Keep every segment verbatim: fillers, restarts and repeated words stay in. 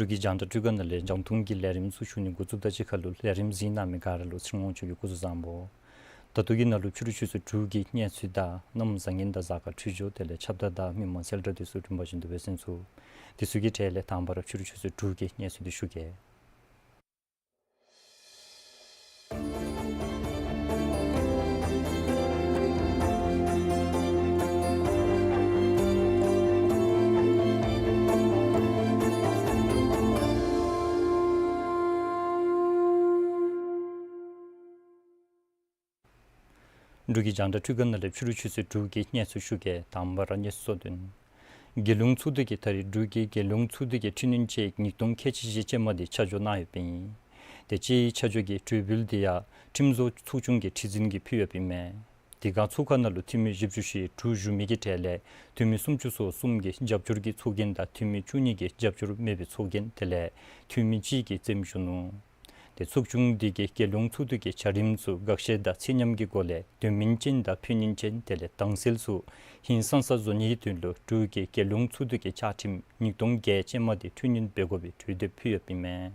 འབྲུག་གི་རྒྱང་བསྒྲགས་སྒྲིག་ཁང་ནང་ལས་རྒྱང་མཐོང་གི་ལས་རིམ་ཚུ་ཞུ་ནི་འགོ་བཙུགས་ད་ཅི་ཁ་ལུ་ལས་རིམ་གཟིགས་གནང་མི་ག་ར་ལུ་ཚེ་རིང་དབང་ཕྱུག་གི་སྐུ་གཟུགས་བཟང་པོ། ད་ལྟོ་གི་ནང་ལུ་ཕྱི་རུ་ཆུ་ཚོད་དྲུག་གི་གནས་ཚུལ་དང་གནམ་བཟང་ངན་དང་གཟའ་སྐར་འཕྲོད་སྦྱོར་དེ་ལས་ཁྱབ་བརྡལ་དང་མི་མང་གསལ་བསྒྲགས་དེ་ཚུ་རིམ་པ་བཞིན་དུ་སྦེ་གསན་ཚུགས། དེ་ཚུ་གི་གྲས་ལས་དང་པ་ར་ཕྱི་རུ་ཆུ་ཚོད་དྲུག་གི་གནས་ཚུལ་དེ་ཞུ་གེ། འབྲུག་གི་རྒྱང་བསྒྲགས་སྒྲིག་ཁང་ནང་ལས་ཕྱི་རུ་ཆུ་ཚོད་དྲུག་གི་གནས་ཚུལ་ཞུ་གེ། དང་པ་ར་གནས་ཚུལ་གཙོ་དོན། རྒྱལ་ཡོངས་ཚོགས་འདུ་གིས་ད་རེས་འབྲུག་གི་རྒྱལ་ཡོངས་ཚོགས་འདུ་གི་འཕྲི་སྣོན་དཔྱད་ཡིག་ཉིས་སྟོང་ཁལ་གཅིག་བཞི་ཅན་མ་དེ་ཆ་འཇོག་གནང་ཡོདཔ་ཨིན། དེ་དཔྱད་ཡིག་ཆ་འཇོག་གི་གྲོས་འབུལ་དེ་ཡང་ཁྲིམས་བཟོ་ཚོགས་ཆུང་གི་ཁྲི་འཛིན་གྱིས་ཕུལ་ཡོདཔ་ཨིན་མས། དེ་ཁར་ཚོགས་ཁང་ནང་ལུ་འཐུས་མི་བཞི་བཅུ་ཞེ་དྲུག་བཞུགས་མི་གི་གྲས་ལས་འཐུས་མི་སུམ་ཅུ་སོ་གསུམ་གྱི་རྒྱབ་སྐྱོར་གྱི་ཚོགས་རྒྱན་དང་འཐུས་མི་བཅུ་གཉིས་ཀྱི་རྒྱབ་སྐྱོར་མེད་པའི་ཚོགས་རྒྱན་དེ་ལས་འཐུས་མི་གཅིག་གིས་རྩེདམོ་ཞུ་ནུག། དེ་ཚོགས་ཆུང་དེ་གིས་རྒྱལ་ཡོངས་ཚོགས་འདུ་གི་བྱ་རིམ་ཚུ་དགག་བཤེར་དང་ཚད་མཉམ་གྱི་སྒོ་ལས་དོན་སྨིན་ཅན་དང་ཕན་ཡོན་ཅན་དེ་ལས་དྭངས་གསལ་ཚུ་ཧིང་སངས་ས་བཟོ་ནིའི་དོན་ལུ་འབྲུག་གི་རྒྱལ་ཡོངས་ཚོགས་འདུ་གི་བཅའ་ཁྲིམས་ཉིས་སྟོང་བརྒྱད་ཅན་མ་དེ་འཕྲི་སྣོན་འབད་དགོ་པའི་གྲོས་འདེབས་ཕུལ་ཡོདཔ་ཨིན་མས།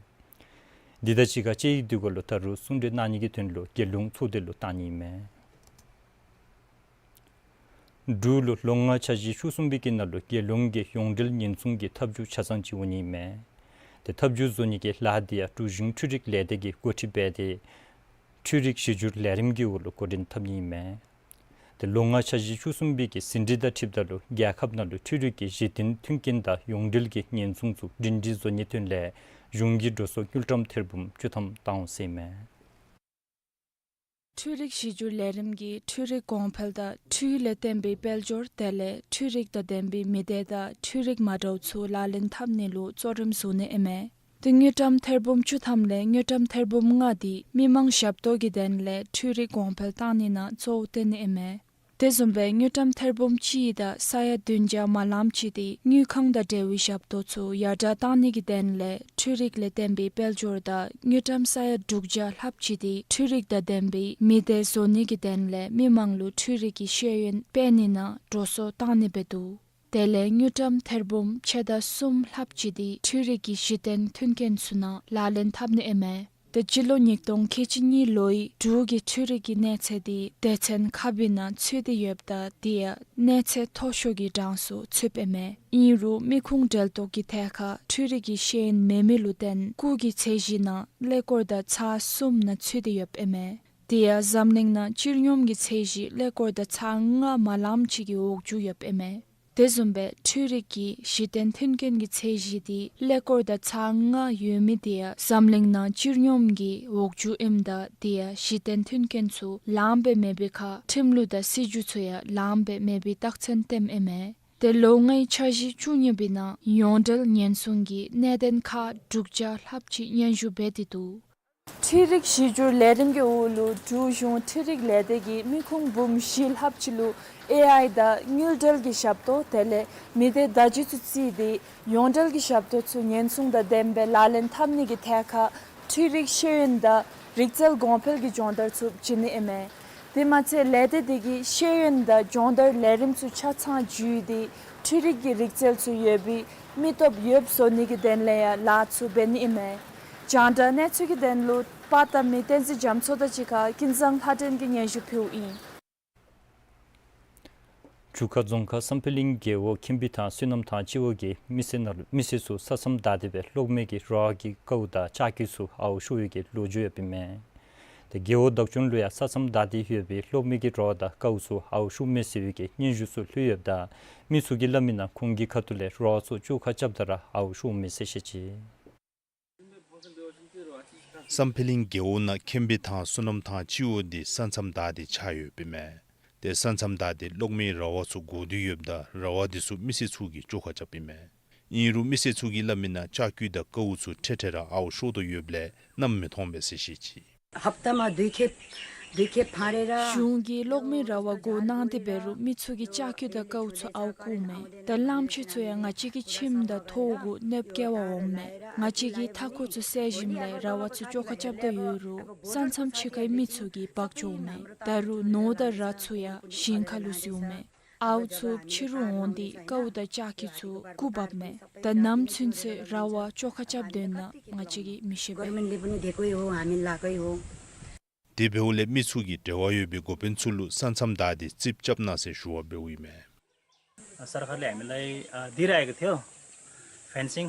དེ་དང་གཅིག་ཁར་དཔྱད་ཡིག་དེ་གུ་ལུ་ད་རུང་གསུང་གྲོས་གནང་ནི་གི་དོན་ལུ་རྒྱལ་ཡོངས་ཚོགས་སྡེ་ལུ་བཏང་ནི་ཨིན་མས། འབྲུག་ལུ་ལོ་ལྔ་འཆར་གཞི་བཅུ་གསུམ་པའི་གི་ནང་ལུ་རྒྱལ་ཡོངས་ཀྱི་ཡོངས་འབྲེལ་ཉེན་སྲུང་གི་ཐབས་བྱུས་ཆ་ཚང་ཅིག་འོང་ནི་ཨིན་མས། དེ་ཐབས་བྱུས་བཟོ་ནི་གི་ལཱ་དེ་ཡང་འབྲུག་གཞུང་འཕྲུལ་རིག་ལས་སྡེ་གིས་འགོ་ཁྲིད་འབད་དེ་འཕྲུལ་རིག་གཞི་འགྱུར་ལས་རིམ་གྱི་འོག་ལུ་འགོ་འདྲེན་འཐབ་ནི་ཨིན་མས། དེ་ལོ་ལྔ་འཆར་གཞི་བཅུ་གསུམ་པའི་གི་ཟིན་བྲིས་དང་འཁྲིལཝ་ད་ལུ་རྒྱལ་ཁབ་ནང་ལུ་འཕྲུལ་རིག་གི་གཞི་རྟེན་མཐུན་རྐྱེན་དང་ཡོངས་འབྲེལ་གྱི་ཉེན་སྲུང་ཚུ་སྒྲིང་སྒྲི་བཟོ་ནིའི་དོན་ལས་གཞུང་གིས་འགྲོ་སོང་དངུལ་ཀྲམ་ཐེར་འབུམ་བཅུ་ཐམ་བཏང་འོང་ཟེར་ཨིན་མས། འཕྲུལ་རིག་གཞི་འགྱུར་ལས་རིམ་གྱིས་འཕྲུལ་རིག་གོང་འཕེལ་དང་འཕྲུལ་ལས་བརྟེན་པའི་དཔལ་འབྱོར་དེ་ལས་འཕྲུལ་རིག་དང་ལྡན་པའི་མི་སྡེ་དང་འཕྲུལ་རིག་མ་འདྲཝ་ཚུ་ལག་ལེན་འཐབ་ནི་ལུ་གཙོ་རིམ་བཟུང་ནི་ཨིན་མས། དེ་དངུལ་ཀྲམ་ཐེར་འབུམ་བཅུ་ཐམ་ལས་དངུལ་ཀྲམ་ཐེར་འབུམ་ལྔ་དེ་མི་མང་ཞབས་ཏོག་གི་དོན་ལས་འཕྲུལ་རིག་གོང་འཕེལ་གཏང་ནི་ནང་གཙོ་བོ་བཏོན་ནི་ཨིན་མས། དེ་བཟུམ་སྦེ་དངུལ་ཀྲམ་ཐེར་འབུམ་གཅིག་དང་ས་ཡ་བདུན་བརྒྱ་མ་ལམ་ཅིག་དེ་དངུལ་ཁང་དང་འབྲེལ་བའི་ཞབས་ཏོག་ཚུ་ཡར་དྲག་གཏང་ནི་གི་དོན་ལས་འཕྲུལ་རིག་ལས་བརྟེན་པའི་དཔལ་འབྱོར་དང་དངུལ་ཀྲམ་ས་ཡ་དྲུག་བརྒྱ་ལྷགཔ་ཅིག་དེ་འཕྲུལ་རིག་དང་ལྡན་པའི་མི་སྡེ་བཟོ་ནི་གི་དོན་ལས་མི་མང་ལུ་འཕྲུལ་རིག་གི་ཤེས་ཡོན་སྤེལ་ནི་ནང་འགྲོ་སོང་གཏང་ནི་འབད་འདུག། དེ་ལས་དངུལ་ཀྲམ་ཐེར་འབུམ་ཕྱེད་དང་གསུམ་ལྷགཔ་ཅིག་དེ་འཕྲུལ་རིག་གི་གཞི་རྟེན་མཐུན་རྐྱེན་ཚུ་ནང་ལག་ལེན་འཐབ་ནི་ཨིན་མས། ཏེ་སྤྱི་ལོ་ཉིས་སྟོང་ཁལ་གཅིག་གཉིས་ལོའི་འབྲུག་གི་འཕྲུལ་རིག་གི་གནས་ཚད་དེ་སྡེ་ཚན་ཁག་འབདཝ་ནང་ཚུད་དེ་ཡོདཔ་ད་དེ་ཡང་གནས་ཚད་མཐོ་ཤོས་ཀྱི་གྲངས་སུ་ཚུདཔ་ཨིན་མས། ཨིན་རུང་མི་ཁུངས་འབྲེལ་གཏོགས་ཀྱི་ཐད་ཁར་འཕྲུལ་རིག་གི་ཤེས་ཡོན་མེད་མི་ལུ་བརྟེན་སྐུགས་ཀྱི་ཚད་གཞི་ནང་ཀླད་ཀོར་དང་ཚེག་གསུམ་ནང་ཚུད་དེ་ཡོདཔ་ཨིན་མས། དེ་ཡང་འཛམ་གླིང་ནང་སྤྱིར་སྙོམས་ཀྱི་ཚད་གཞི་ཀླད་ཀོར་དང་ཚེག་ལྔ་མ་ལམ་ཅིག་གི་འོག་འགྱོ་ཡོདཔ་ཨིན་མས། དེ་བཟུམ་སྦེ་འཕྲུལ་རིག་གི་གཞི་རྟེན་མཐུན་རྐྱེན་གྱི་ཚད་གཞི་དེ་ཀླད་ཀོར་དང་ཚེག་ལྔ་ཡོད་མི་དེ་ཡང་འཛམ་གླིང་ནང་སྤྱིར་སྙོམས་ཀྱི་འོག་འགྱོཝ་ཨིནམ་ད་དེ་ཡང་གཞི་རྟེན་མཐུན་རྐྱེན་ཚུ་ལངམ་སྦེ་མེད་པའི་ཁར་ཁྲིམས་ལུགས་དང་སྲིད་བྱུས་ཚུ་ཡང་ལངམ་སྦེ་མེད་པའི་རྟགས་མཚན་སྟོནམ་ཨིན་མས། ཏེ་ལོ་ལྔའི་འཆར་གཞི་བཅུ་གཉིས་པའི་ནང་ཡོངས་འབྲེལ་ཉེན་སྲུང་གི་གནད་དོན་ཁག་དྲུག་བརྒྱ་ལྷགཔ་ཅིག་སྙན་ཞུ་འབད་དེ་འདུག། འཕྲུལ་རིག་གཞི་འགྱུར་ལས་རིམ་གྱི་འོག་ལུ་འབྲུག་གཞུང་འཕྲུལ་རིག་ལས་སྡེ་གིས་མི་ཁུངས་འབུམ་བཞི་ལྷགཔ་ཅིག་ལུ་ ཨེ་ཨའི་དང་དངུལ་འབྲེལ་གྱི་ཞབས་ཏོག་དེ་ལས་མི་སྡེ་བརྡ་བརྒྱུད་ཚུ་བརྩིས་ཏེ་ཡོངས་འབྲེལ་གྱི་ཞབས་ཏོག་ཚུ་ཉེན་སྲུང་དང་ལྡན་པའི་ལག་ལེན་འཐབ་ནི་གི་ཐད་ཁར་འཕྲུལ་རིག་ཤེས་ཡོན་དང་རིག་རྩལ་གོང་འཕེལ་གྱི་སྦྱོང་བརྡར་ཚུ་བྱིན་ནི་ཨིན་མས། དེ་མ་ཚད་ལས་སྡེ་དེ་གིས་ཤེས་ཡོན་དང་སྦྱོང་བརྡར་ལས་རིམ་ཚུ་ཆ་ཚང་བརྒྱུད་དེ་འཕྲུལ་རིག་གི་རིག་རྩལ་ཚུ་ཡོད་པའི་མི་སྟོབས་ཡོདཔ་བཟོ་ནི་གི་དོན་ལས་ཡང་ལཱ་ཚུ་འབད་ནི་ཨིན་མས། རྒྱང་བསྒྲགས་གནས་ཚུལ་གྱི་དོན་ལུ་པར་བཏབ་མི་བསྟན་འཛིན་རྒྱ་མཚོ་དང་གཅིག་ཁར་ཀུན་བཟང་ལྷ་སྒྲོན་གྱིས་སྙན་ཞུ་ཕུལཝ་ཨིན། ཆུ་ཁ་རྫོང་ཁག་བསམ་འཕེལ་གླིང་རྒེད་འོག་ཁེམ་བི་ཐང་བསོད་ནམས་ཐང་སྤྱི་འོག་གི་མི་སེར་ནང་ལུ་མི་སེར་ཚུ་ས་མཚམས་བདའ་སྟེ་སྦེ་གློག་མེ་གི་ར་བ་གི་ཀཝ་དང་ལྕགས་ཀྱུ་ཚུ་ཨརཝ་ཤོར་བའི་གི་ལོ་རྒྱུས་ཡོདཔ་ཨིན་མས། ཏེ་རྒེད་འོག་བདག་སྐྱོང་ལུ་ཡང་ས་མཚམས་བདའ་སྟེ་ཡོད་པའི་གློག་མེ་གི་ར་བ་དང་ཀཝ་ཚུ་ཨརཝ་ཤོར་མས་ཟེར་བའི་གི་སྙན་ཞུ་ཚུ་ལྷོད་ཡོདཔ་ད་མི་ཚུ་གིས་སླབ་མི་ནང་ཁོང་གི་ཁ་ཐུག་ལས་ར་བ་ཚུ་བཅོ་ཁ་རྐྱབ་ད་ར་ཨརཝ་ཤོར་མས་ཟེར་བཤད་ཅི། བསམ་འཕེལ་གླིང་རྒེད་འོག་ནང་ཁེམ་བི་ཐང་བསོད་ནམས་ཐང་སྤྱི་འོག་འདི་ས་མཚམས་བདའ་སྟེ་ཆགས་ཡོདཔ་ཨིན་མས། ཏེ་ས་མཚམས་བདའ་སྟེ་གློག་མེ་ར་བ་ཚུ་བསྒོར་ཏེ་ཡོདཔ་ད་ར་བ་འདི་ཚུ་མི་སེར་ཚུ་གིས་བཅོ་ཁ་རྐྱབ་ཨིན་མས། ཨིན་རུང་མི་སེར་ཚུ་གིས་སླབ་མི་ནང་ལྕགས་ཀྱུ་དང་ཀཝ་ཚུ་འཕྲལ་འཕྲལ་ར་ཨརཝ་ཤོར་དོ་ཡོདཔ་ལས་ནམ་མི་མཐོང་པས་ཟེར་བཤད་ཅི། ཧབ་ཏ་མ་དུས་ཁེབ་དུས་ཁེབ་ཕར་རེ་ར། གཞུང་གིས་གློག་མེ་ར་བ་བསྒོར་གནང་སྟེ་འབད་རུང་མི་ཚུ་གིས་ལྕགས་ཀྱུ་དང་ཀཝ་ཚུ་ཨརཝ་བསྐུརཝ་མས། ད་གླངམོ་ཆེ་ཚུ་ཡང་ང་བཅས་ཀྱི་ཁྱིམ་དང་ཐོག་གུ་གནོདཔ་བཀལ་བར་འོངམ་མས། ང་བཅས་ཀྱིས་མཐའ་འཁོར་ཚུ་བསལ་ཞིནམ་ལས་ར་བ་ཚུ་བཅོ་ཁ་རྐྱབ་སྟེ་ཡོད་རུང་ས་མཚམས་ཕྱི་ཁའི་མི་ཚུ་གིས་འབག་འགྱོཝ་མས། ད་རུང་ནོར་དང་ར་ཚུ་ཡང་ཞིང་ཁ་ལུ་བཟུང་མས། ཨརཝ་ཚུ་ཕྱི་རུ་འོང་སྟེ་ཀཝ་དང་ལྕགས་ཀྱུ་ཚུ་འགུ་འབགཔ་མས། ད་ནམ་ཚུན་ཚོད་ར་བ་བཅོ་ཁ་རྐྱབ་སྡོད་ན་ང་བཅས་ཀྱིས་མི་ཤེས་པས། གོ་ཝར་མེནཊ་འདི་བུ་ནི་དེ་ཀོ་ཡོ་ཨ་མིན་ལ་ཀོ་ཡོ། དེ་འབདཝ་ལས་མི་ཚུ་གིས་འབྲེལ་བ་ཡོད་པའི་འགོ་དཔོན་ཚུ་ལུ་ས་མཚམས་བདའ་སྟེ་རྩིགཔ་རྐྱབ་གནང་ཟེར་ཞུ་བ་འབདཝ་ཨིན་མས། अ, सरकारले हामीलाई, अ, दिइरहेको थियो, फेन्सिङ।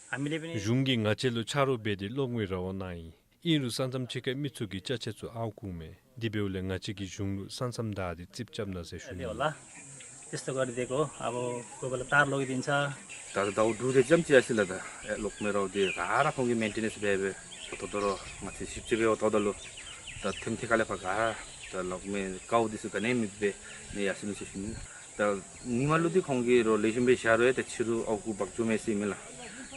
हामीले पनि གཞུང་གིས་ང་བཅས་ལུ་ཆ་རོགས་འབད་དེ་གློག་མེ་ར་བ་གནང་ཡི། ཨིན་རུང་ས་མཚམས་ཕྱི་ཁའི་མི་ཚུ་གིས་ཅ་ཆས་ཚུ་ཨརཝ་བསྐུརཝ་མས། དེ་འབདཝ་ལས་ང་བཅས་ཀྱིས་གཞུང་ལུ་ས་མཚམས་བདའ་སྟེ་རྩིགཔ་རྐྱབ་གནང་ཟེར་ཞུ་ནི། होला, त्यस्तो गरिदिएको हो। अब कोही बेला तार लगिदिन्छ। दादा दाउ डुदे जम्ची आसिला दा। ए, लोकमे राउ दे गारा खोंगे मेंटेनेंस बेबे। तो दरो मथे सिप चिबे तो दलो। दा थेम थे काले फा गारा। दा लोकमे काउ दिसु कने मिबे। ने यासिनु से फिन। दा निमालु दि खोंगे रो लेजिम बे शारो है, दा छिरु औ कु बक्चो में से मिला।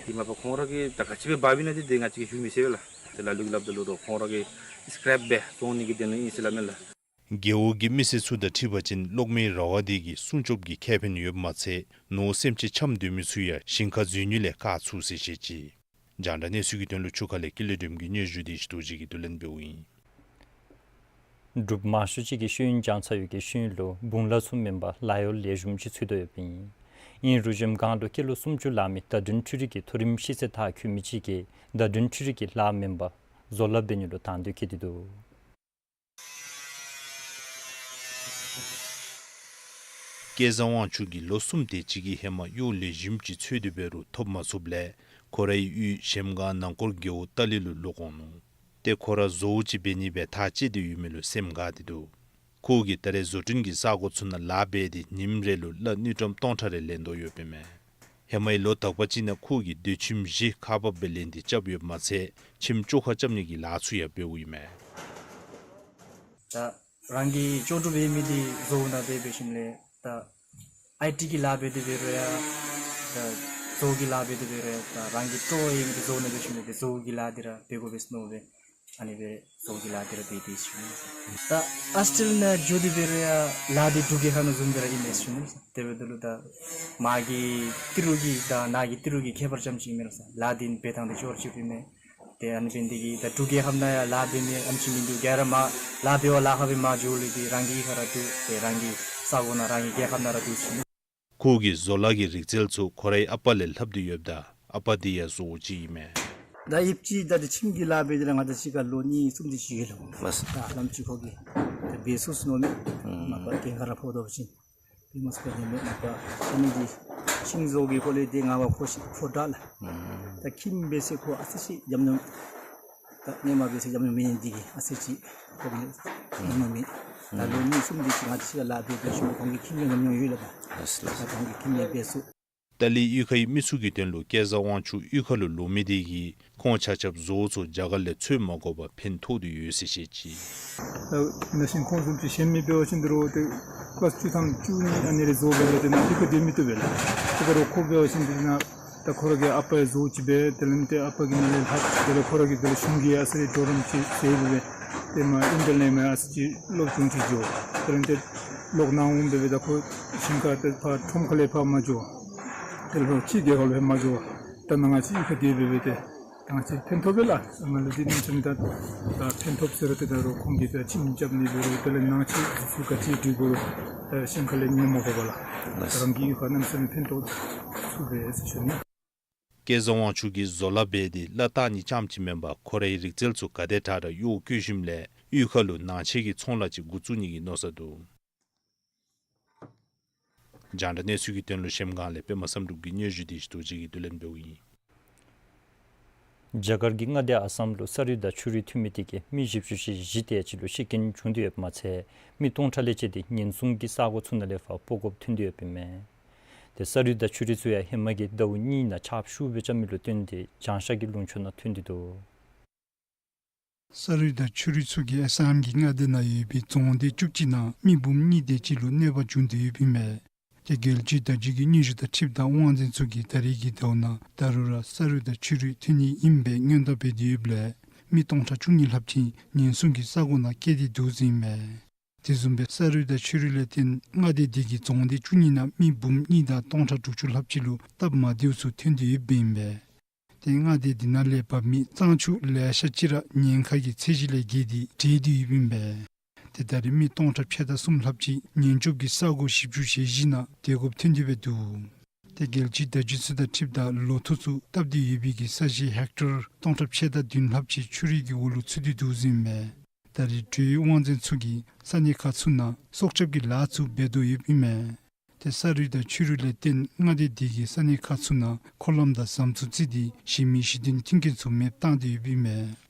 दिमा पा खोंरा के दा कचिबे बाबी ना दि देंगा ची फिर मिसे बेला। दा लालु गिलाब दलो रो खोंरा के स्क्रैप बे, सोनी के देनु इसिला मिला। རྒེད་འོག་གི་མི་སེར་ཚུ་དང་འཁྲིལ་བ་ཅིན་གློག་མེའི་ར་བ་དེ་གིས་སྲུང་སྐྱོབ་ཀྱི་ཁེ་ཕན་ཡོདཔ་མ་ཚད་ནོར་སེམས་ཅན་འཁྱམས་སྡོད་མི་ཚུ་ཡང་ཞིང་ཁར་འཛུལ་ནི་ལས་བཀག་ཚུགས་ཟེར་བཤད་ཅི། རྒྱང་བསྒྲགས་གནས་ཚུལ་གྱི་དོན་ལུ་ཆུ་ཁ་ལས་ཀུན་ལེགས་སྒྲོལམ་གྱི་སྙན་ཞུ་དེ་ཞི་ཏོག་ཅིག་གིས་བསྡུ་ལེན་འབདཝ་ཨིན། འབྲུག་མང་ཤོས་ཅིག་གིས་ཤེས་ཡོན་སྦྱང་ཚར་ཡོད་ཀྱི་ཤེས་ཡོན་ལུ་བུང་ལ་ཚུ་མེན་པར་ལཱ་གཡོག་ལེགས་ཤོམ་ཅིག་འཚོལ་དོ་ཡོདཔ་ཨིན། ཨིན་རུང་གཞལམ་སྒང་ལུ་སྐྱེས་ལོ་སུམ་ཅུ་ལང་མི་བརྡ་དོན་འཕྲུལ་རིག་གི་མཐོ་རིམ་ཤེས་ཚད་མཐར་འཁྱོལ་མི་ཅིག་གིས་བརྡ་དོན་འཕྲུལ་རིག་གི་ལཱ་མེན་པར་བཟོ་ལཱ་འབད་ནི་ལུ་དང་འདོད་བསྐྱེད་དེ་འདུག། སྐལ་བཟང་དབང་ཕྱུག་གིས་ལོ་གསུམ་དེ་ཅིག་གི་ཧེ་མ་གཡོག་ལེགས་ཤོམ་ཅིག་འཚོལ་ཏེ་འབད་རུང་ཐོབ་མ་ཚུགསཔ་ལས་ཁོ་རའི་གཡུས་གཞལམ་སྒང་ནང་འཁོར་རྒེད་འོག་ཏ་ལི་ལུ་ལོག་འོང་ནུག། ཏེ་ཁོ་ར་བཟོཝ་ཅིག་འབད་ནི་སྦེ་ཐག་བཅད་དེ་ཡོད་མི་ལུ་སེམས་དགའ་སྟེ་འདུག། ཁོ་གིས་ད་རེས་བཟོ་སྐྲུན་གྱི་ས་གོ་ཚུ་ནང་ལཱ་འབད་དེ་ཉིནམ་རེ་ལུ་གླ་དངུལ་ཀྲམ་སྟོང་ཕྲག་རེ་ལེན་དོ་ཡོདཔ་ཨིན་མས། ཧེ་མའི་ལོ་དག་པ་ཅིག་ནང་ཁོ་གིས་སྡོད་ཁྱིམ་བཞི་ཁག་འབགཔ་སྦེ་ལེན་ཏེ་རྐྱབ་ཡོདཔ་མ་ཚད་ཁྱིམ་བཅོ་ཁ་རྐྱབ་ནི་གི་ལཱ་ཚུ་ཡང་འབདཝ་ཨིན་མས། ད་རང་གི་ལྕོགས་གྲུབ་ཡོད་མི་འདི་བཟོཝ་ནང་འབད་འབད་ཞིནམ་ལས་ད་ཨའི་ཊི་གི་ལཱ་འབད་དེ་འབད་རུང་ཡང་ད་བཟོ་གི་ལཱ་འབད་དེ་འབད་རུང་ཡང་ད་རང་གི་སྤྲོ་བ་ཡོད་མི་འདི་བཟོ་ནང་འབད་ཞིནམ་ལས་ད་བཟོ་གི་ལཱ་འདི་ར་འབད་དགོ་པས་མནོ་སྦེ་ཨ་ནི་སྦེ་བཟོ་གི་ལཱ་འདི་ར་འབད་དེ་ཞིནམ་ལས་ད་ཨཱས་ཊེལ་ནང་འགྱོ་སྟེ་འབད་རུང་ཡང་ལཱ་འདི་འབྲུག་རྒྱལ་ཁབ་ནང་བཟུམ་སྦེ་ར་ཨིན་མས་ཞུ་ནི། དེ་འབདཝ་ད་ལུ་ད་མ་གི་ཏི་རུ་གི་ད་ན་གི་ཏི་རུ་གི་ཁྱད་པར་ཙམ་ཅིག་ཨིན་མས་ལགས། ལཱ་འདི་འབད་ཐངས་འདི་ཅོག་ར་གཅིག་ཨིན་མས། ཏེ་ཨ་ནི་འབད་ནི་དེ་གིས་ད་འབྲུག་རྒྱལ་ཁབ་ནང་ཡང་ལཱ་འབད་མི་ཨ་ནེམ་ཅིག་མིན་འདུག། ག་ར་མར་ལཱ་འབད་བར་ལཱ་ཁག་སྦེ་མར་འགྱོ་ལས་ཏེ་རང་གི་གཡུས་ཁར་ར་འདུག། ཏེ་རང་གི་ས་གོ་ནང་རང་གི་རྒྱལ་ཁབ་ནང་ར་འདུག་ཟེར། ཁོ་གིས་བཟོ་ལཱ་གི་རིག་རྩལ་ཚུ་ཁོ་རའི་ཨ་པ་ལས་ལྷབ་སྟེ་ཡོདཔ་ད་ཨ་པ་འདི་ཡང་བཟོཝ་ཅིག་ཨིན་མས། ད་ཡིབ་ཅི་ད་ཏེ་ཁྱིམ་གྱི་ལཱ་འབད་དེ་ར་ང་དང་གཅིག་ཁར་ལོ་གཉིས་གསུམ་དེ་ཅིག་ཡོད་ལགས། ལགས། ད་ལམ་ཅིག་ཁོ་གིས་ད་འབད་ཚུགས་ཟེར་མནོ་མས། ཨུམ། མ་པ་གྱལ་ཁར་ར་ཕོག་དོ་བ་ཅིན་འབད་མ་ཚུགས་པས་ནི་མེན་མ་པ། ཨ་ནི་འདི་ཤིང་བཟོ་གི་སྐོར་ལས་འདི་ང་བ་ཁོ་ཤེས་ཁོ་དྲག་ལགས། ཨུམ། ད་ཁྱིམ་འབད་ཟེར་ཁོ་ཨ་ཙི་ཅིག་འཇམ་ནོ། ད་ངོ་མ་འབད་ཟེར་འཇམ་ནོ་མེད་ནི་འདི་གིས་ཨ་ཙི་ཅིག་ཁོ་གིས་ཨུམ་འཇམ་ནོ་མེད། ད་ལོ་གཉིས་གསུམ་དེ་ཅིག་ང་དང་གཅིག་ཁར་ལཱ་འབད་འབད་ཞིནམ་ཁོང་གི་ཁྱིམ་ཡང་ཉམས་མྱོང་ཡོད་ལགས། ལགས་ལགས། ད་ཁོང་གི་ཁྱིམ་ཡང་འབད་ཚུགས། ཏ་ལི་གཡུས་ཁའི་མི་ཚུ་གི་དོན་ལུ་སྐལ་བཟང་དབང་ཕྱུག་གཡུས་ཁ་ལུ་ལོག་མི་དེ་གིས་ཁོང་ཆ་ཁྱབ་བཟོཝ་ཚུ་རྒྱ་གར་ལས་འཚོལ་མ་དགོ་པར་ཕན་ཐོགས་ཏེ་ཡོད་ཟེར་བཤད་ཅི། ད་ན་ཤིང་ཁོང་བཟུམ་ཅིག་གཞན་མི་འབད་བ་ཅིན་འདི་རུ་ཏེ་ཀླཱས་བཅུ་ཐམ་བཅུ་གཉིས་ཨ་ནི་རེ་བཟོ་འབད་རུང་ཏེ་ནཱ་གཡུས་ཁར་སྡོད་མི་བཏུབ་པས་ལགས། དེ་ཁར་ལུ་ཁོ་འབད་བ་ཅིན་འདི་ནཱ་ད་ཁོ་ར་གི་ཨ་པ་ཡང་བཟོཝ་ཅིག་འབད། དེ་ལས་ཏེ་ཨ་པ་གི་ནང་ལས་ལྷག་དེ་ལས་ཁོ་ར་གིས་དེ་ལས་གཞུང་གི་ཨ་ཙི་རེ་གྲོགས་རམ་ཅིག་ཟེར་འབད་སྦེ་ཏེ་མར་ཨིན་ཊར་ནེཊ་མར་ཨ་ཙི་ཅིག་སློབ་སྦྱོང་ཅིག་འགྱོ། དེ་ལས་ཏེ་ ལོག་ནཱ་འོང་སྦེ་སྦེ་ད་ཁོ་ཞིང་ཁ་ཏེ་ཕར་ཁྲོམ་ཁ་ལས་ཕར་མ་འགྱོ། དེ་ལས་ཕྱི་རྒྱལ་ཁབ་ལུ་ཕར་མ་འགྱོ། ད་ནཱ་ང་བཅས་གཡུས་ཁར་སྡོད་སྦེ་སྦེ་ཏེ་ད་ང་བཅས་ཕན་ཐོགས་པས་ལགས། ང་ལུ་འདི་གནམ་མེད་ས་མེད་ད་ད་ཕན་ཐོགས་ཟེར་རུང་ཏེ་ད་རུང་ཁོང་གིས་ད་ཁྱིམ་རྐྱབ་ནི་འབད་རུང་དེ་ལས་ནང་ཆས་ཚུ་ག་ཅི་སྒྲིག་དགོ་རུང་ད་ཞིང་ཁ་ལས་ཉོ་མ་དགོ་པར་ལགས། ད་རང་གི་གཡུས་ཁར་གནམ་མེད་ས་མེད་ཕན་ཐོགས་ཚུགས་པས་ཟེར་ཞུ་ནི། སྐལ་བཟང་དབང་ཕྱུག་གིས་བཟོ་གླ་འབད་དེ་གླ་བཏང་ནི་རྐྱངམ་ཅིག་མེན་པར་ཁོ་རའི་རིག་རྩལ་ཚུ་ག་དེ་དྲག་དྲག་གཡོག་བཀོལ་ཞིནམ་ལས་གཡུས་ཁ་ལུ་ནང་ཆས་ཀྱི་ཚོང་ལཱ་ཅིག་འགོ་བཙུགས་ནི་གི་མནོ་བསམ་འདུག། རྒྱང་བསྒྲགས་གནས་ཚུལ་གྱི་དོན་ལུ་གཞལམ་སྒང་ལས་པདྨ་བསམ་གྲུབ་ཀྱི་སྙན་ཞུ་དེ་ཞུ་དོ་ཅིག་གིས་བསྡུ་ལེན་འབདཝ་ཨིན། རྒྱ་གར་གྱི་མངའ་སྡེ་ཨ་སམ་ལུ་ས་རུད་དང་ཆུ་རུད་ཐོན་མི་དེ་གིས་མི་བཞི་བཅུ་ཞེ་བཞི་དེ་ཅིག་ལུ་ཤི་རྐྱེན་བྱུང་སྟེ་ཡོདཔ་མ་ཚད་མི་སྟོང་ཕྲག་ལས་བཅད་དེ་ཉེན་སྲུང་གི་ས་གོ་ཚུ་ནང་ལས་ཕར་སྤོ་དགོཔ་ཐོན་ཏེ་ཡོདཔ་ཨིན་མས། ཏེ་ས་རུད་དང་ཆུ་རུད་ཚུ་ཡང་ཧེ་མ་གི་ཟླཝ་གཉིས་ནང་ཆརཔ་ཤུགས་སྦེ་རྐྱབ་མི་ལུ་བརྟེན་ཏེ་བྱང་ཤར་གྱི་ལུང་ཕྱོགས་ནང་ཐོན་ཏེ་འདུག། ས་རུད་དང་ཆུ་རུད་ཚུ་གིས་ཨ་སམ་གྱི་མངའ་སྡེ་ནང་ཡོད་པའི་རྫོང་སྡེ་བཅུ་གཅིག་ནང་མི་འབུམ་གཉིས་དེ་ཅིག་ལུ་གནོད་པ་བྱུང་སྟེ་ཡོདཔ་ཨིན་མས། ཏེ་རྒྱལ་སྤྱིའི་བརྡ་བརྒྱུད་ཀྱི་སྙན་ཞུ་དང་འཁྲིལཝ་ད་དབང་འཛིན་ཚུ་གིས་ད་རེས་ཀྱི་ཟླཝ་ནང་ད་རུང་ར་ས་རུད་དང་ཆུ་རུད་ཐོན་ནི་ཨིན་པའི་སྔོན་བརྡ་འབད་དེ་ཡོདཔ་ལས་མི་སྟོང་ཕྲག་བཅུ་གཉིས་ལྷགཔ་ཅིག་ཉེན་སྲུང་གི་ས་གོ་ནང་བསྐྱལ་ཏེ་འདུག་ཟེར་ཨིན་མས། དེ་བཟུམ་སྦེ་ས་རུད་དང་ཆུ་རུད་ལས་བརྟེན་མངའ་སྡེ་དེ་གི་རྫོང་སྡེ་བཅུ་གཉིས་ནང་མི་འབུམ་གཉིས་དང་སྟོང་ཕྲག་དྲུག་ཅུ་ལྷགཔ་ཅིག་ལུ་སྟབས་མ་བདེཝ་ཚུ་ཐོན་ཏེ་ཡོདཔ་ཨིན་པས། ཏེ་མངའ་སྡེ་དེ་ནང་ལས་འབབ་མི་གཙང་ཆུ་ལེ་ཤ་ཅིག་ར་ཉེན་ཁ་གི་ཚད་གཞི་ལས་བརྒལ་ཏེ་བྲེལ་ཏེ་ཡོདཔ་ཨིན་པས། ཏེ་ད་རེས་མི་སྟོང་ཕྲག་ཕྱེད་དང་གསུམ་ལྷགཔ་ཅིག་ཉེན་སྐྱོབ་ཀྱི་ས་གོ་བཞི་བཅུ་ཞེ་བཞི་ནང་སྡོད་དགོཔ་ཐོན་ཏེ་སྦེ་འདུག། ཏེ་རྒྱལ་སྤྱིའི་བརྡ་བརྒྱུད་ཚུ་དང་འཁྲིལཝ་ད་ལོ་ཐོག་ཚུ་བཏབ་སྟེ་ཡོད་པའི་གི་ས་གཞི་ཧེཀ་ཊར་སྟོང་ཕྲག་ཕྱེད་དང་བདུན་ལྷགཔ་ཅིག་ཆུ་རུད་ཀྱི་འོག་ལུ་ཚུད་དེ་འདུག་ཟེར་ཨིན་མས། ད་རེས་འབྲེལ་ཡོད་དབང་འཛིན་ཚུ་གིས་ས་གནས་ཁག་ཚུ་ནང་སྲོག་སྐྱབས་ཀྱི་ལཱ་ཚུ་འབད་དོ་ཡོདཔ་ཨིན་མས། ཏེ་ས་རུད་དང་ཆུ་རུད་ལས་བརྟེན་མངའ་སྡེ་དེ་གི་ས་གནས་ཁག་ཚུ་ནང་འཁོར་ལམ་དང་ཟམ་ཚུ་བརྩིགས་ཏེ་གཞན་མི་གཞི་རྟེན་མཐུན་རྐྱེན་ཚུ་མེདཔ་བཏང་སྟེ་ཡོདཔ་ཨིན་མས།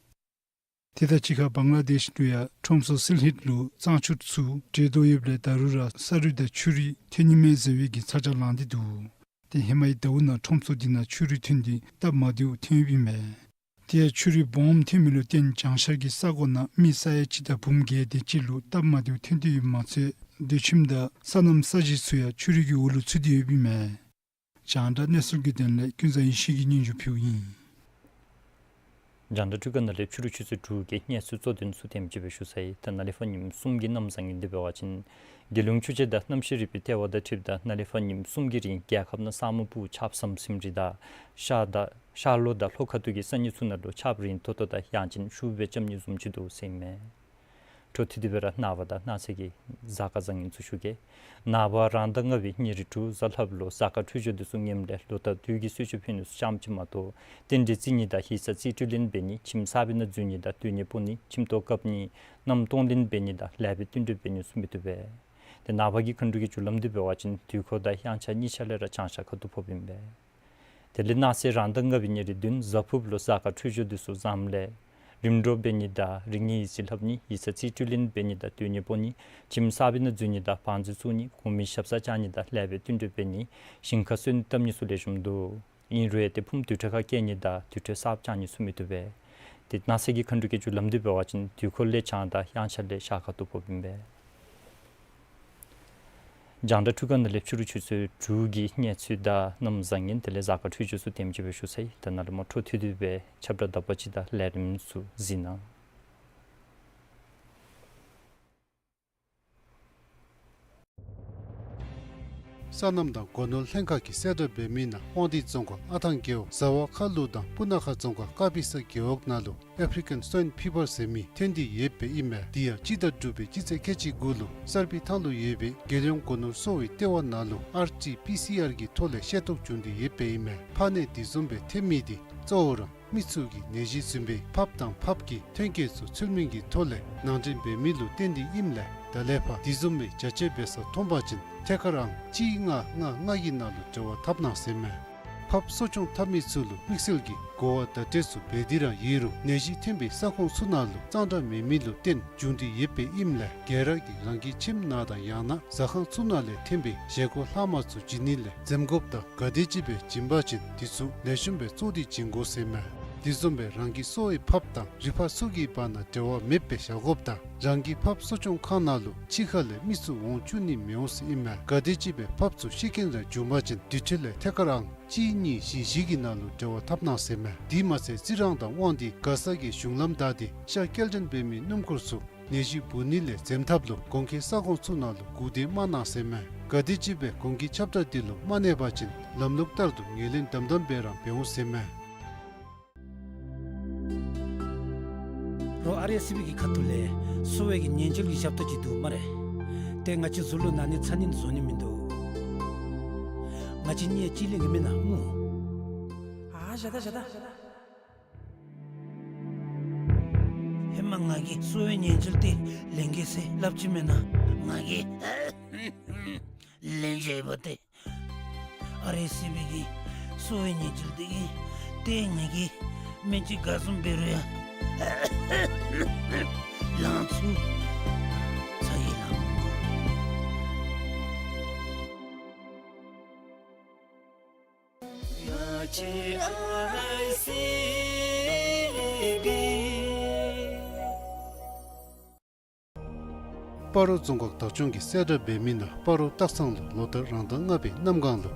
དེ་དང་གཅིག་ཁར་བང་ལ་དེཤ་ལུ་ཡང་ཁྲོམ་ཚོགས་སིལ་ཧིད་ལུ་གཙང་ཆུ་ཚུ་བྲལ་དོ་ཡོདཔ་ལས་ད་རུང་ར་ས་རུད་དང་ཆུ་རུད་ཐོན་ནི་མས་ཟེར་བའི་གི་ཚ་གྱང་ལངས་ཏེ་འདུག། ཏེ་ཧེ་མའི་ཟླཝ་ནང་ཁྲོམ་ཚོགས་དེ་ནང་ཆུ་རུད་ཐོན་ཏེ་སྟབས་མ་བདེཝ་ཐོན་ཡོདཔ་ཨིན་མས། དེ་ཡང་ཆུ་རུད་སྦོམ་ཐོན་མི་ལུ་བརྟེན་བྱང་ཤར་གྱི་ས་གོ་ནང་མི་ས་ཡ་གཅིག་དང་འབུམ་བརྒྱད་དེ་ཅིག་ལུ་སྟབས་མ་བདེཝ་ཐོན་ཏེ་ཡོདཔ་མ་ཚད་སྡོད་ཁྱིམ་དང་སོ་ནམ་ས་གཞི་ཚུ་ཡང་ཆུ་རུད་ཀྱི་འོག་ལུ་ཚུད་དེ་ཡོདཔ་ཨིན་མས། རྒྱང་བསྒྲགས་གནས་ཚུལ་གྱི་དོན་ལས་ཀུན་བཟང་ཡེ་ཤེས་ཀྱིས་སྙན་ཞུ་ཕུལཝ་ཨིན། རྒྱང་བསྒྲགས་འཕྲུལ་ཁང་ནང་ལས་ཕྱི་རུ་ཆུ་ཚོད་དྲུག་གི་གནས་ཚུལ་གཙོ་དོན་ཚུ་དེམ་ཅིག་སྦེ་ཞུ་ཚར་ཡི། ད་ནཱ་ལས་ཕར་ཉིནམ་གསུམ་གྱི་གནམ་བཟང་ངན་འདི་འབད་བ་ཅིན་རྒྱལ་ཡོངས་ཆུ་དཔྱད་དང་གནམ་གཤིས་རིག་པའི་ལྟེ་བ་དང་འཁྲིལཝ་ད་ནཱ་ལས་ཕར་ཉིནམ་གསུམ་གྱི་རིང་རྒྱལ་ཁབ་ནང་ས་སྨུག་སྤུབས་ཆརཔ་ཟམ་ཟིམ་རེ་དང་ཤར་དང་ཤར་ལྷོ་དང་ལྷོ་ཁ་ཐུག་གི་ས་གནས་ཚུ་ནང་ལུ་ཆརཔ་རན་ཏོག་ཏོ་དང་དབྱངས་ཅན་ཤུགས་སྦེ་རྐྱབ་ནི་བཟུམ་ཅིག་འདུག་ཟེར་ཨིན་མས། འཕྲོ་མཐུད་དེ་སྦེ་ར་ནངས་པ་དང་གནངས་ཚེ་གི་གཟའ་སྐར་བཟང་ངན་ཚུ་ཞུ་གེ། ནངས་པ་རང་ཟླ་ལྔ་པའི་ཉེར་དྲུག་གཟའ་ལྷགཔ་ལུ་གཟའ་སྐར་འཕྲོད་སྦྱོར་འདི་ཚུ་ངནམ་ལས་ལོ་རྟགས་དུས་ཀྱི་གསོལ་མཆོད་ཕུལ་ནི་ཚུ་རྐྱངམ་ཅིག་མ་གཏོགས་རྟེན་འབྲེལ་བརྩི་ནི་དང་ཡིག་ཚང་རྩིས་སྤྲོད་ལེན་འབད་ནི་ཁྱིམ་གསར་པའི་ནང་འཛུལ་ནི་དང་སྡོད་གནས་སྤོ་ནི་ཁྱིམ་ཐོག་བཀབ་ནི་མནའམ་གཏོང་ལེན་འབད་ནི་དང་ལེགས་པའི་བསྟུན་གྲོས་འབད་ནི་ཚུ་མི་བཏུབ་པས། ཏེ་ནངས་པ་གི་མཁའ་འགྲོ་གི་རྒྱུ་ལམ་འདི་འབད་བ་ཅིན་དུས་འཁོར་དང་དབྱངས་འཆར་གཉིས་ཆ་ལས་ར་བྱང་ཤར་ཁ་ཐུག་ཕོགཔ་ཨིན་པས། དེ་ལས་གནངས་ཚེ་རང་ཟླ་ལྔ་པའི་ཉེར་བདུན་གཟའ་ཕུརཔ་ལུ་གཟའ་སྐར་འཕྲོད་སྦྱོར་འདི་ཚུ་བཟངམ་ལས་རིམ་གྲོ་འབད་ནི་དང་རིག་གནས་ཡིག་རྩིས་ལྷབ་ནི་ཡིག་ཚང་རྩིས་སྤྲོད་ལེན་འབད་ནི་དང་སྡོད་གནས་སྤོ་ནི་ཁྱིམ་གསར་པའི་ནང་འཛུལ་ནི་དང་བང་མཛོད་བཙུགས་ནི་གོང་མའི་ཞབས་སར་བཅར་ནི་དང་ལེགས་པའི་བསྟུན་གྲོས་འབད་ནི་ཞིང་ཁར་སོན་བཏབ་ནི་ཚུ་ལེགས་ཤོམ་འདུག། ཨིན་རུང་ཏེ་ཕུངམ་དུར་ཁྲོད་ཁར་བསྐྱལ་ནི་དང་དུར་ཁྲོད་གསརཔ་བཅག་ནི་ཚུ་མི་བཏུབ་པས། ཏེ་གནངས་ཚེ་གི་མཁའ་འགྲོ་གི་རྒྱུ་ལམ་འདི་འབད་བ་ཅིན་དུས་འཁོར་ལས་བྱང་དང་དབྱངས་འཆར་ལས་ཤར་ཁ་ཐུག་ཕོགཔ་ཨིན་པས། རྒྱང་བསྒྲགས་འཕྲུལ་ཁང་ནང་ལས་ཕྱི་རུ་ཆུ་ཚོད་དྲུག་གི་གནས་ཚུལ་དང་གནམ་བཟང་ངན་དེ་ལས་གཟའ་སྐར་འཕྲོད་སྦྱོར་ཚུ་དེམ་ཅིག་སྦེ་ཞུ་ཚར་ཡི། ད་ནཱ་ལས་མར་འཕྲོ་མཐུད་དེ་སྦེ་ཁྱབ་བསྒྲགས་དག་པ་ཅིག་དང་ལས་རིམ་ཚུ་གཟིགས་གནང་། སོ་ནམ་དང་སྒོ་ནོར་ལྷན་ཁག་གིས་གསལ་བསྒྲགས་འབད་མི་ནང་དབང་འདུས་རྫོང་ཁག་ཨ་ཐང་རྒེད་འོག་ཟ་ཝ་ཁ་ལུ་དང་སྤུ་ན་ཁ་རྫོང་ཁག་ཀ་པི་ས་རྒེད་འོག་ནང་ལུ་ཨེཕ་རི་ཀན་སོའིན་ཕི་བར་ཟེར་མི་ཐོན་ཏེ་ཡོདཔ་ཨིན་མས། དེ་ཡང་སྤྱི་ཟླ་དྲུག་པའི་སྤྱི་ཚེས་ཁལ་གཅིག་དགུ་ལུ་གསར་སྤེལ་ཐང་ལུ་ཡོད་པའི་རྒྱལ་ཡོངས་སྒོ་ནོར་གསོ་བའི་ལྟེ་བ་ནང་ལུ་ཨར་ཊི་པི་སི་ཨར་གྱི་ཐོག་ལས་ཤེས་རྟོགས་བྱུང་སྟེ་ཡོདཔ་ཨིན་མས། ཕག་ནད་དེ་བཟུམ་སྦེ་ཐོན་མི་དེ་གཙོ་བོ་ར་མི་ཚུ་གིས་ནད་གཞི་བཟུམ་སྦེ་ཕགཔ་དང་ཕགཔ་གི་ཐོན་སྐྱེད་ཚུ་ཚུལ་མིན་གྱི་ཐོག་ལས་ནང་འདྲེན་འབད་མི་ལུ་བརྟེན་ཏེ་ཨིནམ་ལས་ད་ལས་ཕར་དེ་བཟུམ་མའི་བྱ་སྤྱོད་འབད་ས་མཐོང་པ་ཅིན་ཐད་ཀར་ཨང་གཅིག་ལྔ་ལྔ་ལྔ་གི་ནང་ལུ་འབྲེལ་བ་འཐབ་གནང་ཟེར་མས། ཕགཔ་གསོ་སྐྱོང་འཐབ་མི་ཚུ་ལུ་དམིགས་བསལ་གྱི་གོ་བ་བརྡ་སྤྲོད་ཚུ་འབད་དེ་ར་ཡོད་རུང་ནད་གཞི་ཐོན་པའི་ས་ཁོངས་ཚུ་ནང་ལུ་གཙང་སྦྲ་མེད་མི་ལུ་བརྟེན་བྱུང་སྟེ་ཡོདཔ་ཨིནམ་ལས་ག་ར་གིས་རང་གི་ཁྱིམ་ནང་དང་ཡང་ན་ཟ་ཁང་ཚུ་ནང་ལས་ཐོན་པའི་བཞེས་སྒོ་ལྷག་མ་ཚུ་བྱིན་ནི་ལས་འཛེམ་དགོཔ་དང་ག་དེམ་ཅིག་སྦེ་བྱིན་པ་ཅིན་དེ་ཚུ་ལེགས་ཤོམ་སྦེ་བཙོ་སྟེ་བྱིན་དགོ་ཟེར་མས། དེ་བཟུམ་སྦེ་རང་གིས་གསོ་བའི་ཕགཔ་དང་རི་ཕག་ཚུ་གི་བར་ན་འབྲེལ་བ་མེདཔ་སྦེ་བཞག་དགོཔ་དང་རང་གི་ཕགཔ་གསོ་སྐྱོང་ཁང་ནང་ལུ་ཕྱི་ཁ་ལས་མི་ཚུ་འོང་བཅུག་ནི་མི་འོང་ཟེར་ཨིན་མས། ག་དེམ་ཅིག་སྦེ་ཕགཔ་ཚུ་ཤི་རྐྱེན་ར་བྱུང་པ་ཅིན་དེ་འཕྲོ་ལས་ཐད་ཀར་ཨང་གཅིག་གཉིས་བཞི་བཞི་གི་ནང་ལུ་འབྲེལ་བ་འཐབ་གནང་ཟེར་མས། དེ་མ་ཚད་རྩི་རང་དང་དབང་འདུས་མགར་ས་གི་གཞུང་ལམ་བདའ་སྟེ་ཤར་སྐྱེལ་འདྲེན་འབད་མི་སྣུམ་འཁོར་ཚུ་ ནད་གཞི་འབུ་ནི་ལས་འཛེམ་ཐབས་ལུ་གོང་ཁེ་ས་ཁོངས་ཚུ་ནང་ལུ་སྒུག་སྡོད་མ་གནང་ཟེར་མས། ག་དེམ་ཅིག་སྦེ་གོང་ཁེ་ཁྱབ་བསྒྲགས་འདི་ལུ་མ་གནས་པ་ཅིན་ལམ་ལུགས་ལྟར་དུ་ངོས་ལེན་དམ་དམ་སྦེ་ར་འབད་འོང་ཟེར་མས། རོགས་ཨར་ཨེསི་བི་གི་ཁ་ཐུག་ལས་གསོ་བའི་གི་ཉེན་བཅོལ་གྱི་ཞབས་ཏོག་ཅིག་འདུག་སྨ་རེ། ཏེ་ང་བཅས་ཚུ་ལུ་ན་ནི་ཚ་ནི་བཟོ་ནི་མིན་འདུག། ང་བཅས་གཉིས་གཅིག་ལེན་གྱི་མེན་ན་སྨོ། ཨ་བཞག་ད་བཞག་ད། ཧེ་མ་ང་གིས་གསོ་བའི་ཉེན་བཅོལ་འདི་ལེན་གེ་ཟེར་སླབ་ཅི་མེན་ན། ང་གིས་ལེན་བྱས་པ་ཏེ། ཨར་ཨེསི་བི་གི་གསོ་བའི་ཉེན་བཅོལ་འདི་གིས་ཏེ་ང་གིས་སྨན་ཅིག་ག་བཟུམ་འབད་རུང་ཡང་ལང་ཚུགས་ཚར་ཡི་ལགས། ང་བཅས་ཨར་ཨེསི་བི། སྤ་རོ་རྫོང་ཁག་བདག་སྐྱོང་གིས་གསལ་བསྒྲགས་འབད་མི་ནང་སྤ་རོ་སྟག་ཚང་ལུ་ལོ་ལྟར་རང་ཟླ་ལྔ་པའི་གནམ་གང་ལུ་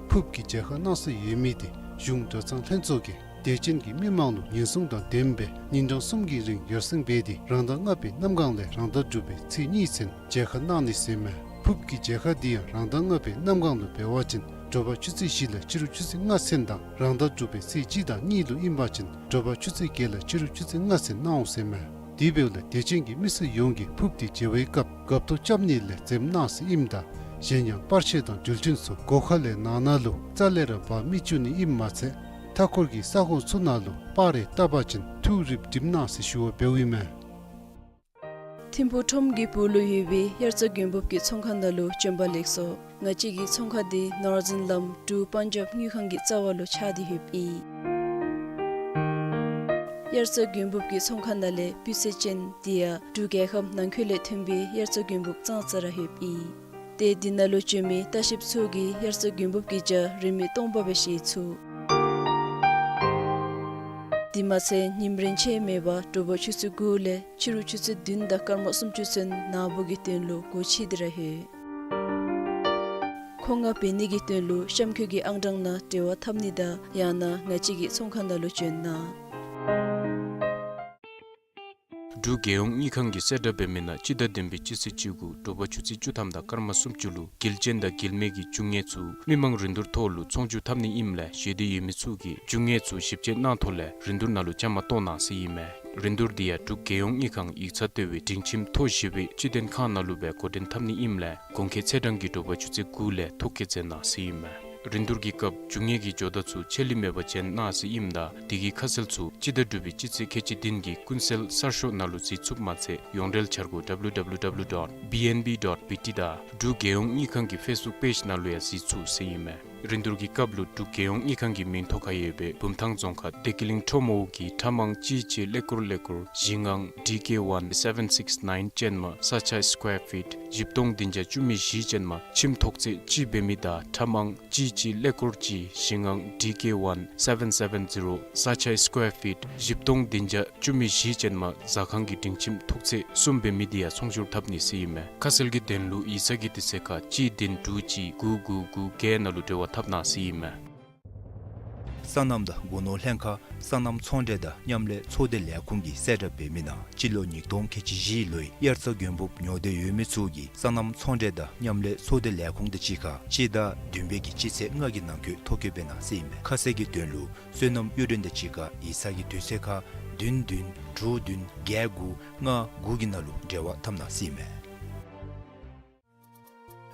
ཕུརཔ་གི་མཇལ་ཁ་གནང་སྲོལ་ཡོད་མི་དེ་གཞུང་གྲྭ་ཚང་ལྷན་ཚོགས་ཀྱིས་དད་ཅན་གྱི་མི་མང་ལུ་ཉེན་སྲུང་དང་ལྡནམ་སྦེ་ཉིན་གྲངས་གསུམ་གྱི་རིང་ཡར་སེང་འབད་དེ་རང་ཟླ་ལྔ་པའི་གནམ་གང་ལས་རང་ཟླ་དྲུག་པའི་ཚེས་གཉིས་ཚུན་མཇལ་ཁ་གནང་ནི་ཟེར་མས། ཕུརཔ་གི་མཇལ་ཁ་འདི་ཡང་རང་ཟླ་ལྔ་པའི་གནམ་གང་ལུ་འབད་བ་ཅིན་དྲོ་པ་ཆུ་ཚོད་བཞི་ལས་ཕྱི་རུ་ཆུ་ཚོད་ལྔ་ཚུན་དང་རང་ཟླ་དྲུག་པའི་ཚེས་གཅིག་དང་གཉིས་ལུ་ཨིན་པ་ཅིན་དྲོ་པ་ཆུ་ཚོད་བརྒྱད་ལས་ཕྱི་རུ་ཆུ་ཚོད་ལྔ་ཚུན་གནང་འོང་ཟེར་མས། དེ་འབདཝ་ལས་དད་ཅན་གྱི་མི་སེར་ཡོངས་ཀྱིས་ཕུརཔ་དེ་མཇལ་བའི་སྐབས་རྒཔོ་ཐོ་རྐྱབ་ནི་ལས་འཛེམ་གནང་ཟེར་ཨིནམ་ད་གཞན་ཡང་པར་ཆས་དང་འགྲུལ་འཕྲིན་ཚུ་སྒོ་ཁ་ལས་ནང་ན་ལུ་རྩ་ལས་ར་འབག་མི་བཅུག་ནི་ཨིནམ་མ་ཚད་མཐའ་འཁོར་གྱི་ས་ཁོངས་ཚུ་ནང་ལུ་པར་རེ་བཏབ་པ་ཅིན་ཐུགས་རིག་སྒྲིམ་གནང་ཟེར་ཞུ་བ་འབདཝ་ཨིན་མས། ཐིམ་ཕུག་ཁྲོམ་གྱི་སྦུག་ལུ་ཡོད་པའི་དབྱར་རྩྭ་དགུན་འབུབ་ཀྱི་ཚོང་ཁང་ནང་ལུ་བྱོན་པ་ལེགས་སོ། ང་བཅས་ཀྱི་ཚོང་ཁང་འདི་ནོར་འཛིན་ལམ་འབྲུག་པཱན་ཇབ་དངུལ་ཁང་གི་རྩ་བ་ལུ་ཆགས་ཏེ་ཡོདཔ་ཨིན། དབྱར་རྩྭ་དགུན་འབུབ་ཀྱི་ཚོང་ཁང་ནང་ལས་སྤུས་ཚད་ཅན་དེ་ཡང་འབྲུག་རྒྱལ་ཁབ་ནང་འཁོད་ལས་ཐོན་པའི་དབྱར་རྩྭ་དགུན་འབུབ་ཙང་ཙ་ར་ཡོདཔ་ཨིན། ཏེ་འདི་ནང་ལུ་བྱོན་མི་ལྟ་བཤལཔ་ཚུ་གིས་དབྱར་རྩྭ་དགུན་འབུབ་ཀྱི་ཇ་རིན་མེད་སྟོང་པ་སྦེ་བཞེས་ཚུགས། དེ་མ་ཚད་ཉིནམ་རེ་ཆད་མེད་པར་དྲོ་པ་ཆུ་ཚོད་དགུ་ལས་ཕྱི་རུ་ཆུ་ཚོད་བདུན་དང་སྐར་མ་སུམ་ཅུ་ཚུན་ནཱ་བུ་གི་དོན་ལུ་སྒོ་ཕྱེ་སྟེ་ར་ཡོད། མཁོ་མངགས་འབད་ནི་གི་དོན་ལུ་གཤམ་འཁོད་ཀྱི་ཨང་གྲངས་ནང་འབྲེལ་བ་འཐབ་ནི་དང་ཡང་ན་ང་བཅས་ཀྱི་ཚོང་ཁང་ནང་ལུ་བྱོན་གནང་། འབྲུག་རྒྱལ་ཡོངས་དངུལ་ཁང་གིས་གསལ་བསྒྲགས་འབད་མི་ནང་སྤྱི་ཟླ་བདུན་པའི་སྤྱི་ཚེས་བཅུ་དགུ་དྲོ་པ་ཆུ་ཚོད་བཅུ་ཐམ་དང་སྐར་མ་སུམ་ཅུ་ལུ་འགུལ་སྐྱོད་དང་འགུལ་མེད་ཀྱི་རྒྱུ་དངོས་ཚུ་མི་མང་རིན་བསྡུར་ཐོག་ལུ་ཚོང་བསྒྱུར་འཐབ་ནི་ཨིནམ་ལས་ཞེ་འདོད་ཡོད་མི་ཚུ་གིས་རྒྱུ་དངོས་ཚུ་ཞིབ་དཔྱད་གནང་ཐོག་ལས་རིན་བསྡུར་ནང་ལུ་བཅའ་མར་གཏོགས་གནང་ཟེར་ཨིན་མས། རིན་བསྡུར་འདི་ཡང་འབྲུག་རྒྱལ་ཡོངས་དངུལ་ཁང་ཡིག་ཚང་ལྟེ་བའི་སྒྲིང་ཁྱིམ་ཐོག་བཞི་པའི་སྤྱི་དོན་ཁང་ནང་ལུ་སྦེ་འགོ་འདྲེན་འཐབ་ནི་ཨིནམ་ལས་གོང་ཁེ་ཚེས་གྲངས་ཀྱི་དྲོ་པ་ཆུ་ཚོད་དགུ་ལས་ཐོ་བཀོད་མཛད་གནང་ཟེར་ཨིན་མས། རིན་བསྡུར་གྱི་སྐབས་རྒྱུ་དངོས་ཀྱི་ཇོ་བདག་ཚུ་ཆད་ལུས་མེད་པར་བྱོན་གནང་ཟེར་ཨིནམ་ད་དེ་གི་ཁ་གསལ་ཚུ་སྤྱི་ཟླ་དྲུག་པའི་སྤྱི་ཚེས་ཁལ་གཅིག་བདུན་གྱི་ཀུན་གསལ་གསར་ཤོག་ནང་ལུ་གཟིགས་ཚུགསཔ་མ་ཚད་ཡོངས་འབྲེལ་འཆར་སྒོ་W W W dot B N B dot B T དང་འབྲུག་རྒྱལ་ཡོངས་དངུལ་ཁང་གི་ཕེསི་བུཀ་པེཇ་ནང་ལུ་ཡང་གཟིགས་ཚུགས་ཟེར་ཨིན་མས། རིན་བསྡུར་གྱི་སྐབས་ལུ་འབྲུག་རྒྱལ་ཡོངས་དངུལ་ཁང་གི་མིང་ཐོ་ཁར་ཡོད་པའི་བུམ་ཐང་རྫོང་ཁག་བདེ་སྐྱིད་གླིང་ཁྲོམ་འོག་གི་ཁྲ་མང་གཅིག་གཅིག་ཀླད་ཀོར་ཀླད་ཀོར་བཞི་ལྔ་D K one seven six nine ཅན་མ་ས་ཆ་སི་ཀོར་ཕིཊ་བཞི་སྟོང་བདུན་བརྒྱ་བཅུ་མེད་བཞི་ཅན་མ་ཁྱིམ་ཐོག་ཚད་གཅིག་འབད་མི་དང་ཁྲ་མང་གཅིག་གཅིག་ཀླད་ཀོར་གཅིག་བཞི་ལྔ་D K one seven seven zero ས་ཆ་སི་ཀོར་ཕིཊ་བཞི་སྟོང་བདུན་བརྒྱ་བཅུ་མེད་བཞི་ཅན་མ་ཟ་ཁང་གི་སྒྲིང་ཁྱིམ་ཐོག་ཚད་གསུམ་འབད་མི་དེ་ཡང་ཚོང་བསྒྱུར་འཐབ་ནི་ཟེར་ཨིན་མས། ཁ་གསལ་གྱི་དོན་ལུ་ཡིག་ཚང་གི་དུས་ཚོད་ཁར་གཅིག་བདུན་དྲུག་གཅིག་དགུ་དགུ་དགུ་བརྒྱད་ནང་ལུ་འབྲེལ་བ་འཐབ་གནང་ཟེར་ཨིན་མས། སོ་ནམ་དང་སྒོ་ནོར་ལྷན་ཁག་སོ་ནམ་ཚོང་འབྲེལ་དང་མཉམ་ལས་ཚོགས་སྡེ་ལས་ཁུངས་ཀྱིས་གསལ་བསྒྲགས་འབད་མི་ནང་སྤྱི་ལོ་ཉིས་སྟོང་ཁལ་གཅིག་བཞི་ལོའི་དབྱར་རྩྭ་དགུན་འབུབ་ཉོ་འདོད་ཡོད་མི་ཚུ་གིས་སོ་ནམ་ཚོང་འབྲེལ་དང་མཉམ་ལས་ཚོགས་སྡེ་ལས་ཁུངས་དང་གཅིག་ཁར་སྤྱི་ཟླ་བདུན་པའི་གི་སྤྱི་ཚེས་ལྔ་གི་ནང་འཁོད་ཐོ་བཀོད་འབད་གནང་ཟེར་ཨིན་མས། ཁ་གསལ་གྱི་དོན་ལུ་སོ་ནམ་གཡུ་སྒྲོན་དང་གཅིག་ཁར་ཡིག་ཚང་གི་དུས་ཚོད་ཁར་བདུན་བདུན་དྲུག་བདུན་བརྒྱད་དགུ་ལྔ་དགུ་གི་ནང་ལུ་འབྲེལ་བ་འཐབ་གནང་ཟེར་ཨིན་མས།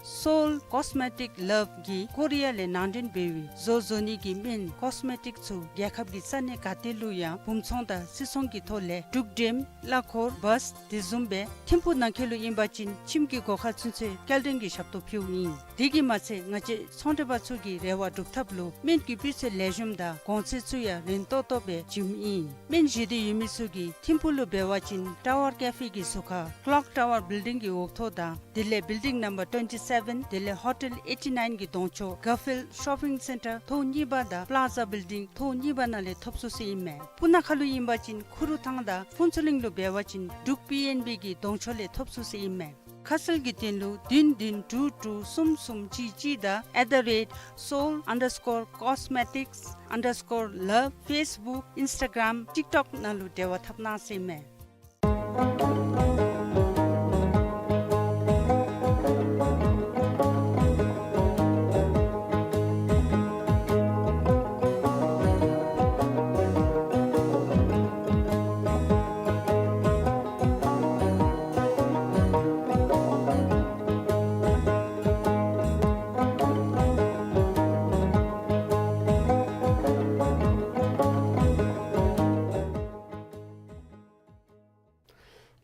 Seoul Cosmetic Love གིས་ཀོ་རི་ཡ་ལས་ནང་འདྲེན་འབད་བའི་བཟོ་བཟོ་ནི་གི་སྨན་ཀོས་མེ་ཊིཀ་ཚུ་རྒྱལ་ཁབ་ཀྱི་ས་གནས་ག་ཏེ་ལུ་ཡང་སྦུང་ཚོང་དང་སིལ་ཚོང་གི་ཐོག་ལས་འབྲུག་འགྲེམ་གླ་འཁོར་བཱས་དེ་བཟུམ་སྦེ་ཐིམ་ཕུག་ནང་འཁོད་ལུ་ཨིན་པ་ཅིན་ཁྱིམ་གྱི་སྒོ་ཁར་ཚུན་ཚོད་སྐྱེལ་འདྲེན་གྱི་ཞབས་ཏོག་ཕུལཝ་ཨིན། དེ་གིས་མ་ཚད་ང་བཅས་ཚོང་འབྲེལ་པ་ཚུ་གི་རེ་བ་སྒྲུབ་ཐབས་ལུ་སྨན་གྱི་སྤུས་ཚད་ལེགས་ཤོམ་དང་གོང་ཚད་ཚུ་ཡང་རན་ཏོག་ཏོ་སྦེ་བྱིནམ་ཨིན། སྨན་བཞེས་འདོད་ཡོད་མི་ཚུ་གིས་ཐིམ་ཕུག་ལུ་འབད་བ་ཅིན་ཊ་ཝར་ཀེ་ཕེ་གི་ཟུར་ཁར་ཀློག་ཊ་ཝར་བིལ་ཌིང་གི་འོག་ཐོག་དང་དེ་ལས་བིལ་ཌིང་ནམ་བར་ཊུ་ཝེན་ཊི་སེ་ཝེན་དེ་ལས་ཧོ་ཊེལ་ཨེ་ཊི་ནའིན་གྱི་གདོང་ཕྱོགས་གར་ཕིལཌ་ཤོ་པིང་སེན་ཊར་ཐོག་གཉིས་པ་དང་པླ་ཛ་བིལ་ཌིང་ཐོག་གཉིས་པ་ནང་ལས་ཐོབ་ཚུགས་ཟེར་ཨིན་མས། སྤུ་ན་ཁ་ལུ་ཨིན་པ་ཅིན་ཁུ་རུ་ཐང་དང་ཕུན་ཚོགས་གླིང་ལུ་འབད་བ་ཅིན་འབྲུག་པི་ཨེན་བི་གི་གདོང་ཕྱོགས་ལས་ཐོབ་ཚུགས་ཟེར་ཨིན་མས། ཁ་གསལ་གྱི་དོན་ལུ་བདུན་བདུན་དྲུག་དྲུག་གསུམ་གསུམ་གཅིག་གཅིག་དང་at the rate seoul underscore cosmetics underscore love ཕེསི་བུཀ་ཨིནསི་ཊ་གརམ་ཊིཀ་ཊོཀ་ནང་ལུ་འབྲེལ་བ་འཐབ་གནང་ཟེར་ཨིན་མས།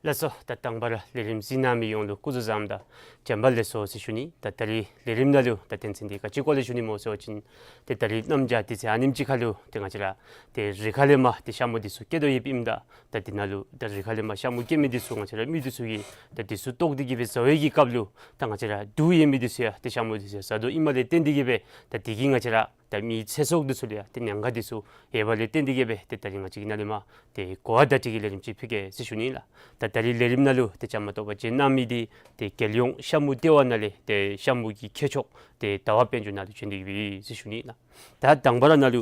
ལགས་སོ། ད་དང་པ་ར་ལས་རིམ་གཟིགས་གནང་མི་ཡོངས་ལུ་སྐུ་གཟུགས་བཟང་དང་བྱོན་པ་ལེགས་སོ་ཟེར་ཞུ་ནི། ད་ད་རིས་ལས་རིམ་ནང་ལུ་ད་དོན་ཚན་འདི་ག་ཅི་སྐོར་ལས་ཞུ་ནི་སྨོ་ཟེར་བ་ཅིན་ཏེ་ད་རིས་གནམ་བྱཱར་དུས་ཚོད་ཨ་ནེམ་ཅིག་ཁར་ལུ་ཏེ་ང་བཅས་ར་ཏེ་རི་ཁ་ལས་མར་ཏེ་ཤ་མུ་འདི་ཚུ་སྐྱེ་དོ་ཡོདཔ་ཨིནམ་ད་ད་འདི་ནང་ལུ་ད་རི་ཁ་ལས་མར་ཤ་མུ་སྐྱེ་མི་འདི་ཚུ་ང་བཅས་ར་མི་འདི་ཚུ་གིས་ད་འདི་ཚུ་བཏོག་སྟེ་གི་སྦེ་བཟའ་བའི་གི་སྐབས་ལུ་ད་ང་བཅས་ར་དུག་ཡོད་མི་འདི་ཚུ་ཡང་ཏེ་ཤ་མུ་འདི་ཚུ་ཡང་བཟའ་དོ་ཨིནམ་ལས་བརྟེན་ཏེ་གི་སྦེ་ད་འདི་གིས་ང་བཅས་ར་ད་མི་ཚེ་སྲོག་འདི་ཚུ་ལུ་ཡང་ཏེ་ཉེན་ཁ་འདི་ཚུ་ཡོད་པ་ལས་བརྟེན་ཏེ་གི་སྦེ་ཏེ་ད་རིས་ང་བཅས་ཀྱིས་ནཱ་ལས་མར་ཏེ་གོ་བ་བརྡ་སྤྲོད་ཀྱི་ལས་རིམ་ཅིག་ཕུལ་གེ་ཟེར་ཞུ་ནི་ལགས། ད་ད་རིས་ལས་རིམ་ནང་ལུ་ཏེ་བཅའ་མར་གཏོགས་པར་བྱོན་གནང་མི་འདི་ཏེ་རྒྱལ་ཡོངས་ཤ་མུ་ལྟེ་བ་ནང་ལས་ཏེ་ཤ་མུ་གི་མཁས་མཆོག་ཏེ་ཟླ་བ་དཔལ་འབྱོར་ནཱ་ལུ་བྱོན་ཏེ་གི་སྦེ་ཟེར་ཞུ་ནི་ལགས། ད་དང་པ་ར་ནཱ་ལུ་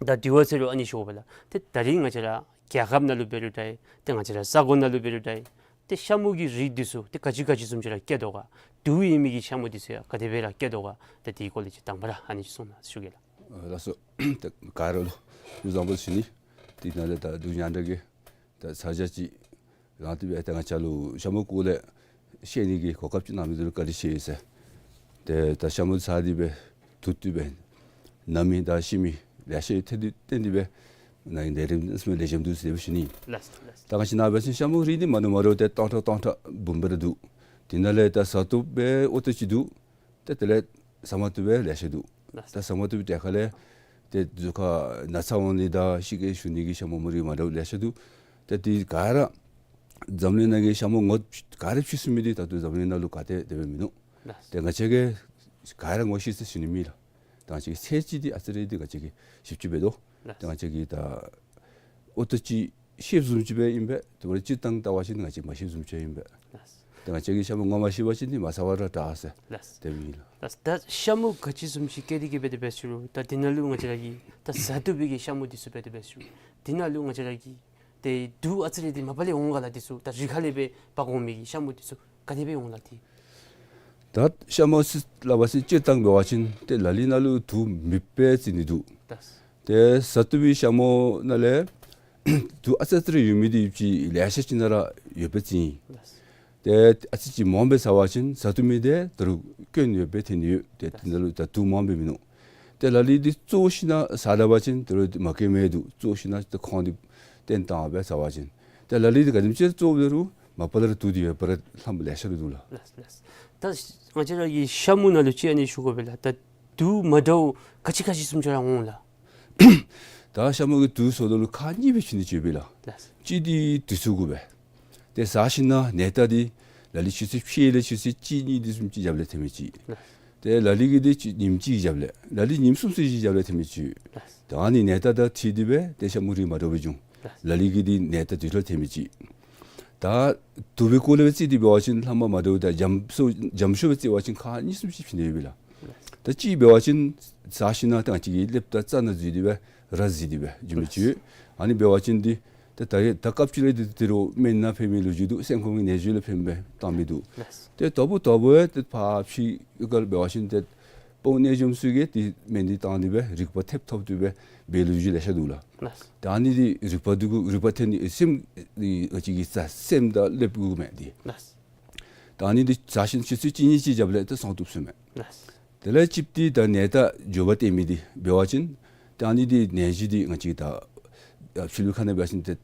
ད་དྲི་བ་ཟེར་རུང་ཨ་ནི་ཞུ་དགོ་པས་ལགས། ཏེ་ད་རིས་ང་བཅས་ར་རྒྱལ་ཁབ་ནང་ལུ་འབད་རུང་འདྲ་ཏེ་ང་བཅས་ར་ས་གོ་ནང་ལུ་འབད་རུང་འདྲ་ཏེ་ཤ་མུ་གི་རིགས་འདི་ཚུ་ཏེ་ག་ཅི་ག་ཅི་བཟུམ་ཅིག་ར་སྐྱེ་དོ་ག། དུག་ཡོད་མི་གི་ཤ་མུ་འདི་ཚུ་ཡང་ག་དེ་སྦེ་ར་སྐྱེ་དོ་ག། ད་དེའི་སྐོར་ལས་ཅིག་དང་པ་ར་ཨ་ནི་ཅིག་གསུང་གནང་ཟེར་ཞུ་གེ་ལགས། ཨ་ལགས་སོ། ད་ག་ར་ལུ་སྐུ་གཟུགས་བཟང་པོ་ཟེར་ཞུ་ནི། དེ་ནང་ལས་ད་འབྲུག་ཉང་བྲག་གི་ད་ཚ་གྱང་ཅིག་རང་དེ་སྦེ་ད་ང་བཅས་ལུ་ཤ་མུ་སྐོར་ལས་ཤེས་ནི་གི་གོ་སྐབས་ཅིག་གནང་མི་འདི་ལུ་བཀའ་དྲིན་ཆེ་ཟེར། ཏེ་ད་ཤ་མུ་བཟའ་སྟེ་སྦེ་དུག་འཐུང་སྦེ་ན་མི་དང་ཤི་མི་ལེ་ཤ་ཡོད། ཏེ་དེ་བརྟེན་ཏེ་སྦེ་ནཱ་གི་ལས་རིམ་ཨ་ཙི་མི་ལེགས་ཤོམ་འདུག་ཟེར་ཞུ་ནི། ལགས་སོ་ལགས་སོ། ད་ང་བཅས་ནཱ་འབད་བ་ཅིན་ཤ་མུ་རིགས་འདི་མ་འདྲཝ་མ་འདྲཝ་ཏེ་སྟོང་ཕྲག་སྟོང་ཕྲག་འབུམ་སྦེ་ར་འདུག། དེ་ནང་ལས་ད་བཟའ་བཏུབ་སྦེ་ཨོ་ཏོ་ཅིག་འདུག། ཏེ་དེ་ལས་བཟའ་མ་བཏུབ་སྦེ་ལེ་ཤ་འདུག། ལགས་སོ། ད་བཟའ་མ་བཏུབ་པའི་གྲས་ཁར་ལས་ཏེ་གཟུགས་ཁར་ན་ཚ་འོང་ནི་དང་ཤི་གེ་ཞུ་ནི་གི་ཤ་མུ་མུ་རིགས་མ་འདྲཝ་ལེ་ཤ་འདུག། ཏེ་དེ་ག་ར་འཛམ་གླིང་ནང་གི་ཤ་མུ་ངོ་ག་ར་ཕྱེ་ཚུགས་མི་འདི་ད་ལྟོ་འཛམ་གླིང་ནང་ལུ་ག་ཏེ་དེ་སྦེ་མིན་འདུག། ལགས་སོ། ཏེ་ང་བཅས་ཀྱིས་ག་ར་ངོ་ཤེས་ཟེར་ཞུ་ནི་མེད་ལགས། ད་ང་བཅས་ཀྱིས་ཚད་ཅིག་འདི་ཨ་ཙི་རེ་འདི་ང་བཅས་ཀྱིས་ཞིབ་ཅིག་འབད་དོ། ལགས་སོ། ད་ང་བཅས་ཀྱིས་ད་ཨོ་ཏོ་ཅིག་ཤེསཔ་བཟུམ་ཅིག་སྦེ་ཨིན་པས། དེ་འབདཝ་ད་སྤྱིར་བཏང་བལྟ་བ་ཅིན་ང་བཅས་མ་ཤེསཔ་བཟུམ་ཅིག་ཨིན་པས། ལགས་སོ། ད་ང་བཅས་ཀྱིས་ཤ་མུ་ངོ་མ་ཤེས་པ་ཅིན་འདི་མ་བཟའ་བར་ར་དྲག་ཟེར། ལགས་སོ། དེ་སྦེ་ཨིན་ལགས། ལགས་སོ། ད་ཤ་མུ་ག་ཅི་བཟུམ་ཅིག་སྐྱེ་སྟེ་གི་སྦེ་དེ་སྦེ་ཞུ་རུང་ད་དེ་ནང་ལུ་ང་བཅས་ར་གི་ད་བཟའ་བཏུབ་པའི་གི་ཤ་མུ་འདི་ཚུ་སྦེ་དེ་སྦེ་ཞུ་རུང་དེ་ནང་ལུ་ང་བཅས་ར་གི་ཏེ་དུག་ཨ་ཙི་རེ་འདི་མ་པ་ལས་འོང་ག་ལགས། འདི་ཚུ་ད་རི་ཁ་ལས་སྦེ་འབག་འོང་མི་གི་ཤ་མུ་འདི་ཚུ་ག་དེ་སྦེ་འོང་ལགས་ཏེ། ད་ཤ་མུ་ཟེར་སླབ་པ་ཅིན་སྤྱིར་བཏང་འབད་བ་ཅིན་ཏེ་ལ་ལུ་ནང་ལུ་དུག་མེདཔ་སྦེ་བརྩི་ནི་འདུག། ལགས་སོ། ཏེ་བཟའ་བཏུབ་པའི་ཤ་མུ་ནང་ལས་དུག་ཨ་ཙི་ཙི་རེ་ཡོད་མི་འདི་ཅིག་ལེ་ཤ་ཅིག་ནང་ར་ཡོདཔ་སྦེ་བརྩི་ཡི། ལགས་སོ། ཏེ་ཨ་ཙི་ཅིག་མངམ་སྦེ་བཟའ་བ་ཅིན་བཟའ་བཏུབ་མི་འདི་ད་རུང་སྐྱོན་ཡོདཔ་སྦེ་ཐོན་ནི་ཡོད། ཏེ་དེ་ནང་ལུ་ད་དུག་མངམ་སྦེ་མིན་འདུག། ཏེ་ལ་ལུ་འདི་བཙོ་ཞིན་ན་བཟའ་ད་པ་ཅིན་ད་རུང་མ་སྐྱོན་མི་འདུག། བཙོ་ཞིན་ན་ཏེ་ཁོང་འདི་བཏོན་བཏང་སྦེ་བཟའ་བ་ཅིན། ཏེ་ལ་ལུ་འདི་ག་དེམ་ཅིག་བཙོ་རུང་མ་པ་ལས་ར་དུག་འདི་ཡོད་པ་ར་ལྷམ་ལེ་ཤ་ར་འདུག་ལགས། ལགས་སོ་ལགས་སོ། ད་ང་བཅས་ར་གི་ཤ་མུ་ནང་ལུ་ཅིག་ཨ་ནི་ཞུ་དགོ་པས་ལགས། ད་དུག་མ་འདྲཝ་ག་ཅི་ག་ཅི་བཟུམ་ཅིག་ར་འོང་ལགས། ད་ཤ་མུ་གི་དུག་ཟེརཝ་ད་ལུ་ཁག་གཉིས་སྦེ་ཕྱེ་ནི་ཅིག་ཡོད་པས་ལགས། ལགས་སོ། གཅིག་འདི་དུས་ཚོད་གུ་སྦེ། ཏེ་བཟའ་ཞིན་ན་ནད་རྟགས་འདི་ལ་ལུ་ཆུ་ཚོད་ཕྱེད་ལས་ཆུ་ཚོད་གཅིག་གཉིས་འདི་བཟུམ་ཅིག་རྒྱབ་ལས་ཐོན་མི་ཅིག། ལགས་སོ། ཏེ་ལ་ལུ་གི་འདི་ཅིག་ཉིནམ་གཅིག་རྒྱབ་ལས་ལ་ལུ་ཉིནམ་གསུམ་ཚུན་ཅིག་རྒྱབ་ལས་ཐོན་མི་ཅིག། ལགས་སོ། ད་ཨ་ནི་ནད་རྟགས་དང་འཁྲིལ་ཏེ་སྦེ་ཏེ་ཤ་མུ་རིགས་མ་འདྲཝ་སྦེ་འབྱུང་། ལགས་སོ། ལ་ལུ་གི་འདི་ནད་རྟགས་དུས་ལུ་ཐོན་མི་ཅིག། ད་དུག་པའི་སྐོར་ལས་སྦེ་བརྩི་སྟེ་འབད་བ་ཅིན་ལྷག་མ་མ་འདྲཝ་ད་འཇམ་སུ་འཇམ་ཤོས་སྦེ་བརྩི་བ་ཅིན་ཁག་གཉིས་གསུམ་ཅིག་ཕྱེ་ནི་ཡོད་པས་ལགས། ད་གཅིག་འབད་བ་ཅིན་བཟའ་ཞིན་ན་ད་ང་བཅས་ཀྱི་ཀླདཔ་དང་རྩ་ནང་འཛུལ་ཏེ་སྦེ་ར་བཟི་སྟེ་སྦེ་འགྱོ་མི་ཅིག་ཡོད། ཨ་ནི་འབད་བ་ཅིན་འདི་ད་ད་ད་སྐབས་ཅིག་ལས་འདི་ད་རུང་སྨན་ནང་ཕན་མི་ལོ་རྒྱུས་འདུག། སེམས་ཁོང་གི་ནད་གཞི་ལུ་ཕན་པའི་བཏང་མི་འདུག། ཏེ་དོ་བུ་དོ་བུ་ཏེ་ཕར་ཕྱི་ག་ལུ་འབད་བ་ཅིན་ཏེ་དཔོན་གནས་འཇོམས་ཚུ་གིས་འདི་སྨན་འདི་བཏང་སྟེ་སྦེ་རིག་པ་ཐེབས་ཐོབ་སྟེ་སྦེ་འབད་ལོ་རྒྱུས་ལེ་ཤ་འདུག་ལགས། ད་ཨ་ནི་འདི་རིག་པ་འདི་གུ་རིག་པ་ཐོན་ནི་སེམས་འདི་ང་བཅས་ཀྱི་རྩ་སེམས་དང་ཀླདཔ་གུ་མས་འདི། ད་ཨ་ནི་འདི་བཟའ་ཞིན་ཆུ་ཚོད་གཅིག་གཉིས་ཅིག་རྒྱབ་ལས་ཏེ་སངས་བཏུབ་ཟེར་མས། ལགས་སོ། དེ་ལས་གཅིག་འདི་ད་ནད་རྟགས་འགྱོ་བ་སྟོན་མི་འདི་འབད་བ་ཅིན་ད་ཨ་ནི་འདི་ནད་གཞི་འདི་ང་བཅས་ད་ཕྱི་ལུ་ཁ་ནང་འབད་བ་ཅིན་ཏེ་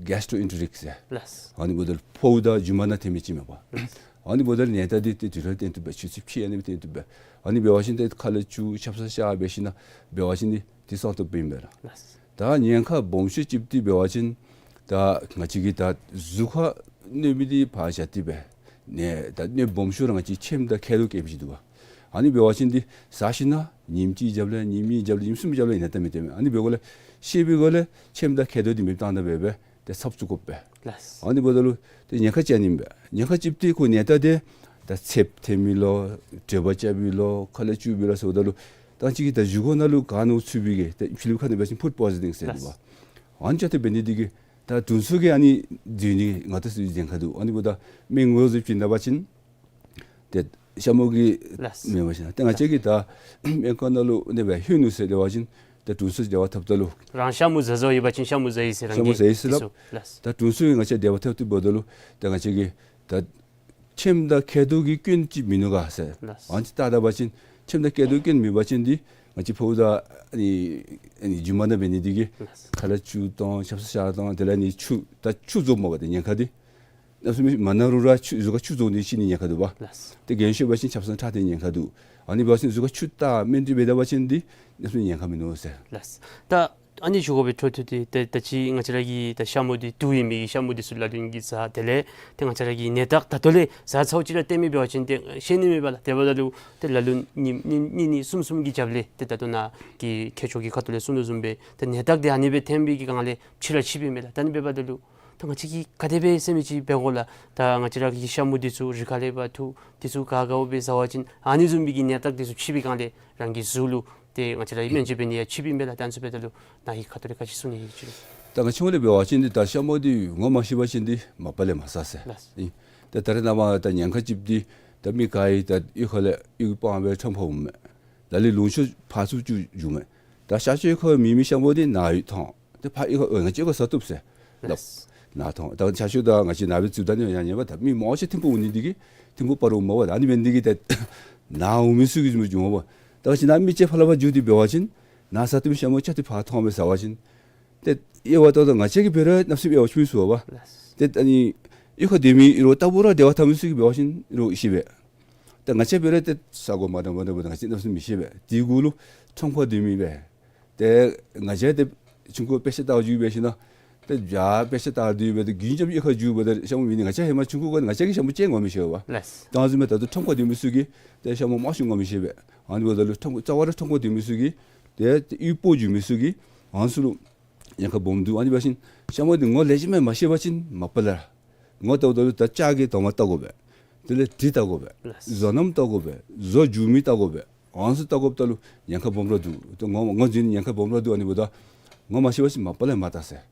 གེསི་ཊོ་ཨེན་ཊེ་རིག་ཟེར། ལགས་སོ། ཨ་ནི་འབདཝ་ད་ཕོཝ་དང་རྒྱུ་མ་ནང་ཐོན་མི་ཅིག་མས་པ། ལགས་སོ། ཨ་ནི་འབདཝ་ད་ནད་རྟགས་འདི་ཏེ་དུས་ལུ་སྟོན་བཏུབ་པས། ཆུ་ཚོད་ཕྱེད་ཨ་ནི་སྟོན་བཏུབ་པས། ཨ་ནི་འབད་བ་ཅིན་ཏེ་ཁ་ལས་སྐྱུག་ཆབ་གསང་བཞག་འབད་ཞིན་ན་འབད་བ་ཅིན་འདི་ཏེ་སངས་བཏུབ་པས་ཨིན་པས་ལགས། ལགས་སོ། ད་ཉེན་ཁ་སྦོམ་ཤོས་གཅིག་འདི་འབད་བ་ཅིན་ད་ང་བཅས་ཀྱི་ད་གཟུགས་ཁར་གནོད་མི་འདི་ཕར་བཞག་སྟེ་སྦེ་ནི་ད་གནོད་སྦོམ་ཤོས་ར་ང་བཅས་ཁྱེམ་དང་མཁལ་རྡོག་སྐྱེ་མི་ཅིག་འདུག་པ། ཨ་ནི་འབད་བ་ཅིན་འདི་བཟའ་ཞིན་ན་ཉིནམ་གཅིག་རྒྱབ་ལས་ཉིནམ་གཉིས་རྒྱབ་ལས་ཉིནམ་གསུམ་རྒྱབ་ལས་ཨིན་ན་ད་མི་སྟོན་མས། ཨ་ནི་འབད་དགོཔ་ལས་ཤེས་པའི་སྒོ་ལས་ཁྱེམ་དང་མཁལ་རྡོག་འདི་མེདཔ་བཏང་ད་འབད་སྦེ་ཏེ་ཚབ་བཙུགས་དགོ་པས། ལགས་སོ། ཨ་ནི་འབདཝ་ད་ལུ་ཏེ་ཉེན་ཁ་ཅིག་ཨ་ནི་ཨིན་པས། ཉེན་ཁ་གཅིག་འདི་ཁོ་ནད་རྟགས་འདི་ད་ཚདཔ་ཐོན་མི་ལོ་དྲོད་འབར་རྐྱབ་པའི་ལོ་ཁ་ལས་སྐྱུག་པའི་ལོ་ཟེརཝ་ད་ལུ་ད་ང་བཅས་ཀྱི་ད་བཞེས་སྒོ་ནང་ལུ་ག་ནོར་ཚུད་པའི་གི་ཏེ་ཕྱི་ལུ་ཁ་ནང་འབད་བ་ཅིན་ཕུཌ་པོའི་ཛོན་ནིང་ཟེར་འདུག་པ། ལགས་སོ། ཨ་ནི་ཅིག་ཏེ་འབད་ནི་འདི་གིས་ད་དྲུང་འཚོ་གིས་ཨ་ནི་འཛུལ་ནི་ང་བཅས་ཚུ་ཉེན་ཁ་འདུག། ཨ་ནི་འབདཝ་ད་སྨན་ངོས་སུ་བྱིན་ད་པ་ཅིན་ཏེ་ཤ་མུ་གི་ལགས་སོ། མེད་པ་ཅིན་ཏེ་ང་བཅས་ཀྱིས་ད་སྨན་ཁང་ནང་ལུ་ཨ་ནི་སྦེ་ལྷོད་ནུག་ཟེར་སླབ་པ་ཅིན་ཏེ་དྲུང་འཚོ་འབྲེལ་བ་འཐབ་ད་ལུ་རང་ཤ་མུ་བཟའ་བཟའཝ་ཡོད་པ་ཅིན་ཤ་མུ་བཟའ་ཡི་ཟེར་ཤ་མུ་རང་གིས་བཟའ་ཡི་ཟེར་སླབ། ལགས་སོ། ད་དྲུང་འཚོ་གིས་ང་བཅས་འབྲེལ་བ་འཐབ་སྟེ་འབདཝ་ད་ལུ་ཏེ་ང་བཅས་ཀྱིས་ད་ཁྱེམ་དང་མཁལ་རྡོག་གི་སྐྱོན་ཅིག་མིན་ནུག་ག་ཟེར། ལགས་སོ། ཨ་ནི་ཅིག་བལྟ་ད་པ་ཅིན་ཁྱེམ་དང་མཁལ་རྡོག་སྐྱོན་མེད་པ་ཅིན་འདི་ང་བཅས་ཕོཝ་དང་ཨ་ནི་ཨ་ནི་རྒྱུ་མ་ནང་འབད་ནི་འདི་གིས་ལགས་སོ། ཁ་ལས་སྐྱུག་བཏང་ཆབ་གསང་བཞག་བཏང་དེ་ལས་ཨ་ནི་ཆུ་ད་ཆུ་བཟོཝ་མས་པ་ཏེ་ཉེན་ཁ་འདི། གནམ་མེད་ས་མེད་མ་ན་རུང་ར་ཆུ་གཟུགས་ཁར་ཆུ་འཛུལ་ནི་ཅིག་ནི་ཉེན་ཁ་འདུག་པ། ལགས། ཏེ་རྒན་ཤོས་འབད་བ་ཅིན་ཆབ་གསང་ཁྲག་འཐེན་ཉེན་ཁ་འདུག། ཨ་ནི་འབད་བ་ཅིན་གཟུགས་ཁར་ཆུ་བཏབ་སྨན་དེ་འབད་ད་པ་ཅིན་འདི་གནམ་མེད་ས་མེད་ཉེན་ཁ་མིན་ནུག་ཟེར། ལགས། ད་ཨ་ནི་ཞུ་དགོ་པའི་འཕྲོ་མཐུད་དེ་ད་ད་ཅི་ང་བཅས་ར་གི་ད་ཤ་མུ་དེ་དུག་ཨིན་མི་གི་ཤ་མུ་དེ་ཚུ་ལ་ལུ་ཨིན་གྱི་བཟའ། དེ་ལས་ཏེ་ང་བཅས་ར་གི་ནད་རྟགས་ད་ལྟོ་ལས་བཟའ་ཚརཝ་ཅིག་ར་བསྟན་མི་འབད་བ་ཅིན་ཏེ་ཤེས་ནི་མེད་པས་ལགས། དེ་འབདཝ་ད་ལུ་ཏེ་ལ་ལུ་ཉིནམ་གཉིས་གཉིས་གཉིས་གསུམ་གསུམ་གྱི་རྒྱབ་ལས་ཏེ་ད་ལྟོ་ནཱ་གི་མཁས་མཆོག་གིས་ཁ་ཐུག་ལས་གསུངས་དོ་བཟུམ་སྦེ་ཏེ་ནད་རྟགས་དེ་ཨ་ནི་སྦེ་ཐོན་པའི་གི་སྒང་ལས་ཕྱི་ར་ཕྱིས་པའི་མས་ལགས། ད་ཨ་ནི་འབདཝ་ད་ལུ་ད་ང་བཅས་ཀྱིས་ག་དེ་སྦེ་ཟེར་མི་ཅིག་འབད་དགོ་ལགས། ད་ང་བཅས་ར་གི་ཤ་མུ་དེ་ཚུ་རི་ཁ་ལས་ཕར་འཐུ་དེ་ཚུ་ག་ག་སྦེ་བཟའ་བ་ཅིན་ཨ་ནི་བཟུམ་མའི་གི་ནད་རྟགས་དེ་ཚུ་ཕྱིས་པའི་སྒང་ལས་རང་གི་གཟུགས་ལུ་ཏེ་ང་བཅས་ར་སྨན་བཅོས་འབད་ནི་ཡང་ཕྱིས་པའི་མས་ལགས། ད་ཨ་ནི་ཚུ་འབདཝ་ད་ལུ་ནཱ་གི་ཁ་ཐུག་ལས་ག་ཅི་གསུང་ནི་ཡོད་ཅི། ད་ང་བཅས་ཧོང་ལས་འབད་བ་ཅིན་འདི་ད་ཤ་མུ་འདི་ངོ་མ་ཤེས་པ་ཅིན་འདི་མ་པ་ལས་མ་བཟའ་ཟེར། ལགས། ཨིན། ད་ད་རེས་ནངས་པ་ད་ཉེན་ཁ་ཅིག་འདི་ད་མི་ག་ཡང་ད་གཡུས་ཁ་ལས་གཡུས་སྤང་སྦེ་ཁྲམ་ཕབ་འོང་མས། ད་ལས་ལུང་ཤོར་ཕར་ཚུར་བཅུག་འགྱོཝ་མས། ད་ཤར་ཕྱོགས་ཁར་མེད་མི་ཤ་མུ་འདི་ནཱ་ཡོད་ཐོན། ཏེ་ཕར་གཡུས་ཁར་ཨོ་ང་བཅས་ཁར་བཟའ་བཏུབ་ཟེར། ལགས། ནཱ་ཐོན། ད་ཤར་ཕྱོགས་ད་ང་བཅས་ནཱ་སྦེ་འཛུལ་ད་ནི་ཡང་ཉན་པ་ད་མི་མང་ཤོས་ཐིམ་ཕུག་འོང་ནི་འདི་གིས་ཐིམ་ཕུག་སྤ་རོ་འོངམ་པ། ཨ་ནི་འབད་ནི་འདི་གིས་ད་ནཱ་འོང་མི་ཚུ་གིས་བཟུམ་འགྱོཝ་མས། ད་ང་བཅས་ནཱ་མི་ཅིག་ཕར་ལས་ཕར་འགྱོ་སྟེ་འབད་བ་ཅིན་ནཱ་བཟའ་བཏུབ་མི་ཤ་མུ་ཅིག་ཏེ་ཕར་ཐོན་སྦེ་བཟའ་བ་ཅིན་ཏེ་དབྱེ་བ་ད་ལྟོ་ང་བཅས་ཀྱིས་འབད་རུང་གནམ་མེད་ས་མེད་དབྱེ་བ་ཕྱེ་མི་ཚུགས་པས། ལགས། ཏེ་ཨ་ནི་གཡུས་ཁར་སྡོད་མི་ཨིན་རུང་ལྟ་བུ་ར་འབྲེལ་བ་འཐབ་མི་ཚུ་གིས་འབད་བ་ཅིན་ཨིན་རུང་ཤེས་པས། ད་ང་བཅས་འབད་རུང་ཏེ་ས་གོ་མ་འདྲཝ་མ་འདྲཝ་འབདཝ་ད་ང་བཅས་གནམ་མེད་ས་མེད་མི་ཤེས་པས། དེ་གུ་ལུ་ཁྲོམ་ཁར་སྡོད་མི་སྦེ་ཏེ་ང་བཅས་ཏེ་ཆུང་ཀུ་དཔེ་ཆ་ལྟ་བར་འགྱོ་བའི་ཤུལ་ན་ཏེ་བྱཱར་དཔེ་ཆ་ལྟ་སྡོད་སྦེ་ཏེ་རྒྱུན་རྐྱབ་གཡུས་ཁར་འགྱོ་སྦེ་ཏེ་ཤ་མུ་མེད་ནི་ང་བཅས་ཧེ་མ་ཆུང་ཀུ་གུ་ང་བཅས་ཀྱིས་ཤ་མུ་ཅིག་ངོ་མི་ཤེས་པས། ལགས། ད་བཟུམ་སྦེ་ད་ལྟོ་ཁྲོམ་ཁར་སྡོད་མི་ཚུ་གིས་ཏེ་ཤ་མུ་མང་ཤོས་ངོ་མི་ཤེས་པས། ཨ་ནི་འབདཝ་ད་ལུ་ཁྲོམ་རྩ་བ་ར་ཁྲོམ་ཁར་སྡོད་མི་ཚུ་གིས་ཏེ་ཏེ་གཡུས་སྤོ་འགྱོ་མི་ཚུ་གིས་ཨ་ནི་ཚུ་ལུ་ཉེན་ཁ་སྦོམ་འདུག། ཨ་ནི་འབད་བ་ཅིན་ཤ་མུ་འདི་ངོ་ལེགས་ཤོམ་སྦེ་མ་ཤེས་པ་ཅིན་མ་པ་ལས་ངོ་བལྟཝ་ད་ལུ་ད་ལྕགས་ཀྱི་དོང་མ་བལྟ་དགོ་པས། དེ་ལས་གྲི་བལྟ་དགོ་པས། ལགས། བཟོ་རྣམ་བལྟ་དགོ་པས། བཟོ་རྒྱུ་མི་བལྟ་དགོ་པས། ཨ་ནི་ཚུ་བལྟ་དགོཔ་ད་ལུ་ཉེན་ཁ་སྦོམ་ར་འདུག། ཏེ་ངོ་ངོ་འཛིན་ཉེན་ཁ་སྦོམ་ར་འདུག། ཨ་ནི་འབདཝ་ད་ངོ་མ་ཤེས་པ་ཅིན་མ་པ་ལས་མ་བལྟ་ཟེར།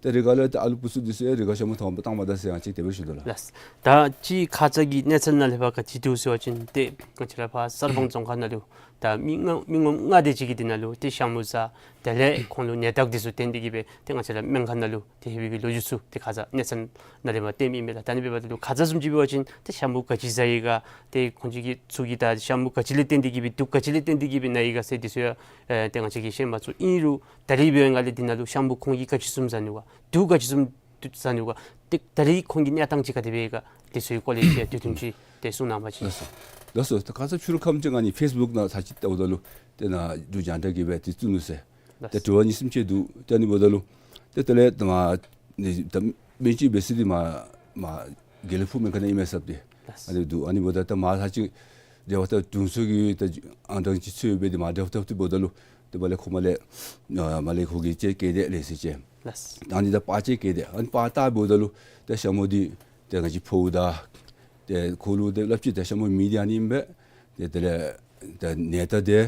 ཏེ་རི་ཁ་ལས་ཏེ་ཨ་ལུ་བུཚ་འདི་ཚུ་ཡང་རི་ཁར་ཤ་མུ་ཐོན་སྦེ་བཏང་མ་ད་ཟེར་ཡང་ཅིག་དེ་སྦེ་ཞུ་དོ་ལགས། ལགས། ད་ཅི་ཁ་ཙ་གི་གནས་ཚུལ་ནང་ལས་ཕར་ག་ཅི་འདུག་ཟེར་བ་ཅིན་ཏེ་ང་བཅས་ར་ཕར་གསར་སྤང་རྫོང་ཁག་ནང་ལུ་ད་མི་ལྔ་མི་ངོམ་ལྔ་དེ་ཅིག་གིས་འདི་ནང་ལུ་ཏེ་ཤ་མུ་བཟའ། དེ་ལས་ཁོང་ལུ་ནད་རྟགས་འདི་ཚུ་བརྟེན་ཏེ་གིས་སྦེ་ཏེ་ང་བཅས་ར་སྨན་ཁང་ནང་ལུ་ཏེ་ལྷོད་པའི་གི་ལོ་རྒྱུས་ཚུ་ཏེ་ཁ་ཙ་གནས་ཚུལ་ནང་ལས་མར་བཏོན་མི་མས་ལགས། ད་ཨ་ནི་འབདཝ་ད་ལུ་ཁ་ཙ་བཟུམ་ཅིག་འབད་བ་ཅིན་ཏེ་ཤ་མུ་ག་ཅི་བཟའ་ཡི་ག། ཏེ་ཁོང་ཅིག་གིས་ཚུ་གིས་ད་ཤ་མུ་ག་ཅི་ལས་བརྟེན་ཏེ་གིས་སྦེ་དུག་ག་ཅི་ལས་བརྟེན་ཏེ་གིས་སྦེ་ན་ཡི་ག་ཟེར་འདི་ཚུ་ཡང་ཨེ་ཏེ་ང་བཅས་ཀྱིས་ཤེས་མ་ཚུགས། ཨིན་རུང་ད་རིས་འབད་བའི་སྒང་ལས་འདི་ནང་ལུ་ཤ་མུ་ཁོང་གིས་ག་ཅི་བཟུམ་བཟའ་ནུག་ག། དུག་ག་ཅི་བཟུམ་བཟའ་ནུག་ག། ཏེ་ད་རིས་ཁོང་གི་གནས་སྟངས་ཅིག་ག་དེ་སྦེ་ཡི་ག། དེ་ཚུའི་སྐོར་ལས་ཅིག་དུས་ཐུང་ཅིག་ཏེ་གསུང་གནང་བ་ཅིན། ལགས་སོ། ལགས་སོ། ད་ཁ་ཙ་ཕྱི་རུ་ཁམས་ཅིག་ཨ་ནི་ཕེསི་བུཀ་ནང་ཚར་ཅིག་བལྟཝ་ད་ལུ་ཏེ་ནཱ་འབྲུག་རྒྱང་བསྒྲགས་ཀྱིས་སྦེ་ཏེ་བཙུགས་ནུག་ཟེར། ཏེ་དྲི་བ་གཉིས་གསུམ་ཅིག་འདུག། ཏེ་ཨ་ནི་འབདཝ་ད་ལུ་ཏེ་དེ་ལས་ད་མར་ནི་ད་སྨན་བཅོས་འབད་ས་འདི་མར་མར་དགེ་ལེགས་ཕུག་སྨན་ཁང་ནང་ཨིན་མས་ཟེར་ཏེ། ལགས། ཨ་ནི་འདུག། ཨ་ནི་འབདཝ་ད་ད་མར་ཚར་ཅིག་འབྲེལ་བ་འཐབ་དྲུང་འཚོ་གི་ད་ཨང་གྲངས་ཅིག་འཚོལ་སྦེ་ཏེ་མར་འབྲེལ་བ་འཐབ་སྟེ་འབདཝ་ད་ལུ་ཏེ་མར་ལས་ཁོ་མར་ལས་ཨ་མར་ལས་ཁོ་གིས་ཅིག་བཀལ་ཏེ་ལེ་ཤ་ཅིག། ལགས། ད་ཨ་ནི་ད་པར་ཅིག་བཀལ་ཏེ་ཨ་ནི་པར་བལྟ་འབདཝ་ད་ལུ་ཏེ་ཤ་མུ་འདི་ཏེ་ང་བཅས་ཕོཝ་དང་ཏེ་ཁོ་ལུ་ཏེ་སླབ་ཅི། ཏེ་ཤ་མུ་མེད་འདི་ཨ་ནི་ཨིན་པས། ཏེ་དེ་ལས་ཏེ་ནད་རྟགས་འདི་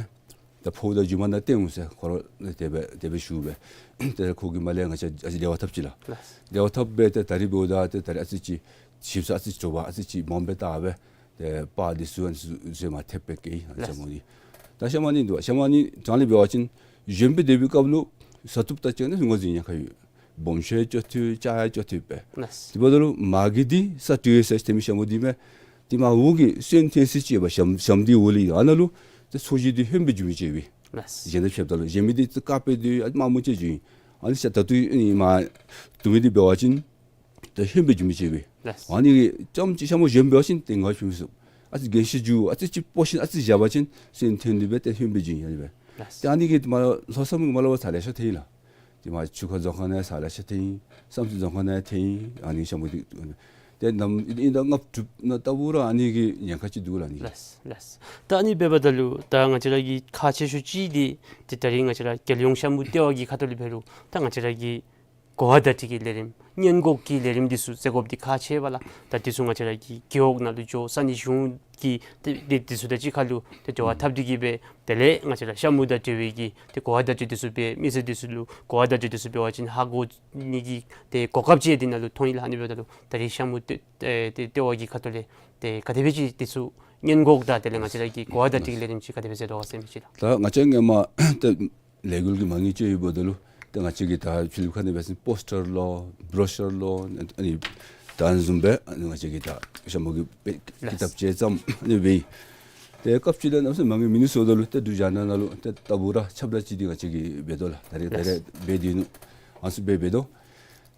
ད་ཕོཝ་དང་རྒྱུ་མ་ནང་བསྟན་འོང་ཟེར་ཁོ་ར་དེ་སྦེ་དེ་སྦེ་ཞུ་སྦེ། ཏེ་ཁོ་གིས་མར་ལས་ང་བཅས་ཨ་ཙི་འབྲེལ་བ་འཐབ་ཅི་ལགས། ལགས། འབྲེལ་བ་འཐབ་སྦེ་ཏེ་ད་རིས་འབདཝ་ད་ཏེ་ད་རིས་ཨ་ཙི་ཅིག་ཞིབ་ས་ཨ་ཙི་ཅིག་དྲོ་པ་ཨ་ཙི་ཅིག་མངམ་སྦེ་བལྟ་སྦེ་ཏེ་པར་འདི་ཚུ་ཨ་ནི་ཚུ་མར་ཐེབས་སྦེ་བཀལ་ཡི་ལགས། ཤ་མུ་འདི། ད་ཤ་མུ་ཨ་ནི་འདུག། ཤ་མུ་ཨ་ནི་དྲང་ལས་འབད་བ་ཅིན་གཞོནམ་སྦེ་སྡོད་པའི་སྐབས་ལུ་བཟའ་བཏུབ་ད་ཅིག་ཨ་ནི་ངོས་འཛིན་ཉེན་ཁ་ཡོད། སྦོམ་ཤོས་ཡང་བཅོ་བཏུབ། ཆུང་ཡང་བཅོ་བཏུབ་པས། ལགས། དེ་འབདཝ་ད་ལུ་མ་གི་འདི་ས་ཊི་ཡོ་སི་ཟེར་ཐོན་མི་ཤ་མུ་འདི་མས། དེ་མར་འོག་གི་སོན་ཐོན་ས་ཅིག་ཡོདཔ་ཞྭམོ་ཞྭམོ་འདི་འོག་ལས་ཨ་ནཱ་ལུ་ཏེ་ཚོས་གཞི་འདི་ཧོནམ་སྦེ་འགྱོ་མི་ཅིག་ཡོད་པས། ལགས། གཞན་དང་ཕྱདཔ་ད་ལུ་གཞན་མི་འདི་ཏེ་དཀརཔོ་སྦེ་སྡོད་ཡི། ཨ་དམར་མོ་ཅིག་འགྱོ་ཡི། ཨ་ནི་ཤ་ད་ལྟོ་ཨ་ནི་མར་དུམ་གྲ་འདི་འབད་བ་ཅིན་ཏེ་ཧོནམ་སྦེ་འགྱོ་མི་ཅིག་ཡོད་པས། ལགས། ཨ་ནི་གིས་རྐྱངམ་ཅིག་ཤ་མུ་གཞན་འབད་བ་ཅིན་ཏེ་ངོ་ཕྱེ་མི་ཚུགས། ཨ་ཙི་རྒན་ཤོས་འགྱོ་ཨ་ཙི་ཅིག་སྤོ་ཞིནམ་ཨ་ཙི་བཞག་པ་ཅིན་སོན་ཐོན་ཏེ་སྦེ་ཏེ་ཧོནམ་སྦེ་འགྱོ་ཡི་ཨ་ནི་སྦེ། ལགས། ཏེ་ཨ་ནི་གིས་མར་ལྷོ་མཚམས་མར་ལུ་ས་ལེ་ཤ་ཐོན་ཡི་ལགས། ཏེ་མར་ཆུ་ཁ་རྫོང་ཁག་ནང་ས་ལེ་ཤ་ཐོན་ཡི། བསམ་རྩེ་རྫོང་ཁག་ནང་ཐོན་ཡི། ཨ་ནི་ཤ་མུ་འདི་ཏེ་ནམ་ཨིན་ད་ལྔ་དྲུག་ནང་ལྟ་བུ་ར་ཨ་ནི་གི་ཉེན་ཁ་ཅིག་འདུག་ལགས་ཨ་ནི། ལགས་ལགས། ད་ཨ་ནི་འབདཝ་ད་ལུ་ད་ང་བཅས་ར་གི་ཁག་ཆེ་ཤོས་ཅིག་འདི་ཏེ་ད་རིས་ང་བཅས་ར་རྒྱལ་ཡོངས་ཤ་མུ་ལྟེ་བ་གི་ཁ་ཐུག་ལས་འབད་རུང་ད་ང་བཅས་ར་གི་གོ་བ་བརྡ་སྤྲོད་ཀྱི་ལས་རིམ་སྔོན་འགོག་གི་ལས་རིམ་འདི་ཚུ་མཛད་དགོཔ་འདི་ཁག་ཆེ་བས་ལགས། ད་འདི་ཚུ་ང་བཅས་ར་གི་རྒེད་འོག་ནང་ལུ་འགྱོ་ས་གནས་གཞུང་གི་ཏེ་ཏེ་འདི་ཚུ་དང་གཅིག་ཁར་ལུ་ཏེ་འབྲེལ་བ་འཐབ་སྟེ་གིས་སྦེ་དེ་ལས་ང་བཅས་ར་ཤ་མུ་དང་འབྲེལ་བའི་གི་ཏེ་གོ་བ་བརྡ་སྤྲོད་འདི་ཚུ་འབད་མི་སེར་འདི་ཚུ་ལུ་གོ་བ་བརྡ་སྤྲོད་འདི་ཚུ་འབད་བ་ཅིན་ཧ་གོ་ནི་གི་ཏེ་གོ་སྐབས་ཅིག་འདི་ནང་ལུ་མཐོང་ཡི་ལགས། ཨ་ནི་འབདཝ་ད་ལུ་ད་རིས་ཤ་མུ་ལྟེ་ཨེ་ཏེ་ལྟེ་བ་གི་ཁ་ཐུག་ལས་ཏེ་ག་དེ་སྦེ་ཅིག་འདི་ཚུ་སྔོན་འགོག་དང་དེ་ལས་ང་བཅས་ར་གི་གོ་བ་བརྡ་སྤྲོད་ཀྱི་ལས་རིམ་ཅིག་ག་དེ་སྦེ་མཛད་དོ་ག་ཟེར་མི་ཅིག་ལགས། ད་ང་བཅས་སྔོན་མ་ཏེ་ལས་འགུལ་གྱི་མ་དངུལ་ཅིག་ཡོདཔ་ད་ལུ་ཏེ་ང་བཅས་ཀྱིས་ད་ཕྱི་གླིངཔ་ཁ་ནང་འབད་བ་ཅིན་པོསི་ཊར་ལོ་བྲོ་ཤར་ལོ་ཨ་ནི་ད་བཟུམ་སྦེ་ཨ་ནི་ང་བཅས་ཀྱིས་ད་ཤ་མུ་གི་དཔེ་ཀི་ཏབ་ཅིག་བརྩམས་ཨ་ནི་སྦེ་ཏེ་སྐབས་ཅིག་ལས་གནམ་མེད་ས་མེད་མང་མི་ནུག་ཟེརཝ་ད་ལུ་ཏེ་འབྲུག་རྒྱང་བསྒྲགས་ནང་ལུ་ཏེ་ལྟ་བུ་ར་ཁྱབ་བརྡལ་ཅིག་འདི་ང་བཅས་ཀྱིས་འབད་དོ་ལགས། ད་རེས་ད་རེས་འབད་དེ་ནུག། ཨ་ནི་ཚུ་སྦེ་འབད་དོ།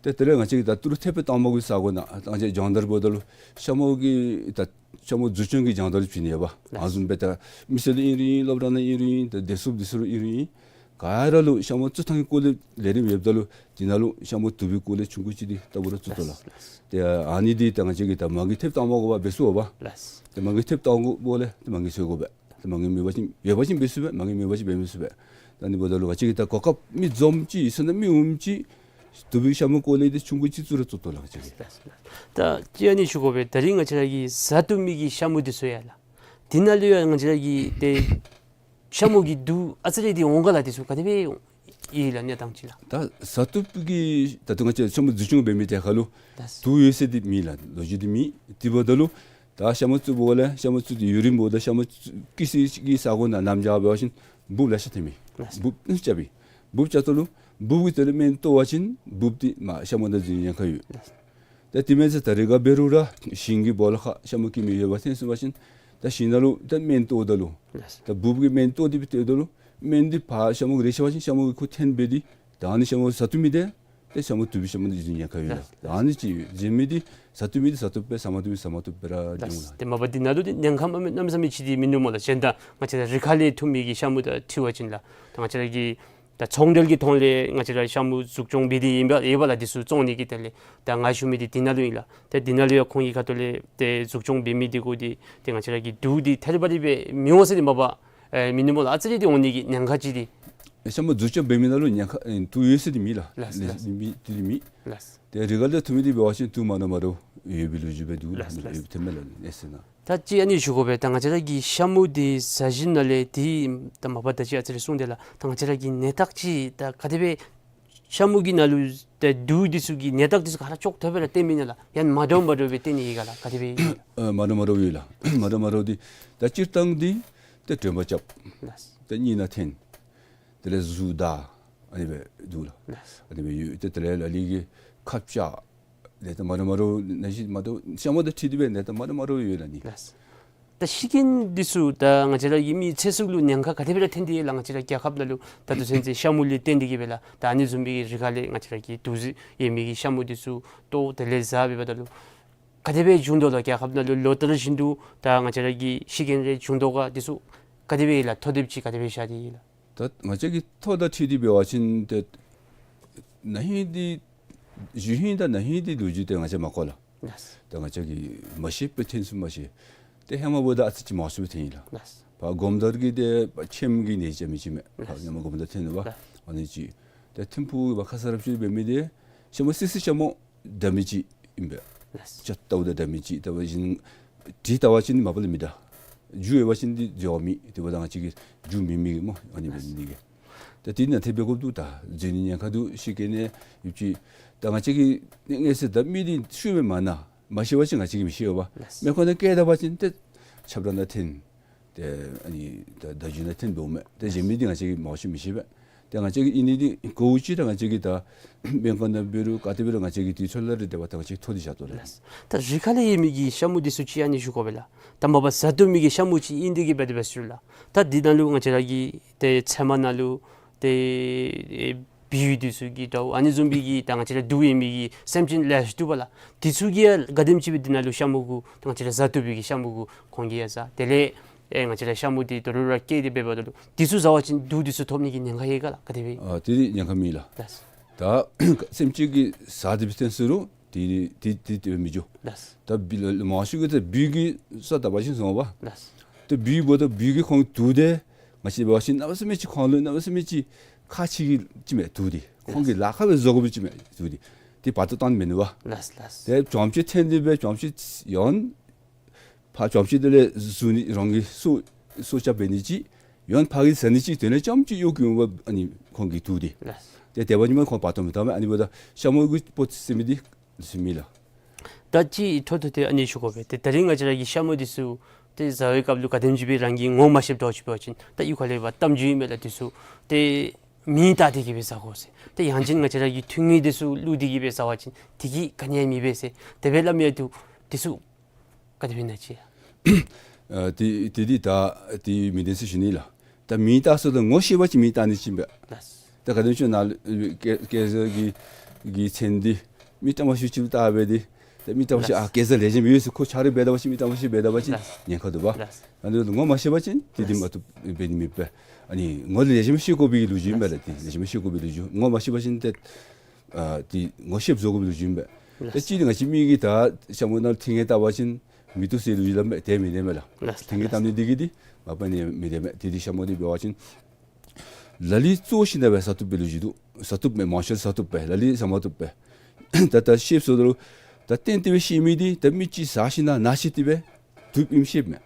ཏེ་དེ་ལས་ང་བཅས་ཀྱིས་ད་ཏི་རུ་ཐེབས་སྤེལ་བཏངམ་གི་ས་གོ་ནང་ད་ང་བཅས་སྦྱོང་བརྡར་འབདཝ་ད་ལུ་ཤ་མུ་གི་ད་ཤ་མུ་འཛུགས་སྐྱོང་གི་སྦྱོང་བརྡར་བྱིན་ནི་ཡོདཔ། ལགས། ཨ་བཟུམ་སྦེ་ད་མི་སེར་ལུ་ཨིན་རུང་ཨིན་སློབ་གྲྭ་ནང་ཨིན་རུང་ཨིན་ད་བདེ་སྲུངཔ་འདི་ཚུ་ལུ་ཨིན་རུང་ཨིན་ག་ར་ལུ་ཤ་མུ་བཙུགས་ཐངས་ཀྱི་སྐོར་ལས་ལས་རིམ་ཡོདཔ་ད་ལུ་དེ་ནང་ལུ་ཤ་མུ་དུག་པའི་སྐོར་ལས་ཆུང་ཀུ་ཅིག་འདི་ལྟ་བུ་ར་བཙུགས་དོ་ལགས། ལགས། ཏེ་ཨ་ནི་འདི་ད་ང་བཅས་ཀྱིས་ད་མ་དངུལ་ཐེབས་བཏངམ་གི་སྦེ་འབད་ཚུགས་པས། ལགས། ཏེ་མ་དངུལ་ཐེབས་བཏང་དགོཔ་ལས་ཏེ་མ་དངུལ་འཚོལ་དགོ་པས། ཏེ་མ་དངུལ་མེད་པ་ཅིན་ཡོད་པ་ཅིན་འབད་ཚུགས་པས། མ་དངུལ་མེད་པ་ཅིན་འབད་མི་ཚུགས་པས། ད་ཨ་ནི་འབདཝ་ད་ལུ་ང་བཅས་ཀྱིས་ད་གོ་སྐབས་མི་འཛོམས་ཅིག་ཟེར་ན་མི་འོངམ་ཅིག་དུག་པའི་ཤ་མུ་སྐོར་ལས་འདི་ཆུང་ཀུ་ཅིག་བཙུགས་ར་བཙུགས་དོ་ལགས་ང་བཅས་ཀྱིས། ད་ཅི་ཨ་ནི་ཞུ་དགོ་པས། ད་རིས་ང་བཅས་ར་གིས་བཟའ་བཏུབ་མི་གི་ཤ་མུ་འདི་ཚུ་ཡོད་ལགས། དེ་ནང་ལུ་ཡང་ང་བཅས་ར་གིས་ཏེ་ཤ་མུ་གི་དུག་ཨ་ཙི་རེ་འདི་འོང་ག་ལགས། འདི་ཚུ་ག་དེ་སྦེ་ཡོད་ལགས་གནས་སྟངས་ཅིག་ལགས། ད་བཟའ་བཏུབ་ཀྱི་ད་ལྟོ་ང་བཅས་ཤ་མུ་འཛུགས་སྐྱོང་འབད་མི་དེ་ཁར་ལུ་ད་དུག་ཡོད་ཟེར་འདི་མེད་ལགས། ལོ་རྒྱུས་འདི་མེད། དེ་འབདཝ་ད་ལུ་ད་ཤ་མུ་བཙུགས་འབདཝ་ལས་ཤ་མུ་བཙུགས་ཏེ་ཡུན་རིངམོ་ད་ཤ་མུ་བཙུགས་ཀྱི་ས་གི་ས་གོ་ནང་གནམ་བྱཱར་འབད་བ་ཅིན་འབུཔ་ལེ་ཤ་ཐོནམ་མས། ལགས། འབུཔ་ཨ་ནི་རྐྱབ་པས། འབུཔ་རྐྱབ་ད་ལུ་འབུཔ་གི་དེ་ལས་སྨན་གཏོར་བ་ཅིན་འབུཔ་འདི་མ་ཤ་མུ་དང་འཛིང་ཉེན་ཁ་ཡོད། ལགས། ད་དེ་མེན་ཟེར་ད་རེས་འགའ་འབད་རུང་ར་ཞིང་གི་སྦོ་ལོགས་ཁར་ཤ་མུ་སྐྱེ་མི་ཡོདཔ་ཐོན་སོང་པ་ཅིན་ད་ཞིང་ནང་ལུ་ད་སྨན་གཏོརཝ་ད་ལུ། ལགས། ད་འབུཔ་གིས་སྨན་གཏོར་ཏེ་སྦེ་གཏོརཝ་ད་ལུ་སྨན་འདི་ཕར་ཤ་མུ་གུ་རེག་ཤོར་བ་ཅིན་ཤ་མུ་གི་ཁོ་ཐོན་འབད་དེ་ད་ཨ་ནི་ཤ་མུ་བཟའ་བཏུབ་མི་འདི་ཏེ་ཤ་མུ་དུག་པའི་ཤ་མུ་འདི་འཛིང་ཉེན་ཁ་ཡོད་ལགས། ལགས། ད་ཨ་ནི་ཅིག་ཡོད། འཛིང་མི་འདི་བཟའ་བཏུབ་མི་འདི་བཟའ་བཏུབ་སྦེ་བཟའ་མ་བཏུབ་མི་བཟའ་མ་བཏུབ་སྦེ་ར་འགྱོ་འོང་ལགས། ལགས། ཏེ་མ་པ་འདི་ནང་ལུ་འདི་ཉེན་ཁ་མ་མེད་གནམ་མེད་ས་མེད་ཅིག་འདི་མིན་འདུག་སྨོ་ལགས། གཞན་ད་ང་བཅས་ར་རི་ཁ་ལས་འཐུ་མི་གི་ཤ་མུ་དང་འཁྲིལ་བ་ཅིན་ལགས། ད་ང་བཅས་ར་གི་ད་ཚོང་འབྲེལ་གྱི་ཐོག་ལས་ང་བཅས་ར་ཤ་མུ་འཛུགས་སྐྱོང་འབད་དེ་ཨིན་པས་ཨིན་པས་ལགས། འདི་ཚུ་བཙོང་ནི་གི་དེ་ལས་ད་ང་ཞུ་མི་འདི་འདི་ནང་ལུ་ཨིན་ལགས། ཏེ་འདི་ནང་ལུ་ཡང་ཁོང་གི་ཁ་ཐུག་ལས་ཏེ་འཛུགས་སྐྱོང་འབད་མི་འདི་གུ་འདི་ཏེ་ང་བཅས་ར་གི་དུག་འདི་ཐད་རི་བ་རི་སྦེ་མི་འོང་ཟེར་འདི་མ་པ་ཨེ་མིན་འདུག་སྨོ་ལགས། ཨ་ཙི་རེ་འདི་འོང་ནི་གི་ཉེན་ཁ་ཅིག་འདི། ཤ་མུ་འཛུགས་སྐྱོང་འབད་མི་ནང་ལུ་ཉེན་ཁ་ཨེ་དུག་ཡོད་ཟེར་འདི་མེད་ལགས། ལགས། ལགས། ལགས། མེད་འདི་མེད། ལགས། ཏེ་རི་ཁ་ལས་འཐུ་མི་འདི་འབད་བ་ཅིན་དུག་མ་འདྲཝ་མ་འདྲཝ་ཡོད་པའི་ལོ་རྒྱུས་སྦེ་འདུག་ལགས། ལགས། ཡོད་པའི་ཐོན་མས་ལགས་གནས་ཚུལ་ནང་། ད་ཅི་ཨ་ནི་ཞུ་དགོ་པས། ད་ང་བཅས་ར་གི་ཤ་མུ་འདི་བཟའ་བཞིན་ནང་ལས་འདི་ད་མ་པ་ད་ཅི་ཨ་ཙི་རེ་གསུངས་ཏེ་ལགས། ད་ང་བཅས་ར་གི་ནད་རྟགས་ཅིག་ད་ག་དེ་སྦེ་ཤ་མུ་གི་ནང་ལུ་ད་དུག་འདི་ཚུ་གི་ནད་རྟགས་འདི་ཚུ་ག་ར་ཅོག་འཐདཔ་སྦེ་ར་སྟོན་མི་ནི་ལགས། ཡང་མ་འདྲཝ་མ་འདྲཝ་སྦེ་སྟོན་ནི་ཨིན་ག་ལགས། ག་དེ་སྦེ་ཨིན་ལགས། ཨ་མ་འདྲཝ་མ་འདྲཝ་ཡོད་ལགས། མ་འདྲཝ་མ་འདྲཝ་འདི་ད་སྤྱིར་བཏང་འདི་ད་དྲོད་འབར་རྐྱབ། ལགས། ད་གཉིད་ནང་འཐོན། དེ་ལས་གཟུགས་འདར། ཨ་ནི་སྦེ་འདུག་ལགས། ལགས། ཨ་ནི་སྦེ་ཡོད། ཏེ་དེ་ལས་ལ་ལུ་གིས་ཁ་བཅག། ནད་རྟགས་མ་འདྲཝ་མ་འདྲཝ་ནང་བཞིན་མ་འདྲཝ་ཤ་མུ་དང་འཁྲིལ་ཏེ་སྦེ་ནད་རྟགས་མ་འདྲཝ་མ་འདྲཝ་ཡོད་ལགས་ནི། ལགས། ད་ཤི་རྐྱེན་འདི་ཚུ་ད་ང་བཅས་ར་གི་མི་ཚེ་སྲོག་ལུ་ཉེན་ཁ་ག་དེ་སྦེ་ར་ཐོན་ཏེ་ཡོད་ལགས། ང་བཅས་ར་རྒྱལ་ཁབ་ནང་ལུ་ད་ལྟོ་ཚུན་ཚོད་ཤ་མུ་ལས་བརྟེན་ཏེ་གིས་སྦེ་ལགས། ད་ཨ་ནི་བཟུམ་མའི་རི་ཁ་ལས་ང་བཅས་ར་གི་དུག་རྫས་ཡོད་མི་གི་ཤ་མུ་འདི་ཚུ་གཏོར་དེ་ལས་བཟའ་འབདཝ་ད་ལུ་ག་དེ་སྦེ་བྱུང་དོ་ལགས། རྒྱལ་ཁབ་ནང་ལུ་ལོ་ལྟར་བཞིན་དུ་ད་ང་བཅས་ར་གི་ཤི་རྐྱེན་རེ་བྱུང་དོ་ག། འདི་ཚུ་ག་དེ་སྦེ་ཡོད་ལགས། ཐོ་དེབ་ཅིག་ག་དེ་སྦེ་བཞག་སྟེ་ཡོད་ལགས། ད་ང་བཅས་ཀྱི་ཐོ་དང་འཁྲིལ་ཏེ་འབད་བ་ཅིན་ཏེ་ན་ཧིང་འདི་གཞེས་ཧིང་དང་ན་ཧིང་འདི་ལོ་རྒྱུས་འདི་ང་བཅས་མ་གོ་ལགས། ལགས། ད་ང་བཅས་ཀྱིས་མ་ཤེས་པར་ཐོན་སོང་མ་ཤེས། ཏེ་ཧེ་མ་འབདཝ་ད་ཨ་ཙི་ཅིག་མང་སུ་སྦེ་ཐོན་ཡི་ལགས། ལགས། ཕར་སྒོམ་དར་གྱི་ཏེ་ཕྱེངམ་གི་ནད་ཅིག་ཨ་མི་ཅིག་མས། ལགས། ཕར་ཧེ་མ་སྒོམ་དར་ཐོན་ནུག་པ། ལགས། ཨ་ནི་ཅིག། ཏེ་ཐིམ་ཕུག་ཕར་ཁ་ས་ར་ཕྱི་འབད་མི་འདི་ཤ་མུ་སི་སི་ཤ་མུ་འདྲ་མི་ཅིག་ཨིན་པས། ལགས། ཅ་ལྟཝ་ད་འདྲ་མི་ཅིག། ལྟ་བ་ཅིན་དྲི་ལྟ་བ་ཅིན་མ་པ་ལས་མི་འདྲ། རྒྱུ་ཡོད་པ་ཅིན་འདི་འགྱོ་མི་དེ་འབདཝ་ད་ང་བཅས་ཀྱིས་རྒྱུ་མེད་མི་གི་སྨོ། ཨ་ནི་འབད་ནི་གི། ད་དེ་ནང་ཐེབས་པའི་གོ་དུ་ད་འཛིང་ནི་ཉེན་ཁ་འདུག། ཤི་རྐྱེན་ནི་ཡོད་ཅི། ད་ང་བཅས་ཀྱིས་ངེས་ཟེར་ད་མི་འདི་ཤུལ་མ་མ་ན་མ་ཤི་བ་ཅིན་ང་བཅས་ཀྱིས་མི་ཤེས་པ། ལགས། མེ་འཁོར་ནང་བཀལ་ད་པ་ཅིན་ཏེ་ཆབ་ར་ནང་འཐོན། ཏེ་ཨ་ནི་ད་བརྡ་བརྒྱུད་ནང་འཐོན་དོ་མས། ཏེ་གཞན་མི་འདི་ང་བཅས་ཀྱིས་མང་ཤོས་མི་ཤེས་པས། ཏེ་ང་བཅས་ཀྱིས་ཨིན་ནི་འདི་གོ་ཅི། ད་ང་བཅས་ཀྱིས་ད་སྨན་ཁང་ནང་འབད་རུང་ག་ཏེ་འབད་རུང་ང་བཅས་ཀྱིས་དུས་ཚོད་ལ་རེ་དེ་བ་ད་ང་བཅས་ཐོ་འདི་བཞག་དོ་ལགས། ལགས། ད་རི་ཁ་ལས་ཡོད་མི་གི་ཤ་མུ་འདི་ཚུ་ཅིག་ཨ་ནི་ཞུ་དགོ་པས་ལགས། ད་མ་པ་བཟའ་བཏུབ་མི་གི་ཤ་མུ་ཅིག་ཨིན་ཏེ་གིས་འབད་དེ་འབད་ཟེར་ལགས། ད་འདི་ནང་ལུ་ང་བཅས་ར་གི་ཏེ་ཚལ་མ་ནང་ལུ་ཏེ་ཨེ་བི་འདི་ཚུ་གི་འདྲཝ་ཨ་ནི་བཟུམ་མའི་གི་ད་ང་བཅས་ར་དུག་ཡོད་མི་གི་སེམས་ཅན་ལེ་ཤ་འདུག་པ་ལགས། འདི་ཚུ་གིས་ཡང་ག་དེམ་ཅིག་སྦེ་འདི་ནང་ལུ་ཤ་མུ་གུ་ད་ང་བཅས་ར་བཟའ་བཏུབ་པའི་གི་ཤ་མུ་གུ་ཁོང་གིས་ཡང་བཟའ། དེ་ལས་ཨེ་ང་བཅས་ར་ཤ་མུ་འདི་དོ་རུང་ར་སྐྱེས་ཏེ་འབདཝ་ད་ལུ་འདི་ཚུ་བཟའ་བ་ཅིན་དུག་འདི་ཚུ་ཐོབ་ནི་གི་ཉེན་ཁ་ཡོད་ག་ལགས། ག་དེ་སྦེ། ཨ་དེ་ཉེན་ཁ་མེད་ལགས། ལགས། ད་སེམས་ཅན་གྱིས་བཟའ་སྟེ་འབད་ཐོན་ཟེར་རུང་དེ་དེ་དེ་དེ་སྦེ་མི་འགྱོ། ལགས། ད་བི་ལ་མང་ཤོས་ཀྱིས་ད་བི་གིས་ས་ད་པ་ཅིན་སོང་པ། ལགས། ད་བི་འབདཝ་ད་བི་གིས་ཁོང་དུག་འདི་ང་བཅས་འབད་བ་ཅིན་གནམ་མེད་ས་མེད་ཅིག་ཁོང་ལུ་གནམ་མེད་ས་མེད་ཅིག་ཁག་ཆེ་གི་ཅིག་མས་དུག་འདི། ཁོང་གིས་ལཱ་ཁག་སྦེ་བཟོ་དགོ་པའི་ཅིག་མས་དུག་འདི། དེ་བར་དོ་བཏང་མི་ནུས་པ། ལགས་ལགས། ཏེ་གྱོང་ཅིག་ཐོན་ཏེ་སྦེ་གྱོང་ཅིག་ཡང་ཕར་གྱོང་ཅིག་དེ་ལས་བཟུང་ནི་རང་གི་སྲོག་སྲོག་སྐྱབས་འབད་ནི་ཅིག། ཡང་ཕར་གྱི་བཟའ་ནི་ཅིག། དེ་ལས་རྐྱངམ་ཅིག་གཡོག་གི་འོང་པ་ཨ་ནི་ཁོང་གི་དུག་འདི། ལགས། ཏེ་དེ་འབད་ནི་མ་ཁོང་བར་དོ་མི་བཏང་མས། ཨ་ནི་འབདཝ་ད་ཤ་མུ་གི་སྤོ་ཟེར་མི་འདི་ཟེར་མི་ལགས། ད་ཅི་འཕྲོ་མཐུད་དེ་ཨ་ནི་ཞུ་དགོ་པས། ཏེ་ད་རིས་ང་བཅས་ར་གི་ཤ་མུ་འདི་ཚུ་ཏེ་བཟའ་བའི་སྐབས་ལུ་ག་དེམ་ཅིག་སྦེ་རང་གིས་ངོ་མ་ཤེསཔ་འདྲཝ་ཅིག་འབད་བ་ཅིན་ད་གཡུས་ཁ་ལས་ཕར་གཏམ་རྒྱུད་ཨིན་མས་ལགས། འདི་ཚུ་ཏེ་མེ་བཏང་སྟེ་གིས་སྦེ་བཟའ་དགོ་ཟེར། ཏེ་ཡང་ཅིན་ང་བཅས་ར་གི་ཐུང་ངུ་འདི་ཚུ་བླུགས་ཏེ་གིས་སྦེ་བཟའ་བ་ཅིན་དེ་གིས་ག་ནི་ཡང་མི་འབད་ཟེར་དེ་སྦེ་སླབ་མི་ཡང་འདུག། འདི་ཚུ་ག་དེ་སྦེ་ཨིན་ན་ཅིག། ཨ་དེ་དེ་འདི་ད་དེ་མི་བདེན་ཟེར་ཞུ་ནི་ལགས། ད་མེ་བཏང་ཟེརཝ་ད་ངོ་ཤེས་པ་ཅིན་མེ་བཏང་ནི་ཅིག་ཨིན་པས། ལགས། ད་ག་དེམ་ཅིག་ནཱ་སྐལ་སྐལ་བཟང་གི་གི་མཚན་འདི་ མི་ཏམ་ཤུ་ཅིག་ལུ་བལྟ་སྦེ་འདི་ཏེ་མི་ཏམ་ཤུ་ལགས། ཨ་སྐལ་བཟང་ལེགས་ཤོམ་ཡོད་ཟེར་ཁོ་ཆ་རོགས་འབད་ད་པ་ཅིན་མི་ཏམ་ཤུ་འབད་ད་པ་ཅིན་ལགས། ཉེན་ཁ་འདུག་པ། ལགས། ཨ་ནི་ངོ་མ་ཤེས་པ་ཅིན་དེ་འདི་ལགས། མ་བཏུབ་འབད་ནི་མེད་པས། ཨ་ནི་ངོ་ལེགས་ཤོམ་ཤེས་དགོ་པའི་ལོ་རྒྱུས་ཨིན་པས་ལགས། ལགས། དེ་ལེགས་ཤོམ་ཤེས་དགོ་པའི་ལོ་རྒྱུས། ངོ་མ་ཤེས་པ་ཅིན་ཏེ་ཨ་དེ་ངོ་ཤེསཔ་བཟོ་དགོ་པའི་ལོ་རྒྱུས་ཨིན་པས། ལགས། ཏེ་གཅིག་འདི་ང་བཅས་མི་གིས་ད་ཤ་མུ་ནང་ལུ་ཐིང་ངེ་བཏགས་པ་ཅིན་མི་བཏུབ་ཟེར་ལོ་རྒྱུས་སླབ་མས། དེ་མི་བདེན་མས་ལགས། ལགས། ཐིང་ངེ་ལགས། བཏབ་ནི་འདི་གིས་འདི་མ་པ་ནི་མི་བདེན་མས། དེ་འདི་ཤ་མུ་འདི་འབད་བ་ཅིན་ལ་ལུ་བཙོ་ཞིནམ་ལས་སྦེ་ཟ་བཏུབ་པའི་ལོ་རྒྱུས་འདུག། ཟ་བཏུབ་མས། མང་ཤོས་ཟ་བཏུབ་པས། ལ་ལུ་ཟ་མ་བཏུབ་པས། ད་ད་ཤེསཔ་བཟོ་ད་ལུ་ད་གཏན་གཏན་སྦེ་ཤེས་མི་འདི་ད་མི་ཅིག་ཟ་ཞིནམ་ལས་ན་ཤེས་ཏེ་སྦེ་བཏུབ་ཨིནམ་ཤེསཔ་མས།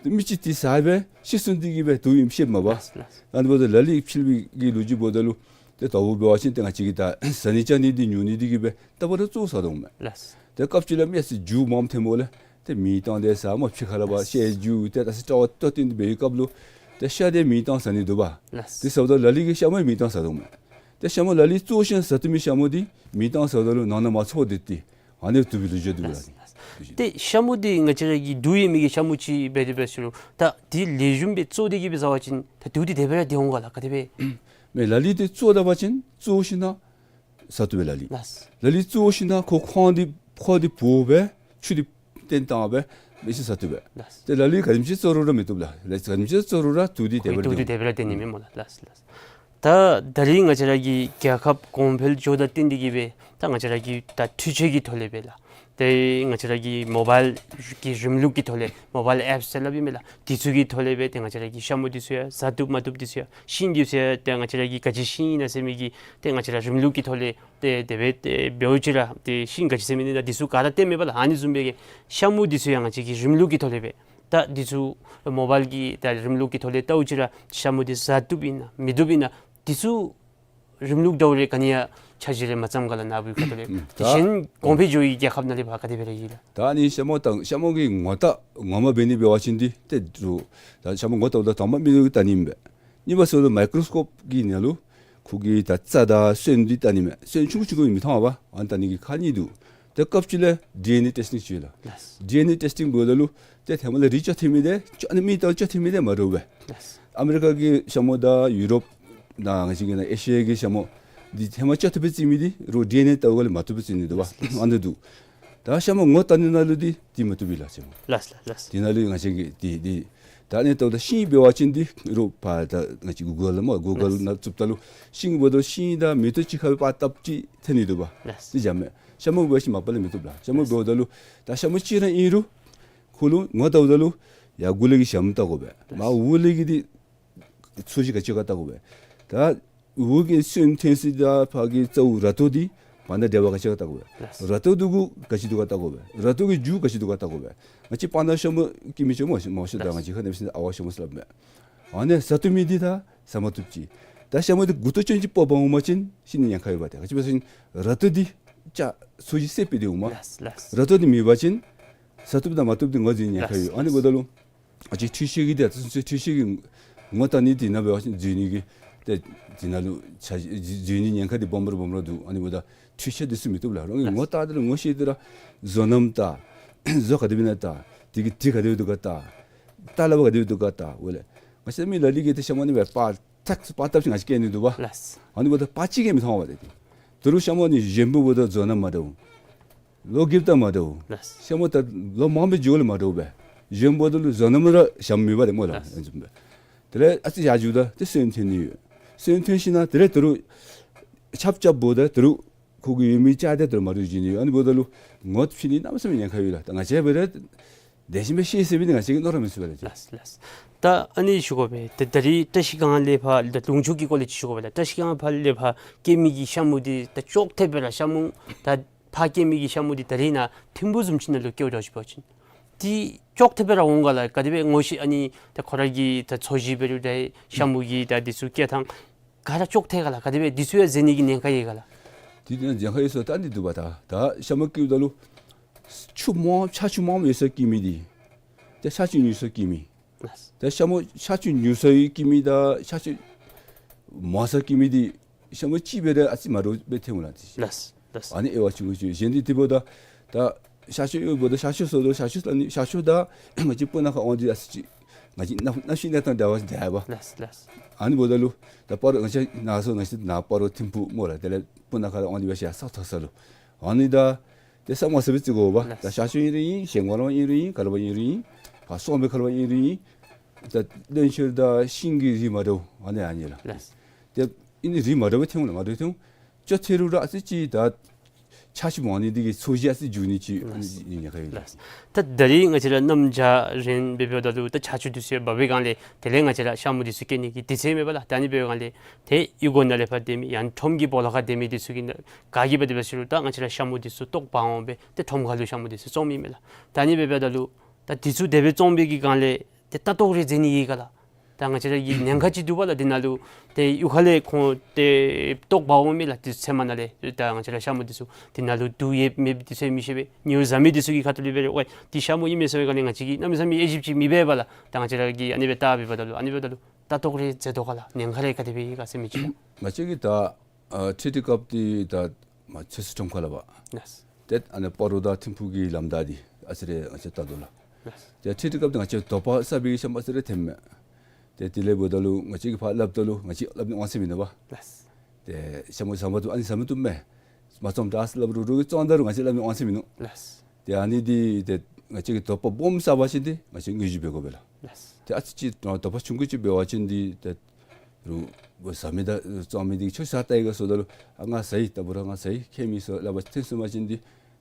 ད་མི་ཅིག་འདི་ཟ་སྦེ་ཤི་སོང་སྟེ་གིས་སྦེ་བཏུབ་ཨིནམ་ཤེསཔ་མས་པ། ལགས། ལགས། ཨ་ནི་འབདཝ་ད་ལ་ལུ་ཕྱི་གི་ལོ་རྒྱུས་འབདཝ་ད་ལུ་ཏེ་ད་འབད་བ་ཅིན་ཏེ་ང་བཅས་ཀྱིས་ད་ཟ་ནི་བཅའ་ནི་འདི་ཉོ་ནི་འདི་གིས་སྦེ་ད་བར་དུ་བཙོ་ཟ་དོ་མས། ལགས། ཏེ་སྐབས་ཅིག་ལས་མི་ཡང་ཅིག་རྒྱུ་མངམ་ཐོནམ་ལས་ཏེ་མེ་བཏང་སྟེ་ཟ། མ་ཕྱི་ཁ་ལས་ཕར་ཤ་རྒྱུ་ཏེ་ད་ཟེར་དྲག་པ་ཏོག་ཏོ་འདི་འབད་བའི་སྐབས་ལུ་ཏེ་ཤ་འདི་མེ་བཏང་ཟ་ནི་འདུག་པ། ལགས། དེ་ཟེརཝ་ད་ལ་ལུ་གིས་ཤ་མུ་མེ་བཏང་ཟ་དོ་མས། ཏེ་ཤ་མུ་ལ་ལུ་བཙོ་ཞིནམ་ལས་ཟ་བཏུབ་མི་ཤ་མུ་འདི་མེ་བཏང་ཟ་ད་ལུ་ནང་ན་མ་ཚོར་ཏེ་ཏེ་ཨ་ནི་བཏུབ་པའི་ལོ་རྒྱུས་འདུག་ལགས། ལགས། ཏེ་ཤ་མུ་འདི་ང་བཅས་ར་གི་དུག་ཡོད་མི་གི་ཤ་མུ་ཅིག་འབད་དེ་འབད་ཟེར་རུང་ད་འདི་ལེགས་ཤོམ་སྦེ་བཙོ་སྟེ་གིས་སྦེ་ཟ་བ་ཅིན་ད་དུག་འདི་དེ་སྦེ་ར་སྡོད་འོང་ག་ལགས། ག་དེ་སྦེ། མེན། ལ་ལུ་འདི་བཙོ་ད་པ་ཅིན་བཙོ་ཞིནམ་ལས་ཟ་བཏུབ་པས་ལ་ལུ། ལགས། ལ་ལུ་བཙོ་ཞིནམ་ལས་ཁོ་ཁོང་འདི་ཁོ་འདི་བོ་སྦེ་ཆུ་འདི་བཏོན་བཏང་སྦེ་མི་ཅིག་ཟ་བཏུབ་པས། ལགས། ཏེ་ལ་ལུ་ག་དེམ་ཅིག་བཙོ་རུང་ར་མི་བཏུབ་ལགས། ལ་ལུ་ག་དེམ་ཅིག་བཙོ་རུང་ར་དུག་འདི་དེ་སྦེ་ར་དུག་འདི་སྡོད་དེ་སྦེ་ར་སྡོད་ནི་མས་སྨོ་ལགས། ལགས་ལགས། ད་ད་རིས་ང་བཅས་ར་གི་རྒྱལ་ཁབ་གོང་འཕེལ་འགྱོཝ་དང་བསྟུན་ཏེ་གིས་སྦེ་ད་ང་བཅས་ར་གི་ད་འཕྲུལ་ཆས་ཀྱི་ཐོག་ལས་སྦེ་ལགས། ཏེ་ང་བཅས་ར་གི་མོ་བཱའིལ་གྱི་རིམ་ལུགས་ཀྱི་ཐོག་ལས་མོ་བཱའིལ་ཨེཔསི་ཟེར་སླབ་ཨིན་མས་ལགས། དེ་ཚུ་གི་ཐོག་ལས་སྦེ་ཏེ་ང་བཅས་ར་གི་ཤ་མུ་འདི་ཚུ་ཡང་ཟ་བཏུབ་མ་བཏུབ་འདི་ཚུ་ཡང་ཤིང་འདི་ཚུ་ཡང་ཏེ་ང་བཅས་ར་གི་ག་ཅི་ཤིང་ཨིན་ན་ཟེར་མི་གི་ཏེ་ང་བཅས་ར་རིམ་ལུགས་ཀྱི་ཐོག་ལས་ཏེ་དེ་སྦེ་ཏེ་འབདཝ་ཅིག་ར་ཏེ་ཤིང་ག་ཅི་ཟེར་མི་ཨིན་ན་འདི་ཚུ་ག་ར་སྟོནམ་མས་པ་ལགས། ཨ་ནི་བཟུམ་སྦེ་གི་ཤ་མུ་འདི་ཚུ་ཡང་ང་བཅས་ཀྱིས་རིམ་ལུགས་ཀྱི་ཐོག་ལས་སྦེ་ད་འདི་ཚུ་མོ་བཱའིལ་གྱི་ད་རིམ་ལུགས་ཀྱི་ཐོག་ལས་བལྟཝ་ཅིག་ར་ཤ་མུ་འདི་ཟ་བཏུབ་ཨིན་ན་མི་བཏུབ་ཨིན་ན་འདི་ཚུ་རིམ་ལུགས་འདྲཝ་རེ་ག་ནི་ཡང་འཆར་གཞི་རེ་མ་བརྩམས་ག་ལགས། ནཱ་བུའི་ཁ་ཐུག་ལས། ཨུམ། དེ་ད་གཞན་གོང་འཕེལ་འགྱོ་བའི་རྒྱལ་ཁབ་ནང་ལས་ཕར་ག་དེ་སྦེ་ར་ཡོད་ལགས། ད་ཨ་ནི་ཤ་མུ་དང་ཤ་མུ་གི་ངོ་བལྟ་ངོ་མ་འབད་ནི་འབད་བ་ཅིན་འདི་ཏེ་རུང་ད་ཤ་མུ་ངོ་བལྟཝ་ད་དང་པ་མི་ལུ་གིས་བལྟ་ནི་ཨིན་པས། གཉིས་པ་ཟེརཝ་ད་མའི་ཀྲོ་སི་ཀོཔ་གི་ནང་ལུ་ཁོ་གི་ད་རྩ་དང་སོན་འདི་བལྟ་ནི་མས། སོན་ཆུང་ཀུ་ཆུང་ཀུ་མི་མཐོང་བས། ཨ་ནི་བལྟ་ནི་གི་ཁག་གཉིས་འདུག། ཏེ་སྐབས་ཅིག་ལས་ཌི་ཨེན་ཨེ་ཊེསི་ཊིང་ཅིག་ཡོད་ལགས། ལགས། ཌི་ཨེན་ཨེ་ཊེསི་ཊིང་འབདཝ་ད་ལུ་ཏེ་ཧེ་མ་ལས་རིགས་ཅ་ཐིམ་མི་འདི་ཅ་ཨ་ནི་མི་དང་ཅ་ཐིམ་མི་འདི་མ་འདྲཝ་སྦེ། ལགས། ཨ་མི་རི་ཀ་གི་ཤ་མུ་དང་ཡུ་རོབ་དང་ང་བཅས་ཀྱི་ནཱ་ཨེ་ཤི་ཡ་གི་ཤ་མུ་འདི་ཧེ་མ་ཅ་ཐིམ་སྦེ་བརྩི་མི་འདི་རུང་ཌི་ཨེན་ཨེ་བལྟཝ་ལས་མ་བཏུབ་སྦེ་བརྩི་ནི་འདུག་པ། ལགས། ཨ་ནི་འདུག། ད་ཤ་མུ་ངོ་བལྟ་ནི་ནང་ལུ་འདི་འདི་མ་བཏུབ་པས་ལགས་ཤ་མུ། ལགས་ལགས་ལགས། དེ་ནང་ལུ་ང་བཅས་ཀྱིས་འདི་འདི་ད་ཨ་ནི་བལྟཝ་ད་ཤིང་འབད་བ་ཅིན་འདི་རུང་ཕར་ད་ང་བཅས་གུ་གལ་ལུ་སྨོ། གུ་གལ་ནང་བཙུགསཔ་ད་ལུ་ཤིང་འབདཝ་ད་ཤིང་དང་མེ་ཏོག་གཅིག་ཁར་སྦེ་པར་བཏབ་ཅིག་ཐོན་ནི་འདུག་པ། ལགས། དེ་བཟུམ་མས། ཤ་མུ་འབད་བ་ཅིན་མ་པ་ལས་མི་བཏུབ་ལགས། ཤ་མུ་འབདཝ་ད་ལུ་ད་ཤ་མུ་གཅིག་ར་ཨིན་རུང་ཁོ་ལུ་ངོ་བལྟཝ་ད་ལུ་ཡར་མགུ་ལས་ཀྱི་ཞྭམོ་བལྟ་དགོ་པས། མར་འོག་ལས་ཀྱི་འདི་ཚོས་གཞི་ག་ཅི་ཡོད་ག་བལྟ་དགོ་པས། ད་འོག་གི་སོན་ཐོན་ས་དང་ཕར་གྱི་རྩ་བོ་ར་ཏོ་འདི་བར་ན་འབྲེལ་བ་ག་ཅི་ཡོད་ག་བལྟ་དགོ་པས། ལགས། ར་ཏོ་འདི་གུ་ག་ཅི་འདུག་ག་བལྟ་དགོ་པས། ར་ཏོ་གི་རྒྱུ་ག་ཅི་འདུག་ག་བལྟ་དགོ་པས། ང་བཅས་སྤང་ཐང་ཤ་མུ་སྐྱེ་མི་ཅིག་སྨོ་ཤ་མུ་ཤ་ད་ང་བཅས་ཁ་ནང་ཕྱིན་ཨ་ཝ་ཤ་མུ་ཟེར་སླབ་མས། ཨ་ནི་ཟ་བཏུབ་མི་འདི་ད་ཟ་མ་བཏུབ་ཅིག། ད་ཤ་མུ་འདི་མགུ་ཏོ་ཅན་ཅིག་སྤོ་འབག་འོང་པ་ཅིན་ཤི་ནི་ཉེན་ཁ་ཡོད་པ། ཏེ་ག་ཅི་འབད་ཟེར་བ་ཅིན་ར་ཏོ་འདི་ཅ་ཚོས་གཞི་སེལ་སྤེལ་ཏེ་འོང་མས། ལགས་ལགས། ར་ཏོ་འདི་མེད་པ་ཅིན་ཟ་བཏུབ་དང་མ་བཏུབ་འདི་ངོ་འཛོལ་ཉེན་ཁ་ཡོད། ལགས། ཨ་ནི་འབདཝ་ད་ལུ་ང་བཅས་འཕྲུལ་ཆས་ཀྱི་ད་ཚུན་ཚོད་འཕྲུལ་ཆས་ཀྱིས་ངོ་བལྟ་ནི་འདི་ནང་འབད་བ་ཅིན་འཛོལ་ནི་གི་ཏེ་འདི་ནང་ལུ་ཆ་འཛོལ་ནི་ཉེན་ཁ་འདི་སྦོམ་ར་སྦོམ་ར་འདུག། ཨ་ནི་འབདཝ་ད་འཕྲུལ་ཆས་འདི་ཚུ་མི་བཏུབ་ལགས། རང་གིས་ངོ་བལྟ་ད་ལུ་ངོ་ཤེས་ཏེ་ར་བཟོ་རྣམ་བལྟ། བཟོ་ག་དེ་སྦེ་ཨིན་ན་བལྟ། དེ་གི་དྲི་ག་དེ་སྦེ་འདུག་ག་བལྟ། ད་ལཱ་བ་ག་དེ་སྦེ་འདུག་ག་བལྟ། འོ་ལགས། ང་བཅས་མི་ལ་ལུ་གིས་ཏེ་ཤ་མུ་ནི་སྦེ་པར་ཐག་པར་བཏབ་ཅིག་ང་བཅས་བཀལ་ནི་འདུག་པ། ལགས། ཨ་ནི་འབདཝ་ད་པར་གཅིག་ལས་མི་མཐོང་བས། ཏེ་ད་རུང་ཤ་མུ་ནི་གཞོནམ་འབདཝ་ད་བཟོ་རྣམ་མ་འདྲཝ། ལོ་རྒསཔ་ད་མ་འདྲཝ། ལགས། ཤ་མུ་ད་ལོ་མངམ་སྦེ་འགྱོཝ་ལས་མ་འདྲཝ་སྦེ། གཞོནམ་འབདཝ་ད་ལུ་བཟོ་རྣམ་ར་ཞྭམོ་མེད་པ་ཏེ་སྨོ་ལགས། ལགས། ཨ་ནི་བཟུམ་སྦེ། དེ་ལས་ཨ་ཙི་ཡར་འགྱོཝ་ད་ཏེ་སོན་ཐོན་ནི་ཡོད། སོན་ཐོན་ཞིནམ་ལས་དེ་ལས་ད་རུང་ཆརཔ་རྐྱབ་འབདཝ་ད་ད་རུང་ཁོ་གི་ཡོད་མི་ཅ་དེ་ད་རུང་མ་འདྲཝ་འགྱོ་ནི་ཡོད། ཨ་ནི་འབདཝ་ད་ལུ་ངོ་ཕྱེ་ནི་གནམ་མེད་ས་མེད་ཉེན་ཁ་ཡོད་ལགས། ད་ང་བཅས་འབད་རུང་དེ་བཟུམ་སྦེ་ཤེས་ཟེར་བའི་ང་བཅས་ཀྱིས་མནོ་ར་མི་ཚུགས་པས་ལགས། ལགས་ལགས། ད་ཨ་ནི་ཞུ་དགོ་པས། ད་ད་རིས་བཀྲ་ཤིས་སྒང་ལས་ཕར་ད་ལུང་ཕྱོགས་ཀྱི་སྐོར་ལས་ཅིག་ཞུ་དགོ་པས་ལགས། བཀྲ་ཤིས་སྒང་ཕར་ལས་ཕར་སྐྱེ་མི་གི་ཤ་མུ་འདི་ད་ཅོག་འཐདཔ་སྦེ་ར་ཤ་མུ་ད་ཕར་སྐྱེ་མི་གི་ཤ་མུ་འདི་ད་རིས་ནཱ་ཐིམ་ཕུག་བཟུམ་ཅིག་ནང་ལུ་སྐྱེཝ་འདྲཝ་ཅིག་འབད་བ་ཅིན་འདི་ཅོག་འཐདཔ་སྦེ་ར་འོང་ག་ལགས། ག་དེ་སྦེ་ངོ་ཤེས་ཨ་ནི་ད་ཁོ་ར་གི་ད་ཚོས་གཞི་འབད་རུང་ད་ཤ་མུ་གི་ད་འདི་ཚུ་སྐྱེ་ཐངས་ག་ར་ཅོག་འཐད་ག་ལགས། ག་དེ་སྦེ་འདི་ཚུ་ཡང་འཛོལ་ནི་གི་ཉེན་ཁ་ཡོད་ག་ལགས། འདི་ནང་ཉེན་ཁ་ཡོད་ཟེར་ད་འདི་འདུག་པ། ད་ད་ཤ་མུ་སྐྱེཝ་ད་ལུ་ཆུ་མང་ཆར་ཆུ་མངམ་ཡོད་སར་སྐྱེ་མི་འདི་ཏེ་ཆར་ཆུ་ཉུང་སར་སྐྱེ་མི། ད་ཤ་མུ་ཆར་ཆུ་ཉུང་སར་སྐྱེ་མི་དང་ཆར་ཆུ་མང་སར་སྐྱེ་མི་འདི་ཤ་མུ་གཅིག་འབད་རུང་ཨ་ཙི་མ་འདྲཝ་སྦེ་ཐོན་འོང་ལགས། ལགས་ལགས། ཨ་ནི་དབྱེ་བ་ཕྱེ་དགོ་ཅིག། གཞན་འདི་དེ་འབདཝ་ད་ད་ཤ་ཤོ་ཡོདཔ་ད་ཤ་ཤོ་ཟེརཝ་ད་ཤ་ཤོ་ལགས་ནི་ཤ་ཤོ་དང་ང་བཅས་སྤུ་ན་ཁ་དབང་འདུས་ཨ་ཙི་ཅིག་ང་བཅས་གནམ་གནམ་གཤིས་གནས་སྟངས་འདྲ་བ་ཅིག་འདྲ་བས། ལགས་ལགས། ཨ་ནི་འབདཝ་ད་ལུ་ད་སྤ་རོ་ང་བཅས་ནཱ་སོ་ང་བཅས་ནཱ་སྤ་རོ་ཐིམ་ཕུག་སྨོ་ལགས། དེ་ལས་སྤུ་ན་ཁ་དབང་འདུས་འབད་ཞིནམ་ས་མཐོ་ས་ལུ་ ཨ་ནི་ད་ཏེ་ས་མ་ས་སྦེ་བརྩི་དགོ་པ། ལགས། ད་ཤར་ཕྱོགས་ཨིན་རུང་ཨིན། ཤར་ཝང་ལུང་ཨིན་རུང་ཨིན། ག་ལ་བ་ཨིན་རུང་ཨིན། ཕར་སོང་པའི་ག་ལ་བ་ཨིན་རུང་ཨིན། ད་བློན་ཆེན་དང་ཤིང་གི་རིགས་མ་འདྲཝ་ཨ་ནི་ཨ་ནི་ལགས། ལགས། ཏེ་ཨིན་ནི་རིགས་མ་འདྲཝ་ཐོན་ལགས། མ་འདྲཝ་ཐོན། ཅོག་འཐདཔ་ར་ཨ་ཙི་ཅིག་ད་ཆ་ཤི་མ་ནི་འདི་གིས་ཚོས་གཞི་ཨ་ཙི་འགྱུར་ནི་ཅིག་ཨ་ནི་ཉེན་ཁ་ཡོད། ལགས། ད་ད་རིས་ང་བཅས་ར་གནམ་བྱཱར་རན་འབདཝ་ད་ལུ་ད་ཆར་ཆུ་འདི་ཚུ་འབབ་པའི་སྒང་ལས་དེ་ལས་ང་བཅས་ར་ཤ་མུ་འདི་ཚུ་སྐྱེ་ནི་གི་དུས་ཚོད་མེད་པ་ལགས། ད་ཨ་ནི་འབདཝ་སྒང་ལས་ཏེ་གཡུས་སྒོ་ནང་ལས་ཕར་སྡོད་མི་ཡང་ཁྲོམ་གྱི་སྦོ་ལོགས་ཁར་སྡོད་མི་འདི་ཚུ་གིས་ག་གིས་འབད་དེ་འབད་ཟེར་རུང་ད་ང་བཅས་ར་ཤ་མུ་འདི་ཚུ་ལྟོ་འབག་འོང་སྦེ་ཏེ་ཁྲོམ་ཁ་ལུ་ཤ་མུ་འདི་ཚུ་བཙོང་མི་མས་ལགས། ད་ཨ་ནི་འབདཝ་ད་ལུ་ད་འདི་ཚུ་དེ་སྦེ་བཙོང་པའི་གི་སྒང་ལས་ཏེ་ལྟ་རྟོག་རེ་མཛད་ནི་ཡོད་ག་ལགས། ད་ང་བཅས་ར་གི་ཉེན་ཁ་ཅིག་འདུག་པ་ལགས། འདི་ནང་ལུ་ཏེ་གཡུས་ཁ་ལས་ཁོང་ཏེ་ལྟོ་འབག་འོང་མི་ལགས། ཏེ་ཚལ་མ་ནང་ལས་ད་ང་བཅས་ར་ཤ་མུ་འདི་ཚུ་འདི་ནང་ལུ་དུག་ཡོད་མེད་འདི་ཚུ་མི་ཤེས་པས། ཉེཝ་བཟའ་མི་འདི་ཚུ་གི་ཁ་ཐུག་ལས་འབད་རུང་ཝའི་འདི་ཤ་མུ་ཨིན་མས་ཟེར་བའི་སྒང་ལས་ང་བཅས་ཀྱིས་གནམ་མེད་ས་མེད་དབྱེ་ཞིབ་ཅིག་མི་འབད་བས་ལགས། ད་ང་བཅས་ར་གིས་ཨ་ནི་སྦེ་བལྟ་འབདཝ་ད་ལུ་ཨ་ནི་འབདཝ་ད་ལུ་ལྟ་རྟོག་རེ་མཛད་དོ་ག་ལགས། ཉེན་ཁ་རེ་ག་དེ་སྦེ་ཡོད་ག་ཟེར་མི་ཅིག་ལགས། ང་བཅས་ཀྱིས་ད་ཨ་འཕྲུལ་དུས་སྐབས་འདི་ད་མ་ཚོད་བསྲེ་ཁྲོམ་ཁ་ལགས་པ། ལགས། ཏེ་ཨ་ནི་སྤ་རོ་དང་ཐིམ་ཕུག་གི་ལམ་བདའ་འདི་ཨ་ཙི་རེ་ང་བཅས་བལྟ་དོ་ལགས། ལགས། ཏེ་འཕྲུལ་དུས་སྐབས་འདི་ང་བཅས་དོགས་པ་ཟ་བའི་ཤ་མུ་ཨ་ཙི་རེ་ཐོནམ་མས། ཏེ་དེ་ལས་འབདཝ་ད་ལུ་ང་བཅས་ཀྱིས་ཕར་སླབ་ད་ལུ་ང་བཅས་སླབ་ནི་དབང་ཚད་མིན་ནུག་པ། ལགས། ཏེ་ཤ་མུ་ཟ་མ་བཏུབ་ཨ་ནི་ཟ་མ་བཏུབ་མས། མ་བཙོངམ་དྲག་ཟེར་སླབ་རུང་རོགས་ཀྱིས་བཙོང་ད་རུང་ང་བཅས་སླབ་ནི་དབང་ཚད་མིན་ནུག། ལགས། ཏེ་ཨ་ནི་འདི་ཏེ་ང་བཅས་ཀྱིས་དོགས་པ་སྦོམ་ཟ་བ་ཅིན་འདི་ང་བཅས་དངོས་བརྒྱུད་འབད་དགོ་པས་ལགས། ལགས། ཏེ་ཨ་ཙི་ཅིག་དོགས་པ་ཆུང་ཀུ་ཅིག་འབད་བ་ཅིན་འདི་ཏེ་རུང་ཟ་མི་དང་བཙོང་མི་འདི་ཁྱོད་ཤ་བཏབ་ཡི་ག་ཟེརཝ་ད་ལུ་ཨ་ང་ཟ་ཡི། ད་འབད་རུང་ང་ཟ་ཡི་ཁྱད་མེད་ཟེར་སླབ་པ་ཐོན་སོང་པ་ཅིན་འདི་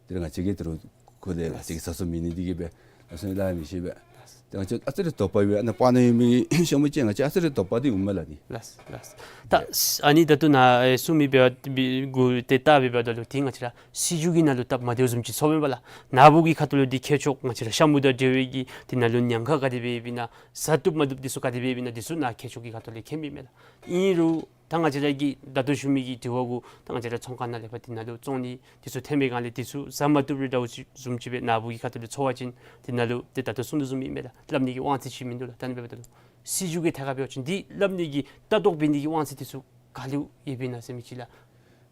དེ་ལས་ང་བཅས་ཀྱིས་ད་རུང་ཁོ་ལས་ང་བཅས་ཀྱིས་ཟ་སོ་མེད་ནི་འདི་གིས་སྦེ་ཨ་ནི་ཚུ་སླབ་མི་ཤེས་པས། ཏེ་ང་བཅས་ཨ་ཙི་རེ་དོགས་པ་ཡོད་པས། ཨ་ནི་སྤང་ནང་ཡོད་མི་ཤ་མུ་ཅིག་ང་བཅས་ཨ་ཙི་རེ་དོགས་པ་འདི་འོངམ་མས་ལགས་འདི། ལགས་ལགས། ད་ཨ་ནི་ད་ལྟོ་ནཱ་ཨེ་གསུངས་མི་འབདཝ་གུ་ཏེ་བལྟ་འབདཝ་ད་ལུ་འདི་ང་བཅས་ར་སྲིད་བྱུས་ཀྱི་ནང་ལུ་སྟབས་མ་བདེཝ་བཟུམ་ཅིག་ཚོརཝ་མས་པ་ལགས། ནཱ་བུ་གི་ཁ་ཐུག་ལུ་འདི་ཁྱད་ཆོས་ང་བཅས་ར་ཤ་མུ་དང་འབྲེལ་བའི་གི་འདི་ནང་ལུ་ཉེན་ཁ་ག་དེ་སྦེ་ཡོདཔ་ཨིན་ན་ཟ་བཏུབ་མ་བཏུབ་འདི་ཚུ་ག་དེ་སྦེ་ཡོདཔ་ཨིན་ན་འདི་ཚུ་ནཱ་ཁྱད་ཆོས་ཀྱི་ཁ་ཐུག་ལས་མཁྱེན་མི་མས་ལགས། ཨིན་རུང་ད་ང་བཅས་ར་གིས་ད་ལྟོ་ཞུ་མི་གི་དྲི་བ་གུ་ད་ང་བཅས་ར་ཚོང་ཁང་ནང་ལས་ཕར་འདི་ནང་ལུ་བཙོང་ནི་འདི་ཚུ་ཐོན་པའི་སྒང་ལས་འདི་ཚུ་ཟ་མ་བཏུབ་རེ་འདྲཝ་ཅིག་བཟུམ་ཅིག་སྦེ་ནཱ་བུ་གི་ཁ་ཐུག་ལུ་ཚོར་བ་ཅིན་འདི་ནང་ལུ་ཏེ་ད་ལྟོ་གསུང་དོ་བཟུམ་ཨིན་མས་ལགས། སླབ་ནི་གི་དབང་ཚད་ཅིག་མིན་འདུག་ལགས། ད་ཨ་ནི་འབདཝ་ད་ལུ་སྲིད་བྱུས་ཀྱི་ཐད་ཁར་འབད་བ་ཅིན་འདི་སླབ་ནི་གི་ལྟ་རྟོག་འབད་ནི་གི་དབང་ཚད་འདི་ཚུ་ག་ལུ་ཡོདཔ་ཨིན་ན་ཟེར་མི་ཅིག་ལགས།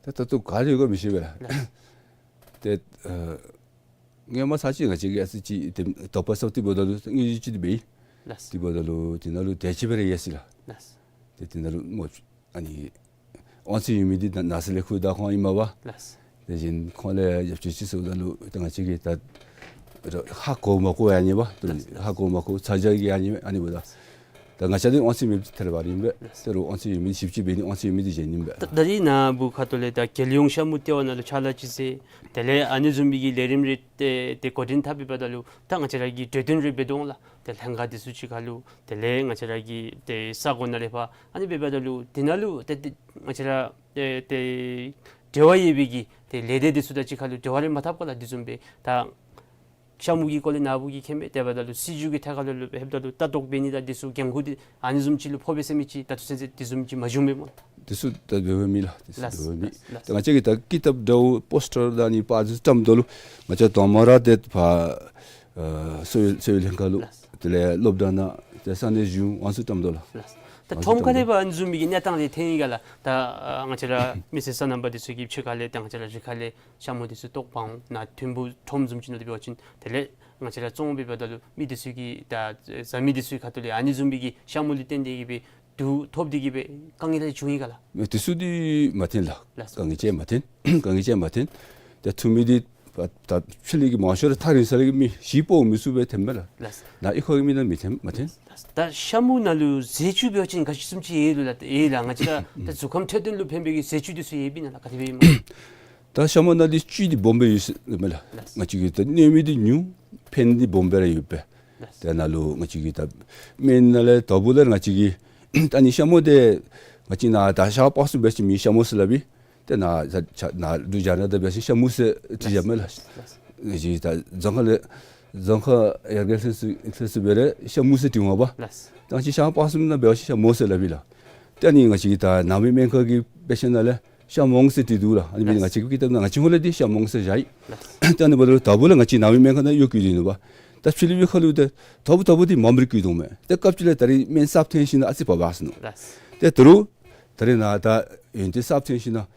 ད་ལྟོ་ག་ལུ་ཡོད་ག་མི་ཤེས་པས་ལགས། ལགས། ཏེ་ཨ་སྔོན་མ་ཚར་ཅིག་ང་བཅས་ཀྱིས་ཨ་ཙི་ཅིག་ཏེ་དོགས་པ་ཟ་སྟེ་འབདཝ་ད་ལུ་དངོས་བརྒྱུད་ཅིག་འདི་འབད་ཡི། ལགས། དེ་འབདཝ་ད་ལུ་དེ་ནང་ལུ་དེ་ཅིག་སྦེ་ར་ཡོད་ཟེར་ལགས། ལགས། ཏེ་དེ་ནང་ལུ་སྨོ་ཨ་ནི་དབང་ཚད་ཡོད་མི་འདི་ནང་ན་ས་ལས་ཁུར་ད་ཁོང་ཨིན་མས་པ། ལགས། དེ་བཞིན་ཁོང་ལས་ཡབ་ཆུ་ཅིག་ཟེརཝ་ད་ལུ་ཏེ་ང་བཅས་ཀྱིས་ད་ཧ་གོ་མ་གོ་ཡང་ཨ་ནི་པ། ལགས། ཧ་གོ་མ་གོ་ཚ་གྱང་གིས་ཨ་ནི་ཨ་ནི་འབདཝ་ད། ད་ང་བཅས་འདི་དབང་ཚད་མེདཔ་ཐལ་བ་ར་ཨིན་པས། ལགས། ཏེ་རུང་དབང་ཚད་ཡོད་མི་ཞིབ་ཅིག་འབད་ནི་དབང་ཚད་ཡོད་མི་འདི་གཞན་ཨིན་པས། ད་ད་རིས་ནཱ་བུ་ཁ་ཐུག་ལས་ད་རྒྱལ་ཡོངས་ཤ་མུ་ལྟེ་བ་ནང་ལུ་ཕྱག་ལཱ་ཅིག་མཛད། དེ་ལས་ཨ་ནི་བཟུམ་མའི་གི་ལས་རིམ་རེ་ཏེ་ཏེ་འགོ་འདྲེན་འཐབ་འབདཝ་ད་ལུ་ད་ང་བཅས་ར་གིས་གྲོས་བསྟུན་རེ་འབད་དོ་འོང་ལགས། ཏེ་ལྷན་ཁག་འདི་ཚུ་གཅིག་ཁར་ལུ་དེ་ལས་ང་བཅས་ར་གི་ཏེ་ས་གོ་ནང་ལས་ཕར་ཨ་ནི་འབདཝ་ད་ལུ་དེ་ནང་ལུ་ཏེ་ཏེ་ང་བཅས་ར་ཏེ་ཏེ་འབྲེལ་བ་ཡོད་པའི་གི་ཏེ་ལས་སྡེ་འདི་ཚུ་དང་གཅིག་ཁར་ལུ་འབྲེལ་བ་རེ་མ་འཐབ་ག་ལགས། དེ་བཟུམ་སྦེ་ད་ཤ་མུ་གི་སྐོར་ལས་ནཱ་བུ་གིས་མཁྱེན་མས། དེ་འབདཝ་ད་ལུ་སྲིད་བྱུས་ཀྱི་ཐད་ཁར་ལུ་ལུ་འབདཝ་ད་ལུ་ལྟ་རྟོག་འབད་ནི་དང་འདི་ཚུ་འགན་ཁུར་འདི་ཨ་ནི་བཟུམ་ཅིག་ལུ་ཕོག་པས་ཟེར་མི་ཅིག་ད་ལྟོ་ཚུན་ཚོད་དེ་བཟུམ་ཅིག་མ་བྱུང་མས་སྨོ། དེ་ཚུ་ད་འབད་བ་མེད་ལགས། དེ་ཚུ་ལགས། འབད་བ་མེད། ལགས། ད་ང་བཅས་ཀྱིས་ད་ཀི་ཏབ་འདྲཝ་པོསི་ཊར་དང་ཨ་ནི་པར་འདི་ཚུ་བཀྲམ་དོ་ལུ་ང་བཅས་དང་པ་ར་ཏེ་ཕར་ཨ་གསོ་བའི་གསོ་བའི་ལྷན་ཁག་ལུ། ལགས། དེ་ལས་སློབ་གྲྭ་ནང་ཏེ་ས་གནས་གཞུང་ཨ་ནི་ཚུ་བཀྲམ་དོ་ལགས། ལགས། ད་ཁྲོམ་ཁ་ལས་ཕར་ཨ་ནི་བཟུམ་མའི་གི་གནས་སྟངས་འདི་ཐོན་ཡི་ག་ལགས། ད་ཨ་ང་བཅས་ར་མི་སེར་སོ་ནམ་པ་འདི་ཚུ་གིས་ཕྱི་ཁ་ལས་ད་ང་བཅས་ར་རི་ཁ་ལས་ཤ་མུ་འདི་ཚུ་ལྟོ་འབག་འོང་། ནཱ་ཐིམ་ཕུག་ཁྲོམ་བཟུམ་ཅིག་ནང་ལུ་འབད་བ་ཅིན་དེ་ལས་ང་བཅས་ར་བཙོང་འབདཝ་ད་ལུ་མི་འདི་ཚུ་གིས་ད་བཟའ་མི་འདི་ཚུ་གི་ཁ་ཐུག་ལས་ཨ་ནི་བཟུམ་མའི་གི་ཤ་མུ་ལུ་བརྟེན་ཏེ་གིས་སྦེ་དུག་ཐོབ་སྟེ་གིས་སྦེ་དཀའ་ངལ་རེ་བྱུང་ཡི་ག་ལགས། དེ་ཚུ་འདི་མ་ཐོན་ལགས། ལགས། དཀའ་ངལ་ཅིག་མ་ཐོན། དཀའ་ངལ་ཅིག་མ་ཐོན། ད་ཐུབ་མི་འདི་ད་ཕྱི་ལས་ཀྱི་མང་ཤོས་ར་ཐག་རིང་ས་ལས་ཀྱི་མི་གཞི་སྤོ་མི་ཚུགས་པས་ཐོནམ་མས་ལགས། ལགས། ནཱ་གཡུས་ཁ་གི་མི་ནང་མི་ཐོན་མ་ཐོན། ད་ཤ་མུ་ནང་ལུ་ཟས་བཅུད་འབད་བ་ཅིན་ག་ཅི་བཟུམ་ཅིག་ཡོད་ལོ་ལགས། ཡོད་ལགས། ང་བཅས་ར་ད་གཟུགས་ཁམས་འཕྲོད་བསྟེན་ལུ་ཕན་པའི་གི་ཟས་བཅུད་འདི་ཚུ་ཡོདཔ་ཨིན་ན་ལགས། ག་དེ་སྦེ་ཨིན་མས། ད་ཤ་མུ་ནང་འདི་བཅུད་འདི་སྦོམ་སྦེ་ཡོད་ཟེར་མས་ལགས། ལགས། ང་བཅས་ཀྱི་ད་གནོད་མི་འདི་ཉུང་ཕན་འདི་སྦོམ་སྦེ་ར་ཡོད་པས། ལགས། ད་ནཱ་ལུ་ང་བཅས་ཀྱི་ད་སྨན་ནང་ལས་དོ་པོ་ལས་ང་བཅས་ཀྱི་ད་ཨ་ནི་ཤ་མུ་འདི་ང་བཅས་ནཱ་ད་ཤར་པ་སངས་འབད་བ་ཅིན་མི་ཤ་མུ་ཟེར་སླབ་ཨིན། ཏེ་ནཱ་ད་ནཱ་འབྲུག་རྒྱལ་ནང་ད་འབད་བ་ཅིན་ཤ་མུ་ཟེར་བྲིས་བཞགཔ་མས་ལགས། ལགས། ང་བཅས་ད་རྫོང་ཁག་ལས་རྫོང་ཁག་ཡར་རྒྱས་ལྷན་ཚོགས་ལྷན་ཚོགས་འབད་རུང་ཤ་མུ་ཟེར་བྲིས་འོང་པ། ལགས། ད་ང་བཅས་ཤར་པ་སངས་ནང་འབད་བ་ཅིན་ཤ་མུ་ཟེར་སླབ་ཨིན་ལགས། ཏེ་ཨ་ནི་ང་བཅས་ཀྱི་ད་ནང་མི་སྨན་ཁང་གི་དཔེ་ཆ་ནང་ལས་ཤ་མོང་ཟེར་བྲིས་འདུག་ལགས། ཨ་ནི་སྦེ་ལགས། ང་བཅས་ཀྱི་ཀི་ཏབ་ནང་ང་བཅས་ཧོང་ལས་འདི་ཤ་མོང་ཟེར་བཞག་ཡི། ལགས། ཏེ་ཨ་ནི་འབདཝ་ད་དོ་པོ་ལས་ང་བཅས་ནང་མི་སྨན་ཁང་ནང་གཡོག་བཀོལ་ཏེ་ནུག་པ། ད་ཕྱི་ལུ་གཡུས་ཁ་ལུ་ཏེ་དོ་པོ་དོ་པོ་འདི་མངམ་ར་བཀོལ་དོ་མས། ཏེ་སྐབས་ཅིག་ལས་ད་རིས་སྨན་གསརཔ་ཐོན་ཞིནམ་ལས་ཨ་ཙི་བབས་བབས་སོང་ནུག། ལགས། ཏེ་ད་རུང་ད་རིས་ནཱ་ད་ཡོན་ཏན་གསརཔ་ཐོན་ཞིནམ་ལས་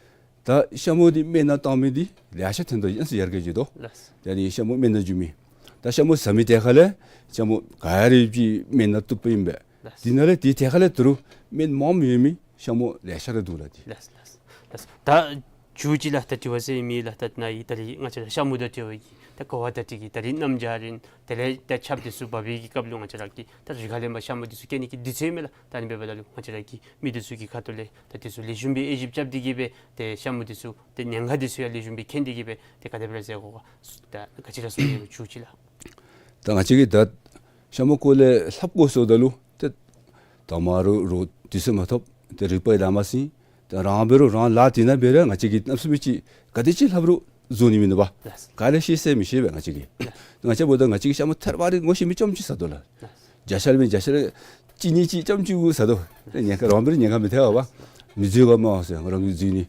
ད་ཤ་མོ་འདི་སྨན་ནང་བཏང་མི་འདི་ལེ་ཤ་ཐོན་དོ། ཨ་ཙི་ཡར་རྒྱས་འགྱོ་དོ། ལགས། ད་ཨ་ནི་ཤ་མོ་སྨན་ནང་འཇུ་མི། ད་ཤ་མོ་ཟ་མི་དེ་ཁ་ལས་ཤ་མོ་ག་ཡ་རེ་ཅིག་སྨན་ནང་བཏུབ་པ་ཨིན་པས། ལགས། དེ་ནང་ལས་དེ་དེ་ཁ་ལས་ད་རུང་སྨན་མངམ་ཡོད་མི་ཤ་མོ་ལེ་ཤ་ར་འདུག་ལགས། ཏེ། ལགས། ལགས། ལགས། ད་ ཞུ་ཅི་ལགས། ད་དྲི་བ་ཟེར་མི་ལགས། ད་ནཱ་ཡི་ད་རིས་ང་བཅས་ར་ཤ་མུ་དང་འབྲེལ་བའི་གི་ད་གོ་བ་བརྡ་སྤྲོད་ཀྱི་ད་རིས་གནམ་བྱཱར་ཨིན། དེ་ལས་ད་ཆརཔ་འདི་ཚུ་འབབ་པའི་གི་སྐབས་ལུ་ང་བཅས་ར་གིས་ད་རི་ཁ་ལས་མར་ཤ་མུ་འདི་ཚུ་སྐྱེལ་ནི་གི་དུས་ཚོད་ཨིན་མས་ལགས། ད་ཨ་ནི་འབདཝ་ད་ལུ་ང་བཅས་ར་གི་མི་འདི་ཚུ་གི་ཁ་ཐུག་ལས་ད་འདི་ཚུ་ལེགས་ཤོམ་སྦེ་དབྱེ་ཞིབ་རྐྱབ་སྟེ་གིས་སྦེ་ཏེ་ཤ་མུ་འདི་ཚུ་ཏེ་ཉེན་ཁ་འདི་ཚུ་ཡང་ལེགས་ཤོམ་སྦེ་མཁྱེན་ཏེ་གིས་སྦེ་ཏེ་ག་དེ་སྦེ་ར་མཛད་དགོ་ག། ད་ག་ཅི་ར་གསུང་ནི་ཡོད་ཞུ་ཅི་ལགས། ད་ང་བཅས་ཀྱིས་ད་ཤ་མུ་སྐོར་ལས་ལྷབ་དགོ་ཟེརཝ་ད་ལུ་ཏེ་དང་པ་ར་རོགས་དུས་ཚོད་མ་ཐོབ། ཏེ་རིག་པ་ཡང་དྭངས་མ་ཟིན། ཏེ་རང་འབད་རུང་རང་ལཱ་འདི་ནང་འབད་རུང་ང་བཅས་ཀྱིས་གནམ་མེད་ས་མེད་ཅིག་ག་དེ་ཅིག་ལྷབ་རུང་བཟོ་ནི་མིན་འདུག་པ། ལགས། ག་ལས་ཤེས་ཟེར་མི་ཤེས་པས་ང་བཅས་ཀྱིས། ལགས། ང་བཅས་འབདཝ་ད་ང་བཅས་ཀྱིས་ཤ་མུ་ཐལ་བ་རེ་ངོ་ཤེས་མི་རྐྱངམ་ཅིག་ཟ་དོ་ལགས། ལགས། བརྒྱ་ཆ་ལས་འབད་བརྒྱ་ཆ་ལས་གཅིག་གཉིས་ཅིག་རྐྱངམ་ཅིག་གུ་ཟ་དོ། ཏེ་ཉེན་ཁ་རང་འབད་རུང་ཉེན་ཁ་མི་ཐེག་པ། མི་འཛུལ་ག་མ་ཟེར་རང་གིས་འཛུལ་ནི།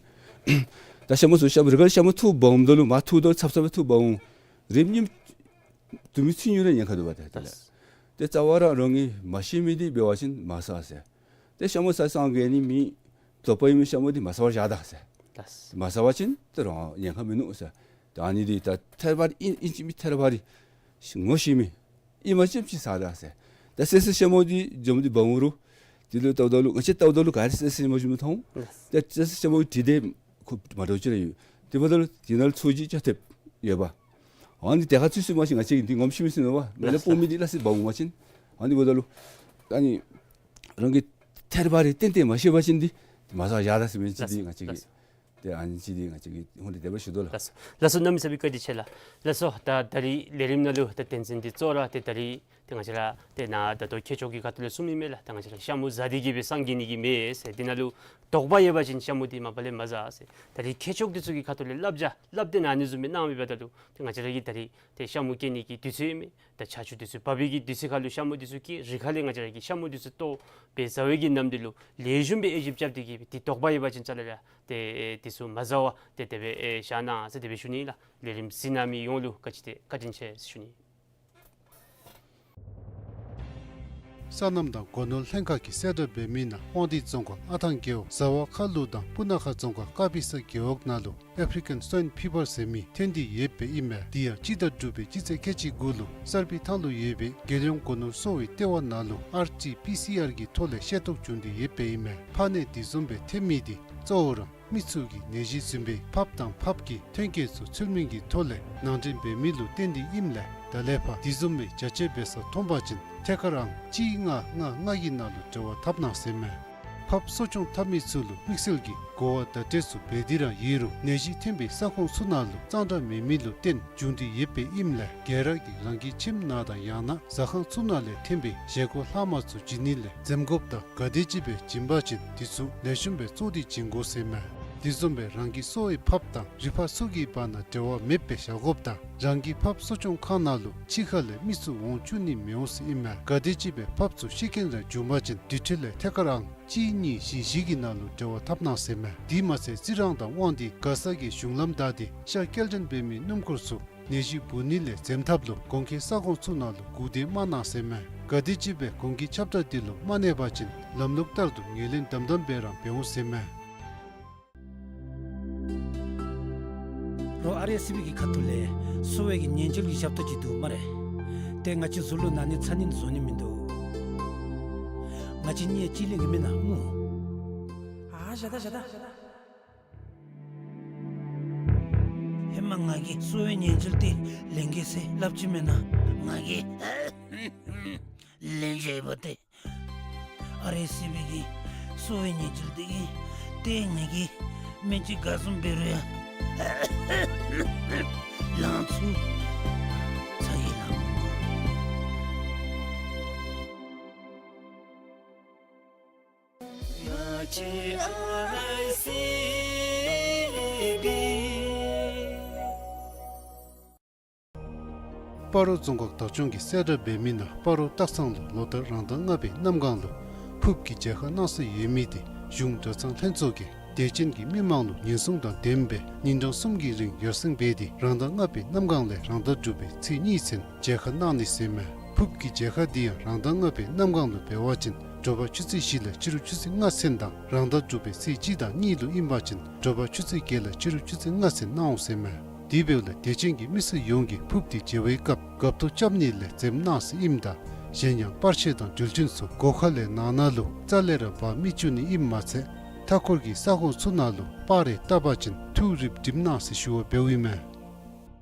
ད་ཤ་མུ་ཚུ་ཤ་མུ་རི་ཁར་ཤ་མུ་འཐུ་འབག་འོངམ་ད་ལུ་མར་འཐུཝ་ད་ཚབ་ཚབ་སྦེ་འཐུ་འབག་འོང་། རེ་གཉིས་དུ་མི་ཚུད་ནི་ར་ཉེན་ཁ་འདུག་པ། ཏེ་དེ་ལས་ཏེ་རྩ་བ་ར་རང་གིས་མ་ཤེས་མི་འདི་འབད་བ་ཅིན་མ་ཟ་ཟེར། ཏེ་ཤ་མུ་ཟ་སངས་རྒྱས་ནི་མེད། དོགས་པ་ཡོད་མི་ཤ་མུ་འདི་མ་ཟ་བར་བཞག་ད་ཟེར། ལགས། མ་ཟ་བ་ཅིན་ཏེ་རང་ཉེན་ཁ་མིན་ནུག་ཟེར། ད་ཨ་ནི་འདི་ད་ཐལ་བ་ཨིན་ཨིན་ཅི་མིན་ཐལ་བ་རེ་ངོ་ཤེས་མི་ཨིནམ་ཅིག་ཅིག་ཟ་ད་ཟེར། ད་སེར་སེར་ཤ་མུ་འདི་འཛོམས་ཏེ་འབག་འོང་རུང་དེ་ལུ་བལྟཝ་ད་ལུ་ང་བཅས་བལྟཝ་ད་ལུ་ག་ར་སེར་སེར་ཤ་མུ་ཅིག་མཐོང་། ལགས། ད་སེར་སེར་ཤ་མུ་འདི་དེ་ཁོ་མ་འདྲཝ་ཅིག་ར་ཡོད། དེ་འབདཝ་ད་ལུ་དེ་ནང་ལུ་ཚོས་གཞི་ཅིག་ཐེབས་ཡོདཔ། ཨ་ནི་དེ་ཁར་ཚུད་སོང་པ་ཅིན་ང་བཅས་ཀྱིས་འདི་ངོམ་ཤེས་མི་ཤེས་ནུག་པ། མེ་ལ་ལགས། སྤོ་མི་འདི་སླ་བསྲེ་འབག་འོང་པ་ཅིན། ཨ་ནི་འབདཝ་ད་ལུ་ཨ་ནི་རང་གིས་ཐལ་བ་རེ་ཏན་ཏན་མ་ཤེས་པ་ཅིན་འདི་མ་ཟ་བར་བཞག་ད་ཟེར་མི་ཅིག་འདི་ལགས། ང་བཅས་ཀྱིས། ལགས། ཏེ་ཨ་ནི་ཅིག་འདི་ང་བཅས་ཀྱིས་ཧོང་ལས་དེ་སྦེ་ཞུ་དོ་ལགས། ལགས་སོ། ལགས་སོ། གནམ་མེད་ས་མེད་བཀའ་དྲིན་ཆེ་ལགས། ལགས་སོ། ད་ད་རིས་ལས་རིམ་ནང་ལུ་ད་དོན་ཚན་འདི་གཙོ་བོ་ར་ཏེ་ད་རིས་ཏེ་ང་བཅས་ར་ཏེ་ནཱ་ད་ལྟོ་ཁྱད་ཆོས་ཀྱི་ཁ་ཐུག་ལས་གསུངས་མི་མས་ལགས། ཏེ་ང་བཅས་ར་ཤ་མུ་ཟ་སྟེ་གིས་སྦེ་སངས་རྒྱས་ནི་གི་མེད་ཟེར། དེ་ནང་ལུ་དོགས་པ་ཡོད་པ་ཅིན་ཤ་མུ་འདི་མ་པ་ལས་མ་ཟ་ཟེར། ད་རིས་ཁྱད་ཆོས་འདི་ཚུ་གི་ཁ་ཐུག་ལས་བསླབ་བྱ་བསླབ་སྟེ་ཨ་ནི་བཟུམ་སྦེ་གནང་མི་འབདཝ་ད་ལུ་ཏེ་ང་བཅས་ར་གིས་ད་རིས་ཏེ་ཤ་མུ་སྐྱེལ་ནི་གི་དུས་ཚོད་ཨིན་མས། ད་ཆར་ཆུ་འདི་ཚུ་འབབ་པའི་གི་དུས་ཚོད་ཁར་ལུ་ཤ་མུ་འདི་ཚུ་སྐྱེལ། རི་ཁ་ལས་ང་བཅས་ར་གིས་ཤ་མུ་འདི་ཚུ་བཏོག་སྦེ་ཟ་བའི་གི་ནམ་འདི་ལུ་ལེགས་ཤོམ་སྦེ་དབྱེ་ཞིབ་རྐྱབ་སྟེ་གིས་སྦེ་ཏེ་དོགས་པ་ཡོད་པ་ཅིན་རྩ་ལས་ར་ཏེ་འདི་ཚུ་མ་ཟ་བར་ཏེ་དེ་སྦེ་བཞག་གནང་ཟེར་དེ་སྦེ་ཞུ་ནི་ལགས། ལས་རིམ་གཟིགས་གནང་མི་ཡོངས་ལུ་ག་ཅི་ཏེ་བཀའ་དྲིན་ཆེ་ཟེར་ཞུ་ནི། སོ་ནམ་དང་སྒོ་ནོར་ལྷན་ཁག་གིས་གསལ་བསྒྲགས་འབད་མི་ནང་དབང་འདུས་རྫོང་ཁག་ཨ་ཐང་རྒེད་འོག་ཟ་ཝ་ཁ་ལུ་དང་སྤུ་ན་ཁ་རྫོང་ཁག་ཀ་པི་ས་རྒེད་འོག་ནང་ལུ་ཨེཕ་རི་ཀན་སོའིན་ཕི་བར་ཟེར་མི་ཐོན་ཏེ་ཡོདཔ་ཨིན་མས། དེ་ཡང་སྤྱི་ཟླ་དྲུག་པའི་སྤྱི་ཚེས་ཁལ་གཅིག་དགུ་ལུ་གསར་སྤེལ་ཐང་ལུ་ཡོད་པའི་རྒྱལ་ཡོངས་སྒོ་ནོར་གསོ་བའི་ལྟེ་བ་ནང་ལུ་ཨར་ཊི་པི་སི་ཨར་གྱི་ཐོག་ལས་ཤེས་རྟོགས་བྱུང་སྟེ་ཡོདཔ་ཨིན་མས། ཕག་ནད་དེ་བཟུམ་སྦེ་ཐོན་མི་དེ་གཙོ་བོ་ར་མི་ཚུ་གིས་ནད་གཞི་བཟུམ་སྦེ་ཕགཔ་དང་ཕགཔ་གི་ཐོན་སྐྱེད་ཚུ་ཚུལ་མིན་གྱི་ཐོག་ལས་ནང་འདྲེན་འབད་མི་ལུ་བརྟེན་ཏེ་ཨིནམ་ལས་ད་ལས་ཕར་དེ་བཟུམ་སྦེ་བྱ་སྤྱོད་འབད་ས་མཐོང་པ་ཅིན་ཐད་ཀར་ཨང་གཅིག་ལྔ་ལྔ་ལྔ་གི་ནང་ལུ་འབྲེལ་བ་འཐབ་གནང་ཟེར་མས། ཕགཔ་གསོ་སྐྱོང་འཐབ་མི་ཚུ་ལུ་དམིགས་བསལ་གྱི་གོ་བ་བརྡ་སྤྲོད་ཚུ་འབད་དེ་ར་ཡོད་རུང་ནད་གཞི་ཐོན་པའི་ས་ཁོངས་ཚུ་ནང་ལུ་གཙང་སྦྲ་མེད་མི་ལུ་བརྟེན་བྱུང་སྟེ་ཡོདཔ་ཨིནམ་ལས་ག་ར་གིས་རང་གི་ཁྱིམ་ནང་དང་ཡང་ན་ཟ་ཁང་ཚུ་ནང་ལས་ཐོན་པའི་བཞེས་སྒོ་ལྷག་མ་ཚུ་བྱིན་ནི་ལས་འཛེམ་དགོཔ་དང་ག་དེམ་ཅིག་སྦེ་བྱིན་པ་ཅིན་དེ་ཚུ་ལེགས་ཤོམ་སྦེ་བཙོ་སྟེ་བྱིན་དགོ་ཟེར་མས། དེ་བཟུམ་སྦེ་རང་གི་གསོ་བའི་ཕགཔ་དང་རི་ཕག་ཚུ་གི་བར་ན་འབྲེལ་བ་མེདཔ་སྦེ་བཞག་དགོཔ་དང་རང་གི་ཕགཔ་གསོ་སྐྱོང་ཁང་ནང་ལུ་ཕྱི་ཁ་ལས་མི་ཚུ་འོང་བཅུག་ནི་མི་འོང་ཟེར་ཨིན་མས། ག་དེམ་ཅིག་སྦེ་ཕགཔ་ཚུ་ཤི་རྐྱེན་ར་བྱུང་པ་ཅིན་དེ་འཕྲོ་ལས་ཐད་ཀར་ཨང་གཅིག་གཉིས་བཞི་བཞི་གི་ནང་ལུ་འབྲེལ་བ་འཐབ་གནང་ཟེར་མས། དེ་མ་ཚད་རྩི་རང་དང་དབང་འདུས་མགར་ས་གི་གཞུང་ལམ་བདའ་སྟེ་ཤ་སྐྱེལ་འདྲེན་འབད་མི་སྣུམ་འཁོར་ཚུ་ནད་གཞི་འབུ་ནི་ལས་འཛེམ་ཐབས་ལུ་གོང་འཁོད་ས་ཁོངས་ཚུ་ནང་ལུ་སྒུག་སྡོད་མ་གནང་ཟེར་མས། ག་དེམ་ཅིག་སྦེ་གོང་འཁོད་ཁྱབ་བསྒྲགས་དེ་ལུ་མ་གནས་པ་ཅིན་ལམ་ལུགས་ལྟར་དུ་ངོས་ལེན་དམ་དམ་སྦེ་ར་འབད་འོང་ཟེར་མས། རོགས་ཨར་ཨེས་སི་བི་གི་ཁ་ཐུག་ལས་གསོ་བའི་གི་ཉེན་བཅོལ་གྱི་ཞབས་ཏོག་ཅིག་འདུག་སྨ་རེ། ཏེ་ང་བཅས་གཟུགས་ལུ་ན་ནི་ཚ་ནི་བཟོ་ནི་མིན་འདུག། ང་བཅས་གཉིས་ཅིག་ལེན་གྱི་མེན་ན་སྨོ། ཨ་བཞག་ད་བཞག་ད། ཧེ་མ་ང་གིས་གསོ་བའི་ཉེན་བཅོལ་འདི་ལེན་གེ་ཟེར་སླབ་ཅི་མེན་ན། ང་གིས་ལེན་བྱས་པ་ཏེ། ཨར་ཨེས་སི་བི་གིས་གསོ་བའི་ཉེན་བཅོལ་འདི་གིས་ཏེ་ངེ་གི་སྨན་བཅོས་ག་བཟུམ་འབད་རུང་ཡང་ལང་ཚུ་ཚ་གྱང་ལང་། སྤ་རོ་རྫོང་ཁག་བདག་སྐྱོང་གིས་གསལ་བསྒྲགས་འབད་མི་ནང་སྤ་རོ་སྟག་ཚང་ལུ་ལོ་ལྟར་རང་ཟླ་ལྔ་པའི་གནམ་གང་ལུ་ཕུརཔ་གི་མཇལ་ཁ་གནང་སྲོལ་ཡོད་མི་དེ་གཞུང་གྲྭ་ཚང་ལྷན་ཚོགས་ཀྱིས་དད་ཅན་གྱི་མི་མང་ལུ་ཉེན་སྲུང་དང་ལྡནམ་སྦེ་ཉིན་གྲངས་གསུམ་གྱི་རིང་ཡར་སེང་འབད་དེ་རང་ཟླ་ལྔ་པའི་གནམ་གང་ལས་རང་ཟླ་དྲུག་པའི་ཚེས་གཉིས་ཚུན་མཇལ་ཁ་གནང་ནི་ཟེར་མས། ཕུརཔ་གི་མཇལ་ཁ་འདི་ཡང་རང་ཟླ་ལྔ་པའི་གནམ་གང་ལུ་འབད་བ་ཅིན་དྲོ་པ་ཆུ་ཚོད་བཞི་ལས་ཕྱི་རུ་ཆུ་ཚོད་ལྔ་ཚུན་དང་རང་ཟླ་དྲུག་པའི་ཚེས་གཅིག་དང་གཉིས་ལུ་ཨིན་པ་ཅིན་དྲོ་པ་ཆུ་ཚོད་བརྒྱད་ལས་ཕྱི་རུ་ཆུ་ཚོད་ལྔ་ཚུན་གནང་འོང་ཟེར་མས། དེ་འབདཝ་ལས་དད་ཅན་གྱི་མི་སེར་ཡོངས་ཀྱིས་ཕུརཔ་འདི་མཇལ་བའི་སྐབས་འགབ་ཐོག་རྐྱབ་ནི་ལས་འཛེམ་གནང་ཟེར་ཨིནམ་ད་གཞན་ཡང་པར་ཆས་དང་འགྲུལ་འཕྲིན་ཚུ་སྒོ་ཁ་ལས་ནང་ན་ལུ་རྩ་ལས་ར་འབག་མི་བཅུག་ནི་ཨིནམ་མ་ཚད་ ལྟ་སྐོར་གྱི་ས་ཁོངས་ཚུ་ནང་ལུ་པར་རེ་བཏབ་པ་ཅིན་ཐུགས་རིག་འགྲིམ་གནང་ཟེར་ཞུ་བ་འབདཝ་ཨིན་མས།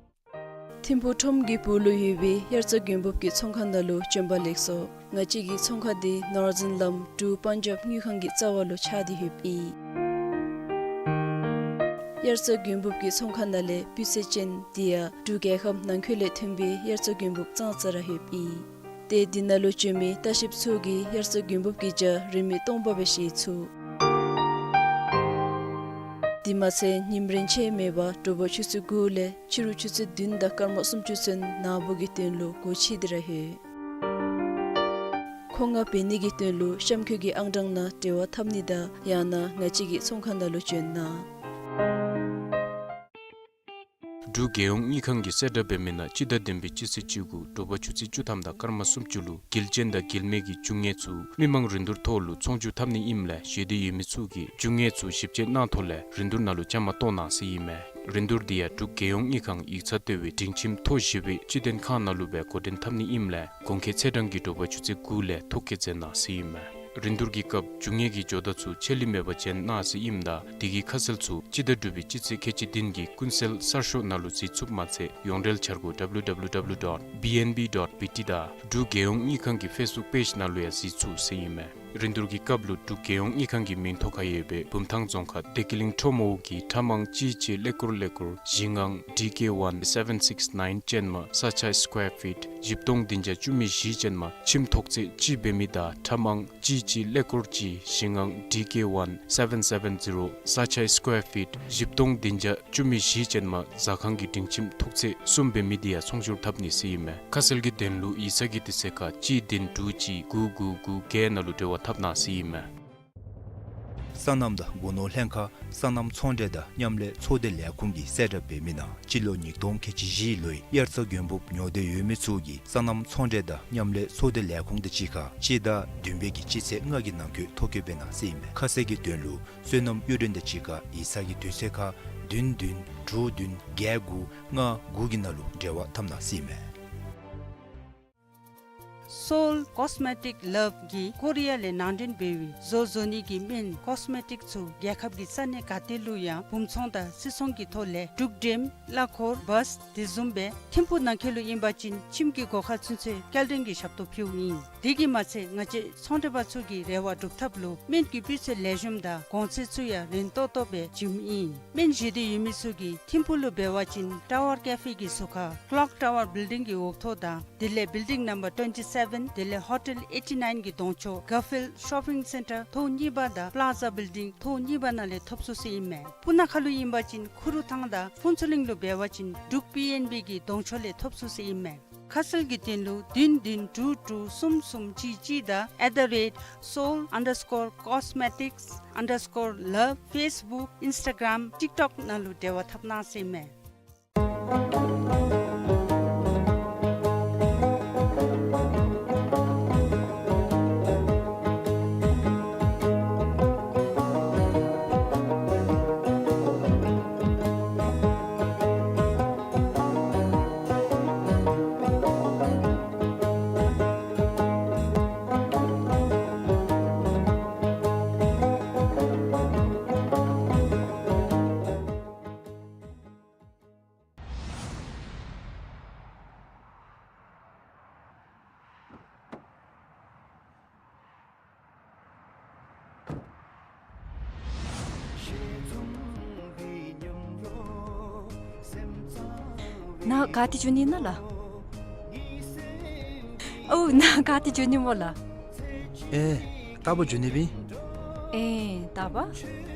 ཐིམ་ཕུག་ཁྲོམ་གྱི་སྦུག་ལུ་ཡོད་པའི་དབྱར་རྩྭ་དགུན་འབུབ་ཀྱི་ཚོང་ཁང་ནང་ལུ་བྱོན་པ་ལེགས་སོ། ང་བཅས་ཀྱི་ཚོང་ཁང་འདི་ནོར་འཛིན་ལམ་འབྲུག་པཱན་ཇབ་དངུལ་ཁང་གི་རྩ་བ་ལུ་ཆགས་ཏེ་ཡོདཔ་ཨིན། དབྱར་རྩྭ་དགུན་འབུབ་ཀྱི་ཚོང་ཁང་ནང་ལས་སྤུས་ཚད་ཅན་དེ་ཡང་འབྲུག་རྒྱལ་ཁབ་ནང་འཁོད་ལས་ཐོན་པའི་དབྱར་རྩྭ་དགུན་འབུབ་ཙང་ཙ་ར་ཡོདཔ་ཨིན། ཏེ་འདི་ནང་ལུ་བྱོན་མི་ལྟ་བཤལཔ་ཚུ་གིས་དབྱར་རྩྭ་དགུན་འབུབ་ཀྱི་ཇ་རིན་མེད་སྟོང་པ་སྦེ་བཞེས་ཚུགས། དེ་མ་ཚད་ཉིམ་རེངས་ཆད་མེད་པར་དྲོ་པ་ཆུ་ཚོད་དགུ་ལས་ཕྱི་རུ་ཆུ་ཚོད་བདུན་དང་སྐར་མ་སུམ་ཅུ་ཚུན་ནངས་པ་གི་དོན་ལུ་སྒོ་ཕྱེ་སྟེ་ར་ཡོད། མཁོ་མངགས་འབད་ནི་གི་དོན་ལུ་གཤམ་འཁོད་ཀྱི་ཨང་གྲངས་ནང་འབྲེལ་བ་འཐབ་ནི་དང་ཡང་ན་ང་བཅས་ཀྱི་ཚོང་ཁང་ནང་ལུ་བྱོན་གནང་། འབྲུག་རྒྱལ་ཡོངས་དངུལ་ཁང་གིས་གསལ་བསྒྲགས་འབད་མི་ནང་སྤྱི་ཟླ་བདུན་པའི་སྤྱི་ཚེས་བཅུ་དགུ་དྲོ་པ་ཆུ་ཚོད་བཅུ་ཐམ་དང་སྐར་མ་སུམ་ཅུ་ལུ་དགེ་ལྡན་དང་དགེ་ལས་མེད་ཀྱི་རྒྱུ་དངོས་ཚུ་མི་མང་རིན་བསྡུར་ཐོག་ལུ་ཚོང་བསྒྱུར་འཐབ་ནི་ཨིནམ་ལས་ཞེ་འདོད་ཡོད་མི་ཚུ་གིས་རྒྱུ་དངོས་ཚུ་ཞིབ་དཔྱད་གནང་ཐོག་ལས་རིན་བསྡུར་ནང་ལུ་བཅའ་མར་གཏོགས་གནང་ཟེར་ཨིན་མས། རིན་བསྡུར་འདི་ཡང་འབྲུག་རྒྱལ་ཡོངས་དངུལ་ཁང་ཡིག་ཚང་ལྟེ་བའི་སྒྲིང་ཁྱིམ་ཐོག་བཞི་པའི་སྤྱི་མཐུན་ཁང་ནང་ལུ་སྦེ་འགོ་འདྲེན་འཐབ་ནི་ཨིནམ་ལས་གོང་འཁོད་ཚེས་གྲངས་ཀྱི་དྲོ་པ་ཆུ་ཚོད་དགུ་ལས་ཐོ་བཀོད་མཛད་གནང་ཟེར་ཨིན་མས། རིན་བསྡུར་གྱི་སྐབས་རྒྱུ་དངོས་ཀྱི་ཇོ་བདག་ཚུ་ཆད་ལུས་མེད་པར་བྱོན་གནང་ཟེར་ཨིནམ་ད་དེ་གི་ཁ་གསལ་ཚུ་སྤྱི་ཟླ་དྲུག་པའི་སྤྱི་ཚེས་ཁལ་གཅིག་བདུན་གྱི་ཀུན་གསལ་གསར་ཤོག་ནང་ལུ་གཟིགས་ཚུགསཔ་མ་ཚད་ཡོངས་འབྲེལ་འཆར་སྒོ་W W W dot B N B dot B T དང་འབྲུག་རྒྱལ་ཡོངས་དངུལ་ཁང་གི་ཕེསི་བུཀ་པེཇ་ནང་ལུ་ཡང་གཟིགས་ཚུགས་ཟེར་ཨིན་མས། རིན་བསྡུར་གྱི་སྐབས་ལུ་འབྲུག་རྒྱལ་ཡོངས་དངུལ་ཁང་གི་མིང་ཐོ་ཁར་ཡོད་པའི་བུམ་ཐང་རྫོང་ཁག་བདེ་སྐྱིད་གླིང་ཁྲོམ་འོག་གི་ཁྲ་མང་གཅིག་གཅིག་ཀླད་ཀོར་ཀླད་ཀོར་བཞི་ལྔ་D K one seven six nine ཅན་མ་ས་ཆ་སི་ཀོར་ཕིཊ་བཞི་སྟོང་བདུན་བརྒྱ་བཅུ་མེད་བཞི་ཅན་མ་ཁྱིམ་ཐོག་ཚད་གཅིག་འབད་མི་དང་ཁྲ་མང་གཅིག་གཅིག་ཀླད་ཀོར་གཅིག་བཞི་ལྔ་D K one seven seven zero ས་ཆ་སི་ཀོར་ཕིཊ་བཞི་སྟོང་བདུན་བརྒྱ་བཅུ་མེད་བཞི་ཅན་མ་ཟ་ཁང་གི་སྒྲིང་ཁྱིམ་ཐོག་ཚད་གསུམ་འབད་མི་དེ་ཡང་ཚོང་བསྒྱུར་འཐབ་ནི་ཟེར་ཨིན་མས། ཁ་གསལ་གྱི་དོན་ལུ་ཡིག་ཚང་གི་དུས་ཚོད་ཁར་གཅིག་བདུན་དྲུག་གཅིག་དགུ་དགུ་དགུ་བརྒྱད་ནང་ལུ་འབྲེལ་བ་འཐབ་གནང་ཟེར་ཨིན་མས། སོ་ནམ་དང་སྒོ་ནོར་ལྷན་ཁག་སོ་ནམ་ཚོང་འབྲེལ་དང་མཉམ་ལས་ཚོགས་སྡེ་ལས་ཁུངས་ཀྱིས་གསལ་བསྒྲགས་འབད་མི་ནང་སྤྱི་ལོ་ཉིས་སྟོང་ཁལ་གཅིག་བཞི་ལོའི་དབྱར་རྩྭ་དགུན་འབུབ་ཉོ་འདོད་ཡོད་མི་ཚུ་གིས་སོ་ནམ་ཚོང་འབྲེལ་དང་མཉམ་ལས་ཚོགས་སྡེ་ལས་ཁུངས་དང་གཅིག་ཁར་སྤྱི་ཟླ་བདུན་པའི་གི་སྤྱི་ཚེས་ལྔ་གི་ནང་འཁོད་ཐོ་བཀོད་འབད་གནང་ཟེར་ཨིན་མས། ཁ་གསལ་གྱི་དོན་ལུ་སོ་ནམ་གཡུ་སྒྲོན་དང་གཅིག་ཁར་ཡིག་ཚང་གི་དུས་ཚོད་ཁར་བདུན་བདུན་དྲུག་བདུན་བརྒྱད་དགུ་ལྔ་དགུ་གི་ནང་ལུ་འབྲེལ་བ་འཐབ་གནང་ཟེར་ཨིན་མས། Seoul Cosmetic Love གིས་ཀོ་རི་ཡ་ལས་ནང་འདྲེན་འབད་བའི་བཟོ་བཟོ་ནི་གི་སྨན་ཀོས་མེ་ཊིག་ཚུ་རྒྱལ་ཁབ་ཀྱི་ས་གནས་ག་ཏེ་ལུ་ཡང་སྦུང་ཚོང་དང་སིལ་ཚོང་གི་ཐོག་ལས་འབྲུག་འགྲེམ་གླ་འཁོར་བཱས་དེ་བཟུམ་སྦེ་ཐིམ་ཕུག་ནང་འཁོད་ལུ་ཨིན་པ་ཅིན་ཁྱིམ་གྱི་སྒོ་ཁར་ཚུན་ཚོད་སྐྱེལ་འདྲེན་གྱི་ཞབས་ཏོག་ཕུལཝ་ཨིན། དེ་གིས་མ་ཚད་ང་བཅས་ཚོང་འབྲེལ་པ་ཚུ་གི་རེ་བ་སྒྲུབ་ཐབས་ལུ་སྨན་གྱི་སྤུས་ཚད་ལེགས་ཤོམ་དང་གོང་ཚད་ཚུ་ཡང་རན་ཏོག་ཏོ་སྦེ་བྱིནམ་ཨིན། སྨན་བཞེས་འདོད་ཡོད་མི་ཚུ་གིས་ཐིམ་ཕུག་ལུ་འབད་བ་ཅིན་Tower Cafe གི་ཟུར་ཁར་Clock Tower Building གི་འོག་ཐོག་དང་དེ་ལས་Building Number twenty seven དེ་ལས་Hotel eighty nine གི་གདོང་ཕྱོགས་Garfield Shopping Centre ཐོག་གཉིས་པ་དང་Plaza Building ཐོག་གཉིས་པ་ནང་ལས་ཐོབ་ཚུགས་ཟེར་ཨིན་མས། སྤུ་ན་ཁ་ལུ་ཨིན་པ་ཅིན་ཁུ་རུ་ཐང་དང་ཕུན་ཚོགས་གླིང་ལུ་འབད་བ་ཅིན་འབྲུག་པི་ཨེན་བི་གི་གདོང་ཕྱོགས་ལས་ཐོབ་ཚུགས་ཟེར་ཨིན་མས། ཁ་གསལ་གྱི་དོན་ལུ་བདུན་བདུན་དྲུག་དྲུག་གསུམ་གསུམ་གཅིག་གཅིག་དང་at the rate seoul underscore cosmetics underscore love Facebook Instagram TikTok ནང་ལུ་འབྲེལ་བ་འཐབ་གནང་ཟེར་ཨིན་མས། ནཱ་ག་ཏེ་འགྱོ་ནི་ཨིན་ན་ལགས། ཨོ་ནཱ་ག་ཏེ་འགྱོ་ནི་སྨོ་ལགས། ཨེ་རྟ་པ་འགྱོ་ནི་སྦེ། ཨེ་རྟ་པ།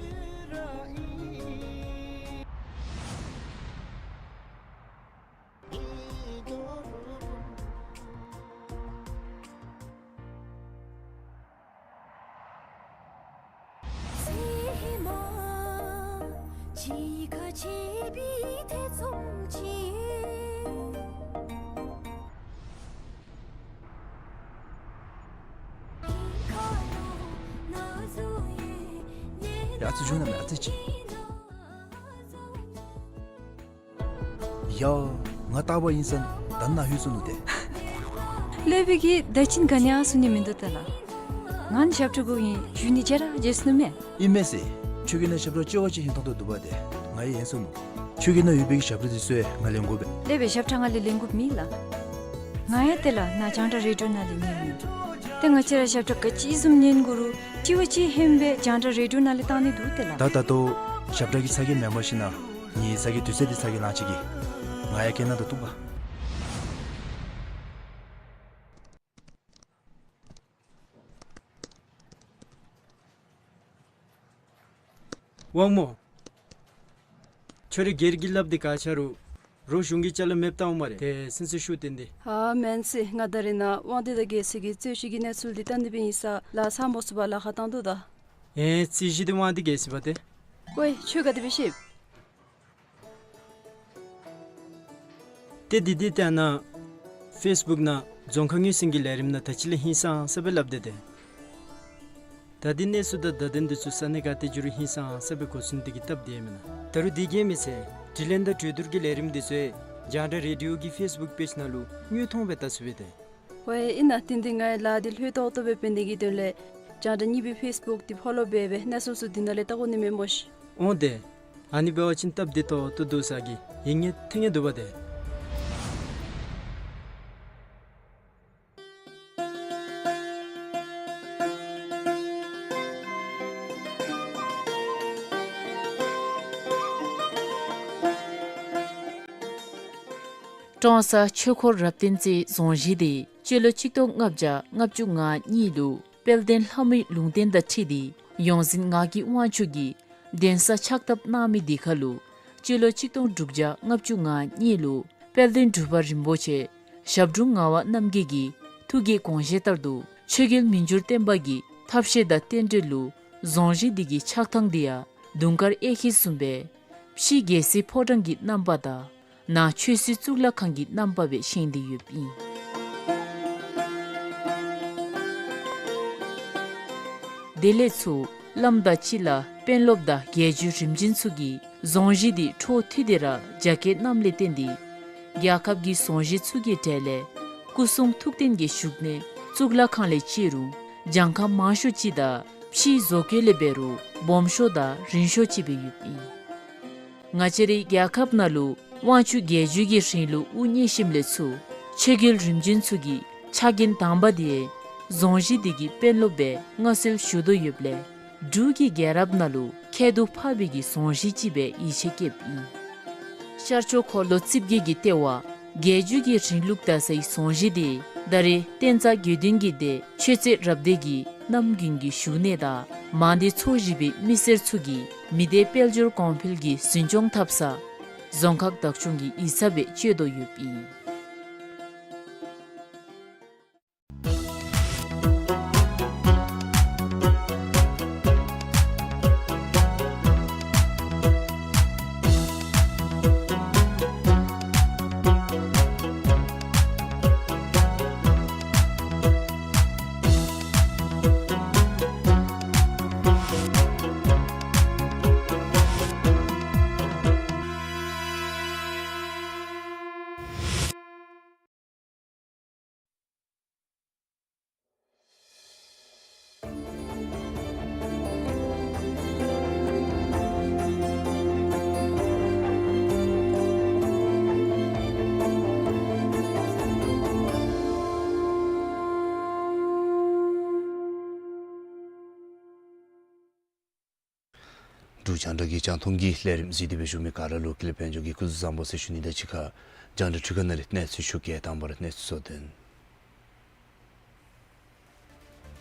ཡ་ཨ་ཙི་འགྱོ་ན་མེན་ཨ་ཙི་ཅིག། ཡ་ང་རྟ་པ་ཨིན་ཟེར་ད་ནཱ་ལྷོད་སོ་ནུག་ཏེ། སློབ་དཔོན་གྱིས་ད་ཅིན་ག་ནི་ཡང་གསུང་ནི་མིན་འདུག་ད་ལགས། ང་ནི་ཞབས་ཁྲ་གུ་ཨིན། བཞུགས་ནི་ཅིག་ར་བྱོན་སོ་ནུག་མས། ཨིན་མས་ཟེར། ཁྱོད་ཀྱི་ནང་ཞབས་ཁྲ་ཅོག་ཅིག་ཧིང་ཐོང་དོ་འདུག་པ་དེ་ང་ཡང་ཧིང་སོང་ནུག། ཁྱོད་ཀྱི་ནང་ཡོད་པའི་གི་ཞབས་ཁྲ་དེ་ཚུ་ཡང་ང་ལེན་དགོ་པས། ལེགས་པའི་ཞབས་ཁྲ་ང་ལས་ལེན་དགོཔ་མེད་ལགས། ང་ཡང་དེ་ལས་ནཱ་རྒྱང་བསྒྲགས་རེ་ཌི་ཡོ་ནང་ལས་ཉན་ནི། ཏེ་ང་བཅས་ར་ཞབས་ཁྲ་ག་ཅི་བཟུམ་ཉན་དགོ་རུང་དྲི་བ་ཅིག་ཧན་སྦེ་རྒྱང་བསྒྲགས་རེ་ཌི་ཡོ་ནང་ལས་བཏང་ནི་འདུག་ཏེ་ལགས། ད་ད་ལྟོ་ཞབས་ཁྲ་གི་ཚ་གྱང་མེནམ་ཤིག་ན། ངེའི་ཚ་གྱང་དུས་ཚོད་འདི་ཚ་གྱང་ལང་ཅི་གི། ང་ཡང་སྐད་ནང་དུ་གཏུགས་པ། དབང་མོ། ཁྱོད་རའི་སྒེར་གྱི་ལགཔ་འདི་ག་ཆ་རུང་རོགས་གཞུང་གི་ཅ་ལ་མེདཔ་བཏང་འོང་སྨ་རེ། ཏེ་སེམས་སུ་ཤུགས་བཏོན་ཏེ། ཨ་མེན་སི། ང་ད་རེས་ནཱ་དབང་འདུས་དང་རྒྱལ་སྲས་ཀྱི་རྩོད་གཞི་གི་གནས་ཚུལ་འདི་བལྟ་ནི་སྦེ་ཨིན་ས་ལགས། ཚར་མ་ཚུགས་པར་ལཱ་ཁག་བཏང་དོ་ད། ཨེ་རྩོད་གཞི་འདི་དབང་འདུས་རྒྱལ་སྲས་པ་ཏེ། ཝའེ་ཁྱོད་ག་དེ་སྦེ་ཤེས། ཏེ་འདི་འདི་ལྟ་ན་ཕེསི་བུཀ་ནང་རྫོང་ཁག་ངོས་ཟིན་གྱི་ལས་རིམ་ནང་ད་ཅི་ལས་ཧིང་སངས་ས་སྦེ་སླབ་དེས་ཏེ། ད་འདི་གནས་ཚུལ་དང་བརྡ་དོན་འདི་ཚུ་ས་གནས་ག་ཏེ་འགྱོ་རུང་ཧིང་སངས་ས་སྦེ་གོ་ཚུགས་ནི་དེ་གིས་སྟབས་བདེ་མེན་ན། ད་རུང་དེ་གིས་མི་ཚད་དྲི་ལན་དང་གྲོས་བསྡུར་གྱི་ལས་རིམ་འདི་ཚུ་ཡང་རྒྱང་བསྒྲགས་རེ་ཌི་ཡོ་གི་ཕེསི་བུཀ་པེཇ་ནང་ལུ་དངོས་མཐོང་སྦེ་བལྟ་ཚུགས་པས་ཏེ། ཝའེ་ཨིན་ན་ཏན་ཏན་ང་ཡང་ལཱ་འདི་ལྷོད་ཏོག་ཏོ་སྦེ་འབད་ནི་གི་དོན་ལས་རྒྱང་བསྒྲགས་གཉིས་པའི་ཕེསི་བུཀ་འདི་ཕོ་ལོ་འབད་སྦེ་གནས་ཚུལ་ཚུ་འདི་ནང་ལས་བལྟ་དགོ་ནི་མས་སྨོ་ཤིག། འོང་ཏེ། ཨ་ནི་འབད་བ་ཅིན་སྟབས་བདེ་ཏོག་ཏོ་འདུག་ས་གི་ཡིད་ངེས་ཐེ་ངེས་འདུག་པ་ཏེ། ཀྲོང་གསར་ཆོས་འཁོར་རབ་བརྟན་རྩེའི་རྫོང་གཞི་འདི་སྤྱི་ལོ་གཅིག་སྟོང་ལྔ་བརྒྱ་ལྔ་བཅུ་ང་གཉིས་ལུ་དཔལ་ལྡན་ལྷ་མོའི་ལུང་བསྟན་དང་འཁྲིལ་ཏེ་ཡོངས་འཛིན་ངག་གི་དབང་ཕྱུག་གིས་གདན་ས་ཕྱག་བཏབ་གནང་མི་འདི་ཁར་ལུ་སྤྱི་ལོ་གཅིག་སྟོང་དྲུག་བརྒྱ་ལྔ་བཅུ་ང་གཉིས་ལུ་དཔལ་ལྡན་འབྲུག་པ་རིན་པོ་ཆེ་ཞབས་དྲུང་ངག་དབང་རྣམ་རྒྱལ་གྱི་ཐུགས་ཀྱི་དགོངས་བཞེད་ལྟར་དུ་ཆོས་རྒྱལ་མི་འགྱུར་བརྟན་པ་གི་ཐབས་ཤེས་དང་རྟེན་འབྲེལ་ལུ་རྫོང་གཞི་འདི་གི་ཆགས་ཐངས་འདི་ཡང་དུང་དཀར་གཡས་འཁྱིལ་བཟུམ་སྦེ་ཕྱི་རྒྱལ་སྲིད་ཕོ་བྲང་གི་རྣམ་པ་དང་ནང་ཆོས་སྲིད་གཙུག་ལག་ཁང་གི་རྣམ་པ་སྦེ་བཞེངས་ཏེ་ཡོདཔ་ཨིན། དེ་ལས་ཚུར་བླམ་དང་སྤྱི་བླ་དཔོན་སློབ་དང་རྒྱལ་བརྒྱུད་རིམ་བྱོན་ཚུ་གིས་རྫོང་གཞི་འདི་འཕྲོ་མཐུད་དེ་ར་རྒྱ་སྐྱེད་གནངམ་ལས་བརྟེན་ཏེ་རྒྱལ་ཁབ་ཀྱི་རྫོང་གཞི་ཚུ་གི་གྲས་ལས་སྐུ་གསུང་ཐུགས་རྟེན་གྱི་བཞུགས་གནས་གཙུག་ལག་ཁང་ལས་བརྩི་རུང་གྱངས་ཁ་མང་ཤོས་ཅིག་དང་ཕྱིའི་བཟོ་བཀོད་ལས་འབད་རུང་སྦོམ་ཤོས་དང་རིང་ཤོས་ཅིག་སྦེ་ཡོདཔ་ཨིན། ང་བཅས་རའི་རྒྱལ་ཁབ་ནང་ལུ་དབང་ཕྱུག་རྒྱལ་བརྒྱུད་ཀྱི་རིང་ལུགས་དབུ་བརྙེས་ཞིནམ་ལས་ཚུར་ཆོས་རྒྱལ་རིམ་བྱོན་ཚུ་གི་ཕྱག་འགན་དང་པ་འདི་རྫོང་གཞི་འདི་གི་དཔོན་སློབ་སྦེ་མངའ་གསོལ་ཞུ་དོ་ཡོདཔ་ལས་འབྲུག་གི་རྒྱལ་རབས་ནང་ལུ་ཁྱད་དུ་འཕགས་པའི་གི་རྫོང་གཞི་ཅིག་སྦེ་ཡིད་ཆེས་བསྐྱེདཔ་ཨིན། ཤར་ཕྱོགས་འཁོར་ལོ་རྩིབས་བརྒྱད་ཀྱི་ལྟེ་བ་རྒྱལ་བརྒྱུད་ཀྱི་རིང་ལུགས་དར་སའི་རྫོང་གཞི་འདི་ད་རེས་བསྟན་རྩ་དགེ་འདུན་གྱི་སྡེ་ཆོས་རྩེ་རབ་སྡེ་གི་རྣམ་རྒྱུན་གྱི་བཞུགས་གནས་དང་མང་སྡེ་ཚོ་བཞི་པའི་མི་སེར་ཚུ་གིས་མི་སྡེ་དཔལ་འབྱོར་གོང་འཕེལ་གྱི་འཛིན་སྐྱོང་འཐབ་ས་རྫོང་ཁག་བདག་སྐྱོང་གི་ཡིག་ཚང་སྦེ་སྤྱོད་དོ་ཡོདཔ་ཨིན། འབྲུག་རྒྱང་བསྒྲགས་ཀྱི་རྒྱང་མཐོང་གི་ལས་རིམ་གཟིགས་ཏེ་སྦེ་བཞུགས་མི་ག་ར་ལུ་ཀུན་ལེགས་དཔལ་འབྱོར་གྱིས་སྐུ་གཟུགས་བཟང་པོ་ཟེར་ཞུ་ནི་དང་གཅིག་ཁར་རྒྱང་བསྒྲགས་འཕྲུལ་ཁང་ནང་ལས་གནས་ཚུལ་ཞུ་གེ། དང་པ་ར་གནས་ཚུལ་གཙོ་དོན།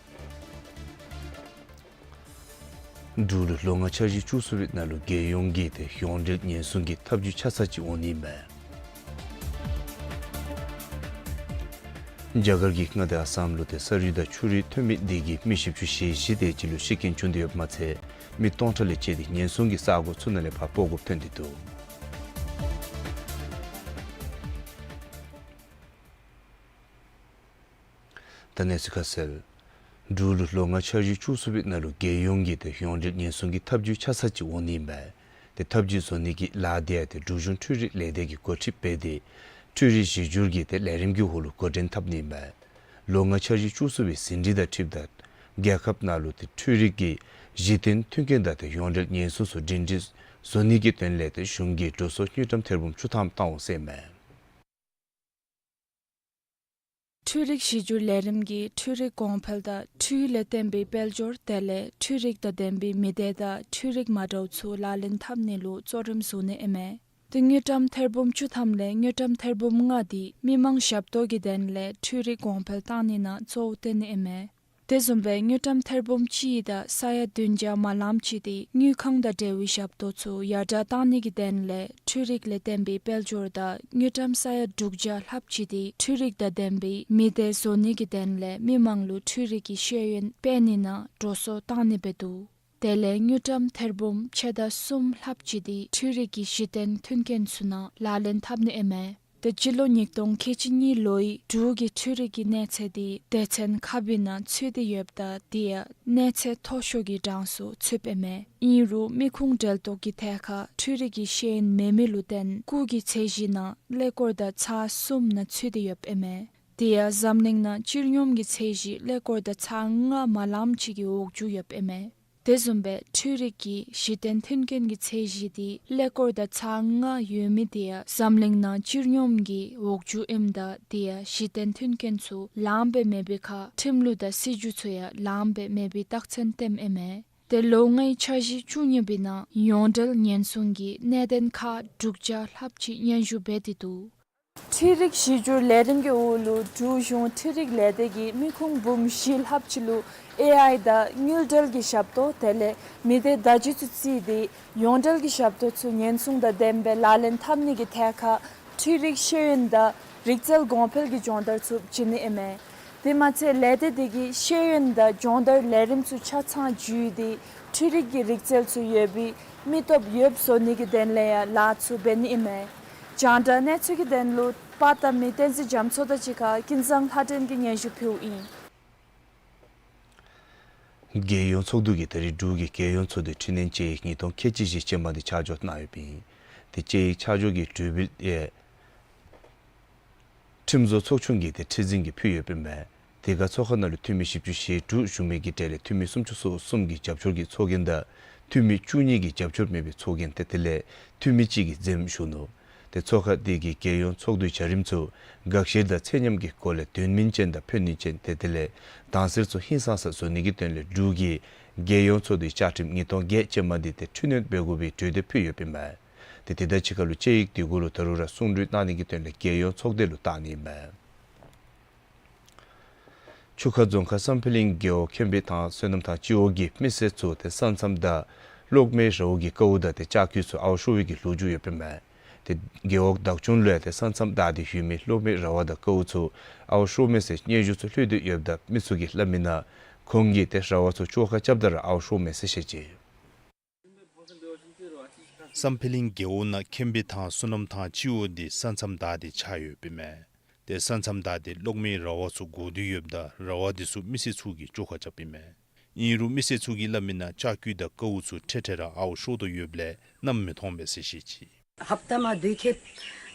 འབྲུག་ལུ་ལོ་ལྔ་འཆར་གཞི་བཅུ་གསུམ་པའི་ནང་ལུ་རྒྱལ་ཡོངས་ཀྱི་ཏེ་ཡོངས་འབྲེལ་ཉེན་སྲུང་གི་ཐབས་ཇུས་ཆ་ཚང་ཅིག་འོང་ནི་ཨིན་པས། རྒྱ་གར་གྱི་མངའ་སྡེ་ཨ་སམ་ལུ་ཏེ་ས་རུད་དང་ཆུ་རུད་ཐོན་མི་དེ་གིས་མི་བཞི་བཅུ་ཞེ་བཞི་དེ་ཅིག་ལུ་ཤི་རྐྱེན་བྱུང་སྟེ་ཡོདཔ་མ་ཚད་མི་སྟོང་ཕྲག་ལས་བཅད་དེ་ཉེན་སྲུང་གི་ས་གོ་ཚུ་ནང་ལས་ཕར་སྤོ་དགོཔ་ཐོན་ཏེ་འདུག། ད་གནས་ཚུལ་ཁ་གསལ། འབྲུག་ལུ་ལོ་ལྔ་འཆར་གཞི་བཅུ་གསུམ་པའི་ནང་ལུ་རྒྱལ་ཡོངས་ཀྱི་ཏེ་ཡོངས་འབྲེལ་ཉེན་སྲུང་གི་ཐབས་ཇུས་ཆ་ཚང་ཅིག་འོང་ནི་ཨིན་པས། ཏེ་ཐབས་ཇུས་བཟོ་ནི་གི་ལཱ་དེ་ཡང་ཏེ་འབྲུག་གཞུང་འཕྲུལ་རིག་ལས་སྡེ་གིས་འགོ་ཁྲིད་འབད་དེ་འཕྲུལ་རིག་གཞི་བསྒྱུར་གྱི་ཏེ་ལས་རིམ་གྱི་འོག་ལུ་འགོ་འདྲེན་འཐབ་ནི་ཨིན་པས། ལོ་ལྔ་འཆར་གཞི་བཅུ་གསུམ་པའི་ཟིན་བྲིས་དང་འཁྲིལཝ་ད་རྒྱལ་ཁབ་ནང་ལུ་ཏེ་འཕྲུལ་རིག་གི་ གཞི་རྟེན་མཐུན་རྐྱེན་དང་ཏེ་ཡོངས་འབྲེལ་ཉེན་སྲུང་ཚུ་སྒྲིང་སྒྲིང་བཟོ་ནི་གི་དོན་ལས་ཏེ་གཞུང་གིས་འགྲོ་སོང་དངུལ་ཀྲམ་ཐེར་འབུམ་བཅུ་ཐམ་བཏང་འོང་ཟེར་ཨིན་མས། འཕྲུལ་རིག་གཞི་འགྱུར་ལས་རིམ་གྱིས་འཕྲུལ་རིག་གོང་འཕེལ་དང་འཕྲུལ་ལས་བརྟེན་པའི་དཔལ་འབྱོར་དེ་ལས་འཕྲུལ་རིག་དང་ལྡན་པའི་མི་སྡེ་དང་འཕྲུལ་རིག་མ་འདྲཝ་ཚུ་ལག་ལེན་འཐབ་ནི་ལུ་གཙོ་རིམ་བཟུང་ནི་ཨིན་མས། ཏེ་དངུལ་ཀྲམ་ཐེར་འབུམ་བཅུ་ཐམ་ལས་དངུལ་ཀྲམ་ཐེར་འབུམ་ལྔ་འདི་མི་མང་ཞབས་ཏོག་གི་དོན་ལས་འཕྲུལ་རིག་གོང་འཕེལ་བཏང་ནི་ནང་གཙོ་བོ་བཏོན་ནི་ཨིན་མས། དེ་བཟུམ་སྦེ་དངུལ་ཀྲམ་ཐེར་འབུམ་གཅིག་དང་ས་ཡ་བདུན་བརྒྱ་མ་ལམ་ཅིག་འདི་དངུལ་ཁང་དང་འབྲེལ་བའི་ཞབས་ཏོག་ཚུ་ཡར་དྲག་བཏང་ནི་གི་དོན་ལས་འཕྲུལ་རིག་ལས་བརྟེན་པའི་དཔལ་འབྱོར་དང་དངུལ་ཀྲམ་ས་ཡ་དྲུག་བརྒྱ་ལྷགཔ་ཅིག་འདི་འཕྲུལ་རིག་དང་ལྡན་པའི་མི་སྡེ་བཟོ་ནི་གི་དོན་ལས་མི་མང་ལུ་འཕྲུལ་རིག་གི་ཤེས་ཡོན་སྤེལ་ནི་ནང་འགྲོ་སོང་བཏང་ནི་སྦེ་འདུག། དེ་ལས་དངུལ་ཀྲམ་ཐེར་འབུམ་ཕྱེད་དང་གསུམ་ལྷགཔ་ཅིག་འདི་འཕྲུལ་རིག་གི་གཞི་རྟེན་མཐུན་རྐྱེན་ཚུ་ནང་ལག་ལེན་འཐབ་ནི་ཨིན་མས། ཏེ་སྤྱི་ལོ་ཉིས་སྟོང་ཁལ་གཅིག་གཉིས་ལོའི་འབྲུག་གི་འཕྲུལ་རིག་གི་གནས་ཚད་འདི་སྡེ་ཚན་ཁག་འབད་ནང་ཚུད་དེ་ཡོདཔ་ད་དེ་ཡང་གནས་ཚད་མཐོ་ཤོས་ཀྱི་གྲངས་སུ་ཚུདཔ་ཨིན་མས། ཨིན་རུང་མི་ཁུངས་འབྲེལ་གཏོགས་ཀྱི་ཐད་ཁར་འཕྲུལ་རིག་གི་ཤེས་ཡོན་མེད་མི་ལུ་བརྟེན་སྐུགས་ཀྱི་ཚད་གཞི་ནང་ཀླད་ཀོར་དང་ཚར་གསུམ་ནང་ཚུད་དེ་ཡོདཔ་ཨིན་མས། དེ་ཡང་འཛམ་གླིང་ནང་སྤྱིར་སྙོམས་ཀྱི་ཚད་གཞི་ཀླད་ཀོར་དང་ཚར་ལྔ་མ་ལམ་ཅིག་གི་འོག་འཇུག་ཡོདཔ་ཨིན་མས། དེ་བཟུམ་སྦེ་འཕྲུལ་རིག་གི་གཞི་རྟེན་མཐུན་རྐྱེན་གྱི་ཚད་གཞི་འདི་ཀླད་ཀོར་དང་ཚར་ལྔ་ཡོད་མི་དེ་ཡང་འཛམ་གླིང་ནང་སྤྱིར་སྙོམས་ཀྱི་འོག་འཇུག་ཨིནམ་ད་དེ་ཡང་གཞི་རྟེན་མཐུན་རྐྱེན་ཚུ་ལངམ་སྦེ་མེད་པའི་ཁར་ཁྲིམས་ལུགས་དང་སྲིད་བྱུས་ཚུ་ཡང་ལངམ་སྦེ་མེད་པའི་རྟགས་མཚན་སྟོནམ་ཨིན་མས། ཏེ་ལོ་ལྔའི་འཆར་གཞི་བཅུ་གཉིས་པའི་ནང་ཡོངས་འབྲེལ་ཉེན་སྲུང་གི་གནད་དོན་ཁག་དྲུག་བརྒྱ་ལྷགཔ་ཅིག་སྙན་ཞུ་འབད་དེ་འདུག། འཕྲུལ་རིག་གཞི་འགྱུར་ལས་རིམ་གྱི་འོག་ལུ་འབྲུག་གཞུང་འཕྲུལ་རིག་ལས་སྡེ་གིས་མི་ཁུངས་འབུམ་བཞི་ལྷགཔ་ཅིག་ལུ་ཨེ་ཨའི་དང་དངུལ་འབྲེལ་གྱི་ཞབས་ཏོག་དེ་ལས་མི་སྡེ་བརྡ་བརྒྱུད་ཚུ་བརྩིས་ཏེ་ཡོངས་འབྲེལ་གྱི་ཞབས་ཏོག་ཚུ་ཉེན་སྲུང་དང་ལྡནམ་སྦེ་ལག་ལེན་འཐབ་ནི་གི་ཐད་ཁར་འཕྲུལ་རིག་ཤེས་ཡོན་དང་རིག་རྩལ་གོང་འཕེལ་གྱི་སྦྱོང་བརྡར་ཚུ་བྱིན་ནི་ཨིན་མས། དེ་མ་ཚད་ལས་སྡེ་དེ་གིས་ཤེས་ཡོན་དང་སྦྱོང་བརྡར་ལས་རིམ་ཚུ་ཆ་ཚང་བརྒྱུད་དེ་འཕྲུལ་རིག་གི་རིག་རྩལ་ཚུ་ཡོད་པའི་མི་སྟོབས་ཡོདཔ་བཟོ་ནི་གི་དོན་ལས་ཡང་ལཱ་ཚུ་འབད་ནི་ཨིན་མས། རྒྱང་བསྒྲགས་གནས་ཚུལ་གྱི་དོན་ལུ་པར་བཏབ་མི་བསྟན་འཛིན་རྒྱ་མཚོ་དང་གཅིག་ཁར་ཀུན་བཟང་ལྷ་སྒྲོན་གྱིས་སྙན་ཞུ་ཕུལཝ་ཨིན། རྒྱལ་ཡོངས་ཚོགས་འདུ་གིས་ད་རིས་འབྲུག་གི་རྒྱལ་ཡོངས་ཚོགས་འདུའི་འཕྲི་སྣོན་དཔྱད་ཡིག་ཉིས་སྟོང་ཁལ་གཅིག་བཞི་ཅན་མ་འདི་ཆ་འཇོག་གནང་ཡོདཔ་ཨིན། ཏེ་དཔྱད་ཡིག་ཆ་འཇོག་གི་གྲོས་འབུལ་ཡང་ཁྲིམས་བཟོ་ཚོགས་ཆུང་གིས་ཏེ་ཁྲི་འཛིན་གྱིས་ཕུལ་ཡོདཔ་ཨིན་མས། དེ་ཁར་ཚོགས་ཁང་ནང་ལུ་འཐུས་མི་བཞི་བཅུ་ཞེ་དྲུག་བཞུགས་མི་གི་གྲས་ལས་འཐུས་མི་སུམ་ཅུ་སོ་གསུམ་གྱིས་རྒྱབ་སྐྱོར་གྱི་ཚོགས་རྒྱན་དང་འཐུས་མི་བཅུ་གཉིས་ཀྱིས་རྒྱབ་སྐྱོར་མེད་པའི་ཚོགས་རྒྱན་ཏེ་དེ་ལས་འཐུས་མི་གཅིག་གིས་འཛེམ་ཞུ་ནུག། ཏེ་ཚོགས་ཁང་དེ་གིས་རྒྱལ་ཡོངས་ཚོགས་འདུའི་བྱ་རིམ་ཚུ་དགག་བཤེར་དང་ཚད་མཉམ་གྱི་སྒོ་ལས་དོན་སྨིན་ཅན་དང་ཕན་ནུས་ཅན་ཏེ་དེ་ལས་དྭངས་གསལ་ཚུ་ཧིང་སངས་ས་བཟོ་ནི་གི་དོན་ལས་འབྲུག་གིས་རྒྱལ་ཡོངས་ཚོགས་འདུའི་བཅའ་ཁྲིམས་ཉིས་སྟོང་བརྒྱད་ཅན་མ་འདི་ཏེ་འཕྲི་སྣོན་འབད་དགོ་པའི་གྲོས་འདེབས་ཕུལ་ཡོདཔ་ཨིན་མས། ཏེ་དེ་དང་གཅིག་ཁར་ལུ་དཔྱད་ཡིག་དེ་གུ་ལུ་ད་རུང་ར་གསུང་གྲོས་གནང་ནི་གི་དོན་ལས་རྒྱལ་ཡོངས་ཚོགས་སྡེ་ལུ་བཏང་ནི་ཨིན་མས། ཆུ་ཁ་རྫོང་ཁག་བསམ་འཕེལ་གླིང་རྒེད་འོག་མཁན་པའི་ཐང་བསོད་ནམས་ཐང་སྤྱི་འོག་གི་མི་སེར་ཚུ་ཏེ་ས་མཚམས་བདའ་གློག་མེ་ར་བ་གི་དཀའཝ་དང་ཏེ་ལྕགས་ཀྱུ་ཚུ་ཨརཝ་ཤོར་བའི་གི་ལོ་རྒྱུས་ཡོདཔ་ཨིན་མས། ཏེ་རྒེད་འོག་བདག་སྐྱོང་ལུ་ཡང་ཏེ་ས་མཚམས་བདའ་སྟེ་ཡོད་མི་གློག་མེ་ར་བ་དང་དཀའཝ་ཚུ་ཨརཝ་ཤོར་མས་ཟེར་སྙན་ཞུ་ཚུ་ལྷོད་དེ་ཡོདཔ་ད་མི་ཚུ་གིས་སླབ་མི་ནང་ཁོང་གིས་ཏེ་ར་བ་ཚུ་བཅོ་ཁ་རྐྱབ་ད་ར་ཨརཝ་ཤོར་མས་ཟེར་བཤད་ཅི། བསམ་འཕེལ་གླིང་རྒེད་འོག་ནང་མཁན་པའི་ཐང་བསོད་ནམས་ཐང་སྤྱི་འོག་འདི་ས་མཚམས་བདའ་སྟེ་ཆགས་ཡོདཔ་ཨིན་མས། ཏེ་ས་མཚམས་བདའ་སྟེ་གློག་མེ་ར་བ་ཚུ་འགོ་སྟོད་ཡོདཔ་ད་ར་བ་འདི་ཚུ་མི་སེར་ཚུ་གིས་བཅོ་ཁ་རྐྱབ་ཨིན་མས། ཨིན་རུང་མི་སེར་ཚུ་གིས་སླབ་མི་ནང་ལྕགས་ཀྱུ་དང་དཀའཝ་ཚུ་འཕྲལ་འཕྲལ་ར་ཨརཝ་ཤོར་དོ་ཡོདཔ་ལས་ནམ་མི་མཐོང་པས་ཟེར་བཤད་ཅི། ཧཔ་ཏ་མ་དུས་ཁེབ་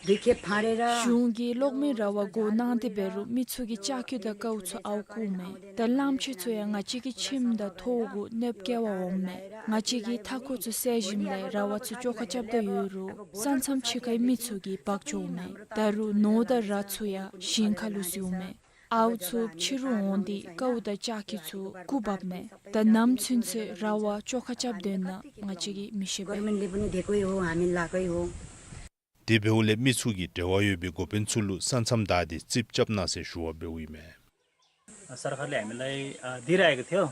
དུས་ཁེབ་ཕར་རེ་ར། གཞུང་གིས་གློག་མེ་ར་བ་འགོ་གནང་སྟེ་འབད་རུང་མི་ཚུ་གིས་ལྕགས་ཀྱུ་དང་དཀའཝ་ཚུ་ཨརཝ་བཀུག་མས། ད་གླངམོ་ཆེ་ཚུ་ཡང་ང་བཅས་ཀྱི་ཁྱིམ་དང་ཐོག་གུ་གནོདཔ་བཀལ་བར་འོངམ་མས། ང་བཅས་ཀྱིས་མཐའ་འཁོར་ཚུ་བསལ་ཞིནམ་ལས་ར་བ་ཚུ་བཅོ་ཁ་རྐྱབ་དོ་ཡོད་རུང་ས་མཚམས་ཕྱི་ཁའི་མི་ཚུ་གིས་འབག་འགྱོཝ་མས། ད་རུང་ནོར་དང་ར་ཚུ་ཡང་ཞིང་ཁ་ལུ་བཟུང་མས། ཨརཝ་ཚུ་ཕྱི་རུ་འོང་སྟེ་དཀའཝ་དང་ལྕགས་ཀྱུ་ཚུ་འགུ་འབགཔ་མས། ད་ནམ་ཚུན་ཚོད་ར་བ་བཅོ་ཁ་རྐྱབ་སྡོད་ན་ང་བཅས་ཀྱིས་མི་ཤེས་པས། དེ་འབདཝ་ལས་མི་ཚུ་གིས་འབྲེལ་བ་ཡོད་པའི་འགོ་དཔོན་ཚུ་ལུ་ས་མཚམས་བདའ་སྟེ་རྩིགཔ་རྐྱབ་གནང་ཟེར་ཞུ་བ་འབདཝ་ཨིན་མས། सरकारले हामीलाई, अ, दिइरहेको थियो,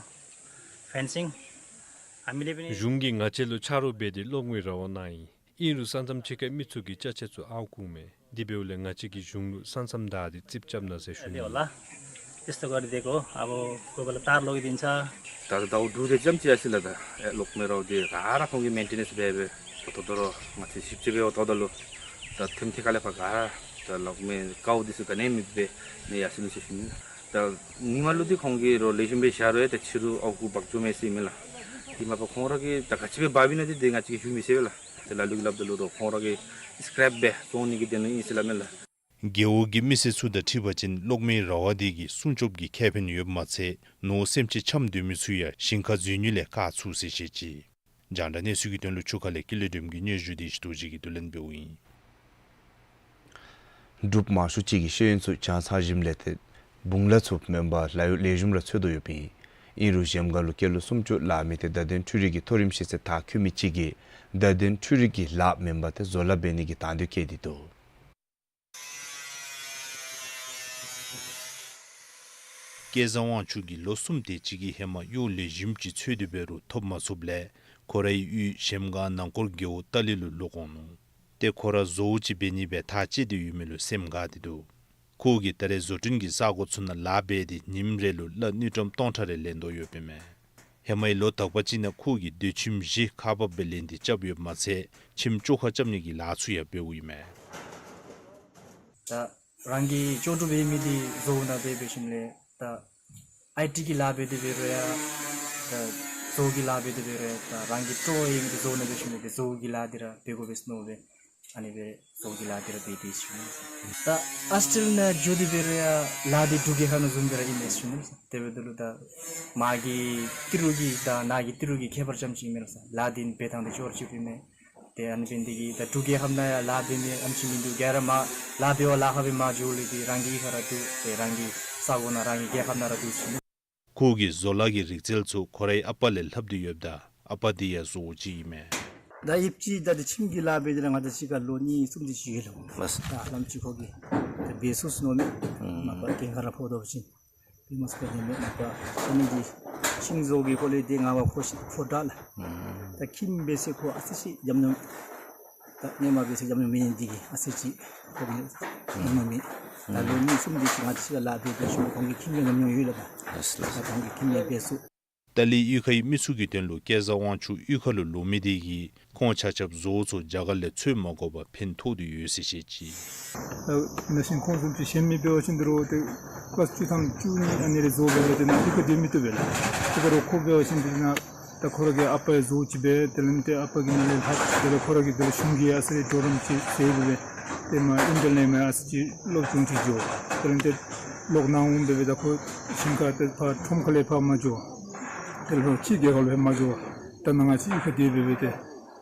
फेन्सिङ। हामीले पनि གཞུང་གིས་ང་བཅས་ལུ་ཆ་རོགས་འབད་དེ་གློག་མེ་ར་བ་གནང་ཡི། ཨིན་རུང་ས་མཚམས་ཕྱི་ཁའི་མི་ཚུ་གིས་ཅ་ཆས་ཚུ་ཨརཝ་བཀུག་མས། དེ་འབདཝ་ལས་ང་བཅས་ཀྱིས་གཞུང་ལུ་ས་མཚམས་བདའ་སྟེ་རྩིགཔ་རྐྱབ་གནང་ཟེར་ཞུ་ནི། होला, त्यस्तो गरिदिएको हो। अब कोही बेला तार लगिदिन्छ। ད་ད་འུ་འབྲུག་དེ་རྐྱངམ་ཅིག་ཡར་སོང་ཡི་ལགས། ད་ཨེ་གློག་མེ་ར་བ་དེ་ག་ར་ཁོང་གིས་མེན་ཊེ་ནེནསི་འབད་འབད་ད་ད་ལྟོ་ར་ང་བཅས་ཞིབ་དཔྱད་འབད་བ་ད་ད་ལུ་ད་ཐེམ་ཐེ་ཁ་ལས་ཕར་ག་ར་ད་གློག་མེ་དཀའཝ་དེ་ཚུ་ག་ནི་མེདཔ་སྦེ་ནི་ཡར་སོང་ཡི་ལགས་ཟེར་ཞུ་ནི། ད་ཉིནམ་ལུ་དེ་ཁོང་གིས་རོགས་ལེགས་ཤོམ་སྦེ་བཞག་རུང་ཡང་ད་ཕྱི་རུ་ཨརཝ་གུ་འབག་འགྱོ་མས་ཟེར་ཨིན་མས་ལགས། དེ་མ་པ་ཁོང་ར་གིས་ད་ག་ཅི་སྦེ་འབགཔ་ཨིན་ན་དེ་དེ་ང་བཅས་ཀྱིས་ཞུ་མི་ཤེས་པས་ལགས། ཏེ་ལ་ལུ་གིས་སླབ་ད་ལུ་རོགས་ཁོང་ར་གིས་སི་ཀེརེབ་སྦེ་བཙོང་ནི་གི་དོན་ལུ་ཨིན་ཟེར་སླབ་མས་ལགས། རྒེད་འོག་གི་མི་སེར་ཚུ་དང་འཁྲིལ་བ་ཅིན་གློག་མེའི་ར་བ་དེ་གིས་སྲུང་སྐྱོབ་ཀྱི་ཁེ་ཕན་ཡོདཔ་མ་ཚད་ནོར་སེམས་ཅན་འཁྱམས་སྡོད་མི་ཚུ་ཡང་ཞིང་ཁ་འཛུལ་ནི་ལས་བཀག་ཚུགས་ཟེར་བཤད་ཅི། རྒྱང་བསྒྲགས་གནས་ཚུལ་གྱི་དོན་ལུ་ཆུ་ཁ་ལས་ཀུན་ལེགས་སྒྲོལམ་གྱིས་སྙན་ཞུ་དེ་ཞུ་དོ་ཅིག་གི་བསྡུ་ལེན་འབདཝ་ཨིན། འབྲུག་མང་ཤོས་ཅིག་གི་ཤེས་ཡོན་ཚུ་སྦྱང་ཚར་ཞིནམ་ལས་ཏེ་དབུང་ལ་ཚུ་མེན་པར་ལཱ་གཡོག་ལེགས་ཤོམ་ར་འཚོལ་དོ་ཡོདཔ་ཨིན། ཨིན་རུང་གཞལམ་སྒང་ལུ་སྐྱེས་ལོ་སུམ་ཅུ་ལང་མི་ཏེ་བརྡ་དོན་འཕྲུལ་རིག་གི་མཐོ་རིམ་ཤེས་ཚད་མཐར་འཁྱོལ་མི་ཅིག་གིས་བརྡ་དོན་འཕྲུལ་རིག་གི་ལཱ་མེན་པར་ཏེ་བཟོ་ལཱ་འབད་ནི་གི་དང་འདོད་བསྐྱེད་དེ་འདུག། སྐལ་བཟང་དབང་ཕྱུག་གིས་ལོ་གསུམ་དེ་ཅིག་གི་ཧེ་མ་གཡོག་ལེགས་ཤོམ་ཅིག་འཚོལ་ཏེ་འབད་རུང་ཐོབ་མ་ཚུགསཔ་ལས་ཁོ་རའི་གཡུས་གཞལམ་སྒང་ནང་འཁོར་རྒེད་འོག་ཏ་ལི་ལུ་ལོག་འོང་ནུག། ཏེ་ཁོ་ར་བཟོ་བོ་ཅིག་འབད་ནི་སྦེ་ཐག་བཅད་དེ་ཡོད་མི་ལུ་སེམས་དགའ་སྟེ་འདུག། ཁོ་གིས་ད་རེས་བཟོ་སྐྲུན་གྱི་ས་གོ་ཚུ་ནང་ལཱ་འབད་དེ་ཉིནམ་རེ་ལུ་གླ་དངུལ་ཀྲམ་སྟོང་ཕྲག་རེ་ལེན་དོ་ཡོདཔ་ཨིན་མས། ཧེ་མའི་ལོ་དག་པ་ཅིག་ནང་ཁོ་གིས་སྡོད་ཁྱིམ་བཞི་ཁག་འབགཔ་སྦེ་ལེན་ཏེ་རྐྱབ་ཡོདཔ་མ་ཚད་ཁྱིམ་བཅོ་ཁ་རྐྱབ་ནི་གི་ལཱ་ཚུ་ཡང་འབདཝ་ཨིན་མས། ད་རང་གི་ལྕོགས་གྲུབ་ཡོད་མི་འདི་བཟོ་བོ་ནང་འབད་འབད་ཞིནམ་ལས་ད་ཨའི་ཊི་གི་ལཱ་འབད་དེ་འབད་རུང་ཡང་ད་བཟོ་བོ་གི་ལཱ་འབད་དེ་འབད་རུང་ཡང་ད་རང་གི་སྤྲོ་བ་ཡོད་མི་འདི་བཟོ་བོ་ནང་འབད་ཞིནམ་ལས་ཏེ་བཟོ་བོ་གི་ལཱ་འདི་ར་འབད་དགོ་པས་མནོ་སྦེ་ཨ་ནི་སྦེ་བཟོ་བོ་གི་ལཱ་འདི་ར་འབད་དེ་ཞུ་ནི། ད་ཨཱས་ཊེ་ལི་ཡ་ནང་འགྱོ་སྟེ་འབད་རུང་ཡང་ལཱ་འདི་འབྲུག་རྒྱལ་ཁབ་ནང་བཟུམ་སྦེ་ར་ཨིན་མས་ཞུ་ནི། དེ་འབདཝ་ད་ལུ་ད་མ་གི་ཏི་རུ་གི་དང་ན་གི་ཏི་རུ་གི་ཁྱད་པར་ཙམ་ཅིག་མེན་ལགས། ལཱ་འདི་འབད་ཐངས་འདི་ཅོག་ར་གཅིགཔ་ཨིན་མས། ཏེ་ཨ་ནི་འབད་ནི་དེ་གིས་ད་འབྲུག་རྒྱལ་ཁབ་ནང་ཡང་ལཱ་འབད་མི་ཨ་ནེམ་ཅིག་མིན་འདུག། ག་ར་མར་ལཱ་འབད་བར་ལཱ་ཁག་སྦེ་མར་འགྱོ་ལས་ཏེ་རང་གི་གཡུས་ཁར་ར་འདུག། ཏེ་རང་གི་ས་གོ་ནང་རང་གི་རྒྱལ་ཁབ་ནང་ར་འདུག་ཟེར་ནི། ཁོ་གིས་བཟོ་ལཱ་གི་རིག་རྩལ་ཚུ་ཁོ་རའི་ཨ་པ་ལས་ལྷབ་སྟེ་ཡོདཔ་ད་ཨ་པ་འདི་ཡང་བཟོ་བོ་ཅིག་ཨིན་མས། ད་ཡོདཔ་ཅིག་ད་འདི་ཁྱིམ་གྱི་ལཱ་འབད་དེ་ར་ང་དང་གཅིག་ཁར་ལོ་གཉིས་གསུམ་དེ་ཅིག་ཡོད་ལོ། ལགས། ད་ལམ་ཅིག་ཁོ་གིས་ད་འབད་ཚུགས་ཟེར་མནོ་མས། ཨུམ། མ་པ་གྱངས་ཁ་ར་ཕོག་དོ་བ་ཅིན་འབད་མ་ཚུགས་པས་ཟེར་མས། མ་པ་ཨ་ནི་འདི་ཤིང་བཟོ་གི་སྐོར་ལས་འདི་ང་བ་ཁོ་ཤེས་ཁོ་དྲག་ལགས། ཨུམ། ད་ཁྱིམ་འབད་ས་ཁོ་ཨ་ཙི་ཅིག་འཇམ་ཉམ། ད་ནེ་མ་འབད་ས་འཇམ་ཉམ་མེད་ནི་འདི་གིས་ཨ་ཙི་ཅིག་ཁོ་གིས་འཇམ་ཉམ་མེད། ད་ལོ་གཉིས་གསུམ་དེ་ཅིག་ང་དང་གཅིག་ཁར་ལཱ་འབད་འབད་ཞིནམ་ཁོང་གི་ཁྱིམ་ལས་ཉམས་མྱོང་ཡོད་ལགས། ལགས་ལགས། ད་ཁོང་གི་ཁྱིམ་ལས་འབད་ཚུགས། ཏ་ལི་གཡུས་ཁའི་མི་ཚུ་གི་དོན་ལུ་སྐལ་བཟང་དབང་ཕྱུག་གཡུས་ཁ་ལུ་ལོག་མི་དེ་གིས་ཁོང་ཆ་ཁྱབ་བཟོ་བོ་ཚུ་རྒྱ་གར་ལས་འཚོལ་མ་དགོ་པར་ཕན་ཐོགས་ཏེ་ཡོད་ཟེར་བཤད་ཅི། ད་ན་ཤིང་ཁོང་བཟུམ་ཅིག་གཞན་མི་འབད་བ་ཅིན་འདི་རུ་ཏེ་ཀི་ལཱསི་བཅུ་ཐམ་བཅུ་གཉིས་ཨ་ནི་རེ་བཟོ་འབད་ལས་ཏེ་ནཱ་གཡུས་ཁར་སྡོད་མི་བཏུབ་པས་ལགས། དེ་ག་རུ་ཁོ་འབད་བ་ཅིན་འདི་ནང་ད་ཁོ་ར་གི་ཨ་པ་ཡང་བཟོ་ཅིག་འབད་དེ་ལས་ཏེ་ཨ་པ་གི་ནང་ལས་ལྷག་དེ་ལས་ཁོ་ར་གི་དེ་ལས་གཞུང་གི་ཨ་ཙི་རེ་གྲོགས་རམ་ཅིག་ཟེར་སྦེ་ཏེ་མར་ཨིན་ཊར་ནེཊ་མར་ཨ་ཙི་ཅིག་སློབ་སྦྱོང་ཅིག་འགྱོ། དེ་ལས་ཏེ་ལོག་ནཱ་འོང་འབད་སྦེ་ད་ཁོ་ཞིང་ཁ་ཏེ་ཕར་ཁྲོམ་ཁ་ལས་ཕར་མ་འགྱོ། དེ་ལས་ཕྱི་རྒྱལ་ཁབ་ལས་མ་འགྱོ། ད་ནཱ་ང་བཅས་གཡུས་ཁར་སྡོད་འབད་སྦེ་ཏེ་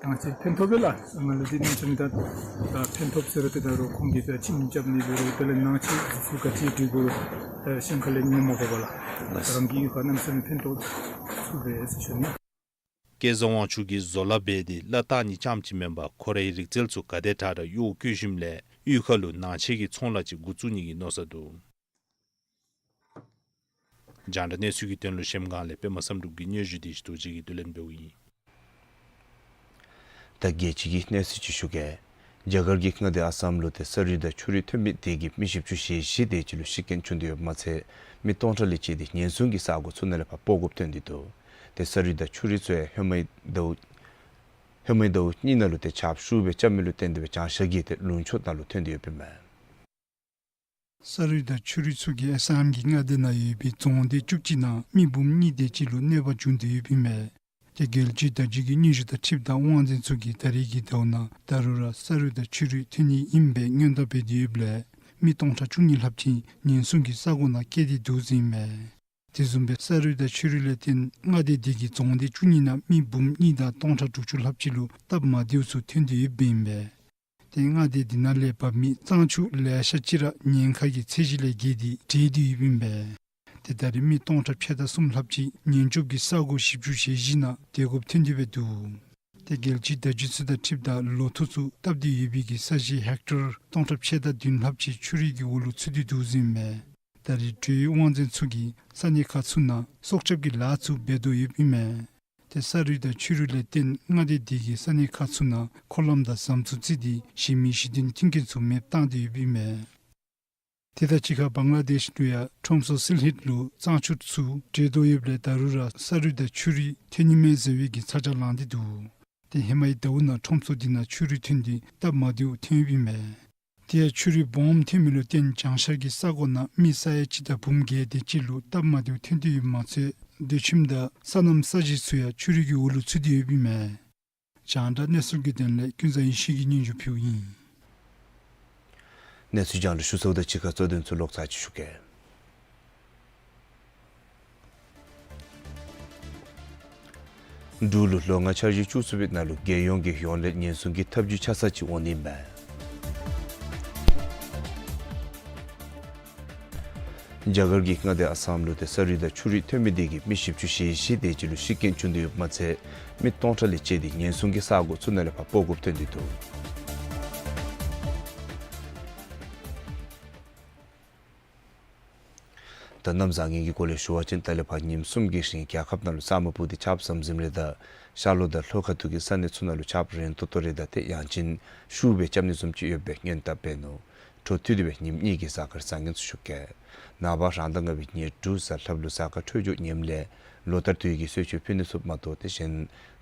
ད་ང་བཅས་ཕན་ཐོགས་པས་ལགས། ང་ལུ་འདི་ནང་ཚུན་ད་ད་ཕན་ཐོགས་ཟེར་རུང་ཏེ་ད་རུང་ཁོང་གིས་ད་ཁྱིམ་རྐྱབ་ནི་འབད་རུང་དེ་ལས་ནང་ཆས་ཚུ་ག་ཅི་སྒྲིག་དགོ་རུང་ད་ཞིང་ཁ་ལས་ཉོ་མ་དགོ་པར་ལགས། ད་རང་གི་གཡུས་ཁར་གནམ་མེད་ས་མེད་ཕན་ཐོགས་ཚུགས་པས་ཟེར་ཞུ་ནི། སྐལ་བཟང་དབང་ཕྱུག་གིས་བཟོ་ལཱ་འབད་དེ་གླ་བཏང་ནི་རྐྱངམ་ཅིག་མེན་པར་ཁོ་རའི་རིག་རྩལ་ཚུ་ག་དེ་དྲག་དྲག་གཡོག་བཀོལ་ཞིནམ་ལས་གཡུས་ཁ་ལུ་ནང་ཆས་ཀྱི་ཚོང་ལཱ་ཅིག་འགོ་བཙུགས་ནི་གི་མནོ་བསམ་འདུག། རྒྱང་བསྒྲགས་གནས་ཚུལ་གྱི་དོན་ལུ་གཞལམ་སྒང་ལས་པདྨ་བསམ་གྲུབ་ཀྱིས་སྙན་ཞུ་དེ་ཞུ་དོ་ཅིག་གི་བསྡུ་ལེན་འབདཝ་ཨིན། ད་རྒྱལ་སྤྱི་གི་གནས་ཚུལ་ཅིག་ཞུ་གེ། རྒྱ་གར་གྱི་མངའ་སྡེ་ཨ་སམ་ལུ་ཏེ་ས་རུད་དང་ཆུ་རུད་ཐོན་མི་དེ་གིས་མི་བཞི་བཅུ་ཞེ་བཞི་དེ་ཅིག་ལུ་ཤི་རྐྱེན་བྱུང་སྟེ་ཡོདཔ་མ་ཚད་མི་སྟོང་ཕྲག་ལས་བཅད་དེ་ཉེན་སྲུང་གི་ས་གོ་ཚུ་ནང་ལས་ཕར་སྤོ་དགོཔ་ཐོན་ཏེ་འདུག། ཏེ་ས་རུད་དང་ཆུ་རུད་ཚུ་ཡང་ཧེ་མའི་ཟླཝ་ཧེ་མའི་ཟླཝ་གཉིས་ནང་ལུ་ཏེ་ཆརཔ་ཤུགས་སྦེ་རྐྱབ་མི་ལུ་བརྟེན་ཏེ་སྦེ་བྱང་ཤར་གྱི་ཏེ་ལུང་ཕྱོགས་ནང་ལུ་ཐོན་ཏེ་ཡོདཔ་ཨིན་མས། ས་རུད་དང་ཆུ་རུད་ཚུ་གིས་ཨ་སམ་གྱི་མངའ་སྡེ་ནང་ཡོད་པའི་རྫོང་སྡེ་བཅུ་གཅིག་ནང་མི་འབུམ་གཉིས་དེ་ཅིག་ལུ་གནོད་པ་བྱུང་སྟེ་ཡོདཔ་ཨིན་མས། ཏེ་རྒྱལ་སྤྱིའི་བརྡ་བརྒྱུད་ཀྱི་སྙན་ཞུ་དང་འཁྲིལཝ་ད་དབང་འཛིན་ཚུ་གིས་ད་རེས་ཀྱི་ཟླཝ་ནང་ད་རུང་ར་ས་རུད་དང་ཆུ་རུད་ཐོན་ནི་ཨིན་པའི་སྔོན་བརྡ་འབད་དེ་ཡོདཔ་ལས་མི་སྟོང་ཕྲག་བཅུ་གཉིས་ལྷགཔ་ཅིག་ཉེན་སྲུང་གི་ས་གོ་ནང་བསྐྱལ་ཏེ་འདུག་ཟེར་ཨིན་མས། དེ་བཟུམ་སྦེ་ས་རུད་དང་ཆུ་རུད་ལས་བརྟེན་མངའ་སྡེ་དེ་གི་རྫོང་སྡེ་བཅུ་གཉིས་ནང་མི་འབུམ་གཉིས་དང་སྟོང་ཕྲག་དྲུག་ཅུ་ལྷགཔ་ཅིག་ལུ་སྟབས་མ་བདེཝ་ཚུ་ཐོན་ཏེ་ཡོདཔ་ཨིན་པས། ཏེ་མངའ་སྡེ་དེ་ནང་ལས་འབབ་མི་གཙང་ཆུ་ལེ་ཤ་ཅིག་ར་ཉེན་ཁ་གི་ཚད་གཞི་ལས་བརྒལ་ཏེ་བྲོས་ཏེ་ཡོདཔ་ཨིན་པས། ཏེ་ད་རེས་མི་སྟོང་ཕྲག་ཕྱེད་དང་གསུམ་ལྷགཔ་ཅིག་ཉེན་སྐྱོབ་ཀྱི་ས་གོ་བཞི་བཅུ་ཞེ་བཞི་ནང་སྡོད་དགོཔ་ཐོན་ཏེ་སྦེ་འདུག། ཏེ་རྒྱལ་སྤྱིའི་བརྡ་བརྒྱུད་ཚུ་དང་འཁྲིལཝ་ད་ལོ་ཐོག་ཚུ་བཏབ་སྟེ་ཡོད་པའི་གི་ས་གཞི་ཧེག་ཊར་སྟོང་ཕྲག་ཕྱེད་དང་བདུན་ལྷགཔ་ཅིག་ཆུ་རུད་ཀྱི་འོག་ལུ་ཚུད་དེ་འདུག་ཟེར་ཨིན་མས། ད་རེས་འབྲེལ་ཡོད་དབང་འཛིན་ཚུ་གིས་ས་གནས་ཁག་ཚུ་ནང་སྲོག་སྐྱོབ་ཀྱི་ལཱ་ཚུ་འབད་དོ་ཡོདཔ་ཨིན་མས། ཏེ་ས་རུད་དང་ཆུ་རུད་ལས་བརྟེན་མངའ་སྡེ་དེ་གི་ས་གནས་ཁག་ཚུ་ནང་འཁོར་ལམ་དང་ཟམ་ཚུ་བརྩིགས་ཏེ་གཞན་མི་ཞི་མཐུན་མཐུན་རྐྱེན་ཚུ་མེདཔ་བཏང་སྟེ་ཡོདཔ་ཨིན་མས། དེ་དང་གཅིག་ཁར་བང་ལ་དེཤ་ལུ་ཡང་ཁྲོམ་སྡེ་སིལ་ཧིད་ལུ་གཙང་ཆུ་ཚུ་བྲོས་དོ་ཡོདཔ་ལས་ད་རུང་ར་ས་རུད་དང་ཆུ་རུད་ཐོན་ནི་མས་ཟེར་བའི་གི་ཚ་གྱང་ལངས་ཏེ་འདུག། ཏེ་ཧེ་མའི་ཟླཝ་ནང་ཁྲོམ་སྡེ་དེ་ནང་ཆུ་རུད་ཐོན་ཏེ་སྟབས་མ་བདེཝ་ཐོན་ཡོདཔ་ཨིན་མས། དེ་ཡང་ཆུ་རུད་སྦོམ་ཐོན་མི་ལུ་བརྟེན་བྱང་ཤར་གྱི་ས་གོ་ནང་མི་ས་ཡ་གཅིག་དང་འབུམ་བརྒྱད་དེ་ཅིག་ལུ་སྟབས་མ་བདེཝ་ཐོན་ཏེ་ཡོདཔ་མ་ཚད་སྡོད་ཁྱིམ་དང་སོ་ནམ་ས་གཞི་ཚུ་ཡང་ཆུ་རུད་ཀྱི་འོག་ལུ་ཚུད་དེ་ཡོདཔ་ཨིན་མས། རྒྱང་བསྒྲགས་གནས་ཚུལ་གྱི་དོན་ལས་ཀུན་བཟང་ཡེ་ཤེས་ཀྱིས་སྙན་ཞུ་ཕུལཝ་ཨིན། གནས་ཚུལ་རྒྱང་བསྒྲགས་ཞུ་ཚརཝ་དང་གཅིག་ཁར་གཙོ་དོན་ཚུ་ལོག་ཚར་ཅིག་ཞུ་གེ། འབྲུག་ལུ་ལོ་ལྔ་འཆར་གཞི་བཅུ་གསུམ་པའི་ནང་ལུ་རྒྱལ་ཡོངས་ཀྱི་ཡོངས་ལས་ཉེན་སྲུང་གི་ཐབས་བྱུས་ཆ་ཚང་ཅིག་འོང་ནི་ཨིན་པས། རྒྱ་གར་གྱི་མངའ་སྡེ་ཨ་སམ་ལུ་ཏེ་ས་རུད་དང་ཆུ་རུད་ཐོན་མི་དེ་གིས་མི་བཞི་བཅུ་ཞེ་བཞི་དེ་ཅིག་ལུ་ཤི་རྐྱེན་བྱུང་སྟེ་ཡོདཔ་མ་ཚད་མི་སྟོང་ཕྲག་ལས་བཅད་དེ་ཉེན་སྲུང་གི་ས་གོ་ཚུ་ནང་ལས་ཕར་སྤོ་དགོཔ་ཐོན་ཏེ་འདུག། ད་གནམ་བཟང་ངན་གྱི་སྐོར་ལས་ཞུ་བ་ཅིན་ད་ལས་ཕར་ཉིནམ་གསུམ་གྱི་རིང་རྒྱལ་ཁབ་ནང་ལུ་ས་སྨུག་སྤུབས་ཏེ་ཆརཔ་ཟམ་ཟིམ་རེ་དང་ཤར་ལྷོ་དང་ལྷོ་ཁ་ཐུག་གི་ས་གནས་ཚུ་ནང་ལུ་ཆརཔ་རན་ཏོག་ཏོ་རེ་དང་ཏེ་ཡང་ཅིན་ཤུགས་སྦེ་རྐྱབ་ནི་བཟུམ་ཅིག་ཡོད་པའི་སྔོན་བརྡ་འབད་ནུག། འཕྲོ་མཐུད་དེ་སྦེ་ཉིནམ་གཉིས་ཀྱི་གཟའ་སྐར་བཟང་ངན་ཚུ་ཞུ་གེ། ནངས་པ་རང་ཟླ་ལྔ་པའི་ཉེར་དྲུག་གཟའ་ལྷགཔ་ལུ་གཟའ་སྐར་འཕྲོད་སྦྱོར་ངནམ་ལས་ལོ་ལྟར་དུས་ཀྱི་གསོལ་མཆོད་ཕུལ་ནི་ཚུ་མ་གཏོགས་དེ་བཞིན་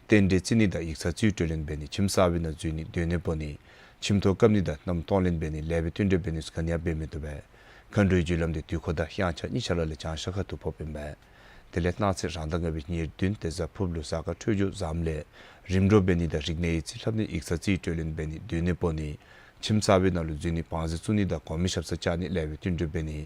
རྟེན་འབྲེལ་བརྩི་ནི་དང་ཡིག་ཚང་རྩིས་སྤྲོད་ལེན་འབད་ནི་ཁྱིམ་གསར་པའི་ནང་འཛུལ་ནི་སྡོད་གནས་སྤོ་ནི་ཁྱིམ་ཐོག་བཀབ་ནི་དང་མནའམ་གཏོང་ལེན་འབད་ནི་ལེགས་པའི་བསྟུན་གྲོས་འབད་ནི་ཚུ་ག་ནི་ཡང་འབད་མི་བཏུབ་པས། མཁའ་འགྲོའི་རྒྱུ་ལམ་དེ་དུས་འཁོར་དང་དབྱངས་འཆར་གཉིས་ཆ་ར་ལས་བྱང་ཤར་ཁ་ཐུག་ཕོགཔ་ཨིན་པས། དེ་ལས་གནངས་ཚེ་རང་ཟླ་ལྔ་པའི་ཉེར་བདུན་ཏེ་གཟའ་ཕུརཔ་ལུ་གཟའ་སྐར་འཕྲོད་སྦྱོར་བཟངམ་ལས་རིམ་གྲོ་འབད་ནི་དང་རིག་གནས་ཡིག་རྩིས་ལྷབ་ནི་ཡིག་ཚང་རྩིས་སྤྲོད་ལེན་འབད་ནི་སྡོད་གནས་སྤོ་ནི་ཁྱིམ་གསར་པའི་ནང་ལུ་འཛུལ་ནི་བང་རྩི་བཙུགས་ནི་དང་གོང་མའི་ཞབས་སར་བཅར་ནི་ལེགས་པའི་བསྟུན་གྲོས་འབད་ནི་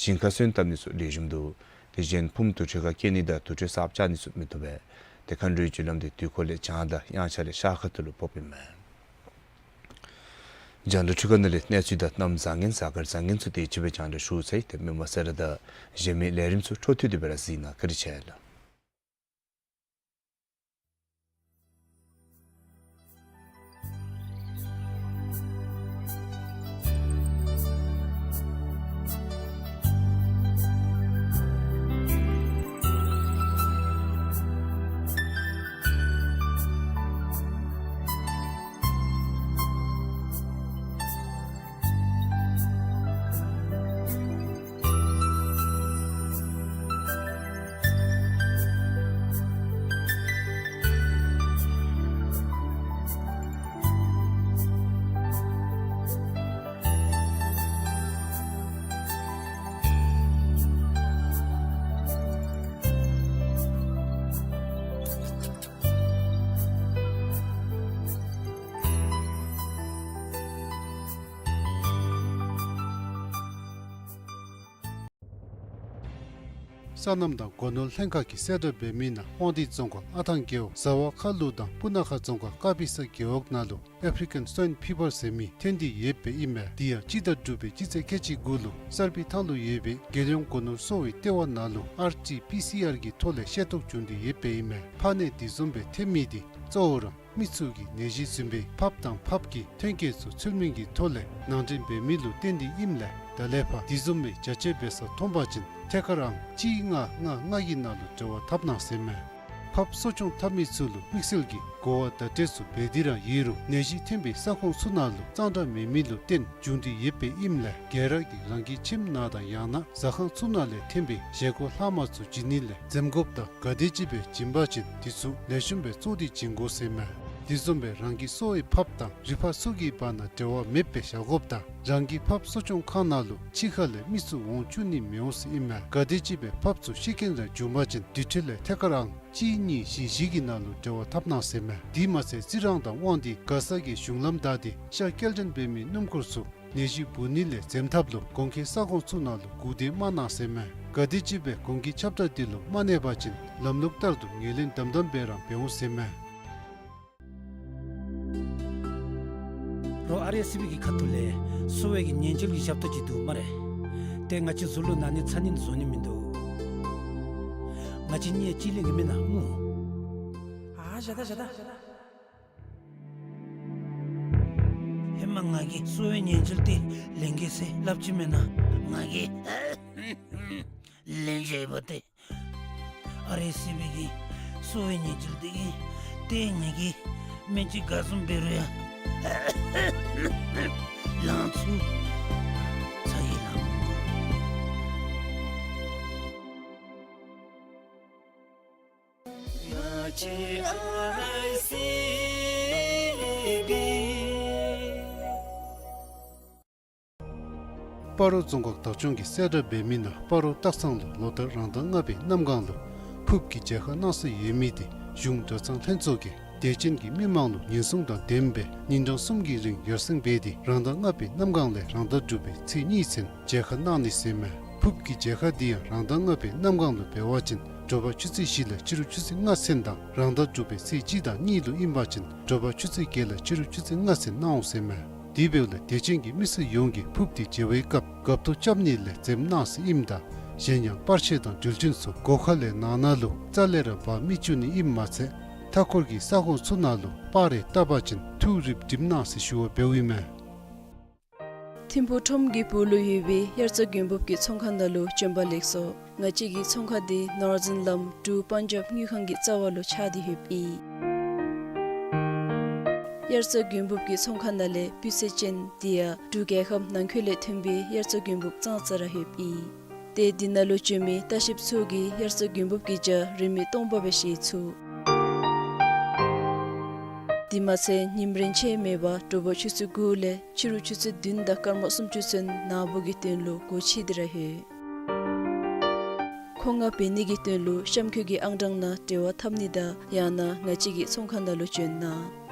ཞིང་ཁ་སོན་བཏབ་ནི་ཚུ་ལེགས་ཤོམ་འདུག། དེ་བཞིན་ཕུངམ་དུར་ཁྲོད་ཁར་སྐྱེལ་ནི་དང་དུར་ཁྲོད་གསརཔ་བཅག་ནི་ཚུ་མི་བཏུབ་པས། ཏེ་མཁའ་འགྲོའི་རྒྱུ་ལམ་དེ་དུས་འཁོར་ལས་བྱང་དང་དབྱངས་འཆར་ལས་ཤར་ཁ་ཐུག་ལུ་ཕོགཔ་ཨིན་མས། རྒྱང་བསྒྲགས་འཕྲུལ་ཁང་ནང་ལས་གནས་ཚུལ་དང་གནམ་བཟང་ངན་གཟའ་སྐར་བཟང་ངན་ཚུ་དེ་ཅིག་སྦེ་རྒྱང་བསྒྲགས་ཞུ་ཚར་ཡི། ཏེ་མི་མང་སེར་དང་གཞན་མི་ལས་རིམ་ཚུ་འཕྲོ་མཐུད་དེ་སྦེ་ར་གཟིགས་གནང་། བཀའ་དྲིན་ཆེ་ལགས། སོ་ནམ་དང་སྒོ་ནོར་ལྷན་ཁག་གིས་གསལ་བསྒྲགས་འབད་མི་ནང་དབང་འདུས་རྫོང་ཁག་ཨ་ཐང་རྒེད་འོག་ཟ་བ་ཁ་ལུ་དང་སྤུ་ན་ཁ་རྫོང་ཁག་ཀ་པི་ས་རྒེད་འོག་ནང་ལུ་ཨེཕ་རི་ཀན་སུའིན་ཕི་བར་ཟེར་མི་ཐོན་ཏེ་ཡོདཔ་ཨིན་མས། དེ་ཡང་སྤྱི་ཟླ་དྲུག་པའི་སྤྱི་ཚེས་ཁལ་གཅིག་དགུ་ལུ་གསར་སྤེལ་ཐང་ལུ་ཡོད་པའི་རྒྱལ་ཡོངས་སྒོ་ནོར་གསོ་བའི་ལྟེ་བ་ནང་ལུ་ཨར་ཊི་པི་སི་ཨར་གྱི་ཐོག་ལས་ཤེས་རྟོགས་བྱུང་སྟེ་ཡོདཔ་ཨིན་མས། ཕར་ནས་དེ་བཟུམ་སྦེ་ཐོན་མི་དེ་གཙོ་བོ་ར་མི་ཚུ་གིས་ནད་གཞི་འཛིན་པའི་ཕགཔ་དང་ཕགཔ་གི་ཐོན་སྐྱེད་ཚུ་ཚུལ་མིན་གྱི་ཐོག་ལས་ནང་འདྲེན་འབད་མི་ལུ་བརྟེན་ཏེ་ཨིནམ་ལས་ད་ལས་ཕར་དེ་བཟུམ་མའི་བྱ་སྤྱོད་འབད་ས་མཐོང་པ་ཅིན་ཐད་ཀར་ཨང་གཅིག་ལྔ་ལྔ་ལྔ་གི་ནང་ལུ་འབྲེལ་བ་འཐབ་གནང་ཟེར་མས། ཕགཔ་གསོ་སྐྱོང་འཐབ་མི་ཚུ་ལུ་དམིགས་བསལ་གྱི་གོ་བ་བརྡ་སྤྲོད་ཚུ་འབད་དེ་ར་ཡོད་རུང་ནད་གཞི་ཐོན་པའི་ས་ཁོངས་ཚུ་ནང་ལུ་གཙང་སྦྲ་མེད་མི་ལུ་བརྟེན་བྱུང་སྟེ་ཡོདཔ་ཨིནམ་ལས་ག་ར་གིས་རང་གི་ཁྱིམ་ནང་དང་ཡང་ན་ཟ་ཁང་ཚུ་ནང་ལས་ཐོན་པའི་བཞེས་སྒོ་ལྷག་མ་ཚུ་བྱིན་ནི་ལས་འཛེམ་དགོཔ་དང་ག་དེམ་ཅིག་སྦེ་བྱིན་པ་ཅིན་དེ་ཚུ་ལེགས་ཤོམ་སྦེ་བཙོ་སྟེ་བྱིན་དགོ་ཟེར་མས། དེ་བཟུམ་སྦེ་རང་གི་གསོ་བའི་ཕགཔ་དང་རི་ཕག་ཚུ་གི་བར་ན་འབྲེལ་བ་མེདཔ་སྦེ་བཞག་དགོཔ་དང་རང་གི་ཕགཔ་གསོ་སྐྱོང་ཁང་ནང་ལུ་ཕྱི་ཁ་ལས་མི་ཚུ་འོང་བཅུག་ནི་མི་འོང་ཟེར་ཨིན་མས། ག་དེམ་ཅིག་སྦེ་ཕགཔ་ཚུ་ཤི་རྐྱེན་ར་བྱུང་པ་ཅིན་དེ་འཕྲོ་ལས་ཐད་ཀར་ཨང་གཅིག་གཉིས་བཞི་བཞི་གི་ནང་ལུ་འབྲེལ་བ་འཐབ་གནང་ཟེར་མས། དེ་མ་ཚད་རྩི་རང་དང་དབང་འདུས་མགར་ས་གི་གཞུང་ལམ་བདའ་སྟེ་ཤ་སྐྱེལ་འདྲེན་འབད་མི་སྣུམ་འཁོར་ཚུ་ནད་གཞི་འབུ་ནི་ལས་འཛེམ་ཐབས་ལུ་གོང་འཁོད་ས་ཁོངས་ཚུ་ནང་ལུ་སྒུག་སྡོད་མ་གནང་ཟེར་མས། ག་དེམ་ཅིག་སྦེ་གོང་འཁོད་ཁྱབ་བསྒྲགས་དེ་ལུ་མ་གནས་པ་ཅིན་ལམ་ལུགས་ལྟར་དུ་ངོས་ལེན་དམ་དམ་སྦེ་རང་འབད་འོང་ཟེར་མས། རོགས་ཨར་ཨེས་སི་བི་གི་ཁ་ཐུག་ལས་གསོ་བའི་གི་ཉེན་བཅོལ་གྱི་ཞབས་ཏོག་ཅིག་འདུག་སྨ་རེ། ཏེ་ང་བཅས་ཚུ་ལུ་ནཱ་ནི་ཚ་ནི་བཟོ་ནི་མིན་འདུག། ང་བཅས་གཉིས་གཅིག་ལེན་གྱི་མེན་ན་སྨོ། ཨ་བཞག་ད་བཞག་ད། ཧེ་མ་ང་གིས་གསོ་བའི་ཉེན་བཅོལ་དེ་ལེན་གེ་ཟེར་སླབ་ཅི་མེན་ན། ང་གིས་ལེན་བཞག་པ་ཏེ། ཨར་ཨེས་སི་བི་གི་གསོ་བའི་ཉེན་བཅོལ་དེ་གིས་ཏེ་ང་གིས་སྨན་ལྕི་ག་བཟུམ་འབད་རུང་ཡང་ལང་ཚུགས་ཚ་གྱང་ལང་མི་དགོ། ང་བཅས་ཨར་ཨེས་སི་བི། སྤ་རོ་རྫོང་ཁག་བདག་སྐྱོང་གིས་གསལ་བསྒྲགས་འབད་མི་ནང་སྤ་རོ་སྟག་ཚང་ལུ་ལོ་ལྟར་རང་ཟླ་ལྔ་པའི་གནམ་གང་ལུ་ཕུརཔ་གི་མཇལ་ཁ་གནང་སྲོལ་ཡོད་མི་དེ་གཞུང་གྲྭ་ཚང་ལྷན་ཚོགས་ཀྱིས་ དད་ཅན་གྱི་མི་མང་ལུ་ཉེན་སྲུང་དང་ལྡནམ་སྦེ་ཉིན་གྲངས་གསུམ་གྱི་རིང་ཡར་སེང་འབད་དེ་རང་ཟླ་ལྔ་པའི་གནམ་གང་ལས་རང་ཟླ་དྲུག་པའི་ཚེས་གཉིས་ཚུན་མཇལ་ཁ་གནང་ནི་ཟེར་མས། ཕུརཔ་གི་མཇལ་ཁ་འདི་ཡང་རང་ཟླ་ལྔ་པའི་གནམ་གང་ལུ་འབད་བ་ཅིན་དྲོ་པ་ཆུ་ཚོད་བཞི་ལས་ཕྱི་རུ་ཆུ་ཚོད་ལྔ་ཚུན་དང་རང་ཟླ་དྲུག་པའི་ཚེས་གཅིག་དང་གཉིས་ལུ་ཨིན་པ་ཅིན་དྲོ་པ་ཆུ་ཚོད་བརྒྱད་ལས་ཕྱི་རུ་ཆུ་ཚོད་ལྔ་ཚུན་གནང་འོང་ཟེར་མས། དེ་འབདཝ་ལས་དད་ཅན་གྱི་མི་སེར་ཡོངས་ཀྱིས་ཕུརཔ་འདི་མཇལ་བའི་སྐབས་འགབ་ཐོག་རྐྱབ་ནི་ལས་འཛེམ་གནང་ཟེར་ཨིནམ་ད་གཞན་ཡང་པར་ཆས་དང་འགྲུལ་ཆུན་ཚུ་སྒོ་ཁ་ལས་ནང་ན་ལུ་རྩ་ལས་ར་འབག་མི་བཅུག་ནི་ཨིནམ་མ་ཚད་མཐའ་འཁོར་གྱི་ས་ཁོངས་ཚུ་ནང་ལུ་པར་རེ་བཏབ་པ་ཅིན་ཐུགས་རིག་སྒྲིམ་གནང་ཟེར་ཞུ་བ་འབདཝ་ཨིན་མས། ཐིམ་ཕུག་ཁྲོམ་གྱི་སྦུག་ལུ་ཡོད་པའི་དབྱར་རྩྭ་དགུན་འབུབ་ཀྱི་ཚོང་ཁང་ནང་ལུ་བྱོན་པ་ལེགས་སོ། ང་བཅས་ཀྱི་ཚོང་ཁང་འདི་ནོར་ཛིན་ལམ་འབྲུག་པཱན་ཇབ་དངུལ་ཁང་གི་རྩ་བ་ལུ་ཆགས་ཏེ་ཡོདཔ་ཨིན། དབྱར་རྩྭ་དགུན་འབུབ་ཀྱི་ཚོང་ཁང་ནང་ལས་སྤུས་ཚད་ཅན་དེ་ཡང་འབྲུག་རྒྱལ་ཁབ་ནང་འཁོད་ལས་ཐོན་པའི་དབྱར་རྩྭ་དགུན་འབུབ་ཙང་ཙ་ར་ཡོདཔ་ཨིན། ཏེ་འདི་ནང་ལུ་བྱོན་མི་ལྟ་བཤལཔ་ཚུ་གིས་དབྱར་རྩྭ་དགུན་འབུབ་ཀྱི་ཇ་རིན་མེད་སྟོང་པ་སྦེ་བཞེས་ཚུགས། དེ་མ་ཚད་ཉིམ་རེངས་ཆད་མེད་པར་དྲོ་པ་ཆུ་ཚོད་དགུ་ལས་ཕྱི་རུ་ཆུ་ཚོད་བདུན་དང་སྐར་མ་སུམ་ཅུ་ཚུན་ནཱ་བུ་གི་དོན་ལུ་སྒོ་ཕྱེ་སྟེ་ར་ཡོད། མཁོ་མངགས་འབད་ནི་གི་དོན་ལུ་གཤམ་འཁོད་ཀྱི་ཨང་གྲངས་ནང་འབྲེལ་བ་འཐབ་ནི་དང་ཡང་ན་ང་བཅས་ཀྱི་ཚོང་ཁང་ནང་ལུ་བྱོན་གནང་།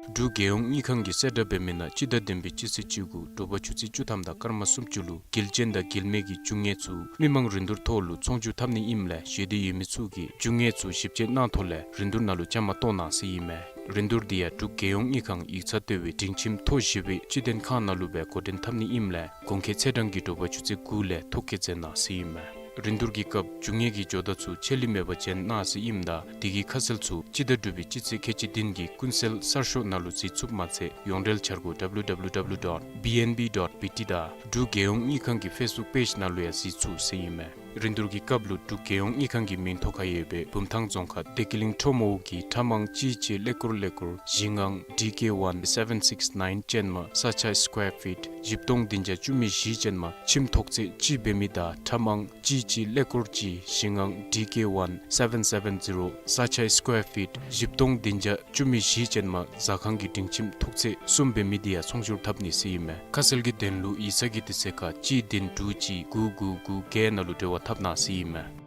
འབྲུག་རྒྱལ་ཡོངས་དངུལ་ཁང་གིས་གསལ་བསྒྲགས་འབད་མི་ནང་སྤྱི་ཟླ་བདུན་པའི་སྤྱི་ཚེས་བཅུ་དགུ་དྲོ་པ་ཆུ་ཚོད་བཅུ་ཐམ་དང་སྐར་མ་སུམ་ཅུ་ལུ་འགུལ་སྐྱོད་དང་འགུལ་མེད་ཀྱི་རྒྱུ་དངོས་ཚུ་མི་མང་རིན་བསྡུར་ཐོག་ལུ་ཚོང་བསྒྱུར་འཐབ་ནི་ཨིནམ་ལས་ཞེ་འདོད་ཡོད་མི་ཚུ་གིས་རྒྱུ་དངོས་ཚུ་ཞིབ་དཔྱད་གནང་ཐོག་ལས་རིན་བསྡུར་ནང་ལུ་བཅའ་མར་གཏོགས་གནང་ཟེར་ཨིན་མས། རིན་བསྡུར་འདི་ཡང་འབྲུག་རྒྱལ་ཡོངས་དངུལ་ཁང་ཡིག་ཚང་ལྟེ་བའི་སྒྲིང་ཁྱིམ་མཐོ་བཞི་པའི་སྤྱི་མཐུན་ཁང་ནང་ལུ་སྦེ་འགོ་འདྲེན་འཐབ་ནི་ཨིནམ་ལས་གོང་འཁོད་ཚེས་གྲངས་ཀྱི་དྲོ་པ་ཆུ་ཚོད་དགུ་ལས་ཐོ་བཀོད་མཛད་གནང་ཟེར་ཨིན་མས། རིན་བསྡུར་གྱི་སྐབས་རྒྱུ་དངོས་ཀྱི་ཇོ་བདག་ཚུ་ཆད་ལུས་མེད་པར་བྱོན་གནང་ཟེར་ཨིནམ་ད་དེ་གི་ཁ་གསལ་ཚུ་སྤྱི་ཟླ་དྲུག་པའི་སྤྱི་ཚེས་ཁལ་གཅིག་བདུན་གྱི་ཀུན་གསལ་གསར་ཤོག་ནང་ལུ་གཟིགས་ཚུགསཔ་མ་ཚད་ཡོངས་འབྲེལ་འཆར་སྒོ་W W W dot B N B dot B T དང་འབྲུག་རྒྱལ་ཡོངས་དངུལ་ཁང་གི་ཕེསི་བུཀ་པེཇ་ནང་ལུ་ཡང་གཟིགས་ཚུགས་ཟེར་ཨིན་མས། རིན་བསྡུར་གྱི་སྐབས་ལུ་འབྲུག་རྒྱལ་ཡོངས་དངུལ་ཁང་གི་མིང་ཐོ་ཁར་ཡོད་པའི་བུམ་ཐང་རྫོང་ཁག་བདེ་སྐྱིད་གླིང་ཁྲོམ་འོག་གི་ཁྲ་མང་གཅིག་གཅིག་ཀླད་ཀོར་ཀླད་ཀོར་བཞི་ལྔ་D K one seven six nine ཅན་མ་ས་ཆ་སི་ཀོར་ཕིཊ་བཞི་སྟོང་བདུན་བརྒྱ་བཅུ་མེད་བཞི་ཅན་མ་ཁྱིམ་ཐོག་ཚད་གཅིག་འབད་མི་དང་ཁྲ་མང་གཅིག་གཅིག་ཀླད་ཀོར་གཅིག་བཞི་ལྔ་D K one seven seven zero ས་ཆ་སི་ཀོར་ཕིཊ་བཞི་སྟོང་བདུན་བརྒྱ་བཅུ་མེད་བཞི་ཅན་མ་ཟ་ཁང་གི་སྒྲིང་ཁྱིམ་ཐོག་ཚད་གསུམ་འབད་མི་དེ་ཡང་ཚོང་བསྒྱུར་འཐབ་ནི་ཟེར་ཨིན་མས། ཁ་གསལ་གྱི་དོན་ལུ་ཡིག་ཚང་གི་དུས་ཚོད་ཁར་གཅིག་བདུན་དྲུག་གཅིག་དགུ་དགུ་དགུ་བརྒྱད་ནང་ལུ་འབྲེལ་བ་འཐབ་གནང་ཟེར་ཨིན་མས།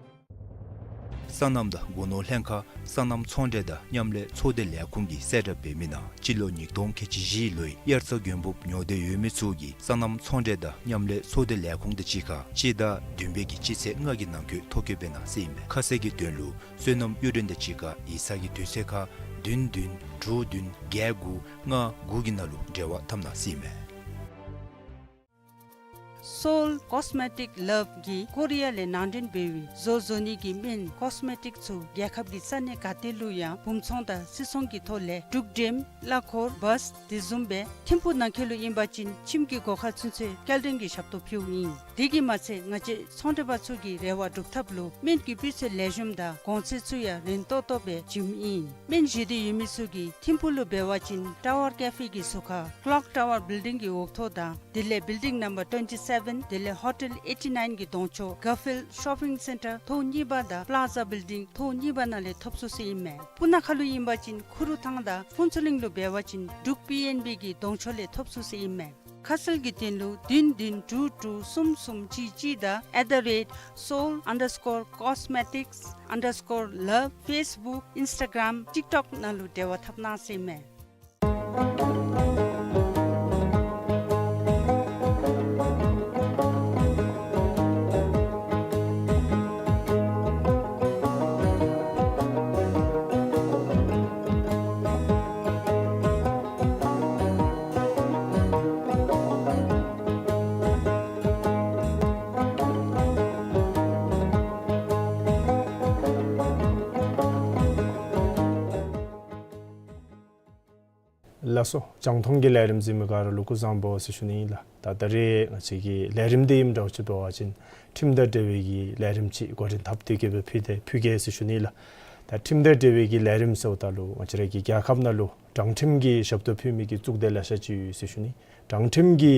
སོ་ནམ་དང་སྒོ་ནོར་ལྷན་ཁག་སོ་ནམ་ཚོང་འབྲེལ་དང་མཉམ་ལས་ཚོགས་སྡེ་ལས་ཁུངས་ཀྱིས་གསལ་བསྒྲགས་འབད་མི་ནང་སྤྱི་ལོ་ཉིས་སྟོང་ཁལ་གཅིག་བཞི་ལོའི་དབྱར་རྩྭ་དགུན་འབུབ་ཉོ་འདོད་ཡོད་མི་ཚུ་གིས་སོ་ནམ་ཚོང་འབྲེལ་དང་མཉམ་ལས་ཚོགས་སྡེ་ལས་ཁུངས་དང་གཅིག་ཁར་སྤྱི་ཟླ་བདུན་པའི་གི་སྤྱི་ཚེས་ལྔ་གི་ནང་འཁོད་ཐོ་བཀོད་འབད་གནང་ཟེར་ཨིན་མས། ཁ་གསལ་གྱི་དོན་ལུ་སོ་ནམ་གཡུ་སྒྲོན་དང་གཅིག་ཁར་ཡིག་ཚང་གི་དུས་ཚོད་ཁར་བདུན་བདུན་དྲུག་བདུན་བརྒྱད་དགུ་ལྔ་དགུ་གི་ནང་ལུ་འབྲེལ་བ་འཐབ་གནང་ཟེར་ཨིན་མས། Seoul Cosmetic Love གིས་ཀོ་རི་ཡ་ལས་ནང་འདྲེན་འབད་བའི་བཟོ་བཟོ་ནི་གི་སྨན་ཀོས་མེ་ཊིཀ་ཚུ་རྒྱལ་ཁབ་ཀྱི་ས་གནས་ག་ཏེ་ལུ་ཡང་སྦུང་ཚོང་དང་སིལ་ཚོང་གི་ཐོག་ལས་འབྲུག་འགྲེམས་གླ་འཁོར་བཱས་དེ་བཟུམ་སྦེ་ཐིམ་ཕུག་ནང་འཁོད་ལུ་ཨིན་པ་ཅིན་ཁྱིམ་གྱི་སྒོ་ཁར་ཚུན་ཚོད་སྐྱེལ་འདྲེན་གྱི་ཞབས་ཏོག་ཕུལཝ་ཨིན། དེ་གིས་མ་ཚད་ང་བཅས་ཚོང་འབྲེལ་པ་ཚུ་གི་རེ་བ་སྒྲུབ་ཐབས་ལུ་སྨན་གྱི་སྤུས་ཚད་ལེགས་ཤོམ་དང་གོང་ཚད་ཚུ་ཡང་རན་ཏོག་ཏོ་སྦེ་བྱིནམ་ཨིན། སྨན་བཞེས་འདོད་ཡོད་མི་ཚུ་གིས་ཐིམ་ཕུག་ལུ་འབད་བ་ཅིན་ཊ་ཝར་ཀེ་ཕེ་གི་ཟུར་ཁར་ཀློག་ཊ་ཝར་བིལ་ཌིང་གི་འོག་ཐོག་དང་དེ་ལས་བིལ་ཌིང་ནམ་བར་ཊུ་ཝེན་ཊི་སེ་བེན་དེ་ལས་ཧོ་ཊེལ་ཨེ་ཊི་ནའིན་གྱི་གདོང་ཕྱོགས་གར་ཕིལཌ་ཤོ་པིང་སེན་ཊར་ཐོག་གཉིས་པ་དང་པ་ལཱ་ཛ་བིལ་ཌིང་ཐོག་གཉིས་པ་ནང་ལས་ཐོབ་ཚུགས་ཟེར་ཨིན་མས། སྤུ་ན་ཁ་ལུ་ཨིན་པ་ཅིན་ཁུ་རུ་ཐང་དང་ཕུན་ཚོགས་གླིང་ལུ་འབད་བ་ཅིན་འབྲུག་པི་ཨེན་བི་གི་གདོང་ཕྱོགས་ལས་ཐོབ་ཚུགས་ཟེར་ཨིན་མས། ཁ་གསལ་གྱི་དོན་ལུ་བདུན་བདུན་དྲུག་དྲུག་གསུམ་གསུམ་གཅིག་གཅིག་དང་at the rate seoul underscore cosmetics underscore love Facebook Instagram TikTok ནང་ལུ་འབྲེལ་བ་འཐབ་གནང་ཟེར་ཨིན་མས། ལགས་སོ། རྒྱང་མཐོང་གི་ལས་རིམ་གཟིགས་མི་ག་ར་ལུ་སྐུ་གཟུགས་བཟང་པོ་ཟེར་ཞུ་ནི་ཨིན་ལགས། ད་ད་རེས་ང་བཅས་ཀྱི་ལས་རིམ་འདི་ཨིནམ་འདྲཝ་ཅིག་འབད་བ་ཅིན་ཁྲིམས་དང་འབྲེལ་བའི་གི་ལས་རིམ་ཅིག་འགོ་འདྲེན་འཐབ་སྟེ་གི་སྦེ་ཕུལ་ཏེ་ཕུལ་གེ་ཟེར་ཞུ་ནི་ཨིན་ལགས། ད་ཁྲིམས་དང་འབྲེལ་བའི་གི་ལས་རིམ་ཟེརཝ་ད་ལུ་ང་བཅས་ར་གི་རྒྱལ་ཁབ་ནང་ལུ་དྲང་ཁྲིམས་ཀྱི་ཞབས་ཏོག་ཕུལ་མི་གི་གཙུག་སྡེ་ལེ་ཤ་ཅིག་ཡོད་ཟེར་ཞུ་ནི། དྲང་ཁྲིམས་ཀྱི་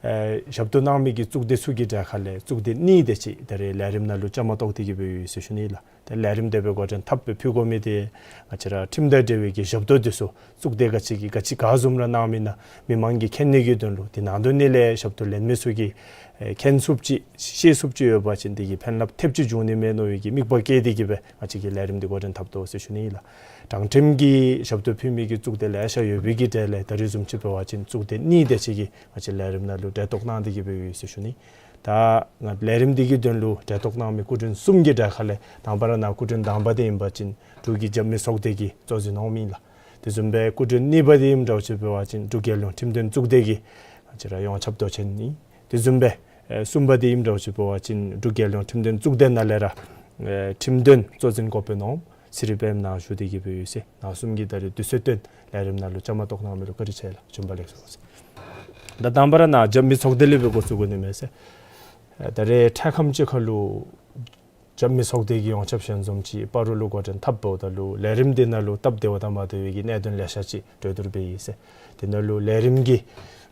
ཨེ་ཞབས་ཏོག་གནང་མི་གི་གཙུག་སྡེ་ཚུ་གི་གྲས་ཁ་ལས་གཙུག་སྡེ་གཉིས་དེ་ཅིག་ད་རེས་ལས་རིམ་ནང་ལུ་བཅའ་མར་གཏོགས་ཏེ་གི་སྦེ་ཡོད་ཟེར་ཞུ་ནི་ཨིན་ལགས། ཏེ་ལས་རིམ་དེ་སྦེ་འགོ་འདྲེན་འཐབ་སྦེ་ཕུལ་དགོ་མི་དེ་ང་བཅས་ར་ཁྲིམས་དང་འབྲེལ་བའི་གི་ཞབས་ཏོག་དེ་ཚུ་གཙུག་སྡེ་ག་ཅི་གིས་ག་ཅི་ག་བཟུམ་ར་གནང་མི་ཨིན་ན་མི་མང་གིས་མཁྱེན་ནི་གི་དོན་ལུ་དེ་ནང་དོན་ནི་ལས་ཞབས་ཏོག་ལེན་མི་ཚུ་གིས་ཨེ་མཁྱེན་ཚུགསཔ་ཅིག་ཤེས་ཚུགསཔ་ཅིག་ཡོད་པ་ཅིན་དེ་གིས་ཕན་རླབས་ཐེབས་ཅིག་འབྱུང་ནི་མས་མནོ་བའི་གི་དམིགས་པ་བསྐྱེད་དེ་གིས་སྦེ་ང་བཅས་ཀྱིས་ལས་རིམ་དེ་འགོ་འདྲེན་འཐབ་དོ་ཟེར་ཞུ་ནི་ཨིན་ལགས། དྲང་ཁྲིམས་ཀྱི་ཞབས་ཏོག་ཕུལ་མི་གི་གཙུག་སྡེ་ལེ་ཤ་ཡོད་པའི་གི་གྲས་ལས་ད་རེས་བཟུམ་ཅིག་འབད་བ་ཅིན་གཙུག་སྡེ་གཉིས་དེ་ཅིག་གིས་ང་བཅས་ལས་རིམ་ནང་ལུ་གྲལ་གཏོགས་གནང་སྟེ་གིས་སྦེ་ཡོད་ཟེར་ཞུ་ནི། ད་ང་ལས་རིམ་འདི་གི་དོན་ལུ་གྲལ་གཏོགས་གནང་མི་སྐུ་མགྲོན་གསུམ་གྱི་གྲས་ཁ་ལས་དང་པ་ར་ནཱ་སྐུ་མགྲོན་དང་པ་དེ་ཨིན་པ་ཅིན་འབྲུག་གི་རྒྱབ་མི་ཚོགས་སྡེ་གི་གཙོ་འཛིན་འོང་མི་ཨིན་ལགས། དེ་བཟུམ་སྦེ་སྐུ་མགྲོན་གཉིས་པ་དེ་ཨིནམ་འདྲཝ་ཅིག་འབད་བ་ཅིན་འབྲུག་རྒྱལ་ཡོངས་ཁྲིམས་དོན་གཙུག་སྡེ་གི་ང་བཅས་ར་ཡོངས་ཁྱབ་མདོ་ཆེན་ཨིན། དེ་བཟུམ་སྦེ་ཨེ་གསུམ་པ་དེ་ཨིནམ་འདྲཝ་ཅིག་འབད་བ་ཅིན་འབྲུག་རྒྱལ་ཡོངས་ཁྲིམས་དོན་གཙུག་སྡེ་ནང་ལས་ར་ཨེ་ཁྲིམས་དོན་གཙོ་འཛིན་འགོ་དཔོན་འོང་ཚེ་རིང་དཔལ་འབྱོར་ནཱ་བཞུགས་ཏེ་གིས་སྦེ་ཡོད་ཟེར། ནཱ་གསུམ་གྱིས་ད་རེས་དུས་ཚོད་བཏོན་ལས་རིམ་ནང་ལུ་བཅའ་མར་གཏོགས་གནང་མི་ལུ་བཀའ་དྲིན་ཆེ་ལགས། བྱོན་པ་ལེགས་སོ་ཟེར། ད་དང་པ་ར་ནཱ་རྒྱབ་མི་ཚོགས་སྡེ་ལས་སྦེ་འགོ་བཙུགས་དགོ་ནི་མས་ཟེར། ཨེ་ད་རེས་འཕྲལ་ཁམས་ཅིག་ཁར་ལུ་རྒྱབ་མི་ཚོགས་སྡེ་གི་ཡོངས་ཁྱབ་ཞལ་འཛོམས་ཅིག་སྤ་རོ་ལུ་འགོ་འདྲེན་འཐབ་འབདཝ་ད་ལུ་ལས་རིམ་དེ་ནང་ལུ་སྟབས་བདེ་བ་དང་མ་བདེ་བའི་གི་གནད་དོན་ལེ་ཤ་ཅིག་གྲོས་བསྡུར་འབད་ཡི་ཟེར། དེ་ནང་ལུ་ལས་རིམ་གྱི་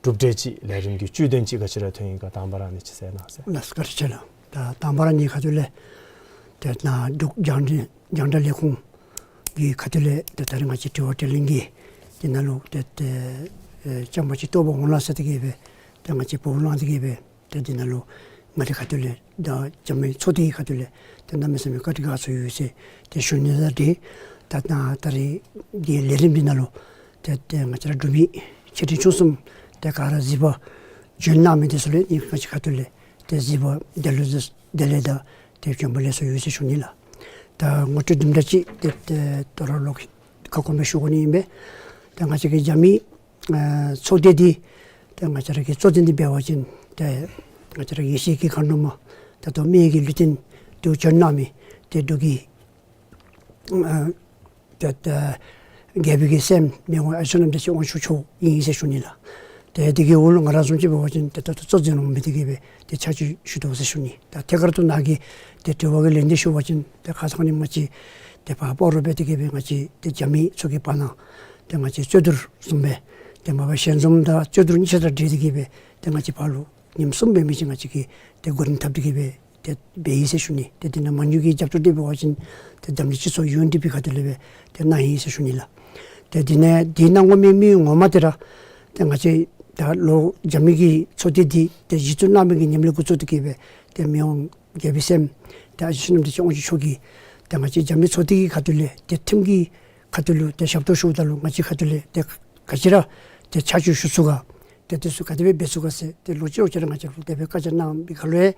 གྲུབ་འབྲས་ཅིག་ལས་རིམ་གྱི་བཅུད་དོན་ཅིག་ག་ཅི་ར་ཐོན་ཡི་ག་དང་པ་ར་ཨ་ནི་ཅིག་གསལ་གནང་ཟེར། ལགས་སོ། བཀའ་དྲིན་ཆེ་ལགས། ད་དང་པ་ར་ཨ་ནི་ཁ་ཐུག་ལས་ཏེ་ནཱ་འབྲུག་རྒྱང་འབྲེལ་རྒྱང་བསྒྲགས་ལས་ཁུངས་ཀྱི་ཁ་ཐུག་ལས་ཏེ་ད་རེས་ང་བཅས་དྲི་བ་དྲིས་ལན་གྱི་དེ་ནང་ལུ་ཏེ་ཏེ་ཨེ་བཅའ་མར་ཅིག་གཏོགས་པར་འོང་ལགས་ཟེར་ཏེ་གིས་སྦེ་ཏེ་ང་བཅས་འབོ་བླངས་ཏེ་གིས་སྦེ་ཏེ་འདི་ནང་ལུ་ང་བཅས་ཁ་ཐུག་ལས་ད་རྒྱབ་མི་ཚོགས་སྡེ་གི་ཁ་ཐུག་ལས་ཏེ་གནམ་མེད་ས་མེད་བཀའ་དྲིན་དགའ་ཚོར་ཡོད་ཟེར་ཏེ་ཞུ་ནི་ལགས། ཏེ་ད་ད་ད་རེས་འདི་ལས་རིམ་འདི་ནང་ལུ་ཏེ་ཏེ་ང་བཅས་ར་འབྲུག་མི་ཆེ་འབྲིང་ཆུང་གསུམ་ཏེ་ག་ར་གཟིགས་པར་བྱོན་གནང་མི་དེ་ཚུ་ལུ་ཨ་ནི་ང་བཅས་ཁ་ཐུག་ལས་ཏེ་གཟིགས་པར་བདེ་ལེགས་བདེ་ལེགས་དང་ཏེ་བྱོན་པ་ལེགས་སོ་ཡོད་ཟེར་ཞུ་ནི་ལགས། ད་ངོ་སྤྲོད་དུམ་གྲ་ཅིག་ཏེ་ཏེ་ད་རུང་ལོག་ཁ་སྐོང་སྦེ་ཞུ་དགོ་ནི་ཨིན་པས། ད་ང་བཅས་ཀྱི་རྒྱབ་མི་ཨ་ཚོགས་སྡེ་འདི་ཏེ་ང་བཅས་ར་གི་གཙོ་འཛིན་འདི་འབད་བ་ཅིན་ཏེ་ང་བཅས་ར་ཡེ་ཤེས་ཀྱི་མཁའ་འགྲོ་མ་ད་ལྟོ་མི་ཡི་གི་ལུས་རྟེན་དུ་བྱོན་གནང་མི་ཏེ་འབྲུག་གི་ཨ་ཏེ་ཏེ་རྒྱལ་པོའི་གི་སྲསམོ་མི་དབང་ཨ་ཆོས་རྣམ་རྒྱལ་ཆོས་དབང་ཕྱུག་མཆོག་ཨིན་ཟེར་ཞུ་ནི་ལགས། ཏེ་དེ་གི་འོག་ལུ་ང་ར་བཟུམ་ཅིག་འབད་བ་ཅིན་ཏེ་ད་ལྟོ་གཙོ་འཛིན་འོང་མི་དེ་གིས་སྦེ་ཏེ་ཕྱག་ཕྱིད་ཞུ་དོ་ཟེར་ཞུ་ནི། ད་ཐད་ཀར་དུ་ནཱ་གི་ཏེ་དྲི་བ་གི་ལན་འདི་ཞུ་བ་ཅིན་ཏེ་ཁ་སང་ནི་ང་བཅས་ཏེ་ཕར་སྤ་རོ་སྦེ་དེ་གིས་སྦེ་ང་བཅས་ཏེ་རྒྱབ་མི་ཚུ་གི་བར་ན་ཏེ་ང་བཅས་རྩོད་བསྡུར་བཟུམ་སྦེ་ཏེ་མ་པ་ཞལ་འཛོམས་དང་རྩོད་བསྡུར་གཉིས་ཆ་དང་འབྲེལ་ཏེ་གིས་སྦེ་ཏེ་ང་བཅས་ཕར་ལུ་ཉིནམ་གསུམ་འབད་མི་ཅིག་ང་བཅས་ཀྱིས་ཏེ་འགོ་འདྲེན་འཐབ་སྟེ་གིས་སྦེ་ཏེ་འབད་ཡི་ཟེར་ཞུ་ནི། ཏེ་དེ་ནང་མ་དངུལ་གྱི་རྒྱབ་སྐྱོར་འདི་འབད་བ་ཅིན་ཏེ་འཛམ་གླིང་སྤྱི་ཚོགས་ཡུ་ཨེན་ཌི་པི་ཁ་ཐུག་ལས་སྦེ་ཏེ་གནང་ཡི་ཟེར་ཞུ་ནི་ལགས། ཏེ་དེ་ནང་འདི་གནང་དགོ་མི་མི་ངོ་མ་དེ་ར་ཏེ་ང་བཅས་ད་ལོག་རྒྱབ་མི་གི་ཚོགས་སྡེ་འདི་ཏེ་གཞི་བཙུགས་གནང་མི་གི་ཉིནམ་ལས་འགོ་བཙུགས་ཏེ་གིས་སྦེ་ཏེ་མི་དབང་རྒྱལ་པོའི་སྲསམོ་ཏེ་ཨ་ཆོས་རྣམ་རྒྱལ་ཆོས་དབང་ཕྱུག་མཆོག་གིས་ཏེ་ང་བཅས་རྒྱབ་མི་ཚོགས་སྡེ་གི་ཁ་ཐུག་ལས་ཏེ་ཁྲིམས་ཀྱི་ཁ་ཐུག་ལུ་ཏེ་ཞབས་ཏོག་ཞུཝ་ད་ལུ་ང་བཅས་ཁ་ཐུག་ལས་ཏེ་ག་ཅི་ར་ཏེ་ཆ་འཇོག་ཞུ་ཚུགས་ག་ཏེ་དེ་ཚུ་ག་དེ་སྦེ་འབད་ཚུགས་ག་ཟེར་ཏེ་ལོག་ཅི་ལོག་ཅི་ར་ང་བཅས་ལུ་དེ་སྦེ་བཀའ་རྒྱ་གནང་བའི་སྒང་ལས་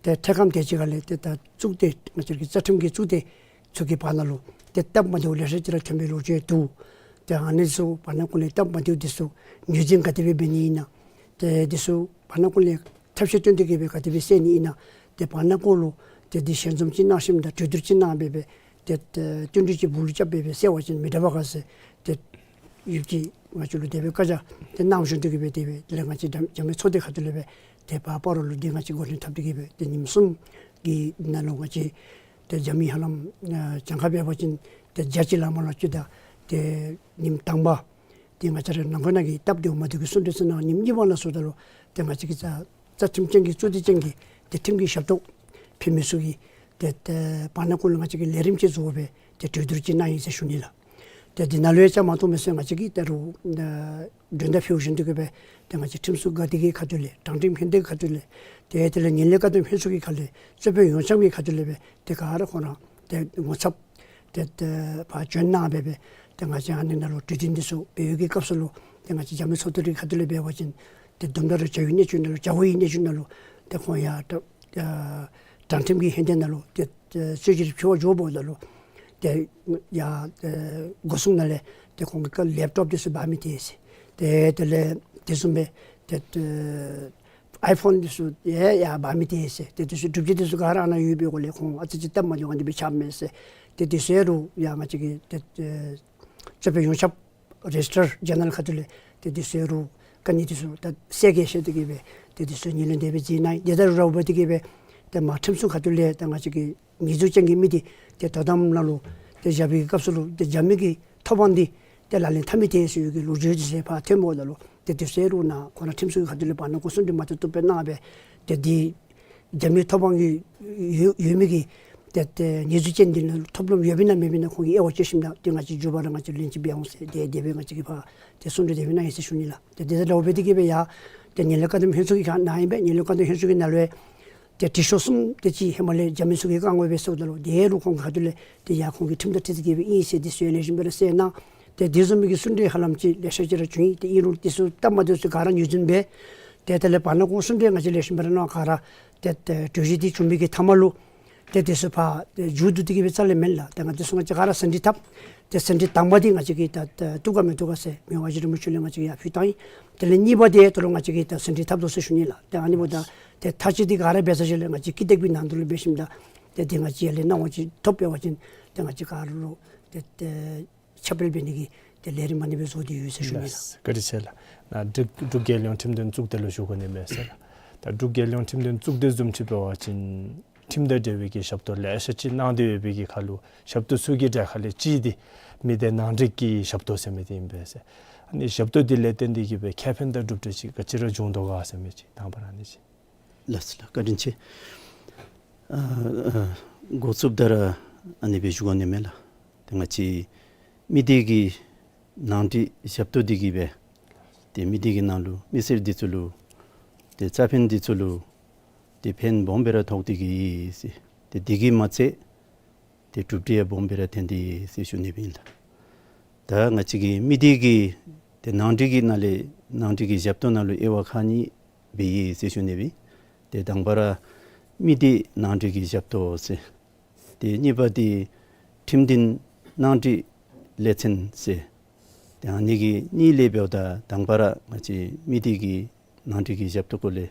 ཏེ་ཐད་ཀར་དེ་ཅིག་ཁ་ལས་ཏེ་ད་གཙུག་སྡེ་ང་བཅས་ཀྱི་རྩ་ཁྲིམས་ཀྱི་གཙུག་སྡེ་ཚུ་གི་བར་ན་ལུ་ཏེ་སྟབས་མ་བདེཝ་ལེ་ཤ་ཅིག་ར་ཐོན་པའི་ལོ་རྒྱུས་འདུག། ཏེ་ཨ་ནི་ཚུ་བར་ན་ཀུན་ལས་སྟབས་མ་བདེཝ་དེ་ཚུ་ངོས་འཛིན་ག་དེ་སྦེ་འབད་ནི་ཨིན་ན། ཏེ་དེ་ཚུ་བར་ན་ཀུན་ལས་ཐབས་ཤེས་བཏོན་ཏེ་གིས་སྦེ་ག་དེ་སྦེ་སེལ་ནི་ཨིན་ན། ཏེ་བར་ན་ཀུན་ལུ་ཏེ་འདི་ཞལ་འཛོམས་ཅིག་གནང་ཞིནམ་ད་གྲོས་བསྡུར་ཅིག་གནང་སྦེ་སྦེ་ཏེ་ཏེ་བསྟུན་གྲོས་ཅིག་སྦུག་ལུ་རྐྱབ་སྦེ་སྦེ་སེལ་བ་ཅིན་མི་དྲག་པས་ག་ཟེར་ཏེ་ཡུལ་གྱི་ང་བཅས་ལུ་དེ་སྦེ་བཀའ་རྒྱ་ཏེ་གནང་བཞིན་དུ་གིས་སྦེ་དེ་སྦེ་དེ་ལས་ང་བཅས་རྒྱ་རྒྱབ་མི་ཚོགས་སྡེ་ཁ་ཐུག་ལས་སྦེ་ཏེ་ཕར་སྤ་རོ་ལུ་འདི་ང་བཅས་འགོ་འདྲེན་འཐབ་སྟེ་གིས་སྦེ་ཏེ་ཉིནམ་གསུམ་གྱི་ནང་ལུ་ང་བཅས་ཏེ་རྒྱབ་མི་ཧ་ལམ་ཨ་གྱངས་ཁ་འབད་བ་ཅིན་ཏེ་བརྒྱ་ཅིག་ལང་མ་ལང་ཅིག་དང་ཏེ་ཉིནམ་དང་པ་འདི་ང་བཅས་ར་ནང་འཁོད་ནང་གི་སྟབས་བདེཝ་མ་བདེཝ་གི་གསུང་གྲོས་ཚུ་གནང་། ཉིནམ་གཉིས་པ་ནང་ཚུ་ད་ལུ་ཏེ་ང་བཅས་ཀྱི་རྩ་རྩ་ཁྲིམས་ཅན་གྱི་གཙུག་སྡེ་ཅན་གྱི་ཏེ་ཁྲིམས་ཀྱི་ཞབས་ཏོག་ཕུལ་མི་ཚུ་གི་ཏེ་ཏེ་བར་ན་ཀུན་ལུ་ང་བཅས་ཀྱིས་ལས་རིམ་ཅིག་བཟོ་སྦེ་ཏེ་གྲོས་བསྡུར་ཅིག་གནང་ཡི་ཟེར་ཞུ་ནི་ལགས། ཏེ་འདི་ནང་ལུ་ཡང་བཅའ་མར་གཏོགས་མི་ཚུ་ང་བཅས་ཀྱིས་ད་རུང་ཨ་མགྲོན་བརྡ་ཕུལ་བཞིན་དུ་གིས་སྦེ་ཏེ་ང་བཅས་ཁྲིམས་སྲུང་འགག་སྡེ་གི་ཁ་ཐུག་ལས་དྲང་ཁྲིམས་ལྷན་སྡེ་གི་ཁ་ཐུག་ལས་ཏེ་དེ་ལས་ངན་ལྷད་བཀག་སྡོམ་ལྷན་ཚོགས་ཀྱི་ཁ་ལས་རྩོད་དཔོན་ཡོངས་ཁྱབ་ཀྱི་ཁ་ཐུག་ལས་སྦེ་ཏེ་ག་ར་ཁོང་ར་ཏེ་ངོ་ཚབ་ཏེ་ཏེ་ཕར་བྱོན་གནང་སྦེ་སྦེ་ཏེ་ང་བཅས་ཨ་ནི་ནང་ལུ་གྲོས་བསྟུན་འདི་ཚུ་འབད་བའི་གི་སྐབས་སུ་ལུ་ཏེ་ང་བཅས་རྒྱབ་མི་ཚོགས་སྡེ་གི་ཁ་ཐུག་ལས་འབད་བ་ཅིན་ཏེ་དོན་དག་ར་བྱ་བའི་གནད་སྤྱོད་ནང་ལུ་བྱ་བའི་གནད་སྤྱོད་ནང་ལུ་ཏེ་ཁོང་ཡར་ཏེ་ཨ་དྲང་ཁྲིམས་ཀྱི་ཧན་ཏེ་ནང་ལུ་ཏེ་ཨ་རྩོད་གཞི་ཕྱེ་བར་འགྱོཝ་ད་ལུ་ཏེ་ཡར་ཨ་སྒོ་སྲུང་ནང་ལས་ཏེ་ཁོང་གི་ཀ་ལེབ་ཊོབ་དེ་ཚུ་འབག་མི་ཏེ་ཟེར། ཏེ་དེ་ལས་དེ་བཟུམ་སྦེ་ཏེ་ཨ་ཨའི་ཕོན་དེ་ཚུ་ཡང་ཡར་འབག་མི་ཏེ་ཟེར། ཏེ་དེ་ཚུ་སྒྲུབ་བྱེད་དེ་ཚུ་ག་ར་ཨ་ནཱ་ཡོད་པའི་སྒོ་ལས་ཁོང་ཨ་ཙི་ཅིག་སྟབས་མ་བདེཝ་ཨ་ནི་སྦེ་ཆགས་མས་ཟེར། ཏེ་དེ་ཚུ་ཡང་རུང་ཡར་ང་བཅས་ཀྱི་ཏེ་ཨ་རྩོད་དཔོན་ཡོངས་ཁྱབ་རེ་ཇིས་ཊར་ཇེ་ནེ་རལ་ཁ་ཐུག་ལས་ཏེ་དེ་ཚུ་ཡང་རུང་དཀའ་ངལ་དེ་ཚུ་ད་སེལ་གེ་ཟེར་ཏེ་གིས་སྦེ་ཏེ་དེ་ཚུ་ངོས་ལེན་དེ་སྦེ་མཛད་གནང་ཡི། དེ་དང་ར་བ་འབད་དེ་གིས་སྦེ་ཏེ་མར་ཁྲིམས་སྲུང་ཁ་ཐུག་ལས་ཏེ་ང་བཅས་ཀྱི་ཉེས་འཛུགས་ཅན་གྱི་མི་འདི་ཏེ་དོ་དམ་ནང་ལུ་ཏེ་བཞག་པའི་སྐབས་སུ་ལུ་ཏེ་རྒྱབ་མི་གི་ཐོབ་དབང་འདི་ཏེ་ལག་ལེན་འཐབ་མི་ཏེ་ཟེར་བའི་གི་ལོ་རྒྱུས་དེ་ཚུ་ཕར་ཐོནམ་ད་ལུ་ཏེ་དེ་ཚུ་ཡང་རུང་ནཱ་ཁོང་ར་ཁྲིམས་སྲུང་ཁ་ཐུག་ལས་བར་ན་སྒོ་སྲུང་འདི་མ་ཐུབ་ཐུབ་སྦེ་གནང་སྦེ་ཏེ་འདི་རྒྱབ་མི་ཐོབ་དབང་གི་ཡོད་ཡོད་མི་གི་ ཏེ་ཏེ་ཉེས་འཛུགས་ཅན་འདི་ནང་ཐོབ་ལམ་ཡོདཔ་ཨིན་ན་མེདཔ་ཨིན་ན་ཁོང་གིས་དབྱེ་བ་དཔྱད་ཞིནམ་ད་ཏེ་ང་བཅས་མགྱོགས་པ་ར་ང་བཅས་ལན་ཅིག་འབད་འོང་ཟེར་ཏེ་དེ་སྦེ་ང་བཅས་ཀྱིས་ཕར་ཏེ་གསུང་གྲོས་དེ་སྦེ་གནང་ཡི་ཟེར་ཞུ་ནི་ལགས། ཏེ་དེ་ལས་འོག་འབད་དེ་གིས་སྦེ་ཡང་ཏེ་ངན་ལྷད་བཀག་སྡོམ་ལྷན་ཚོགས་ཀྱི་ཁ་ནང་ཨིན་པས། ངན་ལྷད་བཀག་སྡོམ་ལྷན་ཚོགས་ཀྱི་ནང་ལུ་ཡང་ཏེ་དྲི་ཤོག་གསུམ་དེ་ཅིག་ཧེ་མ་ལས་འཇར་མན་ཚུ་གིས་བཀང་དགོ་པས་ཟེརཝ་ད་ལུ་དེ་ལུ་ཁོང་གི་ཁ་ཐུག་ལས་ཏེ་ཡ་ཁོང་གི་ཁྲིམས་དང་འཁྲིལ་ཏེ་གིས་སྦེ་ཨིན་ཟེར་དེ་ཚུ་ཡང་ལེགས་ཤོམ་སྦེ་ར་གསལ་གནང་། ཏེ་དེ་བཟུམ་མའི་གི་གསུང་གྲོས་ཧ་ལམ་ཅིག་ལེ་ཤ་ཅིག་ར་བྱུང་ཡི། ཏེ་ཨིན་རུང་དེ་ཚུ་སྟབས་མ་བདེཝ་ཚུ་ག་ར་ངོས་འཛིན་འབད། ཏེ་དེ་ལས་བར་ན་ཁོང་གསུང་གྲོས་ང་བཅས་ལེགས་ཤོམ་སྦེ་ར་གནང་ག་ར་ཏེ་ཏེ་གྲོས་གཞི་དེ་བྱུང་མི་གི་མཐའ་མ་ལུ་ཏེ་དེ་ཚུ་ཕར་ཏེ་མཇུག་བསྡུ་སྟེ་གིས་སྦེ་རྩ་ལས་མེན་ལགས། ཏེ་ང་བཅས་ཚུ་ང་བཅས་ག་ར་ཟིན་བྲིས་བཏབ། ཏེ་ཟིན་བྲིས་དང་པ་འདི་ང་བཅས་ཀྱིས་ད་ད་བཏུབ་ག་མི་བཏུབ་ག་ཟེར་མི་དབང་ཨ་ཞེ་དྲི་མོ་མཆོག་ལས་ང་བཅས་ཀྱིས་ཡར་ཕུལ་བཏང་ཡི། དེ་ལས་གཉིས་པ་དེ་ད་རུང་ང་བཅས་ཀྱིས་ད་ཟིན་བྲིས་བཏབ་དོ་ཟེར་ཞུ་ནི་ལགས། ཏེ་ཨ་ནི་འབདཝ་ད་ཏེ་མཐའ་དཔྱད་འདི་ག་ར་འབད་ཚར་ཞིནམ་ལས་ང་བཅས་ཀྱིས་ཏེ་ཀི་ནང་དུ་ལུ་འབད་ཞིནམ་ད་ཏེ་དེ་ང་བཅས་ཡར་ལས་གནང་བ་ཅིན་ཐོབ་འབད་བ་ཅིན་ཏེ་ང་བཅས་ག་ར་ལུ་ཏེ་ཏེ་ཁྱབ་སྤེལ་འབད་ནི་གི་ཏེ་ལས་རིམ་ཨ་ནི་སྦེ་བཟོ་སྟེ་ཡོད་ཟེར་ཞུ་ནི་ལགས། ལགས། བཀའ་དྲིན་ཆེ་ལགས། ནཱ་འབྲུག་འབྲུག་རྒྱལ་ཡོངས་ཁྲིམས་དོན་གཙུག་སྡེ་ལུ་ཞུ་དགོ་ནི་མས་ཟེར་ལགས། ད་འབྲུག་རྒྱལ་ཡོངས་ཁྲིམས་དོན་གཙུག་སྡེ་བཟུམ་ཅིག་འབད་བ་ཅིན་ཁྲིམས་དང་འབྲེལ་བའི་གི་ཞབས་ཏོག་ལེ་ཤ་ཅིག་གནང་སྟེ་ཡོད་པའི་གི་ཁར་ལུ་ཞབས་ཏོག་ཚུ་གི་གྲས་ཁ་ལས་གཅིག་འདི་མི་སྡེ་ནང་འགྲིག་གི་ཞབས་ཏོག་ཟེར་མི་འདི་ཨིན་པས་ཟེར། ཨ་ནི་ཞབས་ཏོག་འདི་ལས་བརྟེན་ཏེ་གིས་སྦེ་ཁེ་ཕན་དང་གྲུབ་འབྲས་ཅིག་ག་ཅི་ར་བྱུང་དོ་ག་ཟེར་མི་ཅིག་དང་པ་ར་ཨ་ནི་ཅིག། ལགས་སོ་ལགས། བཀའ་དྲིན་ཆེ། ཨ་ཨ་འགོ་བཙུགསཔ་ད་ར་ཨ་ནི་སྦེ་ཞུ་དགོ་ནི་མས་ལགས། ཏེ་ང་བཅས་མི་སྡེ་གི་ནང་འགྲིག་ཞབས་ཏོག་འདི་གིས་སྦེ་ཏེ་མི་སྡེ་གི་ནང་ལུ་མི་སེར་འདི་ཚུ་ལུ་ཏེ་རྩ་ཕན་འདི་ཚུ་ལུ་ཏེ་ཕན་སྦོམ་སྦེ་ར་ཐོགས་ཏེ་གིས་ཡོད་ཟེར། ཏེ་འདི་གིས་མ་ཚད་ཏེ་གྲུབ་འབྲས་ཡང་སྦོམ་སྦེ་ར་ཐོན་ཏེ་ཡོད་ཟེར་ཞུ་ནི་ཨིན་ལགས། ད་ང་བཅས་ཀྱི་མི་སྡེ་གི་ཏེ་ནང་འགྲིག་གི་ནང་ལས་ནང་འགྲིག་གི་ཞབས་ཏོག་ནང་ལུ་དབྱེ་བ་ཁག་གཉིས་སྦེ་ཡོད་ཟེར་ཞུ་ནི་ཨིན། ཏེ་དང་པ་ར་མི་སྡེ་ནང་འགྲིག་གི་ཞབས་ཏོག་ཟེར། ཏེ་གཉིས་པ་འདི་ཁྲིམས་འདུན་ནང་འགྲིག་ལས་ཚན་ཟེར། ཏེ་ཨ་ནི་གི་གཉིས་ལས་འབདཝ་ད་དང་པ་ར་ང་བཅས་མི་སྡེ་གི་ནང་འགྲིག་གི་ཞབས་ཏོག་སྐོར་ལས་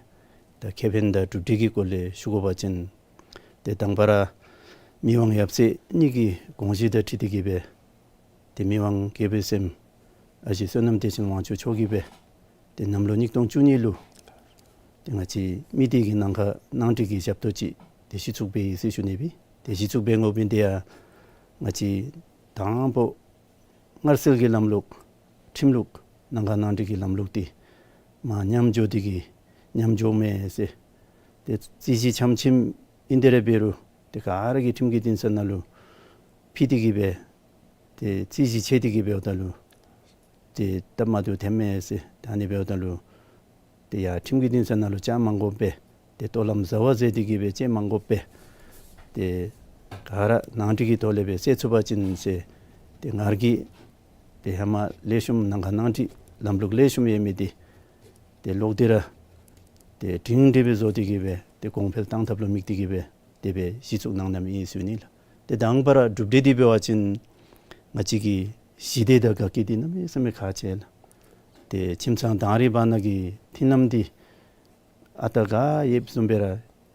ད་ཁེ་ཕན་དང་གྲུབ་འབྲས་ཀྱི་སྐོར་ལས་ཞུ་དགོ་པ་ཅིན་ཏེ་དང་པ་ར་མི་དབང་ཡབ་སྲས་གཉིས་ཀྱི་དགོངས་བཞེད་དང་འཁྲིལ་ཏེ་གིས་སྦེ་ཏེ་མི་དབང་དགྱེས་པའི་སྲསམོ་ཨ་ཞེ་བསོད་ནམས་བདེ་ཆེན་དབང་ཕྱུག་མཆོག་གིས་སྦེ་ཏེ་གནམ་ལོ་ཉིས་སྟོང་བཅུ་གཉིས་ལུ་ཏེ་ང་བཅས་མི་སྡེ་གི་ནང་ཁར་ནང་འགྲིག་གི་ཞབས་ཏོག་ཅིག་ཏེ་གཞི་བཙུགས་འབད་ཡི་ཟེར་ཞུ་ནི་ཨིན། ཏེ་གཞི་བཙུགས་འབད་དགོ་མི་འདི་ཡང་ང་བཅས་དང་པོ་སྔར་སྲོལ་གྱི་ལམ་ལུགས་ཁྲིམས་ལུགས་ནང་ཁ་ནང་འགྲིག་གི་ལམ་ལུགས་འདི་མར་ཉམས་འགྱོ་སྟེ་གིས་ཉམས་འགྱོཝ་མས་ཟེར། ཏེ་རྩོད་གཞི་ཆམ་ཆིམ་ཨིན་དེ་ར་འབད་རུང་ཏེ་ག་ར་གིས་ཁྲིམས་ཀྱི་འདུན་ས་ནང་ལུ་ཕུལ་ཏེ་གིས་སྦེ་ཏེ་རྩོད་གཞི་ཆད་དེ་གིས་འབདཝ་ད་ལུ་ཏེ་སྟབས་མ་བདེཝ་ཐོནམ་མས་ཟེར། ཏེ་ཨ་ནི་འབདཝ་ད་ལུ་ཏེ་ཡར་ཁྲིམས་ཀྱི་འདུན་ས་ནང་ལུ་བཅར་མ་དགོ་པར་ཏེ་ལྟོ་ལམ་བཟའ་བ་མཛད་དེ་གིས་སྦེ་བཅར་མ་དགོ་པར་ཏེ་ག་ར་ནང་འགྲིག་གི་ཐོག་ལས་སྦེ་སེལ་ཚུགས་པ་ཅིན་ཟེར། ཏེ་ང་ར་གིས་ཏེ་ཧེ་མ་ལེགས་ཤོམ་ནང་ཁ་ནང་འགྲིག་ལམ་ལུགས་ལེགས་ཤོམ་ཡོད་མི་འདི་ཏེ་ལོག་སྟེ་ར་ཏེ་སྒྲིང་སྒྲི་སྦེ་བཟོ་སྟེ་གིས་སྦེ་ཏེ་གོང་འཕེལ་གཏང་ཐབས་ལུ་དམིགས་ཏེ་གིས་སྦེ་དེ་སྦེ་གཞི་བཙུགས་གནང་གནངམ་ཨིན་ཟེར་ཞུ་ནི་ལགས། ཏེ་དང་པ་ར་གྲུབ་འབྲས་འདི་འབད་བ་ཅིན་ང་བཅས་ཀྱི་ཞི་བདེ་དང་དགའ་སྐྱིད་འདི་གནམ་མེད་ས་མེད་ཁག་ཆེ་ལགས། ཏེ་ཁྱིམ་ཚང་དང་རིགས་བར་ན་གི་མཐུན་ལམ་འདི་ཨ་རྟག་ག་ཡོདཔ་བཟུམ་སྦེ་ར་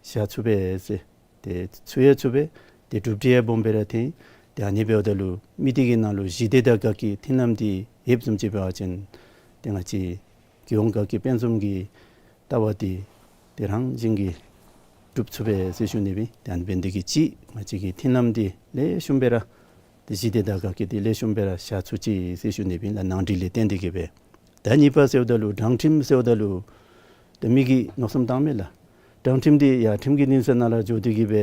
བཞག་ཚུགས་པས་ཟེར། ཏེ་ཚུགས་ཡང་ཚུགས་པས། ཏེ་གྲུབ་འབྲས་ཡང་སྦོམ་སྦེ་ར་ཐོན། ཏེ་ཨ་ནི་འབདཝ་ད་ལུ་མི་སྡེ་གི་ནང་ལུ་ཞི་བདེ་དང་དགའ་སྐྱིད་མཐུན་ལམ་འདི་ཡོདཔ་བཟུམ་ཅིག་འབད་བ་ཅིན་ཏེ་ང་བཅས་རྒྱལ་ཡོངས་དགའ་སྐྱིད་དཔལ་འཛོམས་ཀྱི་ལྟ་བ་འདི་ཏེ་རང་བཞིན་གྱིས་འགྲུབ་ཚུགས་པས་ཟེར་ཞུ་ནི་ཨིན། ཏེ་ཨ་ནི་འབད་ནི་དེ་གིས་གཅིག་ང་བཅས་ཀྱི་མཐུན་ལམ་འདི་ལེགས་ཤོམ་སྦེ་ར་ཏེ་ཞི་བདེ་དང་དགའ་སྐྱིད་འདི་ལེགས་ཤོམ་སྦེ་ར་བཞག་ཚུགས་ཅི་ཟེར་ཞུ་ནི་ཨིན་ལགས། ནང་འགྲིག་ལས་བརྟེན་ཏེ་གིས་སྦེ། ད་གཉིས་པ་ཟེརཝ་ད་ལུ་དྲང་ཁྲིམས་ཟེརཝ་ད་ལུ་ད་མི་གིས་མནོ་བསམ་བཏངམ་མས་ལགས། དྲང་ཁྲིམས་འདི་ཡར་ཁྲིམས་ཀྱི་འདུན་ས་ནང་ལུ་འགྱོ་སྟེ་གིས་སྦེ་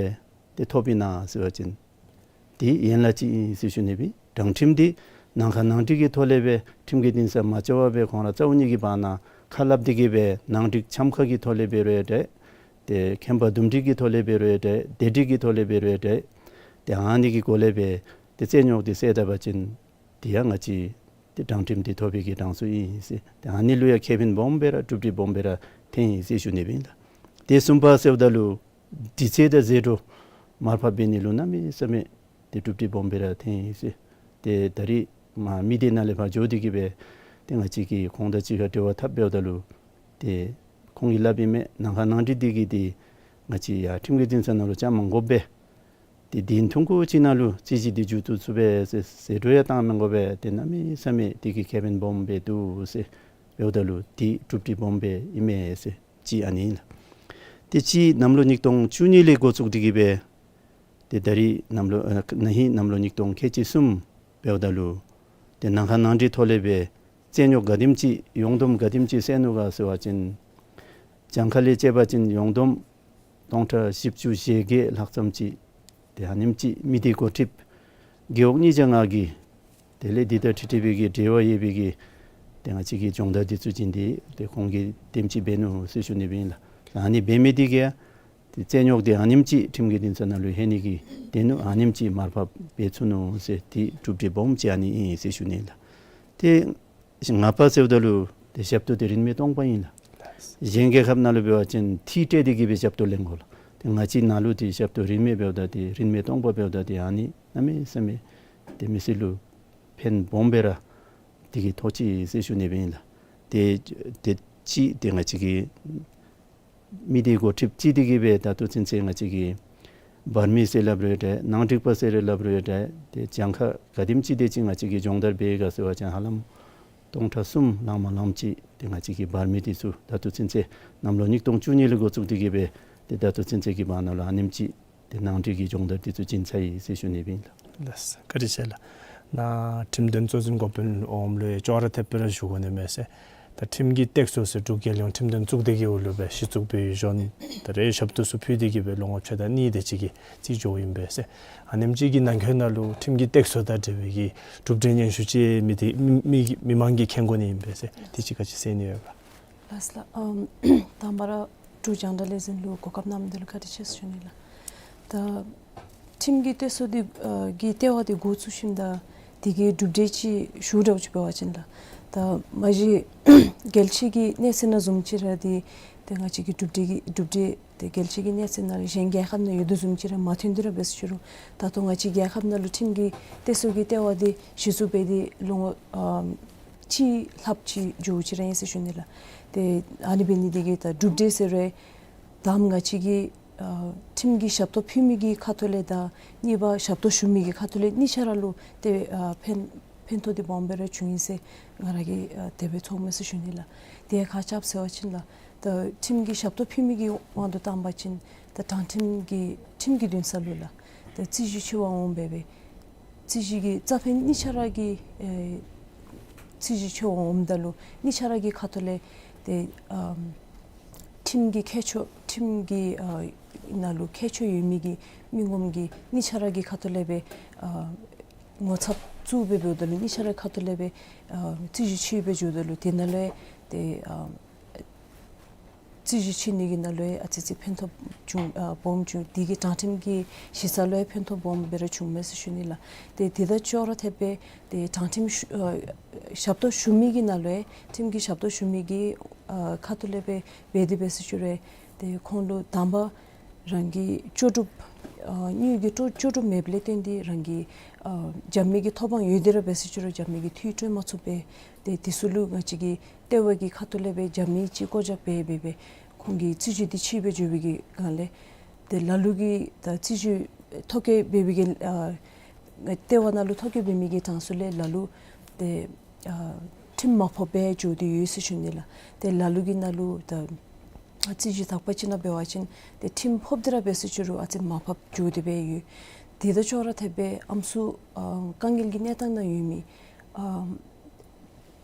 ཏེ་ཐོབ་ཨིན་ན་ཟེར་བ་ཅིན་འདི་ཡན་ལག་ཅིག་ཨིན་ཟེར་ཞུ་ནི་ཨིན། དྲང་ཁྲིམས་འདི་ནང་ཁ་ནང་འགྲིག་གི་ཐོག་ལས་སྦེ་ཁྲིམས་ཀྱི་འདུན་ས་མ་འགྱོ་བར་སྦེ་ཁོང་ར་རྩ་བོ་ཉིད་ཀྱི་བར་ན་ཁ་སླབ་སྟེ་གིས་སྦེ་ནང་འགྲིག་འཆམ་ཁ་གི་ཐོག་ལས་འབད་རུང་ཡང་འདྲ། ཏེ་ཁེམ་པ་འདུམ་འགྲིག་གི་ཐོག་ལས་འབད་རུང་ཡང་འདྲ། སྡེ་འགྲིག་གི་ཐོག་ལས་འབད་རུང་ཡང་འདྲ། ཏེ་ཨ་ནི་གི་སྒོ་ལས་སྦེ་ཏེ་རྩོད་རྙོགས་འདི་སེལ་ད་པ་ཅིན་དེ་ཡང་ང་བཅས་ཏེ་དྲང་ཁྲིམས་འདི་ཐོབ་པའི་གི་གྲངས་སུ་ཨིན་ཟེར། ཏེ་ཨ་ནི་ལུ་ཡང་ཁེ་ཕན་སྦོམ་སྦེ་ར་གྲུབ་འབྲས་སྦོམ་སྦེ་ར་ཐོན་ཡི་ཟེར་ཞུ་ནི་ཨིན་ལགས། ཏེ་གསུམ་པ་ཟེརཝ་ད་ལུ་དུས་ཚོད་དང་ཟད་འགྲོ་མར་ཕབ་འབད་ནི་ལུ་གནམ་མེད་ས་མེད་ཏེ་གྲུབ་འབྲས་སྦོམ་སྦེ་ར་ཐོན་ཡི་ཟེར། ཏེ་ད་རིས་མ་མི་སྡེ་ནང་ལས་ཕར་འགྱོ་སྟེ་གིས་སྦེ་ཏེ་ང་བཅས་ཀྱིས་ཁོང་དང་གཅིག་ཁར་འབྲེལ་བ་འཐབ་འབདཝ་ད་ལུ་ཏེ་ཁོང་གིས་སླབ་ཨིན་མས། ནང་ཁ་ནང་འགྲིག་འདི་གིས་ཏེ་ང་བཅས་ཡར་ཁྲིམས་ཀྱི་འདུན་ས་ནང་ལུ་བཅར་མ་དགོ་པས། ཏེ་དེ་ཐུང་ཀུ་ཅིག་ནང་ལུ་རྩོད་གཞི་འདི་མཇུག་བསྡུ་ཚུགས་པས་ཟེར། ཟད་འགྲོ་ཡང་བཏང་མི་དགོ་པས། ཏེ་གནམ་མེད་ས་མེད་དེ་གིས་ཁེ་ཕན་སྦོམ་སྦེ་འདུག་ཟེར། འབདཝ་ད་ལུ་དེ་གྲུབ་འབྲས་སྦོམ་སྦེ་ཨིན་མས་ཟེར། གཅིག་ཨ་ནི་ཨིན་ལགས། ཏེ་གཅིག་གནམ་ལོ་ཉིས་སྟོང་བཅུ་གཉིས་ལས་འགོ་བཙུགས་ཏེ་གིས་སྦེ་ཏེ་ད་རིས་གནམ་ལོ་ཨ་ན་ཧིང་གནམ་ལོ་ཉིས་སྟོང་ཁལ་གཅིག་གསུམ་འབདཝ་ད་ལུ་ཏེ་ནང་ཁ་ནང་འགྲིག་ཐོག་ལས་སྦེ་རྩོད་རྙོགས་ག་དེམ་ཅིག་ཡོངས་བསྡོམས་ག་དེམ་ཅིག་སེལ་ནུག་ག་ཟེར་བ་ཅིན་གྱངས་ཁ་ལས་དཔྱད་པ་ཅིན་ཡོངས་བསྡོམས་སྟོང་ཕྲག་བཞི་བཅུ་ཞེ་བརྒྱད་ལྷག་ཙམ་ཅིག་ ཏེ་ཨ་ནེམ་ཅིག་མི་སྡེ་འགོ་ཁྲིདཔ་རྒེད་འོག་གཉིས་ཆ་ང་གི་དེ་ལས་འདི་དང་འཁྲིལ་འཁྲིལ་བའི་གི་འབྲེལ་བ་ཡོད་པའི་གི་ཏེ་ང་བཅས་ཀྱི་སྦྱོང་བརྡར་འདི་ཚུ་བྱིན་ཏེ་ཏེ་ཁོང་གིས་དེམ་ཅིག་འབད་ནུག་ཟེར་ཞུ་ནི་སྦེ་ཨིན་ལགས། ཨ་ནི་འབད་མི་འདི་གིས་ཏེ་རྩོད་རྙོགས་འདི་ཨ་ནེམ་ཅིག་ཁྲིམས་ཀྱི་འདུན་ས་ནང་ལུ་ལྷོད་ནི་གི་དེ་ནུག། ཨ་ནེམ་ཅིག་མར་ཕབ་འབད་ཚུགས་ནུག་ཟེར་ཏེ་གྲུབ་འབྲས་སྦོམ་ཅིག་ཨ་ནི་ཨིན་ཟེར་ཞུ་ནི་ལགས། ཏེ་ལྔ་པ་ཟེརཝ་ད་ལུ་ཏེ་ཞབས་ཏོག་འདི་རིན་མེད་སྟོང་པ་ཨིན་ལགས། གཞན་རྒྱལ་ཁབ་ནང་ལུ་འབད་བ་ཅིན་ཐིག་སྤྲོད་དེ་གི་སྦེ་ཞབས་ཏོག་ལེན་དགོ་ལགས། ཏེ་ང་བཅས་ནང་ལུ་ཏེ་ཞབས་ཏོག་རིན་མེད་འབདཝ་ད་ཏེ་རིན་མེད་སྟོང་པ་འབདཝ་ད་ཏེ་ཨ་ནི་གནམ་མེད་ས་མེད་ཏེ་མི་སེར་ལུ་ཕན་སྦོམ་སྦེ་ར་འདི་གིས་ཐོགས་ཅི་ཟེར་ཞུ་ནི་སྦེ་ཨིན་ལགས། ཏེ་ཏེ་ཅིག་ཏེ་ང་བཅས་ཀྱི་མི་སྡེ་འགོ་ཁྲིདཔ་ཅིག་འདི་གིས་སྦེ་ད་ལྟོ་ཚུན་ཚོད་ང་བཅས་ཀྱི་འབར་མི་ཟེར་སླབ་རུང་འདྲ་ནང་འགྲིག་པ་ཟེར་རུང་སླབ་རུང་འདྲ་ཏེ་གྱངས་ཁ་ག་དེམ་ཅིག་དེ་ཅིག་ང་བཅས་ཀྱིས་སྦྱོང་བརྡར་འབད་ག་ཟེར་བ་ཅིན་ཧ་ལམ་སྟོང་ཕྲག་གསུམ་ལང་མ་ལངམ་ཅིག་ཏེ་ང་བཅས་ཀྱི་འབར་མི་འདི་ཚུ་ད་ལྟོ་ཚུན་ཚོད་གནམ་ལོ་ཉིས་སྟོང་བཅུ་གཉིས་ལས་འགོ་བཙུགས་ཏེ་གི་སྦེ་ཏེ་ད་ལྟོ་ཚུན་ཚོད་ཀྱི་བར་ན་ལུ་ཨ་ནེམ་ཅིག་ཏེ་ནང་འགྲིག་གི་སྦྱོང་བརྡར་འདི་ཚུ་བྱིན་ཚར་ཡི་ཟེར་ཞུ་ནི་སྦེ་ཨིན་ལགས། ལགས་སོ། བཀའ་དྲིན་ཆེ་ལགས། ནཱ་ཁྲིམས་དོན་གཙོ་འཛིན་འགོ་དཔོན་འོགམ་ལུ་ཡང་ཅོག་ར་འཐདཔ་སྦེ་ར་ཞུ་དགོ་ནི་མས་ཟེར། ད་ཁྲིམས་ཀྱི་སྟེགས་གསོ་ཟེར་འབྲུག་རྒྱལ་ཡོངས་ཁྲིམས་དོན་གཙུག་སྡེ་གི་འོག་ལུ་སྦེ་གཞི་བཙུགས་འབད་ཡོད་ཞུ་ནི། ད་རེས་ཞབས་ཏོག་ཚུ་ཕུལ་ཏེ་གི་སྦེ་ལོ་ངོ་ཕྱེད་དང་གཉིས་དེ་ཅིག་གི་རྩིས་འགྱོཝ་ཨིན་པས་ཟེར། ཨ་ནེམ་ཅིག་གི་ནང་འཁོད་ནང་ལུ་ཁྲིམས་ཀྱི་སྟེགས་གསོ་དང་འབྲེལ་བའི་གི་གྲུབ་འབྲས་སྙན་ཞུ་ཅིག་མི་སྡེ་མི་མི་མི་མང་གིས་མཁྱེན་དགོ་ནི་ཨིན་པས་ཟེར། དེ་ཅིག་ག་ཅི་ཟེར་ནི་ཡོད་ག། ལགས་ལགས། ཨམ་དང་པ་ར་འབྲུག་རྒྱང་བསྒྲགས་ལས་འཛིན་ལུ་གོ་སྐབས་གནང་མི་འདི་ལུ་བཀའ་དྲིན་ཆེ་ཟེར་ཞུ་ནི་ལགས། ད་ཁྲིམས་ཀྱི་སྟེགས་གསོ་འདི་ཨ་གི་ལྟེ་བ་འདི་འགོ་བཙུགས་ཞིནམ་ད་དེ་གི་གྲུབ་འབྲས་ཅིག་ཞུ་འདྲཝ་ཅིག་འབད་བ་ཅིན་ལགས། ད་མ་གཞི་རྒྱལ་སྤྱི་གི་གནས་ཚད་ནང་བཟུམ་ཅིག་ར་འདི་ཏེ་ང་བཅས་ཀྱི་གྲུབ་འབྲས་ཀྱི་གྲུབ་འབྲས་འདི་རྒྱལ་སྤྱི་གི་གནས་ཚད་ནང་ལུ་གཞན་རྒྱལ་ཁབ་ནང་ཡོད་དོ་བཟུམ་ཅིག་ར་མ་ཐོན་ཏེ་ར་འབད་ཟེར་ཞུ་རུང་ད་ལྟོ་ང་བཅས་རྒྱལ་ཁབ་ནང་ལུ་ཁྲིམས་ཀྱི་སྟེགས་གསོ་གི་ལྟེ་བ་འདི་གཞི་བཙུགས་འབད་དེ་ལོ་ངོ་ཨམ་གཅིག་ལྷགཔ་ཅིག་འགྱོཝ་ཅིག་ར་ཨིན་ཟེར་ཞུ་ནི་ལགས། ཏེ་ཨ་ནི་འབད་ནི་འདི་གིས་ད་གྲུབ་འབྲས་ཟེར་རུང་ད་ང་བཅས་ཀྱིས་ཨ་ཁྲིམས་ཀྱི་ཞབས་ཏོག་ཕུལ་མི་གི་ཁ་ཐུག་ལས་དང་གཉིས་པ་ཞབས་ཏོག་ཞུ་མི་གི་ཁ་ཐུག་ལས་གཉིས་ཆ་ར་ལུ་ཏེ་ཨ་ཕན་ཕན་ཐོགས་འདི་སྦོམ་སྦེ་ར་བྱུང་ཡི་ཟེར་ང་ར་གིས་ཨ་དེ་སྦེ་ཚོརཝ་མས་ཟེར་ཞུ་ནི་ལགས། དེ་ཁ་ཙ་ཟེར་བ་ཅིན་ལགས། ད་ཁྲིམས་ཀྱི་ཞབས་ཏོག་ཕུལ་མི་གི་དབང་དུ་བཏང་པ་ཅིན་ད་དྲང་ཁྲིམས་ཀྱི་ཁྲིམས་ཀྱི་འདུན་ས་ལུ་ལགས། ད་རྩོད་གཞི་ཆེ་བ་འོང་སྦེ་སྦེ་རྩོད་གཞི་གི་རྩ་ཕན་གཉིས་ཆ་ར་གི་ཨེ་རྩོད་གཞི་ཆེ་བ་འོངམ་ད་ལུ་གཉིས་ཆ་ར་གི་ཁ་ཐུག་ལས་ཏེ་ཨམ་ཁྲིམས་ཀྱི་ཁྱད་ཆོས་ཁྲིམས་ཀྱི་ཨ་ནང་ལུ་ཁྱད་ཆོས་ཡོད་མི་གི་མི་ངོམ་གྱིས་གཉིས་ཆ་ར་གི་ཁ་ཐུག་ལས་སྦེ་ཨ་ངོ་ཚབ་བཙུགས་སྦེ་འབདཝ་ད་ལུ་གཉིས་ཆ་ར་ཁ་ཐུག་ལས་སྦེ་ཨ་རྩོད་གཞི་ཆེ་སྦེ་འགྱོཝ་ད་ལུ་དེ་ནང་ལུ་ཏེ་ཨ་རྩོད་གཞི་ཆེ་ནི་གི་ནང་ལུ་ཡང་ཨ་ཙི་ཙི་ཕན་ཐོགས་བྱུང་ཨ་སྦོམ་བྱུང་། དེ་གིས་དྲང་ཁྲིམས་ཀྱི་གཞི་རྩ་ལུ་ཡང་ཕན་ཐོགས་སྦོམ་སྦེ་ར་བྱུངམ་མས་ཟེར་ཞུ་ནི་ལགས། ཏེ་དེ་དང་ཅོག་ར་འཐདཔ་སྦེ་ཏེ་དྲང་ཁྲིམས་ཞུ་ཨ་ཞབས་ཏོག་ཞུ་མི་གི་ནང་ལུ་ཡང་ཁྲིམས་ཀྱི་ཞབས་ཏོག་ཞུ་མི་གི་ཨ་ཁ་ཐུག་ལས་སྦེ་འབད་དེ་འབད་ཟེར་ཞུ་རུང་ཏེ་ཁོང་ལུ་དང་པ་རང་གི་ལྕོགས་གྲུབ་ཨ་དངུལ་གྱི་ལྕོགས་ལྕོགས་གྲུབ་མེདཔ་ལས་བརྟེན་ཏེ་རང་གི་ཨ་རྒྱབ་མི་གི་ཐོབ་དབང་ཡོད་དེ་ར་འབད་ཟེར་ཞུ་རུང་རྒྱབ་མི་གིས་འཐུས་སྤྲོད་མ་ཚུགས་པས། ཏེ་དེ་ཚུ་ལུ་ང་བཅས་ཀྱི་ལྟེ་བ་གི་ཁ་ཐུག་ལས་སྦེ་རྒྱབ་མི་ཅིག་བཀོད་རྒྱ་འབད་འབད་སྦེ་ཁོང་གི་རྩོད་གཞི་འདི་ཆེ་སྦེ་འགྱོ་བའི་གི་སྒང་ལས་ཏེ་ལ་ལུ་གིས་ད་རྩོད་གཞི་ཐོ་བཀོད་འབད་བའི་གི་ཨ་ལྟེ་བ་ནང་ལུ་ཐོ་བཀོད་འབད་མི་གི་གྲངས་སུ་ལས་ལ་ལུ་ཏེ་ཨ་ཁྲིམས་མ་ཕོགཔ་སྦེ་འགྱོ་སྟེ་ཡོད་ཟེར་ཞུ་ནི་ལགས། ཏེ་ལ་ལུ་གི་ནང་ལུ་ད་རྩོད་གཞི་དག་པ་ཅིག་ནང་འབད་བ་ཅིན་ཏེ་ཁྲིམས་ཕོགཔ་དེ་ར་འབད་ཟེར་ཞུ་རུང་ཨ་ཙི་མར་ཕབ་འགྱོ་སྟེ་སྦེ་ཡོད། དེ་དང་ཅོག་ར་འཐདཔ་སྦེ་ཨམ་སྲུ་ཨ་དཀའ་ངལ་གྱི་གནས་སྟངས་ནང་ཡོད་མི་ཨ་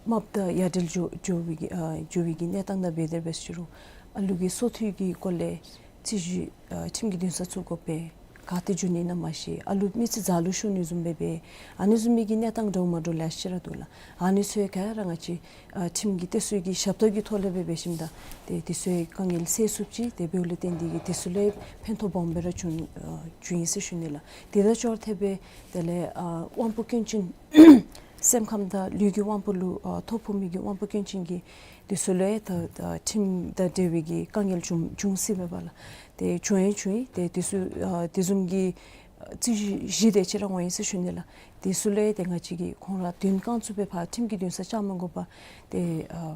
རྨགཔ་དང་ཡ་བྲལ་འགྱོ་འགྱོ་བའི་གི་ཨ་འགྱོ་བའི་གི་གནས་སྟངས་ནང་འབད་དེ་འབད་ཟེར་ཞུ་རུང་ཨ་ལུ་གི་སོ་ཐོས་ཀྱི་སྐོར་ལས་རྩོད་གཞི་ཨ་ཁྲིམས་ཀྱི་འདུན་ས་བཙུགས་དགོ་པས། ག་ཏེ་འགྱོ་ནི་ཨིན་ན་མ་ཤེས། ཨ་ལུ་མི་ཚེ་ཛ་ལུ་ཤོར་ནི་བཟུམ་སྦེ་སྦེ་ཨ་ནི་བཟུམ་མའི་གི་གནས་སྟངས་འདྲཝ་མ་འདྲཝ་ལེ་ཤ་ར་འདུག་ལགས། ཨ་ནི་ཚུ་ཡང་ག་ར་ང་བཅས་ཨ་ཁྲིམས་ཀྱི་སྟེགས་གསོ་གི་ཞབས་ཏོག་གི་ཐོག་ལས་སྦེ་འབད་ཞིནམ་ད་ཏེ་དེ་ཚུ་ཡང་དཀའ་ངལ་སེལ་ཚུགསཔ་ཅིག་ཏེ་འབདཝ་ལས་བརྟེན་ཏེ་གིས་དེ་ཚུ་ལུ་ཡང་ཕན་ཐོགས་སྦོམ་སྦེ་ར་བྱུང་ཨ་བྱུང་ཡི་ཟེར་ཞུ་ནི་ལགས། དེ་དང་ཅོག་ར་འཐདཔ་སྦེ་དེ་ལས་ཨ་དབང་པོ་སྐྱོན་ཅན་སེམས་ཁམས་དང་ལུས་ཀྱི་དབང་པོ་ལུ་ཨ་ཐོ་ཕོག་མི་གི་དབང་པོ་སྐྱོན་ཅན་གྱི་དེ་ཚུ་ལུ་ཡང་ད་ད་ཁྲིམས་དང་འབྲེལ་བའི་གི་དཀའ་ངལ་བྱུང་བྱུང་སྲིད་པས་པ་ལགས། ཏེ་བྱུང་ཡང་བྱུང་ཡི། ཏེ་དེ་ཚུ་ཨ་དེ་བཟུམ་གྱི་ཨ་རྩོད་གཞི་བཞི་དེ་ཅིག་ར་འོང་ཡི་ཟེར་ཞུ་ནི་ལགས། དེ་ཚུ་ལུ་ཡང་ཏེ་ང་བཅས་ཀྱིས་ཁོང་ར་དོན་རྐང་བཙུགས་སྦེ་ཕར་ཁྲིམས་ཀྱི་འདུན་ས་བཅར་མ་དགོ་པར་ཏེ་ཨ་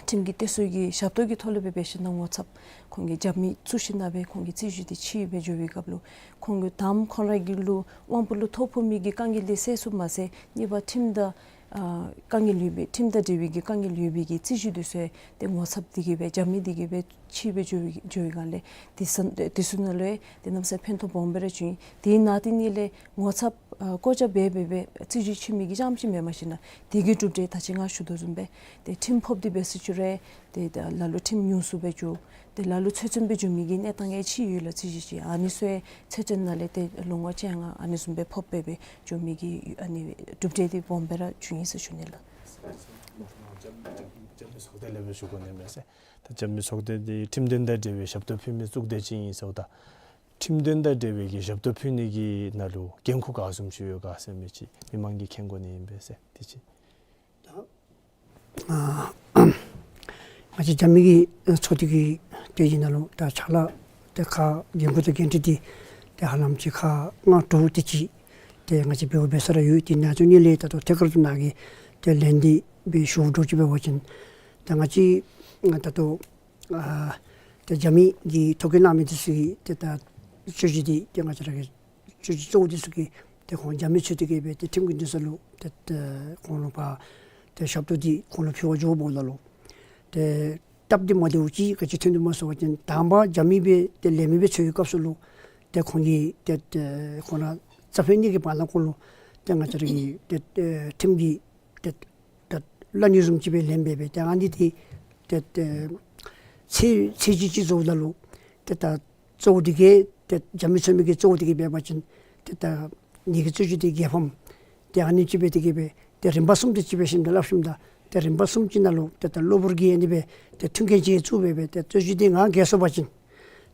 ཁྲིམས་ཀྱི་སྟེགས་གསོ་གི་ཞབས་ཏོག་གི་ཐོག་ལས་སྦེ་འབད་ཞིནམ་ད་ངོ་ཚབ་ཁོང་གི་རྒྱབ་མི་བཙུགས་ཞིནམ་ད་སྦེ་ཁོང་གི་རྩོད་གཞི་དེ་ཆེ་སྦེ་འགྱོ་བའི་སྐབས་ལུ་ཁོང་གི་དང་པ་ཁོང་ར་གི་ལུ་དབང་པོ་ལུ་ཐོ་ཕོག་མི་གི་དཀའ་ངལ་དེ་སེལ་ཚུགསཔ་མ་ཚད་གཉིས་པ་ཁྲིམས་དང་ཨ་དཀའ་ངལ་ཡོད་པའི་ཁྲིམས་དང་འབྲེལ་བའི་གི་དཀའ་ངལ་ཡོད་པའི་གི་རྩོད་གཞི་དེ་ཚུ་ཡང་ཏེ་ངོ་ཚབ་དེ་གིས་སྦེ་རྒྱབ་མི་དེ་གིས་སྦེ་ཆེ་སྦེ་འགྱོ་བའི་འགྱོ་བའི་སྒང་ལས་དེ་ཚུ་དེ་ཚུ་ནང་ལུ་ཡང་ཏེ་གནམ་མེད་ས་མེད་ཕན་ཐོགས་སྦོམ་སྦེ་ར་བྱུང་ཡི། དེ་ནང་དེ་ནང་ལས་ངོ་ཚབ་ཨ་བཀོད་རྒྱ་འབད་འབད་སྦེ་རྩོད་གཞི་ཆེ་མི་གི་རྐྱངམ་ཅིག་མེན་པར་ཞིནམ་ད་དེ་གི་གྲུབ་འབྲས་ད་ཅི་ང་ཞུ་དོ་བཟུམ་སྦེ་ཏེ་ཁྲིམས་ཕོགཔ་དེ་འབད་ཟེར་ཞུ་རུང་ཏེ་ད་ལ་ལུ་ཁྲིམས་ཉུང་སུ་སྦེ་འགྱོ། ཏེ་ལ་ལུ་ཚེ་བཙོན་སྦེ་འགྱོ་མི་གི་གནས་སྟངས་ཡང་ཅིག་ཡོད་ལགས། ཚེས་བཞི་ཅིག་ཨ་ནི་ཚུ་ཡང་ཚེ་བཙོན་ནང་ལས་ཏེ་ལོ་ངོ་བཅོ་ལྔ་ཨ་ནི་བཟུམ་སྦེ་ཕབ་སྦེ་སྦེ་འགྱོ་མི་གི་ཨ་ནི་གྲུབ་འབྲས་འདི་སྦོམ་སྦེ་ར་བྱུང་ཡི་ཟེར་ཞུ་ནི་ལགས། རྒྱབ་རྒྱབ་རྒྱབ་མི་ཚོགས་སྡེ་ལས་སྦེ་ཞུ་དགོ་ནི་མས་ཟེར། ད་རྒྱབ་མི་ཚོགས་སྡེ་འདི་ཁྲིམས་དོན་དང་འབྲེལ་བའི་ཞབས་ཏོག་ཕུལ་མི་ཚོགས་སྡེ་ཅིག་ཨིན་ཟེརཝ་ད། ཁྲིམས་དོན་དང་འབྲེལ་བའི་གི་ཞབས་ཏོག་ཕུལ་ནི་གི་ནང་ལུ་འགན་ཁུར་ག་བཟུམ་ཅིག་ཡོད་ག་ཟེར་མི་ཅིག་མི་མང་གིས་མཁྱེན་དགོ་ནི་ཨིན་པས་ཟེར། དེ་ཅིག། ད་ཨ་ང་བཅས་རྒྱབ་མི་གི་ཚོགས་སྡེ་གི་ཏེ་གི་ནང་ལུ་ད་ཕྱག་ལཱ་ཏེ་ཁག་འགན་ཁུར་དང་འགན་འཁྲི་འདི་ཏེ་ཧ་ལམ་ཅིག་ཁག་ལྔ་དྲུག་དེ་ཅིག་ཏེ་ང་བཅས་འབདཝ་འབད་ས་ར་ཡོད། དེ་ནང་ཚུ་གཉིས་ལས་ད་ལྟོ་ཐད་ཀར་དུ་ནཱ་གི་ཏེ་ལན་འདི་སྦེ་ཞུ་དགོཔ་ཅིག་འབད་བ་ཅིན་ད་ང་བཅས་ད་ལྟོ་ཨ་ཏེ་རྒྱབ་མི་གི་ཐོ་བཀོད་གནང་མི་འདི་ཚུ་གིས་ཏེ་ད་རྩོད་གཞི་འདི་ཏེ་ང་བཅས་ར་གི་རྩོད་གཞི་གཙོ་བོ་འདི་ཚུ་གིས་ཏེ་ཁོང་རྒྱབ་མི་ཚུ་དེ་གིས་སྦེ་ཏེ་ཁྲིམས་ཀྱི་འདུན་ས་ལུ་ཏེ་ཏེ་ཁོང་ལུ་ཕར་ཏེ་ཞབས་ཏོག་འདི་ཁོང་ལུ་ཕུལ་བར་འགྱོཝ་ད་ལུ་ཏེ་སྟབས་བདེ་མ་བདེཝ་ཅིག་ག་ཅི་ཐོན་འདུག་སྨོ་ཟེར་བ་ཅིན་དང་པ་རྒྱབ་མི་སྦེ་ཏེ་ལས་མི་སྦེ་འཚོལ་བའི་སྐབས་སུ་ལུ་ཏེ་ཁོང་གིས་ཏེ་ཏེ་ཁོང་ར་རྩ་ཕན་གཉིས་ཀྱི་བར་ན་ཁོང་ལུ་ཏེ་ང་བཅས་ར་གི་ཏེ་ཏེ་ཁྲིམས་ཀྱི་ཏེ་ད་བླ་ཉུལ་བཟུམ་ཅིག་སྦེ་ལེན་སྦེ་སྦེ་ཏེ་ཨ་ནི་འདི་ཏེ་ཏེ་ཚེས་ཚེས་བཅུ་གཅིག་བཟོཝ་ད་ལུ་ཏེ་ད་གཙོ་བོ་འདི་གིས་ཏེ་རྒྱབ་མི་ཚུ་མི་གི་གཙོ་བོ་འདི་གིས་འབད་བ་ཅིན་ཏེ་ད་ངེ་གི་རྩོད་གཞི་འདི་རྒྱལ་ཕམ་ཏེ་ཨ་ནི་ཅིག་སྦེ་འདི་གིས་སྦེ་ཏེ་རིམ་པ་གསུམ་དུ་ཅིག་སྦེ་ཞིནམ་ད་སླབ་ཞིནམ་ད་ཏེ་རིམ་པ་གསུམ་ཅིག་ནང་ལུ་ཏེ་ད་གློ་བུར་གྱིས་ཨ་ནི་སྦེ་ཏེ་མཐུན་རྐྱེན་ཅིག་བཙུགས་སྦེ་སྦེ་ཏེ་རྩོད་གཞི་འདི་ང་རྒྱལ་སོང་པ་ཅིན་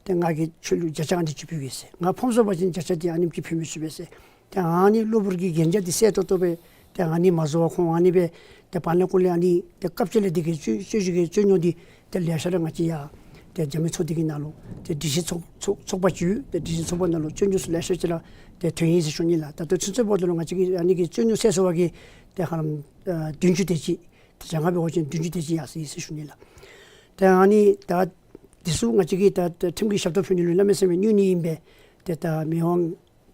ཏེ་ང་གིས་ཁྱོད་ལུ་བརྒྱ་ཆ་ཨ་ནི་ཅིག་ཕུལ་གེ་ཟེར། ང་ཕམ་སོང་པ་ཅིན་བརྒྱ་ཆ་འདི་ཨ་ནེམ་ཅིག་ཕུལ་མི་ཚུགས་པས་ཟེར། ཏེ་ཨ་ནི་གློ་བུར་གྱི་གན་རྒྱ་འདི་གསལ་ཏོག་ཏོ་སྦེ་ཏེ་ཨ་ནི་མ་བཟོ་བར་ཁོང་ཨ་ནི་སྦེ་ཏེ་བར་ན་ཁོང་ལས་ཨ་ནི་ཏེ་སྐབས་ཅིག་ལས་འདི་གི་རྩོད་རྩོད་གཞི་གི་རྩོད་རྙོག་འདི་ཏེ་ལེ་ཤ་ར་ང་བཅས་ཡར་ཏེ་རྒྱབ་མི་ཚོགས་སྡེ་གི་ནང་ལུ་ཏེ་སྒྲིག་གཞི་ཚོགས་ཚོགས་ཚོགས་པ་ཅིག་ཡོད། ཏེ་སྒྲིག་གཞི་ཚོགས་པ་ནང་ལུ་རྩོད་རྙོག་ཚུ་ལེ་ཤ་ཅིག་ར་ཏེ་ཐོན་ཡི་ཟེར་ཞུ་ནི་ལགས། ད་ལྟོ་ཚུན་ཚོད་འབདཝ་ད་ལུ་ང་བཅས་ཀྱི་ཨ་ནི་གི་རྩོད་རྙོག་སེལ་སོང་བ་གིས་ཏེ་ཧ་ལམ་ཨ་བདུན་ཅུ་དེ་ཅིག་ཏེ་བྱང་ཁ་འབད་བ་ཅིན་བདུན་ཅུ་དེ་ཅིག་ཡར་སོ་ཡི་ཟེར་ཞུ་ནི་ལགས། ཏེ་ཨ་ནི་ད་འདི་ཚུ་ང་བཅས་ཀྱིས་ད་ད་ཁྲིམས་ཀྱི་ཞབས་ཏོག་ཕུལ་ནི་ལུ་གནམ་མེད་ས་མེད་གནོད་ནི་ཨིན་པས། ཏེ་ད་མི་དབང་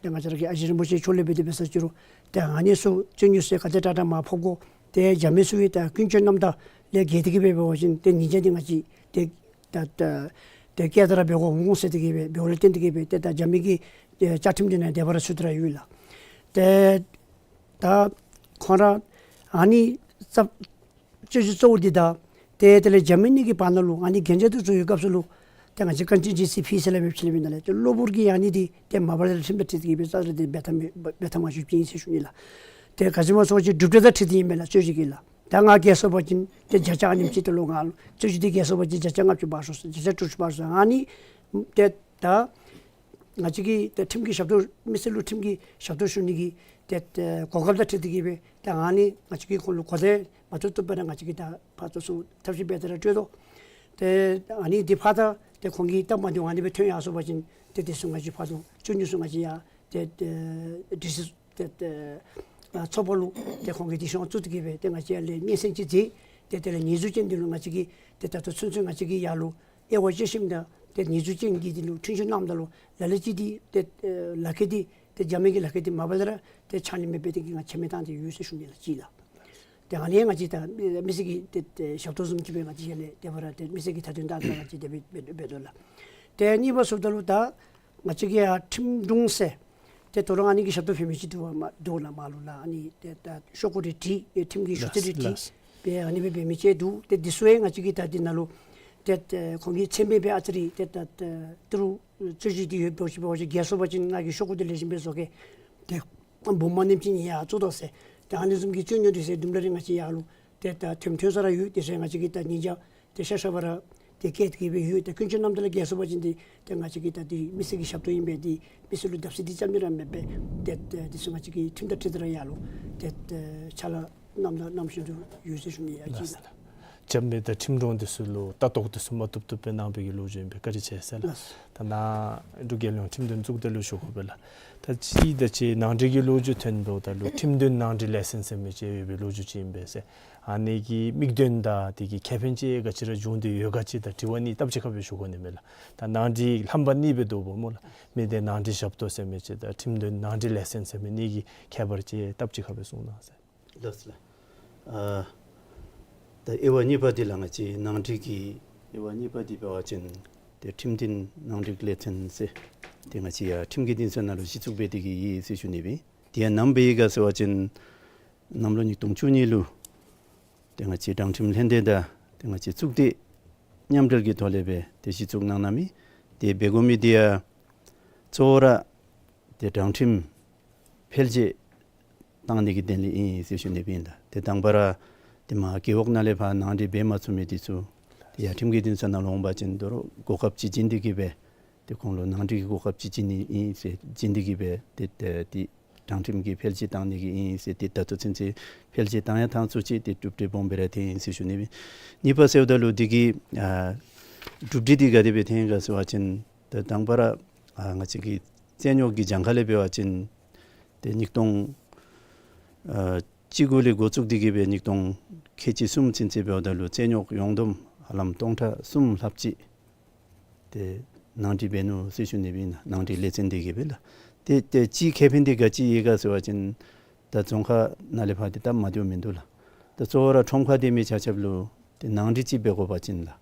ཏེ་ང་བཅས་ར་གི་ཨ་ཞེ་རིན་པོ་ཆེ་མཆོག་ལས་འབད་དེ་འབད་ས་ཅི་རུང་ཏེ་ཨ་ནི་ཚུ་རྩོད་རྙོག་ཚུ་ག་དེ་དྲག་དྲག་མར་ཕབ་དགོ། ཏེ་རྒྱབ་མི་ཚུ་གི་ད་ཀུན་སྤྱོད་རྣམ་དག་ལས་འགལ་ཏེ་གིས་སྦེ་འབད་བ་ཅིན་ཏེ་ཉེས་ཆད་འདི་ང་བཅས་ཏེ་ད་ད་ཏེ་བསྐྱར་ལྡབ་ར་འབད་དགོ་འོང་ཟེར་ཏེ་གིས་སྦེ་འབདཝ་ལས་བརྟེན་ཏེ་གིས་སྦེ་ཏེ་ད་རྒྱབ་མི་གི་ཏེ་བཅའ་ཁྲིམས་འདི་ནང་དེ་སྦེ་ར་ཚུད་དེ་ར་ཡོད་ལགས། ཏེ་ད་ཁོང་ར་ཨ་ནི་རྩ་རྩོད་གཞི་གཙོ་བོ་འདི་དང་ཏེ་དེ་ལས་རྒྱབ་མི་གཉིས་ཀྱི་བར་ན་ལུ་ཨ་ནི་གན་རྒྱ་འདི་བཟོ་བའི་སྐབས་སུ་ལུ་ཏེ་ང་བཅས་ཀུན་སྤྱོད་ཅིག་ཕུལ་ཟེར་སླབ་སྦེ་ཕུལ་ནི་མེན་ན་ལགས། ཏེ་གློ་བུར་གྱིས་ཨ་ནི་འདི་ཏེ་མ་པ་ལས་ཁྲིམས་དང་འཁྲིལ་ཏེ་གིས་སྦེ་རྩ་ལས་འདི་འབད་ཐངས་མེད་འབད་ཐངས་མ་བྱུང་ཅིག་ཨིན་ཟེར་ཞུ་ནི་ལགས། ཏེ་ག་ཅི་སྨོ་ཟེར་བ་ཅིན་གྲུབ་འབྲས་དང་འཁྲིལ་ཏེ་ཨིན་པས་ལགས་རྩོད་གཞི་གི་ལགས། ད་ང་རྒྱལ་སོང་པ་ཅིན་ཏེ་བརྒྱ་ཆ་ཨ་ནེམ་ཅིག་ཏེ་ལོག་ང་ལུ་རྩོད་གཞི་འདི་རྒྱལ་སོང་པ་ཅིན་བརྒྱ་ཆ་ལྔ་བཅུ་འབག་ཤོག་ཟེར་བརྒྱ་ཆ་དྲུག་ཅུ་འབག་ཤོག་ཟེར་ཨ་ནི་ཏེ་ད་ང་བཅས་ཀྱིས་ད་ཁྲིམས་ཀྱི་ཞབས་ཏོག་མི་སེར་ལུ་ཁྲིམས་ཀྱི་ཞབས་ཏོག་ཞུ་ནི་གི་ཏེ་ཏེ་གོ་སྐབས་དང་འཁྲིལ་ཏེ་གིས་སྦེ་ཏེ་ཨ་ནི་ང་བཅས་ཀྱིས་ཁོང་ལུ་གོ་བརྡ་མ་བཏུབ་བཏུབ་སྦེ་ར་ང་བཅས་ཀྱིས་ད་ཕར་ཚུར་ཚུར་ཐབས་ཤེས་འབད་དེ་ར་སྤྲོད་དོ། ཏེ་ཨ་ནི་འདི་ཕར་ད་ཏེ་ཁོང་གིས་སྟབས་མ་བདེཝ་ཨ་ནི་སྦེ་ཐོན་ཡར་སོང་པ་ཅིན་ཏེ་དེ་ཚུ་ང་བཅས་ཕར་ཚུར་བཅུ་གཉིས་ཚུ་ང་བཅས་ཡར་ཏེ་ཏེ་ཌི་སི་ཏེ་ཏེ་ཨ་ཚོགས་པ་ལུ་ཏེ་ཁོང་གིས་དེ་ཤོང་བཙུགས་ཏེ་གིས་སྦེ་ཏེ་ང་བཅས་ཡར་ལས་སྙན་གསན་ཅིག་མཛད། ཏེ་དེ་ལས་ཉེས་འཛུགས་ཅན་འདི་ལུ་ང་བཅས་ཀྱིས་ཏེ་ད་ལྟོ་ཚུན་ཚོད་ང་བཅས་ཀྱིས་ཡར་ལུ་དབྱེ་བ་དཔྱད་ཞིནམ་ད་ཏེ་ཉེས་འཛུགས་ཅན་གྱི་འདི་ལུ་འཁྲུན་ཆོད་གནངམ་ད་ལུ་ལ་ལུ་ཅིག་འདི་ཏེ་ཨེ་ལག་ཁྱེར་འདི་ཏེ་རྒྱབ་མི་གི་ལག་ཁྱེར་འདི་མ་པ་ལས་ར་ཏེ་ཕྱག་ལེན་མེད་པའི་སྟེང་གི་ང་བཅས་མི་བཏང་སྟེ་ཡོད་ཟེར་ཞུ་ནི་ལགས་གཅིག་ལགས། ཏེ་ཨ་ནི་ང་བཅས་ད་མི་སེར་གྱི་ཏེ་ཏེ་ཞབས་ཏོག་བཟུམ་ཅིག་སྦེ་ང་བཅས་ཡར་ལས་ཏེ་ཕར་ར་ཏེ་མི་སེར་གྱི་མཐའ་དོན་དང་ང་བཅས་དེ་སྦེ་འབད་འབད་འབད་དོ་ལགས། ཏེ་གཉིས་པ་ཟེརཝ་ད་ལུ་ད་ང་བཅས་ཀྱི་ཡར་ཁྲིམས་དྲུང་ཟེར་ཏེ་དོ་རུང་ཨ་ནི་གི་ཞབས་ཏོག་ཕུལ་མི་ཅིག་འདུག་པ་མ་འདུག་ལགས་མ་ལུ་ལགས། ཨ་ནི་ཏེ་ད་ཤོག་གུ་རེ་བྲིས་ཏེ་ཁྲིམས་ཀྱི་ཞུ་ཚིག་རེ་བྲིས་ལགས། སྦེ་ཨ་ནི་སྦེ་འབད་མི་ཅིག་འདུག། ཏེ་འདི་ཚུ་ཡང་ང་བཅས་ཀྱིས་ད་འདི་ནང་ལུ་ཏེ་ཏེ་ཁོང་གི་མཚན་སྦེ་སྦེ་ཨ་ཙི་རེ་ཏེ་ད་ཏེ་ཏི་རུ་རྩོད་གཞི་འདི་ཡོདཔ་འདྲཝ་ཅིག་འབད་བ་ཅིན་རྒྱལ་སོང་པ་ཅིན་ང་གིས་ཤོག་གུ་འདི་ལེགས་ཤོམ་སྦེ་བཟོ་གེ། ཏེ་འབུམ་མ་ནེམ་ཅིག་ཉིད་ཡར་བཙུགས་དོ་ཟེར། ཏེ་ཨ་ནི་བཟུམ་གྱི་རྩོད་རྙོག་འདི་ཚུ་དུམ་གྲ་རེ་ང་བཅས་ཡར་ལུ་ཏེ་ད་ཐོན་ཐོན་ས་ར་ཡོད། དེ་ཚུ་ང་བཅས་ཀྱིས་ད་ཉིན་ཞག་ཏེ་ཤ་ཤ་བར་ཏེ་བཀལ་ཏེ་གིས་སྦེ་ཡོད། ཏེ་ཀུན་སྤྱོད་རྣམ་དག་ལས་འགལ་སོང་པ་ཅིན་ཏེ་ཏེ་ང་བཅས་ཀྱིས་ད་འདི་མི་སེར་གྱི་ཞབས་ཏོག་ཨིན་པས། འདི་མི་སེར་ལུ་བརྡབ་གསིག་འདི་རྐྱངམ་གཉིས་ར་མེན་པས། ཏེ་ཏེ་འདི་ཚུ་ང་བཅས་ཀྱིས་ཁྲིམས་དང་འཁྲིལ་ཏེ་ར་ཡར་ལུ་ཏེ་ཏེ་ཕྱག་ལཱ་གནངམ་ད་གནང་བཞིན་དུ་ཡོད་ཟེར་ཞུ་ནི་ཡ་གཅིག་ལགས། རྒྱབ་མི་དང་ཁྲིམས་དྲུང་འདི་ཚུ་ལུ་ལྟ་རྟོག་འདི་ཚུ་མ་བཏུབ་བཏུབ་སྦེ་གནང་བའི་གི་ལོ་རྒྱུས་ཨིན་པས། བཀའ་དྲིན་ཆེ་ཟེར་ལགས། ལགས། ད་ནཱ་འབྲུག་རྒྱལ་ཡོངས་ཁྲིམས་དོན་གཙུག་སྡེ་ལུ་ཞུ་དགོ་པས་ལགས། ད་ཅི་ད་ཅི་ནང་འགྲིག་གི་ལོ་རྒྱུས་ཐོན་དོ། ད་ལུ་ཁྲིམས་དོན་ནང་འགྲིག་ལས་ཚན་ཟེར་མི་ཅིག་ཡོད་པའི་ལོ་རྒྱུས་ཅིག་ཨིན་པས་ཟེར། ཨ་ནི་གི་དམིགས་དོན་དང་དེ་གི་ཁེ་ཕན་ཅིག་ག་ཅི་ར་བྱུང་སྟེ་ཡོད་ག་ཅིག་ད་དྲི་བ་གཉིས་སྟབས་གཅིག་ཁར་སྦེ་ཞུ་དགོ་ནི་མས་ལགས། ད་ནང་འགྲིག་ལྷམ་པ་གཉིས་སྦེ་འདུག་པ་སྨོ་ལགས། མི་སྡེ་ནང་འགྲིག་ཞབས་ཏོག་ཟེར་མི་ཅིག་དང་ཁྲིམས་དོན་ནང་འགྲིག་ལས་ཚན་ཟེར་མི་གཉིས་ཀྱི་ཁྱད་པར་ཅིག་སྟབས་གཅིག་ཁར་སྦེ་གསུང་གནང་ཟེར། ལགས་སོ་ལགས། ཨ་ད་དབྱེ་བ་གཉིས་པ་འདི་ལགས། ང་བཅས་ནང་འགྲིག་གི་དབྱེ་བ་གཉིས་པ་འདི་འབད་བ་ཅིན་ཏེ་ཁྲིམས་དོན་ནང་འགྲིག་ལས་ཚན་ཟེར་ཏེ་ང་བཅས་ཡར་ཁྲིམས་ཀྱི་འདུན་ས་ནང་ལུ་གཞི་བཙུགས་འབད་དེ་གི་ཡོད་ཟེར་ཞུ་ནི་སྦེ། དེ་ཡང་ནམ་འབད་ཡི་ག་ཟེར་བ་ཅིན་གནམ་ལོ་ཉིས་སྟོང་བཅུ་གཉིས་ལུ་ཏེ་ང་བཅས་དྲང་ཁྲིམས་ལྷན་སྡེ་དང་ཏེ་ང་བཅས་གཙུག་སྡེ་ མཉམ་འབྲེལ་གྱི་ཐོག་ལས་སྦེ་ཏེ་གཞི་བཙུགས་གནང་གནངམ་ཨིན། ཏེ་འབད་དགོ་མི་འདི་ཡང་གཙོ་བོ་ར་ཏེ་དྲང་ཁྲིམས་འཕེལ་རྒྱས་བཏང་ནི་གི་དོན་ལས་ཨིན་ཟེར་ཞུ་ནི་སྦེ་ཨིན་ལགས། ཏེ་དང་པ་ར་ཏེ་མར་རྒེད་འོག་ནང་ལས་ཕར་ནང་འགྲིག་འབད་མ་ཚུགས་མི་འདི་ཚུ་ཏེ་ཡར་ཁྲིམས་ཀྱི་འདུན་ས་ནང་ལུ་འོང་པ་ཅིན་དོ་རུང་གོ་སྐབས་ཅིག་བྱིན་ཏེ་གི་སྦེ་ཏེ་ཁོང་ལུ་ནང་འགྲིག་གི་གོ་སྐབས་ཅིག་བྱིན་ནི་ཨིན་ཟེར་བྱིན་ཏེ་གི་སྦེ་ཏེ་ཏེ་ཏེ་དྲང་ཁྲིམས་ཀྱི་འཕེལ་རྒྱས་བཏང་ནི་གི་ཨིན་ཟེར། ཏེ་ད་ལྟོ་ཚུན་ཚོད་འཕེལ་རྒྱས་བཏང་ཡང་བཏང་ཚུགས་ཅི། ཏེ་གྲུབ་འབྲས་སྦོམ་སྦེ་ར་ཐོན་ཡི་ཟེར་ཞུ་ནི་སྦེ་ཨིན། གཉིས་པ་ཟེརཝ་ད་ལུ་འདི་གི་ཨ་གྲུབ་འབྲས་འདི་ག་དེ་སྦེ་ཐོན་ཡི་ག་ཟེར་བ་ཅིན་ཏེ་དང་པ་ར་ཨ་ང་བཅས་ཀྱི་རྩོད་རྙོགས་ཀྱི་གྱངས་ཁ་ལས་འབད་བ་ཅིན་ཏེ་ཉིས་སྟོང་ཨ་གཅིག་དགུ་ལས་འགོ་བཙུགས་ཏེ་གི་སྦེ་ཉིས་སྟོང་ཁལ་གཅིག་གསུམ་ཚུན་ཚོད་འབདཝ་ད་ལུ་རྩོད་རྙོགས་ཡོངས་བསྡོམས་ཧ་ལམ་སྟོང་ཕྲག་གསུམ་ལྷགཔ་ཅིག་ཏེ་ནང་འགྲིག་འབད་ནུག་ཟེར་ཞུ་ནི་སྦེ་ཨིན་ལགས། ནང་འགྲིག་ལས་ཚན་འདི་གིས་སྦེ་ལགས། ཏེ་ཏེ་གཅིག་ཁེ་ཕན་འདི་ག་ཅི་ཡོད་ག་ཟེར་བ་ཅིན་ད་རྫོང་ཁག་ནང་ལས་ཕར་ཏེ་སྟབས་མ་བདེཝ་མིན་འདུག་ལགས། ད་གཙོ་བོ་ར་ཁྲོམ་ཁར་སྡོད་མི་ཆ་ཁྱབ་ལུ་ཏེ་ནང་འགྲིག་ཅིག་འབད་དགོ་པ་ཅིན་ལགས་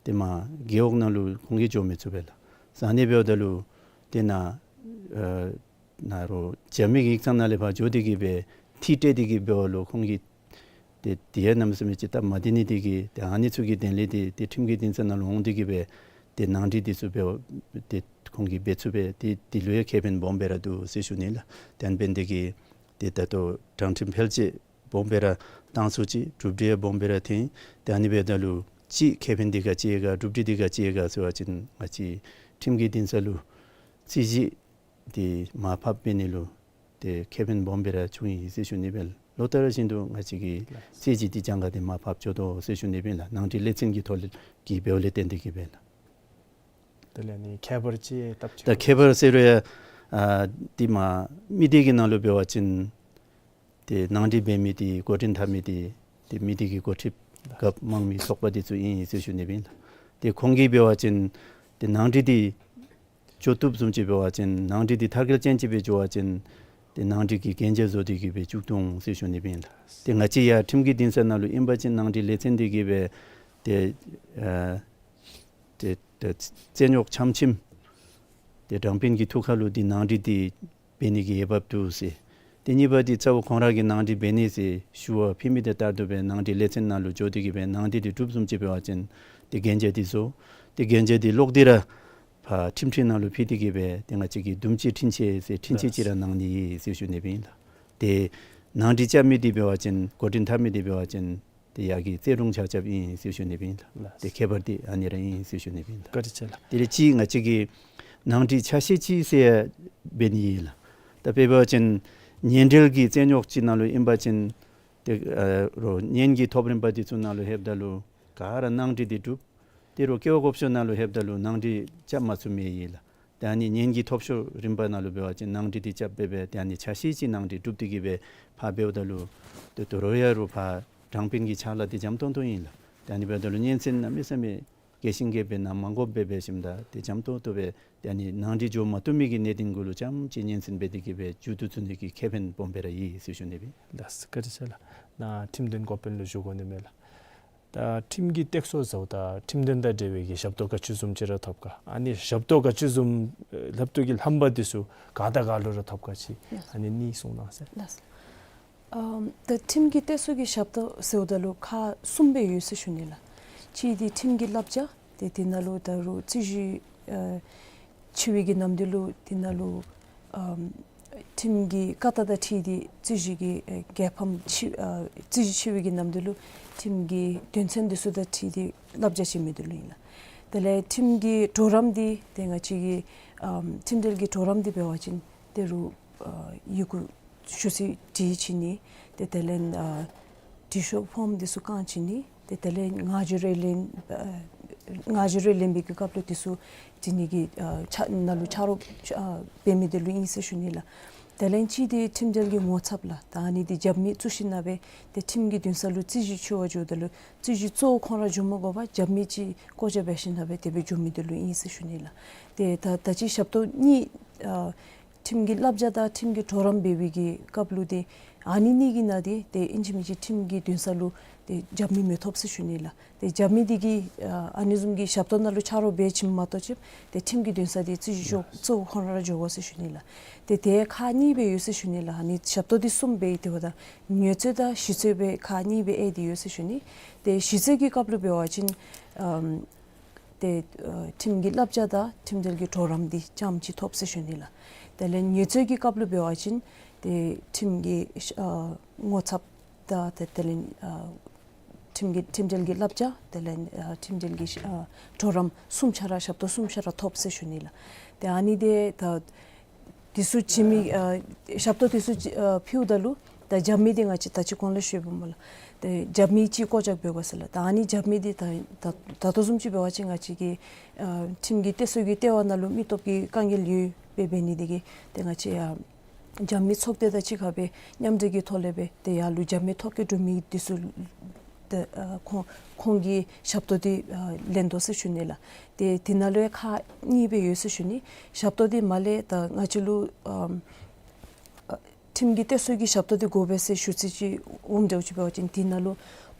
ཏེ་མར་རྒེད་འོག་ནང་ལུ་ཁོང་གིས་འགྱོ་མི་ཚུགས་པས་ལགས། ཟ་ནི་འབདཝ་ད་ལུ་ཏེ་ནཱ་ཨ་ནཱ་རོགས་རྒྱབ་མི་གི་ཡིག་ཚང་ནང་ལས་ཕར་འགྱོ་སྟེ་གི་སྦེ་ཐིག་སྤྲོད་དེ་གི་འབདཝ་ལུ་ཁོང་གིས་ཏེ་དེ་ཡང་གནམ་མེད་ས་མེད་ཅིག་སྟབས་མ་བདེ་ནི་འདི་གིས་ཏེ་ཨ་ནི་ཚུ་གི་དོན་ལས་ཏེ་ཏེ་ཁྲིམས་ཀྱི་འདུན་ས་ནང་ལུ་འོང་སྟེ་གི་སྦེ་ཏེ་ནང་འགྲིག་འདི་ཚུ་འབད་ཏེ་ཁོང་གིས་འབད་ཚུགས་པས། ཏེ་འདི་ལུ་ཡང་ཁེ་ཕན་སྦོམ་སྦེ་ར་འདུག་ཟེར་ཞུ་ནི་ལགས། དེ་འབད་ནི་འདི་གིས་ཏེ་ད་ལྟོ་དྲང་ཁྲིམས་འཕེལ་རྒྱས་སྦོམ་སྦེ་ར་བཏང་ཚུགས་ཅི། གྲུབ་འབྲས་ཡང་སྦོམ་སྦེ་ར་ཐོན། ཏེ་ཨ་ནི་འབདཝ་ད་ལུ་གཅིག་ཁེ་ཕན་འདི་ག་ཅི་ཡོད་ག་གྲུབ་འབྲས་འདི་ག་ཅི་ཡོད་ག་ཟེར་བ་ཅིན་ང་བཅས་ཁྲིམས་ཀྱི་འདུན་ས་ལུ་རྩོད་གཞི་འདི་མར་ཕབ་འབད་ནི་ལུ་ཏེ་ཁེ་ཕན་སྦོམ་སྦེ་ར་བྱུང་ཡི་ཟེར་ཞུ་ནི་སྦེ་ལོ་ལྟར་བཞིན་དུ་ང་བཅས་ཀྱི་རྩོད་གཞི་འདི་གྱངས་ཁ་འདི་མར་ཕབ་འགྱོ་དོ་ཟེར་ཞུ་ནི་སྦེ་ལགས། ནང་འགྲིག་ལས་ཚན་གྱི་ཐོག་ལས་ཀྱི་འབདཝ་ལས་བརྟེན་ཏེ་གི་སྦེ་ལགས། དེ་ལས་ནི་ཁྱད་པར་ཅིག་སྟབས་ཅིག་ད་ཁྱད་པར་ཟེར་རུང་ཡང་ཨ་ཏེ་མར་མི་སྡེ་གི་ནང་ལུ་འབད་བ་ཅིན་ཏེ་ནང་འགྲིག་འབད་མི་འདི་འགོ་འདྲེན་འཐབ་མི་འདི་ཏེ་མི་སྡེ་གི་འགོ་ཁྲིདཔ་རྒཔོ་དམངས་མི་ཚོགས་པ་འདི་ཚུ་ཨིན་ཟེར་ཞུ་ནི་སྦེ་ཨིན་ལགས། ཏེ་ཁོང་གིས་འབད་བ་ཅིན་ཏེ་ནང་འགྲིག་འདི་འགྱོ་བཏུབ་བཟུམ་ཅིག་འབད་བ་ཅིན་ནང་འགྲིག་འདི་མཐར་འཁྱོལ་ཅན་ཅིག་སྦེ་འགྱོ་བ་ཅིན་ཏེ་ནང་འགྲིག་གི་གན་རྒྱ་བཟོ་སྟེ་གི་སྦེ་བཙུགས་དོ་འོང་ཟེར་ཞུ་ནི་སྦེ་ཨིན་ལགས། ཏེ་ང་བཅས་ཡར་ཁྲིམས་ཀྱི་འདུན་ས་ནང་ལུ་ཨིན་པ་ཅིན་ནང་འགྲིག་ལས་ཚན་འདི་གིས་སྦེ་ཏེ་ཨ་ཏེ་ཏེ་རྩོད་རྙོགས་ཆམ་ཆིམ་ཏེ་དྲང་དཔོན་གྱི་ཐུགས་ཁར་ལུ་འདི་ནང་འགྲིག་འདི་འབད་ནི་གི་འོས་འབབ་འདུག་ཟེར། ཏེ་གཉིས་པ་འདི་ཚ་བོ་ཁོང་ར་གིས་ནང་འགྲིག་འབད་ནི་ཟེར་ཞུ་བ་ཕུལ་མི་དེ་ལྟར་དུ་སྦེ་ནང་འགྲིག་ལས་ཚན་ནང་ལུ་འགྱོ་སྟེ་གི་སྦེ་ནང་འགྲིག་འདི་གྲུབ་བཟུམ་ཅིག་འབད་བ་ཅིན་ཏེ་གན་རྒྱ་འདི་བཟོ། ཏེ་གན་རྒྱ་འདི་ཀློག་སྟེ་ར་ཕར་ཁྲིམས་ཁྲི་ནང་ལུ་ཕུལ་ཏེ་གི་སྦེ་ཏེ་ང་བཅས་ཀྱིས་དུམ་གཅིག་འཕྲིན་བཅར་ཟེར་འཕྲིན་བཅར་ཅིག་ར་གནང་ནི་ཨིན་ཟེར་ཞུ་ནི་སྦེ་ཨིན་ལགས། ཏེ་ནང་འགྲིག་རྐྱབ་མི་འདི་འབད་བ་ཅིན་འགོ་འདྲེན་འཐབ་མི་འདི་འབད་བ་ཅིན་ཏེ་ཡར་གྱི་རྩོད་དྲུང་ཆ་ཁྱབ་ཨིན་ཟེར་ཞུ་ནི་སྦེ་ཨིན་ལགས། ལགས། ཏེ་ཁྱད་པར་འདི་ཨ་ནི་ར་ཨིན་ཟེར་ཞུ་ནི་སྦེ་ཨིན་ལགས། བཀའ་དྲིན་ཆེ་ལགས། དེ་ལས་གཅིག་ང་བཅས་ཀྱིས་ནང་འགྲིག་ཆ་ཤས་ཅིག་ཟེར་འབད་ནི་ཨིན་ལགས། ད་དཔེ་འབད་བ་ཅིན་ཉེ་འབྲེལ་གྱི་རྩོད་རྙོགས་ཅིག་ནང་ལུ་ཨིན་པ་ཅིན་ཏེ་ཨ་རོགས་གཉེན་གྱི་ཐོབ་རིམ་པ་འདི་ཚུ་ནང་ལུ་ལྷོདཔ་ད་ལུ་ག་ར་ནང་འགྲིག་འདི་གྲུབ། ཏེ་རོགས་ཀེ་བ་གོ་ཤོ་ནང་ལུ་ལྷོདཔ་ད་ལུ་ནང་འགྲིག་རྐྱབ་མ་ཚུགས་མི་ཡོད་ལགས། ཏེ་ཨ་ནི་གཉེན་གྱི་ཐོབ་ཤོར་རིམ་པ་ནང་ལུ་འབད་བ་ཅིན་ནང་འགྲིག་འདི་རྐྱབ་སྦེ་སྦེ་ཏེ་ཨ་ནི་ཆ་ཤས་ཅིག་ནང་འགྲིག་གྲུབ་སྟེ་གི་སྦེ་ཕར་འབདཝ་ད་ལུ་ཏེ་དོ་རུང་ཡང་རོགས་ཕར་དྲང་དཔོན་གྱི་ཕྱག་ལཱ་འདི་འཇམ་ཏོང་ཏོ་ཨིན་ལགས། ཏེ་ཨ་ནི་འབདཝ་ད་ལུ་སྙན་གསན་གནམ་མེད་ས་མེད་རྒྱས་ཤིང་རྒྱསཔ་སྦེ་གནང་མ་དགོཔ་སྦེ་འབད་ཞིནམ་ད་ཏེ་འཇམ་ཏོང་ཏོ་སྦེ་ཏེ་ཨ་ནི་ནང་འགྲིག་འགྱོ་མ་བཏུབ་མི་གི་གནད་དོན་གུ་ལུ་རྐྱངམ་ཅིག་སྙན་གསན་འབད་དེ་གི་སྦེ་མཇུག་བསྡུ་ཚུགས་ནི་གི་ཁེ་ཕན་སྦོམ་སྦེ་ར་ཡོད་ཟེར་ཞུ་ནི་སྦེ་ཨིན། ལགས་སོ། བཀའ་དྲིན་ཆེ་ལགས། ནཱ་ཁྲིམས་དོན་འགོ་དཔོན་ལུ་ཞུ་དགོ་ནི་མས་ལགས། ད་ཁྲིམས་ཀྱི་སྟེགས་གསོ་ཟེརཝ་ད་ཁྲིམས་དོན་དང་འབྲེལ་བའི་གི་ཞབས་ཏོག་ག་ཅི་བཟུམ་ཅིག་ར་ཐོབ་ག། ཨ་ནི་ཞབས་ཏོག་ག་ཅི་བཟུམ་ཨེ་ལྷབ་བཏུབ་ཀྱི་ལྷམ་པ་འདི་ཚུ་ག་དང་ག་ལུ་ར་ཐོབ་ག་ཅིག་ཨ་ནི་གཉིས་གསུང་གནང་ཟེར། ལགས་སོ། ཨམ་ད་ཁྲིམས་ཀྱི་སྟེགས་གསོ་གི་ཞབས་ཏོག་ཟེརཝ་ད་ལུ་ཁག་གསུམ་སྦེ་ཡོད་ཟེར་ཞུ་ནི་ལགས། གཅིག་འདི་ཁྲིམས་ཀྱི་བསླབ་བྱ། ཏེ་དེ་ནང་ལུ་ད་རུང་རྩོད་གཞི་ཨ་ཆེ་བའི་གི་ནམ་དུས་ལུ་དེ་ནང་ལུ་ཨམ་ཁྲིམས་ཀྱི་བཀའ་རྟགས་དང་འཁྲིལ་ཏེ་རྩོད་གཞི་གི་ཨེ་རྒྱལ་ཕམ་ཆེ་ཨ་རྩོད་གཞི་ཆེ་བའི་གི་ནམ་དུས་ལུ་ཁྲིམས་ཀྱི་དོན་ཚན་འདི་ཚུ་དང་འཁྲིལ་ཏེ་བསླབ་བྱ་བྱིན་མི་འདི་ལུ་ཨིན་ལགས། དེ་ལས་ཁྲིམས་ཀྱི་གྲོགས་རམ་འདི་ཏེ་ང་བཅས་ཀྱི་ཨམ་ཁྲིམས་འབྲེལ་གྱི་གྲོགས་རམ་འདི་འབད་བ་ཅིན་ད་རུང་ཨ་ཡི་གུ་ཞུ་ཚིག་བྲིས་བྱིན་ནི། ཏེ་དེ་ལས་ཨ་འབྲི་ཤོག་ཕོརམ་འདི་ཚུ་བཀང་བྱིན་ནི། ཏེ་དེ་ལས་ངག་བརྗོད་རེ་ལེན་ཨ་ངག་བརྗོད་རེ་ལེན་པའི་གི་སྐབས་ལུ་འདི་ཚུ་བྲི་ནི་གི་ཨ་ཕྱག་ནང་ལུ་ཕྱག་རོགས་ཨ་འབད་མི་འདི་ལུ་ཨིན་ཟེར་ཞུ་ནི་ལགས། དེ་ལས་གཅིག་འདི་ཁྲིམས་འབྲེལ་གྱི་ངོ་ཚབ་ལགས། ད་ཨ་ནི་འདི་རྒྱབ་མི་བཙུགས་ཞིནམ་ལས་ཏེ་ཁྲིམས་ཀྱི་འདུན་ས་ལུ་རྩོད་གཞི་ཞུ་བར་འགྱོཝ་ད་ལུ་རྩོད་གཞི་གཙོ་བོ་ཁོང་ར་འགྱོ་མ་དགོ་པར་རྒྱབ་མི་ཅིག་བཀོ་བཞག་འབད་ཞིནམ་ལས་དེ་སྦེ་འགྱོ་མི་འདི་ལུ་ཨིན་ཟེར་ཞུ་ནི་ལགས། ཏེ་ད་ད་ཅི་ཞབས་ཏོག་གཉིས་ཨ་ཁྲིམས་ཀྱི་བསླབ་བྱ་དང་ཁྲིམས་ཀྱི་གྲོགས་རམ་འབད་བའི་གི་སྐབས་ལུ་ཏེ་ཨ་ནི་གཉིས་ཀྱི་ནང་འདི་ཏེ་ཨིན་ཅི་མིན་ཅི་ཁྲིམས་ཀྱི་འདུན་ས་ལུ་ཏེ་རྒྱབ་མི་མི་ཐོབ་ཟེར་ཞུ་ནི་ལགས། ཏེ་རྒྱབ་མི་འདི་གིས་ཨ་ཨ་ནི་བཟུམ་གྱི་ཞབས་ཏོག་ནང་ལུ་ཕྱག་རོགས་འབད་བྱིནམ་མ་གཏོགས་ཅིག་ཏེ་ཁྲིམས་ཀྱི་འདུན་ས་འདི་རྩོད་གཞི་ཤོག་གཙོ་བོ་ཁོང་ར་འགྱོ་དགོ་ཟེར་ཞུ་ནི་ལགས། ཏེ་དེ་ཁག་གཉིས་སྦེ་ཡོད་ཟེར་ཞུ་ནི་ལགས། ཨ་ནི་ཞབས་ཏོག་འདི་གསུམ་སྦེ་ཡོད། དེ་འབདཝ་ད་ངལ་རྩོལ་དང་ཞི་རྩོལ་སྦེ་ཁག་གཉིས་སྦེ་ཨེ་འདི་ཡོད་ཟེར་ཞུ་ནི། ཏེ་ཞི་རྩོལ་གྱི་སྐབས་ལུ་འབད་བ་ཅིན་ཨམ་ ཏེ་ཨ་ཁྲིམས་ཀྱི་བསླབ་བྱ་དང་ཁྲིམས་འབྲེལ་གྱི་གྲོགས་རམ་འདི་ཙམ་ཅིག་ཐོབ་ཟེར་ཞུ་ནི་ལགས། དེ་ལས་ཉེས་རྩོད་ཀྱི་སྐབས་ལུ་འབད་བ་ཅིན་ཏེ་ཁྲིམས་ཀྱི་ཨ་ངོ་ཚབ་དང་ཏེ་དེ་ལས་ཨ་ཁྲིམས་ཀྱི་ཁྲིམས་འབྲེལ་གྱི་བསླབ་བྱ་དེ་ལས་ཨ་ཁྲིམས་འབྲེལ་གྱི་ཨ་གྲོགས་རམ་གསུམ་ཆ་ར་ཞབས་ཏོག་གསུམ་ཆ་ར་ཐོབ་ཟེར་ཞུ་ནི་ལགས། ཏེ་ཨ་ནི་འདི་ད་འདི་ཚུ་བྱིན་མི་ཨ་ཞབས་ཏོག་འདི་ཚུ་ཨ་ཕུལཝ་ད་ལུ་ད་རྒྱབ་མི་འདི་ང་བཅས་ད་ཅི་གོང་ལུ་ཞུ་བ་སྨོ་ལགས། ཏེ་རྒྱབ་མི་ཅིག་བཀོད་བཞག་འབད་དགོ་ཟེར་ལགས། ད་ཨ་ནི་རྒྱབ་མི་འདི་ད་ད་ད་ལྟོ་བཟུམ་ཅིག་འབད་བ་ཅིན་ང་བཅས་ཀྱི་ཨ་ཁྲིམས་ཀྱི་གཏད་སོ་གི་ལྟེ་བ་ནང་ལུ་མི་སྟོབས་ཀྱི་དཀའ་ངལ་ཡོདཔ་འབད་ནི་འདི་གིས་ཏེ་ང་བཅས་ཡང་རྒྱབ་མི་ཚོགས་སྡེ་དང་གཅིག་ཁར་སྦེ་མཉམ་འབྲེལ་གྱི་ཐོག་ལས་སྦེ་ཏེ་ཡར་ལུ་རྒྱབ་མི་ཐོ་བཀོད་གྲུབ་མི་འདི་ཚུ་ཏེ་ཨ་ཁོང་ཁོང་གི་ཞབས་ཏོག་འདི་ཨ་ལེན་དོ་ཟེར་ཞུ་ནི་ལགས། ཏེ་འདི་ནང་ལུ་ཡང་ཁག་གཉིས་སྦེ་ཡོད་ཟེར་ཞུ་ནི། ཞབས་ཏོག་འདི་མར་ལས་ད་ང་བཅས་ལུ་ཨམ་ཨ་ཁྲིམས་ཀྱི་གཏད་སོ་གི་ཞབས་ཏོག་འདི་དགོ་པས་ཟེར་ཞུ་ཚིག་ཅིག་འོངམ་འདྲཝ་ཅིག་འབད་བ་ཅིན་འདི་ནང་ལུ་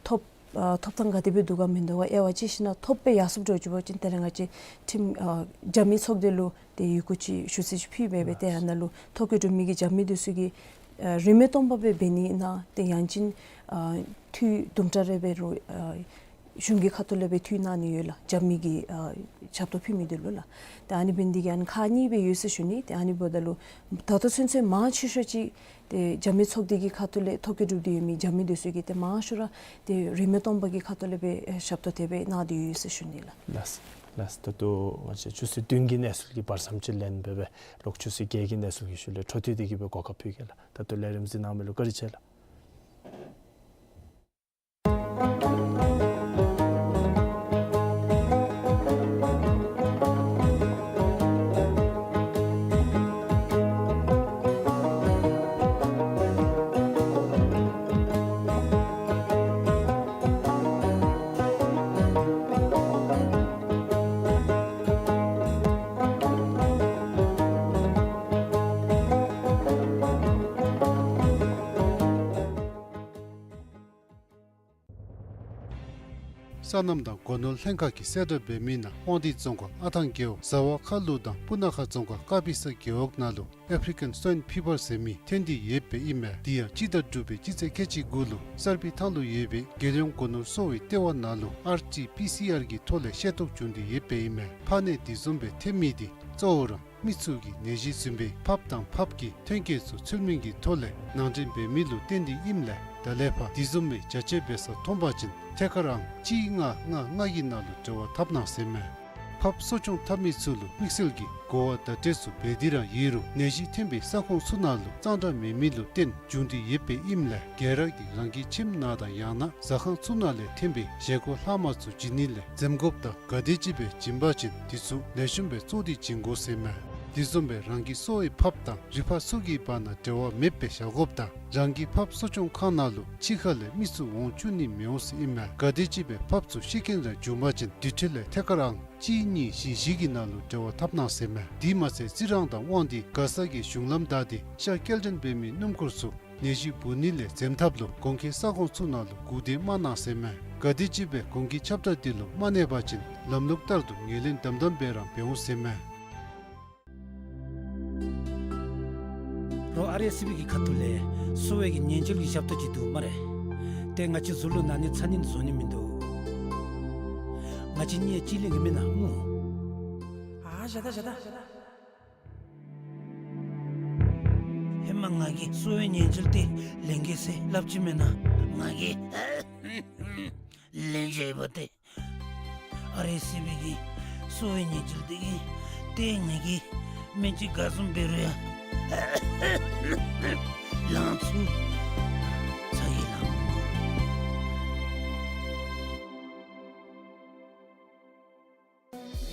ཐོབ་ཨ་ཐོབ་ཐང་ག་དེ་སྦེ་འདུག་ག་མིན་འདུག་ག་དབྱེ་བ་ཕྱེ་ཞིནམ་ལས་ཐོབ་སྦེ་ཡར་སོངམ་འདྲཝ་ཅིག་འབད་བ་ཅིན་དེ་ལས་ང་བཅས་ཁྲིམས་ཨ་རྒྱབ་མི་ཚོགས་སྡེ་ལུ་ཏེ་ཡི་གུ་ཅིག་ཞུ་ཚིག་ཅིག་ཕུལ་སྦེ་སྦེ་ཏེ་ཨ་ནཱ་ལུ་ཐོ་བཀོད་གྲུབ་མི་གི་རྒྱབ་མི་འདི་ཚུ་གིས་ཨ་རིན་མེད་སྟོང་པ་སྦེ་འབད་ནི་ཨིན་ན་ཏེ་ཡང་ཅིན་ཨ་འཐུས་དུམ་གྲ་རེ་འབད་རུང་ཨ་གཞུང་གི་ཁ་ཐུག་ལས་སྦེ་འཐུས་གནང་ནི་ཡོད་ལགས། རྒྱབ་མི་གི་ཨ་ཞབས་ཏོག་ཕུལ་མི་འདི་ལུ་ལགས། ཏེ་ཨ་ནི་འབད་ནི་འདི་གིས་ཨ་ནི་ཁག་གཉིས་སྦེ་ཡོད་ཟེར་ཞུ་ནི། ཏེ་ཨ་ནི་འབདཝ་ད་ལུ་ད་ལྟོ་ཚུན་ཚོད་མང་ཆེ་ཤོས་ཅིག་ཏེ་རྒྱབ་མི་ཚོགས་སྡེ་གི་ཁ་ཐུག་ལས་ཐོ་བཀོད་གྲུབ་སྟེ་ཡོད་མི་རྒྱབ་མི་འདི་ཚུ་གིས་ཏེ་མང་ཤོས་ར་ཏེ་རིན་མེད་སྟོང་པ་གི་ཁ་ཐུག་ལས་སྦེ་ཨེ་ཞབས་ཏོག་དེ་སྦེ་གནང་སྟེ་ཡོད་ཟེར་ཞུ་ནི་ལགས། ལགས་ལགས། ད་ལྟོ་ང་བཅས་ཆུ་ཚོད་བདུན་གྱི་གནས་ཚུལ་གྱི་བར་མཚམས་ཅིག་ལེན་སྦེ་སྦེ་ལོག་ཆུ་ཚོད་བརྒྱད་ཀྱི་གནས་ཚུལ་གྱི་ཤུལ་ལས་འཕྲོ་མཐུད་དེ་གི་སྦེ་གོ་སྐབས་ཕུལ་གེ་ལགས། ད་ལྟོ་ལས་རིམ་གཟིགས་གནང་མི་ལུ་བཀའ་དྲིན་ཆེ་ལགས། སོ་ནམ་དང་སྒོ་ནོར་ལྷན་ཁག་གིས་གསལ་བསྒྲགས་འབད་མི་ནང་དབང་འདུས་རྫོང་ཁག་ཨ་ཐང་རྒེད་འོག་ཟ་བ་ཁ་ལུ་དང་སྤུ་ན་ཁ་རྫོང་ཁག་ཀ་པི་ས་རྒེད་འོག་ནང་ལུ་ཨེཕ་རི་ཀཱན་སུའིན་ཕི་བར་ཟེར་མི་ཐོན་ཏེ་ཡོདཔ་ཨིན་མས། དེ་ཡང་སྤྱི་ཟླ་དྲུག་པའི་སྤྱི་ཚེས་ཁལ་གཅིག་དགུ་ལུ་གསར་སྤེལ་ཐང་ལུ་ཡོད་པའི་རྒྱལ་ཡོངས་སྒོ་ནོར་གསོ་བའི་ལྟེ་བ་ནང་ལུ་ཨར་ཊི་པི་སི་ཨར་གྱི་ཐོག་ལས་ཤེས་རྟོགས་བྱུང་སྟེ་ཡོདཔ་ཨིན་མས། ཕག་ནད་འདི་བཟུམ་སྦེ་ཐོན་མི་འདི་གཙོ་བོ་ར་མི་ཚུ་གིས་ནད་གཞི་བཟུམ་སྦེ་ཕགཔ་དང་ཕགཔ་གི་ཐོན་སྐྱེད་ཚུ་ཚུལ་མིན་གྱི་ཐོག་ལས་ནང་འདྲེན་འབད་མི་ལུ་བརྟེན་ཏེ་ཨིནམ་ལས་ད་ལས་ཕར་འདི་བཟུམ་མའི་བྱ་སྤྱོད་འབད་ས་མཐོང་པ་ཅིན་ཐད་ཀར་ཨང་གཅིག་ལྔ་ལྔ་ལྔ་གི་ནང་ལུ་འབྲེལ་བ་འཐབ་གནང་ཟེར་མས། ཕགཔ་གསོ་སྐྱོང་འཐབ་མི་ཚུ་ལུ་དམིགས་བསལ་གྱི་གོ་བ་བརྡ་སྤྲོད་ཚུ་འབད་དེ་ར་ཡོད་རུང་ནད་གཞི་ཐོན་པའི་ས་ཁོངས་ཚུ་ནང་ལུ་གཙང་སྦྲ་མེད་མི་ལུ་བརྟེན་བྱུང་སྟེ་ཡོདཔ་ཨིནམ་ལས་ག་ར་གིས་རང་གི་ཁྱིམ་ནང་དང་ཡང་ན་ཟ་ཁང་ཚུ་ནང་ལས་ཐོན་པའི་བཞེས་སྒོ་ལྷག་མ་ཚུ་བྱིན་ནི་ལས་འཛེམ་དགོཔ་དང་ག་དེམ་ཅིག་སྦེ་བྱིན་པ་ཅིན་དེ་ཚུ་ལེགས་ཤོམ་སྦེ་བཙོ་སྟེ་བྱིན་དགོ་ཟེར་མས། དེ་བཟུམ་སྦེ་རང་གི་གསོ་བའི་ཕགཔ་དང་རི་ཕག་ཚུ་གི་བར་ན་འབྲེལ་བ་མེདཔ་སྦེ་བཞག་དགོཔ་དང་རང་གི་ཕགཔ་གསོ་སྐྱོང་ཁང་ནང་ལུ་ཕྱི་ཁ་ལས་མི་ཚུ་འོང་བཅུག་ནི་མི་འོང་ཟེར་ཨིན་མས། ག་དེམ་ཅིག་སྦེ་ཕགཔ་ཚུ་ཤི་རྐྱེན་ར་བྱུང་པ་ཅིན་དེ་འཕྲོ་ལས་ཐད་ཀར་ཨང་གཅིག་གཉིས་བཞི་བཞི་གི་ནང་ལུ་འབྲེལ་བ་འཐབ་གནང་ཟེར་མས། དེ་མ་ཚད་རྩི་རང་དང་དབང་འདུས་མགར་ས་གི་གཞུང་ལམ་བདའ་སྟེ་ཤར་སྐྱེལ་འདྲེན་འབད་མི་སྣུམ་འཁོར་ཚུ་ནད་གཞི་འབུ་ནི་ལས་འཛེམ་ཐབས་ལུ་གོང་འཁོད་ས་ཁོངས་ཚུ་ནང་ལུ་སྒུག་སྡོད་མ་གནང་ཟེར་མས། ག་དེམ་ཅིག་སྦེ་གོང་འཁོད་ཁྱབ་བསྒྲགས་འདི་ལུ་མ་གནས་པ་ཅིན་ལམ་ལུགས་ལྟར་དུ་ངོས་ལེན་དམ་དམ་སྦེ་ར་འབད་འོང་ཟེར་མས། རོགས་ཨར་ཨེསི་བི་གི་ཁ་ཐུག་ལས་གསོ་བའི་གི་ཉེན་བཅོལ་གྱི་ཞབས་ཏོག་ཅིག་འདུག་སྨ་རེ། ཏེ་ང་བཅས་ཚུ་ལུ་ནཱ་ནི་ཚ་ནི་བཟོ་ནི་མིན་འདུག། ང་བཅས་གཉིས་གཅིག་ལེན་གྱི་མེན་ན་སྨོ། ཨ་བཞག་ད་བཞག་ད། ཧེ་མ་ང་གིས་གསོ་བའི་ཉེན་བཅོལ་འདི་ལེན་གེ་ཟེར་སླབ་ཅི་མེན་ན། ང་གིས་ལེན་བྱས་པ་ཏེ། ཨར་ཨེསི་བི་གི་གསོ་བའི་ཉེན་བཅོལ་འདི་གིས་ཏེ་ང་གིས་སྨན་ཅིག་ག་བཟུམ་འབད་རུང་ཡང་ལང་ཚུགས། ཚ་གྱང་ལང་དགོ།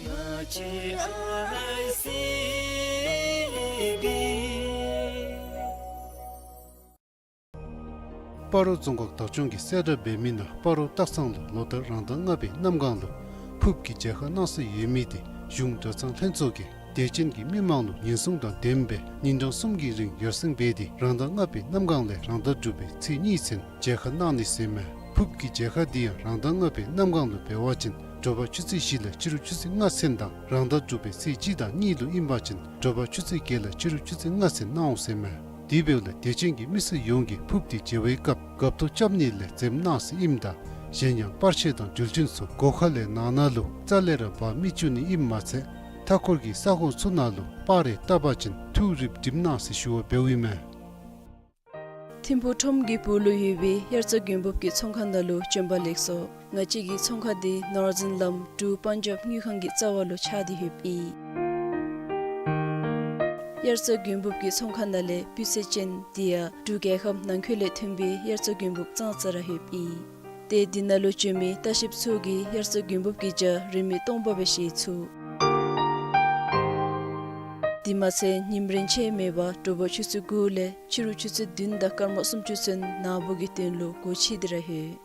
ང་བཅས་ཨར་ཨེསི་བི། སྤ་རོ་རྫོང་ཁག་བདག་སྐྱོང་གིས་གསལ་བསྒྲགས་འབད་མི་ནང་སྤ་རོ་སྟག་ཚང་ལུ་ལོ་ལྟར་རང་ཟླ་ལྔ་པའི་གནམ་གང་ལུ་ཕུརཔ་གི་མཇལ་ཁ་གནང་སྲོལ་ཡོད་མི་དེ་གཞུང་གྲྭ་ཚང་ལྷན་ཚོགས་ཀྱིས་དད་ཅན་གྱི་མི་མང་ལུ་ཉེན་སྲུང་དང་ལྡནམ་སྦེ་ཉིན་གྲངས་གསུམ་གྱི་རིང་ཡར་སེང་འབད་དེ་རང་ཟླ་ལྔ་པའི་གནམ་གང་ལས་རང་ཟླ་དྲུག་པའི་ཚེས་གཉིས་ཚུན་མཇལ་ཁ་གནང་ནི་ཟེར་མས། ཕུརཔ་གི་མཇལ་ཁ་འདི་ཡང་རང་ཟླ་ལྔ་པའི་གནམ་གང་ལུ་འབད་བ་ཅིན་དྲོ་པ་ཆུ་ཚོད་བཞི་ལས་ཕྱི་རུ་ཆུ་ཚོད་ལྔ་ཚུན་དང་རང་ཟླ་དྲུག་པའི་ཚེས་གཅིག་དང་གཉིས་ལུ་ཨིན་པ་ཅིན་དྲོ་པ་ཆུ་ཚོད་བརྒྱད་ལས་ཕྱི་རུ་ཆུ་ཚོད་ལྔ་ཚུན་གནང་འོང་ཟེར་མས། དེ་འབདཝ་ལས་དད་ཅན་གྱི་མི་སེར་ཡོངས་ཀྱིས་ཕུརཔ་འདི་མཇལ་བའི་སྐབས་འགབ་ཐོ་རྐྱབ་ནི་ལས་འཛེམ་གནང་ཟེར་ཨིནམ་ད་ གཞན་ཡང་པར་ཆས་དང་འགྲུལ་འཕྲིན་ཚུ་སྒོ་ཁ་ལས་ནང་ན་ལུ་རྩ་ལས་ར་འབག་མི་བཅུག་ནི་ཨིནམ་མ་ཚད་མཐའ་འཁོར་གྱི་ས་ཁོངས་ཚུ་ནང་ལུ་པར་རེ་བཏབ་པ་ཅིན་ཐུགས་རིགཔ་འགྲིམ་གནང་ཟེར་ཞུ་བ་འབདཝ་ཨིན་མས། ཐིམ་ཕུག་ཁྲོམ་གྱི་སྦུག་ལུ་ཡོད་པའི་དབྱར་རྩྭ་དགུན་འབུབ་ཀྱི་ཚོང་ཁང་ནང་ལུ་བྱོན་པ་ལེགས་སོ། ང་བཅས་ཀྱི་ཚོང་ཁང་འདི་ནོར་ཛིན་ལམ་འབྲུག་པཱན་ཇབ་དངུལ་ཁང་གི་རྩ་བ་ལུ་ཆགས་ཏེ་ཡོདཔ་ཨིན། དབྱར་རྩྭ་དགུན་འབུབ་ཀྱི་ཚོང་ཁང་ནང་ལས་སྤུས་ཚད་ཅན་དེ་ཡང་འབྲུག་རྒྱལ་ཁབ་ནང་འཁོད་ལས་ཐོན་པའི་དབྱར་རྩྭ་དགུན་འབུབ་ཙང་ཙ་ར་ཡོདཔ་ཨིན། ཏེ་འདི་ནང་ལུ་བྱོན་མི་ལྟ་བཤལཔ་ཚུ་གིས་དབྱར་རྩྭ་དགུན་འབུབ་ཀྱི་ཇ་རིན་མེད་སྟོང་པ་སྦེ་བཞེས་ཚུགས། དེ་མ་ཚད་ཉིམ་རེངས་ཆད་མེད་པར་དྲོ་པ་ཆུ་ཚོད་དགུ་ལས་ཕྱི་རུ་ཆུ་ཚོད་བདུན་དང་སྐར་མ་སུམ་ཅུ་ཚུན་ནཱ་སྦུག་གི་དོན་ལུ་སྒོ་ཕྱེ་སྟེ་ར་ཡོད།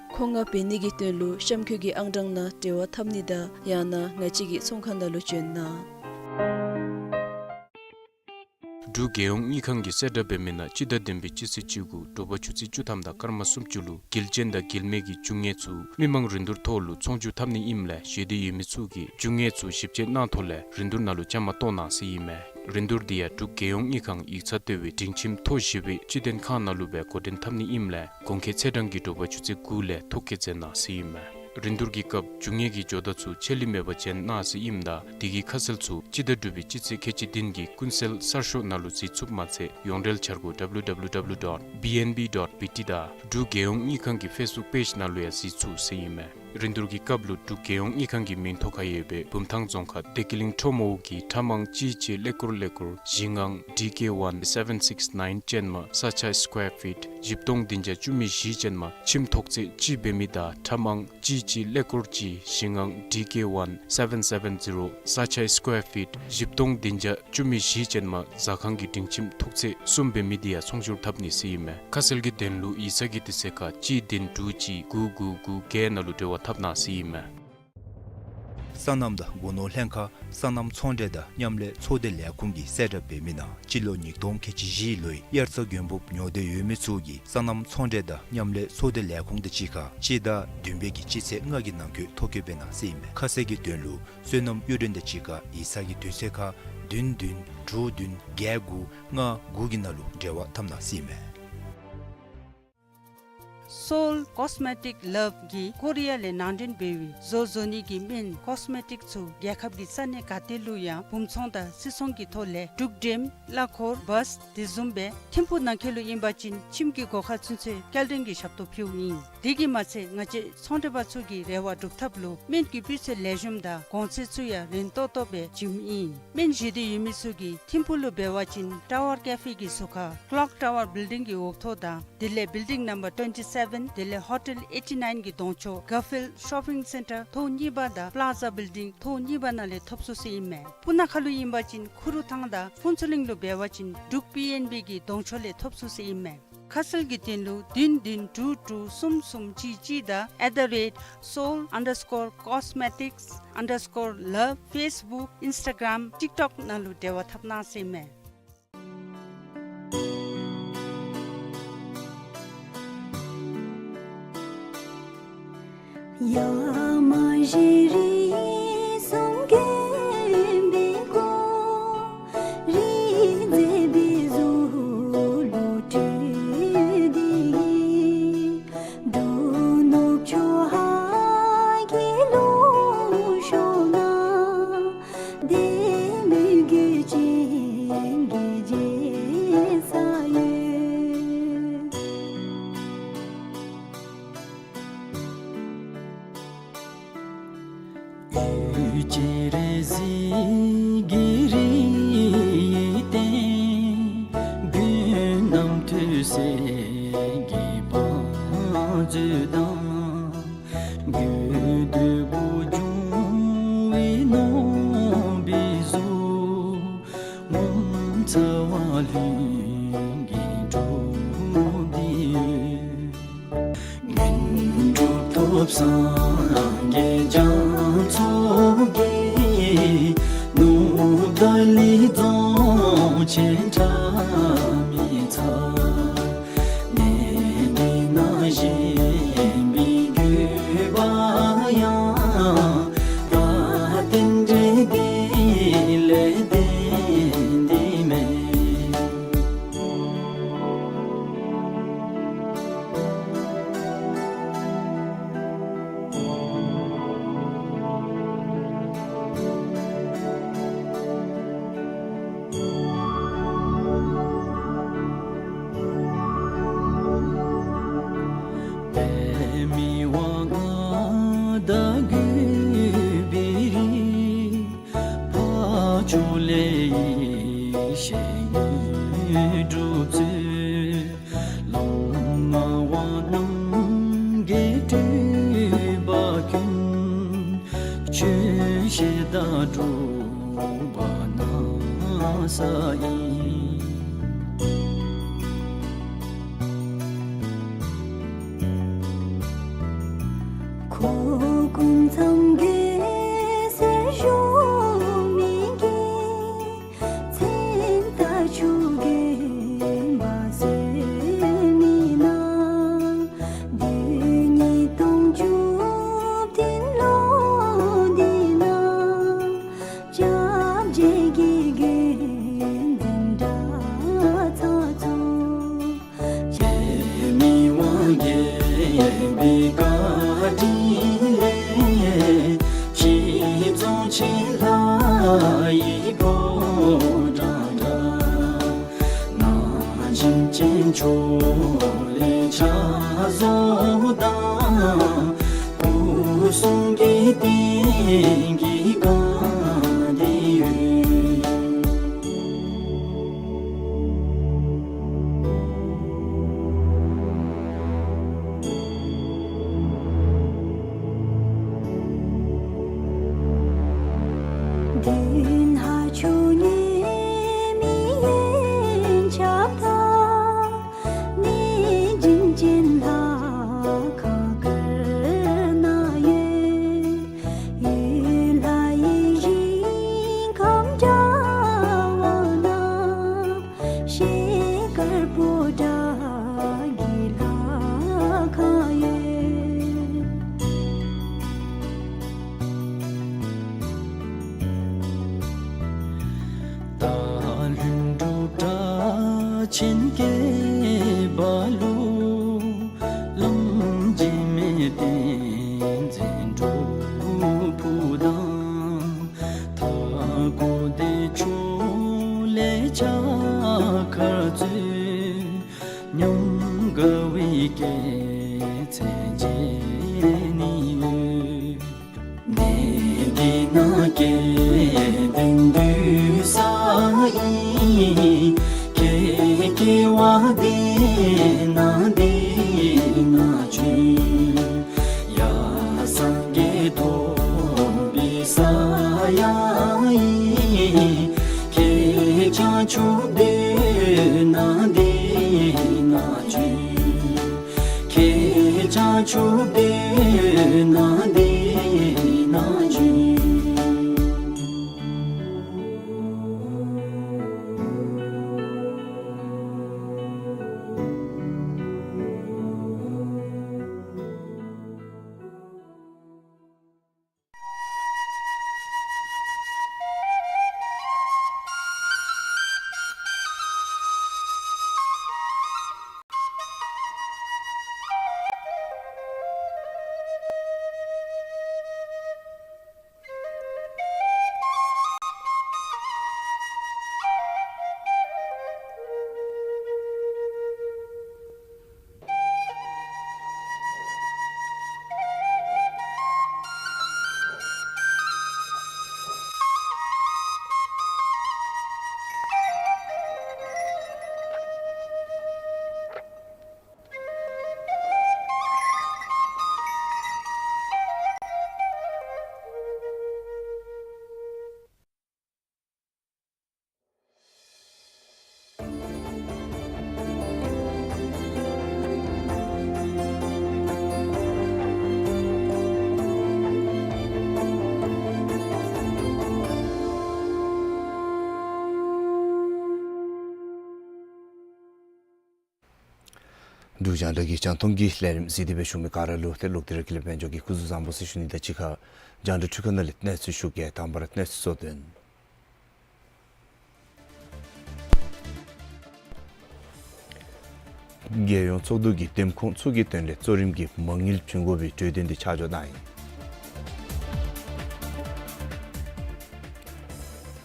མཁོ་མངགས་འབད་ནི་གི་དོན་ལུ་གཤམ་འཁོད་ཀྱི་ཨང་གྲངས་ནང་འབྲེལ་བ་འཐབ་ནི་དང་ཡང་ན་ང་བཅས་ཀྱི་ཚོང་ཁང་ནང་ལུ་བྱོན་གནང་། འབྲུག་རྒྱལ་ཡོངས་དངུལ་ཁང་གིས་གསལ་བསྒྲགས་འབད་མི་ནང་སྤྱི་ཟླ་བདུན་པའི་སྤྱི་ཚེས་བཅུ་དགུ་དྲོ་པ་ཆུ་ཚོད་བཅུ་ཐམ་དང་སྐར་མ་སུམ་ཅུ་ལུ་དཀྱིལ་ཅན་དང་དཀྱིལ་མའི་གི་རྒྱུ་དངོས་ཚུ་མི་མང་རིན་བསྡུར་ཐོག་ལུ་ཚོང་བསྒྱུར་འཐབ་ནི་ཨིནམ་ལས་བཞེས་འདོད་ཡོད་མི་ཚུ་གིས་རྒྱུ་དངོས་ཚུ་ཞིབ་དཔྱད་གནང་ཐོག་ལས་རིན་བསྡུར་ནང་ལུ་བཅའ་མར་གཏོགས་གནང་ཟེར་ཨིན་མས། རིན་བསྡུར་འདི་ཡང་འབྲུག་རྒྱལ་ཡོངས་དངུལ་ཁང་ཡིག་ཚང་ལྟེ་བའི་སྒྲིང་ཁྱིམ་མཐོ་བཞི་པའི་སྤྱི་མཐུན་ཁང་ནང་ལུ་སྦེ་འགོ་འདྲེན་འཐབ་ནི་ཨིནམ་ལས་གོང་འཁོད་ཚེས་གྲངས་ཀྱི་དྲོ་པ་ཆུ་ཚོད་དགུ་ལས་ཐོ་བཀོད་མཛད་གནང་ཟེར་ཨིན་མས། རིན་བསྡུར་གྱི་སྐབས་རྒྱུ་དངོས་ཀྱི་ཇོ་བདག་ཚུ་ཆད་ལུས་མེད་པར་བྱོན་གནང་ཟེར་ཨིནམ་ད་དེ་གི་ཁ་གསལ་ཚུ་སྤྱི་ཟླ་དྲུག་པའི་སྤྱི་ཚེས་ཁལ་གཅིག་བདུན་གྱི་ཀུན་གསལ་གསར་ཤོག་ནང་ལུ་གཟིགས་ཚུགསཔ་མ་ཚད་ཡོངས་འབྲེལ་འཆར་སྒོ་W W W dot B N B dot B T དང་འབྲུག་རྒྱལ་ཡོངས་དངུལ་ཁང་གི་ཕེསི་བུཀ་པེཇ་ནང་ལུ་ཡང་གཟིགས་ཚུགས་ཟེར་ཨིན་མས། རིན་བསྡུར་གྱི་སྐབས་ལུ་འབྲུག་རྒྱལ་ཡོངས་དངུལ་ཁང་གི་མིང་ཐོ་ཁར་ཡོད་པའི་བུམ་ཐང་རྫོང་ཁག་བདེ་སྐྱིད་གླིང་ཁྲོམ་འོག་གི་ཁྲ་མང་གཅིག་གཅིག་ཀླད་ཀོར་ཀླད་ཀོར་བཞི་ལྔ་D K one seven six nine ཅན་མ་ས་ཆ་སི་ཀོར་ཕིཊ་བཞི་སྟོང་བདུན་བརྒྱ་བཅུ་མེད་བཞི་ཅན་མ་ཁྱིམ་ཐོག་ཚད་གཅིག་འབད་མི་དང་ཁྲ་མང་གཅིག་གཅིག་ཀླད་ཀོར་གཅིག་བཞི་ལྔ་D K one seven seven zero ས་ཆ་སི་ཀོར་ཕིཊ་བཞི་སྟོང་བདུན་བརྒྱ་བཅུ་མེད་བཞི་ཅན་མ་ཟ་ཁང་གི་སྒྲིང་ཁྱིམ་ཐོག་ཚད་གསུམ་འབད་མི་དེ་ཡང་ཚོང་བསྒྱུར་འཐབ་ནི་ཟེར་ཨིན་མས། ཁ་གསལ་གྱི་དོན་ལུ་ཡིག་ཚང་གི་དུས་ཚོད་ཁར་གཅིག་བདུན་དྲུག་གཅིག་དགུ་དགུ་དགུ་བརྒྱད་ནང་ལུ་འབྲེལ་བ་འཐབ་གནང་ཟེར་ཨིན་མས། སོ་ནམ་དང་སྒོ་ནོར་ལྷན་ཁག་སོ་ནམ་ཚོང་འབྲེལ་དང་མཉམ་ལས་ཚོགས་སྡེ་ལས་ཁུངས་ཀྱིས་གསལ་བསྒྲགས་འབད་མི་ནང་སྤྱི་ལོ་ཉིས་སྟོང་ཁལ་གཅིག་བཞི་ལོའི་དབྱར་རྩྭ་དགུན་འབུབ་ཉོ་འདོད་ཡོད་མི་ཚུ་གིས་སོ་ནམ་ཚོང་འབྲེལ་དང་མཉམ་ལས་ཚོགས་སྡེ་ལས་ཁུངས་དང་གཅིག་ཁར་སྤྱི་ཟླ་བདུན་པའི་གི་སྤྱི་ཚེས་ལྔ་གི་ནང་འཁོད་ཐོ་བཀོད་འབད་གནང་ཟེར་ཨིན་མས། ཁ་གསལ་གྱི་དོན་ལུ་སོ་ནམ་གཡུ་སྒྲོན་དང་གཅིག་ཁར་ཡིག་ཚང་གི་དུས་ཚོད་ཁར་བདུན་བདུན་དྲུག་བདུན་བརྒྱད་དགུ་ལྔ་དགུ་གི་ནང་ལུ་འབྲེལ་བ་འཐབ་གནང་ཟེར་ཨིན་མས། སོལ་ཀོས་མེ་ཊིཀ་ལབ་ཀྱིས་ཀོ་རི་ཡ་ལས་ནང་འདྲེན་འབད་བའི་བཟོ་བཟོ་ནི་གི་སྨན་ཀོས་མེ་ཊིཀ་ཚུ་རྒྱལ་ཁབ་ཀྱི་ས་གནས་ག་ཏེ་ལུ་ཡང་སྦུང་ཚོང་དང་སིལ་ཚོང་གི་ཐོག་ལས་འབྲུག་འགྲེམ་གླ་འཁོར་བཱས་དེ་བཟུམ་སྦེ་ཐིམ་ཕུག་ནང་འཁོད་ལུ་ཨིན་པ་ཅིན་ཁྱིམ་གྱི་སྒོ་ཁར་ཚུན་ཚོད་སྐྱེལ་འདྲེན་གྱི་ཞབས་ཏོག་ཕུལཝ་ཨིན། དེ་གིས་མ་ཚད་ང་བཅས་ཚོང་འབྲེལ་པ་ཚུ་གི་རེ་བ་སྒྲུབ་ཐབས་ལུ་སྨན་གྱི་སྤུས་ཚད་ལེགས་ཤོམ་དང་གོང་ཚད་ཚུ་ཡང་རན་ཏོག་ཏོ་སྦེ་བྱིནམ་ཨིན། སྨན་བཞེས་འདོད་ཡོད་མི་ཚུ་གིས་ཐིམ་ཕུག་ལུ་འབད་བ་ཅིན་ཊ་ཝར་ཀེ་ཕེ་གི་ཟུར་ཁར་ཀློག་ཊ་ཝར་བིལ་ཌིང་གི་འོག་ཐོག་དང་དེ་ལས་བིལ་ཌིང་ནམ་བར་ཊུ་ཝེན་ཊི་སེ་བཱན་དེ་ལས་ཧོ་ཊེལ་ཨེ་ཊི་ནཱའིན་གྱི་གདོང་ཕྱོགས་གར་ཕིལཌ་ཤོ་པིང་སེན་ཊར་ཐོག་གཉིས་པ་དང་པ་ལཱ་ཛ་བིལ་ཌིང་ཐོག་གཉིས་པ་ནང་ལས་ཐོབ་ཚུགས་ཟེར་ཨིན་མས། སྤུ་ན་ཁ་ལུ་ཨིན་པ་ཅིན་ཁུ་རུ་ཐང་དང་ཕུན་ཚོགས་གླིང་ལུ་འབད་བ་ཅིན་འབྲུག་པི་ཨེན་བི་གི་གདོང་ཕྱོགས་ལས་ཐོབ་ཚུགས་ཟེར་ཨིན་མས། ཁ་གསལ་གྱི་དོན་ལུ་བདུན་བདུན་དྲུག་དྲུག་གསུམ་གསུམ་གཅིག་གཅིག་དང་at the rate seoul underscore cosmetics underscore love Facebook Instagram TikTok ནང་ལུ་འབྲེལ་བ་འཐབ་གནང་ཟེར་ཨིན་མས། སྒྲུབ་པ་གནང་ས་ཨིན། ཁོ་སྐུ་མཚམས་བརྒྱད་ཟེར་ཞུ་མི་གི། མཚན་རྟགས་ཆུ་རྒྱུན་པ་ཟེར་མི་ན། བདུན་ཉིས་སྟོང་བཅུ་བདུན་ལོ་འདི་ན། སྐྱབས་རྗེ་དགེ་རྒན་འཛིན་གྲྭ་ཚང་ཚུ། ཆེ་མི་དབང་རྒྱལ་པོའི་བཀའ་དྲིན་ལས། ཁྱེད་ཚོ་ཆེ་ལྷ་ཡི་ཕོ་བྲང་འདྲ། ན་བཞིན་ཅན་ཕྱོགས་ལས་ཕྱག་བཟོ་དང་། སྐུ་གསུང་གི་རྟེན་གྱི་སྒང་འདི་ཡོད། བདུན་ལྷ་ཆོས་ཉིད་མི་ཡི་ཁྱབ་བདག། གནས་བྱིན་ཅན་ལྷ་ཁང་དཀར་ན་ཡོད། ཡུལ་ལྷ་ཡི་ཞིང་ཁམས་འདྲ་བ་ན། ཤེལ་དཀར་པོ་ཏ་གི་ལྷ་ཁང་ཡོད། སྟག་ལྷུན་གྲུབ་སྒྲ་ཆེན་སྐད་པ་ལུ། བླམ་འཇིགས་མེད་བསྟན་འཛིན་སྒྲུབ་ཕུག་དང་། མཐའ་འཁོབ་བདེ་མཆོག་ལས་ཕྱག་འཁར་འཚོལ། ཉམས་དགའ་བའི་སྐྱེད་ཚལ་མཇལ་ནི་ཡོད། གནས་འདི་ན་སྐལ་ལྡན་འདུས་ས་ཨིན། སྐྱེ་སྐྱེ་བ་འདི་ན་འདི་ན་བྱོན། ཡ་སངས་རྒྱས་ཐོབ་པའི་ས་ཡང་ཨིན། ཁྱེད་བྱང་ཆུབ་སྡོད་ན་འདི་ན་བྱོན། ཁྱེད་བྱང་ཆུབ་སྡོད་ན་འདི་ན་བྱོན། འབྲུག་རྒྱང་བསྒྲགས་ཀྱི་རྒྱང་མཐོང་གི་ལས་རིམ་གཟིགས་ཏེ་འབད་བཞུགས་མི་ག་ར་ལུ་ཏེ་ལོག་སྟེ་ར་དགེ་ལེགས་དཔལ་འབྱོར་གྱིས་སྐུ་གཟུགས་བཟང་པོ་ཟེར་ཞུ་ནི་དང་གཅིག་ཁར་རྒྱང་བསྒྲགས་འཕྲུལ་ཁང་ནང་ལས་གནས་ཚུལ་ཞུ་གེ། དང་པ་ར་གནས་ཚུལ་གཙོ་དོན། རྒྱལ་ཡོངས་ཚོགས་འདུ་གི་འདེམས་ཁོངས་ཚུ་གི་དོན་ལས་གཙོ་རིམ་གྱི་མ་དངུལ་བྱིན་དགོ་པའི་གྲོས་དོན་འདི་ཆ་འཇོག་གནང་ཡི།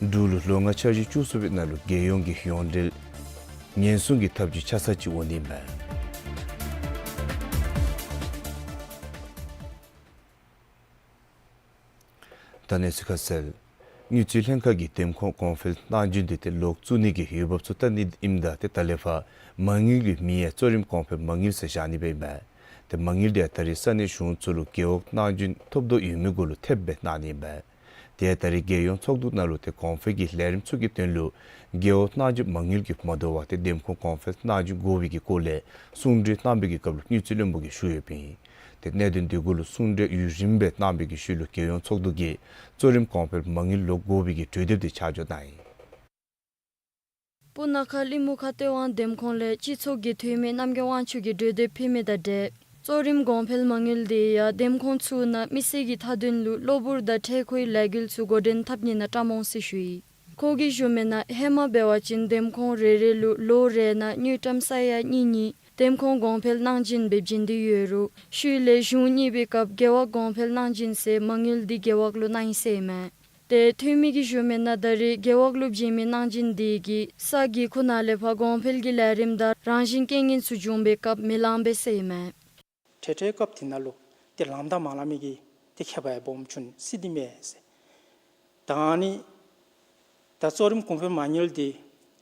འབྲུག་ལུ་ལོ་ལྔ་འཆར་གཞི་བཅུ་གསུམ་པའི་ནང་ལུ་རྒྱལ་ཡོངས་ཀྱི་ཡོངས་འབྲེལ་ཉེན་སྲུང་གི་ཐབས་ཇུས་ཆ་ཚང་ཅིག་འོང་ནི་མས། ད་གནས་ཚུལ་ཁ་གསལ། དངུལ་རྩིས་ལྷན་ཁག་གིས་འདེམས་ཁོངས་གོང་འཕེལ་གནང་རྒྱུ་འདི་ཏེ་ལོག་བཙུགས་ནི་གི་འོས་འབབ་ཚུ་བལྟ་ནི་ཨིནམ་ད་ཏེ་ད་ལས་ཕར་མ་དངུལ་གྱི་མིང་ཡང་གཙོ་རིམ་གོང་འཕེལ་མ་དངུལ་ཟེར་བཞག་ནི་སྦེ་ཨིན་མས། ཏེ་མ་དངུལ་འདི་ཡང་ད་རེས་ས་གནས་གཞུང་ཚུ་ལུ་རྒེད་འོག་གནང་རྒྱུ་ཐོབ་དོ་ཡོད་མི་གུ་ལུ་ཐེབས་སྦེ་གནང་ནི་ཨིན་མས། ཏེ་ད་རེས་རྒྱལ་ཡོངས་ཚོགས་འདུ་ནང་ལུ་ཏེ་གོང་འཕེལ་གྱི་ལས་རིམ་ཚུ་གི་དོན་ལུ་རྒེད་འོག་གནང་སྦྱིན་མ་དངུལ་གྱིས་མ་དོ་བར་ཏེ་འདེམས་ཁོངས་གོང་འཕེལ་གནང་སྦྱིན་དགོ་པའི་གི་སྐོར་ལས་གསུང་གྲོས་གནང་བའི་གི་སྐབས་ལུ་དངུལ་རྩིས་བློན་པོ་གིས་ཞུ་ཡོདཔ་ཨིན། ཏེ་གནད་དོན་འདི་གུ་ལུ་གསུང་གྲོས་ཡུན་རིངམོ་སྦེ་གནང་བའི་གི་ཤུལ་ལུ་རྒྱལ་ཡོངས་ཚོགས་འདུ་གིས་གཙོ་རིམ་གོང་འཕེལ་མ་དངུལ་ལོག་དགོ་པའི་གི་གྲོས་འདེབས་འདི་ཆ་འཇོག་གནང་ཡི། སྤུ་ན་ཁ་གླིང་མུ་ཁ་སྟོད་ཝང་འདེམས་ཁོངས་ལས་སྤྱི་ཚོགས་ཀྱི་འཐུས་མི་རྣམ་རྒྱལ་དབང་ཕྱུག་གིས་གྲོས་འདེབས་ཕུལ་མི་དང་འབྲེལ་གཙོ་རིམ་གོང་འཕེལ་མ་དངུལ་དེ་ཡང་འདེམས་ཁོངས་ཚུ་ནང་མི་སེར་གྱི་མཐའ་དོན་ལུ་གློ་བུར་དང་འཕྲལ་མཁོའི་ལས་འགུལ་ཚུ་འགོ་འདྲེན་འཐབ་ནི་ནང་བཀྲམ་འོང་ཟེར་ཞུ་ཡི། ཁོ་གིས་ཞུ་མི་ནང་ཧེ་མ་འབད་བ་ཅིན་འདེམས་ཁོངས་རེ་རེ་ལུ་ལོ་རེ་ནང་དངུལ་ཀྲམ་ས་ཡ་གཉིས་གཉིས་འདེམས་ཁོངས་གོང་འཕེལ་གནང་སྦྱིན་འབད་བྱིན་ཏེ་ཡོད་རུང་ཤུལ་ལས་གཞུང་གཉིས་པའི་སྐབས་རྒེད་འོག་གོང་འཕེལ་གནང་སྦྱིན་ཟེར་མ་དངུལ་འདི་རྒེད་འོག་ལུ་གནང་ཡི་ཟེར་ཨིན་མས། ཏེ་འཐུས་མི་གིས་ཞུ་མི་ནང་ད་རེས་རྒེད་འོག་ལུ་བྱིན་མི་གནང་སྦྱིན་འདི་གིས་ས་གི་ཁུ་ནང་ལས་ཕར་གོང་འཕེལ་གྱི་ལས་རིམ་དང་རང་བཞིན་རྐྱེན་ངན་ཚུ་བྱུང་བའི་སྐབས་མི་ལང་པས་ཟེར་ཨིན་མས། འཕྲལ་འཕྲལ་སྐབས་དེ་ནང་ལུ་ཏེ་ལངམ་དང་མ་ལངམ་གི་ཏེ་ཁྱད་པར་ཡང་སྦོམ་བྱུང་སྲིད་དེ་མས་ཟེར། ད་ཨ་ནི་ད་གཙོ་རིམ་གོང་འཕེལ་མ་དངུལ་འདི་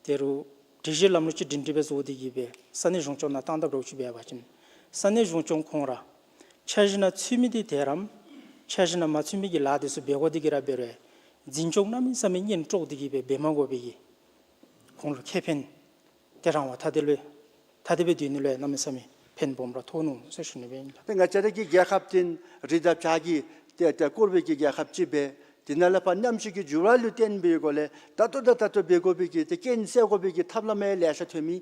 ད་རུང་སྒྲིག་གཞི་ལམ་ལུགས་ཅིག་སྒྲིང་སྒྲི་སྦེ་བཟོ་སྟེ་གི་སྦེ་ས་གནས་གཞུང་སྐྱོང་ནང་བཏང་ད་འགྱོ་ཅིག་འབད་བ་ཅིན་ས་གནས་གཞུང་སྐྱོང་ཁོང་ར་འཆར་གཞི་ནང་ཚུད་མི་འདི་དེ་རམ་འཆར་གཞི་ནང་མ་ཚུད་མི་གི་ལཱ་འདི་ཚུ་འབད་དགོ་སྟེ་གི་ར་འབད་རུང་འཛིན་སྐྱོང་གནམ་མེད་ས་མེད་སྔོན་དཀྲོགས་ཏེ་གི་སྦེ་འབད་མ་དགོ་པའི་གི་ཁོང་ལུ་ཁེ་ཕན་ཏེ་རང་དབང་ཐ་དད་ལུ་ཐ་དད་སྦེ་སྡོད་ནི་ལུ་ཡང་གནམ་མེད་ས་མེད་ཕན་སྦོམ་ར་ཐོགས་ནུག་ཟེར་ཞུ་ནི་སྦེ་ཨིན་ལགས། ཏེ་ང་བཅས་ར་གི་རྒྱལ་ཁབ་འདི་རི་དང་བྱག་གིས་ཏེ་ཏེ་བསྐོར་བའི་གི་རྒྱལ་ཁབ་ཅིག་སྦེ་དེ་ནང་ལས་ཕར་གནམ་གཤིས་ཀྱི་འགྱུར་བ་ལུ་བརྟེན་པའི་སྒོ་ལས་ད་ལྟོ་ད་ད་ལྟོ་འབད་དགོ་པའི་གི་ཏེ་རྐྱེན་སེལ་དགོ་པའི་གི་ཐབས་ལམ་ཡང་ལེ་ཤ་ཐོན་མི།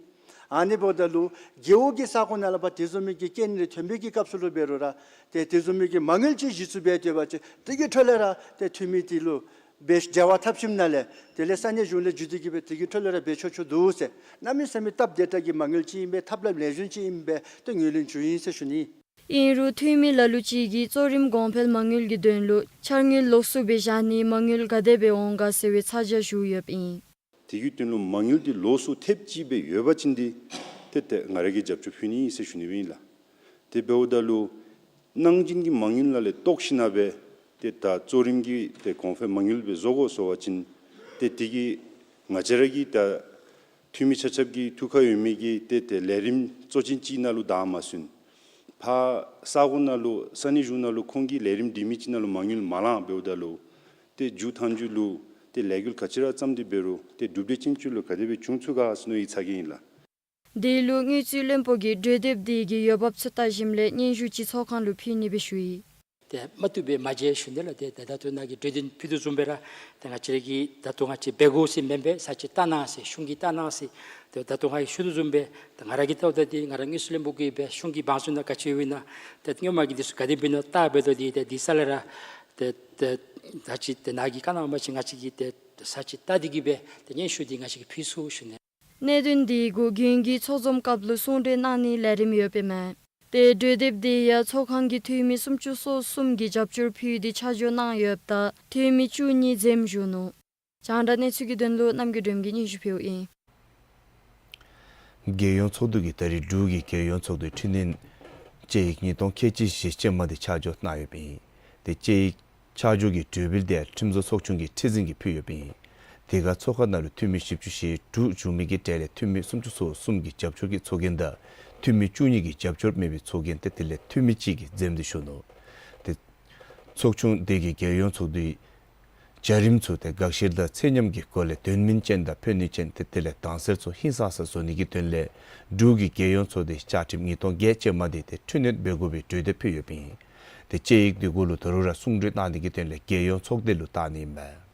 ཨ་ནི་འབདཝ་ད་ལུ་རྒེད་འོག་གི་ས་ཁོངས་ནང་ལས་ཕར་དེ་བཟུམ་མའི་གི་རྐྱེན་རེ་ཐོན་པའི་གི་སྐབས་སུ་ལུ་འབད་རུང་ར་ཏེ་དེ་བཟུམ་མའི་གི་མ་དངུལ་ཅིག་གཞི་བཙུགས་འབད་སྡོད་པ་ཅིན་དེ་གི་འཕྲོ་ལས་ར་ཏེ་འཐུས་མི་དེ་ལུ་འབད་འབྲེལ་བ་འཐབ་ཞིནམ་ལས་དེ་ལས་ས་གནས་གཞུང་ལས་བརྒྱུད་དེ་གི་སྦེ་དེ་གི་འཕྲོ་ལས་ར་འབད་ཆོག་ཆོག་འདུག་ཟེར། གནམ་མེད་ས་མེད་སྟབས་བདེ་དྲགས་ཀྱི་མ་དངུལ་ཅིག་ཨིན་པས། ཐབས་ལམ་ལེགས་ཤོམ་ཅིག་ཨིན་པས། ཏེ་ངོས་ལེན་ཞུ་ཡི་ཟེར་ཞུ་ནི། ཨིན་རུང་འཐུས་མི་ལ་ལུ་ཅིག་གིས་གཙོ་རིམ་གོང་འཕེལ་མ་དངུལ་གྱི་དོན་ལུ་འཆར་དངུལ་ལོགས་སུ་སྦེ་བཞག་ནི་མ་དངུལ་ག་དེ་སྦེ་འོང་ག་ཟེར་བའི་ཚ་གྱང་ཞུ་ཡོདཔ་ཨིན། དེ་གི་དོན་ལུ་མ་དངུལ་འདི་ལོགས་སུ་ཐེབས་ཅིག་སྦེ་ཡོད་པ་ཅིན་འདི་ཏེ་ཏེ་ང་ར་གིས་རྒྱབ་སྐྱོར་ཕུལ་ནི་ཨིན་ཟེར་ཞུ་ནི་སྦེ་ཨིན་ལགས། དེ་འབདཝ་ད་ལུ་གནང་སྦྱིན་གྱི་མ་དངུལ་ནང་ལས་བཏོག་ཞིནམ་སྦེ་ཏེ་ད་གཙོ་རིམ་གྱི་ཏེ་གོང་འཕེལ་མ་དངུལ་སྦེ་བཟོ་དགོ་ཟེར་བ་ཅིན་ཏེ་དེ་གིས་ང་བཅས་ར་གི་ད་འཐུས་མི་ཆ་ཁྱབ་ཀྱི་ཐུགས་ཁར་ཡོད་མི་གི་ཏེ་ཏེ་ལས་རིམ་གཙོ་ཅན་ཅིག་ནང་ལུ་བདའ་མ་ཟུན། ཕར་ས་གོ་ནང་ལུ་ས་གནས་གཞུང་ནང་ལུ་ཁོང་གི་ལས་རིམ་སྒྲིག་མི་ཅིག་ནང་ལུ་མ་དངུལ་མ་ལང་འབདཝ་ད་ལུ་ཏེ་མཇུག་མཐའ་མཇུག་ལུ་ཏེ་ལས་འགུལ་ག་ཅི་ར་བརྩམས་ཏེ་འབད་རུང་ཏེ་གྲུབ་འབྲས་ཅན་ཅིག་ལུ་ག་དེ་སྦེ་འབྱུང་ཚུགས་ག་ཟེར་མནོ་བའི་ཚ་གྱང་ཨིན་ལགས། དེ་ལུ་དངུལ་རྩིས་བློན་པོ་གིས་གྲོས་འདེབས་དེ་གི་འོས་འབབ་ཚུ་བལྟ་ཞིནམ་ལས་སྙན་ཞུ་ཅིག་ཚོགས་ཁང་ལུ་ཕུལ་ནི་སྦེ་ཞུ་ཡི། ཏེ་མ་བཏུབ་པས་མ་བྱེད་ཞུ་ནི་ལགས། ཏེ་ད་ལྟོ་ནཱ་གིས་གྲོས་འདེབས་ཕུལ་དོ་བཟུམ་སྦེ་ར་ཏེ་ང་བཅས་ར་གིས་ད་ལྟོ་ང་བཅས་འབད་དགོ་ཟེར་མེན་པས། ས་ཅིག་བལྟ་གནང་ཟེར་གཞུང་གིས་བལྟ་གནང་ཟེར། ཏེ་ད་ལྟོ་ང་གིས་ཞུ་དོ་བཟུམ་སྦེ་ཏེ་ང་ར་གིས་བལྟཝ་ད་འདི་ང་ར་དངུལ་རྩིས་བློན་པོ་གིས་སྦེ་གཞུང་གི་བང་མཛོད་ནང་ག་ཅི་ཡོདཔ་ཨིན་ན་ཏེ་སྔོན་མ་གི་འདི་ཚུ་ག་དེ་སྦེ་ཨིན་ན་བལྟ་འབདཝ་ད་འདི་ཏེ་འདི་ས་ལས་ར་ཏེ་ཏེ་ད་ཅི་ཏེ་ནཱ་གིས་བཀའ་གནང་བ་ཅིན་ང་བཅས་ཀྱིས་ཏེ་ས་ཅིག་བལྟ་སྟེ་གི་སྦེ་ཏེ་སྙན་ཞུ་འདི་ང་བཅས་ཀྱིས་ཕུལ་ཚུགས་ཞུ་ནི། གནད་དོན་དེ་གུ་དགུན་གྱི་ཚོགས་འཛོམས་སྐབས་ལུ་གསུང་གྲོས་གནང་ནིའི་ལས་རིམ་ཡོདཔ་ཨིན་མས། ཏེ་གྲོས་འདེབས་དེ་ཡང་ཚོགས་ཁང་གི་འཐུས་མི་སུམ་ཅུ་སོ་གསུམ་གྱིས་རྒྱབ་སྐྱོར་ཕུལ་ཏེ་ཆ་འཇོག་གནང་ཡོདཔ་ད་འཐུས་མི་བཅུ་གཉིས་འཛེམ་བཞུགས་ནུག། རྒྱང་བསྒྲགས་གནས་ཚུལ་གྱི་དོན་ལུ་རྣམ་རྒྱལ་སྒྲོལམ་གིས་སྙན་ཞུ་ཕུལཝ་ཨིན། རྒྱལ་ཡོངས་ཚོགས་འདུ་གིས་ད་རིས་འབྲུག་གི་རྒྱལ་ཡོངས་ཚོགས་འདུའི་འཕྲི་སྣོན་དཔྱད་ཡིག་ཉིས་སྟོང་ཁལ་གཅིག་བཞི་ཅན་མ་འདི་ཆ་འཇོག་གནང་ཡོདཔ་ཨིན། ཏེ་དཔྱད་ཡིག་ཆ་འཇོག་གི་གྲོས་འབུལ་འདི་ཁྲིམས་བཟོ་ཚོགས་ཆུང་གི་ཁྲི་འཛིན་གྱིས་ཕུལ་ཡོདཔ་ཨིན། དེ་ཁར་ཚོགས་ཁང་ནང་ལུ་འཐུས་མི་བཞི་བཅུ་ཞེ་དྲུག་བྱོན་མི་གི་གྲས་ལས་འཐུས་མི་སུམ་ཅུ་སོ་གསུམ་གྱི་རྒྱབ་སྐྱོར་གྱི་ཚོགས་རྒྱན་དང་འཐུས་མི་བཅུ་གཉིས་ཀྱི་རྒྱབ་སྐྱོར་མེད་པའི་ཚོགས་རྒྱན་ཏེ་དེ་ལས་འཐུས་མི་གཅིག་གིས་འཛེམ་སྟེ་བཞུགས་ནུག། ཏེ་ཚོགས་ཆུང་དེ་གིས་རྒྱལ་ཡོངས་ཚོགས་འདུའི་བྱ་རིམ་ཚུ་ཏེ་དགག་བཤེར་དང་ཚད་མཉམ་གྱི་སྒོ་ལས་དོན་སྨིན་ཅན་དང་ཕན་ནུས་ཅན་ཏེ་དེ་ལས་དྭངས་གསལ་ཚུ་ཧིང་སངས་ས་བཟོ་ནི་གི་དོན་ལས་འབྲུག་གི་རྒྱལ་ཡོངས་ཚོགས་སྡེའི་བཅའ་ཁྲིམས་ཉིས་སྟོང་བརྒྱད་ཅན་མ་འདི་ཏེ་འཕྲི་སྣོན་འབད་དགོ་པའི་གྲོས་འདེབས་ཕུལ་ཡོདཔ་ཨིན། ཏེ་དཔྱད་ཡིག་འདི་གུ་ལུ་ད་རུང་ར་གསུང་གྲོས་གནང་ནི་གི་དོན་ལས་རྒྱལ་ཡོངས་ཚོགས་སྡེ་ལུ་བཏང་ནི་ཨིན་པས།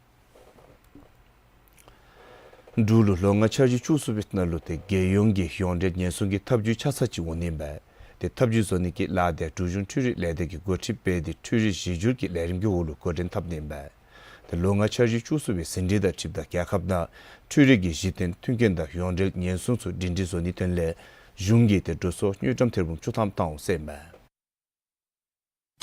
འབྲུག་ལུ་ལོ་ལྔ་འཆར་གཞི་བཅུ་གསུམ་པའི་ནང་ལུ་ཏེ་རྒྱལ་ཡོངས་ཀྱི་ཡོངས་འབྲེལ་ཉེན་སྲུང་གི་ཐབས་བྱུས་ཆ་ཚང་ཅིག་འོང་ནི་ཨིན་པས། ཏེ་ཐབས་བྱུས་བཟོ་ནི་གི་ལཱ་འདི་འབྲུག་གཞུང་འཕྲུལ་རིག་ལས་སྡེ་གིས་འགོ་ཁྲིད་འབད་དེ་འཕྲུལ་རིག་གཞི་འགྱུར་གྱི་ལས་རིམ་གྱི་འོག་ལུ་འགོ་འདྲེན་འཐབ་ནི་ཨིན་པས། ཏེ་ལོ་ལྔ་འཆར་གཞི་བཅུ་གསུམ་པའི་ཟིན་བྲིས་དང་འཁྲིལཝ་ད་རྒྱལ་ཁབ་ནང་འཕྲུལ་རིག་གི་གཞི་རྟེན་མཐུན་རྐྱེན་དང་ཡོངས་འབྲེལ་ཉེན་སྲུང་ཚུ་སྒྲིང་སྒྲི་བཟོ་ནིའི་དོན་ལས་གཞུང་གིས་ཏེ་འགྲོ་སོང་དངུལ་ཀྲམ་ཐེར་འབུམ་བཅུ་ཐམ་བཏང་འོང་ཟེར་ཨིན་མས།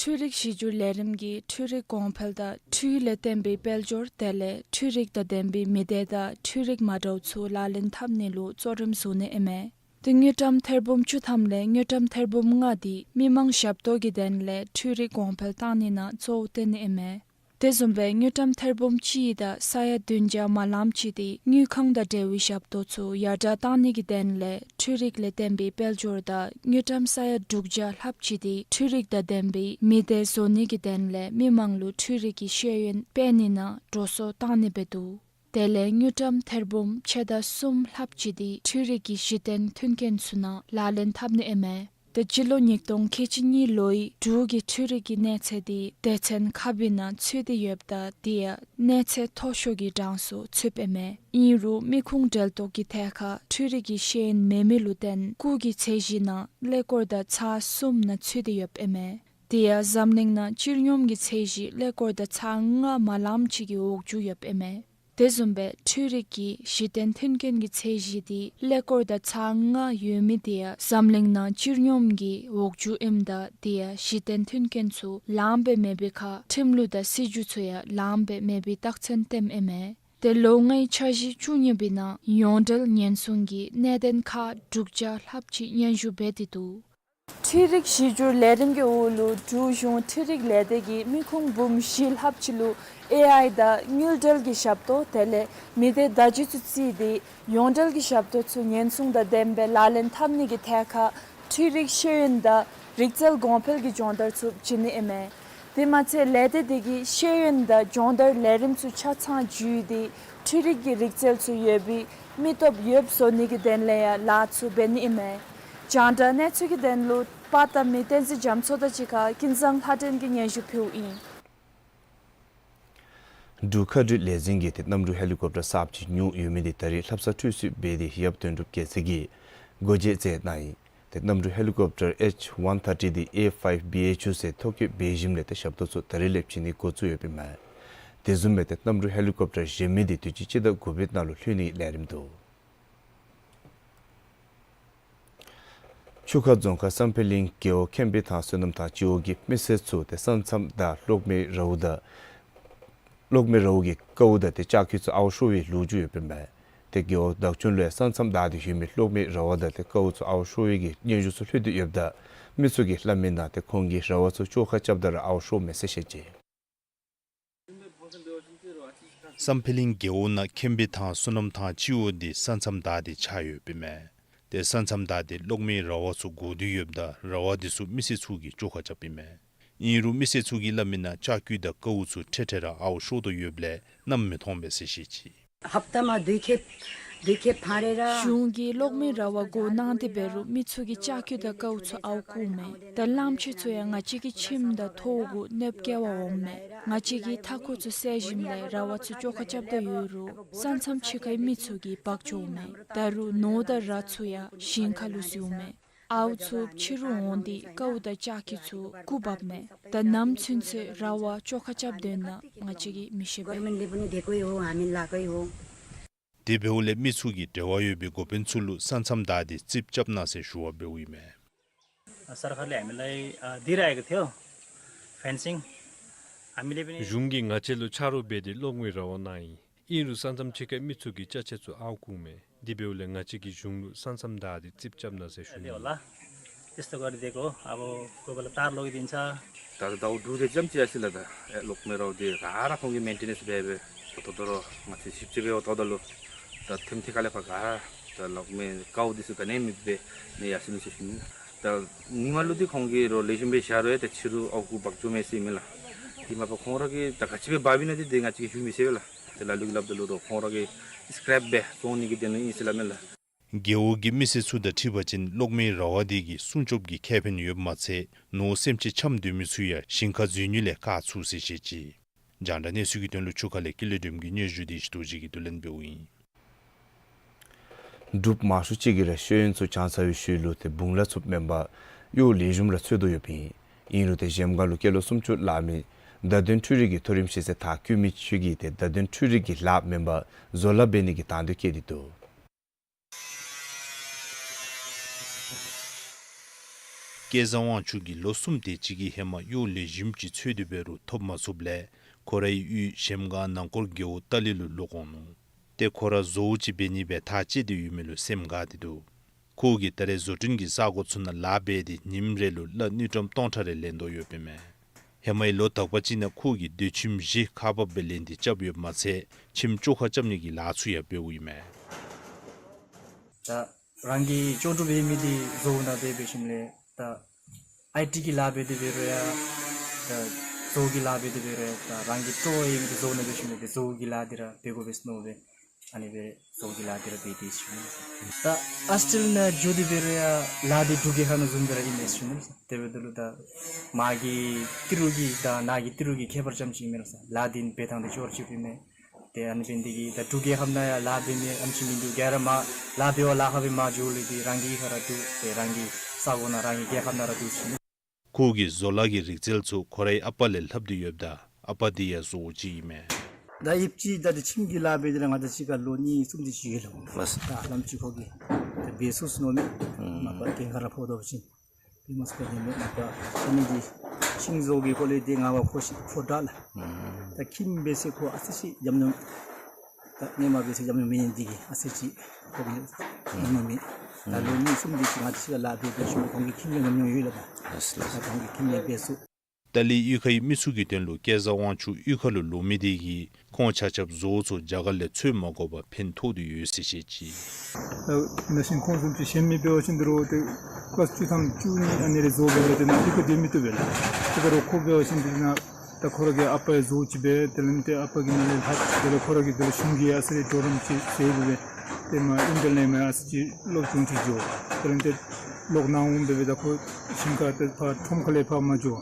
འཕྲུལ་རིག་གཞི་འགྱུར་ལས་རིམ་གྱིས་འཕྲུལ་རིག་གོང་འཕེལ་དང་འཕྲུལ་ལས་བརྟེན་པའི་དཔལ་འབྱོར་དེ་ལས་འཕྲུལ་རིག་དང་ལྡན་པའི་མི་སྡེ་དང་འཕྲུལ་རིག་མ་འདྲཝ་ཚུ་ལག་ལེན་འཐབ་ནི་ལུ་གཙོ་རིམ་བཟུང་ནི་ཨིན་མས། ཏེ་དངུལ་ཀྲམ་ཐེར་འབུམ་བཅུ་ཐམ་ལས་དངུལ་ཀྲམ་ཐེར་འབུམ་ལྔ་འདི་མི་མང་ཞབས་ཏོག་གི་དོན་ལས་འཕྲུལ་རིག་གོང་འཕེལ་བཏང་ནི་ནང་གཙོ་བོ་བཏོན་ནི་ཨིན་མས། དེ་བཟུམ་སྦེ་དངུལ་ཀྲམ་ཐེར་འབུམ་གཅིག་དང་ས་ཡ་བདུན་བརྒྱ་མ་ལམ་ཅིག་དེ་དངུལ་ཁང་དང་འབྲེལ་བའི་ཞབས་ཏོག་ཚུ་ཡར་དྲག་བཏང་ནི་གི་དོན་ལས་འཕྲུལ་རིག་ལས་བརྟེན་པའི་དཔལ་འབྱོར་དང་དངུལ་ཀྲམ་ས་ཡ་དྲུག་བརྒྱ་ལྷགཔ་ཅིག་དེ་འཕྲུལ་རིག་དང་ལྡན་པའི་མི་སྡེ་བཟོ་ནི་གི་དོན་ལས་མི་མང་ལུ་འཕྲུལ་རིག་གི་ཤེས་ཡོན་སྤེལ་ནི་ནང་འགྲོ་སོང་བཏང་ནི་འབད་འདུག། དེ་ལས་དངུལ་ཀྲམ་ཐེར་འབུམ་ཕྱེད་དང་གསུམ་ལྷགཔ་ཅིག་དེ་འཕྲུལ་རིག་གི་གཞི་རྟེན་མཐུན་རྐྱེན་ཚུ་ནང་ལག་ལེན་འཐབ་ནི་ཨིན་མས། ཏེ་སྤྱི་ལོ་ཉིས་སྟོང་ཁལ་གཅིག་གཉིས་ལོའི་འབྲུག་གི་འཕྲུལ་རིག་གི་གནས་ཚད་དེ་སྡེ་ཚན་ཁག་པའི་ནང་ཚུད་དེ་ཡོདཔ་ད་དེ་ཡང་གནས་ཚད་མཐོ་ཤོས་ཀྱི་གྲངས་སུ་ཚུདཔ་ཨིན་མས། ཨིན་རུང་མི་ཁུངས་འབྲེལ་གཏོགས་ཀྱི་ཐད་ཁར་འཕྲུལ་རིག་གི་ཤེས་ཡོན་མེད་མི་ལུ་བརྟེན་སྐུགས་ཀྱི་ཚད་གཞི་ནང་ཀླད་ཀོར་དང་ཚག་གསུམ་ནང་ཚུད་དེ་ཡོདཔ་ཨིན་མས། དེ་ཡང་འཛམ་གླིང་ནང་སྤྱིར་སྙོམས་ཀྱི་ཚད་གཞི་ཀླད་ཀོར་དང་ཚག་ལྔ་མ་ལམ་ཅིག་གི་འོག་འཇུག་ཡོདཔ་ཨིན་མས། དེ་བཟུམ་སྦེ་འཕྲུལ་རིག་གི་གཞི་རྟེན་མཐུན་རྐྱེན་གྱི་ཚད་གཞི་དེ་ཀླད་ཀོར་དང་ཚག་ལྔ་ཡོད་མི་དེ་ཡང་འཛམ་གླིང་ནང་སྤྱིར་སྙོམས་ཀྱི་འོག་འཇུག་ཨིནམ་ད་དེ་ཡང་གཞི་རྟེན་མཐུན་རྐྱེན་ཚུ་ལངམ་སྦེ་མེད་པའི་ཁར་ཁྲིམས་ལུགས་དང་སྲིད་བྱུས་ཚུ་ཡང་ལངམ་སྦེ་མེད་པའི་རྟགས་མཚན་བསྟནམ་ཨིན་མས། ཏེ་ལོ་ལྔའི་འཆར་གཞི་བཅུ་གཉིས་པའི་ནང་ཡོངས་འབྲེལ་ཉེན་སྲུང་གི་གནད་དོན་ཁག་དྲུག་བརྒྱ་ལྷགཔ་ཅིག་སྙན་ཞུ་འབད་དེ་འདུག། འཕྲུལ་རིག་གཞི་སྒྱུར་ལས་རིམ་གྱི་འོག་ལུ་འབྲུག་གཞུང་འཕྲུལ་རིག་ལས་སྡེ་གིས་མི་ཁུངས་འབུམ་བཞི་ལྷགཔ་ཅིག་ལུ་ཨེ་ཨའི་དང་དངུལ་འབྲེལ་གྱི་ཞབས་ཏོག་དེ་ལས་མི་སྡེ་བརྡ་བརྒྱུད་ཚུ་བརྩིས་ཏེ་ཡོངས་འབྲེལ་གྱི་ཞབས་ཏོག་ཚུ་ཉེན་སྲུང་དང་ལྡནམ་སྦེ་ལག་ལེན་འཐབ་ནི་གི་ཐད་ཁར་འཕྲུལ་རིག་ཤེས་ཡོན་དང་རིག་རྩལ་གོང་འཕེལ་གྱི་སྦྱོང་བརྡར་ཚུ་བྱིན་ནི་ཨིན་མས། དེ་མ་ཚད་ལས་སྡེ་དེ་གིས་ཤེས་ཡོན་དང་སྦྱོང་བརྡར་ལས་རིམ་ཚུ་ཆ་ཚང་བརྒྱུད་དེ་འཕྲུལ་རིག་གི་རིག་རྩལ་ཚུ་ཡོད་པའི་མི་སྟོབས་ཡོདཔ་བཟོ་ནི་གི་དོན་ལས་ཡང་ལཱ་ཚུ་འབད་ནི་ཨིན་མས། རྒྱང་བསྒྲགས་གནས་ཚུལ་གྱི་དོན་ལུ་པར་བཏབ་མི་བསྟན་འཛིན་རྒྱ་མཚོ་དང་གཅིག་ཁར་ཀུན་བཟང་ལྷ་སྒྲོན་གྱིས་སྙན་ཞུ་ཕུལཝ་ཨིན། འབྲུག་མཁའ་འགྲུལ་ལས་འཛིན་གྱིས་ཏེ་གནམ་གྲུ་ཧེ་ལི་ཀོབ་ཊར་གསརཔ་ཅིག་ཉོ་ཡོད་མི་དེ་ད་རེས་ལྷ་ས་འཕྲུལ་སུ་སྦེ་དེ་ཡབ་དོན་གྲུབ་རྒྱལ་མཚན་གྱིས་སྒོ་འབྱེད་མཛད་གནང་ཡི། ཏེ་གནམ་གྲུ་ཧེ་ལི་ཀོབ་ཊར་ཨེཆ་ཝན་ཐར་ཊི་དེ་ཨེ་ཕའིབ་བི་ཨེཆ་ཡུ་ཟེར་ཐོ་བཀོད་འབད་ཞིནམ་ལས་ཏེ་ཞབས་ཏོག་ཚུ་ད་རེས་ལས་བྱིན་ནི་འགོ་བཙུགས་ཡོདཔ་ཨིན་མས། དེ་བཟུམ་སྦེ་ཏེ་གནམ་གྲུ་ཧེ་ལི་ཀོབ་ཊར་གཞན་མི་དེ་དུས་ཅི་སྤྱི་ཟླ་དགུ་པའི་ནང་ལུ་ལྷོད་ནིའི་ལས་རིམ་འདུག། ཆུ་ཁ་རྫོང་ཁག་བསམ་འཕེལ་གླིང་རྒེད་འོག་མཁན་པོའི་ཐང་བསོད་ནམས་ཐང་སྤྱི་འོག་གི་མི་སེར་ཚུ་ཏེ་ས་མཚམས་བདའ་གློག་མེའི་རཝ་དང་གློག་མེའི་རཝ་གི་ཀཝ་དང་ཏེ་ལྕགས་ཀྱུ་ཚུ་ཨརཝ་ཤོར་བའི་ལོ་རྒྱུས་ཡོདཔ་ཨིན་མས། ཏེ་རྒེད་འོག་བདག་སྐྱོང་ལུ་ཡང་ས་མཚམས་བདའ་སྟེ་ཡོད་མི་གློག་མེའི་རཝ་དང་ཏེ་ཀཝ་ཚུ་ཨརཝ་ཤོར་བའི་གི་སྙན་ཞུ་ཚུ་ལྷོད་དེ་ཡོདཔ་ད་མི་ཚུ་གིས་སླབ་མིའི་ནང་ཏེ་ཁོང་གིས་རཝ་ཚུ་བཅོ་ཁ་རྐྱབ་ད་ར་ཨརཝ་ཤོརཝ་མས་ཟེར་བཤད་ཅི། བསམ་འཕེལ་གླིང་རྒེད་འོག་ནང་མཁན་པོའི་ཐང་བསོད་ནམས་ཐང་སྤྱི་འོག་དེ་ས་མཚམས་བདའ་སྟེ་ཆགས་ཡོདཔ་ཨིན་མས། ཏེ་ས་མཚམས་བདའ་སྟེ་གློག་མེའི་ར་བ་ཚུ་བསྒོར་ཏེ་ཡོདཔ་ད་ར་བ་དེ་ཚུ་མི་སེར་ཚུ་གིས་བཅོ་ཁ་རྐྱབ་ཨིན་མས། ཨིན་རུང་མི་སེར་ཚུ་གིས་སླབ་མིའི་ནང་ལྕགས་ཀྱུ་དང་ཀཝ་ཚུ་འཕྲལ་འཕྲལ་ར་ཨརཝ་ཤོར་དོ་ཡོདཔ་ལས་གནམ་མི་མཐོང་པས་ཟེར་བཤད་ཅི། ཧབ་ཏ་མ་དུས་ཁེབ་དུས་ཁེབ་ཕར་རེ་ར། གཞུང་གིས་གློག་མེའི་ར་བ་བསྒོར་གནང་སྟེ་འབད་རུང་མི་ཚུ་གིས་ལྕགས་ཀྱུ་དང་ཀཝ་ཚུ་ཨརཝ་བཀུག་མས། ད་གླངམོ་ཆེ་ཚུ་ཡང་ང་བཅས་ཀྱི་ཁྱིམ་དང་ཐོག་གུ་གནོདཔ་བཀལ་བར་འོངམ་མས། ང་བཅས་ཀྱིས་མཐའ་འཁོར་ཚུ་བསལ་ཞིནམ་ལས་ར་བ་ཚུ་བཅོ་ཁ་རྐྱབ་དོ་ཡོད་རུང་ས་མཚམས་ཕྱི་ཁའི་མི་ཚུ་གིས་འབག་འགྱོཝ་མས། ད་རུང་ནོར་དང་ར་ཚུ་ཡང་ཞིང་ཁ་ལུ་བཙུགས་མས། ཨརཝ་ཚུ་ཕྱི་རུ་འོང་སྟེ་ཀཝ་དང་ལྕགས་ཀྱུ་ཚུ་བཀུག་འབགཔ་མས། ད་ནམ་ཚུན་ཚོད་ར་བ་བཅོ་ཁ་རྐྱབ་དོ་ཨིན་ན་ང་བཅས་ཀྱིས་མི་ཤེས་པས། དེ་འབདཝ་ལས་མི་ཚུ་གིས་འབྲེལ་བ་ཡོད་པའི་འགོ་དཔོན་ཚུ་ལུ་ས་མཚམས་བདའ་སྟེ་རྩིགཔ་རྐྱབ་གནང་ཟེར་ཞུ་བ་འབདཝ་ཨིན་མས། सरकारले हामीलाई, अ, दिइरहेको थियो, फेन्सिङ। हामीले पनि གཞུང་གིས་ང་བཅས་ལུ་ཆ་རོགས་འབད་དེ་གློག་མེའི་ར་བ་གནང་ཡི། ཨིན་རུང་ས་མཚམས་ཕྱི་ཁའི་མི་ཚུ་གིས་ཅ་ཆས་ཚུ་ཨརཝ་བཀུག་མས། དེ་འབདཝ་ལས་ང་བཅས་ཀྱིས་གཞུང་ལུ་ས་མཚམས་བདའ་སྟེ་རྩིགཔ་རྐྱབ་གནང་ཟེར་ཞུ་ནི། होला, त्यस्तो गरिदिएको हो। अब कोही बेला तार लगिदिन्छ। ད་ད་འབྲུག་དེ་རྐྱངམ་ཅིག་ཡར་སོང་ལགས། ད་གློག་མེའི་ར་བ་དེ་ར་ར་ཁོང་གིས་མེན་ཊེ་ནེནསི་འབད་འབད་ད་ད་ལྟོ་ར་ང་བཅས་ཞིབ་དཔྱད་འབདཝ་ད་ད་ལུ་ད་ཐེམ་ཐེ་ཁ་ལས་ཕར་ག་ར་ད་གློག་མེའི་ཀཝ་དེ་ཚུ་ག་ནི་མེདཔ་སྦེ་ནི་ཡར་སོང་ལོ་ཟེར་ཞུ་ནི། ད་ཉིནམ་ལུ་དེ་ཁོང་གིས་རོགས་ལེགས་ཤོམ་སྦེ་བཞག་རུང་ཡང་ད་ཕྱི་རུ་ཨརཝ་གུ་འབག་འགྱོཝ་མས་ཟེར་མས་ལགས། དེ་མ་པ་ཁོང་ར་གིས་ད་ག་ཅི་སྦེ་འབགཔ་ཨིན་ན་དེ་དེ་ང་བཅས་ཀྱིས་ཞུ་མི་ཤེས་པས་ལགས། ཏེ་ལ་ལུ་གིས་སླབ་ད་ལུ་རོགས་ཁོང་ར་གིས་སི་ཀེརེབ་སྦེ་བཙོང་ནི་གི་དོན་ལུ་ཨིན་ཟེར་སླབ་མས་ལགས། རྒེད་འོག་གི་མི་སེར་ཚུ་དང་འཁྲིལ་བ་ཅིན་གློག་མེའི་ར་བ་དེ་གིས་སྲུང་སྐྱོབ་ཀྱི་ཁེ་ཕན་ཡོདཔ་མ་ཚད་ནོར་སེམས་ཅན་འཁྱམས་སྡོད་མི་ཚུ་ཡང་ཞིང་ཁ་འཛུལ་ནི་ལས་བཀག་ཚུགས་ཟེར་བཤད་ཅི། རྒྱང་བསྒྲགས་གནས་ཚུལ་གྱི་དོན་ལུ་ཆུ་ཁ་ལས་ཀུན་ལེགས་སྒྲོལམ་གྱི་སྙན་ཞུ་དེ་ཞུ་དོ་ཅིག་གིས་བསྡུ་ལེན་འབདཝ་ཨིན། འབྲུགཔ་མང་ཤོས་ཅིག་གིས་ར་ཤེས་ཡོན་ཚུ་སྦྱང་ཚར་བའི་ཤུལ་ལུ་ཏེ་བུང་ལ་ཚུདཔ་མེན་པར་གཡོག་ལེགས་ཤོམ་ར་འཚོལ་དོ་ཡོདཔ་ཨིན། ཨིན་རུང་ཏེ་གཞལམ་སྒང་ལུ་སྐྱེས་ལོ་སུམ་ཅུ་ལང་མི་བརྡ་དོན་འཕྲུལ་རིག་གི་མཐོ་རིམ་ཤེས་ཚད་མཐར་འཁྱོལ་མི་ཅིག་གིས་ཏེ་བརྡ་དོན་འཕྲུལ་རིག་གི་ལཱ་མེན་པར་བཟོ་ལཱ་འབད་ནི་གི་དང་འདོད་བསྐྱེད་དེ་འདུག། སྐལ་བཟང་དབང་ཕྱུག་གིས་ལོ་གསུམ་དེ་ཅིག་གི་ཧེ་མ་གཡོག་ལེགས་ཤོམ་ཅིག་འཚོལ་ཏེ་འབད་རུང་ཐོབ་མ་ཚུགསཔ་ལས་ཁོ་རའི་གཡུས་གཞལམ་སྒང་ནང་འཁོར་རྒེད་འོག་ཏ་ལི་ལུ་ལོག་འོང་ནུག། ཏེ་ཁོ་ར་བཟོ་བོ་ཅིག་འབད་ནི་སྦེ་ཐག་བཅད་དེ་ཡོད་མི་ལུ་སེམས་དགའ་སྟེ་འདུག། ཁོ་གིས་ད་རེས་བཟོ་སྐྲུན་གྱི་ས་གོ་ཚུ་ནང་ལཱ་འབད་དེ་ཉིནམ་རེ་ལུ་གླ་དངུལ་ཀྲམ་སྟོང་ཕྲག་རེ་ལེན་དོ་ཡོདཔ་ཨིན་མས། ཧེ་མའི་ལོ་དག་པ་ཅིག་ནང་ཁོ་གིས་སྡོད་ཁྱིམ་བཞི་ཁག་འབག་སྦེ་ལེན་ཏེ་རྐྱབ་ཡོདཔ་མ་ཚད་ཁྱིམ་བཅོ་ཁ་རྐྱབ་ནི་གི་ལཱ་ཚུ་ཡང་འབད་དོ་ཨིན་མས། ད་རང་གི་ལྕོགས་གྲུབ་ཡོད་མི་འདི་བཟོ་ནང་འབད་འབད་ཞིནམ་ལས་ད་ཨའི་ཊི་གི་ལཱ་འབད་དེ་འབད་རུང་ཡང་ད་བཟོ་གི་ལཱ་འབད་དེ་འབད་རུང་ཡང་ད་རང་གི་སྤྲོ་བ་ཡོད་མི་འདི་བཟོ་ནང་འབད་ཞིནམ་ལས་ཏེ་བཟོ་གི་ལཱ་འདི་ར་འབད་དགོ་པས་མནོ་སྦེ་ཨ་ནི་སྦེ་བཟོ་གི་ལཱ་འདི་ར་འབད་དེ་ཞུ་ནི། ད་ཨོསི་ཊེལ་ནང་འགྱོ་སྟེ་འབད་རུང་ཡང་ལཱ་འདི་འབྲུག་རྒྱལ་ཁབ་ནང་བཟུམ་སྦེ་ར་ཨིན་མས་ཞུ་ནི། དེ་འབདཝ་ད་ལུ་ད་མ་གི་ཏི་རུ་གི་ད་ན་གི་ཏི་རུ་གི་ཁྱད་པར་ཙམ་ཅིག་མེན་ན་ས། ལཱ་འདི་འབད་ཐངས་འདི་ཅོག་ར་གཅིགཔ་ཨིན་མས། ཏེ་ཨ་ནི་འབད་ནི་འདི་གིས་ད་འབྲུག་རྒྱལ་ཁབ་ནང་ཡང་ལཱ་འབད་མི་ཨ་ནེམ་ཅིག་མིན་འདུག། ག་ར་མར་ལཱ་འབད་བར་ལཱ་ཁག་སྦེ་མར་འགྱོ་ལས་ཏེ་རང་གི་ཁ་ར་འདུག། ཏེ་རང་གི་ས་གོ་ནང་རང་གི་རྒྱལ་ཁབ་ནང་ར་འདུག་ཟེར་ནི། ཁོ་གིས་བཟོ་ལཱ་གི་རིག་རྩལ་ཚུ་ཁོ་རའི་ཨ་པ་ལས་ལྷབ་སྟེ་ཡོདཔ་ད་ཨ་པ་འདི་ཡང་བཟོ་བོ་ཅིག་ཨིན་མས། ད་ཡོདཔ་ཅིག་ད་འདི་ཁྱིམ་གྱི་ལཱ་འབད་དེ་ར་ང་དང་གཅིག་ཁར་ལོ་གཉིས་གསུམ་དེ་ཅིག་ཡོད་ལགས། ལགས། ད་ལམ་ཅིག་ཁོ་གིས་ད་འབད་ཚུགས་ཟེར་མནོ་མི་མ་པ་འགན་ཁག་ར་ཕོག་དོ་བ་ཅིན་འབད་མ་ཚུགས་པས་ནི་མེད། མ་པ་ཨ་ནི་འདི་ཤིང་བཟོ་གི་སྐོར་ལས་འདི་ང་བ་ཁོ་ཤེས་ཁོ་དྲག་ལགས། ད་ཁྱིམ་འབད་ས་ཁོ་ཨ་ཙི་ཅིག་ཉམས་མྱོང་ད་སྔོན་མ་འབད་ས་ཉམས་མྱོང་མེད་ནི་འདི་གིས་ཨ་ཙི་ཅིག་ཁོ་གིས་ཉམས་མྱོང་མེད། ད་ལོ་གཉིས་གསུམ་དེ་ཅིག་ང་དང་གཅིག་ཁར་ལཱ་འབད་འབད་ཞིནམ་ཁོང་གི་ཁྱིམ་ལས་ཉམས་མྱོང་ཡོད་ལགས། ད་ཁོང་གི་ཁྱིམ་ལས་འབད་ཚུགས། ཏ་ལི་གཡུས་ཁའི་མི་ཚུ་གི་དོན་ལུ་སྐལ་བཟང་དབང་ཕྱུག་གཡུས་ཁ་ལུ་ལོག་མི་དེ་གིས་ཁོང་ཆ་ཁྱབ་བཟོ་བོ་ཚུ་རྒྱ་གར་ལས་འཚོལ་མ་དགོ་པར་ཕན་ཐོགས་ཏེ་ཡོད་ཟེར་བཤད་ཅི། ད་ན་ཤིང་ཁོང་བཟུམ་ཅིག་གཞན་མི་འབད་བ་ཅིན་འདི་རུ་ཏེ་ཀ་ལཱསི་བཅུ་ཐམ་བཅུ་གཉིས་ཨ་ནི་རེ་བཟོ་འབད་འབད་དེ་ནཱ་གཡུས་ཁར་སྡོད་མི་བཏུབ་པས་ལགས། དེ་ཁར་རུ་ཁོ་འབད་བ་ཅིན་འདི་ནང་ད་ཁོ་ར་གི་ཨ་པ་ཡང་བཟོ་ཅིག་འབད། དེ་ལས་ཏེ་ཨ་པ་གི་ནང་ལས་ལྷག་དེ་ལས་ཁོ་ར་གི་དེ་ལས་གཞུང་གིས་ཡང་ཨ་ཙི་རེ་གྲོགས་རམ་ཅིག་ཟེར་འབད་འབད་ཏེ་མར་ཨིན་ཌི་ཡ་ལས་མར་ཨ་ཙི་ཅིག་སློབ་སྦྱོང་ཅིག་འགྱོ། དེ་ལས་ཏེ་ལོག་ནཱ་འོང་འབད་འབད་ད་ཁོ་ཞིང་ཁ་ཏེ་ཕར་ཁྲོམ་ཁ་ལས་ཕར་མ་འགྱོ།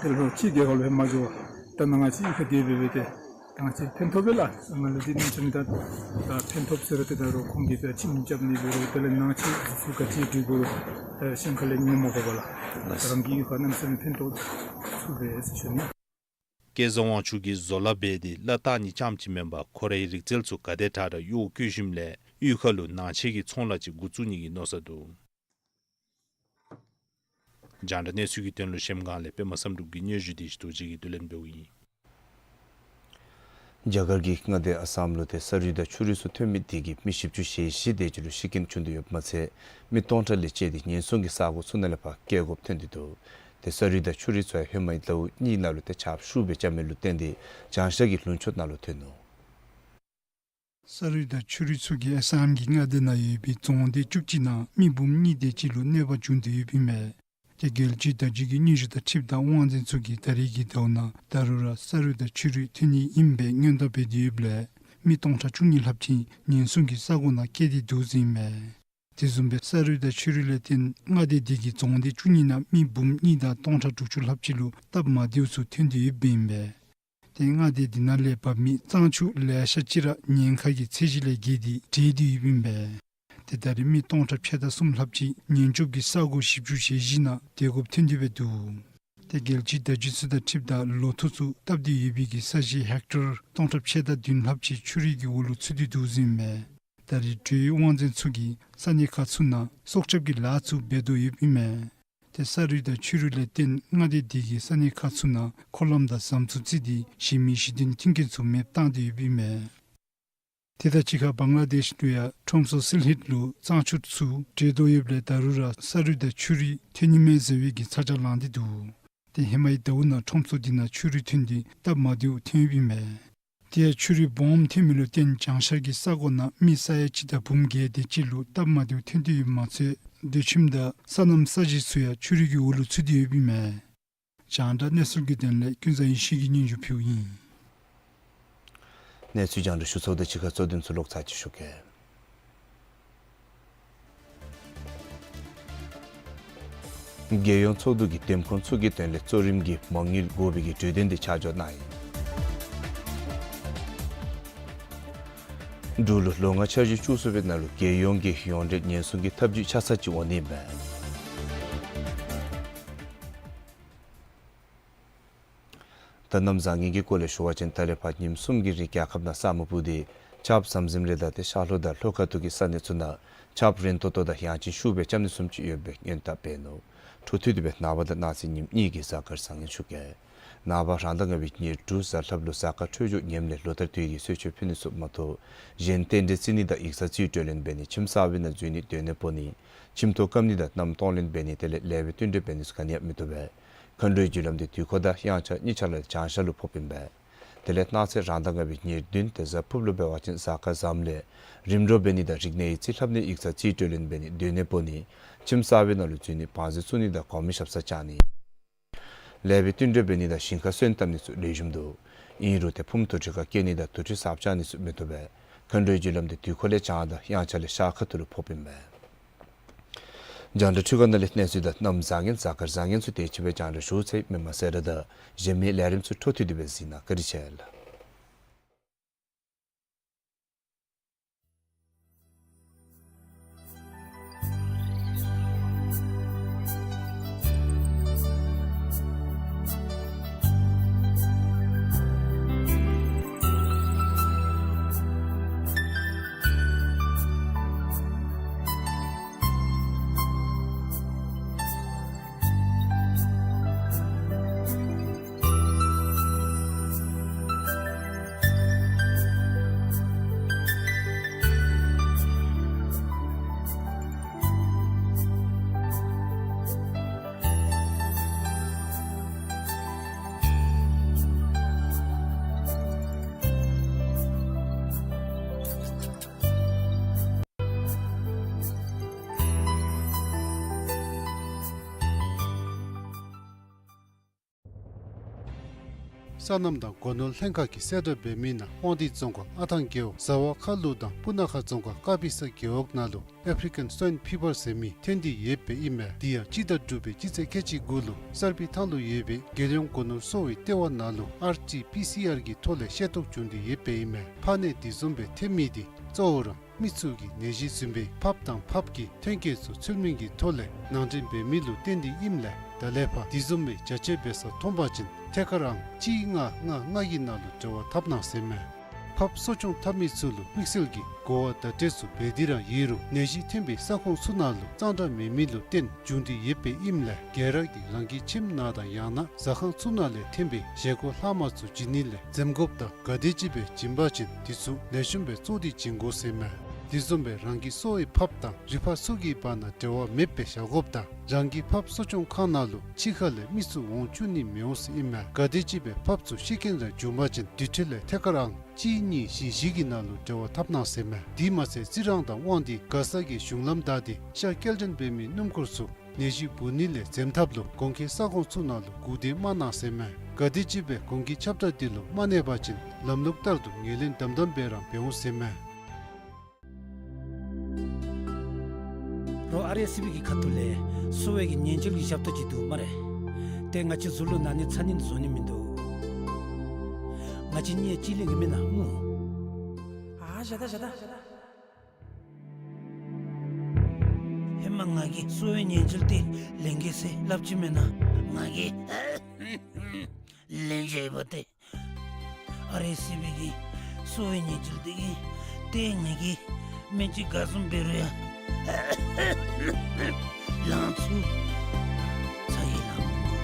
དེ་ལས་ཕྱི་རྒྱལ་ཁབ་ལས་ཕར་མ་འགྱོ། ད་ནཱ་ང་བཅས་གཡུས་ཁར་སྡོད་འབད་འབད་ཏེ་ད་ང་བཅས་ཕན་ཐོགས་པས་ལགས། ང་ལུ་འདི་གནམ་མེད་ས་མེད་ད་ཕན་ཐོགས་ཟེར་རུང་ཏེ་ད་རུང་ཁོང་གིས་ད་ཁྱིམ་རྐྱབ་ནི་འབད་རུང་དེ་ལས་ནང་ཆས་ཚུ་ག་ཅི་སྒྲིག་དགོ་རུང་ཞིང་ཁ་ལས་ཉོ་མ་དགོ་པར་ལགས། རང་གི་གཡུས་ཁར་གནམ་མེད་ས་མེད་ཕན་ཐོགས་ཚུགས་པས་ཟེར་ཞུ་ནི། སྐལ་བཟང་དབང་ཕྱུག་གིས་བཟོ་ལཱ་འབད་དེ་གླ་བཏགས་ནི་རྐྱངམ་ཅིག་མེན་པར་ཁོ་རའི་རིག་རྩལ་ཚུ་ག་དེ་དྲག་དྲག་གཡོག་བཀོལ་ཞིནམ་ལས་གཡུས་ཁ་ལུ་ནང་ཆས་ཀྱི་ཚོང་ལཱ་ཅིག་འགོ་བཙུགས་ནི་གི་མནོ་བསམ་འདུག། རྒྱང་བསྒྲགས་གནས་ཚུལ་གྱི་དོན་ལུ་གཞལམ་སྒང་ལས་པདྨ་བསམ་གྲུབ་ཀྱི་སྙན་ཞུ་དེ་ཞི་རྡོ་རྗེ་གིས་བསྡུ་ལེན་འབདཝ་ཨིན། རྒྱ་གར་གྱི་མངའ་སྡེ་ཨ་སམ་ལུ་ཏེ་ས་རུད་དང་ཆུ་རུད་ཚུ་ཐོན་མི་དེ་གིས་མི་བཞི་བཅུ་ཞེ་བཞི་དེ་ཅིག་ལུ་ཤི་རྐྱེན་བྱུང་སྟེ་ཡོདཔ་མ་ཚད་མི་སྟོང་ཕྲག་ལས་བཅད་དེ་ཉེན་སྲུང་གི་ས་གོ་ཚུ་ནང་ལས་ཕར་བསྐྱལ་དགོཔ་ཐོན་ཏེ་འདུག། ཏེ་ས་རུད་དང་ཆུ་རུད་ཚུ་ཡང་ཧེ་མའི་ཟླཝ་གཉིས་ནང་ལུ་ཏེ་ཆརཔ་ཤུགས་སྦེ་རྐྱབ་མི་ལུ་བརྟེན་ཏེ་བྱང་ཤར་གྱི་ལུང་ཕྱོགས་ནང་ལུ་ཐོན་ནུག། ས་རུད་དང་ཆུ་རུད་ཚུ་གིས་ཨ་སམ་གྱི་མངའ་སྡེ་ནང་ཡོད་པའི་རྫོང་སྡེ་བཅུ་གཅིག་ནང་མི་འབུམ་གཉིས་དེ་ཅིག་ལུ་གནོད་པ་བྱུང་སྟེ་ཡོདཔ་ཨིན་མས། ཏེ་རྒྱལ་སྤྱིའི་བརྡ་བརྒྱུད་ཀྱི་སྙན་ཞུ་དང་འཁྲིལཝ་ད་དབང་འཛིན་ཚུ་གིས་ད་རེས་ཀྱི་ཟླཝ་ནང་ད་རུང་ར་ས་རུད་དང་ཆུ་རུད་ཐོན་ནི་ཨིན་པའི་སྔོན་བརྡ་འབད་དེ་ཡོདཔ་ལས་མི་སྟོང་ཕྲག་བཅུ་གཉིས་ལྷགཔ་ཅིག་ཉེན་སྲུང་གི་ས་གོ་ནང་བསྐྱལ་ཏེ་འདུག་ཟེར་ཨིན་མས། དེ་བཟུམ་སྦེ་ས་རུད་དང་ཆུ་རུད་ལས་བརྟེན་མངའ་སྡེ་དེ་གི་རྫོང་སྡེ་བཅུ་གཉིས་ནང་མི་འབུམ་གཉིས་དང་སྟོང་ཕྲག་དྲུག་ཅུ་ལྷགཔ་ཅིག་ལུ་སྟབས་མ་བདེཝ་ཚུ་ཐོན་ཏེ་ཡོདཔ་ཨིན་པས། ཏེ་མངའ་སྡེ་དེ་ནང་ལས་འབབ་མི་གཙང་ཆུ་ལེ་ཤ་ཅིག་ར་ཉེན་ཁ་གི་ཚད་གཞི་ལས་བརྒལ་ཏེ་བྲེགས་ཏེ་ཡོདཔ་ཨིན་པས། ཏེ་ད་རེས་མི་སྟོང་ཕྲག་ཕྱེད་དང་གསུམ་ལྷགཔ་ཅིག་ཉེན་སྐྱོབ་ཀྱི་ས་གོ་བཞི་བཅུ་ཞེ་བཞི་ནང་སྡོད་དགོཔ་ཐོན་ཏེ་འབད་འདུག། ཏེ་རྒྱལ་སྤྱིའི་བརྡ་བརྒྱུད་ཚུ་དང་འཁྲིལཝ་ད་ལོ་ཐོག་ཚུ་བཏབ་སྟེ་ཡོད་པའི་གི་ས་གཞི་ཧེཀ་ཊར་སྟོང་ཕྲག་ཕྱེད་དང་བདུན་ལྷགཔ་ཅིག་ཆུ་རུད་ཀྱི་འོག་ལུ་ཚུད་དེ་འདུག་ཟེར་ཨིན་མས། ད་རེས་འབྲེལ་ཡོད་དབང་འཛིན་ཚུ་གིས་ས་གནས་ཁག་ཚུ་ནང་སྲོག་སྐྱབས་ཀྱི་ལཱ་ཚུ་འབད་དོ་ཡོདཔ་ཨིན་མས། ཏེ་ས་རུད་དང་ཆུ་རུད་ལས་བརྟེན་མངའ་སྡེ་དེ་གི་ས་གནས་ཁག་ཚུ་ནང་འཁོར་ལམ་དང་ཟམ་ཚུ་བརྩིགས་ཏེ་གཞན་མི་ཤི་དོན་མཐུན་རྐྱེན་ཚུ་མེདཔ་བཏང་སྟེ་ཡོདཔ་ཨིན་མས། དེ་དང་གཅིག་ཁར་བང་ལ་དེཤ་ལུ་ཡང་ཁྲོམ་ཚོགས་སིལ་ཧིད་ལུ་གཙང་ཆུ་ཚུ་བྲེགས་དོ་ཡོདཔ་ལས་ད་རུང་ར་ས་རུད་དང་ཆུ་རུད་ཐོན་ནི་མས་ཟེར་བའི་གི་ཚ་གྱང་ལངས་ཏེ་འདུག། ཏེ་ཧེ་མའི་ཟླཝ་ནང་ཁྲོམ་ཚོགས་དེ་ནང་ཆུ་རུད་ཐོན་ཏེ་སྟབས་མ་བདེཝ་ཐོན་ཡོདཔ་ཨིན་མས། དེ་ཡང་ཆུ་རུད་སྦོམ་ཐོན་མི་ལུ་བརྟེན་བྱང་ཤར་གྱི་ས་གོ་ནང་མི་ས་ཡ་གཅིག་དང་འབུམ་བརྒྱད་དེ་ཅིག་ལུ་སྟབས་མ་བདེཝ་ཐོན་ཏེ་ཡོདཔ་མ་ཚད་སྡོད་ཁྱིམ་དང་སོ་ནམ་ས་གཞི་ཚུ་ཡང་ཆུ་རུད་ཀྱི་འོག་ལུ་ཚུད་དེ་ཡོདཔ་ཨིན་མས། རྒྱང་བསྒྲགས་གནས་ཚུལ་གྱི་དོན་ལས་ཀུན་བཟང་ཡེ་ཤེས་ཀྱིས་སྙན་ཞུ་ཕུལཝ་ཨིན། གནས་ཚུལ་རྒྱང་བསྒྲགས་ཞུ་ཚརཝ་དང་གཅིག་ཁར་གཙོ་དོན་ཚུ་ལོག་ཚར་ཅིག་ཞུ་གེ། རྒྱལ་ཡོངས་ཚོགས་འདུ་གིས་འདེམས་ཁོངས་ཚུ་གི་དོན་ལས་གཙོ་རིམ་གྱི་མ་དངུལ་དགོ་པའི་གི་གྲོས་དོན་དེ་ཆ་འཇོག་གནང་ཡི། འབྲུག་ལུ་ལོ་ལྔ་འཆར་གཞི་བཅུ་གསུམ་པའི་ནང་ལུ་རྒྱལ་ཡོངས་ཀྱི་ཡོངས་འབྲེལ་ཉེན་སྲུང་གི་ཐབས་ཇུས་ཆ་ཚང་ཅིག་འོང་ནི་མས། ད་གནམ་བཟང་ངན་གྱི་སྐོར་ལས་ཞུ་བ་ཅིན་ད་ལས་ཕར་ཉིནམ་གསུམ་གྱི་རིང་རྒྱལ་ཁབ་ནང་ས་སྨུག་སྤུབས་ཏེ་ཆརཔ་ཟམ་ཟིམ་རེ་དང་ཏེ་ཤར་ལྷོ་དང་ལྷོ་ཁ་ཐུག་གི་ས་གནས་ཚུ་ནང་ཆརཔ་རན་ཏོག་ཏོ་དང་ཡང་ཅིན་ཤུགས་སྦེ་རྐྱབ་ནི་བཟུམ་ཅིག་ཡོད་པའི་སྔོན་བརྡ་འབད་ནུག། འཕྲོ་མཐུད་དེ་སྦེ་ནངས་པ་དང་གནངས་ཚེ་ཉིནམ་གཉིས་ཀྱི་གཟའ་སྐར་བཟང་ངན་ཞུ་གེ། ནངས་པ་རང་ཟླ་ལྔ་པའི་ཉེར་དྲུག་གཟའ་ལྷགཔ་ལུ་གཟའ་སྐར་འཕྲོད་སྦྱོར་ངནམ་ལས་ལོ་ལྟར་དུས་ཀྱི་གསོལ་མཆོད་ཕུལ་ནི་ཚུ་མ་གཏོགས་གཞན་རྟེན་འབྲེལ་བརྩི་ནི་དང་ཡིག་ཚང་རྩིས་སྤྲོད་ལེན་འབད་ནི་ཁྱིམ་གསར་པའི་ནང་འཛུལ་ནི་སྡོད་གནས་སྤོ་ནི་ཁྱིམ་ཐོག་བཀབ་ནི་དང་མནའམ་གཏོང་ལེན་འབད་ནི་དེ་ལས་ལེགས་པའི་བསྟུན་གྲོས་འབད་ནི་ཚུ་ག་ནི་ཡང་མི་བཏུབ་པས། མཁའ་འགྲོའི་རྒྱུ་ལམ་དེ་དུས་འཁོར་དང་དབྱངས་འཆར་གཉིས་ཆ་ལ་བྱང་ཤར་ལུ་ཕོགཔ་ཨིན་པས། དེ་ལས་གནངས་ཚེ་རང་ཟླ་ལྔ་པའི་ཉེར་བདུན་ཏེ་གཟའ་ཕུརཔ་ལུ་འབད་བ་ཅིན་གཟའ་སྐར་བཟངམ་ལས་རིམ་གྲོ་འབད་ནི་དང་རིག་གནས་ཡིག་རྩིས་ལྷབ་ནི་ཡིག་ཚང་རྩིས་སྤྲོད་ལེན་འབད་ནི་སྡོད་གནས་སྤོ་ནི་ཁྱིམ་གསར་པའི་ནང་ལུ་འཛུལ་ནི་བང་རྩི་བཙུགས་ནི་དང་གོང་མའི་ཞབས་སར་བཅར་ནི་ལེགས་པའི་བསྟུན་གྲོས་འབད་ནི་དང་ཞིང་ཁར་སོན་བཏབ་ནི་ཚུ་ལེགས་ཤོམ་འདུག། ཨིན་རུང་ཏེ་ཕུངམ་དུར་ཁྲོད་ཁར་བསྐྱལ་ནི་དང་དུར་ཁྲོད་གསརཔ་བཅག་ནི་ཚུ་མི་བཏུབ་པས། མཁའ་འགྲོའི་རྒྱུ་ལམ་དེ་དུས་འཁོར་ལས་བྱང་དང་དབྱངས་འཆར་ལས་ཤར་ཁ་ཐུག་ལུ་ཕོགཔ་ཨིན་པས། རྒྱང་བསྒྲགས་འཕྲུལ་ཁང་ནང་ལས་གནས་ཚུལ་དང་གནམ་བཟང་ངན་གཟའ་སྐར་བཟང་ངན་ཚུ་དེ་ཅིག་སྦེ་རྒྱང་བསྒྲགས་ཞུ་ཚར་ཡི། མི་མང་སེར་བ་དང་གཞན་མི་ལས་རིམ་ཚུ་འཕྲོ་མཐུད་དེ་སྦེ་གཟིགས་གནང་། བཀའ་དྲིན་ཆེ་ལགས། སོ་ནམ་དང་སྒོ་ནོར་ལྷན་ཁག་གིས་གསལ་བསྒྲགས་འབད་མི་ནང་དབང་འདུས་རྫོང་ཁག་ཨ་ཐང་རྒེད་འོག་ཟ་ཝ་ཁ་ལུ་དང་སྤུ་ན་ཁ་རྫོང་ཁག་ཀ་པི་ས་རྒེད་འོག་ནང་ལུ་ཨེཕ་རི་ཀཱན་སུའིན་ཕི་བར་ཟེར་མི་ཐོན་ཏེ་ཡོདཔ་ཨིན་མས། དེ་ཡང་སྤྱི་ཟླ་དྲུག་པའི་སྤྱི་ཚེས་ཁལ་གཅིག་དགུ་ལུ་གསར་སྤེལ་ཐང་ལུ་ཡོད་པའི་རྒྱལ་ཡོངས་སྒོ་ནོར་གསོ་བའི་ལྟེ་བ་ནང་ལུ་ཨར་ཊི་པི་སི་ཨར་གྱི་ཐོག་ལས་ཤེས་རྟོགས་བྱུང་སྟེ་ཡོདཔ་ཨིན་མས། ཕག་ནད་འདི་བཟུམ་སྦེ་ཐོན་མི་དེ་གཙོ་བོ་ར་མི་ཚུ་གིས་ནད་གཞི་བཟུམ་སྦེ་ཕགཔ་དང་ཕགཔ་གི་ཐོན་སྐྱེད་ཚུ་ཚུལ་མིན་གྱི་ཐོག་ལས་ནང་འདྲེན་འབད་མི་ལུ་བརྟེན་ཏེ་ཨིནམ་ལས་ད་ལས་ཕར་འདི་བཟུམ་མའི་བྱ་སྤྱོད་འབད་ས་མཐོང་པ་ཅིན་ཐད་ཀར་ཨང་གཅིག་ལྔ་ལྔ་ལྔ་གི་ནང་ལུ་འབྲེལ་བ་འཐབ་གནང་ཟེར་མས། ཕགཔ་གསོ་སྐྱོང་འཐབ་མི་ཚུ་ལུ་དམིགས་བསལ་གྱི་གོ་བ་བརྡ་སྤྲོད་ཚུ་འབད་དེ་ར་ཡོད་རུང་ནད་གཞི་ཐོན་པའི་ས་ཁོངས་ཚུ་ནང་ལུ་གཙང་སྦྲ་མེད་མི་ལུ་བརྟེན་བྱུང་སྟེ་ཡོདཔ་ཨིནམ་ལས་ག་ར་གིས་རང་གི་ཁྱིམ་ནང་དང་ཡང་ན་ཟ་ཁང་ཚུ་ནང་ལས་ཐོན་པའི་བཞེས་སྒོ་ལྷག་མ་ཚུ་བྱིན་ནི་ལས་འཛེམ་དགོཔ་དང་ག་དེམ་ཅིག་སྦེ་བྱིན་པ་ཅིན་དེ་ཚུ་ལེགས་ཤོམ་སྦེ་བཙོ་སྟེ་བྱིན་དགོ་ཟེར་མས། དེ་བཟུམ་སྦེ་རང་གིས་གསོ་བའི་ཕགཔ་དང་རི་ཕག་ཚུ་གི་བར་ན་འབྲེལ་བ་མེདཔ་སྦེ་བཞག་དགོཔ་དང་རང་གི་ཕགཔ་གསོ་སྐྱོང་ཁང་ནང་ལུ་ཕྱི་ཁ་ལས་མི་ཚུ་འོང་བཅུག་ནི་མི་འོང་ཟེར་ཨིན་མས། ག་དེམ་ཅིག་སྦེ་ཕགཔ་ཚུ་ཤི་རྐྱེན་ར་བྱུང་པ་ཅིན་དེ་འཕྲོ་ལས་ཐད་ཀར་ཨང་གཅིག་གཉིས་བཞི་བཞི་གི་ནང་ལུ་འབྲེལ་བ་འཐབ་གནང་ཟེར་མས། དེ་མ་ཚད་རྩི་རང་དང་དབང་འདུས་མགར་ས་གི་གཞུང་ལམ་བདའ་སྟེ་ཤར་སྐྱེལ་འདྲེན་འབད་མི་སྣུམ་འཁོར་ཚུ་ནད་གཞི་འབུ་ནི་ལས་འཛེམ་ཐབས་ལུ་གོང་འཁོད་ས་ཁོངས་ཚུ་ནང་ལུ་སྒུག་སྡོད་མ་གནང་ཟེར་མས། ག་དེམ་ཅིག་སྦེ་གོང་འཁོད་ཁྱབ་བསྒྲགས་འདི་ལུ་མ་གནས་པ་ཅིན་ལམ་ལུགས་ལྟར་དུ་ངོས་ལེན་དམ་དམ་སྦེ་རང་འབད་འོང་ཟེར་མས། རོགས་ཨར་ཨེསི་སི་བི་གི་ཁ་ཐུག་ལས་གསོ་བའི་གི་ཉེན་བཅོལ་གྱི་ཞབས་ཏོག་ཅིག་འདུག་སྨ་རེ། ཏེ་ང་བཅས་ཚུ་ལུ་ན་ནི་ཚ་ནི་བཟོ་ནི་མིན་འདུག། ང་བཅས་གཉིས་ཅིག་ལེན་གྱི་མེན་ན་སྨོ། ཨ་ཞ་ད་ཞ་ད། ཧེ་མ་ང་གིས་གསོ་བའི་ཉེན་བཅོལ་འདི་ལེན་གེ་ཟེར་སླབ་ཅི་མེན་ན། ང་གིས་ལེན་བྱས་པ་ཏེ། ཨར་ཨེསི་སི་བི་གི་གསོ་བའི་ཉེན་བཅོལ་འདི་གིས་ཏེ་ངེ་གི་སྨན་བཅོས་ག་བཟུམ་འབད་རུང་ཡང་ལང་ཚུ་ཚ་གྱང་ལང་མི་དགོ།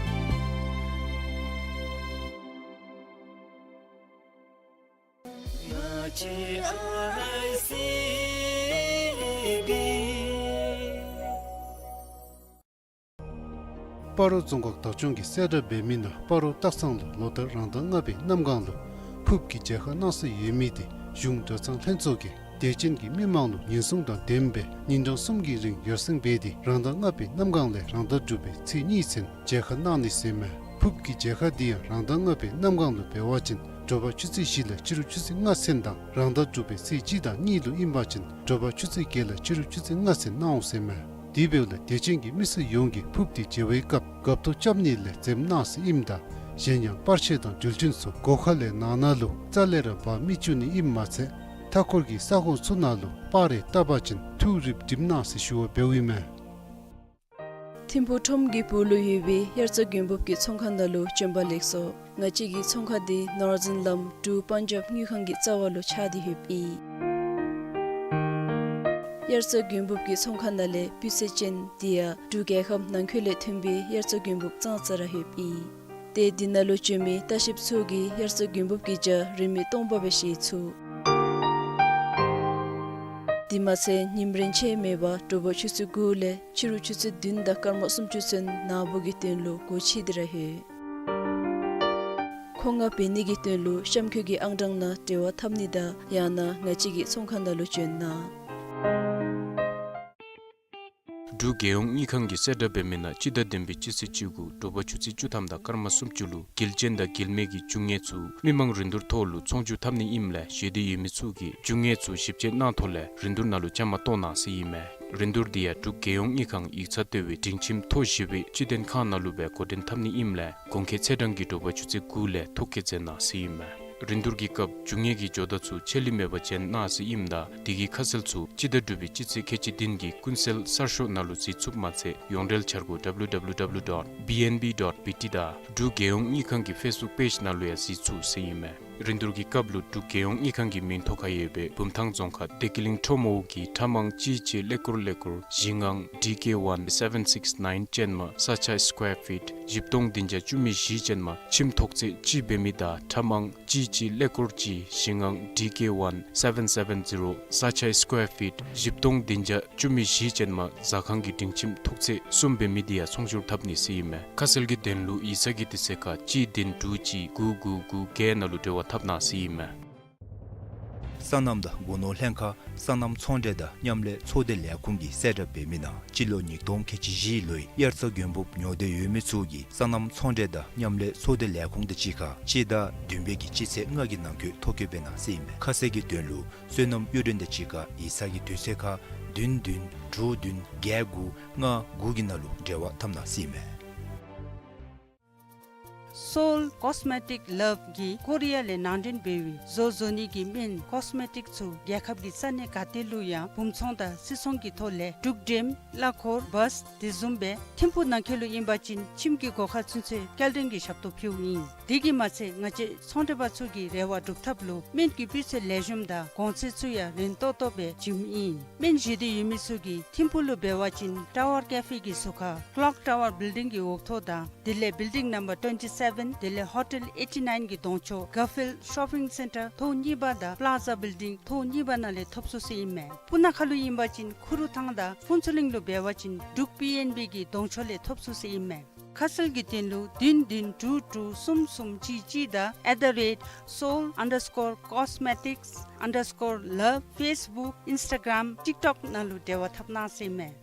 ང་བཅས་ཨར་ཨེསི་སི་བི། སྤ་རོ་རྫོང་ཁག་བདག་སྐྱོང་གིས་གསལ་བསྒྲགས་འབད་མི་ནང་སྤ་རོ་སྟག་ཚང་ལུ་ལོ་ལྟར་རང་ཟླ་ལྔ་པའི་གནམ་གང་ལུ་ཕུརཔ་གི་མཇལ་ཁ་གནང་སྲོལ་ཡོད་མི་དེ་གཞུང་གྲྭ་ཚང་ལྷན་ཚོགས་ཀྱིས་དད་ཅན་གྱི་མི་མང་ལུ་ཉེན་སྲུང་དང་ལྡནམ་སྦེ་ཉིན་གྲངས་གསུམ་གྱི་རིང་ཡར་སེང་འབད་དེ་རང་ཟླ་ལྔ་པའི་གནམ་གང་ལས་རང་ཟླ་དྲུག་པའི་ཚེས་གཉིས་ཚུན་མཇལ་ཁ་གནང་ནི་ཟེར་མས། ཕུརཔ་གི་མཇལ་ཁ་འདི་ཡང་རང་ཟླ་ལྔ་པའི་གནམ་གང་ལུ་འབད་བ་ཅིན་དྲོ་པ་ཆུ་ཚོད་བཞི་ལས་ཕྱི་རུ་ཆུ་ཚོད་ལྔ་ཚུན་དང་རང་ཟླ་དྲུག་པའི་ཚེས་གཅིག་དང་གཉིས་ལུ་ཨིན་པ་ཅིན་དྲོ་པ་ཆུ་ཚོད་བརྒྱད་ལས་ཕྱི་རུ་ཆུ་ཚོད་ལྔ་ཚུན་གནང་འོང་ཟེར་མས། དེ་འབདཝ་ལས་དད་ཅན་གྱི་མི་སེར་ཡོངས་ཀྱིས་ཕུརཔ་དེ་མཇལ་བའི་སྐབས་འགབ་ཐོག་རྐྱབ་ནི་ལས་འཛེམ་གནང་ཟེར་ཨིནམ་ད་གཞན་ཡང་པར་ཆས་དང་འགྲུལ་འཕྲིན་ཚུ་སྒོ་ཁ་ལས་ནང་ན་ལུ་རྩ་ལས་ར་འབག་མི་བཅུག་ནི་ཨིནམ་མ་ཚད་མཐའ་འཁོར་གྱི་ས་ཁོངས་ཚུ་ནང་ལུ་པར་རེ་བཏབ་པ་ཅིན་ཐུགས་རིག་སྒྲིམ་གནང་ཟེར་ཞུ་བ་འབདཝ་ཨིན་མས། ཐིམ་ཕུག་ཁྲོམ་གྱི་སྦུག་ལུ་ཡོད་པའི་དབྱར་རྩྭ་དགུན་འབུབ་ཀྱི་ཚོང་ཁང་ནང་ལུ་བྱོན་པ་ལེགས་སོ། ང་བཅས་ཀྱི་ཚོང་ཁང་འདི་ནོར་ཛིན་ལམ་འབྲུག་པན་ཇབ་དངུལ་ཁང་གི་རྩ་བ་ལུ་ཆགས་ཏེ་ཡོདཔ་ཨིན། དབྱར་རྩྭ་དགུན་འབུབ་ཀྱི་ཚོང་ཁང་ནང་ལས་སྤུས་ཚད་ཅན་དེ་ཡང་འབྲུག་རྒྱལ་ཁབ་ནང་འཁོད་ལས་ཐོན་པའི་དབྱར་རྩྭ་དགུན་འབུབ་ཙང་ཙ་ར་ཡོདཔ་ཨིན། ཏེ་འདི་ནང་ལུ་བྱོན་མི་ལྟ་བཤལཔ་ཚུ་གིས་དབྱར་རྩྭ་དགུན་འབུབ་ཀྱི་ཇ་རིན་མེད་སྟོང་པ་སྦེ་བཞེས་ཚུགས། དེ་མ་ཚད་ཉིནམ་རེ་ཆད་མེད་པར་དྲོ་པ་ཆུ་ཚོད་དགུ་ལས་ཕྱི་རུ་ཆུ་ཚོད་བདུན་དང་སྐར་མ་སུམ་ཅུ་ཚུན་ནཱ་བུ་གི་དོན་ལུ་སྒོ་ཕྱེ་སྟེ་ར་ཡོད། མཁོ་མངགས་འབད་ནི་གི་དོན་ལུ་གཤམ་འཁོད་ཀྱི་ཨང་གྲངས་ནང་འབྲེལ་བ་འཐབ་ནི་དང་ཡང་ན་ང་བཅས་ཀྱི་ཚོང་ཁང་ནང་ལུ་བྱོན་གནང་། འབྲུག་རྒྱལ་ཡོངས་དངུལ་ཁང་གིས་གསལ་བསྒྲགས་འབད་མི་ནང་སྤྱི་ཟླ་བདུན་པའི་སྤྱི་ཚེས་བཅུ་དགུ་དྲོ་པ་ཆུ་ཚོད་བཅུ་ཐམ་དང་སྐར་མ་སུམ་ཅུ་ལུ་དགེ་ལྕིན་དང་དགེ་མེད་ཀྱི་རྒྱུ་དངོས་ཚུ་མི་མང་རིན་བསྡུར་ཐོག་ལུ་ཚོང་བསྒྱུར་འཐབ་ནི་ཨིནམ་ལས་བཞེས་འདོད་ཡོད་མི་ཚུ་གིས་རྒྱུ་དངོས་ཚུ་ཞིབ་དཔྱད་གནང་ཐོག་ལས་རིན་བསྡུར་ནང་ལུ་བཅའ་མར་གཏོགས་གནང་ཟེར་ཨིན་མས། རིན་བསྡུར་འདི་ཡང་འབྲུག་རྒྱལ་ཡོངས་དངུལ་ཁང་ཡིག་ཚང་ལྟེ་བའི་སྒྲིང་ཁྱིམ་མཐོ་བཞི་པའི་སྤྱི་མཐུན་ཁང་ནང་ལུ་སྦེ་འགོ་འདྲེན་འཐབ་ནི་ཨིནམ་ལས་གོང་འཁོད་ཚེས་གྲངས་ཀྱི་དྲོ་པ་ཆུ་ཚོད་དགུ་ལས་ཐོ་བཀོད་མཛད་གནང་ཟེར་ཨིན་མས། རིན་བསྡུར་གྱི་སྐབས་རྒྱུ་དངོས་ཀྱི་ཇོ་བདག་ཚུ་ཆད་ལུས་མེད་པར་བྱོན་གནང་ཟེར་ཨིནམ་ད་དེ་གི་ཁ་གསལ་ཚུ་སྤྱི་ཟླ་དྲུག་པའི་སྤྱི་ཚེས་ཁལ་གཅིག་བདུན་གྱི་ཀུན་གསལ་གསར་ཤོག་ནང་ལུ་གཟིགས་ཚུགསཔ་མ་ཚད་ཡོངས་འབྲེལ་འཆར་སྒོ་W W W dot B N B dot B T དང་འབྲུག་རྒྱལ་ཡོངས་དངུལ་ཁང་གི་ཕེསི་བུཀ་པེཇ་ནང་ལུ་ཡང་གཟིགས་ཚུགས་ཟེར་ཨིན་མས། རིན་བསྡུར་གྱི་སྐབས་ལུ་འབྲུག་རྒྱལ་ཡོངས་དངུལ་ཁང་གི་མིང་ཐོ་ཁར་ཡོད་པའི་བུམ་ཐང་རྫོང་ཁག་བདེ་སྐྱིད་གླིང་ཁྲོམ་འོག་གི་ཁྲལ་མང་གཅིག་གཅིག་ཀླད་ཀོར་ཀླད་ཀོར་བཞི་ལྔ་D K one seven six nine ཅན་མ་ས་ཆ་སི་ཀོར་ཕིཊ་བཞི་སྟོང་བདུན་བརྒྱ་བཅུ་མེད་བཞི་ཅན་མ་ཁྱིམ་ཐོག་ཚད་གཅིག་འབད་མི་དང་ཁྲལ་མང་གཅིག་གཅིག་ཀླད་ཀོར་གཅིག་བཞི་ལྔ་D K one seven seven zero ས་ཆ་སི་ཀོར་ཕིཊ་བཞི་སྟོང་བདུན་བརྒྱ་བཅུ་མེད་བཞི་ཅན་མ་ཟ་ཁང་གི་སྒྲིང་ཁྱིམ་ཐོག་ཚད་གསུམ་འབད་མི་འདི་ཡང་ཚོང་བསྒྱུར་འཐབ་ནི་ཟེར་ཨིན་མས། ཁ་གསལ་གྱི་དོན་ལུ་ཡིག་ཚང་གི་དུས་ཚོད་ཁར་གཅིག་བདུན་དྲུག་གཅིག་དགུ་དགུ་དགུ་བརྒྱད་ནང་ལུ་འབྲེལ་བ་འཐབ་གནང་ཟེར་ཨིན་མས། སོ་ནམ་དང་སྒོ་ནོར་ལྷན་ཁག་སོ་ནམ་ཚོང་འབྲེལ་དང་མཉམ་ལས་ཚོགས་སྡེ་ལས་ཁུངས་ཀྱིས་གསལ་བསྒྲགས་འབད་མི་ནང་སྤྱི་ལོ་ཉིས་སྟོང་ཁལ་གཅིག་བཞི་ལོའི་དབྱར་རྩྭ་དགུན་འབུབ་ཉོ་འདོད་ཡོད་མི་ཚུ་གིས་སོ་ནམ་ཚོང་འབྲེལ་དང་མཉམ་ལས་ཚོགས་སྡེ་ལས་ཁུངས་དང་གཅིག་ཁར་སྤྱི་ཟླ་བདུན་པའི་གི་སྤྱི་ཚེས་ལྔ་གི་ནང་འཁོད་ཐོ་བཀོད་འབད་གནང་ཟེར་ཨིན་མས། ཁ་གསལ་གྱི་དོན་ལུ་སོ་ནམ་གཡུ་སྒྲོན་དང་གཅིག་ཁར་ཡིག་ཚང་གི་དུས་ཚོད་ཁར་བདུན་བདུན་དྲུག་བདུན་བརྒྱད་དགུ་ལྔ་དགུ་གི་ནང་ལུ་འབྲེལ་བ་འཐབ་གནང་ཟེར་ཨིན་མས། Seoul Cosmetic Love གིས་ཀོ་རི་ཡ་ལས་ནང་འདྲེན་འབད་བའི་བཟོ་བཟོ་ནི་གི་སྨན་ཀོས་མེ་ཊིཀ་ཚུ་རྒྱལ་ཁབ་ཀྱི་ས་གནས་ག་ཏེ་ལུ་ཡང་བུམ་ཚོང་དང་སིལ་ཚོང་གི་ཐོག་ལས་འབྲུག་འགྲེམ་གླ་འཁོར་བཱས་དེ་བཟུམ་སྦེ་ཐིམ་ཕུག་ནང་འཁོད་ལུ་ཨིན་པ་ཅིན་ཁྱིམ་གྱི་སྒོ་ཁར་ཚུན་ཚོད་སྐྱེལ་འདྲེན་གྱི་ཞབས་ཏོག་ཕུལཝ་ཨིན། དེ་གིས་མ་ཚད་ང་བཅས་ཚོང་འབྲེལ་པ་ཚུ་གི་རེ་བ་སྒྲུབ་ཐབས་ལུ་སྨན་གྱི་སྤུས་ཚད་ལེགས་ཤོམ་དང་གོང་ཚད་ཚུ་ཡང་རན་ཏོག་ཏོ་སྦེ་བྱིནམ་ཨིན། སྨན་བཞེས་འདོད་ཡོད་མི་ཚུ་གིས་ཐིམ་ཕུག་ལུ་འབད་བ་ཅིན་ཊ་ཝར་ཀེ་ཕེ་གི་ཟུར་ཁར་ཀློག་ཊ་ཝར་བིལ་ཌིང་གི་འོག་ཐོག་དང་དེ་ལས་བིལ་ཌིང་ནམ་བར་ཊུ་ཝེན་ཊི་སེ་བེན་དེ་ལས་ཧོ་ཊེལ་ཨེ་ཊི་ནའིན་གྱི་གདོང་ཕྱོགས་གར་ཕིལཌ་ཤོ་པིང་སེན་ཊར་ཐོག་གཉིས་པ་དང་པ་ལ་ཛ་བིལ་ཌིང་ཐོག་གཉིས་པ་ནང་ལས་ཐོབ་ཚུགས་ཟེར་ཨིན་མས། སྤུ་ན་ཁ་ལུ་ཨིན་པ་ཅིན་ཁུ་རུ་ཐང་དང་ཕུན་ཚོགས་གླིང་ལུ་འབད་བ་ཅིན་འབྲུག་པི་ཨེན་བི་གི་གདོང་ཕྱོགས་ལས་ཐོབ་ཚུགས་ཟེར་ཨིན་མས། ཁ་གསལ་གྱི་དོན་ལུ་བདུན་བདུན་དྲུག་དྲུག་གསུམ་གསུམ་གཅིག་གཅིག་དང་at the rate seoul underscore cosmetics underscore love Facebook Instagram TikTok ནང་ལུ་འབྲེལ་བ་འཐབ་གནང་ཟེར་ཨིན་མས།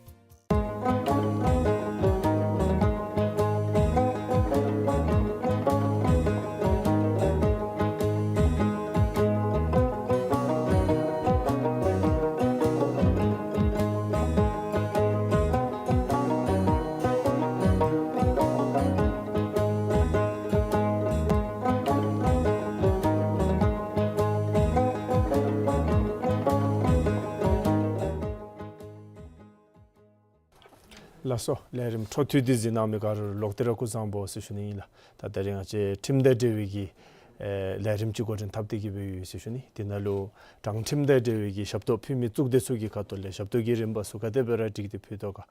ལགས་སོ། ལས་རིམ་འཕྲོ་མཐུད་དེ་གཟིགས་གནང་མི་ག་ར་ལུ་ལོག་སྟེ་ར་སྐུ་གཟུགས་བཟང་པོ་ཟེར་ཞུ་ནི་ཨིན་ལགས། ད་དེ་རིང་ང་བཅས་ཁྲིམས་དང་འབྲེལ་བའི་གི་ཨེ་ལས་རིམ་ཅིག་འགོ་འདྲེན་འཐབ་སྟེ་གི་སྦེ་ཡོད་ཟེར་ཞུ་ནི། དེ་ནང་ལུ་དྲང་ཁྲིམས་དང་འབྲེལ་བའི་གི་ཞབས་ཏོག་ཕུལ་མི་གཙུག་སྡེ་ཚུ་གི་ཁ་ཐུག་ལས་ཞབས་ཏོག་གི་རིམ་པ་ཚུ་ག་དེ་སྦེ་ར་སྒྲིག་སྟེ་ཕུལ་དོ་ག།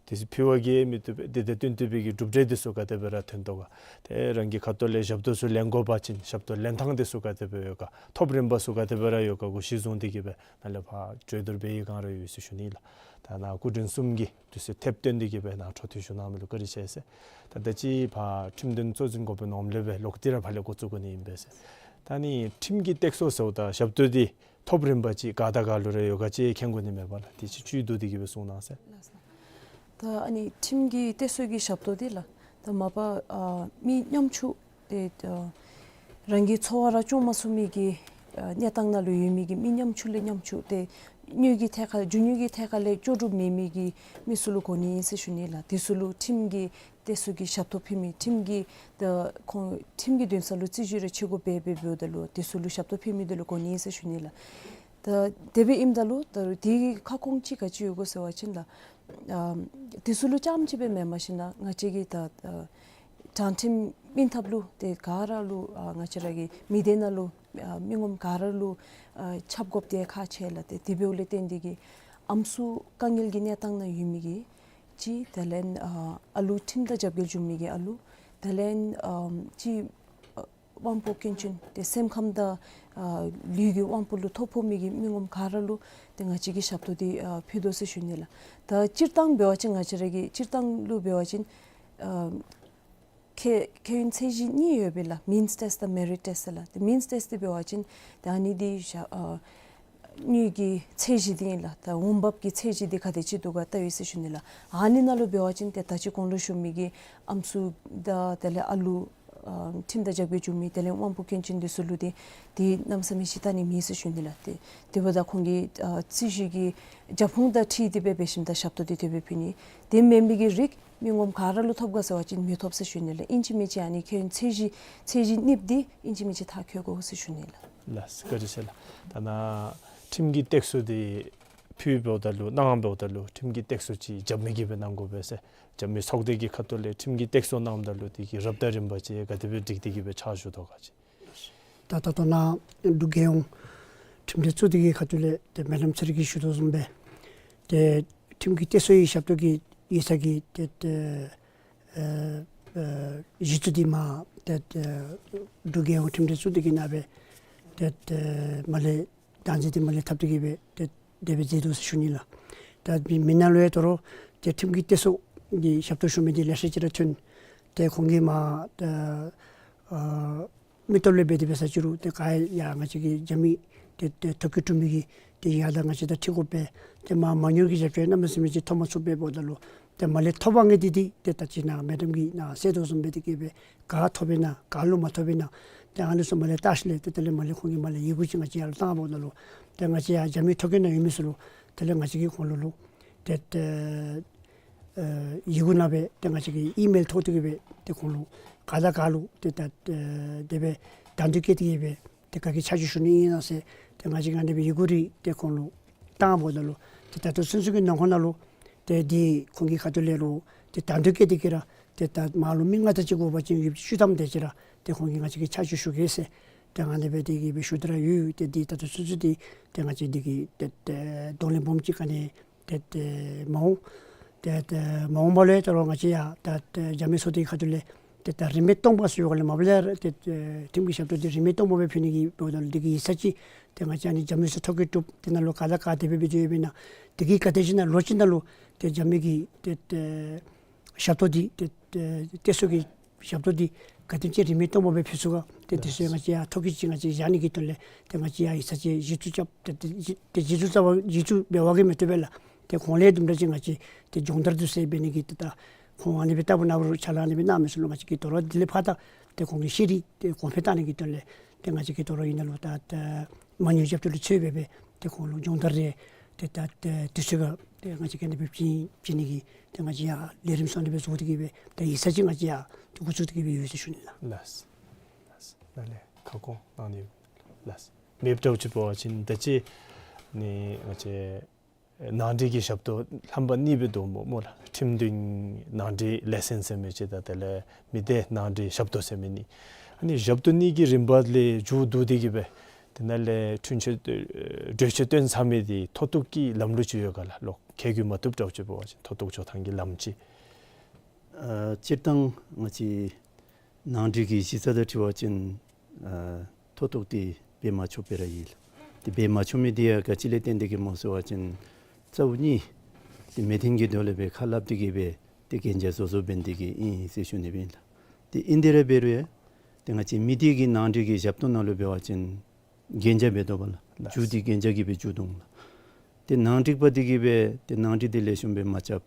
དེ་ཚུ་ཕུལ་བ་གིས་མི་བཏུབ་པས། དེ་དང་བསྟུན་ཏེ་སྦེ་གི་གྲུབ་འབྲས་དེ་ཚུ་ག་དེ་སྦེ་ར་ཐོན་དོ་ག། ཏེ་རང་གི་ཁ་ཐུག་ལས་ཞབས་ཏོག་ཚུ་ལེན་དགོ་པ་ཅིན་ཞབས་ཏོག་ལེན་ཐངས་དེ་ཚུ་ག་དེ་སྦེ་ཡོད་ག། ཐོབ་རིམ་པ་ཚུ་ག་དེ་སྦེ་ར་ཡོད་ག་གུ་གཞི་བཟུང་སྟེ་གི་སྦེ་ནཱ་ལས་ཕར་གྲོས་བསྡུར་འབད་བའི་བསྒང་ར་ཡོད་ཟེར་ཞུ་ནི་ལགས། ད་ནཱ་སྐུ་མགྲོན་གསུམ་གྱིས་དུས་ཚོད་ཐེབས་བཏོན་ཏེ་གི་སྦེ་ནཱ་འཕྲོ་མཐུད་ཞུ་གནང་མི་ལུ་བཀའ་དྲིན་ཆེ་ཟེར། ད་ད་ཅི་ཕར་ཁྲིམས་དོན་གཙོ་འཛིན་འགོ་དཔོན་འོགམ་ལས་སྦེ་ལོག་སྟེ་ར་ཕར་ལས་འགོ་བཙུགས་དགོ་ནི་ཨིན་པས་ཟེར། ད་ནི་ཁྲིམས་ཀྱི་སྟེགས་གསོ་ཟེརཝ་ད་ཞབས་ཏོག་འདི་ཐོབ་རིམ་པ་ཅིག་ག་དང་ག་ལུ་ར་ཡོད་ག་ཅིག་མཁྱེན་དགོ་ནི་མས་པ་ལགས། དེ་ཅིག་བཅུད་བསྡུ་སྟེ་གི་སྦེ་གསུང་གནང་ཟེར། ད་ཨ་ནི་ཁྲིམས་ཀྱི་སྟེགས་གསོ་གི་ཞབས་ཏོག་འདི་ལགས། ད་མ་པ་ཨ་མི་ཉམ་ཆུང་ཏེ་ཨ་རང་གི་འཚོ་བ་ར་སྐྱོང་མ་ཚུགས་མི་གི་ཨ་གནས་སྟངས་ནང་ལུ་ཡོད་མི་གི་མི་ཉམ་ཆུང་ལས་ཉམ་ཆུང་ཏེ་དངུལ་གྱི་ཐད་ཁར་རྒྱུ་དངོས་ཀྱི་ཐད་ཁར་ལས་ལྕོགས་གྲུབ་མེད་མི་གི་མི་ཚུ་ལུ་གོ་ནི་ཨིན་ཟེར་ཞུ་ནི་ལགས། དེ་ཚུ་ལུ་ཁྲིམས་ཀྱི་སྟེགས་གསོ་གི་ཞབས་ཏོག་ཕུལ་མི་ཁྲིམས་ཀྱི་ད་ཁོང་ཁྲིམས་ཀྱི་འདུན་ས་ལུ་རྩིས་སྤྱོད་རེ་ཆེ་དགོ་པས་སྦེ་འབདཝ་ད་ལུ་དེ་ཚུ་ལུ་ཞབས་ཏོག་ཕུལ་མི་དེ་ལུ་གོ་ནི་ཨིན་ཟེར་ཞུ་ནི་ལགས། ད་དེ་སྦེ་ཨིནམ་ད་ལུ་ད་དེ་གི་ཁ་སྐོང་ཅིག་ག་ཅི་ཡོད་གོ་ཟེར་བ་ཅིན་ལགས། ཨ་དེ་ཚུ་ལུ་རྐྱངམ་ཅིག་སྦེ་མེན་པར་ཞིན་ན་ང་བཅས་ཀྱི་ད་ཨ་དྲང་ཁྲིམས་སྨིན་ཐབས་ལུ་ཏེ་ག་ར་ལུ་ཨ་ང་བཅས་ར་གི་མི་སྡེ་ནང་ལུ་ཨ་མི་ངོམ་ག་ར་ལུ་ཨ་ཁྱབ་དགོཔ་དེ་ཁག་ཆེ་ལགས། ཏེ་དེ་འབདཝ་ལས་བརྟེན་ཏེ་གི་ཨམ་སྲུ་དཀའ་ངལ་གྱི་གནས་སྟངས་ནང་ཡོད་མི་གི་ཅིག་དེ་ལས་ཨ་ཨ་ལུ་ཁྲིམས་དང་རྒྱབ་འགལ་བྱུང་མི་གི་ཨ་ལུ་དེ་ལས་ཨམ་ཅིག་ཨ་ དབང་པོ་སྐྱོན་ཅན་ཏེ་སེམས་ཁམས་དང་ཨ་ལུས་ཀྱི་དབང་པོ་ལུ་ཐོ་ཕོག་མི་གི་མི་ངོམ་ག་ར་ལུ་ཏེ་ང་བཅས་ཀྱིས་ཞབས་ཏོག་འདི་ཨ་ཕུལ་དོ་ཟེར་ཞུ་ནི་ལགས། ད་སྤྱིར་བཏང་འབད་བ་ཅིན་ང་བཅས་ར་གི་སྤྱིར་བཏང་ལུ་འབད་བ་ཅིན་ཨ་ཁེ་ཁེ་ཡོན་ཚད་གཞི་གཉིས་ཡོད་པས་ལགས། མིནསི་ཊེསཊ་དང་མེ་རིཊ་ཊེསཊ་ལགས། ཏེ་མིནསི་ཊེསཊ་འདི་འབད་བ་ཅིན་ཏེ་ཨ་ནི་འདི་ཞག་ཨ་དངུལ་གྱི་ཚད་གཞི་འདི་ཨིན་ལགས། ད་འོང་འབབ་ཀྱི་ཚད་གཞི་འདི་ག་དེ་ཅིག་འདུག་ག་བལྟ་ཡི་ཟེར་ཞུ་ནི་ལགས། ཨ་ནི་ནང་ལུ་འབད་བ་ཅིན་ཏེ་ད་ཅི་གོང་ལུ་ཞུ་མི་གི་ཨམ་སྲུ་དང་དེ་ལས་ཨ་ལུ་ཨ་ཁྲིམས་དང་རྒྱབ་འགལ་བྱུང་མི་དེ་ལས་དབང་པོ་སྐྱོན་ཅན་འདི་ཚུ་ལུ་ཏེ་ཏེ་གནམ་མེད་ས་མེད་ཅིག་བལྟ་ནི་མེད་ཟེར་ཞུ་ནི་ལགས། ཏེ་དེ་འབདཝ་ད་ཁོང་གི་ཨ་རྩིས་ཞིབ་ཀྱི་རྒྱབ་ཁུངས་དང་འཁྲིལ་ཏེ་སྦེ་འབད་ཞིནམ་ད་ཞབས་ཏོག་འདི་དེ་སྦེ་ཕུལ་ནི། དེ་མེན་མི་གི་རིགས་མི་ངོམ་ག་ར་ལུ་ཐོབ་ག་ཟེར་བ་ཅིན་མི་ཐོབ་ཟེར་ཞུ་ནི་ལགས། ཨིན་ཅི་མིན་ཅི་ཨ་ནི་ཁེ་ཡོན་ཚད་གཞི་ཚད་གཞི་གཉིས་འདི་ཨིན་ཅི་མིན་ཅི་མཐར་འཁྱོལ་དགོ་ཟེར་ཞུ་ནི་ལགས། ལགས་སོ། བཀའ་དྲིན་ཆེ་ལགས། ད་ནཱ་ཁྲིམས་ཀྱི་སྟེགས་གསོ་འདི་ཕུལཝ་ད་ལུ་གནངམ་ད་ལུ་ཁྲིམས་ཀྱི་སྟེགས་གསོ་ཅིག་རྒྱབ་མི་གིས་སྦེ་གནང་དགོ་པས་ཟེར་རྒྱབ་མི་ཚོགས་སྡེ་གི་ཁ་ཐུག་ལས་ཁྲིམས་ཀྱི་སྟེགས་གསོ་གནངམ་ད་ལུ་དེ་གི་རབ་དང་རིམ་པ་ཅིག་ག་དེ་སྦེ་སྒྲིག་སྟེ་གི་སྦེ་ཕྱག་ཞུ་དོ་ག་ཅི། ད་ད་ལྟོ་ནཱ་འབྲུག་རྒྱལ་ཡོངས་ཁྲིམས་འབྲེལ་གཙོ་འདི་གི་ཁ་ཐུག་ལས་ཏེ་མེ་ཌམ་ཚེ་རིང་གིས་ཞུ་དོ་བཟུམ་སྦེ་ཏེ་ཁྲིམས་ཀྱི་སྟེགས་གསོའི་ཞབས་ཏོག་གི་ཡིག་ཚང་གི་ཏེ་ཏེ་ཨ་ཨ་གཞི་བཙུགས་འདི་མ་ཏེ་ཏེ་འབྲུག་རྒྱལ་ཡོངས་ཁྲིམས་འབྲེལ་གཙོ་འདི་གི་ནང་སྦེ་ཏེ་ཏེ་མ་ལས་བདག་འཛིན་འདི་མ་ལས་འཐབ་སྟེ་གི་སྦེ་ཏེ་དེ་སྦེ་མཛད་དོ་ཟེར་ཞུ་ནི་ལགས། ད་མི་མི་ནང་ལུ་ཡང་དོ་རུང་ཏེ་ཁྲིམས་ཀྱི་སྟེགས་གསོ་གི་ཞབས་ཏོག་ཞུ་མི་འདི་ལེ་ཤ་ཅིག་ར་ཐོན། ཏེ་ཁོང་གིས་མ་ཏེ་ཨ་མི་སྟོབས་ལས་འབད་དེ་འབད་ས་ཅིག་རུང་ཏེ་ག་ཡང་ང་བཅས་ཀྱི་རྒྱབ་མི་ཏེ་ཏེ་ཐོ་བཀོད་གྲུབ་མི་གི་ཏེ་ཡར་ད་ང་བཅས་དང་འཁྲིལ་དགོ་པས། ཏེ་མ་མ་དངུལ་གྱི་རྒྱབ་སྐྱོར་གནམ་མེད་ས་མེད་ཅིག་ཐོབ་མ་ཚུགས་པས་འབདཝ་ད་ལུ་ཏེ་མ་ལས་ཐོབ་པ་ངེས་ཏེ་འདི་ཏེ་ད་ཅི་ནཱ་མེ་ཌམ་གིས་ནཱ་གསལ་དོ་བཟུམ་སྦེ་དེ་གིས་སྦེ་ག་ཐོབ་པས་ན་ག་ལུ་མ་ཐོབ་པས་ན་ཏེ་ཨ་ནི་ཚུ་མ་ལས་བལྟ་ཞིནམ་ལས་ཏེ་དེ་ལས་མ་ལས་ཁོང་གིས་མ་ལས་ཡི་གུ་ཅིག་ང་བཅས་ཡར་ལུ་བཏང་འབདཝ་ད་ལུ་ཏེ་ང་བཅས་ཡར་རྒྱབ་མི་ཐོ་བཀོད་ནང་ཡོད་མི་ཚུ་ལུ་དེ་ལས་ང་བཅས་ཀྱིས་ཁོང་ལུ་ལུ་ཏེ་ཏེ་ཨ་ཡི་གུ་ནང་སྦེ་ཏེ་ང་བཅས་ཀྱིས་ཨི་མེལ་ཐོག་ཏུ་གི་སྦེ་ཏེ་ཁོང་ལུ་ག་དང་ག་ལུ་ཏེ་ད་ཨ་དེ་སྦེ་དང་འདོད་བསྐྱེད་དེ་གི་སྦེ་ཏེ་ག་གི་ཕྱག་ཕྱིད་ཞུ་ནི་ཨིན་ན་ཟེར་ཏེ་ང་བཅས་ཀྱིས་ཨ་ནི་སྦེ་ཡི་གུ་རེ་ཏེ་ཁོང་ལུ་བཏང་འབདཝ་ད་ལུ་ཏེ་ད་ལྟོ་ཚུན་ཚོད་ཀྱི་ནང་འཁོད་ནང་ལུ་ཏེ་འདི་ཁོང་གི་ཁ་ཐུག་ལས་ལུ་ཏེ་དང་འདོད་བསྐྱེད་དེ་གི་ར་ཏེ་ད་མར་ལུ་མི་ལྔ་དེ་ཅིག་དགོ་པ་ཅིན་ཡོདཔ་ཅིག་བཅུ་ཐམ་དེ་ཅིག་ར་ཏེ་ཁོང་གིས་ང་བཅས་ཀྱིས་ཕྱག་ཕྱིད་ཞུ་གེ་ཟེར་ཏེ་ཨ་ནི་སྦེ་དེ་གི་སྦེ་ཞུ་སྟེ་ར་ཡོད། ཏེ་འདི་ད་ལྟོ་ཚུན་ཚོད་འདི་ཏེ་ང་བཅས་འདི་གི་ཏེ་ཏེ་གདོང་ལེན་སྦོམ་ཅིག་ག་ནི་ཏེ་ཏེ་མ་འོང་། ཏེ་ཏེ་མ་འོངས་པ་ལུ་ཡང་ད་རུང་ང་བཅས་ཡང་ད་ཏེ་རྒྱབ་མི་ཚོགས་སྡེ་གི་ཁ་ཐུག་ལས་ཏེ་ད་རིན་མེད་སྟོང་པ་ཟེར་བའི་སྒང་ལས་མ་པ་ལས་ར་ཏེ་ཏེ་ཁྲིམས་ཀྱི་ཞབས་ཏོག་འདི་རིན་མེད་སྟོང་པ་སྦེ་ཕུལ་ནི་གི་འབདཝ་ད་ལུ་འདི་གི་ཡིག་ཚང་ཅིག་ཏེ་ང་བཅས་ཨ་ནི་རྒྱབ་མི་ཚུ་ཐོ་བཀོད་གྲུབ། དེ་ནང་ལུ་ག་དང་ག་དེ་སྦེ་སྦེ་འདུག་ཡོདཔ་ཨིན་ན་དེ་གི་ག་དེམ་ཅིག་ནང་ལོ་གཅིག་ནང་ལུ་ཏེ་རྒྱབ་མི་གི་ཏེ་ཏེ་ཞབས་ཏོག་འདི་ཏེ་ཏེ་སྟེགས་གསོ་གི་ཞབས་ཏོག་འདི་ག་དེམ་ཅིག་རིན་མེད་སྟོང་པ་སྦེ་ཕུལ་ཚུགས་ག། ཏེ་དེ་ཚུ་ཡང་ང་བཅས་ཡང་ཐོ་བཀོད་ཅིག་ང་བཅས་བཞག་ནི་གི་དོན་ལས་ཏེ་ང་བཅས་ཡང་ཡིག་ཚང་ཅིག་གཞི་བཙུགས་རྐྱབ། ཏེ་ཏེ་གཞི་ཏེ་གཞི་བཙུགས་རྐྱབ་པ་གཞི་བཙུགས་འབད་བ་གིས་མི་བཏུབ་པས་ལགས། ཏེ་ཁོང་ལས་དུམ་གྲ་ཅིག་ང་བཅས་ཏེ་སྦྱོང་བརྡར་འདི་ཚུ་འབད་ནི་གི་ཏེ་ད་ཁོང་ཨ་ནི་སྦེ་ལྟ་བུ་ནང་རུ་ཕྱག་ལཱ་ཨ་ནི་སྦེ་གནང་མི་ཚུ་ལུ་ང་བཅས་ཀྱིས་དོ་རུང་དེ་ལས་ཕར་ད་ཏེ་ཁོང་གི་ཤེས་རིག་ཏེ་གོང་འཕེལ་བཏང་ནི་གི་དོན་ལས་ཏེ་ང་བཅས་ཀྱིས་དོ་རུང་ཨིན་ན་ལུ་ད་ཏེ་མ་དངུལ་རྒྱབ་སྐྱོར་ལུ་ཚུད་སྦེ་སྦེ་ཏེ་ཁོང་ལུ་སྦྱོང་བརྡར་རེ་ཏེ་ད་ཏེ་དུས་ཚོད་ཁར་ཏེ་ང་བཅས་ཀྱིས་ཨ་ནི་སྦེ་བྱིན་བྱིན་ནི་གི་ཏེ་ང་བཅས་ཡང་ལས་རིམ་བཟོ་སྟེ་གི་སྦེ་ཏེ་ཡིག་ཚང་ཅིག་ང་བཅས་ཡང་ཏེ་འགོ་བཙུགས་ཏེ་གི་སྦེ་ཡོད་ཟེར་ཞུ་ནི་ལགས། ལགས་སོ། ལགས་སོ། ནཱ་ལས་ཁ་སྐོང་གནང་ནི་ལགས་སོ། མེདཔ་འདྲཝ་ཅིག་འབད་བ་ཅིན་ད་ཅི་ནི་ང་བཅས་ནང་འགྲིག་གི་ཞབས་ཏོག་རྣམ་པ་གཉིས་སྦེ་འདུག་སྨོ་སྨོ་ལགས། ཁྲིམས་མཐུན་ནང་འགྲིག་ལས་ཚན་ཟེར་མི་ཅིག་དང་དེ་ལས་མི་སྡེ་ནང་འགྲིག་ཞབས་ཏོག་ཟེར་མི་གཉིས། ཨ་ནི་ཞབས་ཏོག་གཉིས་ཀྱི་རིམ་པ་ལས་མཇུག་བསྡུ་སྟེ་གི་སྦེ་དེ་ནང་ལས་འཁྲུན་ཆོད་གྲོས་ཆོད་བཏོན་ཚར་མི་འདི་མཐོ་གཏུགས་ཀྱི་ལམ་ལུགས་ཅིག་ཡོད་ག་ལགས། ལོག་ཁེ་གུ་མ་བཏུབ་འདྲཝ་ཅིག་འབད་བ་ཅིན་མཐོ་གཏུགས་འགྱོ་ཐངས་ཀྱི་ལམ་ཅིག། ཨ་སྤྱིར་བཏང་ང་བཅས་ནང་འགྲིག་གི་གཞི་རྩ་དང་འཁྲིལ་བ་ཅིན་ཨ་མཐོ་གཏུགས་འདི་འབད་མ་ཆོགཔ་སྦེ་ར་ཨིན་ལགས། ཏེ་འབད་མ་ཆོག་མི་འདི་ཡང་ག་ཅི་ལས་བརྟེན་ཏེ་གི་སྨོ་ཟེར་བ་ཅིན་རྩ་བ་གཉིས་ཏེ་མི་སྡེ་གི་ཐོག་ལས་སྦེ་ཁ་སླབ་སྟེ་གི་སྦེ་ཏེ་གན་རྒྱ་བཟོ་བཟོཝ་འབད་ནི་དེ་གིས་ཨིན་ཟེར་ཞུ་ནི་སྦེ་ཨིན་ལགས། ཏེ་ཨིན་ཏེ་ར་འབད་རུང་ཡང་ཏེ་ང་བཅས་མི་སྡེ་གི་ནང་འགྲིག་གི་ཞབས་ཏོག་ནང་ལུ་འབད་བ་ཅིན་གན་རྒྱ་འབད་དོ་བ་ལགས། ལགས། མཇུག་འདི་གན་རྒྱ་གིས་སྦེ་མཇུག་བསྡུ་འོང་ལགས། ཏེ་ནང་འགྲིག་པ་འདི་གིས་སྦེ་ཏེ་ནང་འགྲིག་འདི་ལེགས་ཤོམ་སྦེ་མ་རྐྱབ།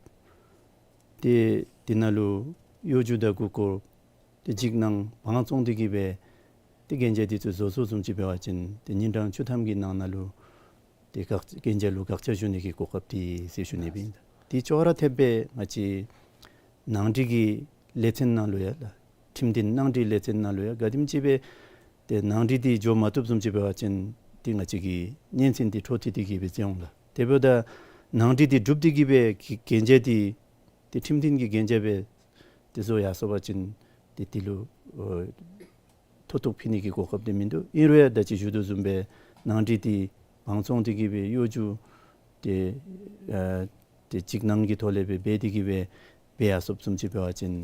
ཏེ་འདི་ནང་ལུ་གཡོ་སྒྱུ་དང་མགུ་སྐོར་ཏེ་འཇིགས་སྣང་བང་བཙོང་སྟེ་གི་སྦེ་ཏེ་གན་རྒྱ་འདི་ཚུ་བཟོ་བཟོཝ་བཟུམ་ཅིག་འབད་བ་ཅིན་ཏེ་ཉིན་གྲངས་བཅུ་ཐམ་གྱི་ནང་ན་ལུ་ཏེ་བཀག་གན་རྒྱ་ལུ་བཀག་ཆ་ཞུ་ནི་གི་གོ་སྐབས་འདི་ཟེར་ཞུ་ནི་སྦེ་ཨིན། འདི་ཅོག་ར་འཐདཔ་སྦེ་ང་བཅས་ནང་འགྲིག་གི་ལས་ཚན་ནང་ལུ་ཡང་ལགས། ཁྲིམས་མཐུན་ནང་འགྲིག་ལས་ཚན་ནང་ལུ་ཡང་ག་དེམ་ཅིག་སྦེ་ཏེ་ནང་འགྲིག་འདི་འགྱོ་མ་བཏུབ་བཟུམ་ཅིག་འབད་བ་ཅིན་ཏེ་ང་བཅས་ཀྱི་སྙན་གསན་འདི་འཕྲོ་མཐུད་དེ་གི་སྦེ་བྱིན་འོང་ལགས། དེ་འབདཝ་ད་ནང་འགྲིག་འདི་གྲུབ་སྟེ་གི་སྦེ་གི་གན་རྒྱ་འདི་ཏེ་ཁྲིམས་མཐུན་གྱི་གན་རྒྱ་སྦེ་ཏེ་བཟོ་ཡར་སོང་པ་ཅིན་ཏེ་འདི་ལུ་ཨོ་མཐོ་གཏུགས་ཕུལ་ནི་གི་གོ་སྐབས་འདི་མིན་འདུག། ཨིན་རུང་ཡང་ད་ཅི་ཞུ་དོ་བཟུམ་སྦེ་ནང་འགྲིག་འདི་བང་བཙོང་སྟེ་གི་སྦེ་གཡོ་སྒྱུ་ཏེ་ཨ་ཏེ་འཇིགས་སྣང་གི་ཐོག་ལས་སྦེ་འབད་དེ་གི་སྦེ་འབད་ཡར་སོངམ་བཟུམ་ཅིག་འབད་བ་ཅིན་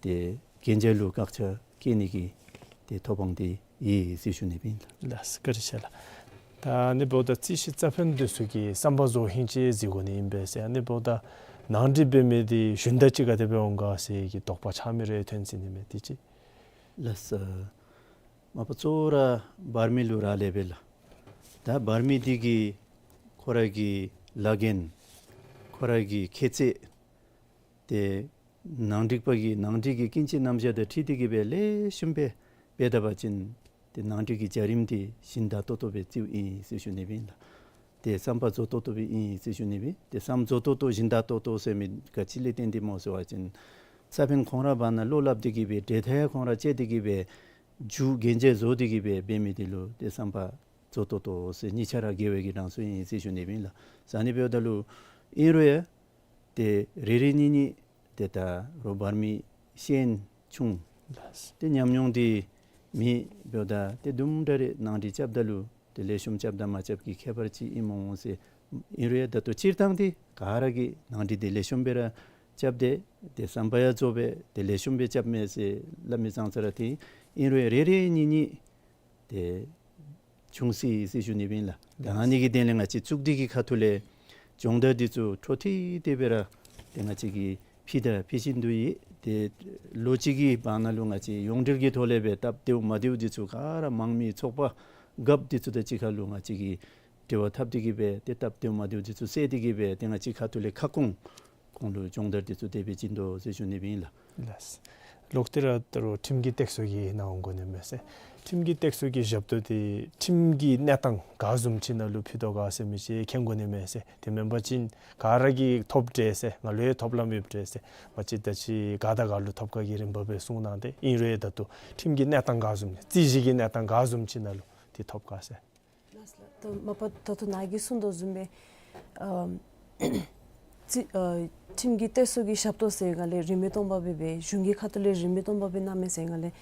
ཏེ་གན་རྒྱ་ལུ་བཀག་ཆ་བཀལ་ནི་གི་ ཏེ་ཐོབ་དབང་འདི་ཡོད་ཟེར་ཞུ་ནི་ཨིན་ལགས། ལགས་སོ། བཀའ་དྲིན་ཆེ་ལགས། ད་ཨ་ནི་འབདཝ་ད་རྩིས་ཞིབ་རྩ་ཕན་འདི་ཚུ་གིས་བསམ་པ་རྫོགས་ཧིང་ཅིག་གཟིགས་དགོ་ནི་ཨིན་པས་ཟེར། ཨ་ནི་འབདཝ་ད་ནང་འགྲིག་འབད་མི་འདི་ཞུན་དག་ཅིག་ག་དེ་སྦེ་འོང་ག་ཟེར་གྱི་དོགས་པ་ཆགས་མི་རེ་ཐོན་ཅི་ནི་མས། དེ་ཅིག། ལགས་སོ། མ་པ་གཙོ་བོ་ར་འབར་མི་ལུ་རག་ལས་པས་ལགས། ད་འབར་མི་འདི་གིས་ཁོ་ར་གི་ལཱ་འགན་ཁོ་ར་གི་ཁྱད་ཚད་ཏེ་ནང་འགྲིག་པ་གི་ནང་འགྲིག་གི་སྐྱིན་ཆད་རྣམ་གཞག་དང་འཁྲིལ་ཏེ་གི་སྦེ་ལེགས་ཤོམ་སྦེ་འབད་ད་པ་ཅིན་ཏེ་ནང་འགྲིག་གི་བྱ་རིམ་འདི་ཞིན་དག་ཏོག་ཏོ་སྦེ་རྩིཝ་ཨིན་ཟེར་ཞུ་ནི་ཨིན་ལགས། ཏེ་བསམ་པ་རྫོགས་ཏོག་ཏོ་སྦེ་ཨིན་ཟེར་ཞུ་ནི་ཨིན། ཏེ་བསམ་རྫོགས་ཏོག་ཏོ་ཞིན་དག་ཏོག་ཏོ་ཟེར་མི་ག་ཅི་ལས་བརྟེན་ཏེ་སྨོ་ཟེར་བ་ཅིན་རྩ་ཕན་ཁོང་ར་བར་ན་བློ་སླབ་སྟེ་གི་སྦེ་འབྲེལ་ཐག་ཁོང་ར་བཅད་དེ་གི་སྦེ་མཇུག་གན་རྒྱ་བཟོ་སྟེ་གི་སྦེ་འབད་མི་འདི་ལུ་ཏེ་བསམ་པ་རྫོགས་ཏོག་ཏོ་ཟེར་གཉིས་ཆ་ར་དགེ་བའི་གི་གྲངས་སུ་ཨིན་ཟེར་ཞུ་ནི་ཨིན་ལགས། ཟེར་ཨ་ནི་འབདཝ་ད་ལུ་ཨིན་རུང་ཡང་ཏེ་རེ་རེ་གཉིས་གཉིས་ཏེ་ད་རོགས་འབར་མི་ཤེས་ཡོན་ཆུང་ཏེ་ཉམས་མྱོང་འདི་མེད་འབདཝ་ད་ཏེ་དུམ་གྲ་རེ་ནང་འགྲིག་རྐྱབ་ད་ལུ་ཏེ་ལེགས་ཤོམ་རྐྱབ་དང་མ་རྐྱབ་ཀྱི་ཁྱད་པར་ཅིག་ཨིན་སྨོ་ཟེར། ཨིན་རུང་ཡང་ད་ལྟོ་སྤྱིར་བཏང་འདི་ག་ར་གིས་ནང་འགྲིག་འདི་ལེགས་ཤོམ་སྦེ་ར་རྐྱབ་སྟེ་ཏེ་བསམ་པ་ཡང་རྫོགས་སྦེ་ཏེ་ལེགས་ཤོམ་སྦེ་རྐྱབ་མས་ཟེར་སླབ་མི་ཙང་ཙ་ར་ཏེ་ཨིན་རུང་ཡང་རེ་རེ་གཉིས་གཉིས་ཏེ་ཆུང་སི་ཟེར་ཞུ་ནི་ཨིན་ལགས། ད་ཨ་ནི་གི་དོན་ལས་ང་བཅས་གཙུག་སྡེ་གི་ཁ་ཐུག་ལས་སྦྱོང་བརྡར་འདི་ཚུ་འཕྲོ་མཐུད་དེ་སྦེ་ར་ཏེ་ང་བཅས་ཀྱིས་ཕུལ་དང་ཕུལ་བཞིན་དུ་ཡོད། ཏེ་ལོ་གཅིག་གི་བར་ན་ལུ་ང་བཅས་ཡོངས་འབྲེལ་གྱི་ཐོག་ལས་སྦེ་སྟབས་བདེཝ་མ་བདེཝ་འདི་ཚུ་ག་ར་མང་མི་ཚོགས་པ་རྒཔོ་འདི་ཚུ་དང་གཅིག་ཁར་ལུ་ང་བཅས་ཀྱིས་འབྲེལ་བ་འཐབ་སྟེ་གི་སྦེ་ཏེ་སྟབས་བདེཝ་མ་བདེཝ་འདི་ཚུ་བསལ་ཏེ་གི་སྦེ་ཏེ་ང་བཅས་ཁ་ཐུག་ལས་ཁ་སྐོང་ཁོང་ལུ་སྦྱོང་བརྡར་འདི་ཚུ་དེ་སྦེ་བྱིན་དོ་ཟེར་ཞུ་ནི་ཨིན་ལགས། ལགས། ལོག་སྟེ་ར་ད་རུང་ཁྲིམས་ཀྱི་སྟེགས་གསོ་གི་ནང་འོང་དགོ་ནི་མས་ཟེར། ཁྲིམས་ཀྱི་སྟེགས་གསོ་གི་ཞབས་ཏོག་འདི་ཁྲིམས་ཀྱི་གནས་སྟངས་ག་བཟུམ་ཅིག་ནང་ལུ་ཕུལ་དོ་ག་ཟེར་མི་ཅིག་མཁྱེན་དགོ་ནི་མས་ཟེར། དེ་མེན་པ་ཅིན་ག་ར་གིས་ཐོབ་འདྲས་ཟེར་ང་ལུ་ཡང་ཐོབ་ལམ་ཡོད་འདྲས་ཟེར་མ་གཅིག་ད་ཅི་ག་དང་ག་ལུ་ཐོབ་ག་གི་རིམ་པ་སྦེ་གསུང་གནང་སྟེ་ཨིན་རུང་ཡང་ད་ལྟོ་ཁྲིམས་ཀྱི་གནས་སྟངས་ག་བཟུམ་རྩོད་གཞི་གི་གནས་སྟངས་ག་བཟུམ་ཅིག་ནང་ལུ་འདི་ཐོབ་ག་ཟེར། ལགས་ལགས། ད་མ་པ་ད་ལྟོ་ནཱ་གིས་གསུངས་དོ་བཟུམ་སྦེ་ཨ་རྩི་ཨ་ཁྲིམས་ཀྱི་སྟེགས་གསོ་གི་ཞབས་ཏོག་ཟེར་སྒང་ལས་རིན་མེད་སྟོང་པ་སྦེ་སྦེ་གཞུང་གི་ཁ་ཐུག་ལས་རིན་མེད་སྟོང་པ་སྦེ་གནང་མས་ཟེར་སྒང་ལས་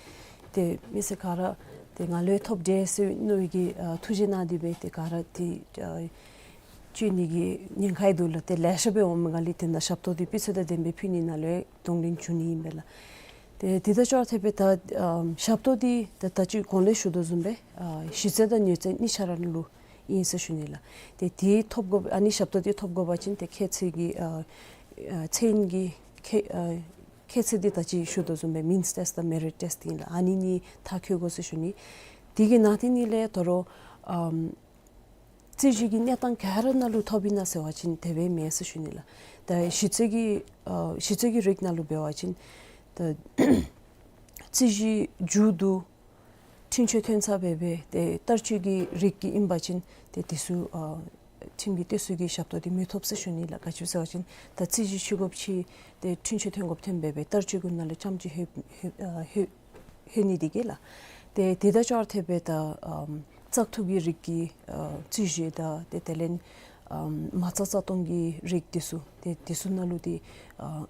ཏེ་མི་སེར་ག་ར་ཏེ་ང་ལུ་ཡང་ཐོབ་འདྲས་ཟེར་མནོ་བའི་གི་ཨ་ཐུགས་རྗེ་གནང་སྟེ་སྦེ་ཏེ་ག་ར་ཏེ་ཨ་བཅར་ནི་གི་ཉེན་ཁ་ཡང་འདུག་ལགས། ཏེ་ལེ་ཤ་སྦེ་འོང་མི་སྒང་ལས་ཏེ་ནཱ་ཞབས་ཏོག་འདི་སྤུས་ཚད་དང་ལྡན་པའི་ཕུལ་ནི་ནང་ལུ་ཡང་གདོང་ལེན་འབྱུང་ནི་ཨིན་པས་ལགས། ཏེ་དེ་དང་ཅོག་འཐདཔ་སྦེ་ད་ཨམ་ཞབས་ཏོག་འདི་ད་ད་ཅི་གོང་ལས་ཞུ་དོ་བཟུམ་སྦེ་ཨ་གཞི་རྩ་དང་མྱུར་རྩ་གཉིས་ཆ་ར་ལུ་ཨིན་ཟེར་ཞུ་ནི་ལགས། ཏེ་དེ་ཐོབ་དགོ་ཨ་ནི་ཞབས་ཏོག་འདི་ཐོབ་དགོ་པ་ཅིན་ཏེ་ཁྱད་ཚད་ཀྱི་ཨ་ཨ་ཚད་ཡོད་ཀྱི་ཁྱད་ཨ་ཁྱད་ཚད་འདི་ད་ཅི་ཞུ་དོ་བཟུམ་སྦེ་མིནསི་ཊེསཊ་དང་མེ་རིཊ་ཊེསཊ་ཨིན་ལགས། ཨ་ནི་གཉིས་མཐར་འཁྱོལ་དགོ་ཟེར་ཞུ་ནི། དེ་གི་ནང་དེ་ནང་ལས་ད་རུང་ཨམ་རྩོད་གཞི་གི་གནས་སྟངས་ག་ར་ནང་ལུ་ཐོབ་ཨིན་ན་ཟེར་བ་ཅིན་དེ་སྦེ་མེན་ཟེར་ཞུ་ནི་ལགས། ད་གཞི་རྩའི་གི་ཨ་གཞི་རྩའི་གི་རིགས་ནང་ལུ་འབད་བ་ཅིན་ད་རྩོད་གཞི་མཇུག་བསྡུ་འཁྲུན་ཆོད་ཐོན་ཚར་སྦེ་སྦེ་ཏེ་བསྟར་སྤྱོད་ཀྱི་རིགས་ཀྱི་ཨིན་པ་ཅིན་ཏེ་དེ་ཚུ་ཨ་ཁྲིམས་ཀྱི་སྟེགས་གསོ་གི་ཞབས་ཏོག་འདི་མི་ཐོབ་ཟེར་ཞུ་ནི་ལགས། ག་ཅི་ཟེར་བ་ཅིན་ད་རྩོད་གཞི་ཕྱི་དགོཔ་ཅིག་ཏེ་འཁྲུན་ཆོད་ཐོན་དགོཔ་ཐོན་སྦེ་སྦེ་བསྟར་སྤྱོད་ཀྱི་ནང་ལུ་རྐྱངམ་ཅིག་ལྷོད་ལྷོད་ཨ་ལྷོད་ལྷོད་ནི་འདི་གིས་ལགས། ཏེ་དེ་དང་ཅོག་འཐདཔ་སྦེ་ད་ཨམ་བཙག་འཐུ་གི་རིགས་ཀྱི་ཨ་རྩོད་གཞི་དང་ཏེ་དེ་ལས་ཨམ་མ་རྩ་རྩ་གཏོང་གི་རིགས་འདི་ཚུ་ཏེ་འདི་ཚུ་ནང་ལུ་འདི་ཨ་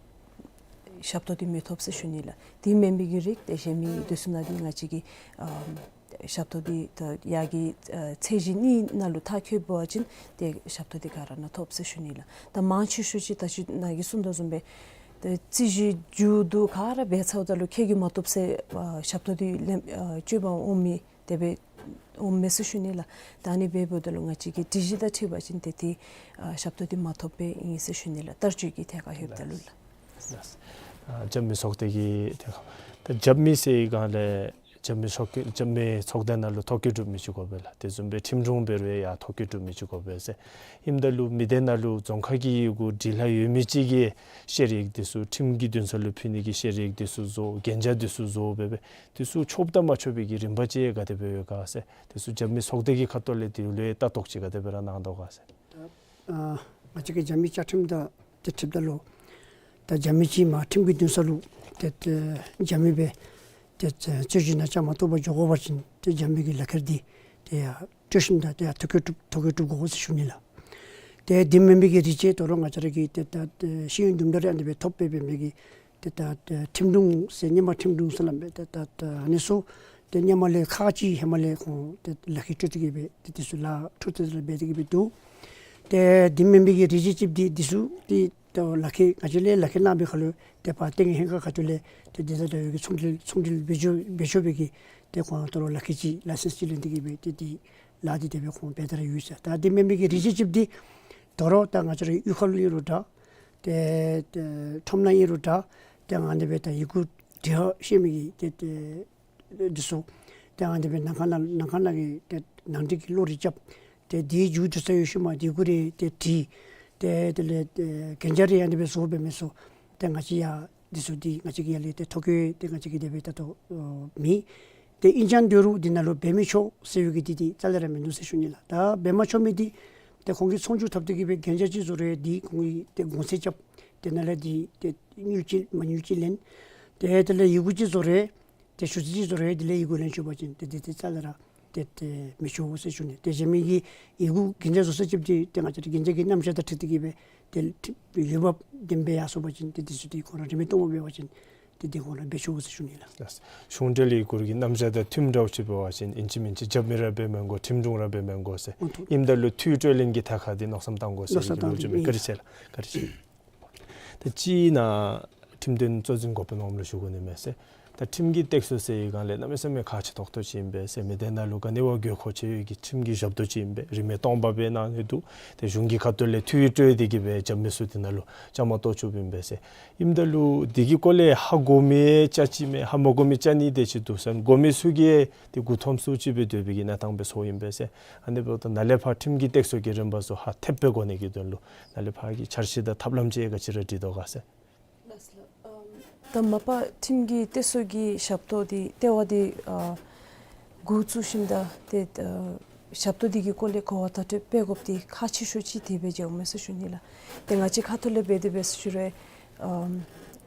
ཞབས་ཏོག་འདི་མི་ཐོབ་ཟེར་ཞུ་ནི་ལགས། དེ་མེན་པའི་གི་རིགས་ཏེ་གཞན་མི་འདི་ཚུ་ནང་འདི་ང་བཅས་ཀྱིས་ཨམ་ཞབས་ཏོག་འདི་ད་ཡར་གྱི་ཨ་ཚད་གཞི་གཉིས་ནང་ལུ་མཐར་འཁྱོལ་བ་ཅིན་ཏེ་ཞབས་ཏོག་འདི་ག་ར་ནང་ཐོབ་ཟེར་ཞུ་ནི་ལགས། ད་མང་ཆེ་ཤོས་ཅིག་ད་ཅི་ནཱ་གིས་གསུངས་དོ་བཟུམ་སྦེ་ཏེ་རྩོད་གཞི་མཇུག་བསྡུ་ག་ར་འབད་ཚརཝ་ད་ལུ་ཁྱོད་ཀྱིས་མ་བཏུབ་ཟེར་ཨ་ཞབས་ཏོག་འདི་ལེན་ཨ་སྤྱོད་པར་འོང་མི་དེ་སྦེ་འོང་མས་ཟེར་ཞུ་ནི་ལགས། ད་ཨ་ནི་འབདཝ་ད་ལུ་ང་བཅས་ཀྱི་སྒྲིག་གཞི་དང་འཁྲིལ་བ་ཅིན་ཏེ་ཏེ་ཨ་ཞབས་ཏོག་འདི་མ་ཐོབ་པའི་ཨིན་ཟེར་ཞུ་ནི་ལགས། བསྟར་སྤྱོད་ཀྱི་ཐད་ཁར་ལྷོདཔ་ད་ལུ་ལགས། ལགས། ཨ་རྒྱབ་མི་ཚོགས་སྡེ་གི་ཐད་ཁར་ད་རྒྱབ་མི་ཟེར་བའི་སྒང་ལས་རྒྱབ་མི་ཚོགས་ཀྱི་རྒྱབ་མི་ཚོགས་སྡེ་ནང་ལུ་ཐོ་བཀོད་གྲུབ་མི་ཅིག་དགོ་པས་ལགས། དེ་བཟུམ་སྦེ་ཁྲིམས་དྲུང་འབད་རུང་ཡང་ཐོ་བཀོད་གྲུབ་མི་ཅིག་དགོ་པས་ཟེར། ཨིནམ་ད་ལུ་མི་སྡེ་ནང་ལུ་རྫོང་ཁག་གི་ཡི་གུ་སྒྲིག་ལྷག་ཡོད་མི་ཅིག་གིས་བཤེར་ཡིག་འདི་ཚུ་ཁྲིམས་ཀྱི་འདུན་ས་ལུ་ཕུལ་ནི་གི་བཤེར་ཡིག་འདི་ཚུ་བཟོ་གན་རྒྱ་འདི་ཚུ་བཟོ་འབད་འབད་འདི་ཚུ་ཆོགཔ་དང་མ་ཆོག་པའི་གི་རིམ་པ་ཅིག་ག་དེ་སྦེ་ཡོད་ག་ཟེར། འདི་ཚུ་རྒྱབ་མི་ཚོགས་སྡེ་གི་ཁ་ཐུག་ལས་འདི་ལུ་ལྟ་རྟོག་ཅིག་ག་དེ་སྦེ་ར་གནང་དོ་ག་ཟེར། ད་ཨ་ང་བཅས་ཀྱི་རྒྱབ་མི་བཅའ་ཁྲིམས་དང་ཏེ་འཁྲིལཝ་ད་ལུ་ད་རྒྱབ་མི་ཅིག་མར་ཁྲིམས་ཀྱི་འདུན་ས་ལུ་ཏེ་ཏེ་རྒྱབ་མི་སྦེ་ཏེ་རྩོད་གཞི་ནང་བཅའ་མར་གཏོགས་པར་འགྱོ་དགོ་པ་ཅིན་ཏེ་རྒྱབ་མི་གི་ལག་ཁྱེར་འདི་ཏེ་ཡར་སྤྲོད་ཞིནམ་ད་ཏེ་ཡར་ཐོ་བཀོད་གྲུབ་ཐོ་བཀོད་གྲུབ་དགོ་ཟེར་ཞུ་ནི་ལགས། ཏེ་འདི་མེན་པའི་གི་རིགས་ཅིག་ད་རུང་ང་བཅས་ར་གིས་ཏེ་ད་ཤེས་ཡོན་དུམ་གྲ་རེ་ཨ་ནི་སྦེ་ཐོབ་སྦེ་འབད་མི་གི་ཏེ་ད་ཁྲིམས་དྲུང་ཟེར་སྔོན་མ་ཁྲིམས་དྲུང་ཟེར་སླབ་མས། ཏེ་ད་ཨ་ནི་ཚུ་ཏེ་སྔོན་མ་ལས་ཁག་ཅིག་ཧེ་མ་ལས་ཁོང་ཏེ་ལག་ཁྱེར་སྤྲོད་དེ་གི་སྦེ་ཏེ་དེ་ཚུ་ལཱ་འཕྲོ་མཐུད་དེ་སྦེ་འབད་དེ་གི་སྦེ་འདུག། ཏེ་འདི་མེན་པའི་གི་རིགས་ཅིག་ཅིག་འདི་འདི་ཚུ་ཏེ་ ཏེ་ལག་ཁྱེར་ང་བཅས་ལས་ལག་ཁྱེར་གནང་བའི་ཁར་ལུ་ཏེ་ཕར་ཏེ་ངེ་ཧེང་ཁ་ཁ་ཐུག་ལས་ཏེ་དེ་དང་འདྲ་བའི་གི་ཚོང་འབྲེལ་ཚོང་འབྲེལ་འབད་ཆོག་འབད་ཆོག་པའི་གི་ཏེ་ཁོང་ད་རུང་ལག་ཁྱེར་ཅིག་ལའི་སེནསི་ཅིག་ལེན་ཏེ་གི་སྦེ་ཏེ་དེ་ལཱ་འདི་དེ་སྦེ་ཁོང་འབད་དེ་ར་ཡོད་ཟེར། ད་དེ་མེན་པའི་གི་རིགས་ཅིག་ཅིག་འདི་ད་རུང་ད་ང་བཅས་རའི་གཡུས་ཁ་ལུ་ཨིན་རུང་འདྲ། ཏེ་ཏེ་ཁྲོམ་ནང་ཨིན་རུང་འདྲ། ཏེ་ཨ་ནི་སྦེ་ད་ཡི་གུ་འབྲི་ཤེས་མི་གི་ཏེ་ཏེ་འདི་ཚུ་ཏེ་ཨ་ནི་སྦེ་ནང་ཁང་ནང་ནང་ཁང་ནང་གི་ཏེ་ནང་འགྲིག་གི་བློ་རེ་རྐྱབ། ཏེ་དེའི་མཇུག་བསྡུ་ས་ཡོད་ཤུལ་མ་དེ་གུ་རེ་ཏེ་བྲིས། ཏེ་དེ་ལས་ཨེ་གན་རྒྱ་རེ་ཨ་ནི་སྦེ་བཟོ་འབད་མི་ཚུ་ཏེ་ང་བཅས་ཡང་འདི་ཚུ་འདི་ང་བཅས་ཀྱི་ཡར་ལས་ཏེ་ཐོ་བཀོད་ཏེ་ང་བཅས་ཀྱིས་དེ་སྦེ་ད་ལྟོ་ཨོ་མེད། ཏེ་ཨིན་ཀྱང་འདོད་རུང་འདི་ནང་ལུ་འབད་མི་ཆོག་ཟེར་བའི་གི་འདི་འདི་རྩ་ལས་ར་མིན་འདུག་ཟེར་ཞུ་ནི་ལགས། ད་འབད་མ་ཆོག་མི་འདི་ཏེ་ཁོང་གིས་ཚོང་བསྒྱུར་འཐབ་སྟེ་གི་སྦེ་གན་རྒྱ་ཅིག་བཟོ་རུང་འདི་ཁོང་གིས་ཏེ་གོང་ཚད་རྐྱབ། ཏེ་ནཱ་ལས་འདི་ཏེ་དངུལ་ཅིག་མ་དངུལ་ཅིག་ལེན། ཏེ་དེ་ལས་ཡི་གུ་ཅིག་བཟོ་རུང་ཏེ་ཞུ་ཚིག་ཅིག་བཟོ་རུང་དེ་ལས་ཡི་གུ་ལེན་ཆོག་པ་ཅིན་ཏེ་དེ་ཏེ་རྩ་ལས་ར་ཏེ་ཏེ་མི་ཆོག་ཟེར་ཞུ་ནི། ཏེ་གཞན་མི་གི་ཡི་གུ་གན་རྒྱ་བཟོ་ས་ཅིག་ཏེ་ཏེ་ང་བཅས་ར་གན་རྒྱ་གི་རྣམ་གཞག་དང་འཁྲིལ་ཏེ་གི་སྦེ་ཏེ་འོས་འབབ་ལྡན་པའི་ཡར་སོང་པ་ཅིན་ཏེ་དེ་ཚུ་ཏེ་ཁོང་ར་རིན་མེད་སྟོངམ་འབད་བ་ཅིན་ཏེ་དེ་ཁོང་ར་འབད་ཆོག་ཟེར་ཞུ་ནི་ལགས། གཞུང་འབྲེལ་ཡི་གུ་གི་རྣམ་གཞག་དང་མཐུནམ་འདྲཝ་ཅིག་འབད་བ་ཅིན་ཨིན་ཅི་མིན་ཅི་རྒྱབ་མི་ར་འབད་མི་དགོ། ཁྲིམས་སྲུང་ར་འབད་མི་དགོ་ཟེར། ཨོ་ཐུ། ཨིནམ་ད་ལུ་འཐུས་སྤྲོད་ལེན་གྱི་ཐད་ཁར་འདི་མནོ་བསམ་བཏང་དགོ་ཟེར་མནོ་བསམ་གི་ལོ་བཏང་རྒྱུས་མས། ཨིན། བཀའ་དྲིན་ཆེ་ལགས། བཀའ་དྲིན་ཆེ། ད་ཅི་ནཱ་ཁྲིམས་དོན་གཙོ་འཛིན་འགོ་དཔོན་འོགམ་ལུ་ཞུ་དགོ་ནི་མས་ཟེར། ད་ཁྲིམས་ཀྱི་སྟེགས་གསོ་ཟེར་བའི་སྒང་ལས་གནམ་མེད་ས་མེད་ཁག་ཆེ་ཏོག་ཏོ་ཅིག་ཨིན་པས་ཟེར། མི་སྡེ་ནང་ལུ་ག་ནི་བ་དགོས་མཁོ་ཆེ་བའི་གི་ཁྲིམས་ཀྱི་ཞབས་ཏོག་ཅིག་ཨིན་པས། རིན་མེད་སྟོངམ་སྦེ་གནང་ནི་འདུག། ཏེ་གཞུང་གི་ཁ་ཐུག་ལས་འཐུས་སྤྲོད་དེ་གི་སྦེ་རྐྱབ་མི་ཚུ་དེ་ནང་ལུ་བཅའ་མར་གཏོགས་བཅུགཔ་ཨིན་པས་ཟེར། ཨིནམ་ད་ལུ་དེ་གི་སྐོར་ལས་ཧ་གོ་མི་ཡང་ཅིག་མས། ཧ་མ་གོ་མི་ཅིག་ནི་དེ་ཅིག་འདུག་ཟེར། གོ་མི་ཚུ་གིས་ཏེ་མགུ་འཐོམ་སུ་ཅིག་སྦེ་སྡོད་པའི་གི་གནས་སྟངས་སྦེ་སོང་ཨིན་པས་ཟེར། ཨ་ནི་འབདཝ་ད་ནཱ་ལས་ཕར་ཁྲིམས་ཀྱི་སྟེགས་གསོ་གི་རིམ་པ་ཚུ་ཧ་ཐེབས་སྦེ་གོ་ནི་གི་དོན་ལུ་ནཱ་ལས་ཕར་གྱི་འཆར་གཞི་དང་ཐབས་ལམ་ཅིག་ག་ཅི་ར་སྒྲིག་དོ་ག་ཟེར། ད་མ་པ་ཁྲིམས་ཀྱི་སྟེགས་གསོ་གི་ཞབས་ཏོག་འདི་ལྟེ་བ་འདི་ཨ་འགོ་བཙུགས་ཞིནམ་ད་ཏེ་ཨ་ཞབས་ཏོག་འདི་གི་སྐོར་ལས་གོ་བ་བརྡ་སྤྲོད་འབད་དགོཔ་འདི་ཁག་ཆེ་ཤོས་ཅིག་དེ་སྦེ་མཇལཝ་མས་ཟེར་ཞུ་ནི་ལགས། ཏེ་ང་བཅས་ཁ་ཐུག་ལས་འབད་དེ་འབད་ཟེར་ཞུ་རུང་ཨ་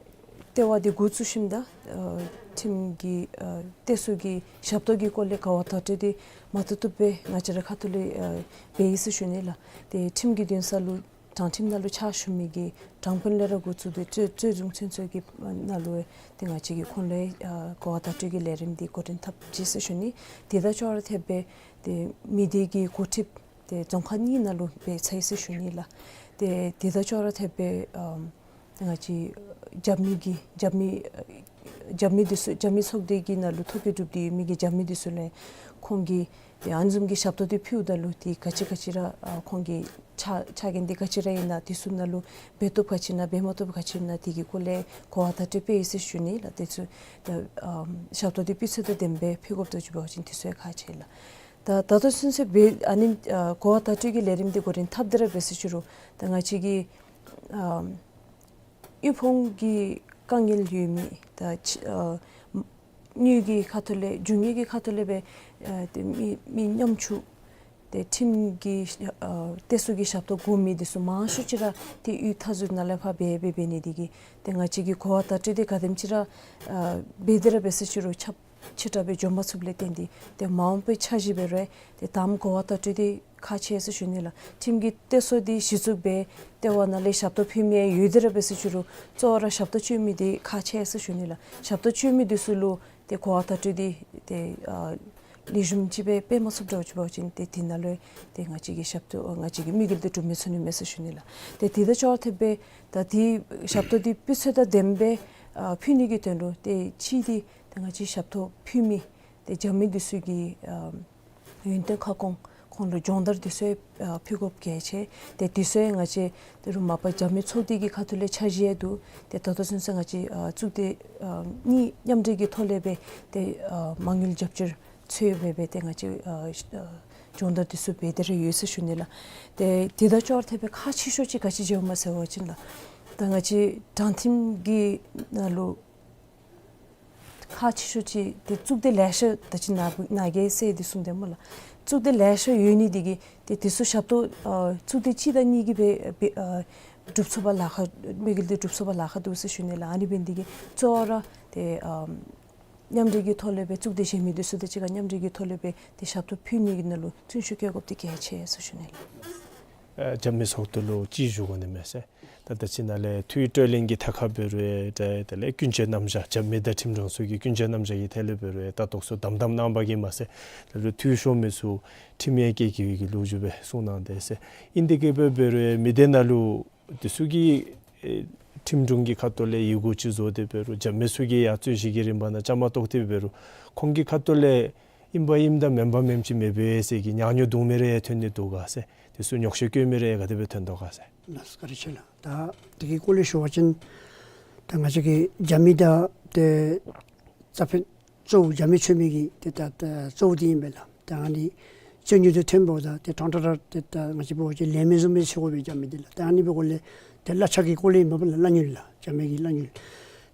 ལྟེ་བ་འདི་འགོ་བཙུགས་ཞིནམ་ད་ཨ་ཁྲིམས་ཀྱི་ཨ་སྟེགས་གསོ་གི་ཞབས་ཏོག་གི་སྐོར་ལས་གོ་བ་བརྡ་སྤྲོད་འདི་མ་ཐུབ་ཐུབ་སྦེ་ང་བཅས་ར་ཁ་ཐུག་ལས་ཨ་འབད་ཡི་ཟེར་ཞུ་ནི་ལགས། ཏེ་ཁྲིམས་ཀྱི་འདུན་ས་ལུ་དྲང་ཁྲིམས་ནང་ལུ་ཕྱག་ཞུ་མི་གི་དྲང་དཔོན་ལས་ར་འགོ་བཙུགས་ཏེ་གཙོས་གཙོས་བཟུང་ཚུན་ཚོད་ཀྱི་ནང་ལུ་ཏེ་ང་བཅས་ཀྱིས་ཁོང་ལུ་ཨ་གོ་བ་བརྡ་སྤྲོད་ཀྱི་ལས་རིམ་འདི་འགོ་འདྲེན་འཐབ་ཅི་ཟེར་ཞུ་ནི། དེ་དང་ཅོག་ར་འཐདཔ་སྦེ་ཏེ་མི་སྡེ་གི་འགོ་ཁྲིདཔ་ཏེ་རྫོང་ཁག་གཉིས་ནང་ལུ་འབད་ཚར་ཡི་ཟེར་ཞུ་ནི་ལགས། ཏེ་དེ་དང་ཅོག་ར་འཐདཔ་སྦེ་ཨམ་ང་བཅས་རྒྱབ་མི་གི་རྒྱབ་མི་རྒྱབ་མི་འདི་ཚུ་རྒྱབ་མི་ཚོགས་སྡེ་གི་ནང་ལུ་ཐོ་བཀོད་གྲུབ་སྟེ་ཡོད་མི་གི་རྒྱབ་མི་འདི་ཚུ་ལས་ཁོང་གིས་ཏེ་ཨ་ནི་བཟུམ་གྱི་ཞབས་ཏོག་འདི་ཕུལཝ་ད་ལུ་ཏེ་ག་ཅི་ག་ཅི་ར་ཨ་ཁོང་གི་ཆ་ཆ་རྐྱེན་འདི་ག་ཅི་ར་ཨིན་ན་འདི་ཚུ་ནང་ལུ་འབད་བཏུབ་ག་ཅི་ཨིན་ན་འབད་མ་བཏུབ་ག་ཅི་ཨིན་ན་དེ་གི་སྐོར་ལས་གོ་བ་བརྡ་སྤྲོད་འབད་ཡི་ཟེར་ཞུ་ནི་ལགས། དེ་ཚུ་ཏེ་ཨམ་ཞབས་ཏོག་འདི་སྤུས་ཚད་དང་ལྡནམ་སྦེ་ཕུལ་དགོཔ་འདུག་ཅིག་འབད་བ་ཅིན་དེ་ཚུ་ཡང་ཁག་ཆེ་ལགས། ད་ད་ལྟོ་ཚུན་ཚོད་འབད་ཨ་ནི་ཨ་གོ་བ་བརྡ་སྤྲོད་ཀྱི་ལས་རིམ་འདི་འགོ་འདྲེན་འཐབ་སྟེ་ར་འབད་ཟེར་ཞུ་རུང་ད་ང་བཅས་ཀྱི་ཨམ་དབུལ་ཕོངས་ཀྱི་དཀའ་ངལ་ཡོད་མི་ད་ཕྱི་ཨ་དངུལ་གྱི་ཁ་ཐུག་ལས་རྒྱུ་དངོས་ཀྱི་ཁ་ཐུག་ལས་སྦེ་ཨ་ཏེ་མི་མི་ཉམ་ཆུང་ཏེ་ཁྲིམས་ཀྱི་ཨ་སྟེགས་གསོ་གི་ཞབས་ཏོག་དགོ་མི་འདི་ཚུ་མང་ཤོས་ཅིག་ར་ཏེ་གཡུས་མཐའ་ཟུར་ནང་ལས་ཕར་འབད་འབད་འབད་ནི་འདི་གིས་ཏེ་ང་བཅས་ཀྱིས་གོ་བ་བརྡ་སྤྲོད་འདི་ག་དེམ་ཅིག་ར་ཨ་འབད་དེ་ར་འབད་ཟེར་ཞུ་རུང་ཁྱབ་ཆེ་དྲགས་སྦེ་འགྱོ་མ་ཚུགསཔ་ལས་བརྟེན་ཏེ་ཏེ་མ་འོངས་པའི་འཆར་གཞི་འབད་རུང་ཏེ་དང་པ་གོ་བ་བརྡ་སྤྲོད་འདི་ཁག་ཆེ་ཟེར་ཞུ་ནི་ལགས། ཁྲིམས་ཀྱི་སྟེགས་གསོ་འདི་གཞི་བཙུགས་འབད་ལྟེ་བ་ནང་ལས་ཞབས་ཏོག་ཕུལ་མི་ཡང་ཡོད་དེ་ར་འབད་ཟེར་ཞུ་རུང་གཙོ་བོ་ར་ཞབས་ཏོག་སྤྱོད་མི་འདི་ཁག་ཆེ་ཟེར་ཞུ་ནི་ལགས། ཞབས་ཏོག་སྤྱོད་མི་འདི་ཚུ་ལུ་ཏེ་གོ་བ་བརྡ་སྤྲོད་འདི་ཏེ་ཨ་ལེགས་ཤོམ་ཅིག་སྦེ་འབད་མ་ཚུགསཔ་འདྲཝ་ཅིག་འབད་བ་ཅིན་ཏེ་དེ་ནང་ལུ་ཏེ་ང་བཅས་ཀྱི་ཞབས་ཏོག་ང་བཅས་ཀྱི་དམིགས་ཡུལ་འདི་འགྲུབ་མི་ཚུགས་ནི་མས་ཟེར་ཞུ་ནི་ལགས། ཏེ་དེ་དང་ཅོག་ར་འཐདཔ་སྦེ་ད་ཏེ་ཞབས་ཏོག་འདི་སྤུས་ཚད་དང་ལྡནམ་སྦེ་ཨ་ཕུལ་ནི་གི་དོན་ལུ་ཏེ་གཅིག་འདི་ཏེ་ང་བཅས་ཞབས་ཏོག་ཕུལ་མི་ཏེ་རྒྱབ་མི་འདི་ཚུ་གི་ཨ་ཡོན་ཏན་ཁ་སྐོང་ཁོང་ལུ་སྦྱོང་བརྡར་འདི་ཚུ་ཨ་ཕུལ་དགོཔ་གལ་ཆེ། ཏེ་འདི་ཚུ་ང་བཅས་ད་རུང་མ་པ་རྒྱབ་མི་ཚོགས་སྡེ་གི་ཁ་ཐུག་ལས་འཆར་གཞི་ཡང་འདུག། ཏེ་ད་ལྟོ་ཚུན་ཚོད་ང་བཅས་ཨ་གཙུག་སྡེ་ཨ་གཉིས་མཉམ་འབྲེལ་གྱི་ཐོག་ལས་སྦེ་ཏེ་ཨ་མ་དངུལ་རྒྱབ་སྐྱོར་འཚོལ་སྦེ་སྦེ་ཏེ་ང་བཅས་ཨ་ཨ་སྦྱོང་བརྡར་འདི་ཚུ་འབད་དེ་ར་ཡོད་ཟེར་ཞུ་ནི་ལགས། ཏེ་དེ་དང་ཅོག་ར་འཐདཔ་སྦེ་ཁག་ཆེ་ཤོས་ཅིག་ག་ཅི་མཇལཝ་མས་ཟེར་བ་ཅིན་ལགས། ད་ང་བཅས་དྲང་ཁྲིམས་ཀྱི་ནང་ལུ་ཁག་ཆེ་ཤོས་ཅིག་ཏེ་གཙུག་སྡེ་ལེ་ཤ་ད་ཅི་ནཱ་ནཱ་གིས་ཟེར་འདི་གསུངས་དེས་སྨོ་ལགས། གཙུག་སྡེ་ལེ་ཤ་ཡོད་ནི་འདི་གིས་ཏེ་འདི་ཚུ་ཞབས་ཏོག་ཨ་གཙུག་སྡེ་གཅིག་དང་གཉིས་ཀྱིས་སྦེ་སྦེ་ཨ་སྒྲུབ་ཚུགས་པར་ལཱ་ཁག་དམིགས་ཡུལ་འདི་སྒྲུབ་ཚུགས་པར་ལཱ་ཁག་འདུག་ཟེར་ཞུ་ནི་ལགས། ཨ་ནི་འབད་ནི་འདི་གིས་གཙོ་བོ་ར་ཏེ་ཨ་མཉམ་འབྲེལ་གྱི་ཐོག་ལས་སྦེ་གཙུག་སྡེ་གཞན་མི་འདི་ཚུ་དང་གཅིག་ཁར་མཉམ་འབྲེལ་གྱི་ཐོག་ལས་སྦེ་ཏེ་ཞབས་ཏོག་ཕུལ་ནི་གི་ནང་ལུ་ཐུན་ཤོས་བཀལ་དགོཔ་འདི་གལ་ཆེ་ཟེར་ཞུ་ནི་ལགས། ཨ་རྒྱབ་མི་ཚོགས་སྡེ་ལུ་ཅིག་ཞུ་དགོ་ནི་མས་ཟེར། ད་ད་ཅི་ནཱ་ལས་འཐུས་སྤྲོད་ལེན་གྱི་ཐད་ཁར་འབད་རུང་ཏེ་དེ་ལས་ཀུན་སྤྱོད་རྣམ་གཞག་རྒྱབ་མི་དང་ཁྲིམས་དྲུང་ཚུ་གི་ཀུན་སྤྱོད་རྣམ་གཞག་གི་ཐད་ལས་འབད་རུང་ད་ཏོག་ཚུ་དམ་དམ་གནང་བ་གིས་མ་ཚད་ད་རུང་འཐུས་ཤོར་མི་ཚུ་ཁྲིམས་ཡང་བཀལ་བཀལ་བའི་གི་ལོ་རྒྱུས་སྦེ་གསུངས་གནང་དེས་ཟེར། ཨིན་དེ་གིས་སྦེ་འབད་རུང་མི་སྡེ་ནང་ལུ་འདི་ཚུ་གི་ ཨེ་ཁྲིམས་དྲུང་གི་ཁ་ཐུག་ལས་ཡི་གུ་ཅིག་བཟོ་སྟེ་འབད་རུང་རྒྱབ་མི་ཚུ་གིས་ཡང་རྩོད་གཞི་གི་རིམ་པ་ནང་བཅའ་མར་གཏོགས་ཏེ་འབད་རུང་ཁོང་གི་ཁ་ཐུག་ལས་ཨིན་པ་ཨིནམ་དང་མེན་པ་མེནམ་ཅིག་མེད་པས་ཟེར་གྱི་ཉག་ཉོག་འདུག་མི་རེ་ཐོན་ནི་འདུག་ག་ཟེར། དེ་ཚུ་ཉོགས་བཤད་བཀོད་མི་རེ་ག་དེ་སྦེ་ཐོན་དོ་ག་ཟེར། ལགས་སོ། བཀའ་དྲིན་ཆེ་ལགས། ད་དེ་གི་སྐོར་ལས་ཞུ་བ་ཅིན་ད་ང་བཅས་ཀྱི་རྒྱབ་མི་དང་ཏེ་རྩ་ཕན་གཙོ་བོ་རྒྱབ་མི་འཚོལ་མི་གི་ཏེ་ད་ད་གཙོ་བོ་དེ་ཨིན་པས་ལགས། ད་ཨ་ནི་རྩོད་ཉེས་དེ་ཐོན་འབདཝ་ད་ཏེ་ཁྲང་ཁྲ་ར་ཏེ་ད་ང་བཅས་འབད་བ་ཅིན་ལས་མི་བཟུམ་སྦེ་འཚོལ་དགོ་པས་རྒྱབ་མི་དེ་ལགས། ད་ཨ་ནི་འབདཝ་ལས་ཏེ་གླ་ཆ་གི་སྐོར་ལས་ཨིན་པས་ལགས། གླ་དངུལ་ལགས། རྒྱབ་མི་གི་གླ་དངུལ།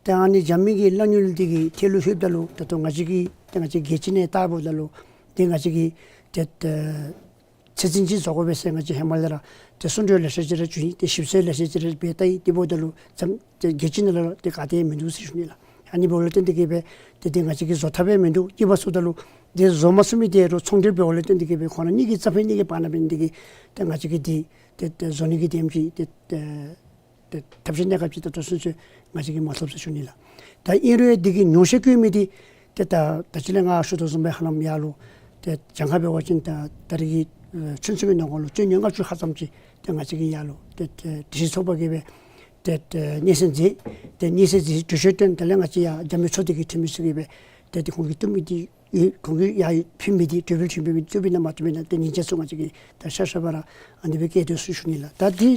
ཏེ་ཨ་ནི་རྒྱབ་མི་གི་གླ་དངུལ་དེ་གི་ཐད་ལུ་ལྷོདཔ་ད་ལུ་ད་ལྟོ་ང་བཅས་ཀྱི་ཏེ་ང་བཅས་རྒྱལ་སྤྱི་ནང་བལྟ་འབདཝ་ད་ལུ་ཏེ་ང་བཅས་ཀྱི་ཏེ་ད་ཚད་འཛིན་ཅིག་བཟོ་དགོ་པས་ཟེར་ང་བཅས་ཧེ་མ་ལས་ར་ཏེ་གསུང་གྲོས་ལེ་ཤ་ཅིག་ར་ཞུ་ཡི། ཏེ་ཞིབ་འཚོལ་ལེ་ཤ་ཅིག་ར་འབད་བལྟ་ཡི། དེ་འབདཝ་ད་ལུ་ཙམ་ཏེ་རྒྱལ་སྤྱི་ནང་ལུ་ཏེ་ག་ཏེ་མིན་འདུག་ཟེར་ཞུ་ནི་ལགས། ཨ་ནི་འབདཝ་ལས་བརྟེན་ཏེ་གིས་སྦེ་ཏེ་ཏེ་ང་བཅས་ཀྱིས་བཟོ་ཐབས་ཡང་མིན་འདུག། སྐྱིད་པ་ཚུ་ད་ལུ་ཏེ་བཟོ་མ་ཚུགས་མི་དེ་རུང་ཚོང་འབྲེལ་འབདཝ་ལས་བརྟེན་ཏེ་གིས་སྦེ་ཁོང་ར་གཉིས་ཀྱི་རྩ་ཕན་གཉིས་ཀྱི་བར་ན་འབད་ནི་དེ་གིས་ཏེ་ང་བཅས་ཀྱིས་ཏེ་ཏེ་ཏེ་བཟོ་ནི་གི་དེམ་ཅིག་ཏེ་ཏེ་ཏེ་ཐབས་ཤེས་གནས་སྐབས་ཅིག་ད་ལྟོ་ཚུན་ཚོད་ང་བཅས་ཀྱིས་མ་ཐོབ་ཟེར་ཞུ་ནི་ལགས། ད་ཨིན་རུང་དེ་གི་ཉོགས་བཤད་བཀོད་མི་དེ་ཏེ་ད་ད་ཅི་ལས་ང་ཞུ་དོ་བཟུམ་སྦེ་ཧ་ལམ་ཡར་ལུ་ཏེ་གྱངས་ཁ་འབད་བ་ཅིན་ད་ད་རེས་ཀྱི་ཨེ་ཚུན་ཚོད་ཀྱི་ནང་འཁོད་ལུ་རྩོད་ཉེས་ལྔ་བཅུ་ཧ་ཙམ་ཅིག་ཏེ་ང་བཅས་ཀྱིས་ཡར་ལུ་ཏེ་ཏེ་སྒྲིག་གཞི་ཚོགས་པ་གིས་སྦེ་ཏེ་ཏེ་སྙན་སེང་མཛད། ཏེ་སྙན་སེང་མཛད་གྲོས་ཆོད་བཏོན། དེ་ལས་ང་བཅས་ཡར་རྒྱབ་མི་ཚུ་དེ་གི་འཐུས་མི་ཚུ་གིས་སྦེ་ཏེ་ཏེ་ཁོང་གིས་བཏུབ་མི་དེ་ཡོད། ཁོང་གིས་ཡར་ཕུལ་མི་དེ་གྲོས་འབུལ་ཞུ་མི་བཏུབ་པས་ན་མ་བཏུབ་པས་ན་ཏེ་ཉན་ཆ་ཚུ་ང་བཅས་ཀྱིས་ད་ཤ་ཤ་བ་ར་ཨ་ནི་སྦེ་བཀལ་དོ་ཟེར་ཞུ་ནི་ལགས། ད་དེ་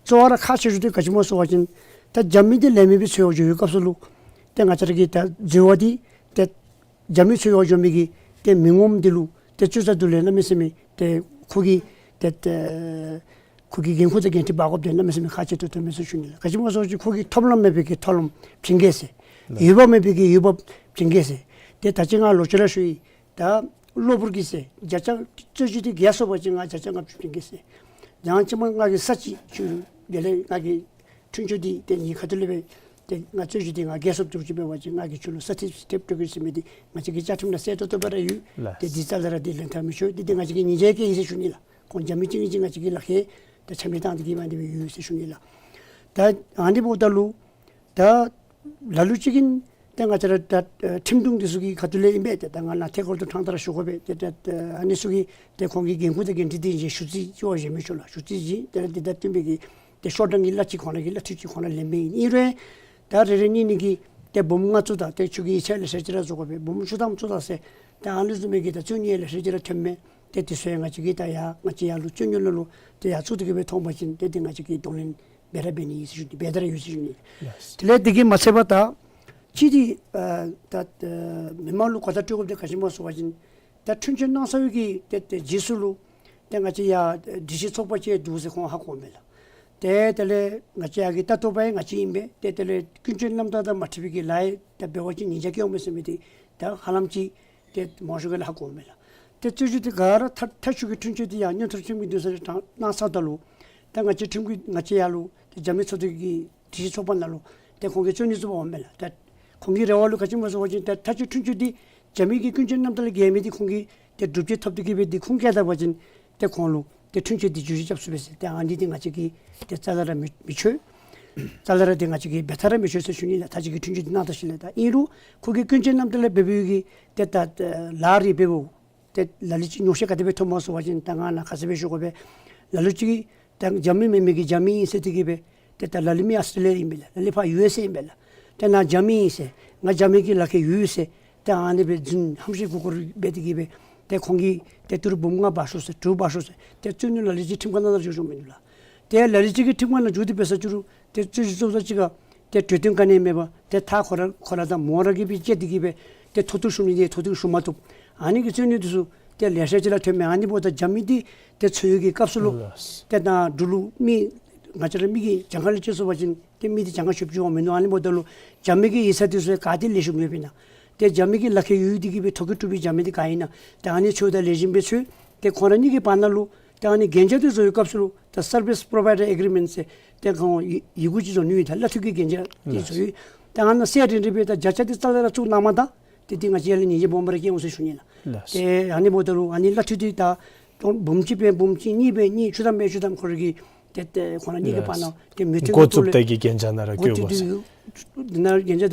གཙོ་བོ་ར་ཁག་ཆེ་ཤོས་དེ་ག་ཅི་སྨོ་ཟེར་བ་ཅིན་ད་རྒྱབ་མི་དེ་ལས་མི་སྦེ་འཚོལ་བར་འགྱོ་བའི་སྐབས་སུ་ལུ་ཏེ་ང་བཅས་ར་གི་ད་འཛོལ་བ་དེ་ཏེ་རྒྱབ་མི་འཚོལ་བར་འགྱོ་མི་གི་ཏེ་མི་ངོམ་དེ་ལུ་ཏེ་ཅུང་ཙམ་དེ་ལས་གནམ་མེད་ས་མེད་ཏེ་ཁོ་གི་ཏེ་ཏེ་ཁོ་གི་འགན་ཁུར་དང་འགན་འཁྲི་འབག་དགོཔ་དེ་གནམ་མེད་ས་མེད་ཁག་ཆེ་ཏོག་ཏོ་མས་ཟེར་ཞུ་ནི་ལགས། ག་ཅི་སྨོ་ཟེར་བ་ཅིན་ཁོ་གིས་ཐོབ་ལམ་མེད་པའི་གི་ཐོབ་ལམ་བྱིན་གེ་ཟེར། ལགས། འོས་འབབ་མེད་པའི་གི་འོས་འབབ་བྱིན་གེ་ཟེར། ཏེ་ད་ཅི་ང་ལོག་ཅི་ར་ཞུ་ཡི། ད་གློ་བུར་གྱིས་ཟེར་བརྒྱ་ཆ་རྩོད་གཞི་དེ་བརྒྱ་སོང་པ་ཅིན་ང་བརྒྱ་ཆ་ལྔ་བཅུ་བྱིན་གེ་ཟེར། ཡང་ཅིན་མ་ང་གིས་ས་ཅིག་ཅིག་དེ་ལས་ང་གིས་འཁྲུན་ཆོད་དེ་ཏེ་ངེའི་ཁ་ཐུག་ལས་སྦེ་ཏེ་ང་རྩོད་གཞི་དེ་ང་རྒྱལ་སོངམ་ཅིག་འབད་བ་ཅིན་ང་གིས་ཁྱོད་ལུ་ས་ཐེབས་ཐེབས་སྤྲོད་གེ་ཟེར་མི་དེ་ང་བཅས་ཀྱི་བཅའ་ཁྲིམས་ནང་གསལ་ཏོག་ཏོ་སྦེ་ར་ཡོད། ལགས། ཏེ་དེ་རྩ་ལས་ར་དེ་ལེན་ཐབས་མི་ཆོག། དེ་དེ་ང་བཅས་ཀྱི་ཉེས་ཆད་བཀལ་ཡི་ཟེར་ཞུ་ནི་ལགས། ཁོང་རྒྱབ་མི་གཅིག་གིས་གཅིག་ང་བཅས་ཀྱི་ལག་ཁྱེར་ད་ཆ་མེད་བཏང་སྟེ་གིས་མ་འདི་སྦེ་ཡོད་ཟེར་ཞུ་ནི་ལགས། ད་ཨ་ནི་འབདཝ་ད་ལུ་ད་ལ་ལུ་ཅིག་གིས་ཏེ་ང་བཅས་ར་ད་ཨེ་ཁྲིམས་དྲུང་འདི་ཚུ་གི་ཁ་ཐུག་ལས་ཨིན་པས། ཏེ་ད་ང་ནཱ་ཐད་ཀར་དུ་ཕྲང་སྟེ་ར་ཞུ་དགོ་པས། ཏེ་ད་ཨ་ནི་ཚུ་གིས་ཏེ་ཁོང་གི་འགན་ཁུར་དང་འགན་འཁྲི་དེ་བཞེས་ཞུ་རྩིས་ཅིག་བཞེས་མི་ཆོག་ལགས། ཞུ་རྩིས་བཞེས་ཏེ་ར་དེ་དང་བསྟུན་པའི་གི་ཏེ་ཤོག་གྲངས་ཀྱི་གླ་ཅིག་ཁོང་ར་གིས་གླ་ཐེབས་ཅིག་ཁོང་ར་ལེན་པའི་ཨིན། ཨིན་རུང་ད་རེ་རེ་གཉིས་གཉིས་ཀྱིས་ཏེ་འབུམ་ལྔ་བཙུགས་ད་ཏེ་ཁྱོད་ཀྱིས་ཡིག་ཆ་ལེ་ཤ་ཅིག་ར་བཟོ་དགོ་པས། འབུམ་བཅུ་ཐམ་བཙུགས་ད་ཟེར། ཏེ་ཨ་ནི་བཟུམ་མའི་གི་ད་རྩོད་གཞི་ལེ་ཤ་ཅིག་ར་ཐོན་མས། ཏེ་དེ་ཚུ་ང་བཅས་ཀྱིས་ད་ཡར་ང་བཅས་ཡར་ལུ་རྩོད་གཞི་ནང་ལུ་ཏེ་ཡར་བཙུགས་ཏེ་གིས་སྦེ་མཐོང་པ་ཅིན་ཏེ་དེ་ང་བཅས་ཀྱིས་གདོང་ལེན་འབད་ར་འབད་ནི་ཟེར་ཞུ་ནི། འབད་དེ་ར་ཡོད་ཟེར་ཞུ་ནི། ལགས། དེ་ལས་དེ་གིས་མ་ཚད་པར་ད་ཅི་དེ་ཨ་ད་ཨ་མི་མང་ལུ་གོ་བརྡ་སྤྲོད་དགོཔ་དེ་ག་ཅི་སྨོ་ཟེར་བ་ཅིན་ད་འཁྲུན་ཆོད་གནང་ཚར་བའི་གི་ཏེ་ཏེ་རྗེས་སུ་ལུ་ཏེ་ང་བཅས་ཡར་སྒྲིག་གཞི་ཚོགས་པ་ཅིག་འདུག་ཟེར་ཁོང་ཧ་གོཝ་མས་ལགས། ཏེ་དེ་ལས་ང་བཅས་ཡར་གྱི་ལྟ་རྟོག་པ་ཡང་ང་བཅས་ཨིན་པས། ཏེ་དེ་ལས་ཀུན་སྤྱོད་རྣམ་དག་དང་མ་འཁྲིལ་བའི་གི་ལཱ་ཡང་ད་འབད་བ་ཅིན་ཉེས་བྱ་བཀལ་འོང་མས་ཟེར་མི་དེ་ད་ཧ་ལམ་ཅིག་ཏེ་མང་ཤོས་ཀྱིས་ཧ་གོཝ་མས་ལགས། ཏེ་རྩོད་གཞི་དེ་ག་ར་མཐའ་མཐའ་མཇུག་གི་འཁྲུན་ཆོད་དེ་ཡང་མངོན་མཐོ་ཁྲིམས་ཀྱི་འདུན་ས་ལུ་གནང་གནང་ཚརཝ་ད་ལུ་ད་ང་བཅས་ཁྲིམས་ཀྱི་ང་བཅས་ཡར་ལུ་ཏེ་རྒྱབ་མི་ཚོགས་སྡེ་གི་སྒྲིག་གཞི་ཚོགས་པ་ནང་ལུ་ཏེ་ཁོང་གིས་རྩོད་གཞི་བཙུགས་པ་འོང་མས་ལགས། ད་ཁོང་གི་རེ་བ་ལུ་ག་ཅི་སྨོ་ཟེར་བ་ཅིན་ད་མཐའ་མཇུག་འཁྲུན་ཆོད་དེ་རྒྱབ་མི་གི་ཀུན་སྤྱོད་རྣམ་དག་ལས་འགལ་མི་དེ་ཁོང་གིས་ཏེ་སྒྲུབ་བྱེད་ཐོབ་སྟེ་གིས་སྦེ་དེ་ཁུངས་སྐྱེལ་ད་པ་ཅིན་ཏེ་ཁོང་ལུ་ཏེ་འཁྲུན་ཆོད་དེ་བསྒྱུར་བཅོས་རྐྱབ་ཚུགས་པས་ཟེར། ཏེ་ཨ་ནི་དེ་ང་བཅས་ཀྱིས་ཏེ་རྩ་ལས་ར་མི་མི་ཆོད། རྩ་ལས་ར་དེ་ང་བཅས་ཀྱིས་འབད་ཐབས་ར་མི་ཆོད་ཟེར་ཞུ་ནི་ལགས། མཐའ་མཇུག་གི་འཁྲུན་ཆོད་དེ་གནང་ད་ཞིནམ་ལས། ད་ཨིན་རུང་ཁོ་གི་ཀུན་སྤྱོད་རྣམ་དག་ལས་འབད་བའི་གི་ཏེ་ད་ལཱ་རེ་འབདཝ་ཏེ་ལ་ལུ་ཅིག་ཉོགས་བཤད་ག་དེ་སྦེ་ཐོནམ་སྨོ་ཟེར་བ་ཅིན་ད་ང་ནཱ་ཁ་གསལ་སྦེ་ཞུ་དགོ་པས། ལ་ལུ་ཅིག་ད་རྒྱབ་མི་མེན་མི་གིས་རྒྱབ་མི་ཨིན་ཟེར་ཏེ་གིས་སྦེ་ཏེ་ད་ལ་ལུ་མི་ཨཱོས་ཊྲེ་ལི་ཡ་ཨིན་པས་ལགས། ལ་ལུ་ཕར་ཡུ་ཨེསི་ཨེ་ཨིན་པས་ལགས། ཏེ་ནཱ་རྒྱབ་མི་ཨིན་ཟེར་ང་རྒྱབ་མི་གི་ལག་ཁྱེར་ཡོད་ཟེར་ཏེ་ཨ་ནི་སྦེ་རྫུན་ཧམ་བཤད་མགུ་སྐོར་འབད་དེ་གིས་སྦེ་ཏེ་ཁོང་གིས་ཏེ་ཏི་རུ་འབུམ་ལྔ་འབག་ཤོག་ཟེར་དྲུག་འབག་ཤོག་ཟེར་ཏེ་རྩོད་གཞི་ལ་ལུ་ཅིག་ཁྲིམས་ཁང་ནང་ལུ་འགྱོ་འགྱོཝ་མིན་འདུག་ལགས། ཏེ་ལ་ལུ་ཅིག་གིས་ཁྲིམས་ཁང་ནང་འགྱོ་སྟེ་འབད་ས་ཅིག་རུང་ཏེ་རྩོད་གཞི་བཙུགས་ས་ཅིག་ཁར་ཏེ་གྲོས་བསྟུན་ག་ནི་མེད་པར་ཏེ་མཐའ་ཁོ་ར་ཁོ་ར་དང་མོ་ར་གིས་སྦེ་བཅད་དེ་གིས་སྦེ་ཏེ་མཐོ་གཏུགས་ཞུ་ནི་དེ་མཐོ་གཏུགས་ཞུ་མ་བཏུབ། ཨ་ནི་གི་རྩོད་གཞི་འདི་ཚུ་ཏེ་ལེ་ཤ་ཅིག་ར་ཐོན་མས། ཨ་ནི་འབདཝ་ད་རྒྱབ་མི་འདི་ཏེ་འཚོལ་བའི་གི་སྐབས་སུ་ལུ་ལགས། ཏེ་ད་འབྲུག་ལུ་མི་ང་བཅས་ར་མི་གི་གྱངས་ཁ་ལས་བཅད་སོང་པ་ཅིན་ཏེ་མི་འདི་གྱངས་ཁ་ཆོདཔ་ཅིག་འོང་མིན་འདུག། ཨ་ནི་འབདཝ་ད་ལུ་རྒྱབ་མི་གི་ཡིག་ཚང་འདི་ཚུ་ག་ཏེ་ལེགས་ཤོམ་ཡོདཔ་ཨིན་ན། ཏེ་རྒྱབ་མི་གི་ལག་ཁྱེར་ཡོད་དེ་གིས་སྦེ་ཐོ་བཀོད་གྲུབ་པའི་རྒྱབ་མི་འདི་ག་ཨིན་ན། ཏེ་ཨ་ནི་ཚུ་ད་ལེགས་ཤོམ་སྦེ་འཚོལ། ཏེ་ཁོང་ར་གཉིས་ཀྱི་བར་ན་ལུ་ཏེ་ཨ་ནི་གན་རྒྱ་འདི་བཟོ་བའི་སྐབས་སུ་ལུ་ད་སར་བིསི་པོརོ་བའི་ཌར་ཨེག་རི་མེནཊ་ཟེར་ཏེ་ཁོང་ཡི་ཡི་གུ་ཅིག་བཟོ་ནི་ཡོད། ད་གླ་འཐུས་ཀྱི་གན་རྒྱ་འདི་བཟོ་ཡོད། ཏེ་ཨ་ནཱ་གསལ་རི་རི་སྦེ་ད་བརྒྱ་ཆ་འདི་རྩ་ལས་ར་བཙུགས་གནང་མ་ད་ཏེ་འདི་ང་བཅས་ཡར་ལས་ཉེས་ཆད་སྦོམ་ར་བཀལ་འོང་ཟེར་ཞུ་ནི་ལགས། ལགས། ཏེ་ཨ་ནི་འབདཝ་ད་ལུ་ཨ་ནི་གླ་འཐུས་འདི་ད་སྟོང་འབུམ་གཅིག་འབད་འབུམ་གཅིག་གཉིས་འབད་གཉིས་བཅུ་ཐམ་འབད་བཅུ་ཐམ་ཁོ་ར་གི་ཏེ་ཏེ་ཁོང་ར་གཉིས་ཀྱི་བར་ན་ཏེ་མོས་མཐུན་འགོ་གྱི་ཐོག་བཙུགས་ལས་ད་གི་གན་རྒྱ་ནང་ར་འགོ་བཙུགས་བཀོད་དགོ་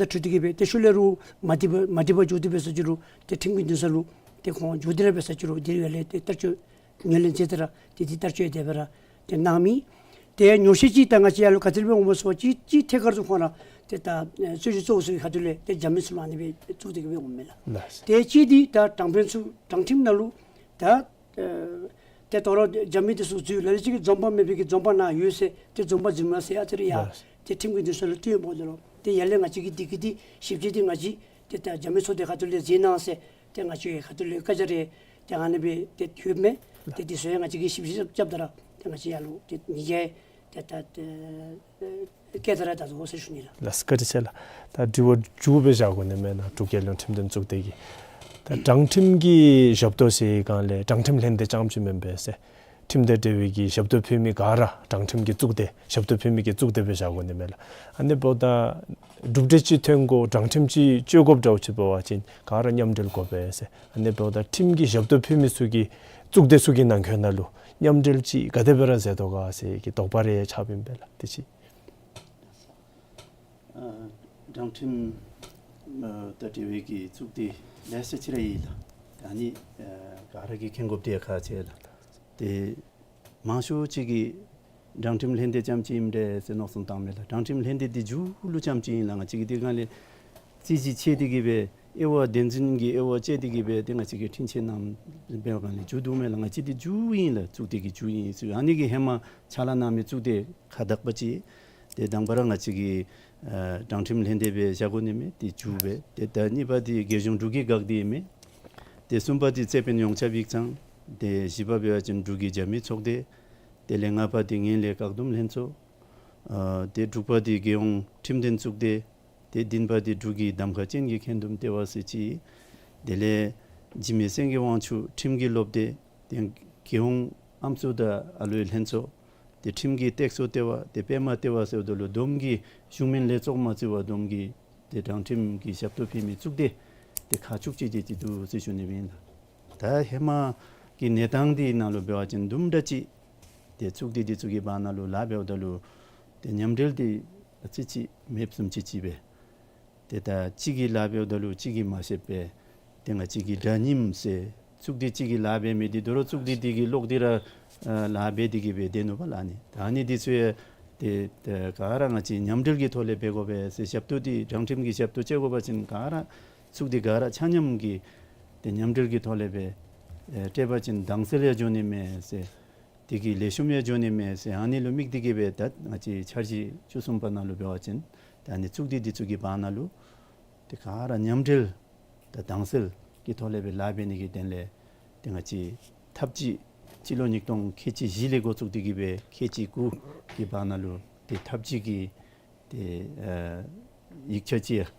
ཟེར། ཏེ་ཤུལ་ལས་རུང་མ་འགྲིག་པ་མ་འགྲིག་པ་འགྱོ་སྟེ་གིས་སྦེ་ཏེ་ཤུལ་ལས་རུང་མ་འགྲིག་པ་མ་འགྲིག་པ་འགྱོ་སྟེ་འབད་ས་ཅིག་རུང་ཏེ་ཁྲིམས་ཀྱི་འདུན་ས་ལུ་ཏེ་ཁོང་འགྱོ་སྟེ་ར་འབད་ས་ཅིག་རུང་དེ་ཡང་ལས་ཏེ་བསྟར་སྤྱོད་ངོས་ལེན་མཛད་དེ་ར་ཏེ་འདི་བསྟར་སྤྱོད་དེ་སྦེ་ར་ཏེ་གནང་མི། ཏེ་ ཏེ་ཉོགས་བཤད་ཅིག་ད་ང་བཅས་ཡར་ལུ་ག་ཅི་ར་སྦེ་འོངམ་སྨོ་ཟེར་བ་ཅིན་གཅིག་ཐད་ཀར་ཚུ་ཁོང་ར་ཏེ་ད་ཨེ་རྩོད་གཞི་གཙོ་བོ་ཚུ་གི་ཁ་ཐུག་ལས་ཏེ་རྒྱབ་མི་ཚུ་ལུ་ཨ་ནི་སྦེ་བཙུགས་ཏེ་གི་སྦེ་འོངམ་མས་ལགས། ལགས། ཏེ་གཅིག་འདི་ད་དྲང་དཔོན་ཚུ་དྲང་ཁྲིམས་ནང་ལུ་ད་ཨེ་ཏེ་དོ་རུང་རྒྱབ་མི་འདི་ཚུ་འཛུལ་ལ་ལུ་ཅིག་གིས་འཛོམས་དཔང་མེད་པའི་གི་འཛོམས་དཔང་ནང་ཡོད་ཟེར་ཏེ་འཛོམས་དཔང་འཛིན་མ་ཟེར་ཨ་ཙི་རེ་ཡ། ལགས། ཏེ་ཁྲིམས་ཀྱི་འདུན་ས་ལུ་བཏོན་འབདཝ་ད་ལུ་ཏེ་ཡར་ལས་ང་བཅས་ཀྱིས་འདི་གི་འདི་ཞིབ་དཔྱད་འདི་ང་བཅས་ཏེ་ད་རྒྱབ་མི་ཚོགས་སྡེ་ཁ་ཐུག་ལས་མཛད་གནང་ཟེར་ཏེ་ང་བཅས་ཁ་ཐུག་ལས་བཀའ་རྒྱ་རེ་ཏེ་ཨ་ནི་སྦེ་ཏེ་ཡོདཔ་མས། ཏེ་འདི་ཚུ་ཡང་ང་བཅས་ཀྱིས་ཞིབ་དཔྱད་རྐྱབ་ད་ར་ཏེ་ང་བཅས་ཡར་ལུ་ཏེ་ཉིས་བརྒྱ་ཏེ་ད་ཏེ་བཀལ་ད་ར་ད་དོ་ཟེར་ཞུ་ནི་ལགས། ལགས་བཀའ་དྲིན་ཆེ་ལགས། ད་དྲི་བ་མཇུག་སྦེ་བཞག་དགོ་ནི་མེན་ན། འབྲུག་རྒྱལ་ཡོངས་ཁྲིམས་དོན་གཙུག་སྡེ་གི་ད་དྲང་ཁྲིམས་ཀྱི་ཞབས་ཏོག་ཟེར་སྒང་ལས་དྲང་ཁྲིམས་ལྷན་སྡེ་རྐྱངམ་ཅིག་མེན་པས་ཟེར། ཁྲིམས་དང་འབྲེལ་བའི་གི་ཞབས་ཏོག་ཕུལ་མི་ག་ར་དྲང་ཁྲིམས་ཀྱི་གཙུག་སྡེ་ཞབས་ཏོག་ཕུལ་མི་གི་གཙུག་སྡེ་སྦེ་བཞག་དགོ་ནི་མས་ལགས། ཨ་ནི་འབདཝ་ད་གྲུབ་འབྲས་ཅིག་ཐོན་དགོ་དྲང་ཁྲིམས་ཅིག་སྤྱོད་དགོཔ་འདྲཝ་ཅིག་འབད་བ་ཅིན་ག་ར་མཉམ་འབྲེལ་དགོ་པས་ཟེར། ཨ་ནི་འབདཝ་ད་ཁྲིམས་ཀྱི་ཞབས་ཏོག་ཕུལ་མི་ཚུ་གི་གཙུག་སྡེ་ཚུ་གི་ནང་འཁོད་ནང་ལུ་མཉམ་འབྲེལ་ཅིག་ག་དེ་སྦེ་ར་མཛད་དོ་ག་ཟེར་གྱི་དོགས་པ་རེ་ཆགསཔ་ཨིན་པས་ལགས། དེ་ཅིག། ཨ་དྲང་ཁྲིམས་ཨ་དང་འབྲེལ་བའི་གི་གཙུག་སྡེ་ལེ་ཤ་ཅིག་ར་ཡོད་ལགས། ད་ཨ་ནི་ཨ་ག་ར་གིས་མཁྱེན་དགོཔ་འདི་ཡང་ཁག་ཆེ་ལགས། ཏེ་མང་ཤོས་ཅིག་གིས་དྲང་ཁྲིམས་ལྷན་སྡེ་རྐྱངམ་ཅིག་ཨིནམ་འདྲས་ཟེར་མནོ་བསམ་བཏངམ་མས་ལགས། དྲང་ཁྲིམས་ལྷན་སྡེ་འདི་མཇུག་ལུ་རྐྱངམ་ཅིག་ཨིན་ལགས། ང་བཅས་ཀྱིས་དེ་སྒང་ལས་རྩོད་གཞི་ཕྱེ་སྟེ་གི་སྦེ་དབྱེ་བ་བདེན་འཛིན་གྱི་དབྱེ་བ་ཕྱེ་སྟེ་གི་སྦེ་ཏེ་ང་བཅས་ཀྱིས་འཁྲུན་ཆོད་གནངམ་འབད་བའི་སྒང་ལས་མཇུག་བསྡུཝ་མས་ལགས། ང་བཅས་འདི་མཇུག་ཨིན་ལགས། གཙུག་སྡེ་གི་མཇུག་ཨིན་ཟེར། ཨ་ནི་གི་ཧེ་མ་ཕྱག་ལཱ་གནང་མི་གཙུག་སྡེ་ཁག་དག་པ་ཅིག་ཏེ་དང་པ་ར་ང་བཅས་ཀྱིས་ཨ་དྲང་ཁྲིམས་ལྷན་སྡེ་སྦེ་བཞག་དགོ་ནི་མས། ཏེ་མཇུག་སྦེ་ཏེ་ད་གཉིས་པ་འདི་རྒྱལ་གཞུང་འབྲུག་གི་འགག་སྡེ་ཨིན་མས། ཏེ་གསུམ་པ་འདི་རྩོད་དཔོན་ཡོངས་ཁྱབ་ཡིག་ཚང་། ཏེ་བཞི་པ་འབད་བ་ཅིན་འབྲུག་གི་རྒྱབ་མི་ཚོགས་སྡེ། དེ་ལས་ལྔ་པ་འདི་ངན་ལྷད་བཀག་སྡོམ་ལྷན་ཚོགས། ཨ་ཏེ་དྲུག་པ་འདི་རྒྱལ་ཡོངས་ཁྲིམས་དོན་གཙུག་སྡེ། ཏེ་བདུན་པ་འདི་འབྲུག་གི་གདམ་ཁ་ཅན་གྱི་འགན་འདུམ་ལྟེ་བ་ཟེར་ཅིག། དེ་ལས་འཇིགས་མེད་སེང་གེ་དབང་ཕྱུག་ཁྲིམས་ཀྱི་སློབ་སྡེ། ཏེ་རྒྱལ་ཡོངས་ཨམ་སྲུ་དང་ཨ་ལོའི་ལྷན་ཚོགས། ཏེ་ཁྲིམས་ཀྱི་སྟེགས་གསོ་ལྟེ་བ། ཏེ་པདྨ་ལྟེ་བ་ཟེརཝ་ད་ལུ་བསྡོམས་ཀྱིས་གཞུང་མིན་ལས་ཚོགས་མ་བརྩི་བར་བསྡོམས་ཀྱིས་ཏེ་དྲང་ཁྲིམས་ཀྱི་ཞབས་ཏོག་ཕུལ་མི་གཙུག་སྡེ་ཏེ་ཁག་བཅུ་གཅིག་དེ་ཅིག་འདུག་ཟེར་ཞུ་ནི་ཨིན་ལགས། ད་ཧེ་མ་གི་གནས་སྟངས་འདི་ནང་ལུ་འབད་བ་ཅིན་དུམ་གྲ་ཅིག་ཏེ་གཙུག་སྡེ་འདི་ཚུ་གི་བར་ན་ལུ་ལཱ་འབདཝ་ད་ལུ་ཏེ་མཉམ་འབྲེལ་འདི་ཨ་ཙི་ཅིག་མེདཔ་བཟུམ་ཅིག་ཅིག་སྦེ། ཏེ་ད་གཅིག་གིས་ལཱ་འབདཝ་ད་ལུ་གཅིག་གིས་མ་ཤེས་པས། ཏེ་ང་བཅས་ཀྱི་དགྲ་རྙིངམ་ཟེར་གཙུག་སྡེ་གཅིག་གིས་ལཱ་འབད་མི་འདི་དོ་རུང་གཙུག་སྡེ་འདི་གིས་ལོག་སྟེ་ར་ཨ་ལཱ་འབད་དེ་གི་སྦེ་སྡོད་ནུག་པ་ལགས། ཨ་ནི་ད་ཨ་ནི་འདི་ཚུ་ཡང་ཏེ་ད་ག་ར་ང་བཅས་མཉམ་འབྲེལ་གྱི་ཐོག་ལས་འབད་དགོ་པས་ཟེར། ཞབས་ཏོག་འདི་དྲང་ཁྲིམས་ཀྱི་ཞབས་ཏོག་སྤྱོད་དགོ་པ་ཅིན་ག་ར་གཙུག་སྡེ་ག་ར་ཆ་མཉམ་གྱིས་ཏེ་མཉམ་འབྲེལ་གྱི་ཐོག་ལས་སྦེ་ཨེ་སྤྲོད་པ་ཅིན་དྭངས་གསལ་ཡང་འགྱོ་ནི་མས་ཟེར། དེ་གིས་ལེགས་ཤོམ་ཡང་འགྱོ་ནི་མས་ཟེར། ཨ་ནི་ལུ་དམིགས་ཏེ་གི་སྦེ་ད་ང་བཅས་འཆར་གཞི་བཅུ་གསུམ་པ་ནང་ལུ་འབད་བ་ཅིན་ད་ཨ་ནི་གཙུག་སྡེ་འདི་ཚུ་གི་བར་ན་ལུ་ཏེ་ག་ར་མཉམ་འབྲེལ་དང་དྭངས་གསལ་གྱི་ཐོག་ལས་སྦེ་ལཱ་འབད་ནི་གི་དོན་ལས་ཏེ་ང་བཅས་ཐབས་ཇུས་སྤྱི་ལོ་ཉིས་སྟོང་ཁལ་གཅིག་བཞི་ལས་འགོ་བཙུགས་ཏེ་གི་སྦེ་ཁལ་གཅིག་དགུ་གི་བར་ན་ལུ་ཏེ་ཐབས་ཇུས་ཀྱི་ཏེ་ཨ་ཡིག་ཆ་ཅིག་ཡང་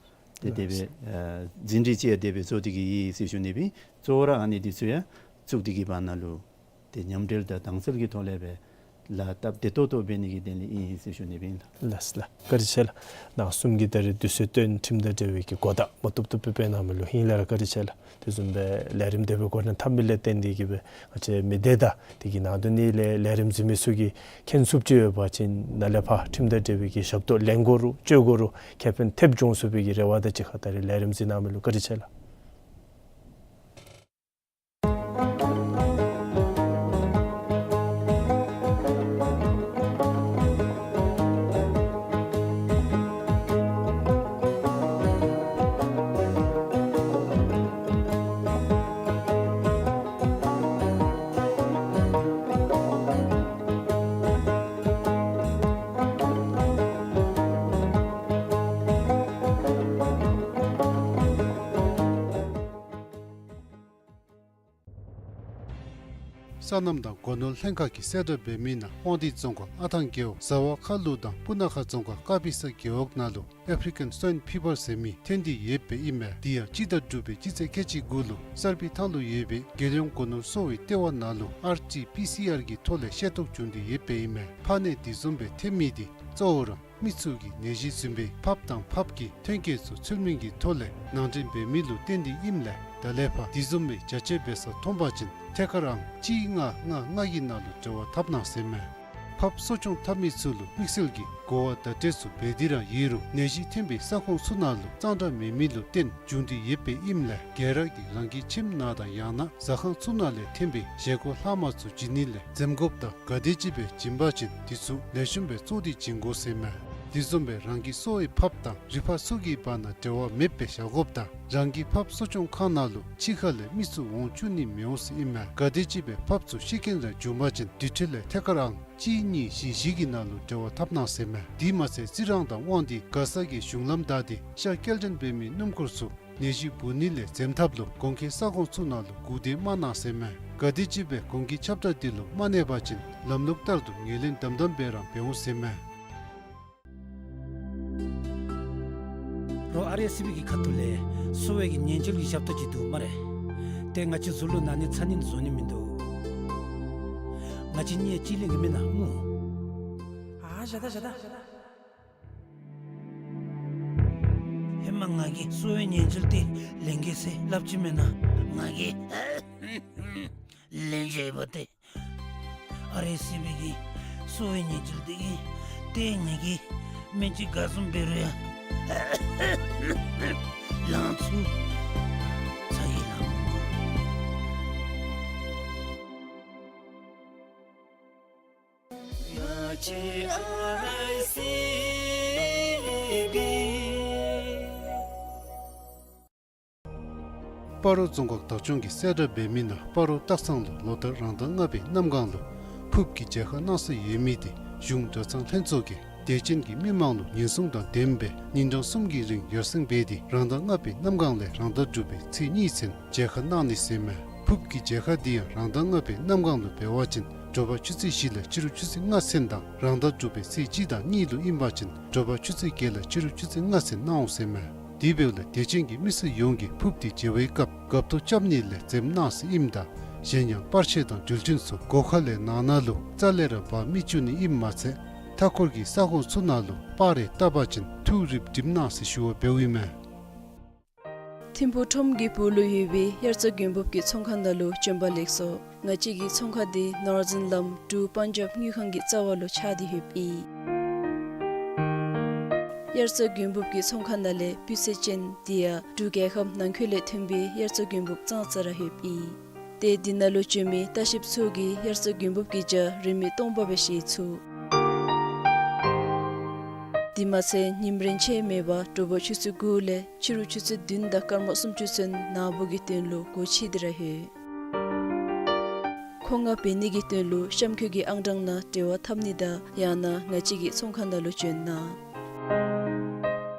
ཏེ་དེ་སྦེ་ཨ་ཟིན་བྲིས་ཅིག་ཡང་དེ་སྦེ་བཟོ་སྟེ་གི་ཡོད་ཟེར་ཞུ་ནི་ཨིན། གཙོ་བོ་ར་ཨ་ནི་འདི་ཚུ་ཡང་གཙུག་སྡེ་གི་བར་ན་ལུ་ཏེ་མཉམ་འབྲེལ་དང་དྭངས་གསལ་གྱི་ཐོག་ལས་སྦེ་ལཱ་སྟབས་བདེ་ཏོག་ཏོ་འབད་ནི་གི་དོན་ལས་ཨིན་ཟེར་ཞུ་ནི་ཨིན་ལགས། ལགས་ལགས། བཀའ་དྲིན་ཆེ་ལགས། ནང་གསུམ་གྱིས་ད་རེས་དུས་ཚོད་བཏོན་ཁྲིམས་དང་འབྲེལ་བའི་གི་གོ་བརྡ་མ་བཏུབ་བཏུབ་སྦེ་གནང་མི་ལུ་ཧིང་ལས་ར་བཀའ་དྲིན་ཆེ་ལགས། དེ་བཟུམ་སྦེ་ལས་རིམ་དེ་སྦེ་འགོ་འདྲེན་འཐབ་མི་ལས་བརྟེན་ཏེ་གི་སྦེ་ང་བཅས་མི་སྡེ་དང་དེ་གི་ནང་དོན་ནི་ལས་ལས་རིམ་གཟིགས་མི་ཚུ་གིས་མཁྱེན་ཚུགསཔ་ཅིག་ཡོད་པ་ཅིན་ནཱ་ལས་ཕར་ཁྲིམས་དང་འབྲེལ་བའི་གི་ཞབས་ཏོག་ལེན་དགོ་རུང་སྤྱོད་དགོ་རུང་ཁེ་ཕན་ཐེབས་འབྱུང་ཚུགས་པའི་གི་རེ་བ་དང་གཅིག་ཁར་ད་རེས་ལས་རིམ་གཟིགས་གནང་མི་ལུ་བཀའ་དྲིན་ཆེ་ལགས། སོ་ནམ་དང་སྒོ་ནོར་ལྷན་ཁག་གིས་གསལ་བསྒྲགས་འབད་མི་ནང་དབང་འདུས་རྫོང་ཁག་ཨ་ཐང་རྒེད་འོག་ཟ་ཝ་ཁ་ལུ་དང་སྤུ་ན་ཁ་རྫོང་ཁག་ཀ་པི་ས་རྒེད་འོག་ནང་ལུ་ཨེཕ་རི་ཀན་སོའིན་ཕི་བར་ཟེར་མི་ཐོན་ཏེ་ཡོདཔ་ཨིན་མས། དེ་ཡང་སྤྱི་ཟླ་དྲུག་པའི་སྤྱི་ཚེས་ཁལ་གཅིག་དགུ་ལུ་གསར་སྤེལ་ཐང་ལུ་ཡོད་པའི་རྒྱལ་ཡོངས་སྒོ་ནོར་གསོ་བའི་ལྟེ་བ་ནང་ལུ་ཨར་ཊི་པི་སི་ཨར་གྱི་ཐོག་ལས་ཤེས་རྟོགས་བྱུང་སྟེ་ཡོདཔ་ཨིན་མས། ཕར་ནས་དེ་བཟུམ་སྦེ་ཐོན་མི་འདི་གཙོ་བོ་ར་མི་ཚུ་གིས་ནད་གཞི་བཟུམ་སྦེ་ཕགཔ་དང་ཕགཔ་གི་ཐོན་སྐྱེད་ཚུ་ཚུལ་མིན་གྱི་ཐོག་ལས་ནང་འདྲེན་འབད་མི་ལུ་བརྟེན་ཏེ་ཨིནམ་ལས་ད་ལས་ཕར་དེ་བཟུམ་སྦེ་བྱ་སྤྱོད་འབད་ས་མཐོང་པ་ཅིན་ཐད་ཀར་ཨང་གཅིག་ལྔ་ལྔ་ལྔ་གི་ནང་ལུ་འབྲེལ་བ་འཐབ་གནང་ཟེར་མས། ཕགཔ་གསོ་སྐྱོང་འཐབ་མི་ཚུ་ལུ་དམིགས་བསལ་གྱི་གོ་བ་བརྡ་སྤྲོད་ཚུ་འབད་དེ་ར་ཡོད་རུང་ནད་གཞི་ཐོན་པའི་ས་ཁོངས་ཚུ་ནང་ལུ་གཙང་སྦྲ་མེད་མི་ལུ་བརྟེན་བྱུང་སྟེ་ཡོདཔ་ཨིནམ་ལས་ག་ར་གིས་རང་གི་ཁྱིམ་ནང་དང་ཡང་ན་ཟ་ཁང་ཚུ་ནང་ལས་ཐོན་པའི་བཞེས་སྒོ་ལྷག་མ་ཚུ་བྱིན་ནི་ལས་འཛེམ་དགོཔ་དང་ག་དེམ་ཅིག་སྦེ་བྱིན་པ་ཅིན་དེ་ཚུ་ལེགས་ཤོམ་སྦེ་བཙོ་སྟེ་བྱིན་དགོ་ཟེར་མས། དེ་བཟུམ་སྦེ་རང་གི་གསོ་བའི་ཕགཔ་དང་རི་ཕག་ཚུ་གི་བར་ན་འབྲེལ་བ་མེདཔ་སྦེ་བཞག་དགོཔ་དང་རང་གི་ཕགཔ་གསོ་སྐྱོང་ཁང་ནང་ལུ་ཕྱི་ཁ་ལས་མི་ཚུ་འོང་བཅུག་ནི་མི་འོང་ཟེར་ཨིན་མས། ག་དེམ་ཅིག་སྦེ་ཕགཔ་ཚུ་ཤི་རྐྱེན་ར་བྱུང་པ་ཅིན་དེ་འཕྲོ་ལས་ཐད་ཀར་ཨང་གཅིག་གཉིས་བཞི་བཞི་གི་ནང་ལུ་འབྲེལ་བ་འཐབ་གནང་ཟེར་མས། དེ་མ་ཚད་རྩི་རང་དང་དབང་འདུས་མགར་ས་གི་གཞུང་ལམ་བདའ་སྟེ་ཤ་སྐྱེལ་འདྲེན་འབད་མི་སྣུམ་འཁོར་ཚུ་ནད་གཞི་འབུ་ནི་ལས་འཛེམ་ཐབས་ལུ་གོང་འཁོད་ས་ཁོངས་ཚུ་ནང་ལུ་སྒུག་སྡོད་མ་གནང་ཟེར་མས། ག་དེམ་ཅིག་སྦེ་གོང་འཁོད་ཁྱབ་བསྒྲགས་འདི་ལུ་མ་གནས་པ་ཅིན་ལམ་ལུགས་ལྟར་དུ་ངོས་ལེན་དམ་དམ་སྦེ་ར་འབད་འོང་ཟེར་མས། རོགས་ཨར་ཨེསི་བི་གི་ཁ་ཐུག་ལས་གསོ་བའི་གི་ཉེན་བཅོལ་གྱི་ཞབས་ཏོག་ཅིག་འདུག་སྨ་རེ། ཏེ་ང་བཅས་ཟུར་ལུ་ནཱ་ནི་འཚོལ་ནི་བཟོ་ནི་མིན་འདུག། ང་བཅས་གཉིས་གཅིག་ལེན་གྱི་མེན་ན་སྨོ། ཨ་བཞག་ད་བཞག་ད། ཧེ་མ་ང་གིས་གསོ་བའི་ཉེན་བཅོལ་འདི་ལེན་གེ་ཟེར་སླབ་ཅི་མེན་ན། ང་གིས་ལེན་བྱས་པ་ཏེ། ཨར་ཨེསི་བི་གི་གསོ་བའི་ཉེན་བཅོལ་འདི་གིས་ཏེ་ངེ་གི་སྨན་ཅིག་ག་བཟུམ་འབད་རུང་ཡང་ལང་ཚུགས་ཚར་ཡི་ལགས། སྤ་རོ་རྫོང་ཁག་བདག་སྐྱོང་གིས་གསལ་བསྒྲགས་འབད་མི་ནང་སྤ་རོ་སྟག་ཚང་ལུ་ལོ་ལྟར་རང་ཟླ་ལྔ་པའི་གནམ་གང་ལུ་ཕུརཔ་གི་མཇལ་ཁ་གནང་སྲོལ་ཡོད་མི་དེ་གཞུང་གྲྭ་ཚང་ལྷན་ཚོགས་ཀྱིས་དད་ཅན་གྱི་མི་མང་ལུ་ཉེན་སྲུང་དང་ལྡནམ་སྦེ་ཉིན་གྲངས་གསུམ་གྱི་རིང་ཡར་སེང་འབད་དེ་རང་ཟླ་ལྔ་པའི་གནམ་གང་ལས་རང་ཟླ་དྲུག་པའི་ཚེས་གཉིས་ཚུན་མཇལ་ཁ་གནང་ནི་ཟེར་མས། ཕུརཔ་གི་མཇལ་ཁ་འདི་ཡང་རང་ཟླ་ལྔ་པའི་གནམ་གང་ལུ་འབད་བ་ཅིན་དྲོ་པ་ཆུ་ཚོད་བཞི་ལས་ཕྱི་རུ་ཆུ་ཚོད་ལྔ་ཚུན་དང་རང་ཟླ་དྲུག་པའི་ཚེས་གཅིག་དང་གཉིས་ལུ་ཨིན་པ་ཅིན་དྲོ་པ་ཆུ་ཚོད་བརྒྱད་ལས་ཕྱི་རུ་ཆུ་ཚོད་ལྔ་ཚུན་གནང་འོང་ཟེར་མས། དེ་འབདཝ་ལས་དད་ཅན་གྱི་མི་སེར་ཡོངས་ཀྱིས་ཕུརཔ་འདི་མཇལ་བའི་སྐབས་འགབ་ཐོག་རྐྱབ་ནི་ལས་འཛེམ་གནང་ཟེར་ཨིནམ་ད་གཞན་ཡང་པར་ཆས་དང་འགྲུལ་འཕྲིན་ཚུ་སྒོ་ཁ་ལས་ནང་ན་ལུ་རྩ་ལས་ར་འབག་མི་བཅུག་ནི་ཨིནམ་མ་ཚད་མཐའ་འཁོར་གྱི་ས་ཁོངས་ཚུ་ནང་ལུ་པར་རེ་བཏབ་པ་ཅིན་ཐུགས་རིག་སྒྲིམ་གནང་ཟེར་ཞུ་བ་འབདཝ་ཨིན་མས། ཐིམ་ཕུག་ཁྲོམ་གྱི་སྦུག་ལུ་ཡོད་པའི་དབྱར་རྩྭ་དགུན་འབུབ་ཀྱི་ཚོང་ཁང་ནང་ལུ་བྱོན་པ་ལེགས་སོ། ང་བཅས་ཀྱི་ཚོང་ཁང་འདི་ནོར་ཛིན་ལམ་འབྲུག་པཱན་ཇབ་དངུལ་ཁང་གི་རྩ་བ་ལུ་ཆགས་ཏེ་ཡོདཔ་ཨིན། དབྱར་རྩྭ་དགུན་འབུབ་ཀྱི་ཚོང་ཁང་ནང་ལས་སྤུས་ཚད་ཅན་དེ་ཡང་འབྲུག་རྒྱལ་ཁབ་ནང་འཁོད་ལས་ཐོན་པའི་དབྱར་རྩྭ་དགུན་འབུབ་ཙང་ཙ་ར་ཡོདཔ་ཨིན། ཏེ་འདི་ནང་ལུ་བྱོན་མི་ལྟ་བཤལཔ་ཚུ་གིས་དབྱར་རྩྭ་དགུན་འབུབ་ཀྱི་ཇ་རིན་མེད་སྟོང་པ་སྦེ་བཞེས་ཚུགས། དེ་མ་ཚད་ཉིམ་རེངས་ཆད་མེད་པར་དྲོ་པ་ཆུ་ཚོད་དགུ་ལས་ཕྱི་རུ་ཆུ་ཚོད་བདུན་དང་སྐར་མ་སུམ་ཅུ་ཚུན་ནཱ་བུ་གི་དོན་ལུ་སྒོ་ཕྱེ་སྟེ་ར་ཡོད། མཁོ་མངགས་འབད་ནི་གི་དོན་ལུ་གཤམ་འཁོད་ཀྱི་ཨང་གྲངས་ནང་འབྲེལ་བ་འཐབ་ནི་དང་ཡང་ན་ང་བཅས་ཀྱི་ཚོང་ཁང་ནང་ལུ་བྱོན་གནང་།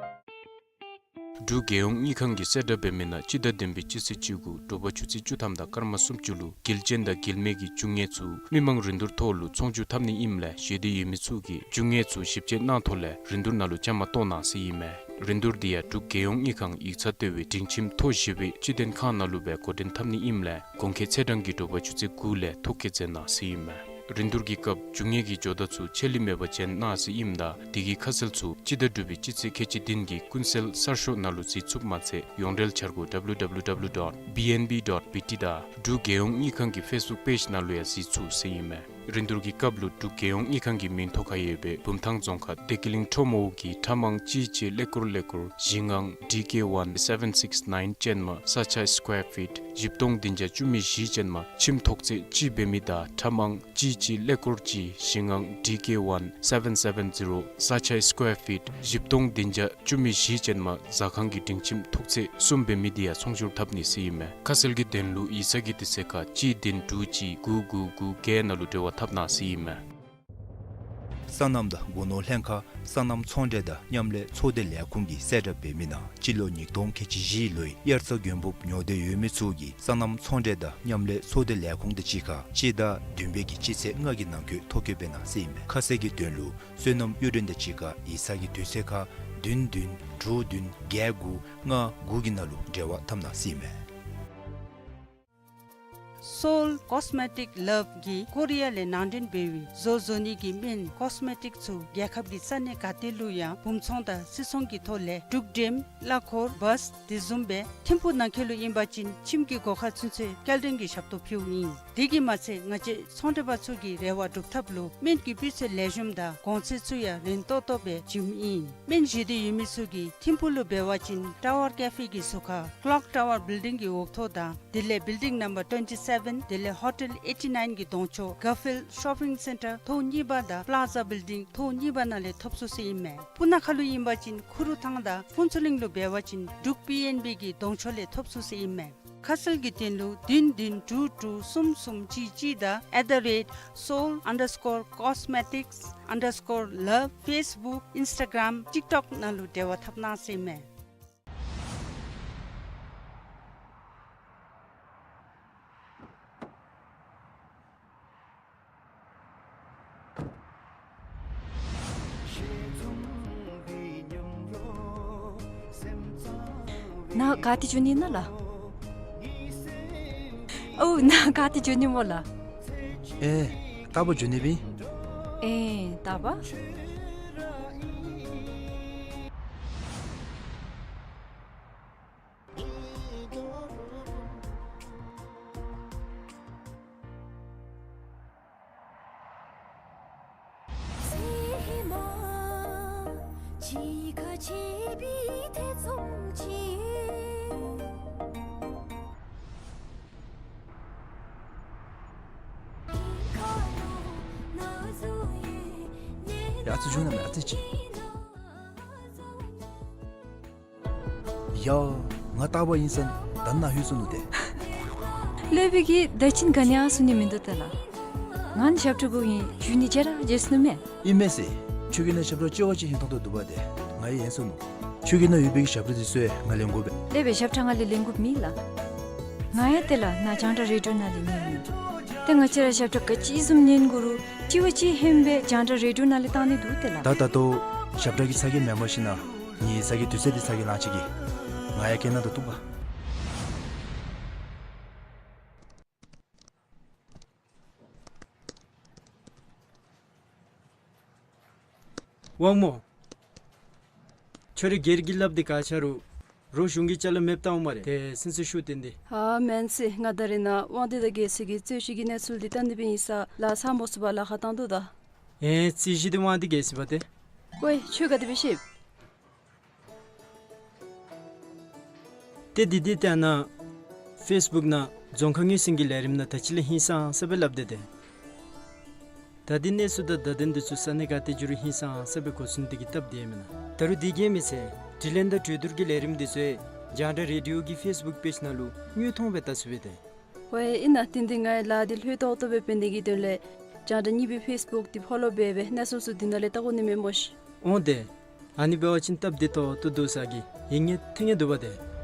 འབྲུག་རྒྱལ་ཡོངས་དངུལ་ཁང་གིས་གསལ་བསྒྲགས་འབད་མི་ནང་སྤྱི་ཟླ་བདུན་པའི་སྤྱི་ཚེས་བཅུ་དགུ་དྲོ་པ་ཆུ་ཚོད་བཅུ་ཐམ་དང་སྐར་མ་སུམ་ཅུ་ལུ་དགེ་ལྕིན་དང་དགེ་ལེགས་ཀྱི་རྒྱུ་དངོས་ཚུ་མི་མང་རིན་བསྡུར་ཐོག་ལུ་ཚོང་བསྒྱུར་འཐབ་ནི་ཨིནམ་ལས་ཞེ་འདོད་ཡོད་མི་ཚུ་གིས་རྒྱུ་དངོས་ཚུ་ཞིབ་དཔྱད་གནང་ཐོག་ལས་རིན་བསྡུར་ནང་ལུ་བཅའ་མར་གཏོགས་གནང་ཟེར་ཨིན་མས། རིན་བསྡུར་འདི་ཡང་འབྲུག་རྒྱལ་ཡོངས་དངུལ་ཁང་ཡིག་ཚང་ལྟེ་བའི་སྒྲིང་ཁྱིམ་མཐོ་བཞི་པའི་སྤྱི་མཐུན་ཁང་ནང་ལུ་སྦེ་འགོ་འདྲེན་འཐབ་ནི་ཨིནམ་ལས་གོང་འཁོད་ཚེས་གྲངས་ཀྱི་དྲོ་པ་ཆུ་ཚོད་དགུ་ལས་ཐོ་བཀོད་མཛད་གནང་ཟེར་ཨིན་མས། རིན་བསྡུར་གྱི་སྐབས་རྒྱུ་དངོས་ཀྱི་ཇོ་བདག་ཚུ་ཆད་ལུས་མེད་པར་བྱོན་གནང་ཟེར་ཨིནམ་ད་དེ་གི་ཁ་གསལ་ཚུ་སྤྱི་ཟླ་དྲུག་པའི་སྤྱི་ཚེས་ཁལ་གཅིག་བདུན་གྱི་ཀུན་གསལ་གསར་ཤོག་ནང་ལུ་གཟིགས་ཚུགསཔ་མ་ཚད་ཡོངས་འབྲེལ་འཆར་སྒོ་W W W dot B N B dot B T དང་འབྲུག་རྒྱལ་ཡོངས་དངུལ་ཁང་གི་ཕེསི་བུཀ་པེཇ་ནང་ལུ་ཡང་གཟིགས་ཚུགས་ཟེར་ཨིན་མས། རིན་བསྡུར་གྱི་སྐབས་ལུ་འབྲུག་རྒྱལ་ཡོངས་དངུལ་ཁང་གི་མིང་ཐོ་ཁར་ཡོད་པའི་བུམ་ཐང་རྫོང་ཁག་བདེ་སྐྱིད་གླིང་ཁྲོམ་འོག་གི་ཁྲ་མང་གཅིག་གཅིག་ཀླད་ཀོར་ཀླད་ཀོར་བཞི་ལྔ་D K one seven six nine ཅན་མ་ས་ཆ་སི་ཀོར་ཕིཊ་བཞི་སྟོང་བདུན་བརྒྱ་བཅུ་མེད་བཞི་ཅན་མ་ཁྱིམ་ཐོག་ཚད་གཅིག་འབད་མི་དང་ཁྲ་མང་གཅིག་གཅིག་ཀླད་ཀོར་གཅིག་བཞི་ལྔ་D K one seven seven zero ས་ཆ་སི་ཀོར་ཕིཊ་བཞི་སྟོང་བདུན་བརྒྱ་བཅུ་མེད་བཞི་ཅན་མ་ཟ་ཁང་གི་སྒྲིང་ཁྱིམ་ཐོག་ཚད་གསུམ་འབད་མི་དེ་ཡང་ཚོང་བསྒྱུར་འཐབ་ནི་ཟེར་ཨིན་མས། ཁ་གསལ་གྱི་དོན་ལུ་ཡིག་ཚང་གི་དུས་ཚོད་ཁར་གཅིག་བདུན་དྲུག་གཅིག་དགུ་དགུ་དགུ་བརྒྱད་ནང་ལུ་འབྲེལ་བ་འཐབ་གནང་ཟེར་ཨིན་མས། སོ་ནམ་དང་སྒོ་ནོར་ལྷན་ཁག་སོ་ནམ་ཚོང་འབྲེལ་དང་མཉམ་ལས་ཚོགས་སྡེ་ལས་ཁུངས་ཀྱིས་གསལ་བསྒྲགས་འབད་མི་ནང་སྤྱི་ལོ་ཉིས་སྟོང་ཁལ་གཅིག་བཞི་ལོའི་དབྱར་རྩྭ་དགུན་འབུབ་ཉོ་འདོད་ཡོད་མི་ཚུ་གིས་སོ་ནམ་ཚོང་འབྲེལ་དང་མཉམ་ལས་ཚོགས་སྡེ་ལས་ཁུངས་དང་གཅིག་ཁར་སྤྱི་ཟླ་བདུན་པའི་གི་སྤྱི་ཚེས་ལྔ་གི་ནང་འཁོད་ཐོ་བཀོད་འབད་གནང་ཟེར་ཨིན་མས། ཁ་གསལ་གྱི་དོན་ལུ་སོ་ནམ་གཡུ་སྒྲོན་དང་གཅིག་ཁར་ཡིག་ཚང་གི་དུས་ཚོད་ཁར་བདུན་བདུན་དྲུག་བདུན་བརྒྱད་དགུ་ལྔ་དགུ་གི་ནང་ལུ་འབྲེལ་བ་འཐབ་གནང་ཟེར་ཨིན་མས། Seoul Cosmetic Love གིས་ཀོ་རི་ཡ་ལས་ནང་འདྲེན་འབད་བའི་བཟོ་བཟོ་ནི་གི་སྨན་ཀོས་མེ་ཊིཀ་ཚུ་རྒྱལ་ཁབ་ཀྱི་ས་གནས་ག་ཏེ་ལུ་ཡང་སྦུང་ཚོང་དང་སིལ་ཚོང་གི་ཐོག་ལས་འབྲུག་འགྲེམ་གླ་འཁོར་བཱས་དེ་བཟུམ་སྦེ་ཐིམ་ཕུག་ནང་འཁོད་ལུ་ཨིན་པ་ཅིན་ཁྱིམ་གྱི་སྒོ་ཁར་ཚུན་ཚོད་སྐྱེལ་འདྲེན་གྱི་ཞབས་ཏོག་ཕུལཝ་ཨིན། དེ་གིས་མ་ཚད་ང་བཅས་ཚོང་འབྲེལ་པ་ཚུ་གི་རེ་བ་སྒྲུབ་ཐབས་ལུ་སྨན་གྱི་སྤུས་ཚད་ལེགས་ཤོམ་དང་གོང་ཚད་ཚུ་ཡང་རན་ཏོག་ཏོ་སྦེ་བྱིནམ་ཨིན། སྨན་བཞེས་འདོད་ཡོད་མི་ཚུ་གིས་ཐིམ་ཕུག་ལུ་འབད་བ་ཅིན་ཊ་ཝར་ཀེ་ཕེ་གི་ཟུར་ཁར་ཀློག་ཊ་ཝར་བིལ་ཌིང་གི་འོག་ཐོག་དང་དེ་ལས་བིལ་ཌིང་ནམ་བར་ཊུ་ཝེན་ཊི་སེ་བེན་དེ་ལས་ཧོ་ཊེལ་ཨེ་ཊི་ནའིན་གྱི་གདོང་ཕྱོགས་གར་ཕིལཌ་ཤོ་པིང་སེན་ཊར་ཐོག་གཉིས་པ་དང་པླ་ཛ་བིལ་ཌིང་ཐོག་གཉིས་པ་ནང་ལས་ཐོབ་ཚུགས་ཟེར་ཨིན་མས། སྤུ་ན་ཁ་ལུ་ཨིན་པ་ཅིན་ཁུ་རུ་ཐང་དང་ཕུན་ཚོགས་གླིང་ལུ་འབད་བ་ཅིན་འབྲུག་པི་ཨེན་བི་གི་གདོང་ཕྱོགས་ལས་ཐོབ་ཚུགས་ཟེར་ཨིན་མས། ཁ་གསལ་གྱི་དོན་ལུ་བདུན་བདུན་དྲུག་དྲུག་གསུམ་གསུམ་གཅིག་གཅིག་དང་at the rate seoul underscore cosmetics underscore love Facebook Instagram TikTok ནང་ལུ་འབྲེལ་བ་འཐབ་གནང་ཟེར་ཨིན་མས། ནཱ་ག་ཏེ་འགྱོ་ནི་ཨིན་ན་ལགས། ཨོ་ནཱ་ག་ཏེ་འགྱོ་ནི་སྨོ་ལགས། ཨེ་རྟག་པར་འགྱོ་ནི་སྦེ་ཨིན། ཨེ་རྟག་པར། ཡ་ཨ་ཙི་འགྱོ་ན་མེད་ཨ་ཙི་ཅིག། ཡ་ང་རྟག་པར་ཨིན་ས་ད་ནཱ་ལྷོད་སོ་ནུག་ཏེ། ལྷོད་པའི་གི་ད་ཅི་ག་ནི་ཡང་གསུང་ནི་མིན་འདུག་ཏེ་ལགས། ང་ནི་ཞབས་ཁྲ་དགོ་ཨིན། འགྱོ་ནི་བརྗེད་ར་བརྗེད་སོ་ནུག་མས། ཨིན་མས་ཟེར། ཁྱོད་ཀྱི་ནང་ཞབས་ཁྲ་ཅོག་ཅིག་ཧིང་ཐོང་ཐོང་འདུག་པ་ཏེ། ང་ཡང་ཡེངས་སོ་ནུག། ཁྱོད་ཀྱི་ནང་ཡོད་པའི་གི་ཞབས་ཁྲ་འདི་ཚུ་ཡང་ང་ལེན་དགོ་པས། ལེགས་པའི་ཞབས་ཁྲ་ང་ལས་ལེན་དགོཔ་མེད་ལགས། ང་ཡང་ཏེ་ལགས་ནཱ་རྒྱང་བསྒྲགས་རེ་ཌི་ཡོ་ནང་ལས་ཉན་ནི། ཏེ་ང་བཅས་ར་ཞབས་ཁྲ་ག་ཅི་བཟུམ་ཉན་དགོ་རུང་གཅིག་བ་གཅིག་ཧན་སྦེ་རྒྱང་བསྒྲགས་རེ་ཌི་ཡོ་ནང་ལས་བཏང་ནི་འདུག་ཏེ་ལགས། ད་ད་ལྟོ་ཞབས་ཁྲ་གི་ཚ་གྱང་མེན་པར་ཞིན་ན་ངེའི་ཚ་གྱང་དུས་ཚོད་འདི་ཚ་གྱང་ལང་ཅི་གི། ང་ཡང་སྐད་ནང་ད་བཏུབ་པ། དབང་མོ། ཁྱོད་རའི་སྒེར་གྱི་ལགཔ་འདི་ག་ཆ་རུང་རོགས་གཞུང་གི་ཅ་ལ་མེདཔ་བཏང་འོང་སྨ་རེ། ཏེ་སེམས་ཚེགས་ཤོར་ཏེ་འདི། ཨ་མེན་ཟེར། ང་ད་རེས་ནཱ་དབང་འདུས་དང་རྒྱལ་སྲས་ཀྱི་རྩོད་གཞི་གི་གནས་ཚུལ་འདི་བལྟ་ནི་སྦེ་ཨིན་ས་ལགས། ཚང་པོ་ཚུ་བ་ལཱ་ཁག་བཏང་དོ་ད། ཨེ་རྩོད་གཞི་འདི་དབང་འདུས་རྒྱལ་སྲས་པ་ཏེ། ཀོ་ཁྱོད་ག་དེ་སྦེ་ཤེས། ཏེ་འདི་འདི་ཏེ་ཨ་ནཱ་ཕེསི་བུཀ་ནང་རྫོང་ཁ་ངོས་ཟིན་གྱི་ལས་རིམ་ནང་ད་ཅི་ལས་ཧིང་སངས་ས་སྦེ་སླབ་སྟེ་ཏེ། ད་འདི་གནས་ཚུལ་དང་བརྡ་དོན་འདི་ཚུ་ས་གནས་ག་ཏེ་འགྱོ་རུང་ཧིང་སངས་ས་སྦེ་གོ་ཚུགས་ནི་འདི་གིས་སྟབས་བདེ་མེན་ན། ད་རུང་འདི་གིས་མི་ཚད་དྲི་ལན་དང་གྲོས་བསྡུར་གྱི་ལས་རིམ་འདི་ཚུ་རྒྱང་བསྒྲགས་རེ་ཌི་ཡོ་གི་ཕེསི་བུཀ་པེཇ་ནང་ལུ་དངོས་མཐོང་སྦེ་བལྟ་ཚུགས་པས་ཏེ། ཝའེ་ཨིན་ན་ཏེ་འདི་ང་ལཱ་འདི་ལྷོད་ཏོག་ཏོ་སྦེ་འབད་ནི་གི་དོན་ལས་རྒྱང་བསྒྲགས་གཉིས་པའི་ཕེསི་བུཀ་འདི་ཕོ་ལོ་འབད་སྦེ་གནས་ཚུལ་ཚུ་འདི་ནང་ལས་བལྟ་དགོ་ནི་མས་སྨོ་ཤིག། འོང་ཏེ། ཨ་ནི་འབད་བ་ཅིན་སྟབས་བདེ་ཏོག་ཏོ་འདུག་ས་གི་ཡིད་ངེས་ཐིང་ངེ་འདུག་པ་ཏེ།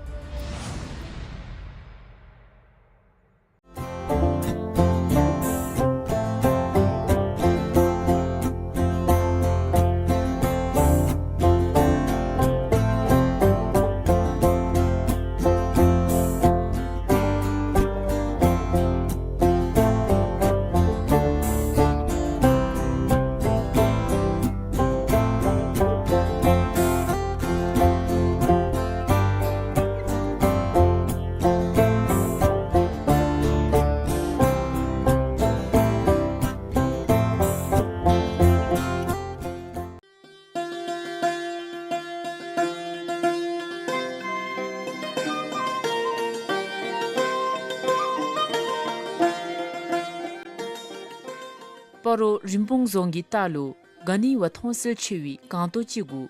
སྤ་རོ་རིན་སྤུངས་རྫོང་གི་ལྟག་ལུ་ག་ནི་བ་མཐོང་གསལ་ཆེ་བའི་སྒང་ཏོག་ཅིག་གུ་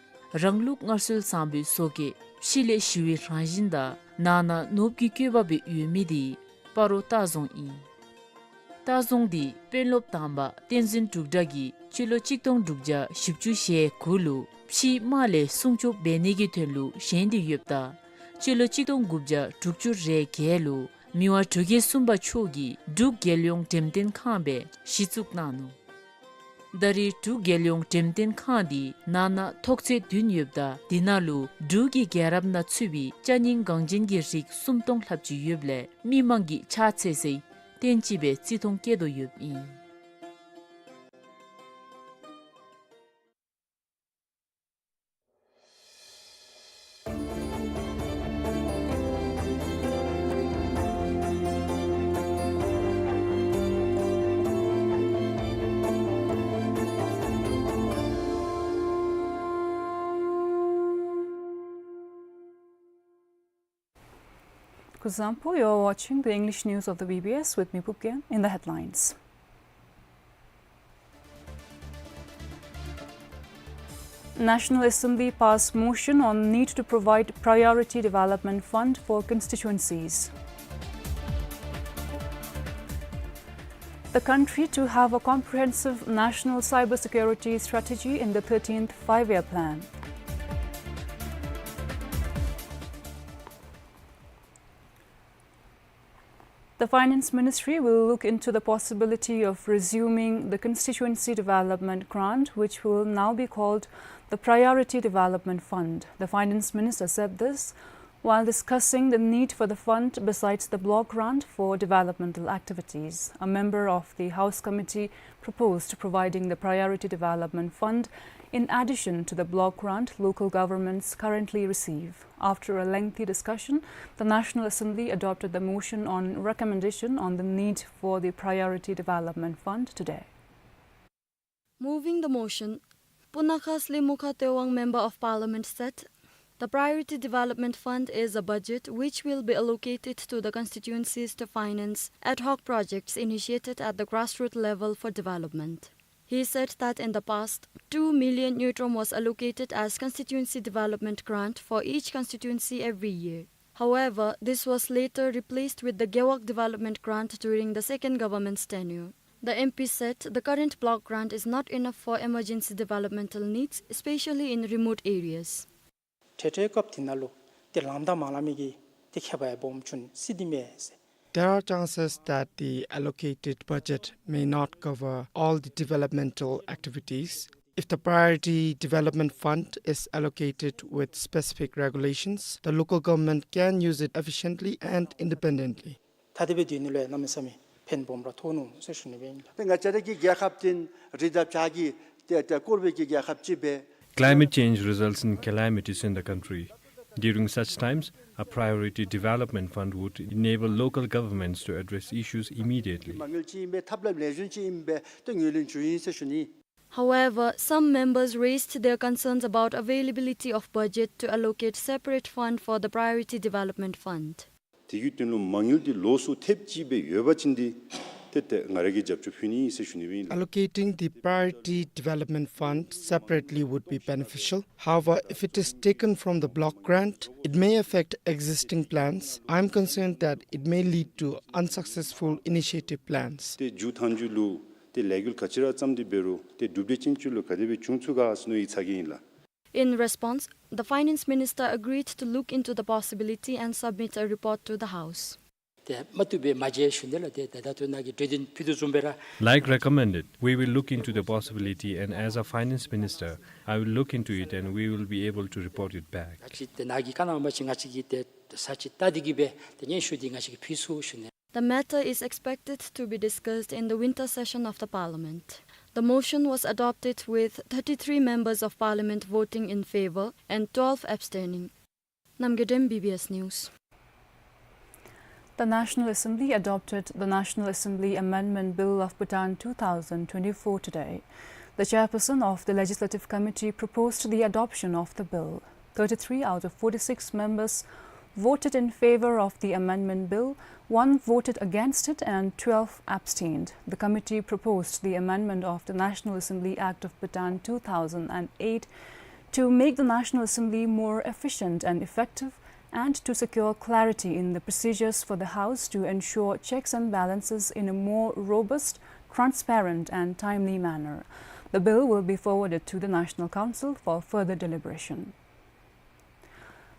རང་ལུགས་སྔར་སྲོལ་བཟང་པོའི་བཟོ་བཀོད་ཕྱི་ལས་ཞི་བའི་རང་བཞིན་དང་ནང་ན་ནོར་བུ་གི་བཀོད་པ་སྦེ་ཡོད་མི་འདི་སྤ་རོ་ལྟ་རྫོང་ཨིན། ལྟ་རྫོང་འདི་དཔོན་སློབ་དང་པ་བསྟན་འཛིན་འབྲུག་གྲགས་ཀྱིས་སྤྱི་ལོ་གཅིག་སྟོང་དྲུག་བརྒྱ་བཞི་བཅུ་ཞེ་དགུ་ལུ་ཕྱིའི་དམག་ལས་སྲུང་སྐྱོབ་འབད་ནི་གི་དོན་ལུ་བཞེངས་ཏེ་ཡོདཔ་ད་སྤྱི་ལོ་གཅིག་སྟོང་དགུ་བརྒྱ་དྲུག་ཅུ་རེ་བརྒྱད་ལུ་མི་དབང་འབྲུག་རྒྱལ་གསུམ་པ་མཆོག་གིས་འབྲུག་རྒྱལ་ཡོངས་འགྲེམས་སྟོན་ཁང་སྦེ་གཞི་བཙུགས་གནང་ནུག། ད་རེས་འབྲུག་རྒྱལ་ཡོངས་འགྲེམས་སྟོན་ཁང་འདི་ནང་ན་ཐོག་ཚད་བདུན་ཡོདཔ་ད་འདི་ནང་ལུ་འབྲུག་གི་རྒྱལ་རབས་ནང་ཚུད་པའི་ཅ་རྙིང་འགངས་ཅན་གྱི་རིགས་སུམ་སྟོང་ལྷགཔ་ཅིག་ཡོདཔ་ལས་མི་མང་གིས་ཕྱག་འཚལ་སའི་ བརྟེན་ཅིག་སྦེ་བརྩི་མཐོང་བསྐྱེད་དོ་ཡོདཔ་ཨིན། Kuzuzangpo, you are watching the English news of the B B S with me, Pupgen. In the headlines. National Assembly passed motion on need to provide priority development fund for constituencies. The country to have a comprehensive national cybersecurity strategy in the thirteenth Five-Year Plan. The Finance Ministry will look into the possibility of resuming the Constituency Development Grant, which will now be called the Priority Development Fund. The Finance Minister said this while discussing the need for the fund besides the block grant for developmental activities. A member of the House Committee proposed providing the Priority Development Fund in addition to the block grant local governments currently receive. After a lengthy discussion, the National Assembly adopted the motion on recommendation on the need for the Priority Development Fund today. Moving the motion, Pu Nakhasli Mukha Tewang, Member of Parliament, said the Priority Development Fund is a budget which will be allocated to the constituencies to finance ad hoc projects initiated at the grassroots level for development. He said that in the past, two million ngultrum was allocated as constituency development grant for each constituency every year. However, this was later replaced with the Gewog Development Grant during the second government's tenure. The M P said the current block grant is not enough for emergency developmental needs, especially in remote areas. འཕྲལ་འཕྲལ་སྐབས་དེ་ནང་ལུ་ཏེ་ལངམ་དང་མ་ལངམ་གི་ཏེ་ཁྱད་པར་ཡང་སྦོམ་ཅིག་སྲིད་དེ་མས་ཟེར། There are chances that the allocated budget may not cover all the developmental activities. If the Priority Development Fund is allocated with specific regulations, the local government can use it efficiently and independently. ད་དེ་སྦེ་སྡོད་ནི་ལུ་ཡང་གནམ་མེད་ས་མེད་ཕན་སྦོམ་ར་ཐོགས་ནུག་ཟེར་ཞུ་ནི་སྦེ་ཨིན་ལགས། ཏེ་ང་བཅས་ར་གི་རྒྱལ་ཁབ་འདི་རི་དང་བྱག་གིས་ཏེ་ཏེ་བསྐོར་བའི་གི་རྒྱལ་ཁབ་ཅིག་སྦེ། Climate change results in calamities in the country. During such times, a priority development fund would enable local governments to address issues immediately. མ་དངུལ་ཅིག་ཨིན་པས། ཐབས་ལམ་ལེགས་ཤོམ་ཅིག་ཨིན་པས། ཏེ་ངོས་ལེན་ཞུ་ཡི་ཟེར་ཞུ་ནི། However, some members raised their concerns about availability of budget to allocate separate fund for the Priority Development Fund. དེ་གི་དོན་ལུ་མ་དངུལ་འདི་ལོགས་སུ་ཐེབས་ཅིག་སྦེ་ཡོད་པ་ཅིན་འདི་ཏེ་ཏེ་ང་ར་གིས་རྒྱབ་སྐྱོར་ཕུལ་ནི་ཨིན་ཟེར་ཞུ་ནི་སྦེ་ཨིན་ལགས། Allocating the Priority Development Fund separately would be beneficial. However, if it is taken from the block grant, it may affect existing plans. I am concerned that it may lead to unsuccessful initiative plans. ཏེ་མཇུག་མཐའ་མཇུག་ལུ་ཏེ་ལས་འགུལ་ག་ཅི་ར་བརྩམས་ཏེ་འབད་རུང་ཏེ་གྲུབ་འབྲས་ཅན་ཅིག་ལུ་ག་དེ་སྦེ་འགྱུར་ཚུགས་ག་ཟེར་མནོ་ཡི་ཚ་གྱང་ཨིན་ལགས། In response, the Finance Minister agreed to look into the possibility and submit a report to the House. ཏེ་མ་བཏུབ་པས་མ་བྱེད་ཞུ་ནི་ལགས། ཏེ་ད་ལྟོ་ནཱ་གི་གྲོས་དོན་ཕུལ་དོ་བཟུམ་སྦེ་ར། Like recommended, we will look into the possibility, and as a finance minister, I will look into it and we will be able to report it back. ང་བཅས་ཏེ་ནཱ་གི་བཀའ་གནང་བ་ཅིན་ང་བཅས་ཀྱིས་ཏེ་ས་ཅིག་བལྟ་སྟེ་གི་སྦེ་ཏེ་སྙན་ཞུ་འདི་ང་བཅས་ཀྱིས་ཕུལ་ཚུགས་ཞུ་ནི། The matter is expected to be discussed in the winter session of the Parliament. The motion was adopted with thirty-three members of Parliament voting in favour and twelve abstaining. Namgay Dem, B B S News. The National Assembly adopted the National Assembly Amendment Bill of Bhutan two thousand twenty-four today. The chairperson of the Legislative Committee proposed the adoption of the bill. Thirty-three out of forty-six members voted in favour of the amendment bill, one voted against it and twelve abstained. The committee proposed the amendment of the National Assembly Act of Bhutan two thousand and eight to make the National Assembly more efficient and effective and to secure clarity in the procedures for the House to ensure checks and balances in a more robust, transparent and timely manner. The bill will be forwarded to the National Council for further deliberation.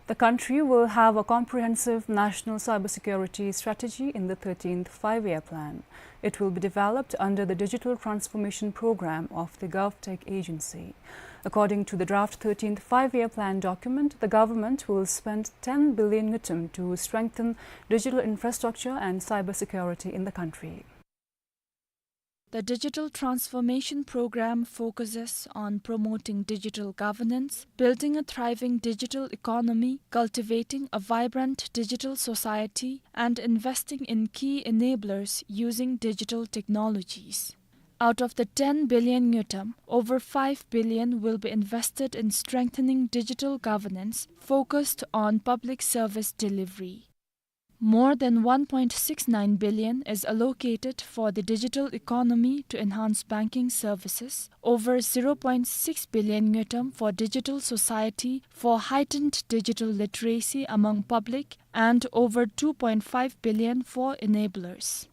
The country will have a comprehensive national cybersecurity strategy in the thirteenth Five-Year Plan. It will be developed under the Digital Transformation Program of the GovTech Agency. According to the draft thirteenth Five-Year Plan document, the government will spend ten billion ngultrum to strengthen digital infrastructure and cybersecurity in the country. The Digital Transformation Program focuses on promoting digital governance, building a thriving digital economy, cultivating a vibrant digital society, and investing in key enablers using digital technologies. Out of the ten billion ngultrum, over five billion will be invested in strengthening digital governance focused on public service delivery. More than one point six nine billion is allocated for the digital economy to enhance banking services, over zero point six billion ngultrum for digital society for heightened digital literacy among public, and over two point five billion for enablers.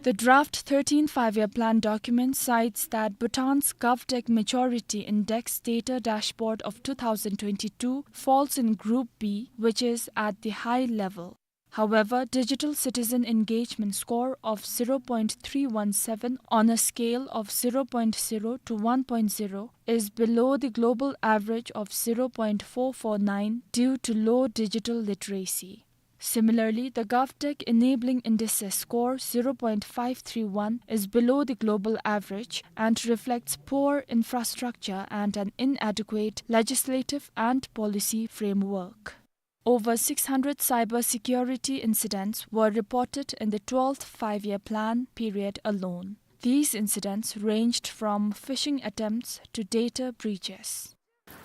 The draft thirteenth Five-Year Plan document cites that Bhutan's GovTech Maturity Index data dashboard of two thousand twenty-two falls in Group B, which is at the high level. However, digital citizen engagement score of zero point three one seven on a scale of zero point zero to one point zero is below the global average of zero point four four nine due to low digital literacy. Similarly, the GovTech Enabling Indices score zero point five three one is below the global average and reflects poor infrastructure and an inadequate legislative and policy framework. Over six hundred cybersecurity incidents were reported in the twelfth Five-Year Plan period alone. These incidents ranged from phishing attempts to data breaches.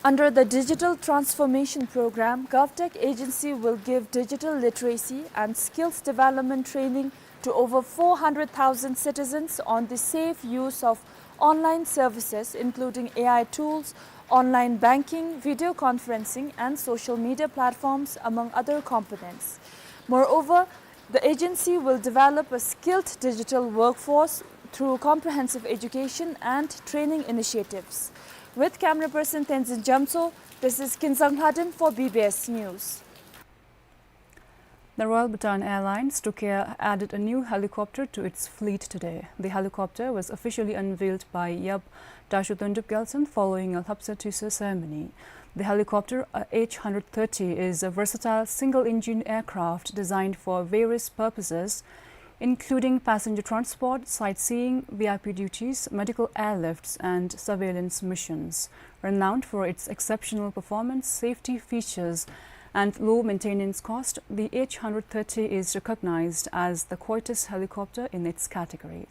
Under the Digital Transformation Program, GovTech Agency will give digital literacy and skills development training to over four hundred thousand citizens on the safe use of online services, including A I tools, online banking, video conferencing, and social media platforms, among other components. Moreover, the agency will develop a skilled digital workforce through comprehensive education and training initiatives. With camera person Tenzin Jamso, this is Kinzang Lhaden for B B S News. The Royal Bhutan Airlines, Tokair, added a new helicopter to its fleet today. The helicopter was officially unveiled by Yap Dasho Tondrup Gyaltshen following a Lhapsa Tuisa ceremony. The helicopter, uh, H hundred thirty, is a versatile single-engine aircraft designed for various purposes, including passenger transport, sightseeing, V I P duties, medical airlifts, and surveillance missions. Renowned for its exceptional performance, safety features, and low maintenance cost, the H hundred thirty is recognized as the quietest helicopter in its category.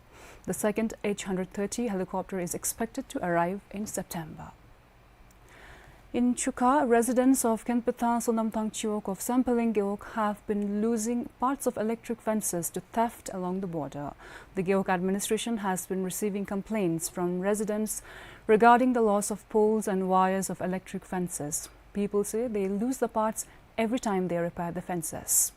The second H hundred thirty helicopter is expected to arrive in September. In Chukha, residents of Khenpethan Sonamthang Chiwog of Sampheling Gewog have been losing parts of electric fences to theft along the border. The Gewog administration has been receiving complaints from residents regarding the loss of poles and wires of electric fences. People say they lose the parts every time they repair the fences.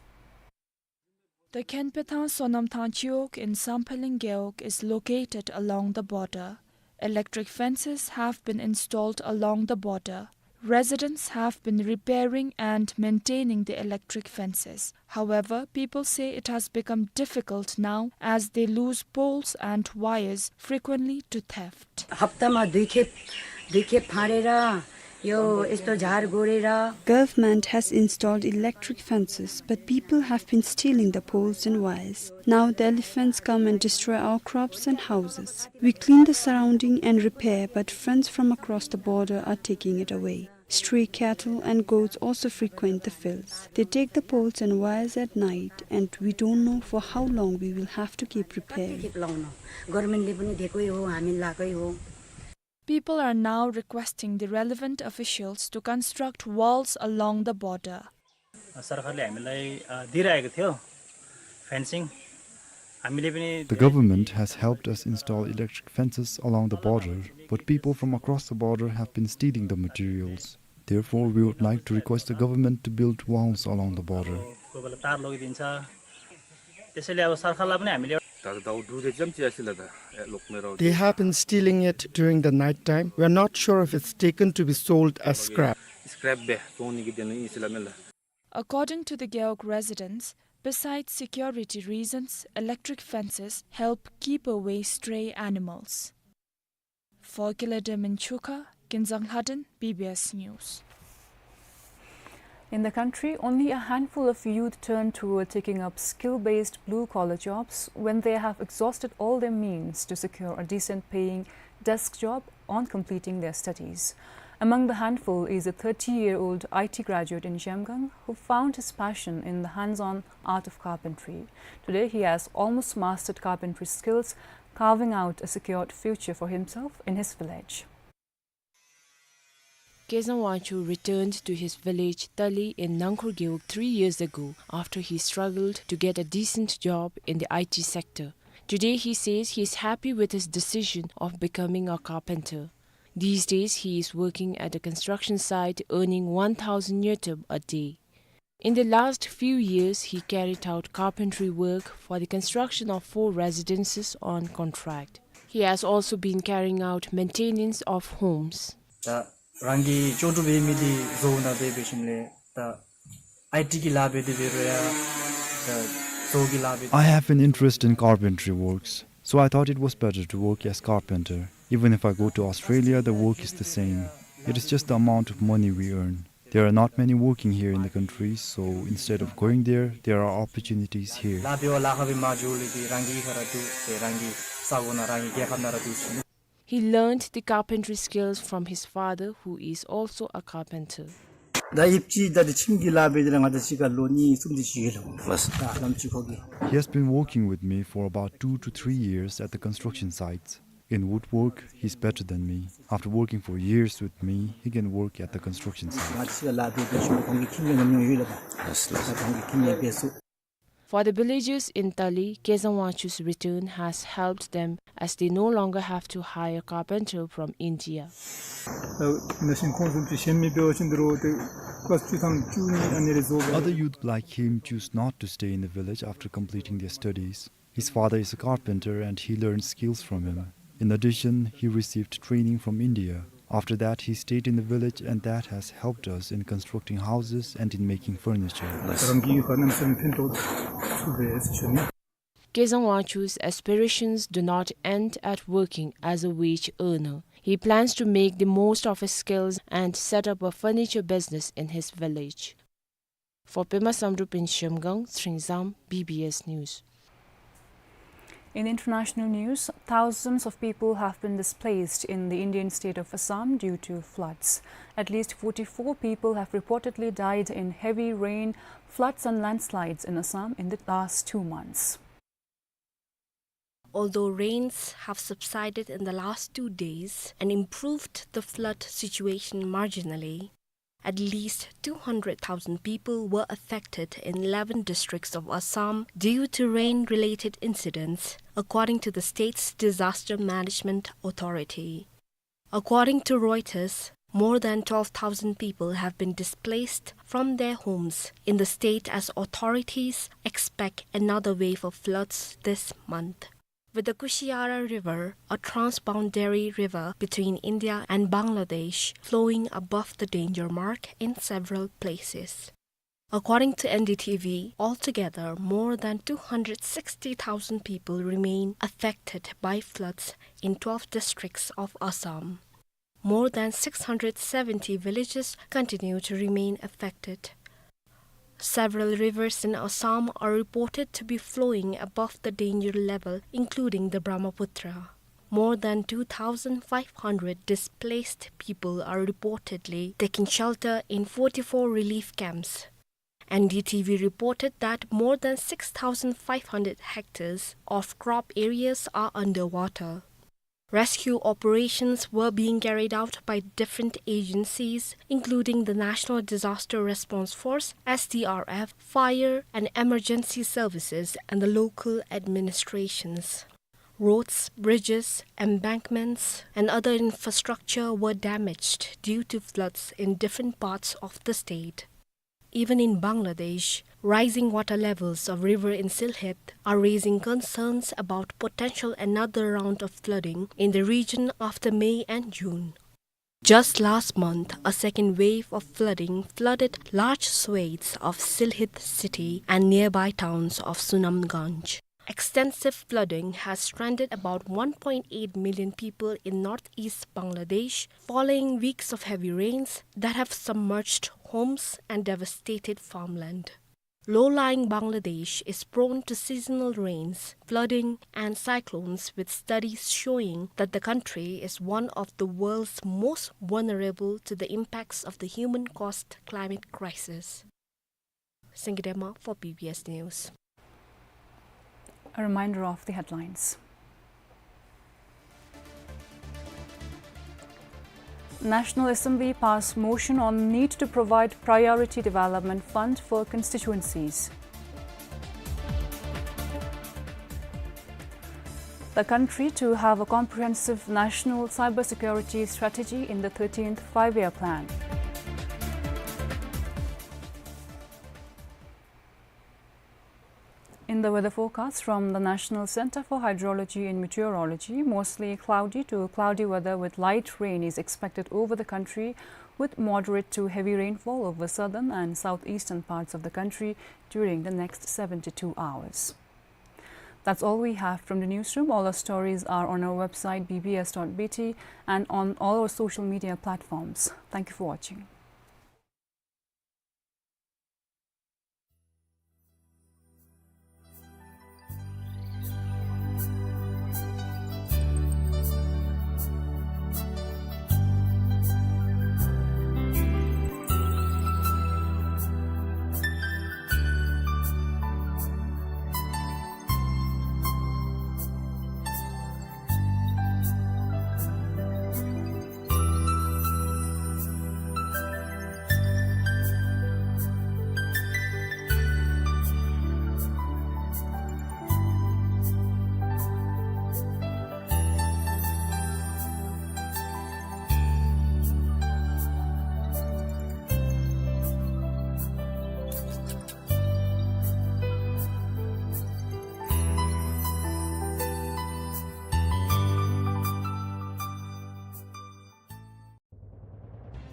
The Khenpethan Sonamthang Chiwog in Sampheling Gewog is located along the border. Electric fences have been installed along the border. Residents have been repairing and maintaining the electric fences. However, people say it has become difficult now as they lose poles and wires frequently to theft. हप्तामा दुई खेप, दुई खेप फाँडेर यो यस्तो झार गोडेर Government has installed electric fences, but people have been stealing the poles and wires. Now the elephants come and destroy our crops and houses. We clean the surrounding and repair, but friends from across the border are taking it away. Stray cattle and goats also frequent the fields. They take the poles and wires at night, and we don't know for how long we will have to keep repairing. खेप लाउन। गभर्नमेन्टले पनि दिएकै हो, हामी लाएकै हो। People are now requesting the relevant officials to construct walls along the border. सरकारले हामीलाई, अ, दिइरहेको थियो फेन्सिङ। हामीले पनि The government has helped us install electric fences along the border, but people from across the border have been stealing the materials. Therefore, we would like to request the government to build walls along the border. कोही बेला तार लगिदिन्छ। त्यसैले अब सरकारलाई पनि हामीले दादा दाउ दुधे जम चिया सिला दा, ए, लोक मेरो They have been stealing it during the night time. We are not sure if it's taken to be sold as scrap. Scrap बे, तोनी की देन इसिला मेला। According to the Gewog residents, besides security reasons, electric fences help keep away stray animals. For Kilader Minchuka, Kinzang Lhaden, B B S News. In the country, only a handful of youth turn toward taking up skill-based blue-collar jobs when they have exhausted all their means to secure a decent-paying desk job on completing their studies. Among the handful is a thirty-year-old I T graduate in Zhemgang who found his passion in the hands-on art of carpentry. Today, he has almost mastered carpentry skills, carving out a secured future for himself in his village. Kezang Wangchuk returned to his village Tali in Nangkhur Gewog three years ago after he struggled to get a decent job in the I T sector. Today he says he is happy with his decision of becoming a carpenter. These days he is working at a construction site earning one thousand ngultrum a day. In the last few years, he carried out carpentry work for the construction of four residences on contract. He has also been carrying out maintenance of homes. ད་རང་གི་ལྕོགས་གྲུབ་ཡོད་མི་འདི་བཟོ་ནང་འབད་འབད་ཞིནམ་ལས་ད་ཨའི་ཊི་གི་ལཱ་འབད་དེ་འབད་རུང་ཡང་ད་བཟོ་གི་ལཱ་འབད། I have an interest in carpentry works, so I thought it was better to work as carpenter. Even if I go to Australia, the work is the same. It is just the amount of money we earn. There are not many working here in the country, so instead of going there, there are opportunities here. ལཱ་འབད་བར་ལཱ་ཁག་སྦེ་མ་འགྱོ་ལས་ཏེ་རང་གི་ཁ་ར་འདུག་ཏེ་རང་གི་ས་གོ་ནང་རང་གི་རྒྱལ་ཁབ་ནང་ར་འདུག་ཟེར། He learned the carpentry skills from his father, who is also a carpenter. ད་ཡིབ་ཅི་ད་དེ་ཁྱིམ་གྱི་ལཱ་འབད་དེ་ར་ང་དང་གཅིག་ཁར་ལོ་གཉིས་གསུམ་དེ་ཅིག་ཡོད་ལགས། ལགས། ད་ལམ་ཅིག་ཁོ་གིས། He has been working with me for about two to three years at the construction sites. In woodwork, he's better than me. After working for years with me, he can work at the construction site. ང་དང་གཅིག་ཁར་ལཱ་འབད་དེ་ཞིནམ་ཁོང་གི་ཁྱིམ་གྱི་ཉམས་མྱོང་ཡོད་ལགས། ལགས་ལགས། ད་ཁོང་གི་ཁྱིམ་ནང་འབད་ཚུགས། For the villagers in Tali, Kezang Wangchuk's return has helped them as they no longer have to hire carpenter from India. ད་ནང་བཞིན་ཁོང་བཟུམ་ཅིག་གཞན་མི་འབད་བ་ཅིན་འདི་རུ་ཏེ་ཀླཱས་བཅུ་ཐམ་བཅུ་གཉིས་ཨ་ནི་རེ་རྫོགས་པས། Other youth like him choose not to stay in the village after completing their studies. His father is a carpenter and he learned skills from him. In addition, he received training from India. After that, he stayed in the village and that has helped us in constructing houses and in making furniture. རང་གི་ཡུལ་ཁར་གནམ་མེད་ས་མེད་ཕན་ཐོགས་ཚུགས་པས་ཟེར་ཞུ་ནི། Kezang Wangchuk's aspirations do not end at working as a wage earner. He plans to make the most of his skills and set up a furniture business in his village. For Pema Samdrup in Zhemgang, Tsringzam, B B S News. In international news, thousands of people have been displaced in the Indian state of Assam due to floods. At least forty-four people have reportedly died in heavy rain, floods and landslides in Assam in the last two months. Although rains have subsided in the last two days and improved the flood situation marginally, at least two hundred thousand people were affected in eleven districts of Assam due to rain-related incidents, according to the state's Disaster Management Authority. According to Reuters, more than twelve thousand people have been displaced from their homes in the state as authorities expect another wave of floods this month. With the Kushiara River, a transboundary river between India and Bangladesh, flowing above the danger mark in several places. According to N D T V, altogether more than two hundred sixty thousand people remain affected by floods in twelve districts of Assam. More than six hundred seventy villages continue to remain affected. Several rivers in Assam are reported to be flowing above the danger level, including the Brahmaputra. More than two thousand five hundred displaced people are reportedly taking shelter in forty-four relief camps. N D T V reported that more than six thousand five hundred hectares of crop areas are underwater. Rescue operations were being carried out by different agencies, including the National Disaster Response Force, S D R F, fire and emergency services, and the local administrations. Roads, bridges, embankments, and other infrastructure were damaged due to floods in different parts of the state. Even in Bangladesh, rising water levels of river in Sylhet are raising concerns about potential another round of flooding in the region after May and June. Just last month, a second wave of flooding flooded large swathes of Sylhet city and nearby towns of Sunamganj. Extensive flooding has stranded about one point eight million people in northeast Bangladesh following weeks of heavy rains that have submerged homes and devastated farmland. Low-lying Bangladesh is prone to seasonal rains, flooding, and cyclones, with studies showing that the country is one of the world's most vulnerable to the impacts of the human-caused climate crisis. Singidema for B B S News. A reminder of the headlines. National Assembly passed motion on need to provide priority development fund for constituencies. The country to have a comprehensive national cybersecurity strategy in the thirteenth Five-Year Plan. In the weather forecast from the National Centre for Hydrology and Meteorology, mostly cloudy to cloudy weather with light rain is expected over the country, with moderate to heavy rainfall over southern and southeastern parts of the country during the next seventy-two hours. That's all we have from the newsroom. All our stories are on our website, B B S dot B T, and on all our social media platforms. Thank you for watching.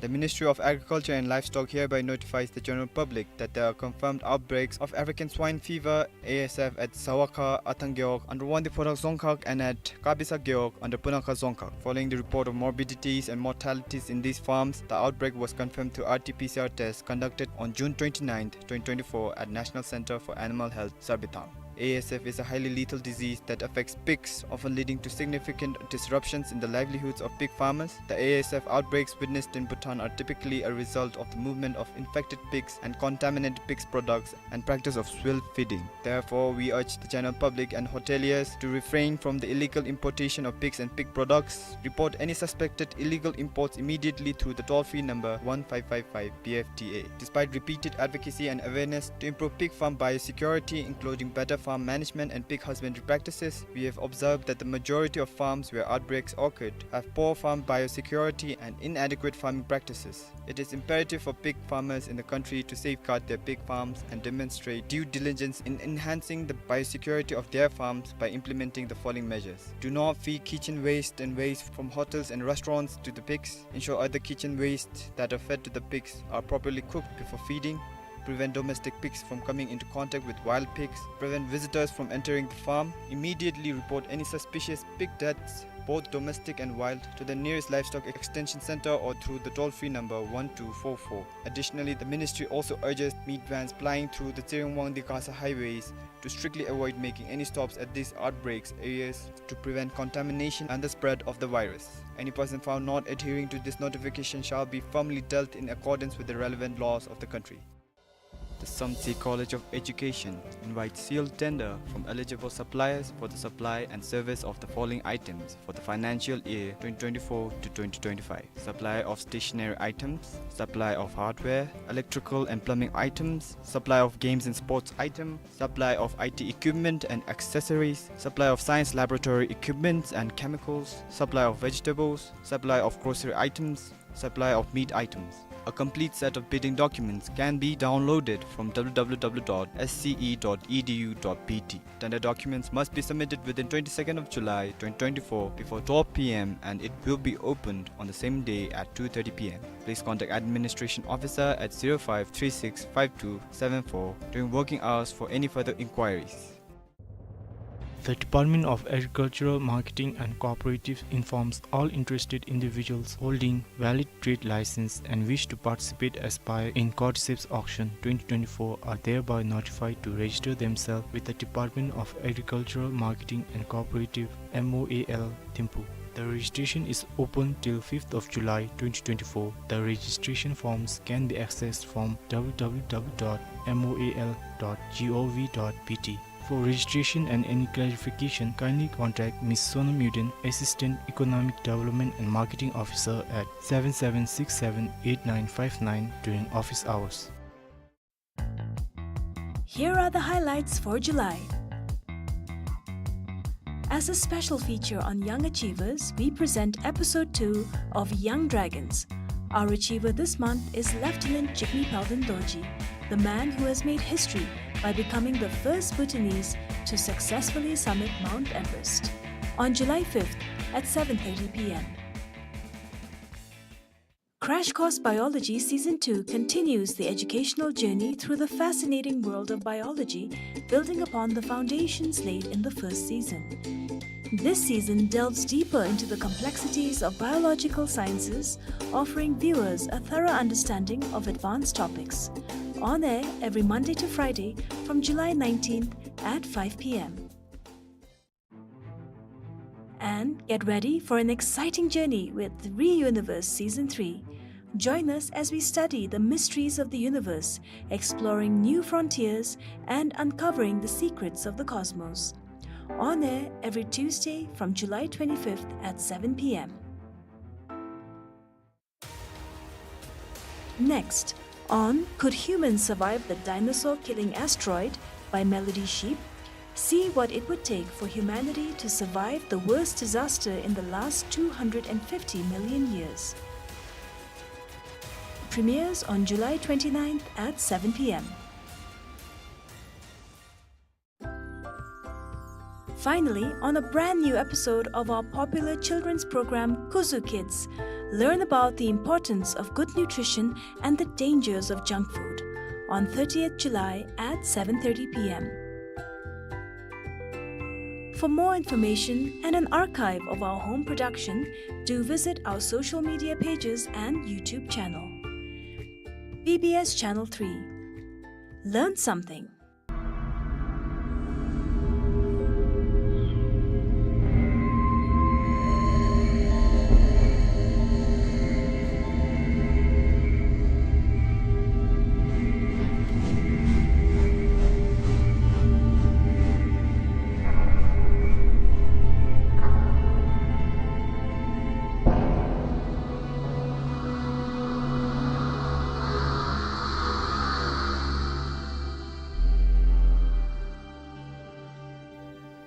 The Ministry of Agriculture and Livestock hereby notifies the general public that there are confirmed outbreaks of African swine fever, A S F, at Zawakha, Athang Gewog, under Wangdue Phonak Dzongkhag, and at Kabisa Gewog, under Punakha Dzongkhag. Following the report of morbidities and mortalities in these farms, the outbreak was confirmed through R T P C R test conducted on June twenty-ninth, twenty twenty-four, at National Centre for Animal Health, Sarbithang. A S F is a highly lethal disease that affects pigs, often leading to significant disruptions in the livelihoods of pig farmers. The A S F outbreaks witnessed in Bhutan are typically a result of the movement of infected pigs and contaminated pigs products and practice of swill feeding. Therefore, we urge the general public and hoteliers to refrain from the illegal importation of pigs and pig products. Report any suspected illegal imports immediately through the toll-free number one five five five P F T A. Despite repeated advocacy and awareness to improve pig farm biosecurity, including better farm management and pig husbandry practices, we have observed that the majority of farms where outbreaks occurred have poor farm biosecurity and inadequate farming practices. It is imperative for pig farmers in the country to safeguard their pig farms and demonstrate due diligence in enhancing the biosecurity of their farms by implementing the following measures. Do not feed kitchen waste and waste from hotels and restaurants to the pigs. Ensure other kitchen waste that are fed to the pigs are properly cooked before feeding. Prevent domestic pigs from coming into contact with wild pigs. Prevent visitors from entering the farm. Immediately report any suspicious pig deaths, both domestic and wild, to the nearest livestock extension center or through the toll-free number one two four four. Additionally, the ministry also urges meat vans plying through the Tsering-Wangdue-Gasa highways to strictly avoid making any stops at these outbreaks areas to prevent contamination and the spread of the virus. Any person found not adhering to this notification shall be firmly dealt in accordance with the relevant laws of the country. The Samtse College of Education invites sealed tender from eligible suppliers for the supply and service of the following items for the financial year twenty twenty-four to twenty twenty-five: supply of stationery items, supply of hardware, electrical and plumbing items, supply of games and sports item, supply of I T equipment and accessories, supply of science laboratory equipments and chemicals, supply of vegetables, supply of grocery items, supply of meat items. A complete set of bidding documents can be downloaded from W W W dot S C E dot E D U dot B T. Tender documents must be submitted within twenty-second of July twenty twenty-four before twelve P M and it will be opened on the same day at two thirty P M. Please contact Administration Officer at zero five three six five two seven four during working hours for any further inquiries. The Department of Agricultural Marketing and Cooperatives informs all interested individuals holding valid trade license and wish to participate aspire in Cordyceps Auction twenty twenty-four are thereby notified to register themselves with the Department of Agricultural Marketing and Cooperative, M O A L, Thimphu. The registration is open till fifth of July twenty twenty-four. The registration forms can be accessed from W W W dot M O A L dot gov dot B T. For registration and any clarification, kindly contact Miss Sonam Yuden, Assistant Economic Development and Marketing Officer at seven seven six seven eight nine five nine during office hours. Here are the highlights for July. As a special feature on young achievers, we present episode two of Young Dragons. Our achiever this month is Lieutenant Jigme Palden Dorji, the man who has made history by becoming the first Bhutanese to successfully summit Mount Everest. On July fifth at seven thirty P M. Crash Course Biology Season two continues the educational journey through the fascinating world of biology, building upon the foundations laid in the first season. This season delves deeper into the complexities of biological sciences, offering viewers a thorough understanding of advanced topics. On air every Monday to Friday from July nineteenth at five P M. And get ready for an exciting journey with Re-Universe Season three. Join us as we study the mysteries of the universe, exploring new frontiers and uncovering the secrets of the cosmos. On air every Tuesday from July twenty-fifth at seven P M. Next, on Could Humans Survive the Dinosaur Killing Asteroid by Melody Sheep, see what it would take for humanity to survive the worst disaster in the last two hundred and fifty million years. Premieres on July twenty-ninth at seven P M. Finally, on a brand new episode of our popular children's program, Kuzu Kids, learn about the importance of good nutrition and the dangers of junk food on thirtieth July at seven thirty P M. For more information and an archive of our home production, do visit our social media pages and YouTube channel. B B S Channel three. Learn something.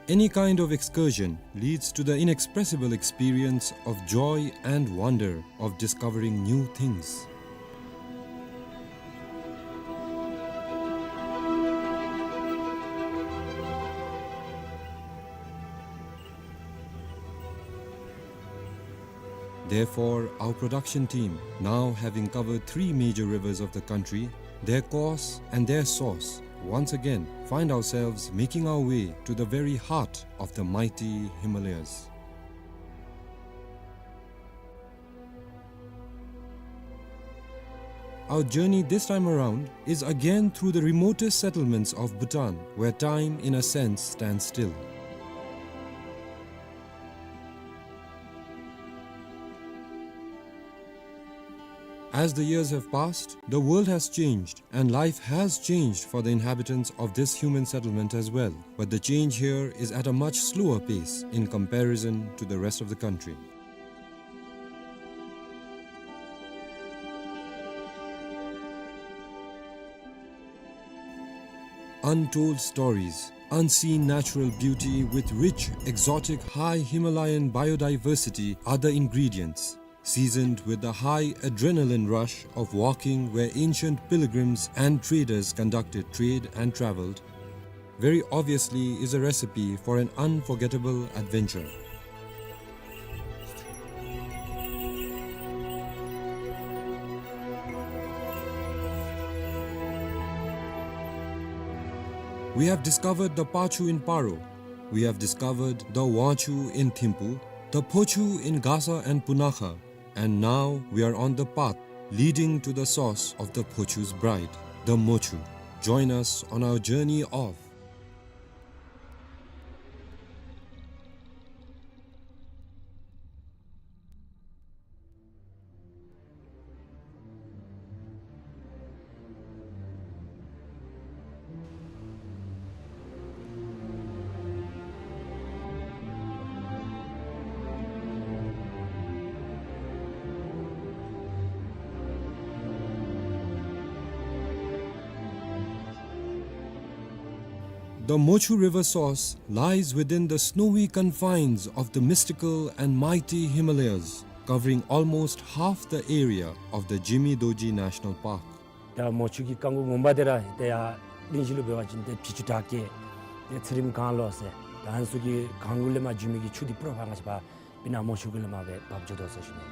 Any kind of excursion leads to the inexpressible experience of joy and wonder of discovering new things. Therefore, our production team, now having covered three major rivers of the country, their course and their source, once again find ourselves making our way to the very heart of the mighty Himalayas. Our journey this time around is again through the remotest settlements of Bhutan, where time, in a sense, stands still. As the years have passed, the world has changed, and life has changed for the inhabitants of this human settlement as well. But the change here is at a much slower pace in comparison to the rest of the country. Untold stories, unseen natural beauty with rich, exotic, high Himalayan biodiversity are the ingredients. seasoned with the high adrenaline rush of walking where ancient pilgrims and traders conducted trade and traveled, very obviously is a recipe for an unforgettable adventure. We have discovered the Pachu in Paro. We have discovered the Wangchu in Thimphu, the Phochu in Gasa and Punakha, and now we are on the path leading to the source of the Phochu's bride, the Mochu. Join us on our journey of The Mochu River source lies within the snowy confines of the mystical and mighty Himalayas, covering almost half the area of the Jimi Dorji National Park. ད་མོ་ཆུ་གི་རྐང་མགོ་ངོ་མ་འདི་ར་ཏེ་ཡར་གླིང་བཞི་ལུ་འབད་བ་ཅིན་ཏེ་བྱི་ཅུང་བྲག་སྐྱེས་ཏེ་ཚེ་རིངམ་གངས་ལོ་ཟེར། ད་ཨ་ནི་ཚུ་གི་གངས་གུ་ལས་མར་འགྱོ་མི་གི་ཆུ་འདི་པུ་ར་ཕར་ང་བཅས་པ་སྤུ་ན་མོ་ཆུ་གུ་ལས་མར་སྦེ་འབབ་འགྱོ་དོ་ཟེར་ཞུ་ནི།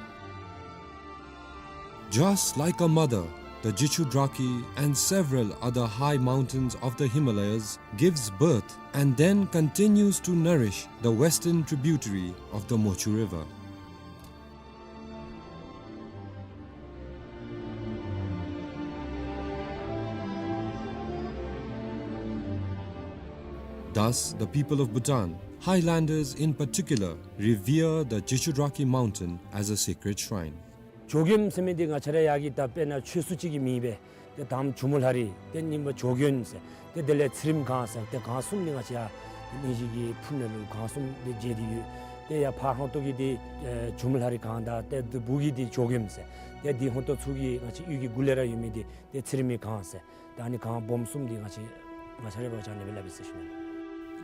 Just like a mother, the Jichudrakhi and several other high mountains of the Himalayas gives birth and then continues to nourish the western tributary of the Mochu River. Thus, the people of Bhutan, highlanders in particular, revere the Jichudrakhi mountain as a sacred shrine. ཇོ་མགོན་ཟེར་མི་འདི་ང་བཅས་ར་ཡར་གྱི་ད་དཔེར་ན་ཆོས་སྲུང་ཅིག་གི་མིང་སྦེ་ཏེ་དང་པ་ཇོ་མོ་ལྷ་རི་ཏེ་གཉིས་པ་ཇོ་མགོན་ཟེར་ཏེ་དེ་ལས་ཚེ་རིངམ་གངས་ཟེར་ཏེ་གངས་གསུམ་འདི་ང་བཅས་ཡར་གླིང་བཞི་གི་ཕུ་ནང་ལུ་གངས་གསུམ་འདི་བཅད་དེ་ཡོད། ཏེ་ཡར་ཕར་ཧོང་ཏོ་གི་འདི་ཨེ་ཇོ་མོ་ལྷ་རི་གངས་དང་ཏེ་འདི་སྦུག་གི་འདི་ཇོ་མགོན་ཟེར་ཏེ་འདི་ཧོང་ཏོ་ཚུ་གི་ང་བཅས་གཡུས་ཀྱི་གུ་ལས་ར་ཡོད་མི་འདི་ཏེ་ཚེ་རིངམ་གངས་ཟེར་ད་ཨ་ནི་གངས་སྦོམ་གསུམ་འདི་ང་བཅས་ང་བཅས་ར་འབད་བ་ཅིན་ཨ་ནི་སྦེ་སླབ་ཨིན་ཟེར་ཞུ་ནི།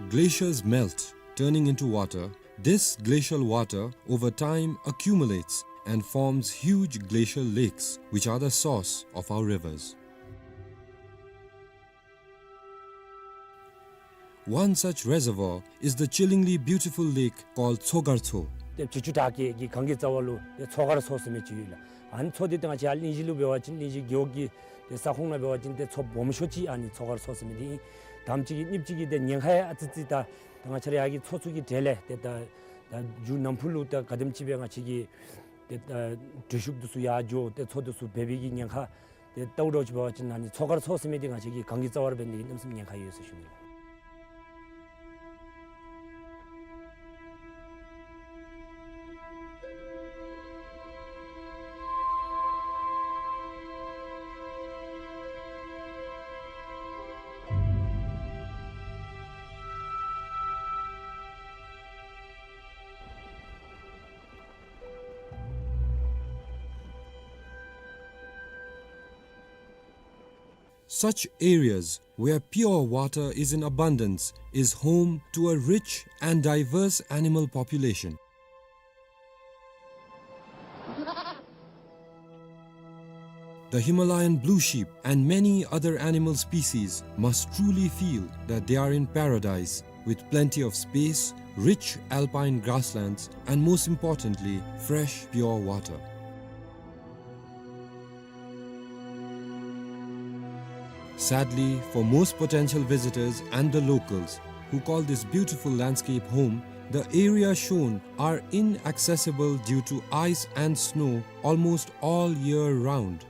Glaciers melt, turning into water. This glacial water over time accumulates and forms huge glacial lakes, which are the source of our rivers. One such reservoir is the chillingly beautiful lake called Tsogartso. ཏེ་བྱི་ཅུང་བྲག་སྐྱེས་ཀྱི་གངས་ཀྱི་རྩ་བ་ལུ་ཏེ་མཚོ་དཀར་མཚོ་ཟེར་མི་ཅིག་ཡོད་ལགས། ཨ་ནི་མཚོ་འདི་ཏེ་ང་བཅས་ཡར་གླིང་བཞི་ལུ་འབད་བ་ཅིན་གླིང་བཞི་རྒེད་འོག་གི་ཏེ་ས་ཁོངས་ནང་འབད་བ་ཅིན་ཏེ་མཚོ་སྦོམ་ཤོས་ཅིག་ཨ་ནི་མཚོ་དཀར་མཚོ་ཟེར་མི་འདི་ཨིན། དང་པ་ཅིག་གི་གཉིས་པ་ཅིག་གི་ཏེ་ཉེན་ཁ་ཡང་ཨ་ཙི་ཙི་ད་ད་ང་བཅས་ར་ཡར་གྱི་མཚོ་ཚུ་གི་གྲས་ལས་ཏེ་ད་ད་མཇུག་ནམ་ཕུགས་ལུ་ད་ག་དེམ་ཅིག་སྦེ་ང་བཅས་ཀྱི་ཏེ་ད་འགྲུལ་བཞུད་འདི་ཚུ་ཡར་འགྱོ་ཏེ་མཚོ་འདི་ཚུ་འབད་བའི་གི་ཉེན་ཁ་ཏེ་ལྟཝ་ད་ཅིག་འབད་བ་ཅིན་ཨ་ནི་མཚོ་དཀར་མཚོ་ཟེར་མི་འདི་ང་བཅས་ཀྱི་གངས་ཀྱི་རྩ་བར་འབད་ནི་གི་གནམ་མེད་ས་མེད་ཉེན་ཁ་ཡོད་ཟེར་ཞུ་ནི་ལགས། Such areas where pure water is in abundance is home to a rich and diverse animal population. The Himalayan blue sheep and many other animal species must truly feel that they are in paradise with plenty of space, rich alpine grasslands, and most importantly, fresh, pure water. Sadly, for most potential visitors and the locals who call this beautiful landscape home, the area shown are inaccessible due to ice and snow almost all year round.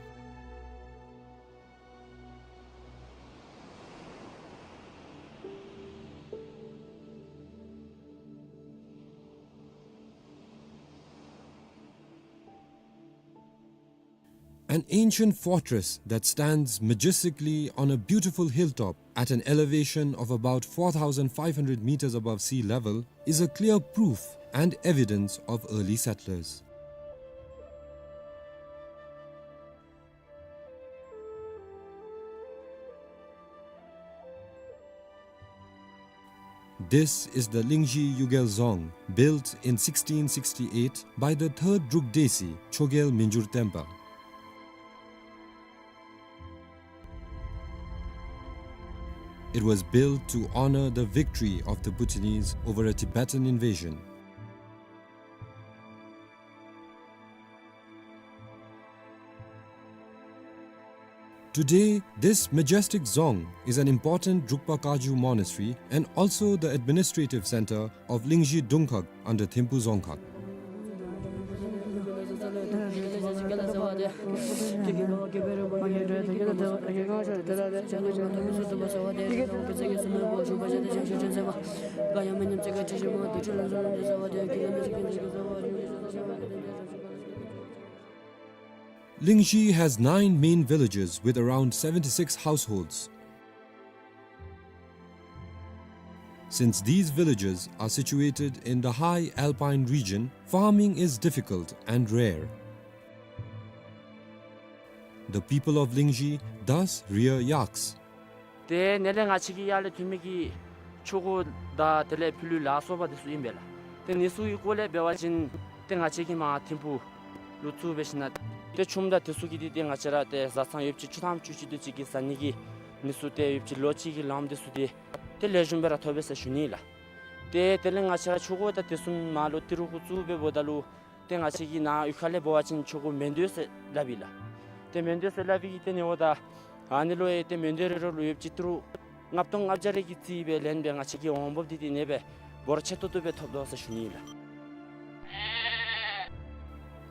An ancient fortress that stands majestically on a beautiful hilltop at an elevation of about four thousand five hundred meters above sea level is a clear proof and evidence of early settlers. This is the Lingzhi Yugel Dzong, built in sixteen sixty-eight by the third Druk Desi, Chogyel Minjur Tenpa. It was built to honor the victory of the Bhutanese over a Tibetan invasion. Today, this majestic dzong is an important Drukpa Kagyu monastery and also the administrative center of Lingzhi Dungkhag under Thimphu Dzongkhag. Lingzhi has nine main villages with around seventy-six households. Since these villages are situated in the high alpine region, farming is difficult and rare. The people of Lingzhi thus rear yaks. ཏེ་ནཱ་ལས་ང་བཅས་ཀྱི་ཡར་ལས་ཐོན་མི་གི་ཆོ་ག་དང་དེ་ལས་ཕྱི་ལུ་ལ་སོགས་པ་དེ་ཚུ་ཨིན་པས་ལགས། ཏེ་འདི་ཚུ་གི་སྐོར་ལས་འབད་བ་ཅིན་ཏེ་ང་བཅས་ཀྱིས་མར་ཐིམ་ཕུག་ལུ་ཚུར་འབད་ཞིནམ་ཏེ་ཆུམ་དང་དེ་ཚུ་གི་འདི་ཏེ་ང་བཅས་ར་ཏེ་བཟའ་ཚང་ཡོདཔ་ཅིག་བཅུ་ཐམ་བཅུ་གཅིག་དེ་ཅིག་གི་བཟའ་ནི་གི་འདི་ཚུ་ཏེ་ཡོདཔ་ཅིག་ལོ་གཅིག་གི་ལངམ་དེ་ཚུ་ཏེ་ཏེ་ལེགས་ཤོམ་སྦེ་ར་ཐོབ་པས་ཟེར་ཞུ་ནི་ལགས། ཏེ་དེ་ལས་ང་བཅས་ར་ཆོ་ག་དང་དེ་ཚུ་མར་ལུ་ཏི་རུ་གུ་བཙུགས་སྦེ་འབདཝ་ད་ལུ་ཏེ་ང་བཅས་ཀྱི་ནཱ་གཡུས་ཁ་ལས་འབད་བ་ཅིན་ཆོ་ག་མེན་དོ་ཟེར་སླབ་ཨིན་ལགས། ཏེ་མེན་དོ་ཟེར་སླབ་པའི་གི་ཏེ་ནི་འོ་ད་ཨ་ནི་ལུ་ཡང་ཏེ་མེན་དོ་རེ་རེ་ལུ་ཡོདཔ་ཅིག་ཏི་རུ་ལྔ་སྟོང་ལྔ་བརྒྱ་རེ་གི་རྩིས་སྦེ་ལེན་སྦེ་ང་བཅས་ཀྱི་འོང་འབབ་འདི་ཏེ་ཨ་ནེ་སྦེ་འབོར་ཆེ་ཏོག་ཏོ་སྦེ་ཐོབ་དོ་ཟེར་ཞུ་ནི་ཨིན་ལགས།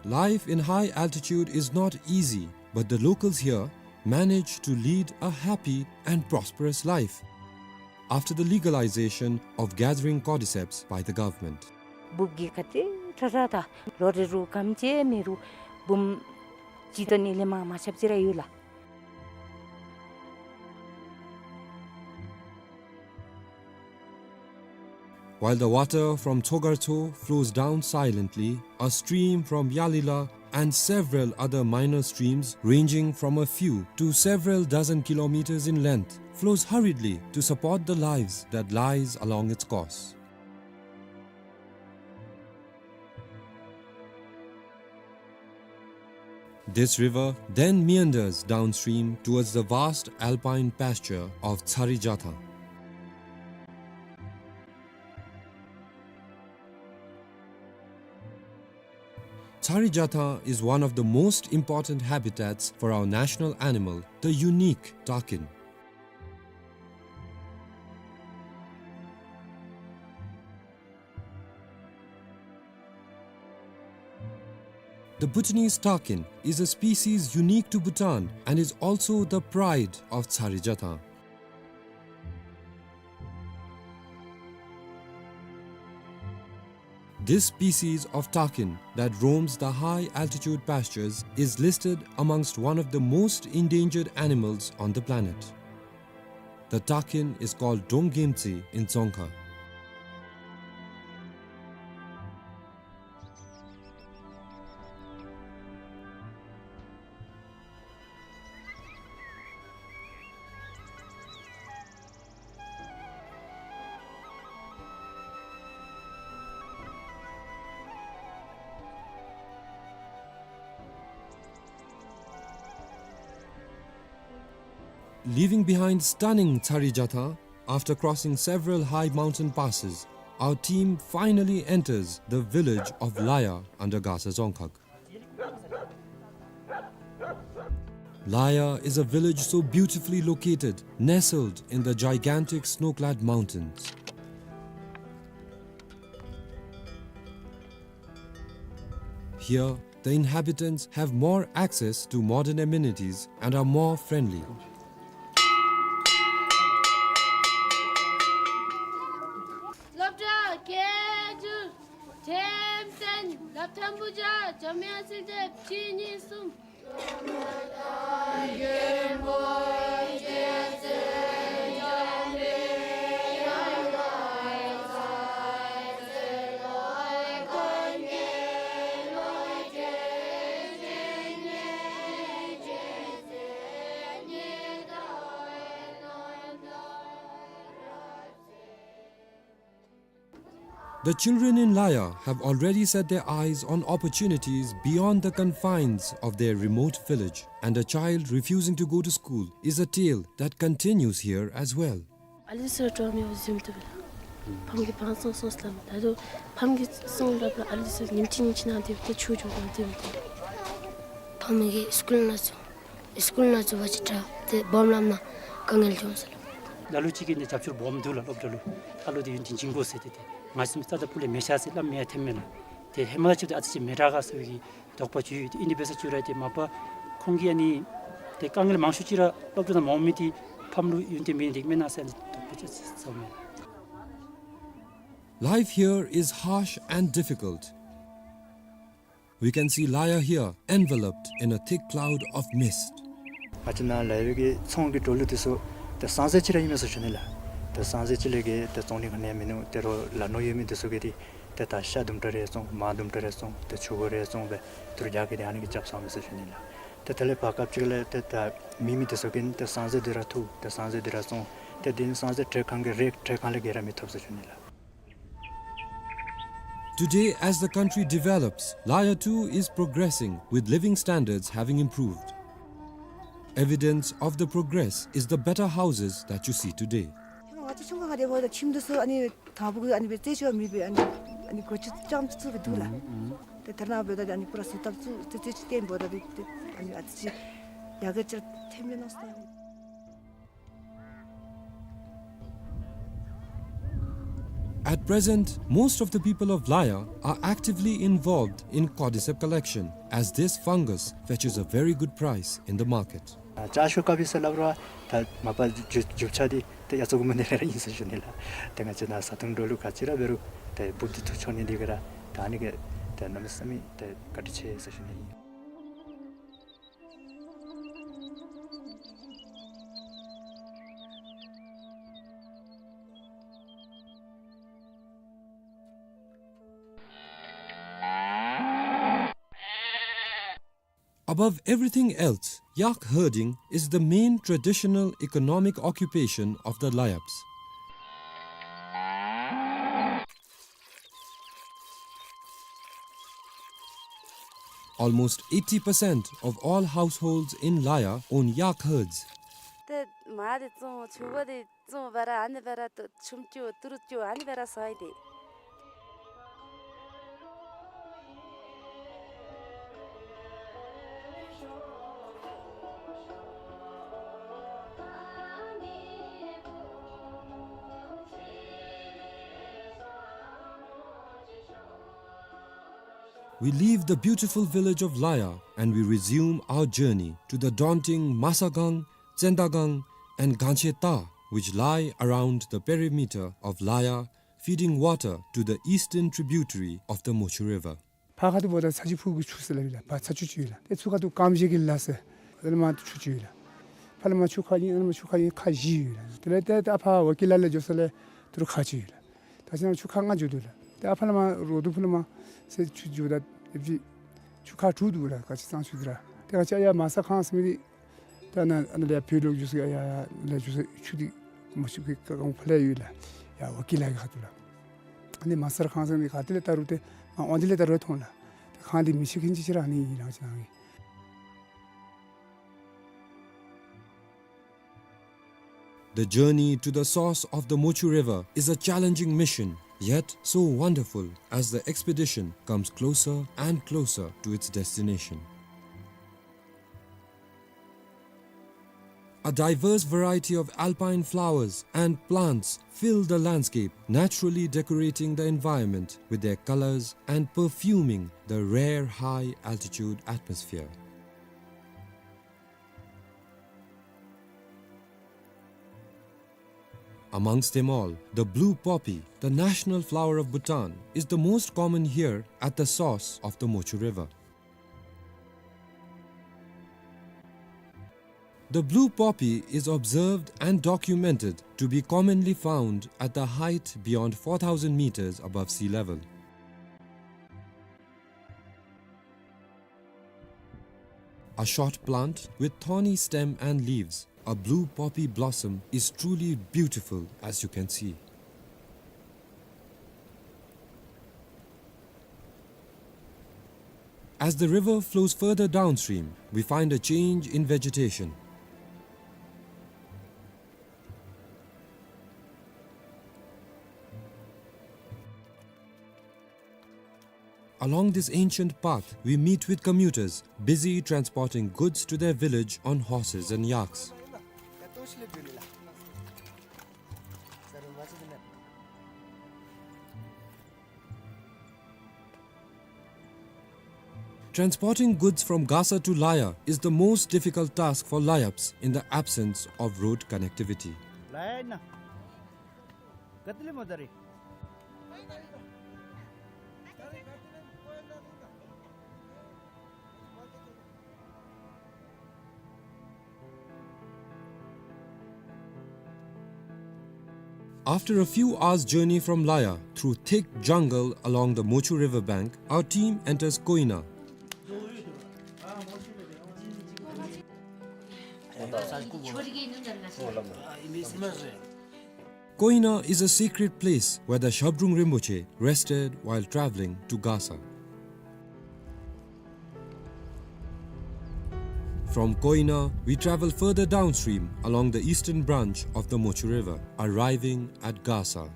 Life in high altitude is not easy, but the locals here manage to lead a happy and prosperous life after the legalization of gathering cordyceps by the government. འབུཔ་གིས་ག་དེ་དྲག་དྲག་དང་ལོ་རེ་རུ་སྐམ་ཅིག་མེད་རུང་འབུམ་གཅིག་དང་ཨ་ནེ་ལས་མར་མ་ཆགཔ་ཅིག་ར་ཡོད་ལགས། While the water from Tsogartso flows down silently, a stream from Yalila and several other minor streams ranging from a few to several dozen kilometers in length flows hurriedly to support the lives that lies along its course. This river then meanders downstream towards the vast alpine pasture of Tsari Jatha. Tsari Jatha is one of the most important habitats for our national animal, the unique takin. The Bhutanese takin is a species unique to Bhutan and is also the pride of Tsari Jatha. This species of takin that roams the high altitude pastures is listed amongst one of the most endangered animals on the planet. The takin is called Donggemtsi in Dzongkha. Leaving behind stunning Tsari Jatha, after crossing several high mountain passes, our team finally enters the village of Laya under Gasa Dzongkhag. Laya is a village so beautifully located, nestled in the gigantic snow-clad mountains. Here, the inhabitants have more access to modern amenities and are more friendly. སློབ་གྲྭ་སྐད་སྒྱུར། འགྲེམས་སྟོན། བསླབ་ཐོན་བུ་བརྒྱ། འཇམ་དབྱངས་གསལ་སྒྲོན་བཅུ་གཉིས་གསུམ། The children in Laya have already set their eyes on opportunities beyond the confines of their remote village, and a child refusing to go to school is a tale that continues here as well. ཨ་ལི་ཚུ་འགྲོ་མི་བཟུམ་དུ་ཕམ་གྱིས་བང་སོང་སོང་སླབ། ད་རུང་ཕམ་གྱིས་སོང་སླབ་རུང་ཨ་ལི་ཚུ་ཉིནམ་གཅིག་ཉིནམ་གཅིག་ནང་དེ་ད་ཆུ་འགྱོ་དགོ་དེ་དེ། ཕམ་གྱིས་སི་ཀུལ་ནང་ཚུ་སི་ཀུལ་ནང་ཚུ་བ་ཅིག་དྲག་སྟེ་སྦོམ་ལམ་ནང་དཀའ་ངལ་འབྱུང་ཟེར་ལོ། ལ་ལུ་ཅིག་གིས་ནི་རྒྱབ་སྐྱོར་སྦོམ་འདུག་ལགས། སློབ་གྲྭ་ལུ་ཨ་ལུ་དེ་ཡུན་བརྟན་བྱིན་དགོ་ཟེར་ཏེ་དེ་ང་བཟུམ་རྩ་དང་སྤུ་ལས་མི་བཞག་ཟེར་སླབ་མི་ཡང་ཐོནམ་མས་ལགས། དེ་ཧེ་མ་ལས་ཅིག་ཏེ་ཨ་ཙི་ཅིག་མི་དྲག་ག་ཟེར་བའི་གི་དོགས་པ་ཅིག་ཡོད། དེ་ཨིན་དེ་འབད་ས་ཅིག་ར་དེ་མ་པ་ཁོང་གིས་ཨ་ནི་དེ་དཀའ་ངལ་མང་ཤོས་ཅིག་ར་སློབ་གྲྭ་ནང་མ་འོང་མི་དེ་ཕམ་ལུ་ཡུན་བརྟན་མེད་ནི་དེ་མེན་ན་ཟེར་དོགས་པ་ཅིག་ཟེརཝ་མས། Life here is harsh and difficult. We can see Laya here enveloped in a thick cloud of mist. ང་བཅས་ནཱ་ལ་ཡོད་པའི་གི་ཚོང་གི་འགྲོ་ལུགས་དེ་ཚུ་ཏེ་སང་ཟེར་ཅིག་ར་ཨིན་མས་ཟེར་ཞུ་ནི་ལགས། ཏེ་སང་ཟེར་ཅིག་ལས་བརྒལ་ཏེ་བཙོང་ནི་ག་ནི་ཡང་མིན་ནུག། ཏེ་རོགས་ལ་ནོར་ཡོད་མི་དེ་ཚུ་གིས་ཏེ་ཏེ་ད་ཤ་དུམ་གྲ་རེ་བཙོང་མར་དུམ་གྲ་རེ་བཙོང་ཏེ་ཕྱུར་བུ་རེ་བཙོང་སྦེ་ཏེ་རྒྱག་གི་དེ་ཨ་ནི་གིས་རྐྱབ་སོང་མས་ཟེར་ཞུ་ནི་ལགས། ཏེ་དེ་ལས་བར་སྐབས་ཅིག་ལས་ཏེ་ད་མེད་མི་དེ་ཚུ་གིས་ཏེ་སང་ཟེར་དེ་ར་འཐུ་ཏེ་སང་ཟེར་དེ་ར་བཙོང་ཏེ་དེ་ནི་སང་ཟེར་ཊེག་ཁང་གི་རེག་ཊེག་ཁང་ལས་བརྒལ་ར་མི་ཐོབ་ཟེར་ཞུ་ནི་ལགས། Today, as the country develops, Laya too is progressing, with living standards having improved. Evidence of the progress is the better houses that you see today. ང་བཅས་ཆུང་ཀུ་ཁར་དེ་འབདཝ་ད་ཁྱིམ་དེ་ཚུ་ཨ་ནི་དང་ཕུ་གུ་ཨ་ནི་སྦེ་རྩེ་ཆུ་མེད་པའི་ཨ་ནི་ཨ་ནི་སྒོ་ཕྱུགས་ཙམ་ཅིག་བཙུགས་སྦེ་འདུག་ལགས། ཏེ་ད་རེས་ནངས་པ་ད་ཨ་ནི་པུ་ར་བཟོ་ལྟ་བཙུགས་རྩེ་ཆུ་བཏོན་འབདཝ་ད་ཏེ་ཨ་ནི་ཨ་ཙི་ཅིག་ཡར་རྒྱས་ཅིག་ཐོནམ་མས་མནོ་སོང་། At present, most of the people of Laya are actively involved in cordyceps collection, as this fungus fetches a very good price in the market. ཨ་ལྕགས་ཤོག་དཀར་པོ་ཟེར་སླབ་རུང་ད་མ་པ་རྒྱུ་རྒྱུ་ཆ་འདི་ཏེ་ཡ་ཚོ་གུ་མ་ནི་ར་ཨིན་ཟེར་ཞུ་ནི་ལགས། ཏེ་ང་བཅས་ནཱ་བཟའ་འཐུང་འགྲོ་ལུགས་ག་ཅི་ར་འབད་རུང་ཏེ་འབུཔ་འདི་འཐུ་འགྱོ་ནི་འདི་གིས་ར་ད་ཨ་ནི་གིས་ཏེ་གནམ་མེད་ས་མེད་ཏེ་བཀའ་དྲིན་ཆེ་ཟེར་ཞུ་ནི་ཨིན། Above everything else, yak herding is the main traditional economic occupation of the Layabs. Almost eighty percent of all households in Laya own yak herds. ཏེ་མར་འདི་བཙོང་ཕྱུར་བུ་འདི་བཙོང་སྦེ་ར་ཨ་ནི་སྦེ་ར་ཏེ་ཆུམ་རྐྱབ་ཏི་རུ་རྐྱབ་ཨ་ནི་སྦེ་ར་བཟའ་ཡི་ཏེ། We leave the beautiful village of Laya and we resume our journey to the daunting Masagang, Tsendagang, and Gancheta, which lie around the perimeter of Laya, feeding water to the eastern tributary of the Mochu River. ཕར་ཁ་ཐུག་འབདཝ་ད་ཚ་ཆུ་ཕུག་གི་ཆུ་ཟེར་སླབ་ཨིན་ལགས། ཕར་ཚ་ཆུ་ཅིག་ཡོད་ལགས། ཏེ་ཚུར་ཁ་ཐུག་ཀམ་ཤེ་གི་ལ་ཟེར་ཨ་ནི་མར་ཆུ་ཅིག་ཡོད་ལགས། ཕར་ལས་མར་ཆུ་ཁ་ཨིན་ཨ་ནི་མར་ཆུ་ཁ་ཨིན་ཁ་བཞི་ཡོད་ལགས། དེ་ལས་ཏེ་ད་ཕར་ཝ་ཀི་ལ་ལས་འགྱོ་ས་ལས་ཏི་རུ་ཁ་ཅིག་ཡོད་ལགས། ད་ཅི་ན་ཆུ་ཁ་ལྔ་འགྱོ་དོ་ལགས། ཏེ་ཨ་ཕར་ལས་མར་རོ་དུ་ཕུ་ལས་མར་ཟེར་ཆུ་འགྱོཝ་ད་ཨེ་ཕི་ཆུ་ཁ་དྲུག་འདུག་ལགས། ག་ཅི་ཙང་ཆུ་འདི་ར་ཏེ་ག་ཅི་ཡར་མ་ས་ཁང་ཟེར་མི་འདི་ད་ནཱ་ཨ་ནཱ་ལས་ཕུ་ལོག་འགྱོ་ས་ཡར་ཡར་ལས་འགྱོ་ས་ཆུ་འདི་མ་ཆུ་གི་ཀ་ཀང་ཕར་ལས་ཡོད་ལགས། ཡར་ཝ་ཀི་ལ་གི་ཁ་ཐུག་ལགས། ཨ་ནི་མ་ས་ཁང་ཟེར་མི་ག་ཏེ་ལས་ད་རུང་ཏེ་མར་ཨོང་ཏེ་ལས་ད་རུང་མཐོང་ལགས། ཏེ་ཁང་འདི་མི་ཆེ་ཁེན་ཅིག་ཅིག་ར་ཨ་ནི་ཨིན་ལགས་ཅི་ན་གི། The journey to the source of the Mochu River is a challenging mission, yet so wonderful as the expedition comes closer and closer to its destination. A diverse variety of alpine flowers and plants fill the landscape, naturally decorating the environment with their colors and perfuming the rare high-altitude atmosphere. Amongst them all, the blue poppy, the national flower of Bhutan, is the most common here at the source of the Mochu River. The blue poppy is observed and documented to be commonly found at the height beyond four thousand meters above sea level. A short plant with thorny stem and leaves, a blue poppy blossom is truly beautiful, as you can see. As the river flows further downstream, we find a change in vegetation. Along this ancient path, we meet with commuters busy transporting goods to their village on horses and yaks. Transporting goods from Gasa to Laya is the most difficult task for Layaps in the absence of road connectivity. After a few hours' journey from Laya through thick jungle along the Mochu river bank, our team enters Koina. Koina is a sacred place where the Shabdrung Rinpoche rested while traveling to Gasa. From Koina, we travel further downstream along the eastern branch of the Mochu River, arriving at Gasa.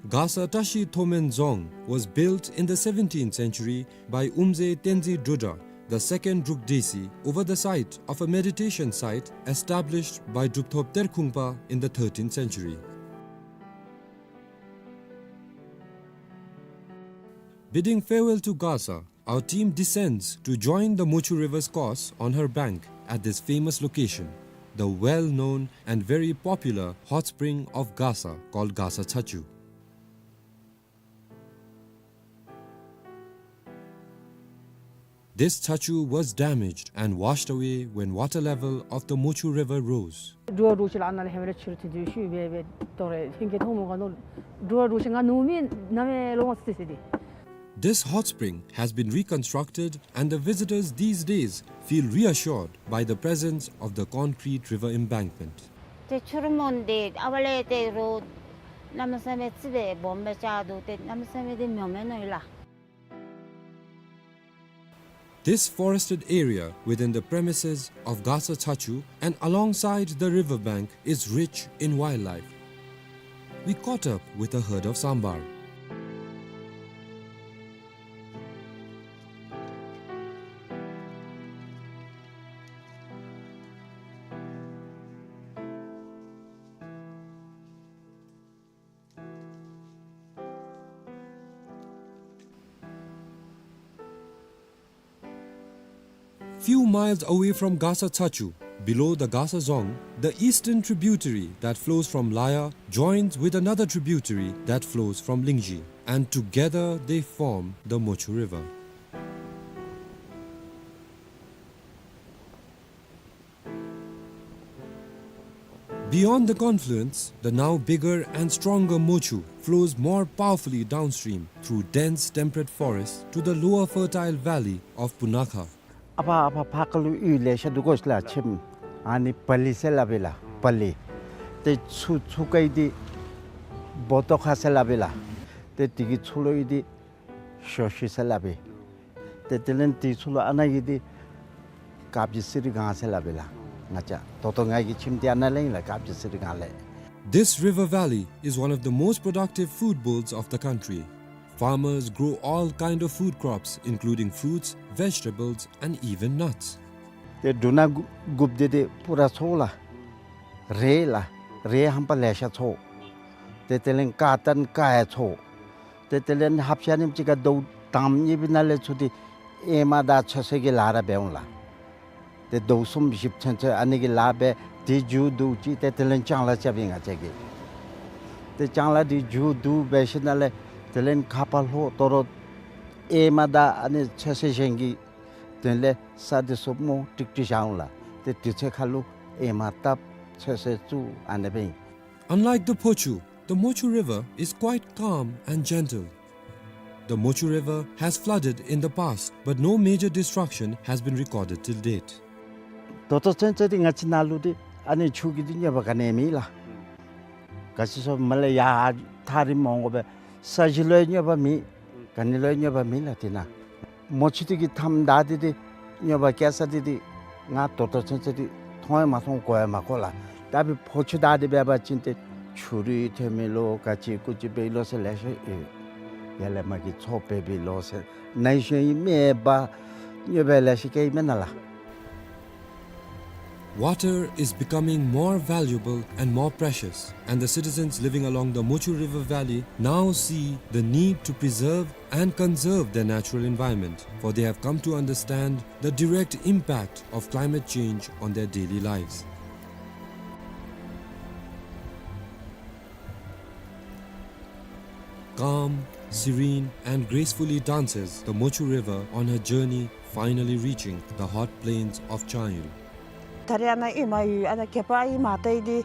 Gasa Tashi Thomen Dzong was built in the seventeenth century by Umze Tenzin Drudra, the second Druk Desi, over the site of a meditation site established by Drupthop Terkhungpa in the thirteenth century. Bidding farewell to Gasa, our team descends to join the Mochu River's course on her bank at this famous location, the well-known and very popular hot spring of Gasa called Gasa Chachu. This chachu was damaged and washed away when water level of the Mochu River rose. འགྲོ་བ་འགྲོ་ཤེས་ལ་ཨ་ནཱ་ལས་ཧེ་མ་ལས་ཕྱི་རུ་ཐོན་དུས་ཤུལ་སྦེ་སྦེ་དོ་རེ་ཧིང་གི་ཐོག་མོ་ག་ནོ་འགྲོ་བ་འགྲོ་ཤེས་ང་ནུ་མི་ན་མེ་ལོ་མ་སི་སི་དེ། This hot spring has been reconstructed and the visitors these days feel reassured by the presence of the concrete river embankment. ཏེ་ཆུ་རུ་མོན་དེ་ཨ་བ་ལས་ཏེ་རོ་གནམ་མེད་ས་མེད་ཙི་སྦེ་སྦོམ་སྦེ་ཆགས་འདུག། ཏེ་གནམ་མེད་ས་མེད་དེ་མྱོ་མེན་ནོ་ཡོད་ལགས། This forested area within the premises of Gasa Chachu and alongside the river bank is rich in wildlife. We caught up with a herd of sambar. Few miles away from Gasa Chachu, below the Gasa Dzong, the eastern tributary that flows from Laya joins with another tributary that flows from Lingzhi, and together they form the Mochu River. Beyond the confluence, the now bigger and stronger Mochu flows more powerfully downstream through dense temperate forest to the lower fertile valley of Punakha. ཨ་ཕ་ཨ་ཕ་ཕ་ཁ་ལུ་ཡུལ་ལེ་ཤ་འདུག་གོ་ཤ་ལ་ཆེམ། ཨ་ནི་པ་ལི་ཟེར་སླབ་ཨིན་ལགས་པ་ལི། ཏེ་ཚུ་ཚུ་ཀའི་འདི་བོ་ཏོ་ཁ་ཟེར་སླབ་ཨིན་ལགས། ཏེ་དེ་གི་ཚུ་ལུ་ཡི་འདི་ཞོ་ཤི་ཟེར་སླབ་ཨིན། ཏེ་དེ་ལས་དེ་ཚུ་ལུ་ཨ་ནཱ་གི་འདི་ཀ་བྱི་སི་རི་སྒང་ཟེར་སླབ་ཨིན་ལགས། ང་བཅས་ད་ལྟོ་ང་གིས་ཁྱིམ་འདི་ཨ་ནཱ་ལས་ཨིན་ལགས་ཀ་བྱི་སི་རི་སྒང་ལས། This river valley is one of the most productive food bowls of the country. Farmers grow all kind of food crops, including fruits, vegetables, and even nuts. ཏེ་འབྲུ་སྣ་དགུ་དགུཔ་འདི་ཏེ་པུ་ར་ཚོ་ལགས། རེད་ལགས། རེད་ཧམ་པ་ལེ་ཤ་ཚོ། ཏེ་དེ་ལས་ཀ་ཏན་ཀ་ཡ་ཚོ། ཏེ་དེ་ལས་ཧབ་ཤ་ནིམ་ཅིག་ག་དོ་དང་གཉིས་པའི་ནང་ལས་ཚུར་ཏེ་ཨེ་མ་དང་ཚོད་བསྲེ་གི་ལཱ་ར་འབད་འོང་ལགས། ཏེ་དོ་གསུམ་བཞི་ཚུན་ཚོད་ཨ་ནི་གི་ལཱ་འབད་དེ་མཇུག་བསྡུ་ཅི་ཏེ་དེ་ལས་ལྕང་ལཱ་རྐྱབ་ཨིན་ང་བཅས་ཀྱིས། ཏེ་ལྕང་ལཱ་དེ་མཇུག་བསྡུ་འབད་ཞིནམ་ལས་དེ་ལས་ཁ་ཕར་ལྷོ་དོ་རུང་ཨེ་མ་དང་ཨ་ནི་ཚོད་བསྲེ་གཞན་གྱི་དོན་ལས་ས་འདི་ཚུ་སྨོ་ཀྲིག་ཀྲི་བཞག་འོང་ལགས། ཏེ་དུས་ཚོད་ཁ་ལུ་ཨེ་མ་བཏབ་ཚོད་བསྲེ་བཙུགས་ཨ་ནི་སྦེ་ཨིན། Unlike the Phochu, the Mochu River is quite calm and gentle. The Mochu River has flooded in the past, but no major destruction has been recorded till date. ད་ལྟོ་ཚུན་ཚོད་འདི་ང་བཅས་ནཱ་ལུ་འདི་ཨ་ནི་ཆུ་གི་འདི་གནོད་པ་ག་ནི་མེད་ལགས། ག་ཅི་སོང་མ་ལས་ཡར་ཐག་རིངམོ་འོང་དགོ་པས། ས་གཞི་ལུ་ཡང་གནོད་པ་མེད། ག་ནི་ལུ་ཡང་གནོད་པ་མེད་ལགས། དེ་ནང་མོ་ཆུ་དེ་གིས་མཐའམ་བདའ་སྟེ་དེ་གནོད་པ་བཀལ་ས་དེ་དེ་ང་ད་ལྟོ་ཚུན་ཚོད་དེ་མཐོང་ཡང་མ་མཐོང་གོ་ཡང་མ་གོ་ལགས། ད་འབདན་ཕོ་ཆུ་བདའ་སྟེ་འབད་བ་ཅིན་ཏེ་ཆུ་རུད་ཐོན་མི་ལོ་ག་ཅི་ཀུ་ཅི་འབད་ཡི་ལོ་ཟེར་ལེ་ཤ་ཡོད། ཡར་ལས་མར་གྱི་མཚོ་འབད་བའི་ལོ་ཟེར་ན་ཧིང་གཞེས་ནིང་མེ་འབར་གནོད་པ་ལེ་ཤ་བཀལ་ཡི་མེན་ན་ལགས། Water is becoming more valuable and more precious, and the citizens living along the Mochu River Valley now see the need to preserve and conserve their natural environment, for they have come to understand the direct impact of climate change on their daily lives. Calm, serene, and gracefully dances the Mochu River on her journey, finally reaching the hot plains of Changyo. ད་རེས་ཨ་ནཱ་ཨེ་མ་ཡོད་ཨ་ནཱ་གད་པ་ཨེ་མ་བཏང་ཡི་དེ་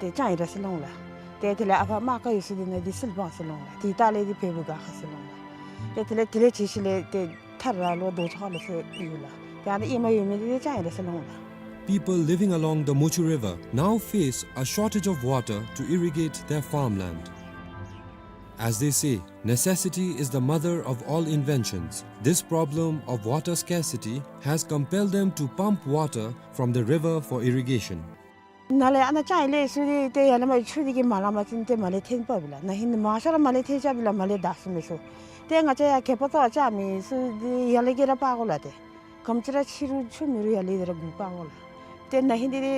དེ་ཅང་ཨིན་ར་ཟེར་ལོང་ལགས། ཏེ་དེ་ལས་ཨ་ཕ་མ་ཀ་ཡོད་ས་དེ་ནང་དེ་སིལ་བང་ཟེར་ལོང་ལགས། དེ་ད་ལས་དེ་བལ་པོ་དགའ་ཁ་ཟེར་ལོང་ལགས། ཏེ་དེ་ལས་དེ་ལས་ཅིག་ཤུལ་ལས་ཏེ་ཐར་ར་ལོ་རྡོ་ཆག་ལོ་ཟེར་ཡོད་ལགས། ཏེ་ཨ་ནཱ་ཨེ་མ་ཡོད་མི་དེ་དེ་ཅང་ཨིན་ར་ཟེར་ལོང་ལགས། People living along the Mochu River now face a shortage of water to irrigate their farmland. As they say, necessity is the mother of all inventions. This problem of water scarcity has compelled them to pump water from the river for irrigation. ནཱ་ལས་ཨ་ནཱ་ཅང་ཨིན་ལས་ཚུར་དེ་ཏེ་ཡར་ལས་མར་ཆུ་དེ་གིས་མ་ལང་པ་ཅིན་ཏེ་མར་ལས་འཐེན་འབགཔ་ལགས། ན་ཧིང་མང་ཤོས་ར་མར་ལས་འཐེན་རྐྱབ་པས་ལགས། མར་ལས་བདའ་ཚུགས་མི་ཚུ། ཏེ་ང་བཅས་ཡར་གད་པ་བཏོག་རྐྱབ་མི་ཚུ་དེ་ཡར་ལས་གི་ར་འབག་དགོ་ལགས། ཏེ་ག་དེམ་ཅིག་ར་ཆུ་རུད་ཆུ་མེད་རུང་ཡར་ལས་དེ་ར་འགོ་འབག་དགོ་ལགས། ཏེ་ན་ཧིང་དེ་དེ་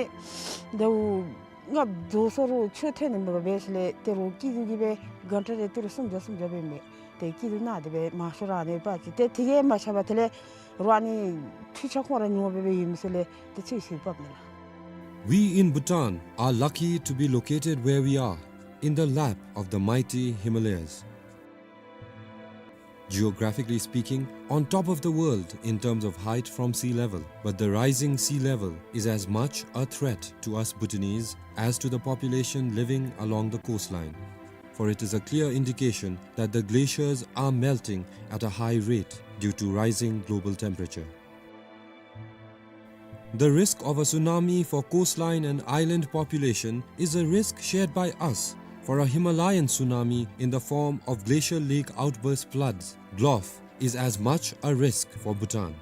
ཟླཝ་ལྔ་བཅུ་སོ་རུང་ཆུ་ཐོན་ནི་མེད་པར་འབད་ཞིནམ་ལས་ཏེ་རོགས་སྐྱིད་སྡུག་གིས་སྦེ་གྷན་ཊ་རེ་ཏི་རུ་སུམ་བརྒྱ་སུམ་བརྒྱ་སྦེ་མེད། ཏེ་སྐྱིད་སྡུག་ནང་དེ་སྦེ་མང་ཤོས་ར་ཨ་ནི་སྦེ་འབག་ཅི། ཏེ་དེ་གིས་མ་ཆགས་པར་དེ་ལས་རོགས་ཨ་ནི་འཕྲུལ་ཆས་ཁོང་ར་ཉོ་སྦེ་སྦེ་ཡོད་མི་ཚུ་ལས་ཏེ་ཚུར་ཚུར་འབགཔ་མས་ལགས། We in Bhutan are lucky to be located where we are, in the lap of the mighty Himalayas. Geographically speaking, on top of the world in terms of height from sea level, but the rising sea level is as much a threat to us Bhutanese as to the population living along the coastline, for it is a clear indication that the glaciers are melting at a high rate due to rising global temperature. The risk of a tsunami for coastline and island population is a risk shared by us, for a Himalayan tsunami in the form of glacial lake outburst floods, GLOF, is as much a risk for Bhutan.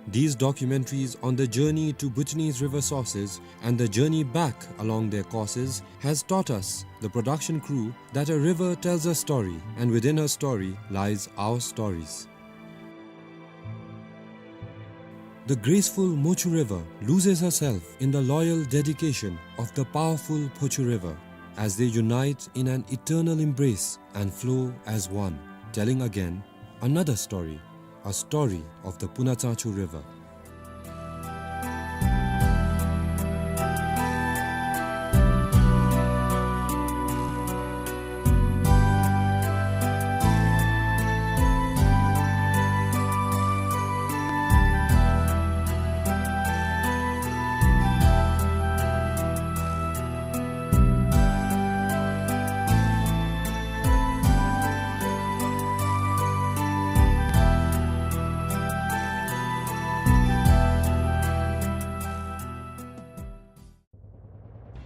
These documentaries on the journey to Bhutanese river sources and the journey back along their courses has taught us, the production crew, that a river tells a story, and within her story lies our stories. The graceful Mochu River loses herself in the loyal dedication of the powerful Phochu River, as they unite in an eternal embrace and flow as one, telling again another story, a story of the Punatsangchu River.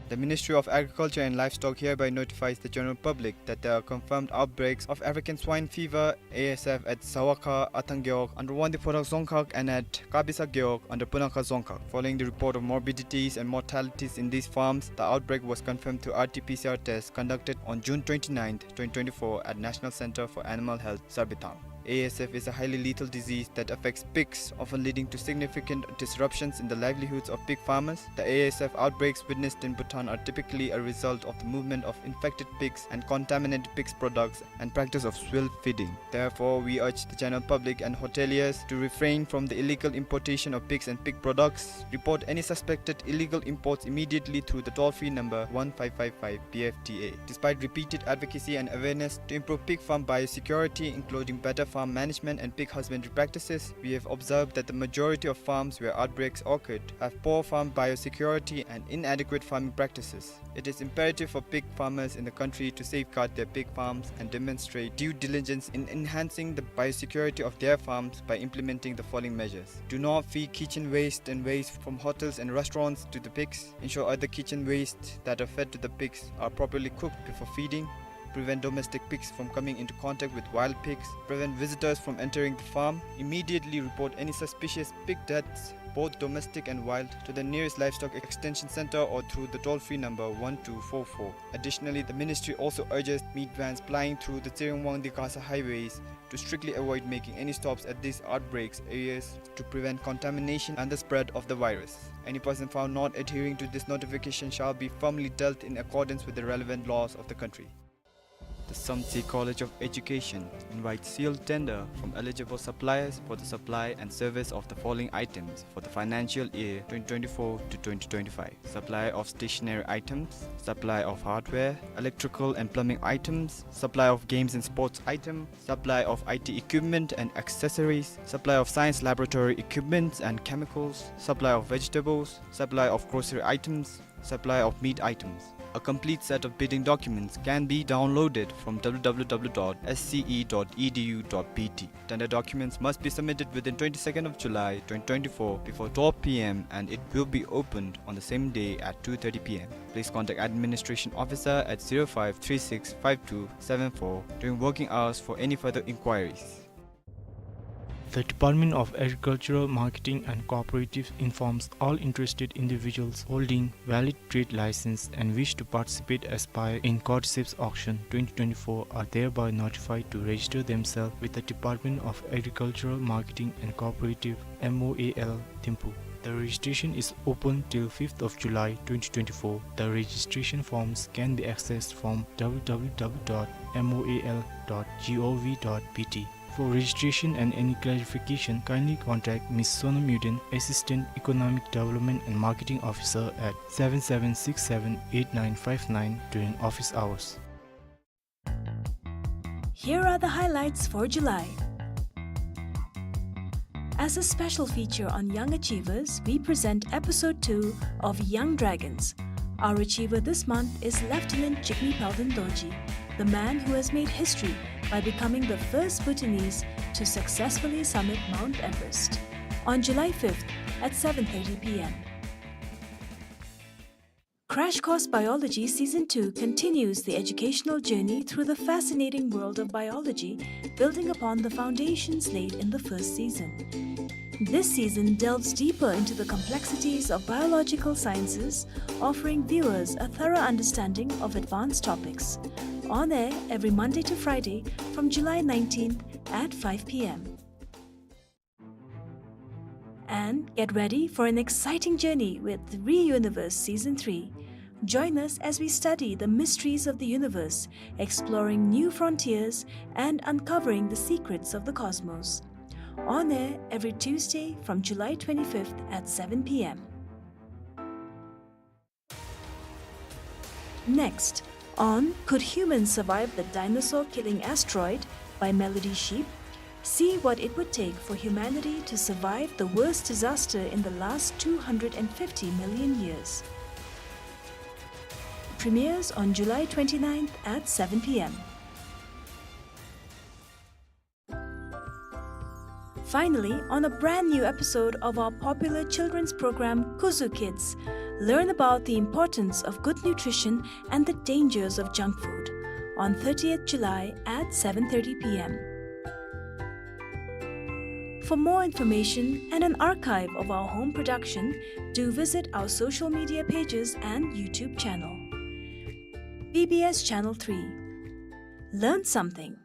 The Ministry of Agriculture and Livestock hereby notifies the general public that there are confirmed outbreaks of African swine fever, A S F, at Zawakha, Athang Gewog, under Wangdue Phodrang Dzongkhag, and at Kabisa Gewog, under Punakha Dzongkhag. Following the report of morbidities and mortalities in these farms, the outbreak was confirmed through R T P C R test conducted on June twenty-ninth, twenty twenty-four, at National Center for Animal Health, Sarbithang. A S F is a highly lethal disease that affects pigs, often leading to significant disruptions in the livelihoods of pig farmers. The A S F outbreaks witnessed in Bhutan are typically a result of the movement of infected pigs and contaminated pigs products and practice of swill feeding. Therefore, we urge the general public and hoteliers to refrain from the illegal importation of pigs and pig products. Report any suspected illegal imports immediately through the toll-free number one five five five P F D A. Despite repeated advocacy and awareness to improve pig farm biosecurity, including better farm management and pig husbandry practices, we have observed that the majority of farms where outbreaks occurred have poor farm biosecurity and inadequate farming practices. It is imperative for pig farmers in the country to safeguard their pig farms and demonstrate due diligence in enhancing the biosecurity of their farms by implementing the following measures. Do not feed kitchen waste and waste from hotels and restaurants to the pigs. Ensure other kitchen waste that are fed to the pigs are properly cooked before feeding. Prevent domestic pigs from coming into contact with wild pigs. Prevent visitors from entering the farm. Immediately report any suspicious pig deaths, both domestic and wild, to the nearest livestock extension center or through the toll-free number one two four four. Additionally, the ministry also urges meat vans plying through the Tsering-Wangdue-Gasa highways to strictly avoid making any stops at these outbreaks areas to prevent contamination and the spread of the virus. Any person found not adhering to this notification shall be firmly dealt in accordance with the relevant laws of the country. The Samtse College of Education invites sealed tender from eligible suppliers for the supply and service of the following items for the financial year twenty twenty-four to twenty twenty-five: supply of stationery items, supply of hardware, electrical and plumbing items, supply of games and sports item, supply of I T equipment and accessories, supply of science laboratory equipments and chemicals, supply of vegetables, supply of grocery items, supply of meat items. A complete set of bidding documents can be downloaded from W W W dot S C E dot E D U dot B T. Tender documents must be submitted within twenty-second of July twenty twenty-four before twelve P M and it will be opened on the same day at two thirty P M. Please contact Administration Officer at zero five three six five two seven four during working hours for any further inquiries. The Department of Agricultural Marketing and Cooperatives informs all interested individuals holding valid trade license and wish to participate aspire in Cordyceps Auction twenty twenty-four are thereby notified to register themselves with the Department of Agricultural Marketing and Cooperative, M O A L, Thimphu. The registration is open till fifth of July twenty twenty-four. The registration forms can be accessed from W W W dot M O A L dot G O V dot B T. For registration and any clarification, kindly contact Miss Sonam Yuden, Assistant Economic Development and Marketing Officer, at seven seven six seven eight nine five nine during office hours. Here are the highlights for July. As a special feature on young achievers, we present episode two of Young Dragons. Our achiever this month is Lieutenant Jigme Palden Dorji, the man who has made history by becoming the first Bhutanese to successfully summit Mount Everest. On July fifth at seven thirty P M. Crash Course Biology Season two continues the educational journey through the fascinating world of biology, building upon the foundations laid in the first season. This season delves deeper into the complexities of biological sciences, offering viewers a thorough understanding of advanced topics. On air every Monday to Friday from July nineteenth at five P M. And get ready for an exciting journey with ReUniverse Season three. Join us as we study the mysteries of the universe, exploring new frontiers and uncovering the secrets of the cosmos. On air every Tuesday from July twenty-fifth at seven P M. Next, on Could Humans Survive the Dinosaur-Killing Asteroid? By Melody Sheep, see what it would take for humanity to survive the worst disaster in the last two hundred and fifty million years. Premieres on July twenty-ninth at seven P M. Finally, on a brand new episode of our popular children's program, Kuzu Kids, learn about the importance of good nutrition and the dangers of junk food on thirtieth July at seven thirty P M. For more information and an archive of our home production, do visit our social media pages and YouTube channel. B B S Channel three. Learn something.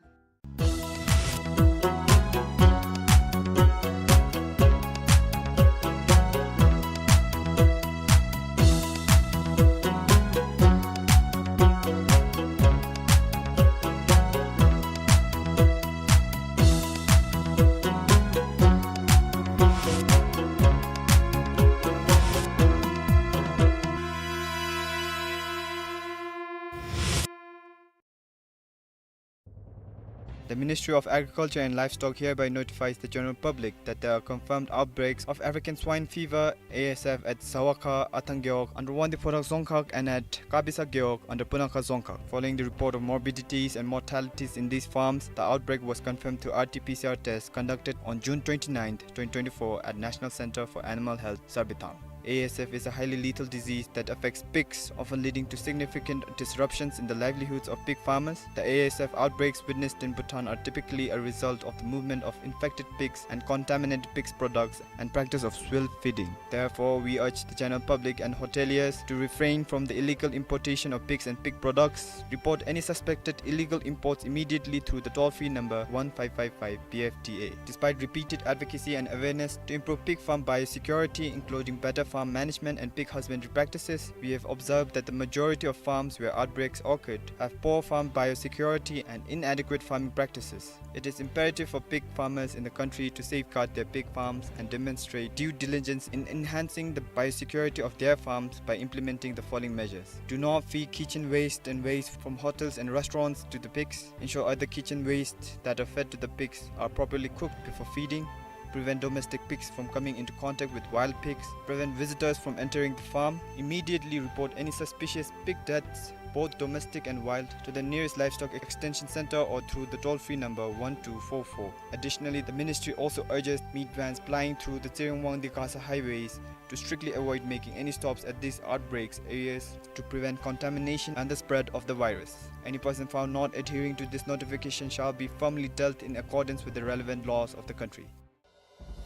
The Ministry of Agriculture and Livestock hereby notifies the general public that there are confirmed outbreaks of African swine fever, A S F, at Zawakha, Athang Gewog, under Wangdue Phodrang Dzongkhag, and at Kabisa Gewog, under Punakha Dzongkhag. Following the report of morbidities and mortalities in these farms, the outbreak was confirmed through R T P C R test conducted on June twenty-ninth, twenty twenty-four, at National Center for Animal Health, Sarbithang. A S F is a highly lethal disease that affects pigs, often leading to significant disruptions in the livelihoods of pig farmers. The A S F outbreaks witnessed in Bhutan are typically a result of the movement of infected pigs and contaminated pigs products and practice of swill feeding. Therefore, we urge the general public and hoteliers to refrain from the illegal importation of pigs and pig products. Report any suspected illegal imports immediately through the toll-free number one five five five P F T A. Despite repeated advocacy and awareness to improve pig farm biosecurity, including better farm management and pig husbandry practices, we have observed that the majority of farms where outbreaks occurred have poor farm biosecurity and inadequate farming practices. It is imperative for pig farmers in the country to safeguard their pig farms and demonstrate due diligence in enhancing the biosecurity of their farms by implementing the following measures. Do not feed kitchen waste and waste from hotels and restaurants to the pigs. Ensure other kitchen waste that are fed to the pigs are properly cooked before feeding. Prevent domestic pigs from coming into contact with wild pigs. Prevent visitors from entering the farm. Immediately report any suspicious pig deaths, both domestic and wild, to the nearest livestock extension center or through the toll-free number one two four four. Additionally, the ministry also urges meat vans plying through the Tshireng-Wangdue-Gasa highways to strictly avoid making any stops at these outbreaks areas to prevent contamination and the spread of the virus. Any person found not adhering to this notification shall be firmly dealt in accordance with the relevant laws of the country.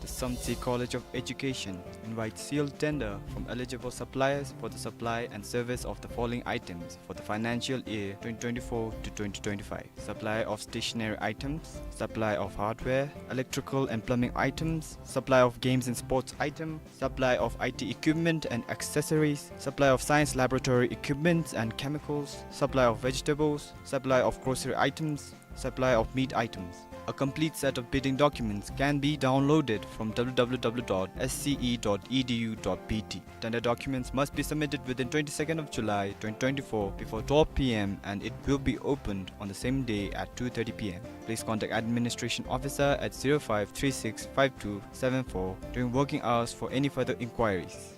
The Samtse College of Education invites sealed tender from eligible suppliers for the supply and service of the following items for the financial year twenty twenty-four to twenty twenty-five. Supply of stationery items, supply of hardware, electrical and plumbing items, supply of games and sports item, supply of I T equipment and accessories, supply of science laboratory equipments and chemicals, supply of vegetables, supply of grocery items, supply of meat items. A complete set of bidding documents can be downloaded from W W W dot S C E dot E D U dot B T. Tender documents must be submitted within twenty-second of July twenty twenty-four before twelve P M and it will be opened on the same day at two thirty P M. Please contact Administration Officer at zero five three six five two seven four during working hours for any further inquiries.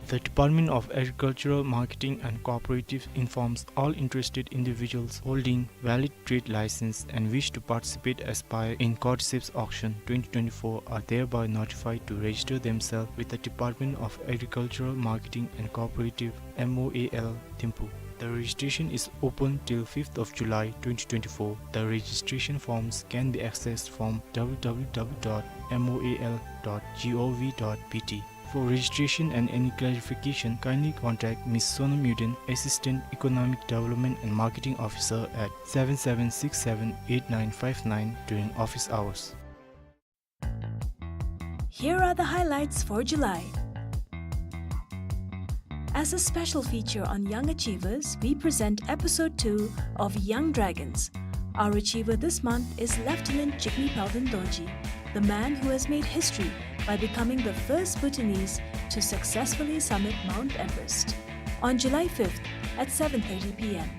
The Department of Agricultural Marketing and Cooperatives informs all interested individuals holding valid trade license and wish to participate aspire in Cordyceps Auction twenty twenty-four are thereby notified to register themselves with the Department of Agricultural Marketing and Cooperative, M O A L, Thimphu. The registration is open till fifth of July twenty twenty-four. The registration forms can be accessed from W W W dot M O A L dot G O V dot B T. For registration and any clarification, kindly contact Miss Sonam Yuden, Assistant Economic Development and Marketing Officer, at seven seven six seven eight nine five nine during office hours. Here are the highlights for July. As a special feature on young achievers, we present episode two of Young Dragons. Our achiever this month is Lieutenant Jigme Palden Dorji, the man who has made history by becoming the first Bhutanese to successfully summit Mount Everest. On July fifth at seven thirty P M.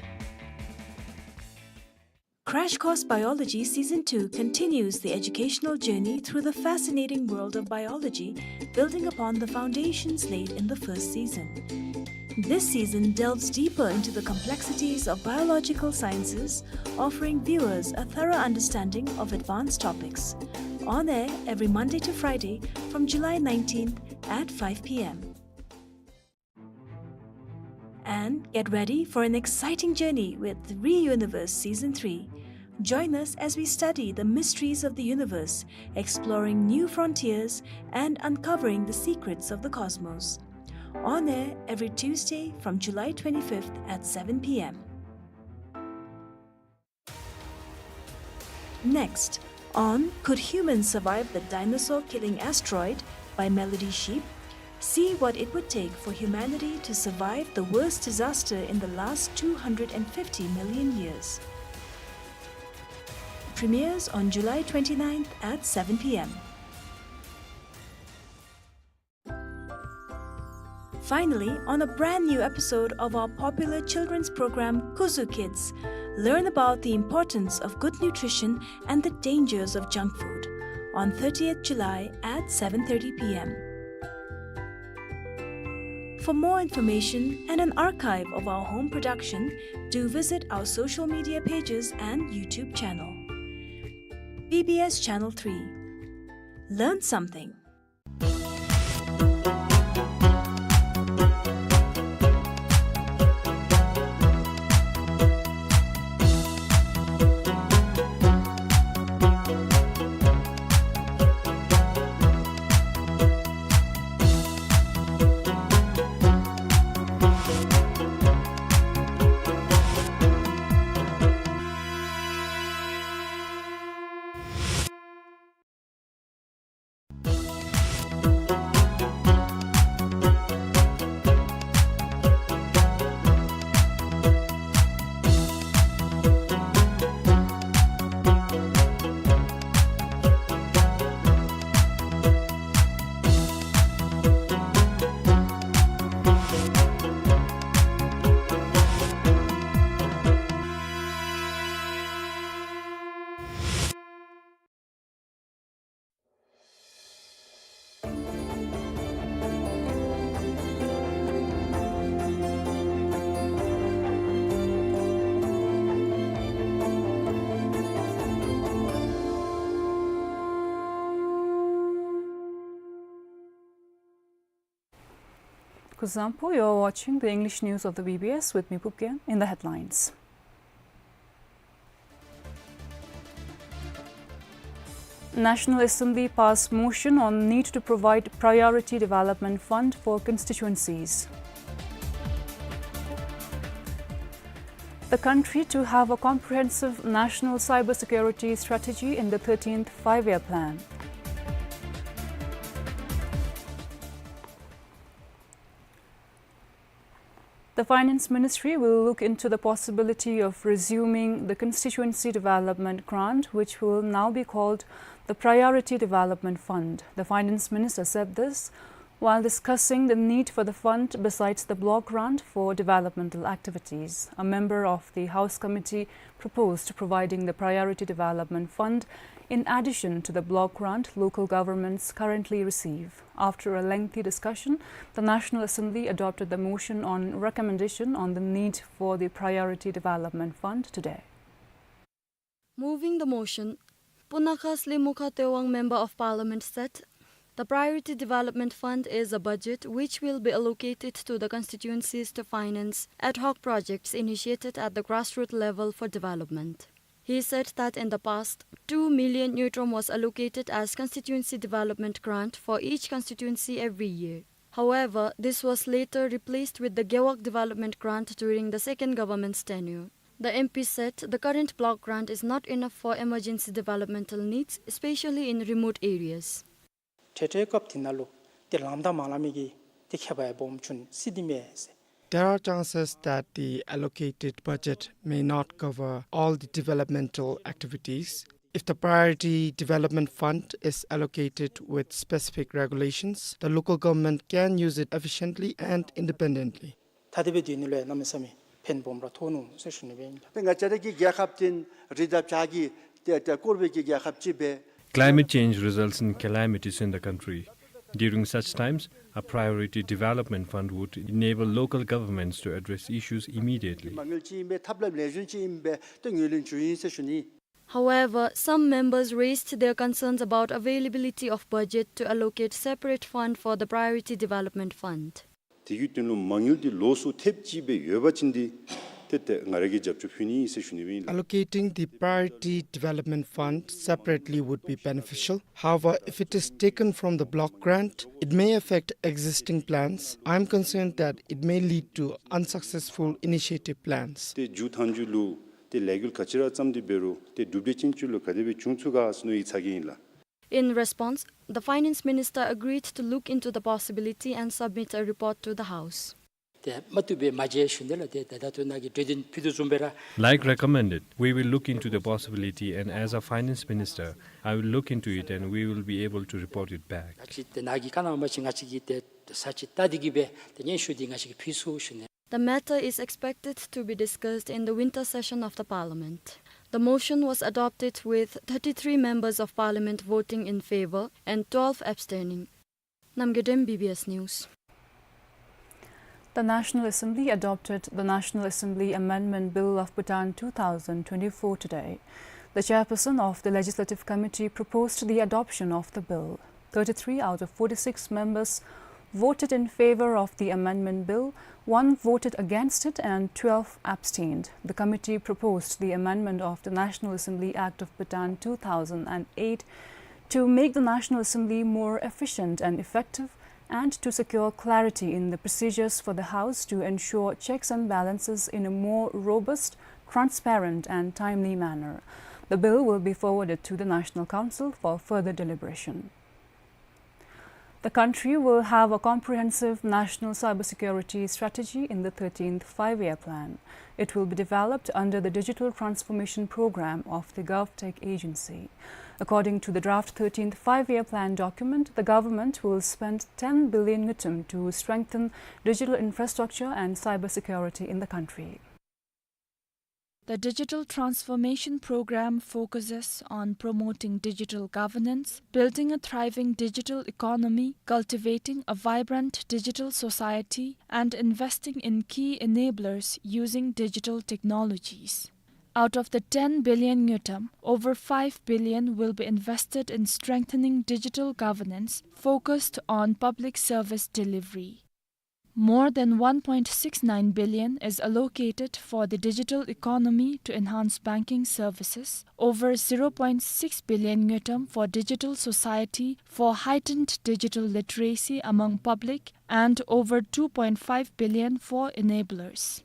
Crash Course Biology Season two continues the educational journey through the fascinating world of biology, building upon the foundations laid in the first season. This season delves deeper into the complexities of biological sciences, offering viewers a thorough understanding of advanced topics. On air every Monday to Friday from July nineteenth at five P M. And get ready for an exciting journey with Re-Universe Season three. Join us as we study the mysteries of the universe, exploring new frontiers and uncovering the secrets of the cosmos. On air every Tuesday from July twenty-fifth at seven P M. Next, on Could Humans Survive the Dinosaur Killing Asteroid by Melody Sheep, see what it would take for humanity to survive the worst disaster in the last two hundred and fifty million years. Premieres on July twenty-ninth at seven P M. Finally, on a brand new episode of our popular children's program, Kuzu Kids, Learn about the importance of good nutrition and the dangers of junk food on thirtieth July at seven thirty p m. For more information and an archive of our home production, do visit our social media pages and YouTube channel. B B S Channel three. Learn something. Kuzuzangpo, you are watching the English news of the B B S with me, Pupgen. In the headlines. National Assembly passed motion on need to provide priority development fund for constituencies. The country to have a comprehensive national cybersecurity strategy in the thirteenth Five-Year Plan. The Finance Ministry will look into the possibility of resuming the Constituency Development Grant, which will now be called the Priority Development Fund. The Finance Minister said this while discussing the need for the fund besides the block grant for developmental activities. A member of the House Committee proposed providing the Priority Development Fund in addition to the block grant local governments currently receive. After a lengthy discussion, the National Assembly adopted the motion on recommendation on the need for the Priority Development Fund today. Moving the motion, Pu Nakhasley Mukhatewang, Member of Parliament, said the Priority Development Fund is a budget which will be allocated to the constituencies to finance ad hoc projects initiated at the grassroots level for development. He said that in the past, two million ngultrum was allocated as constituency development grant for each constituency every year. However, this was later replaced with the Gewog Development Grant during the second government's tenure. The M P said the current block grant is not enough for emergency developmental needs, especially in remote areas. ཏེ་ཏེ་སྐབས་འདི་ནང་ལུ་ཏེ་ལངམ་དང་མ་ལངམ་གི་ཏེ་ཁྱད་པར་སྦོམ་ཅིག་སྲིད་དེ་མས་ཟེར། There are chances that the allocated budget may not cover all the developmental activities. If the Priority Development Fund is allocated with specific regulations, the local government can use it efficiently and independently. ད་དེ་སྦེ་སྡོད་ནི་ལུ་གནམ་མེད་ས་མེད་ཕན་སྦོམ་ར་ཐོགས་ནུག་ཟེར་ཞུ་ནི་སྦེ་ཨིན། ཏེ་ང་བཅས་ར་གི་རྒྱལ་ཁབ་འདི་རི་དང་བྱག་གིས་ཏེ་ཏེ་བསྐོར་བའི་གི་རྒྱལ་ཁབ་ཅིག་སྦེ། Climate change results in calamities in the country. During such times, a priority development fund would enable local governments to address issues immediately. མ་དངུལ་ཅིག་ཨིན་པས། ཐབས་ལམ་ལེགས་ཤོམ་ཅིག་ཨིན་པས། ཏེ་ངོས་ལེན་ཞུ་ཡི་ཟེར་ཞུ་ནི། However, some members raised their concerns about availability of budget to allocate separate fund for the Priority Development Fund. དེ་གི་དོན་ལུ་མ་དངུལ་འདི་ལོགས་སུ་ཐེབས་ཅིག་སྦེ་ཡོད་པ་ཅིན་འདི་ཏེ་ཏེ་ང་ར་གིས་རྒྱབ་སྐྱོར་ཕུལ་ནི་ཨིན་ཟེར་ཞུ་ནི་སྦེ་ཨིན་ལགས། Allocating the Priority Development Fund separately would be beneficial. However, if it is taken from the block grant, it may affect existing plans. I am concerned that it may lead to unsuccessful initiative plans. ཏེ་མཇུག་མཐའ་མཇུག་ལུ་ཏེ་ལས་འགུལ་ག་ཅི་ར་བརྩམས་ཏེ་འབད་རུང་ཏེ་གྲུབ་འབྲས་ཅན་ཅིག་ལུ་ག་དེ་སྦེ་འབྱུང་ཚུགས་ག་ཟེར་མནོ་ཡི་ཚ་གྱང་ཨིན་ལགས། In response, the Finance Minister agreed to look into the possibility and submit a report to the House. ཏེ་མ་བཏུབ་པས་མ་བྱེད་ཞུ་ནི་ལགས། ཏེ་ད་ད་ལྟོ་ནཱ་གི་གྲོས་དོན་ཕུལ་དོ་བཟུམ་སྦེ་ར། Like recommended, we will look into the possibility, and as a finance minister, I will look into it and we will be able to report it back. ང་བཅས་ཏེ་ནཱ་གི་ཁ་ནང་མ་ཅིག་ང་བཅས་ཀྱིས་ཏེ་ས་ཅིག་བལྟ་སྟེ་གི་སྦེ་ཏེ་སྙན་ཞུ་འདི་ང་བཅས་ཀྱིས་ཕུལ་ཚུགས་ཞུ་ནི། The matter is expected to be discussed in the winter session of the parliament. The motion was adopted with thirty-three members of parliament voting in favor and twelve abstaining. Namgay Dem, B B S News. The National Assembly adopted the National Assembly Amendment Bill of Bhutan two thousand twenty-four today. The chairperson of the Legislative Committee proposed the adoption of the bill. Thirty-three out of forty-six members voted in favor of the amendment bill, one voted against it, and twelve abstained. The committee proposed the amendment of the National Assembly Act of Bhutan two thousand and eight to make the National Assembly more efficient and effective, and to secure clarity in the procedures for the House to ensure checks and balances in a more robust, transparent, and timely manner. The bill will be forwarded to the National Council for further deliberation. The country will have a comprehensive national cybersecurity strategy in the thirteenth Five-Year Plan. It will be developed under the Digital Transformation Program of the GovTech Agency. According to the draft thirteenth Five-Year Plan document, the government will spend ten billion ngultrum to strengthen digital infrastructure and cybersecurity in the country. The Digital Transformation Program focuses on promoting digital governance, building a thriving digital economy, cultivating a vibrant digital society, and investing in key enablers using digital technologies. Out of the ten billion ngultrum, over five billion will be invested in strengthening digital governance focused on public service delivery. More than one point six nine billion is allocated for the digital economy to enhance banking services, over zero point six billion ngultrum for digital society for heightened digital literacy among public, and over two point five billion for enablers.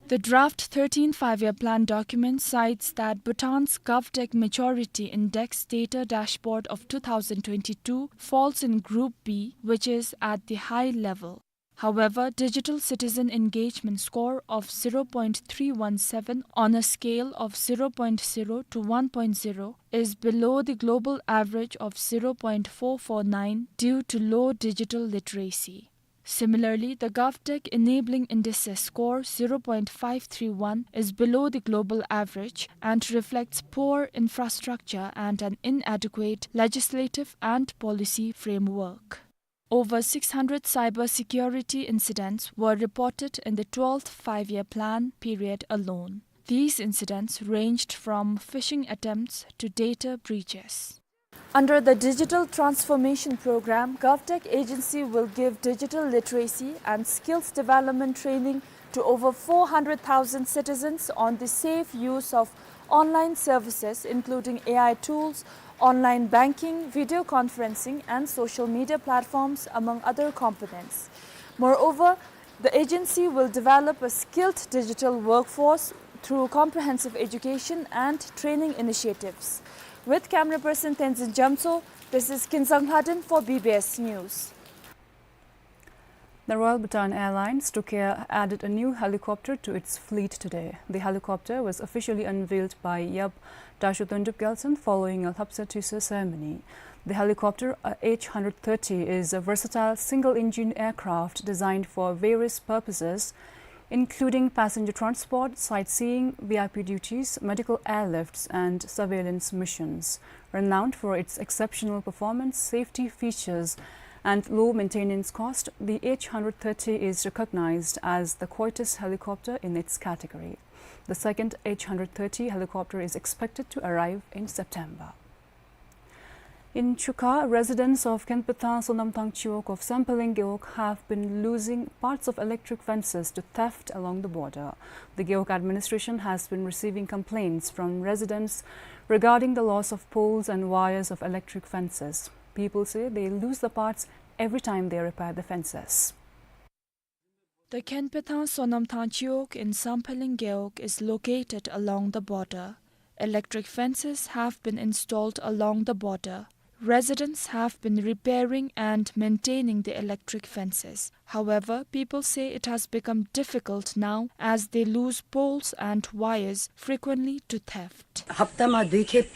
The draft thirteenth Five-Year Plan document cites that Bhutan's GovTech Maturity Index data dashboard of two thousand twenty-two falls in Group B, which is at the high level. However, digital citizen engagement score of zero point three one seven on a scale of zero point zero to one point zero is below the global average of zero point four four nine due to low digital literacy. Similarly, the GovTech Enabling Indices score zero point five three one is below the global average and reflects poor infrastructure and an inadequate legislative and policy framework. Over six hundred cybersecurity incidents were reported in the twelfth Five-Year Plan period alone. These incidents ranged from phishing attempts to data breaches. Under the Digital Transformation Program, GovTech Agency will give digital literacy and skills development training to over four hundred thousand citizens on the safe use of online services, including A I tools, online banking, video conferencing, and social media platforms, among other components. Moreover, the agency will develop a skilled digital workforce through comprehensive education and training initiatives. With camera person Tenzin Jamtso, this is Kinzang Lhaden for B B S News. The Royal Bhutan Airlines, Tokair, added a new helicopter to its fleet today. The helicopter was officially unveiled by Yap Dasho Tondrup Gyaltshen following a Lhapsa Twiso ceremony. The helicopter, uh, H hundred thirty, is a versatile single-engine aircraft designed for various purposes, including passenger transport, sightseeing, V I P duties, medical airlifts, and surveillance missions. Renowned for its exceptional performance, safety features, and low maintenance cost, the H hundred thirty is recognized as the quietest helicopter in its category. The second H hundred thirty helicopter is expected to arrive in September. In Chukha, residents of Khenpethang Sonamthang Chiwog of Samphehleng Gewog have been losing parts of electric fences to theft along the border. The Gewog administration has been receiving complaints from residents regarding the loss of poles and wires of electric fences. People say they lose the parts every time they repair the fences. The Khenpethang Sonamthang Chiwog in Samphehleng Gewog is located along the border. Electric fences have been installed along the border. Residents have been repairing and maintaining the electric fences. However, people say it has become difficult now as they lose poles and wires frequently to theft. हप्तामा दुई खेप,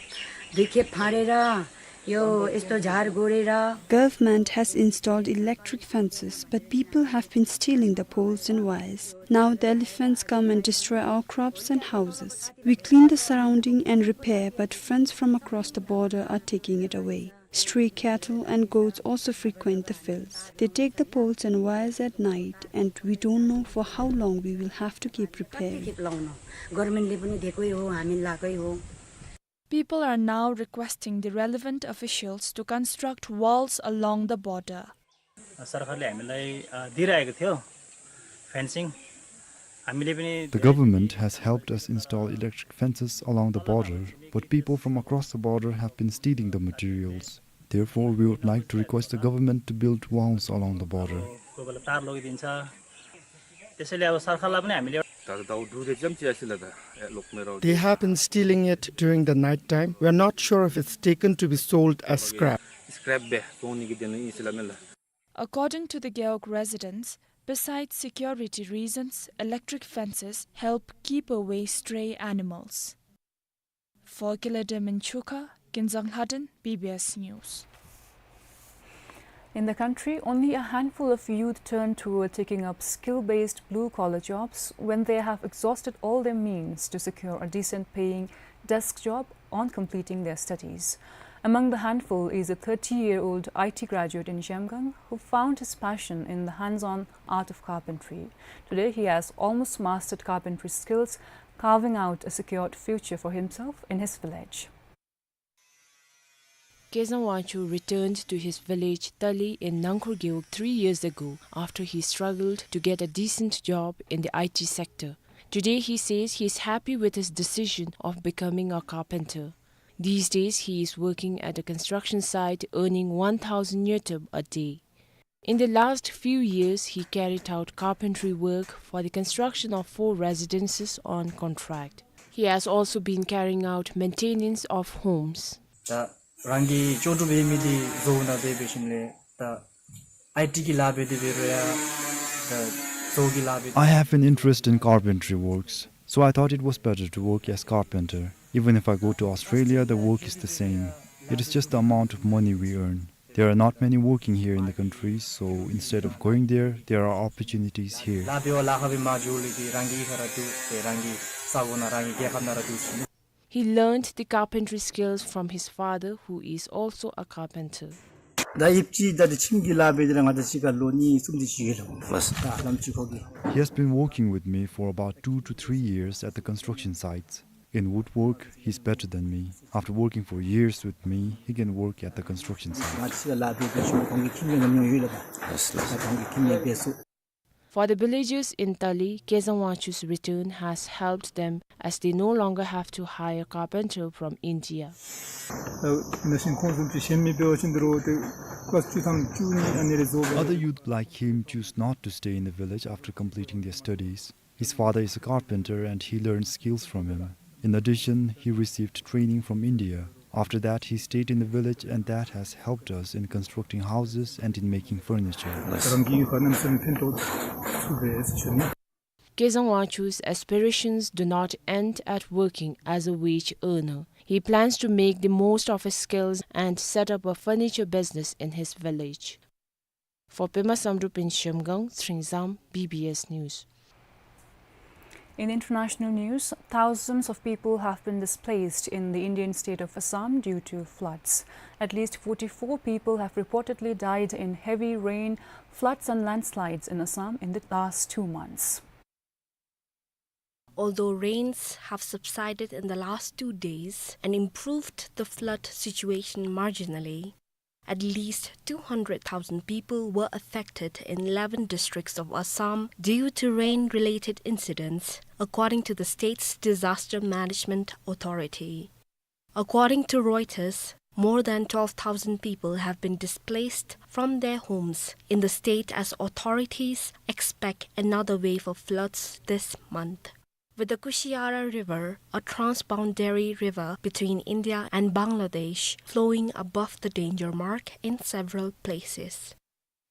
दुई खेप फाँडेर यो यस्तो झार गोडेर Government has installed electric fences, but people have been stealing the poles and wires. Now the elephants come and destroy our crops and houses. We clean the surrounding and repair, but friends from across the border are taking it away. Stray cattle and goats also frequent the fields. They take the poles and wires at night, and we don't know for how long we will have to keep repairing. गभर्नमेन्टले पनि दिएकै हो, हामी लाएकै हो। People are now requesting the relevant officials to construct walls along the border. सरकारले हामीलाई, अ, दिइरहेको थियो फेन्सिङ। हामीले पनि The government has helped us install electric fences along the border, but people from across the border have been stealing the materials. Therefore, we would like to request the government to build walls along the border. कोही बेला तार लगिदिन्छ। त्यसैले अब सरकारलाई पनि हामीले दादा दाउ दुधे जम चिया सिला दा, ए, लोकमे राउ। They have been stealing it during the night time. We are not sure if it's taken to be sold as scrap. Scrap बे, सोनी की देन इसिला मेला। According to the Gewog residents, besides security reasons, electric fences help keep away stray animals. For Kiladen Minchuka, Kinzang Lhaden, B B S News. In the country, only a handful of youth turn toward taking up skill-based blue-collar jobs when they have exhausted all their means to secure a decent-paying desk job on completing their studies. Among the handful is a thirty-year-old I T graduate in Zhemgang who found his passion in the hands-on art of carpentry. Today, he has almost mastered carpentry skills, carving out a secured future for himself in his village. Kezang Wangchuk returned to his village Tali in Nangkhur Gewog three years ago after he struggled to get a decent job in the I T sector. Today he says he is happy with his decision of becoming a carpenter. These days he is working at a construction site earning one thousand ngultrum a day. In the last few years, he carried out carpentry work for the construction of four residences on contract. He has also been carrying out maintenance of homes. ད་རང་གི་ལྕོགས་གྲུབ་ཡོད་མི་འདི་བཟོ་ན་འབད་འབད་ཞིནམ་ལས་ད་ཨའི་ཊི་གི་ལཱ་འབད་དེ་འབད་རུང་ཡང་ད་བཟོ་གི་ལཱ་འབད། I have an interest in carpentry works, so I thought it was better to work as carpenter. Even if I go to Australia, the work is the same. It is just the amount of money we earn. There are not many working here in the country, so instead of going there, there are opportunities here. ལཱ་འབད་བ་ལཱ་ཁག་སྦེ་མ་འགྱོ་ལས་ཏེ་རང་གི་ཁ་ར་འདུག་སྟེ་རང་གི་ས་གོ་ནང་རང་གི་རྒྱལ་ཁབ་ནང་ར་འདུག་ཟེར། He learned the carpentry skills from his father, who is also a carpenter. ད་ཡིབ་ཅི་ད་དེ་ཁྱིམ་གྱི་ལཱ་འབད་དེ་ར་ང་ད་ཅིག་ཁར་ལོ་གཉིས་གསུམ་དེ་ཅིག་ལོ། ལགས། ད་ལམ་ཅིག་ཁོ་གིས། He has been working with me for about two to three years at the construction sites. In woodwork, he's better than me. After working for years with me, he can work at the construction site. ང་ཅིག་ལཱ་འབད་འབད་ཞིནམ་ཁོང་གི་ཁྱིམ་གྱི་ཉམས་མྱོང་ཡོད་ལགས། ལགས་ལགས། ད་ཁོང་གི་ཁྱིམ་ནང་འབད་ཚུགས། For the villagers in Tali, Kezang Wangchuk's return has helped them as they no longer have to hire carpenter from India. ད་ནཱ་བཞིན་ཁོང་བཟུམ་ཅིག་གཞན་མི་འབད་བ་ཅིན་འདི་རུ་ཏེ་ཀླཱས་བཅུ་ཐམ་བཅུ་གཉིས་ཨ་ནི་རེ་བཟོ་བས། Other youth like him choose not to stay in the village after completing their studies. His father is a carpenter and he learned skills from him. In addition, he received training from India. After that, he stayed in the village and that has helped us in constructing houses and in making furniture. རང་གི་ཡུལ་ཁར་གནམ་མེད་ས་མེད་ཕན་ཐོགས་ཐུབ་པས་ཟེར་ཞུ་ནི། Kezang Wangchuk's aspirations do not end at working as a wage earner. He plans to make the most of his skills and set up a furniture business in his village. For Pema Samdrup in Zhemgang, Tshering Zam, B B S News. In international news, thousands of people have been displaced in the Indian state of Assam due to floods. At least forty-four people have reportedly died in heavy rain, floods and landslides in Assam in the last two months. Although rains have subsided in the last two days and improved the flood situation marginally, at least two hundred thousand people were affected in eleven districts of Assam due to rain-related incidents, according to the state's Disaster Management Authority. According to Reuters, more than twelve thousand people have been displaced from their homes in the state as authorities expect another wave of floods this month. With the Kushiara River, a transboundary river between India and Bangladesh, flowing above the danger mark in several places.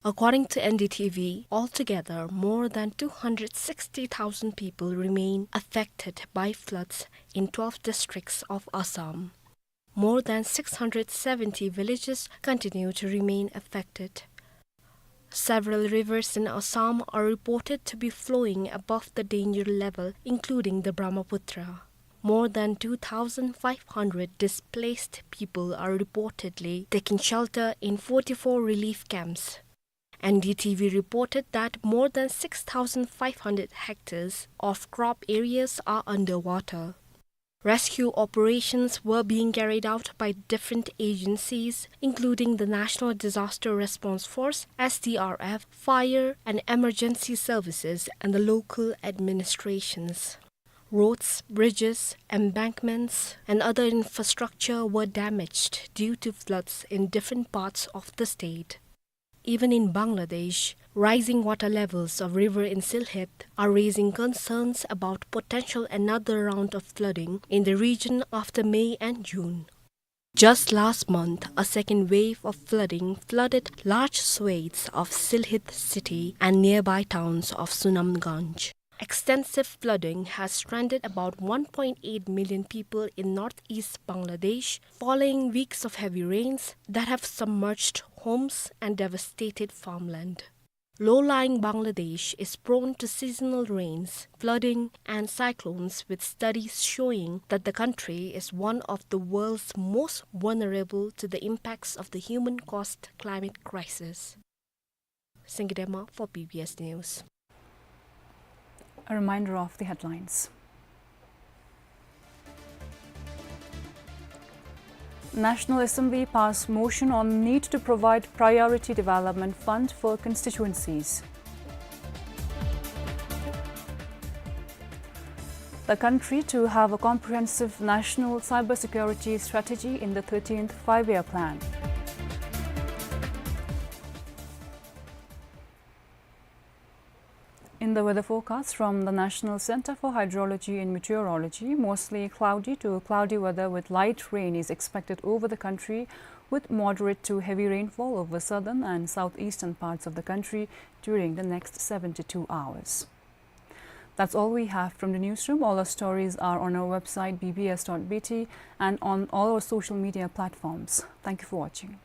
According to N D T V, altogether more than two hundred sixty thousand people remain affected by floods in twelve districts of Assam. More than six hundred seventy villages continue to remain affected. Several rivers in Assam are reported to be flowing above the danger level, including the Brahmaputra. More than two thousand five hundred displaced people are reportedly taking shelter in forty-four relief camps. N D T V reported that more than six thousand five hundred hectares of crop areas are underwater. Rescue operations were being carried out by different agencies, including the National Disaster Response Force, S D R F, fire and emergency services, and the local administrations. Roads, bridges, embankments, and other infrastructure were damaged due to floods in different parts of the state. Even in Bangladesh, rising water levels of river in Sylhet are raising concerns about potential another round of flooding in the region after May and June. Just last month, a second wave of flooding flooded large swathes of Sylhet city and nearby towns of Sunamganj. Extensive flooding has stranded about one point eight million people in northeast Bangladesh following weeks of heavy rains that have submerged homes and devastated farmland. Low-lying Bangladesh is prone to seasonal rains, flooding, and cyclones, with studies showing that the country is one of the world's most vulnerable to the impacts of the human-caused climate crisis. Singidema for B B S News. A reminder of the headlines. National Assembly passed motion on need to provide priority development fund for constituencies. The country to have a comprehensive national cybersecurity strategy in the thirteenth Five-Year Plan. In the weather forecast from the National Center for Hydrology and Meteorology, mostly cloudy to cloudy weather with light rain is expected over the country, with moderate to heavy rainfall over southern and southeastern parts of the country during the next seventy-two hours. That's all we have from the newsroom. All our stories are on our website, B B S dot B T, and on all our social media platforms. Thank you for watching.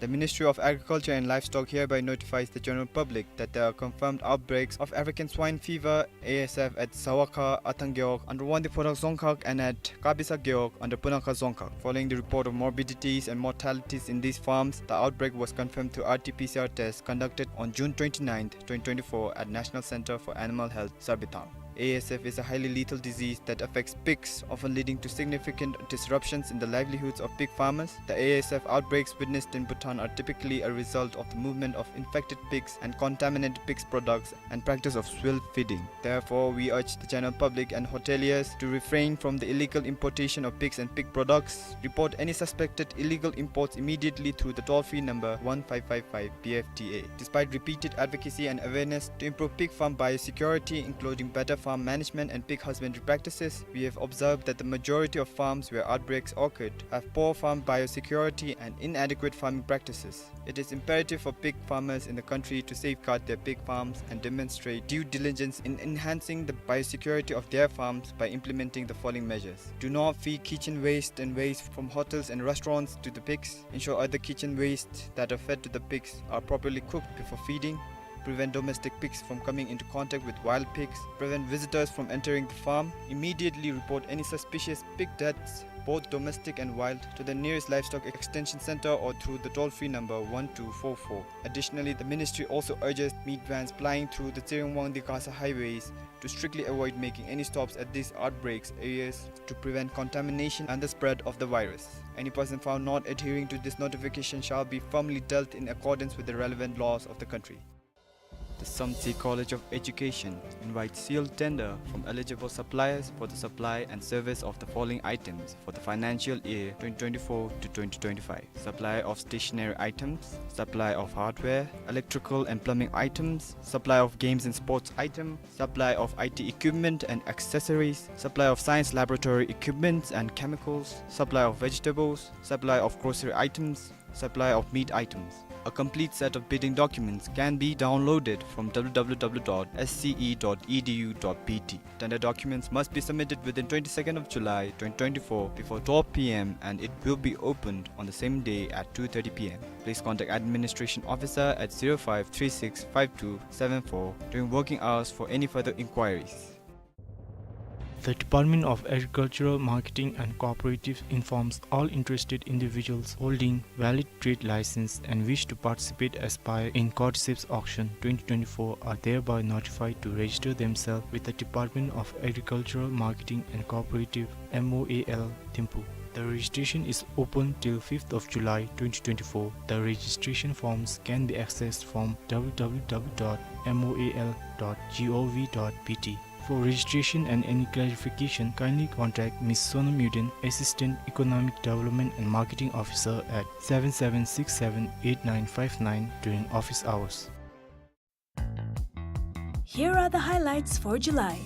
The Ministry of Agriculture and Livestock hereby notifies the general public that there are confirmed outbreaks of African swine fever, A S F, at Zawakha, Athang Gewog, under Wangdue Phodrang Dzongkhag, and at Kabisa Gewog, under Punakha Dzongkhag. Following the report of morbidities and mortalities in these farms, the outbreak was confirmed through R T P C R test conducted on June twenty-ninth, twenty twenty-four, at National Center for Animal Health, Sarbithang. A S F is a highly lethal disease that affects pigs, often leading to significant disruptions in the livelihoods of pig farmers. The A S F outbreaks witnessed in Bhutan are typically a result of the movement of infected pigs and contaminated pigs products and practice of swill feeding. Therefore, we urge the general public and hoteliers to refrain from the illegal importation of pigs and pig products. Report any suspected illegal imports immediately through the toll-free number one five five five P F T A. Despite repeated advocacy and awareness to improve pig farm biosecurity, including better farm management and pig husbandry practices, we have observed that the majority of farms where outbreaks occurred have poor farm biosecurity and inadequate farming practices. It is imperative for pig farmers in the country to safeguard their pig farms and demonstrate due diligence in enhancing the biosecurity of their farms by implementing the following measures. Do not feed kitchen waste and waste from hotels and restaurants to the pigs. Ensure other kitchen waste that are fed to the pigs are properly cooked before feeding. Prevent domestic pigs from coming into contact with wild pigs. Prevent visitors from entering the farm. Immediately report any suspicious pig deaths both domestic and wild, to the nearest livestock extension center or through the toll-free number one two four four. Additionally, the ministry also urges meat vans plying through the Tsering-Wangdue-Gasa highways to strictly avoid making any stops at these outbreaks areas to prevent contamination and the spread of the virus. Any person found not adhering to this notification shall be firmly dealt in accordance with the relevant laws of the country. The Samtse College of Education invites sealed tender from eligible suppliers for the supply and service of the following items for the financial year twenty twenty-four to twenty twenty-five. Supply of stationery items, supply of hardware, electrical and plumbing items, supply of games and sports item, supply of I T equipment and accessories, supply of science laboratory equipments and chemicals, supply of vegetables, supply of grocery items, supply of meat items. A complete set of bidding documents can be downloaded from W W W dot S C E dot E D U dot B T. Tender documents must be submitted within twenty-second of July twenty twenty-four before twelve P M and it will be opened on the same day at two thirty P M. Please contact Administration Officer at zero five three six five two seven four during working hours for any further inquiries. The Department of Agricultural Marketing and Cooperatives informs all interested individuals holding valid trade license and wish to participate aspire in Cordyceps Auction twenty twenty-four are thereby notified to register themselves with the Department of Agricultural Marketing and Cooperative, M O A L, Thimphu. The registration is open till fifth of July twenty twenty-four. The registration forms can be accessed from W W W dot M O A L dot G O V dot B T. For registration and any clarification, kindly contact Miss Sonam Yuden, Assistant Economic Development and Marketing Officer at seven seven six seven eight nine five nine during office hours. Here are the highlights for July.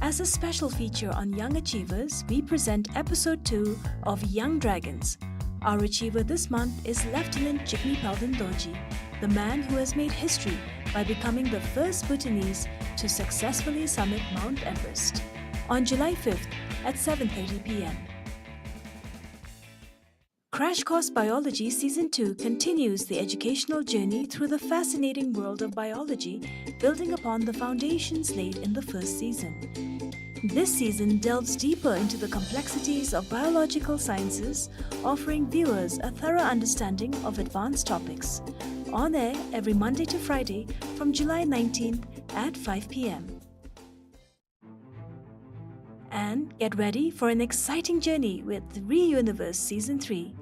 As a special feature on young achievers, we present episode two of Young Dragons. Our achiever this month is Lieutenant Jigme Palden Dorji, the man who has made history by becoming the first Bhutanese to successfully summit Mount Everest. On July fifth at seven thirty P M. Crash Course Biology Season two continues the educational journey through the fascinating world of biology, building upon the foundations laid in the first season. This season delves deeper into the complexities of biological sciences, offering viewers a thorough understanding of advanced topics. On air every Monday to Friday from July nineteenth at five P M. And get ready for an exciting journey with Re-Universe Season three.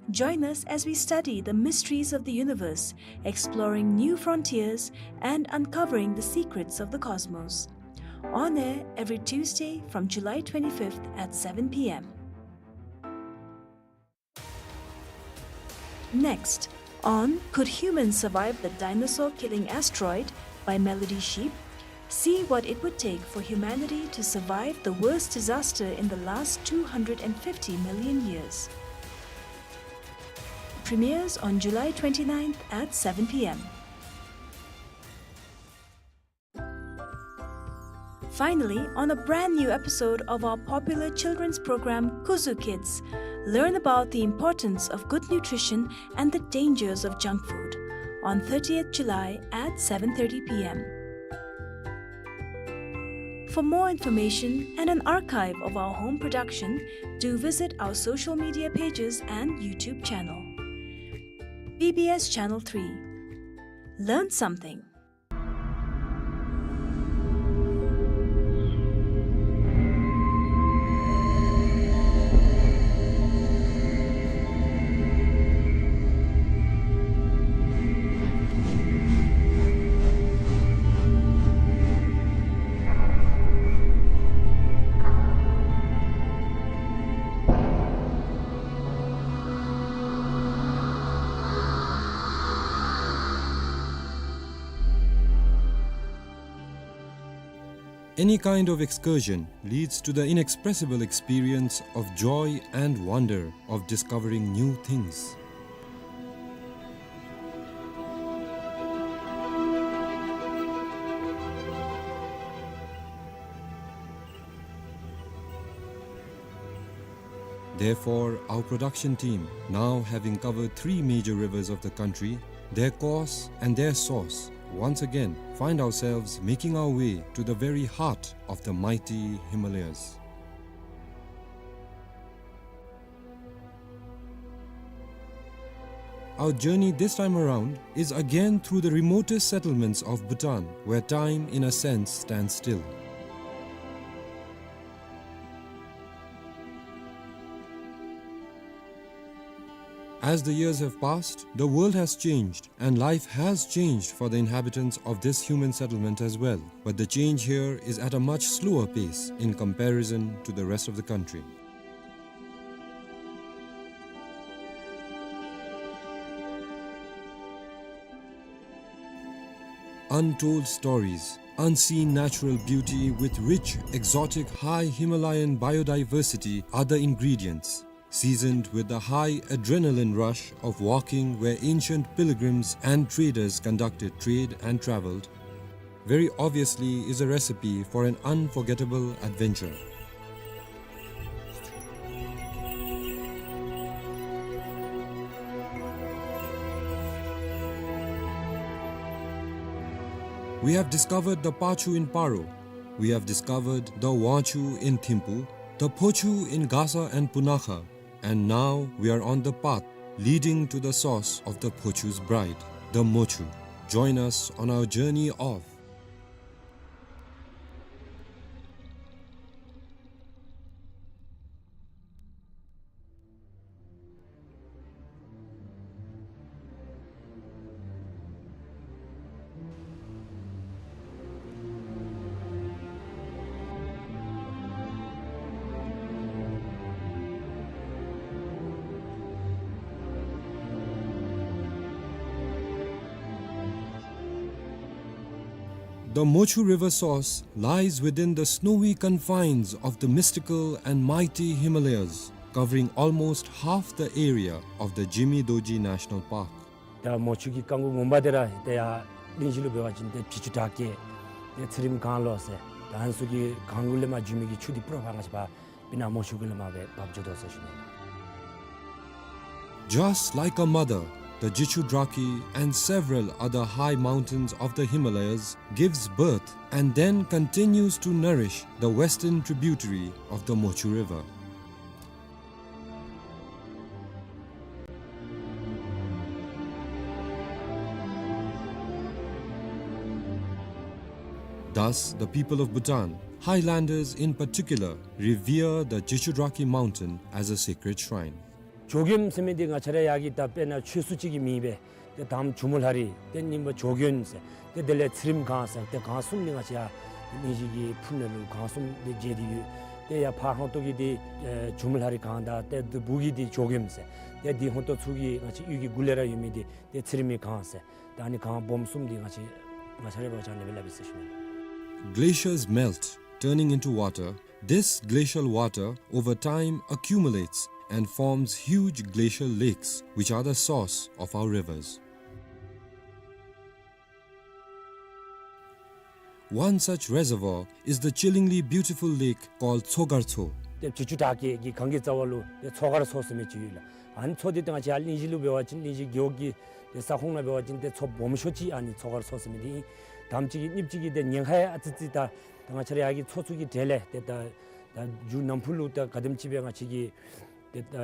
Join us as we study the mysteries of the universe, exploring new frontiers and uncovering the secrets of the cosmos. On air every Tuesday from July twenty-fifth at seven P M. Next, on Could Humans Survive the Dinosaur Killing Asteroid by Melody Sheep, see what it would take for humanity to survive the worst disaster in the last two hundred and fifty million years. Premieres on July twenty-ninth at seven P M. Finally, on a brand new episode of our popular children's program, Kuzu Kids, learn about the importance of good nutrition and the dangers of junk food on thirtieth July at seven thirty P M. For more information and an archive of our home production, do visit our social media pages and YouTube channel. B B S Channel three. Learn something. Any kind of excursion leads to the inexpressible experience of joy and wonder of discovering new things. Therefore, our production team, now having covered three major rivers of the country, their course and their source, once again find ourselves making our way to the very heart of the mighty Himalayas. Our journey this time around is again through the remotest settlements of Bhutan, where time, in a sense, stands still. As the years have passed, the world has changed, and life has changed for the inhabitants of this human settlement as well. But the change here is at a much slower pace in comparison to the rest of the country. Untold stories, unseen natural beauty with rich, exotic, high Himalayan biodiversity are the ingredients, seasoned with the high adrenaline rush of walking where ancient pilgrims and traders conducted trade and traveled, very obviously is a recipe for an unforgettable adventure. We have discovered the Pachu in Paro. We have discovered the Wangchu in Thimphu, the Phochu in Gasa and Punakha, and now we are on the path leading to the source of the Phochu's bride, the Mochu. Join us on our journey of The Mochu River source lies within the snowy confines of the mystical and mighty Himalayas, covering almost half the area of the Jimi Dorji National Park. ད་མོ་ཆུ་གི་རྐང་མགོ་ངོ་མ་དེ་ར་ཏེ་ཡར་གླིང་བཞི་ལུ་འབད་བ་ཅིན་ཏེ་བྱི་ཅུ་བྲག་སྐྱེས་ཏེ་ཚེ་རིང་སྒང་ལུ་ཟེར། ད་ཨ་ནི་ཚུ་གི་སྒང་ལས་མར་འགྱོ་མི་གི་ཆུ་འདི་པུ་ར་ཕར་ང་བཅས་པ་སྤུ་ན་མོ་ཆུ་གུ་ལས་མར་སྦེ་འབབ་འགྱོ་དོ་ཟེར་ཞུ་ནི། Just like a mother, the Jichudrakhi and several other high mountains of the Himalayas gives birth and then continues to nourish the western tributary of the Mochu River. Thus, the people of Bhutan, highlanders in particular, revere the Jichudrakhi mountain as a sacred shrine. ཇོ་མགོན་ཟེར་མི་འདི་ང་བཅས་ར་ཡར་གྱི་ད་དཔེར་ན་ཆོས་སྲུང་ཅིག་གི་མིང་སྦེ་ཏེ་དང་པ་ཇོ་མོ་ལྷ་རི་ཏེ་གཉིས་པ་ཇོ་མགོན་ཟེར་ཏེ་དེ་ལས་ཚེ་རིང་སྒང་ཟེར་ཏེ་སྒང་གསུམ་འདི་ང་བཅས་ཡར་གླིང་བཞི་གི་ཕུ་ནང་ལུ་སྒང་གསུམ་འདི་བརྗེ་སྟེ་ཡོད། ཏེ་ཡར་ཕར་ཧོང་ཏོ་གི་འདི་ཨེ་ཇོ་མོ་ལྷ་རི་སྒང་དང་ཏེ་འདི་སྦུག་གི་འདི་ཇོ་མགོན་ཟེར་ཏེ་འདི་ཧོང་ཏོ་ཚུ་གི་ང་བཅས་གཡུས་ཀྱི་གུ་ལས་ར་ཡོད་མི་འདི་ཏེ་ཚེ་རིང་མའི་སྒང་ཟེར་ཏེ་ཨ་ནི་སྒང་སྦོམ་གསུམ་འདི་ང་བཅས་ང་བཅས་ར་འབད་བ་ཅིན་ཨ་ནི་སྦེ་སླབ་ཨིན་ཟེར་ཞུ་ནི། Glaciers melt, turning into water. This glacial water over time accumulates and forms huge glacial lakes, which are the source of our rivers. One such reservoir is the chillingly beautiful lake called Tsogartso. ཏེ་བྱི་ཅུ་བྲག་སྐྱེས་ཀྱི་གངས་ཀྱི་རྩ་བ་ལུ་ཏེ་མཚོ་མཁར་མཚོ་ཟེར་མི་ཅིག་ཡོད་ལགས། ཨ་ནི་མཚོ་འདི་ཏེ་ང་བཅས་ཡར་གླིང་བཞི་ལུ་འབད་བ་ཅིན་གླིང་བཞི་རྒེད་འོག་གི་ཏེ་ས་ཁོངས་ནང་འབད་བ་ཅིན་ཏེ་མཚོ་སྦོམ་ཤོས་ཅིག་ཨ་ནི་མཚོ་མཁར་མཚོ་ཟེར་མི་འདི་ཨིན། དང་པ་ཅིག་གི་གཉིས་པ་ཅིག་གི་ཏེ་ཉེན་ཁ་ཡང་ཨ་ཙི་ཙི་ད་ད་ང་བཅས་ར་ཡར་གྱི་མཚོ་ཚུ་གི་གྲས་ལས་ཏེ་ད་ད་མཇུག་ནམ་ཕུགས་ལུ་ད་ག་དེམ་ཅིག་སྦེ་ང་བཅས་ཀྱི་ཏེ་ད་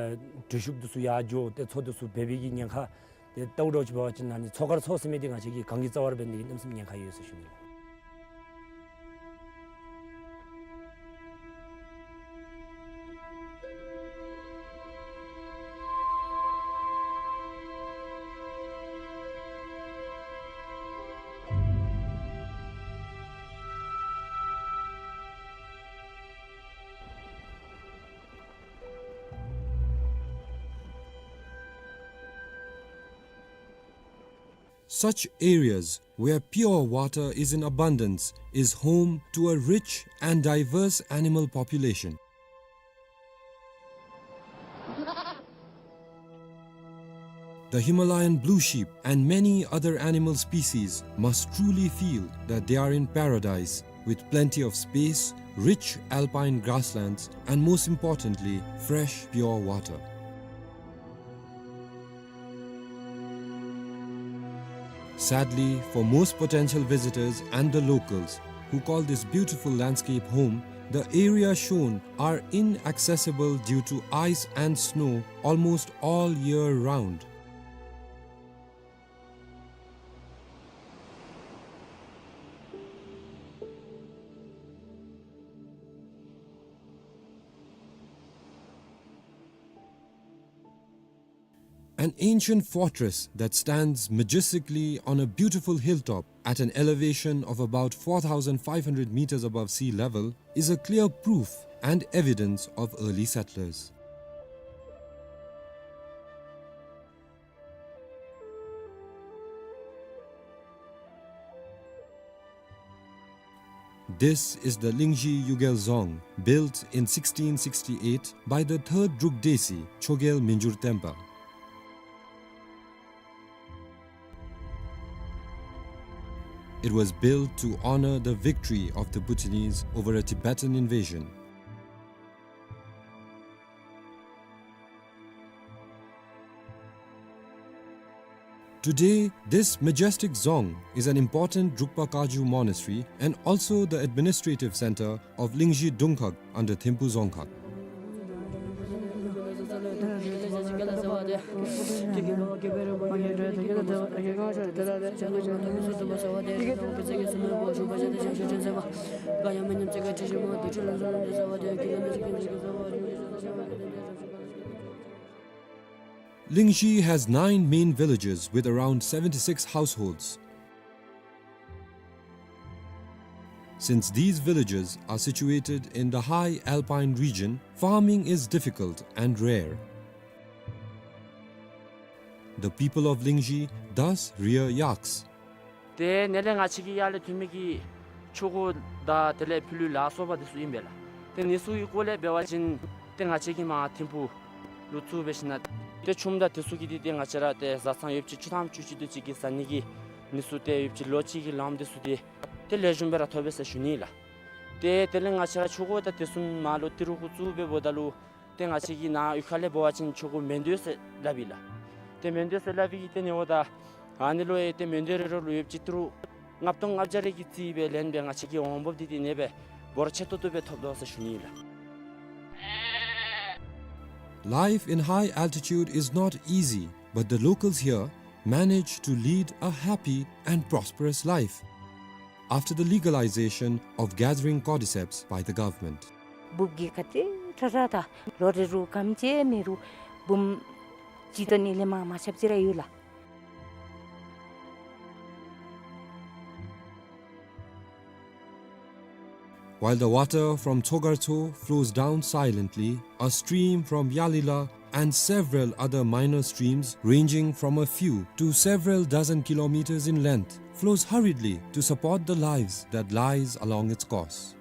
འགྲུལ་བཞུད་འདི་ཚུ་ཡར་འགྱོ་ཏེ་མཚོ་འདི་ཚུ་འབད་བའི་གི་ཉེན་ཁ་ཏེ་ལྟཝ་ད་ཅིག་འབད་བ་ཅིན་ཨ་ནི་མཚོ་མཁར་མཚོ་ཟེར་མི་འདི་ང་བཅས་ཀྱི་གངས་ཀྱི་རྩ་བར་འབད་ནི་གི་གནམ་མེད་ས་མེད་ཉེན་ཁ་ཡོད་ཟེར་ཞུ་ནི། Such areas where pure water is in abundance is home to a rich and diverse animal population. The Himalayan blue sheep and many other animal species must truly feel that they are in paradise, with plenty of space, rich alpine grasslands, and most importantly, fresh, pure water. Sadly, for most potential visitors and the locals who call this beautiful landscape home, the area shown are inaccessible due to ice and snow almost all year round. An ancient fortress that stands majestically on a beautiful hilltop at an elevation of about four thousand five hundred meters above sea level is a clear proof and evidence of early settlers. This is the Lingzhi Yugel Dzong, built in sixteen sixty-eight by the third Druk Desi, Chogyel Minjur Tenpa. It was built to honor the victory of the Bhutanese over a Tibetan invasion. Today, this majestic dzong is an important Drukpa Kagyu monastery and also the administrative center of Lingzhi Dungkhag under Thimphu Dzongkhag. Lingzhi has nine main villages with around seventy-six households. Since these villages are situated in the high alpine region, farming is difficult and rare. The people of Lingzhi thus rear yaks. ཏེ་ནཱ་ལས་ང་བཅས་ཀྱི་ཡར་ལས་ཐོན་མི་གི་ཆོ་ག་དང་དེ་ལས་ཕྱི་ལུ་ལ་སོགས་པ་འདི་ཚུ་ཨིན་པས་ལགས། ཏེ་འདི་ཚུ་གི་སྐོར་ལས་འབད་བ་ཅིན་ཏེ་ང་བཅས་ཀྱིས་མར་ཐིམ་ཕུག་ལུ་ཚུར་འབད་ཞིནམ་ཏེ་ཆུམ་དང་འདི་ཚུ་གི་འདི་ཏེ་ང་བཅས་ར་ཏེ་བཟའ་ཚང་ཡོདཔ་ཅིག་བཅུ་ཐམ་བཅུ་གཅིག་དེ་ཅིག་གི་བཟའ་ནི་གི་འདི་ཚུ་ཏེ་ཡོདཔ་ཅིག་ལོ་གཅིག་གི་ལངམ་འདི་ཚུ་ཏེ་ཏེ་ལེགས་ཤོམ་སྦེ་ར་ཐོབ་པས་ཟེར་ཞུ་ནི་ལགས། ཏེ་དེ་ལས་ང་བཅས་ར་ཆོ་ག་དང་དེ་ཚུ་མར་ལུ་ཏི་རུ་གུ་བཙུགས་སྦེ་འབདཝ་ད་ལུ་ཏེ་ང་བཅས་ཀྱི་ནཱ་གཡུས་ཁ་ལས་འབད་བ་ཅིན་ཆོ་ག་མེ་འདོད་ཟེར་སླབ་ཨིན་ལགས། ཏེ་མེ་འདོད་ཟེར་སླབ་ཨིན་གྱི་ཏེ་ནཱ་འབདཝ་ད་ཨ་ནི་ལུ་ཡང་ཏེ་མེ་འདོད་རེ་རེ་ལུ་ཡོདཔ་ཅིག་ཏི་རུ་ལྔ་སྟོང་ལྔ་བརྒྱ་རེ་གི་རྩིས་སྦེ་ལེན་སྦེ་ང་བཅས་ཀྱི་འོང་འབབ་འདི་ཏེ་ཨ་ནེ་སྦེ་འབོར་ཆེ་ཏོག་ཏོ་སྦེ་ཐོབ་དོ་ཟེར་ཞུ་ནི་ལགས། Life in high altitude is not easy, but the locals here manage to lead a happy and prosperous life after the legalization of gathering cordyceps by the government. འབུཔ་གི་ག་ཏེ་དྲག་དྲག་དང་ལོ་རེ་རུ་གམ་ཅིག་མེད་རུང་འབུམ་གཅིག་དང་ཨ་ནི་ལས་མར་མ་ཁྱབ་ཅིག་ར་ཡོད་ལགས། While the water from Tsogartso flows down silently, a stream from Yalila and several other minor streams ranging from a few to several dozen kilometers in length flows hurriedly to support the lives that lies along its course.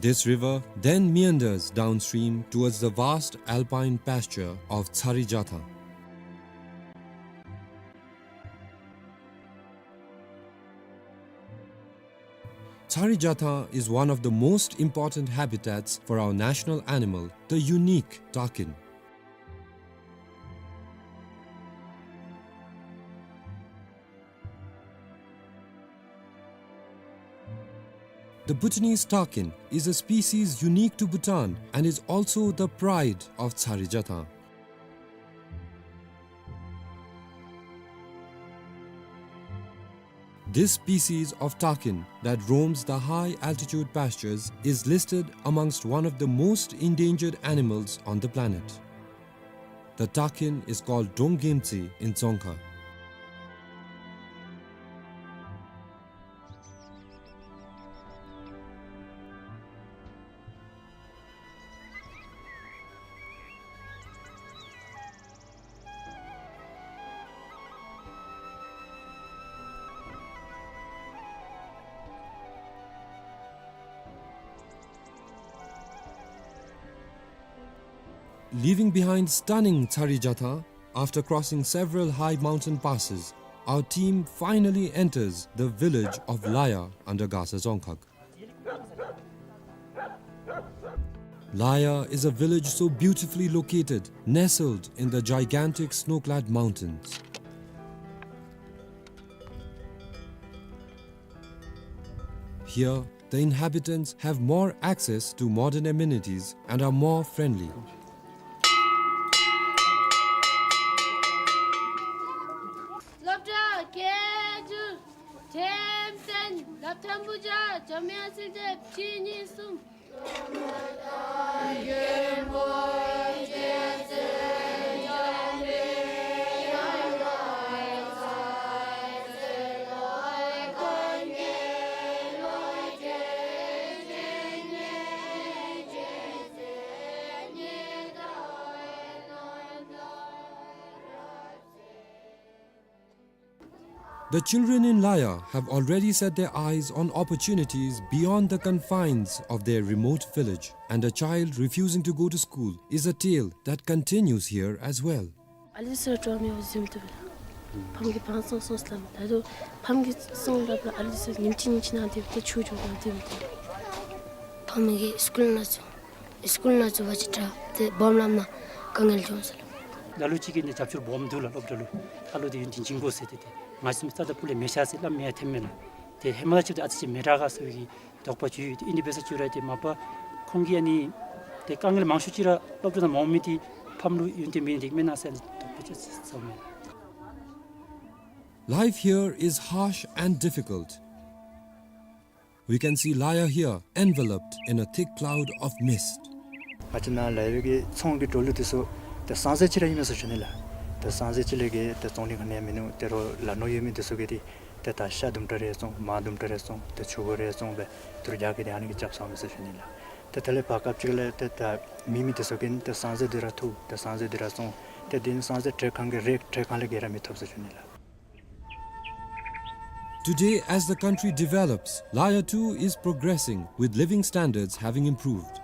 This river then meanders downstream towards the vast alpine pasture of Tsari Jatha. Tsari Jatha is one of the most important habitats for our national animal, the unique takin. The Bhutanese takin is a species unique to Bhutan and is also the pride of Tsari Jatha. This species of takin that roams the high altitude pastures is listed amongst one of the most endangered animals on the planet. The takin is called Dong Gemtsi in Dzongkha. Leaving behind stunning Tsari Jatha, after crossing several high mountain passes, our team finally enters the village of Laya under Gasa Dzongkhag. Laya is a village so beautifully located, nestled in the gigantic snow-clad mountains. Here, the inhabitants have more access to modern amenities and are more friendly. སློབ་གྲྭ་སྐད་སྒྱུར། ཐེམ་སྟོན། སློབ་ཐོན་བུ་བརྒྱ། འཇམ་དབྱངས་གསལ་འདེབས་གཅིག་གཉིས་གསུམ། The children in Laya have already set their eyes on opportunities beyond the confines of their remote village, and a child refusing to go to school is a tale that continues here as well. ཨ་ལི་སི་ར་འགྲོ་མི་འོ་ཟིམ་ཏེ་ཕམ་གི་བང་སོང་སོང་སླབ་མི་ད་དུ་ཕམ་གི་སོང་སླབ་ལ་ཨ་ལི་སི་ཉིནམ་གཅིག་ཉིནམ་གཅིག་ནང་དེ་ཏེ་ཆུ་འགྱོ་དང་དེ་མི་དེ་ཕམ་གི་སི་ཀུལ་ནང་ཚུ་སི་ཀུལ་ནང་ཚུ་བ་ཅིག་དྲག་ཏེ་སྦོམ་ལམ་ནང་དཀའ་ངལ་བྱུང་སོང་ལགས། ལ་ལུ་ཅིག་གིས་ནི་རྒྱབ་སྐྱོར་སྦོམ་འདུག་ལགས། སློབ་གྲྭ་ལུ་ཁ་ལུ་དེ་ཡུན་བརྟན་བྱིན་དགོ་ཟེར་ཏེ་ཏེ་ང་སེམས་རྩ་དང་ཕུ་ལས་མེད་ཤག་ཟེར་སླབ་མི་ཡང་ཐོནམ་མས་ལགས། ཏེ་ཧེ་མ་ལ་ཅིག་ཏེ་ཨ་ཙི་ཅིག་མི་དྲག་ག་ཟེར་བའི་གི་དོགས་པ་ཅིག་ཡོད། ཏེ་ཨིན་དེ་འབད་ས་ཅིག་ར་ཏེ་མ་པ་ཁོང་གིས་ཨ་ནི་ཏེ་དཀའ་ངལ་མང་ཤོས་ཅིག་ར་སློབ་གྲྭ་ནང་མ་འོང་མི་དེ་ཕམ་ལུ་ཡུན་བརྟན་མེད་ནི་དེ་མེན་ན་ཟེར་དོགས་པ་ཅིག་ཟ་མས། Life here is harsh and difficult. We can see Laya here enveloped in a thick cloud of mist. ང་བཅས་ནཱ་ལ་ཡོད་པའི་གི་ཚོང་གི་འགྲོ་ལུགས་དེ་ཚུ་ཏེ་སངས་རྒྱས་ཅིག་ར་ཨིན་མས་ཟེར་ཞུ་ནི་ལགས། ཏེ་སངས་རྒྱས་ཅིག་ལས་གི་ཏེ་བཙོང་ནི་ག་ནི་ཡང་མིན་ནུག། ཏེ་རོགས་ལ་ནོར་ཡོད་མི་དེ་ཚུ་གིས་ཏེ་ཏེ་ད་ཤ་དུམ་གྲ་རེ་བཙོང་མར་དུམ་གྲ་རེ་བཙོང་ཏེ་ཆུ་བོ་རེ་བཙོང་སྦེ་ཏེ་རྒྱ་གི་དེ་ཨ་ནི་གི་རྐྱབ་སོང་མས་ཟེར་ཞུ་ནི་ལགས། ཏེ་དེ་ལས་བར་སྐབས་ཅིག་ལས་ཏེ་ད་མེད་མི་དེ་ཚུ་གིས་ཏེ་སངས་རྒྱས་དེ་ར་འཐུ་ཏེ་སངས་རྒྱས་དེ་ར་བཙོང་ཏེ་དེ་ནི་སངས་རྒྱས་བྲེ་ཁང་གི་རེ་བྲེ་ཁང་ལས་གི་ར་མི་ཐོབ་ཟེར་ཞུ་ནི་ལགས། Today, as the country develops, Laya too is progressing, with living standards having improved.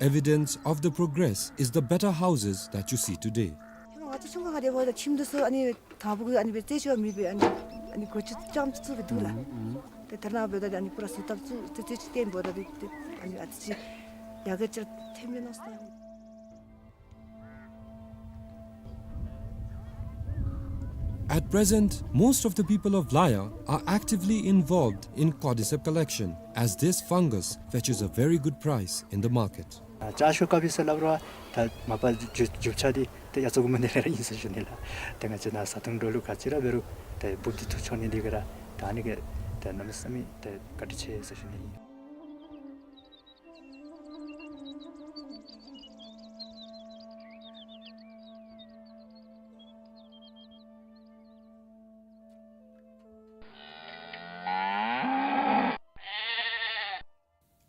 Evidence of the progress is the better houses that you see today. ང་ཚོ་ཆུང་ཀུ་ཁ་དེ་འབདཝ་ད་ཁྱིམ་དེ་ཚུ་ཨ་ནི་དང་པོ་གི་ཨ་ནི་སྦེ་རྩེ་ཆུ་མེད་པའི་ཨ་ནི་ཨ་ནི་སྒོ་ཕྱེ་རྐྱངམ་ཅིག་སྦེ་འདུག་ལགས། ཏེ་ད་རེས་ནངས་པ་འབདཝ་ད་ཨ་ནི་པུ་ར་བཟོ་ལྟབ་ཚུ་ཏེ་རྩེ་ཆུ་བརྟེན་འབདཝ་ད་ཏེ་ཨ་ནི་ཨ་ཙི་ཅིག་ཡར་རྒྱས་ཅིག་ཐོནམ་མས་མནོ་སོང་། At present, most of the people of Laya are actively involved in cordyceps collection, as this fungus fetches a very good price in the market. ཨ་ལྕགས་ཤོག་ཀ་པི་ཟེར་སླབ་རུང་ད་མ་པ་རྒྱུ་རྒྱུ་ཆ་འདི་ཏེ་ཡ་ཚོ་གུ་མ་ནི་ར་ཨིན་ཟེར་ཞུ་ནི་ལགས། ཏེ་ང་བཅས་ནཱ་བཟའ་འཐུང་འགྲོ་ལུགས་ག་ཅི་ར་འབད་རུང་ཏེ་འབུཔ་འདི་འཐུ་འཕྱོག་ནི་འདི་གིས་ར་ད་ཨ་ནི་གིས་ཏེ་གནམ་མེད་ས་མེད་ཏེ་བཀའ་དྲིན་ཆེ་ཟེར་ཞུ་ནི་ཨིན།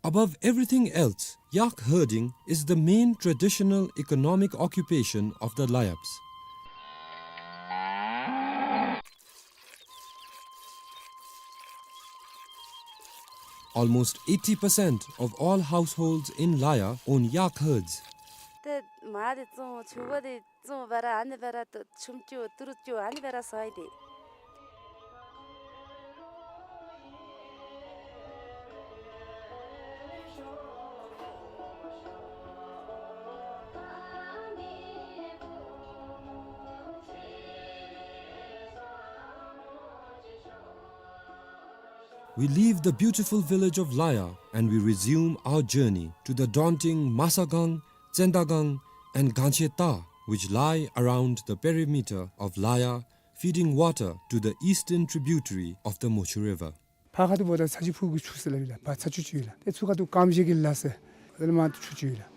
Above everything else, yak herding is the main traditional economic occupation of the Layabs. Almost eighty percent of all households in Laya own yak herds. ཏེ་མར་འདི་བཙོང་ཆུ་བོ་འདི་བཙོང་སྦེ་ར་ཨ་ནི་སྦེ་ར་ཏེ་ཆུམ་རྐྱབ་ཏི་རུ་རྐྱབ་ཨ་ནི་སྦེ་ར་བཟའ་ཡི་ཏེ། We leave the beautiful village of Laya and we resume our journey to the daunting Masagang, Tsendagang, and Gancheta, which lie around the perimeter of Laya, feeding water to the eastern tributary of the Mochu River. ཕར་ཁ་ཐུག་འབདཝ་ད་ཚ་ཆུ་ཕུག་གི་ཆུ་ཟེར་སླབ་ཨིན་ལགས། ཕར་ཚ་ཆུ་ཅིག་ཡོད་ལགས། ཏེ་ཚུར་ཁ་ཐུག་ཀམ་ཤེ་གི་ལ་ཟེར་ཨ་ནི་མར་ཆུ་ཅིག་ཡོད་ལགས།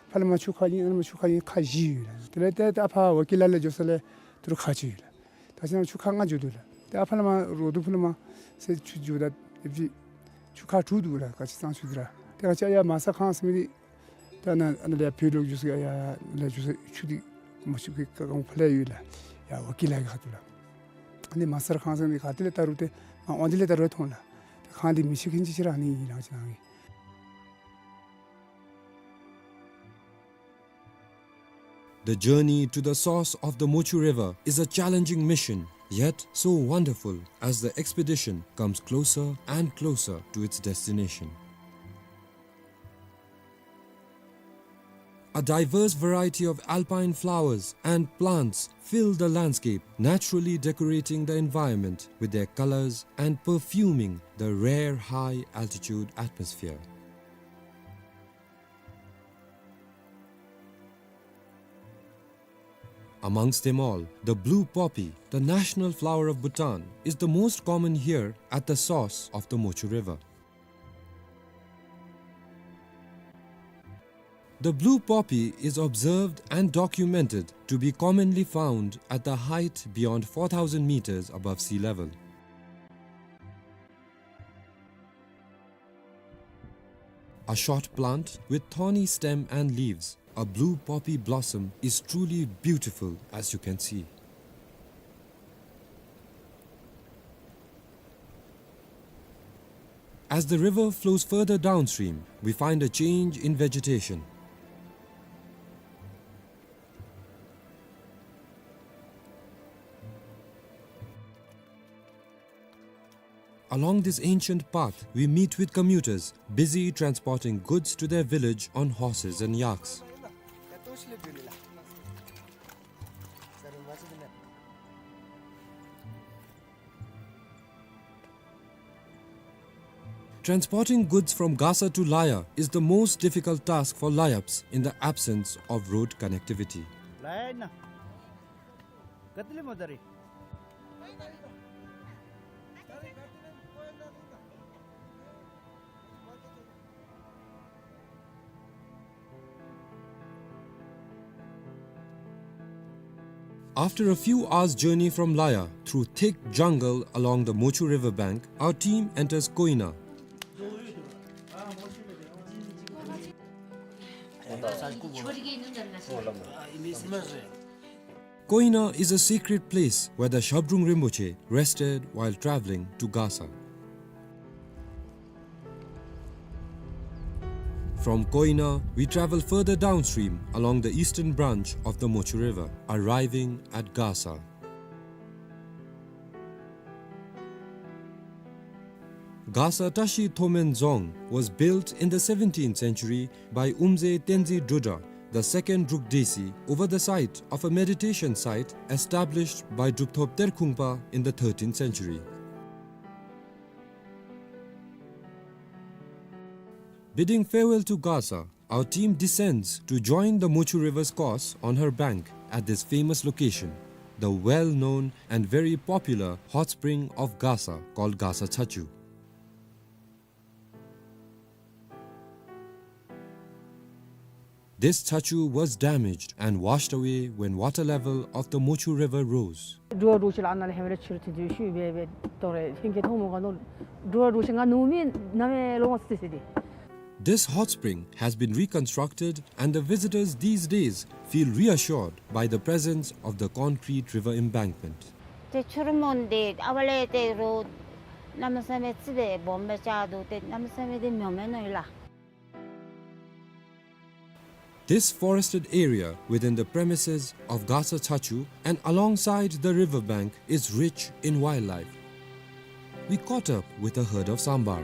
ཕར་ལས་མར་ཆུ་ཁ་ཨིན་ཨ་ནི་མར་ཆུ་ཁ་ཨིན་ཁ་བཞི་ཡོད་ལགས། དེ་ལས་ཏེ་ཏེ་ཨ་ཕར་ཝ་ཀི་ལ་ལས་འགྱོ་ས་ལས་ཏི་རུ་ཁ་ཅིག་ཡོད་ལགས། ད་ཅི་ན་ཆུ་ཁ་ལྔ་འགྱོ་དོ་ལགས། ཏེ་ཨ་ཕར་ལས་མར་རོ་དུ་ཕུ་ལས་མར་ཟེར་ཆུ་འགྱོཝ་ད་ཨེ་ཕྱི་ཆུ་ཁ་དྲུག་འདུག་ལགས། ག་ཅི་གཙང་ཆུ་འདི་ར། ཏེ་ག་ཅི་ཨ་ཡ་མ་ས་ཁང་ཟེར་མི་འདི་ད་ནཱ་ཨ་ནཱ་ལས་བོད་ལུ་འགྱོ་ས་ཡ་ལས་འགྱོ་ས་ཆུ་འདི་མ་ཆུ་གི་ཀ་གང་ཕར་ལས་ཡོད་ལགས། ཡ་ཝ་ཀི་ལ་གི་ཁ་ཐུག་ལགས། ཨ་ནི་མ་ས་ཁང་ཟེར་མི་ག་ཏེ་ལས་ད་རུང་ཏེ་མར་འོང་དེ་ལས་ད་རུང་མཐོང་ལགས། ཏེ་ཁང་འདི་མི་ཤེས་མཁན་ཅིག་ཅིག་ར་ཨ་ནི་ཨིན་ལགས་ཅི་ན་གི། The journey to the source of the Mochu River is a challenging mission, yet so wonderful as the expedition comes closer and closer to its destination. A diverse variety of alpine flowers and plants fill the landscape, naturally decorating the environment with their colors and perfuming the rare high-altitude atmosphere. Amongst them all, the blue poppy, the national flower of Bhutan, is the most common here at the source of the Mochu River. The blue poppy is observed and documented to be commonly found at the height beyond four thousand meters above sea level. A short plant with thorny stem and leaves, a blue poppy blossom is truly beautiful, as you can see. As the river flows further downstream, we find a change in vegetation. Along this ancient path, we meet with commuters busy transporting goods to their village on horses and yaks. Transporting goods from Gasa to Laya is the most difficult task for Layaps in the absence of road connectivity. After a few hours' journey from Laya through thick jungle along the Mochu river bank, our team enters Koina. Koina is a secret place where the Shabdrung Rinpoche rested while traveling to Gasa. From Koina, we travel further downstream along the eastern branch of the Mochu River, arriving at Gasa. Gasa Tashi Thomen Dzong was built in the seventeenth century by Umze Tenzin Drudra, the second Druk Desi, over the site of a meditation site established by Drupthop Terkhungpa in the thirteenth century. Bidding farewell to Gasa, our team descends to join the Mochu River's course on her bank at this famous location, the well-known and very popular hot spring of Gasa called Gasa Chachu. This chachu was damaged and washed away when water level of the Mochu River rose. འགྲོ་བ་འགྲོ་ཤེས་ལ་ཨ་ནཱ་ལས་ཧེ་མ་ར་ཆུ་རུད་དེ་ཚུ་ཤུ་བེ་བེ་ཏོ་རེ་ཧིང་གེ་ཐོང་མོ་ག་ནོ། འགྲོ་བ་འགྲོ་ཤེས་ང་ནུ་མི་ན་མེ་ལོ་མ་སི་སི་དེ། This hot spring has been reconstructed and the visitors these days feel reassured by the presence of the concrete river embankment. ཏེ་ཆུ་རུད་མོན་དེ་ཨ་བ་ལེ་ཏེ་རོ་ན་མ་ས་མེ་ཙི་བེ་བོམ་མེ་ཅ་དུ་ཏེ་ན་མ་ས་མེ་དེ་མྱོ་མེ་ནོ་ཡི་ལ། This forested area within the premises of Gasa Chachu and alongside the river bank is rich in wildlife. We caught up with a herd of sambar.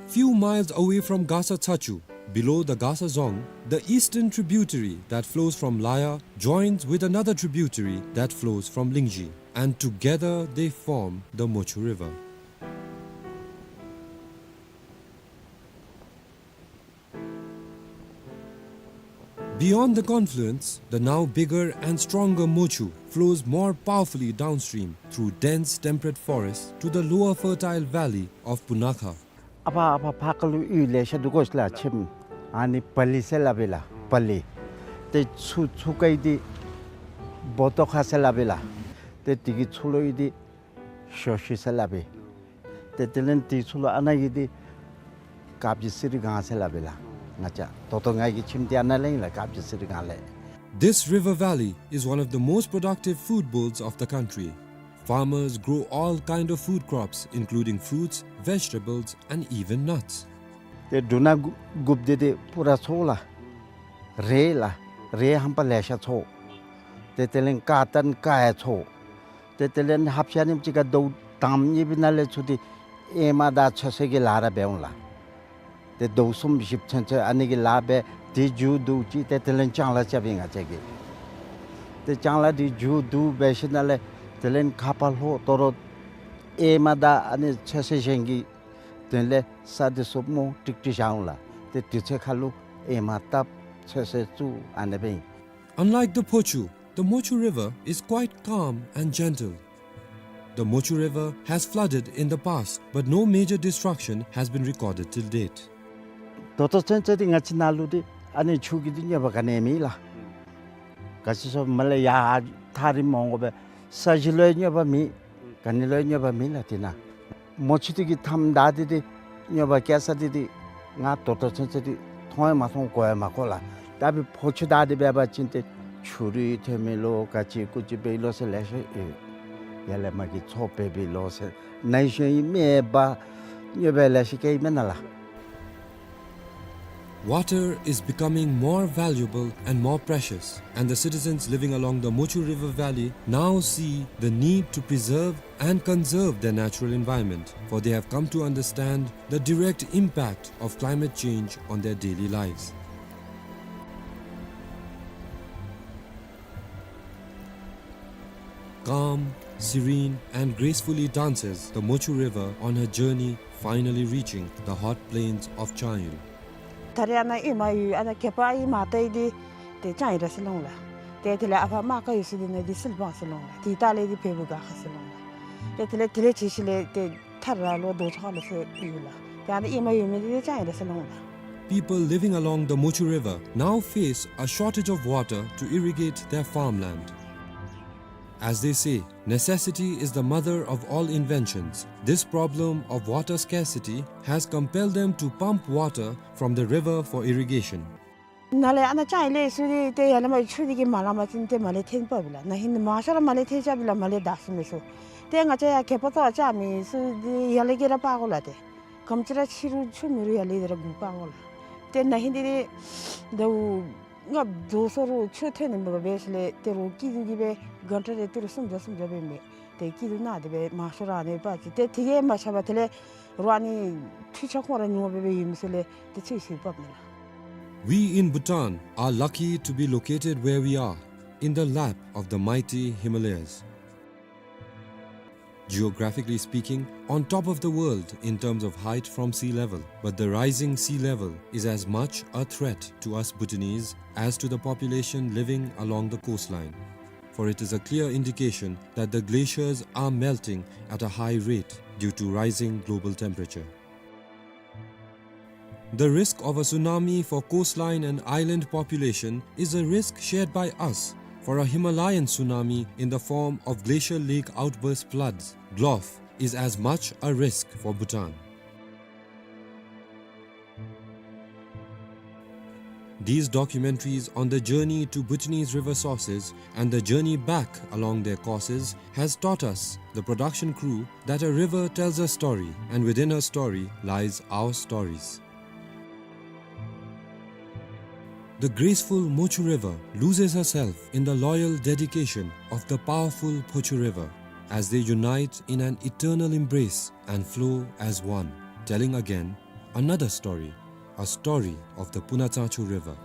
Few miles away from Gasa Chachu, below the Gasa Dzong, the eastern tributary that flows from Laya joins with another tributary that flows from Lingzhi, and together they form the Mochu River. Beyond the confluence, the now bigger and stronger Mochu flows more powerfully downstream through dense temperate forest to the lower fertile valley of Punakha. ཨ་ཕ་ཨ་ཕ་ཕ་ཀ་ལུ་ཡུལ་ལེ་ཤ་འདུག་གོ་ཤ་ལ་ཁྱིམ་ཨ་ནི་པ་ལི་ཟེར་སླབ་ཨིན་ལགས། པ་ལི། ཏེ་ཚུ་ཚུ་ཀ་ཡི་འདི་བོ་ཏོ་ཁ་ཟེར་སླབ་ཨིན་ལགས། ཏེ་དེ་གི་ཚུ་ལུ་ཡི་འདི་ཤོ་ཤི་ཟེར་སླབ་ཨིན། ཏེ་དེ་ལས་དེ་ཚུ་ལུ་ཨ་ནཱ་གི་འདི་ཀ་བྱི་སི་རི་སྒང་ཟེར་སླབ་ཨིན་ལགས། ང་བཅས་ད་ལྟོ་ང་གི་ཁྱིམ་འདི་ཨ་ནཱ་ལས་ཨིན་ལགས། ཀ་བྱི་སི་རི་སྒང་ལས། This river valley is one of the most productive food bowls of the country. Farmers grow all kind of food crops, including fruits, vegetables, and even nuts. ཏེ་འབྲུ་སྣ་དགུ་དགུཔ་འདི་ཏེ་པུ་ར་ཚོ་ལགས། རེད་ལགས། རེད་ཧམ་པ་ལེ་ཤ་ཚོ། ཏེ་དེ་ལས་ཀ་ཏན་ཀ་ཡ་ཚོ། ཏེ་དེ་ལས་ཧབ་ཤ་ནིམ་ཅིག་ཁར་དོ་དང་ཉིས་པའི་ནང་ལས་ཚུར་ཏེ་ཨེ་མ་དང་ཚོད་བསྲེ་གི་ལཱ་ར་འབད་འོང་ལགས། ཏེ་དོ་གསུམ་བཞི་ཚུན་ཚོད་ཨ་ནི་གི་ལཱ་འབད་དེ་མཇུག་བསྡུ་ཅི། ཏེ་དེ་ལས་ལྕང་ལཱ་རྐྱབ་ཨིན་ང་བཅས་ཀྱིས། ཏེ་ལྕང་ལཱ་དེ་མཇུག་བསྡུ་འབད་ཞིནམ་ལས་དེ་ལས་ཁ་ཕར་ལྷོ་དོ་རུང་ཨེ་མ་དང་ཨ་ནི་ཚོད་བསྲེ་གཞན་གྱི་ དོན་ལས་ས་འདི་ཚུ་སྨུག་ཀྲིག་ཀྲི་བཞག་འོང་ལགས། ཏེ་དུས་ཚོད་ཁར་ལུ་ཨེ་མ་བཏབ་ཚོད་བསྲེ་བཙུགས་ཨ་ནི་སྦེ་ཨིན། Unlike the Phochu, the Mochu River is quite calm and gentle. The Mochu River has flooded in the past, but no major destruction has been recorded till date. ད་ལྟོ་ཚུན་ཚོད་འདི་ང་བཅས་ནཱ་ལུ་འདི་ཨ་ནི་ཆུ་གི་འདི་གནོད་པ་ག་ནི་མེད་ལགས། ག་ཅི་སོང་མ་ལས་ཡར་ཐག་རིངམོ་འོང་དགོ་པས། ས་གཞི་ལུ་ཡང་གནོད་པ་མེད། ག་ནི་ལུ་ཡང་གནོད་པ་མེད་ལགས་དེ་ནང་། མོ་ཆུ་འདི་གིས་མཐའམ་བདའ་སྟེ་འདི་གནོད་པ་བཀལ་ས་འདི་འདི་ང་ད་ལྟོ་ཚུན་ཚོད་འདི་མཐོང་ཡང་མ་མཐོང་གོ་ཡང་མ་གོ་ལགས། ད་འབདན་ཕོ་ཆུ་བདའ་སྟེ་འབད་བ་ཅིན་ཏེ་ཆུ་རུད་ཐོན་མི་ལོ་ག་ཅི་ཀུ་ཅི་འབད་ལོ་ཟེར་ལེ་ཤ་ཡོད། ཡར་ལས་མར་གྱི་མཚོ་འབད་འབད་ལོ་ཟེར་ནཱ་ཤོང་ཡི་མེད་པ་གནོད་པ་ལེ་ཤ་བཀལ་ཡི་མེན་ན་ལགས། Water is becoming more valuable and more precious, and the citizens living along the Mochu River Valley now see the need to preserve and conserve their natural environment, for they have come to understand the direct impact of climate change on their daily lives. Calm, serene, and gracefully dances the Mochu River on her journey, finally reaching the hot plains of Changil. ད་རེས་ཨ་ནཱ་ཨེ་མ་ཡོད་ཨ་ནཱ་གད་པ་ཨེ་མ་བཏབ་ཡི་འདི་ཏེ་ཅང་ཨིན་ར་ཟེར་ལོང་ལགས། ཏེ་དེ་ལས་ཨ་ཕ་མ་ཀ་ཡོད་ས་འདི་ནང་འདི་སིལ་བ་ཟེར་ལོང་ལགས། ཏེ་ད་ལས་འདི་བལ་པོ་ག་ཁ་ཟེར་ལོང་ལགས། ཏེ་དེ་ལས་དེ་ལས་ཅིག་ཤུལ་ལས་ཏེ་ཐར་ར་ལོ་རྡོ་ཆག་ལོ་ཟེར་ཡོད་ལགས། ཏེ་ཨ་ནཱ་ཨེ་མ་ཡོད་མི་འདི་ཏེ་ཅང་ཨིན་ར་ཟེར་ལོང་ལགས། People living along the Mochu River now face a shortage of water to irrigate their farmland. As they say, necessity is the mother of all inventions. This problem of water scarcity has compelled them to pump water from the river for irrigation. ནཱ་ལས་ཨ་ནཱ་ཅང་ཨིན་ལས་ཚུ་འདི་ཏེ་ཡར་ལས་མར་ཆུ་འདི་གིས་མ་ལང་པ་ཅིན་ཏེ་མར་ལས་འཐོན་པ་བི་ལགས། ནཱ་ཧིང་མང་ཤོས་ར་མར་ལས་འཐོན་ཆ་བི་ལགས། མར་ལས་བདའ་ཚུགས་མི་ཚུ། ཏེ་ང་བཅས་ཡར་གད་པ་བཏབ་ཆ་མི་ཚུ་འདི་ཡར་ལས་གི་ར་པག་གོ་ལགས། ཏེ་ག་དེམ་ཅིག་ར་ཆུ་རུད་ཆུ་མེད་རུང་ཡར་ལས་འདི་ར་འགུག་པག་གོ་ལགས། ཏེ་ནཱ་ཧིང་འདི་ཏེ་ད་ལྔ་བདོ་སོང་རུང་ཆུ་འཐོན་ནི་མེད་པར་འབད་ཞིནམ་ལས་ཏེ་རོགས་སྐྱིད་འདི་སྦེ་གང་ཏེ་རེ་ཏི་རུ་སུམ་བརྒྱ་སུམ་བརྒྱ་སྦེ་མི་ཏེ་སྐྱིད་སྡུག་ནང་དེ་སྦེ་མང་ཤོས་ར་ཨ་ནི་པ་ཅིག། ཏེ་དེ་གིས་མ་ཆགས་པར་དེ་ལས་རོགས་ཨ་ནི་འཕྲུལ་ཆས་ཁོང་ར་ཉོ་སྦེ་སྦེ་ཡོད་མི་ཚུ་ལས་ཏེ་ཚུ་ཚུ་ཕབ་ནི་ལགས། We in Bhutan are lucky to be located where we are, in the lap of the mighty Himalayas. Geographically speaking, on top of the world in terms of height from sea level, but the rising sea level is as much a threat to us Bhutanese as to the population living along the coastline. For it is a clear indication that the glaciers are melting at a high rate due to rising global temperature. The risk of a tsunami for coastline and island population is a risk shared by us, for a Himalayan tsunami in the form of glacial lake outburst floods, GLOF, is as much a risk for Bhutan. These documentaries on the journey to Bhutanese river sources and the journey back along their courses has taught us, the production crew, that a river tells a story, and within her story lies our stories. The graceful Mochu River loses herself in the loyal dedication of the powerful Phochu River as they unite in an eternal embrace and flow as one, telling again another story, a story of the Punatsangchu River.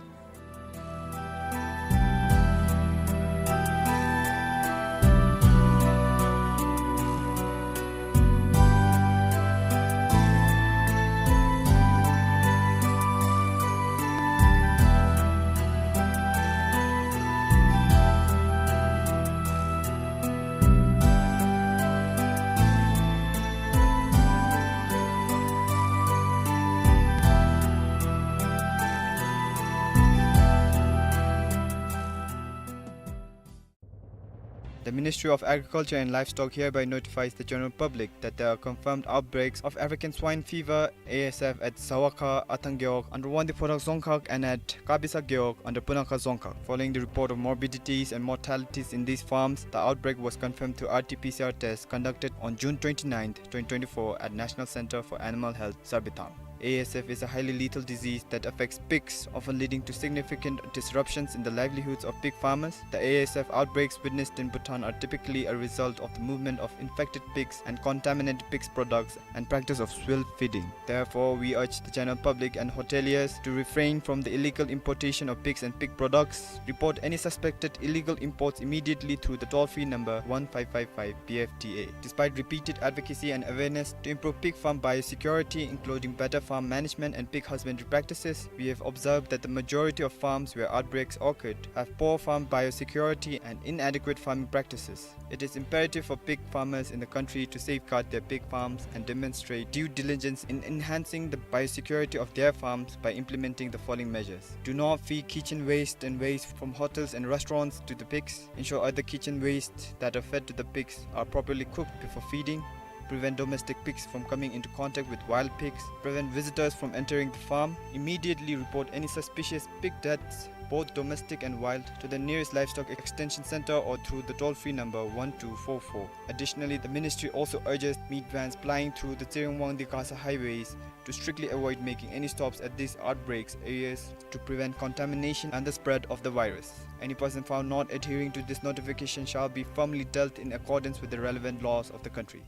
The Ministry of Agriculture and Livestock hereby notifies the general public that there are confirmed outbreaks of African swine fever, A S F, at Zawakha, Athang Gewog, under Wangdue Phonak Dzongkhag, and at Kabisa Gewog, under Punakha Dzongkhag. Following the report of morbidities and mortalities in these farms, the outbreak was confirmed through R T P C R test conducted on June twenty-ninth, twenty twenty-four, at National Center for Animal Health, Sarbithang. A S F is a highly lethal disease that affects pigs, often leading to significant disruptions in the livelihoods of pig farmers. The A S F outbreaks witnessed in Bhutan are typically a result of the movement of infected pigs and contaminated pigs' products and practice of swill feeding. Therefore, we urge the general public and hoteliers to refrain from the illegal importation of pigs and pig products. Report any suspected illegal imports immediately through the toll-free number one five five five P F T A. Despite repeated advocacy and awareness to improve pig farm biosecurity, including better farm management and pig husbandry practices, we have observed that the majority of farms where outbreaks occurred have poor farm biosecurity and inadequate farming practices. It is imperative for pig farmers in the country to safeguard their pig farms and demonstrate due diligence in enhancing the biosecurity of their farms by implementing the following measures. Do not feed kitchen waste and waste from hotels and restaurants to the pigs. Ensure other kitchen waste that are fed to the pigs are properly cooked before feeding. Prevent domestic pigs from coming into contact with wild pigs. Prevent visitors from entering the farm. Immediately report any suspicious pig deaths, both domestic and wild, to the nearest livestock extension center or through the toll-free number one two four four. Additionally, the ministry also urges meat vans plying through the Tsering-Wangdue-Gasa highways to strictly avoid making any stops at these outbreaks areas to prevent contamination and the spread of the virus. Any person found not adhering to this notification shall be firmly dealt in accordance with the relevant laws of the country.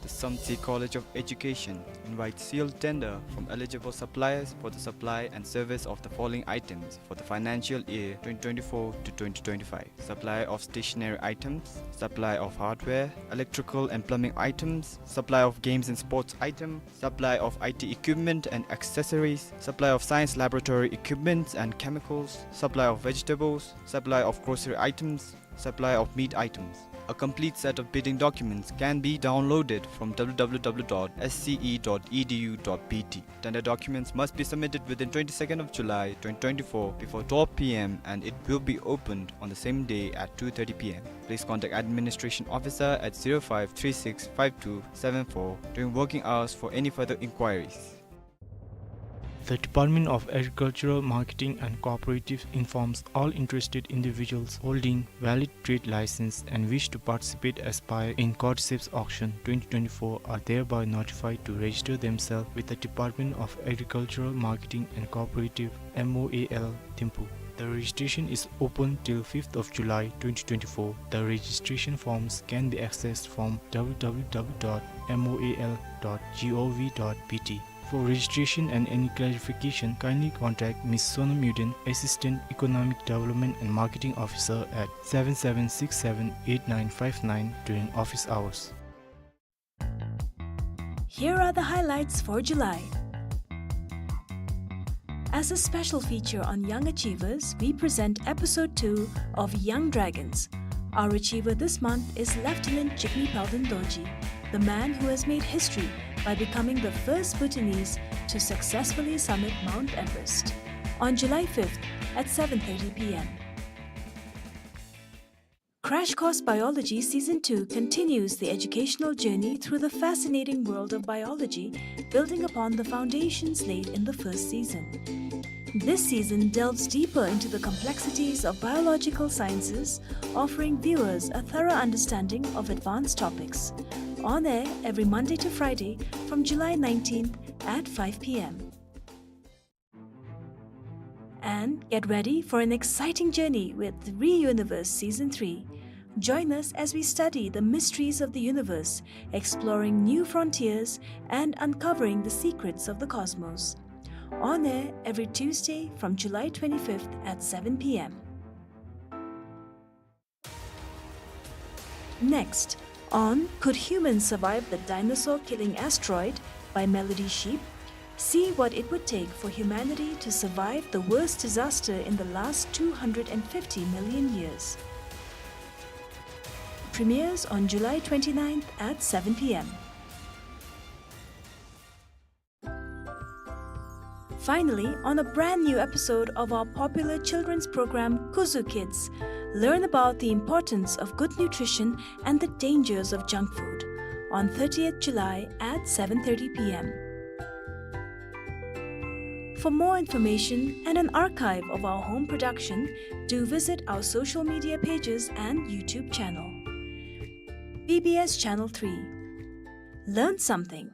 The Samtse College of Education invites sealed tender from eligible suppliers for the supply and service of the following items for the financial year twenty twenty-four to twenty twenty-five: supply of stationery items, supply of hardware, electrical and plumbing items, supply of games and sports item, supply of I T equipment and accessories, supply of science laboratory equipments and chemicals, supply of vegetables, supply of grocery items, supply of meat items. A complete set of bidding documents can be downloaded from W W W dot S C E dot E D U dot B T. Tender documents must be submitted within twenty-second of July twenty twenty-four before twelve P M and it will be opened on the same day at two thirty P M. Please contact Administration Officer at zero five three six five two seven four during working hours for any further inquiries. The Department of Agricultural Marketing and Cooperative informs all interested individuals holding valid trade license and wish to participate, aspire in Cordyceps Auction twenty twenty-four are thereby notified to register themselves with the Department of Agricultural Marketing and Cooperative, M O A L, Thimphu. The registration is open till fifth of July twenty twenty-four. The registration forms can be accessed from W W W dot M O A L dot G O V dot B T. For registration and any clarification, kindly contact Miss Sonam Yuden, Assistant Economic Development and Marketing Officer, at seven seven six seven eight nine five nine during office hours. Here are the highlights for July. As a special feature on young achievers, we present episode two of Young Dragons. Our achiever this month is Lieutenant Jigme Palden Dorji, the man who has made history by becoming the first Bhutanese to successfully summit Mount Everest. On July fifth at seven thirty P M. Crash Course Biology Season two continues the educational journey through the fascinating world of biology, building upon the foundations laid in the first season. This season delves deeper into the complexities of biological sciences, offering viewers a thorough understanding of advanced topics. On air every Monday to Friday from July nineteenth at five P M. And get ready for an exciting journey with ReUniverse Season three. Join us as we study the mysteries of the universe, exploring new frontiers and uncovering the secrets of the cosmos. On air every Tuesday from July twenty-fifth at seven P M. Next, on Could Humans Survive the Dinosaur-Killing Asteroid by Melody Sheep, see what it would take for humanity to survive the worst disaster in the last two hundred and fifty million years. Premieres on July twenty-ninth at seven P M. Finally, on a brand new episode of our popular children's program, Kuzu Kids, learn about the importance of good nutrition and the dangers of junk food on thirtieth July at seven thirty P M. For more information and an archive of our home production, do visit our social media pages and YouTube channel. B B S Channel three. Learn something.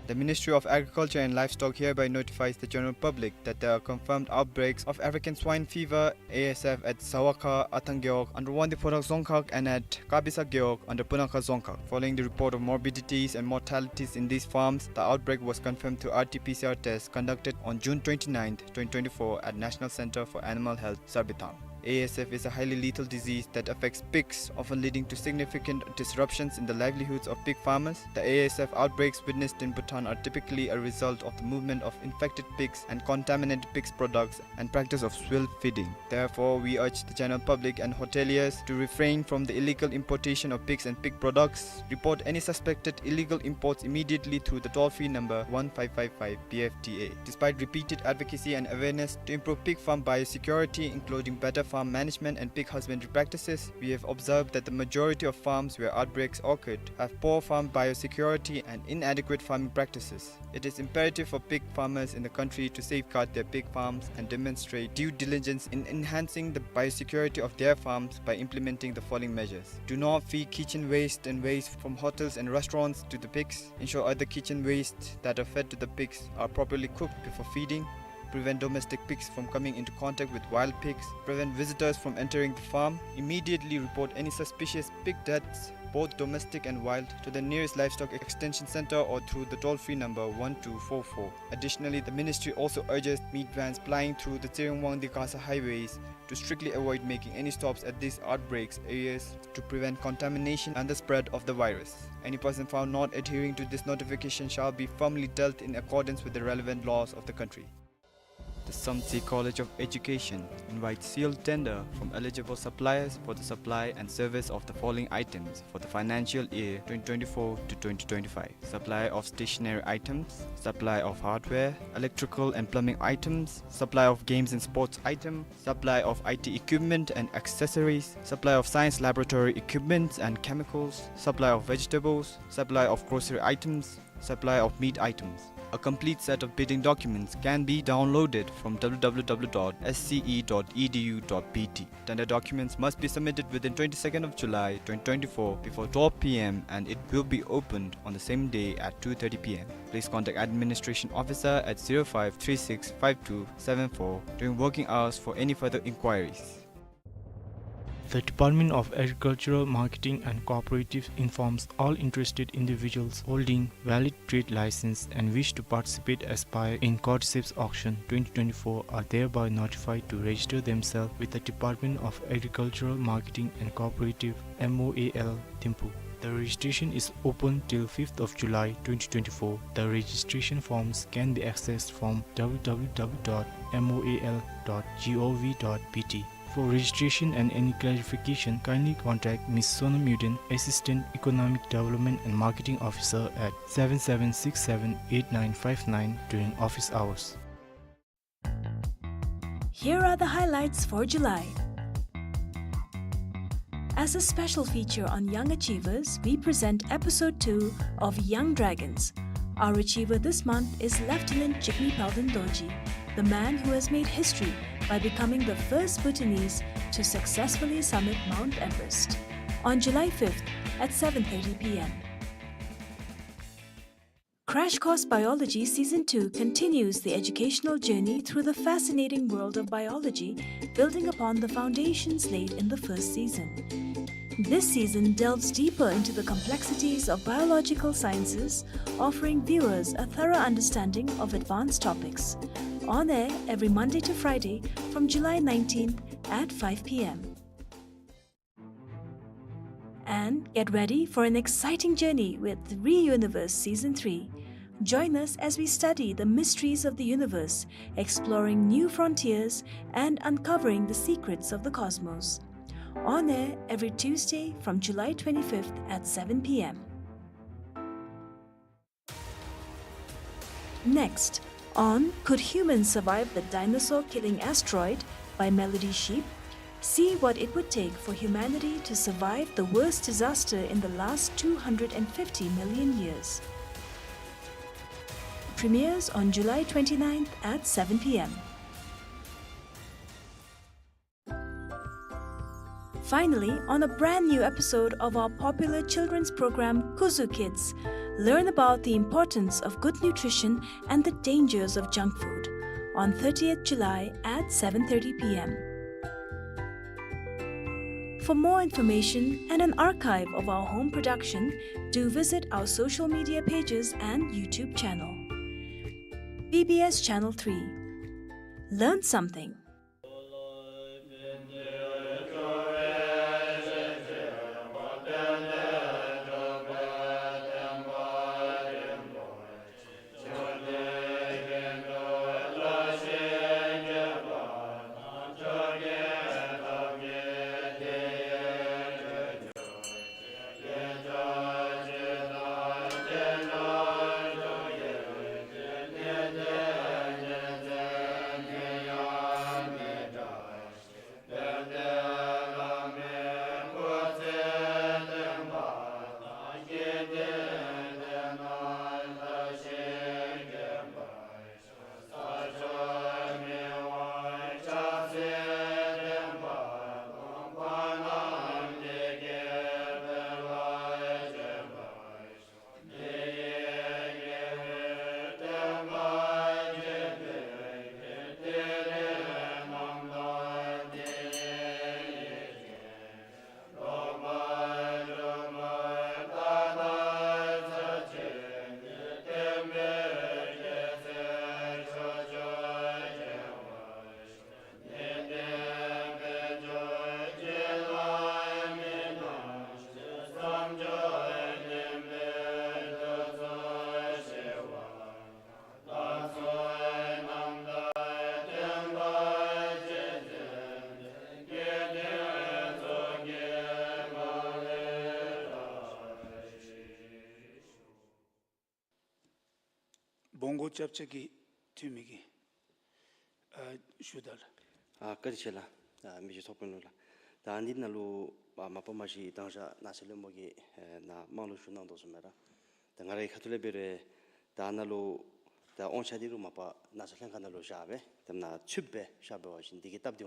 The Ministry of Agriculture and Livestock hereby notifies the general public that there are confirmed outbreaks of African swine fever, A S F, at Zawakha, Athang Gewog, under Wangdue Phodrang Dzongkhag, and at Kabisa Gewog, under Punakha Dzongkhag. Following the report of morbidities and mortalities in these farms, the outbreak was confirmed through R T P C R test conducted on June twenty-ninth, twenty twenty-four, at National Center for Animal Health, Sarbithang. A S F is a highly lethal disease that affects pigs, often leading to significant disruptions in the livelihoods of pig farmers. The A S F outbreaks witnessed in Bhutan are typically a result of the movement of infected pigs and contaminated pigs products and practice of swill feeding. Therefore, we urge the general public and hoteliers to refrain from the illegal importation of pigs and pig products. Report any suspected illegal imports immediately through the toll-free number one five five five P F T A. Despite repeated advocacy and awareness to improve pig farm biosecurity, including better farm management and pig husbandry practices, we have observed that the majority of farms where outbreaks occurred have poor farm biosecurity and inadequate farming practices. It is imperative for pig farmers in the country to safeguard their pig farms and demonstrate due diligence in enhancing the biosecurity of their farms by implementing the following measures. Do not feed kitchen waste and waste from hotels and restaurants to the pigs. Ensure other kitchen waste that are fed to the pigs are properly cooked before feeding. Prevent domestic pigs from coming into contact with wild pigs. Prevent visitors from entering the farm. Immediately report any suspicious pig deaths, both domestic and wild, to the nearest livestock extension center or through the toll-free number one two four four. Additionally, the ministry also urges meat vans plying through the Tshireng-Wangdue-Gasa highways to strictly avoid making any stops at these outbreaks areas to prevent contamination and the spread of the virus. Any person found not adhering to this notification shall be firmly dealt in accordance with the relevant laws of the country. The Samtse College of Education invites sealed tender from eligible suppliers for the supply and service of the following items for the financial year twenty twenty-four to twenty twenty-five. Supply of stationery items, supply of hardware, electrical and plumbing items, supply of games and sports item, supply of I T equipment and accessories, supply of science laboratory equipments and chemicals, supply of vegetables, supply of grocery items, supply of meat items. A complete set of bidding documents can be downloaded from W W W dot S C E dot E D U dot B T. Tender documents must be submitted within twenty-second of July twenty twenty-four before twelve P M and it will be opened on the same day at two thirty P M. Please contact Administration Officer at zero five three six five two seven four during working hours for any further inquiries. The Department of Agricultural Marketing and Cooperatives informs all interested individuals holding valid trade license and wish to participate, aspire in Cordyceps Auction twenty twenty-four are thereby notified to register themselves with the Department of Agricultural Marketing and Cooperative, M O A L, Thimphu. The registration is open till fifth of July twenty twenty-four. The registration forms can be accessed from W W W dot M O A L dot G O V dot B T. For registration and any clarification, kindly contact Miss Sonam Yuden, Assistant Economic Development and Marketing Officer, at seven seven six seven eight nine five nine during office hours. Here are the highlights for July. As a special feature on young achievers, we present episode two of Young Dragons. Our achiever this month is Lieutenant Jigme Palden Dorji, the man who has made history by becoming the first Bhutanese to successfully summit Mount Everest. On July fifth at seven thirty P M. Crash Course Biology Season two continues the educational journey through the fascinating world of biology, building upon the foundations laid in the first season. This season delves deeper into the complexities of biological sciences, offering viewers a thorough understanding of advanced topics. On air every Monday to Friday from July nineteenth at five P M. And get ready for an exciting journey with ReUniverse Season three. Join us as we study the mysteries of the universe, exploring new frontiers and uncovering the secrets of the cosmos. On air every Tuesday from July twenty-fifth at seven P M. Next, on Could Humans Survive the Dinosaur Killing Asteroid by Melody Sheep, see what it would take for humanity to survive the worst disaster in the last two hundred and fifty million years. Premieres on July twenty-ninth at seven P M. Finally, on a brand new episode of our popular children's program, Kuzu Kids, Learn about the importance of good nutrition and the dangers of junk food on thirtieth July at seven thirty p m. For more information and an archive of our home production, do visit our social media pages and YouTube channel. B B S Channel three. Learn something. སྦོམ་སྒོར་སྐྱབས་རྗེ་གི་འཐུས་མི་གིས་ཨ་ཞུ་དག་ལགས། ཨ་བཀའ་དྲིན་ཆེ་ལགས། ཨ་མི་རྗེ་ཚོགས་དཔོན་ལུ་ལགས། ད་འདི་ནང་ལུ་ཨ་མ་པ་མ་གཞི་དང་ཞག་ནགས་ཚལ་བློན་པོ་གིས་ཨེ་ནཱ་དམངས་ལུ་ཞུ་གནང་དོ་བཟུམ་སྦེ་ར། ད་ང་རའི་ཁ་ཐུག་ལས་འབད་རུང་ད་ནཱ་ལུ་ད་དབང་ཆ་འདི་རུང་མ་པ་ནགས་ཚལ་ལྷན་ཁག་ནང་ལུ་བཞག་སྦེ་ད་ནཱ་ཚུདཔ་སྦེ་བཞག་འབད་བ་ཅིན་འདི་གི་སྟབས་བདེ་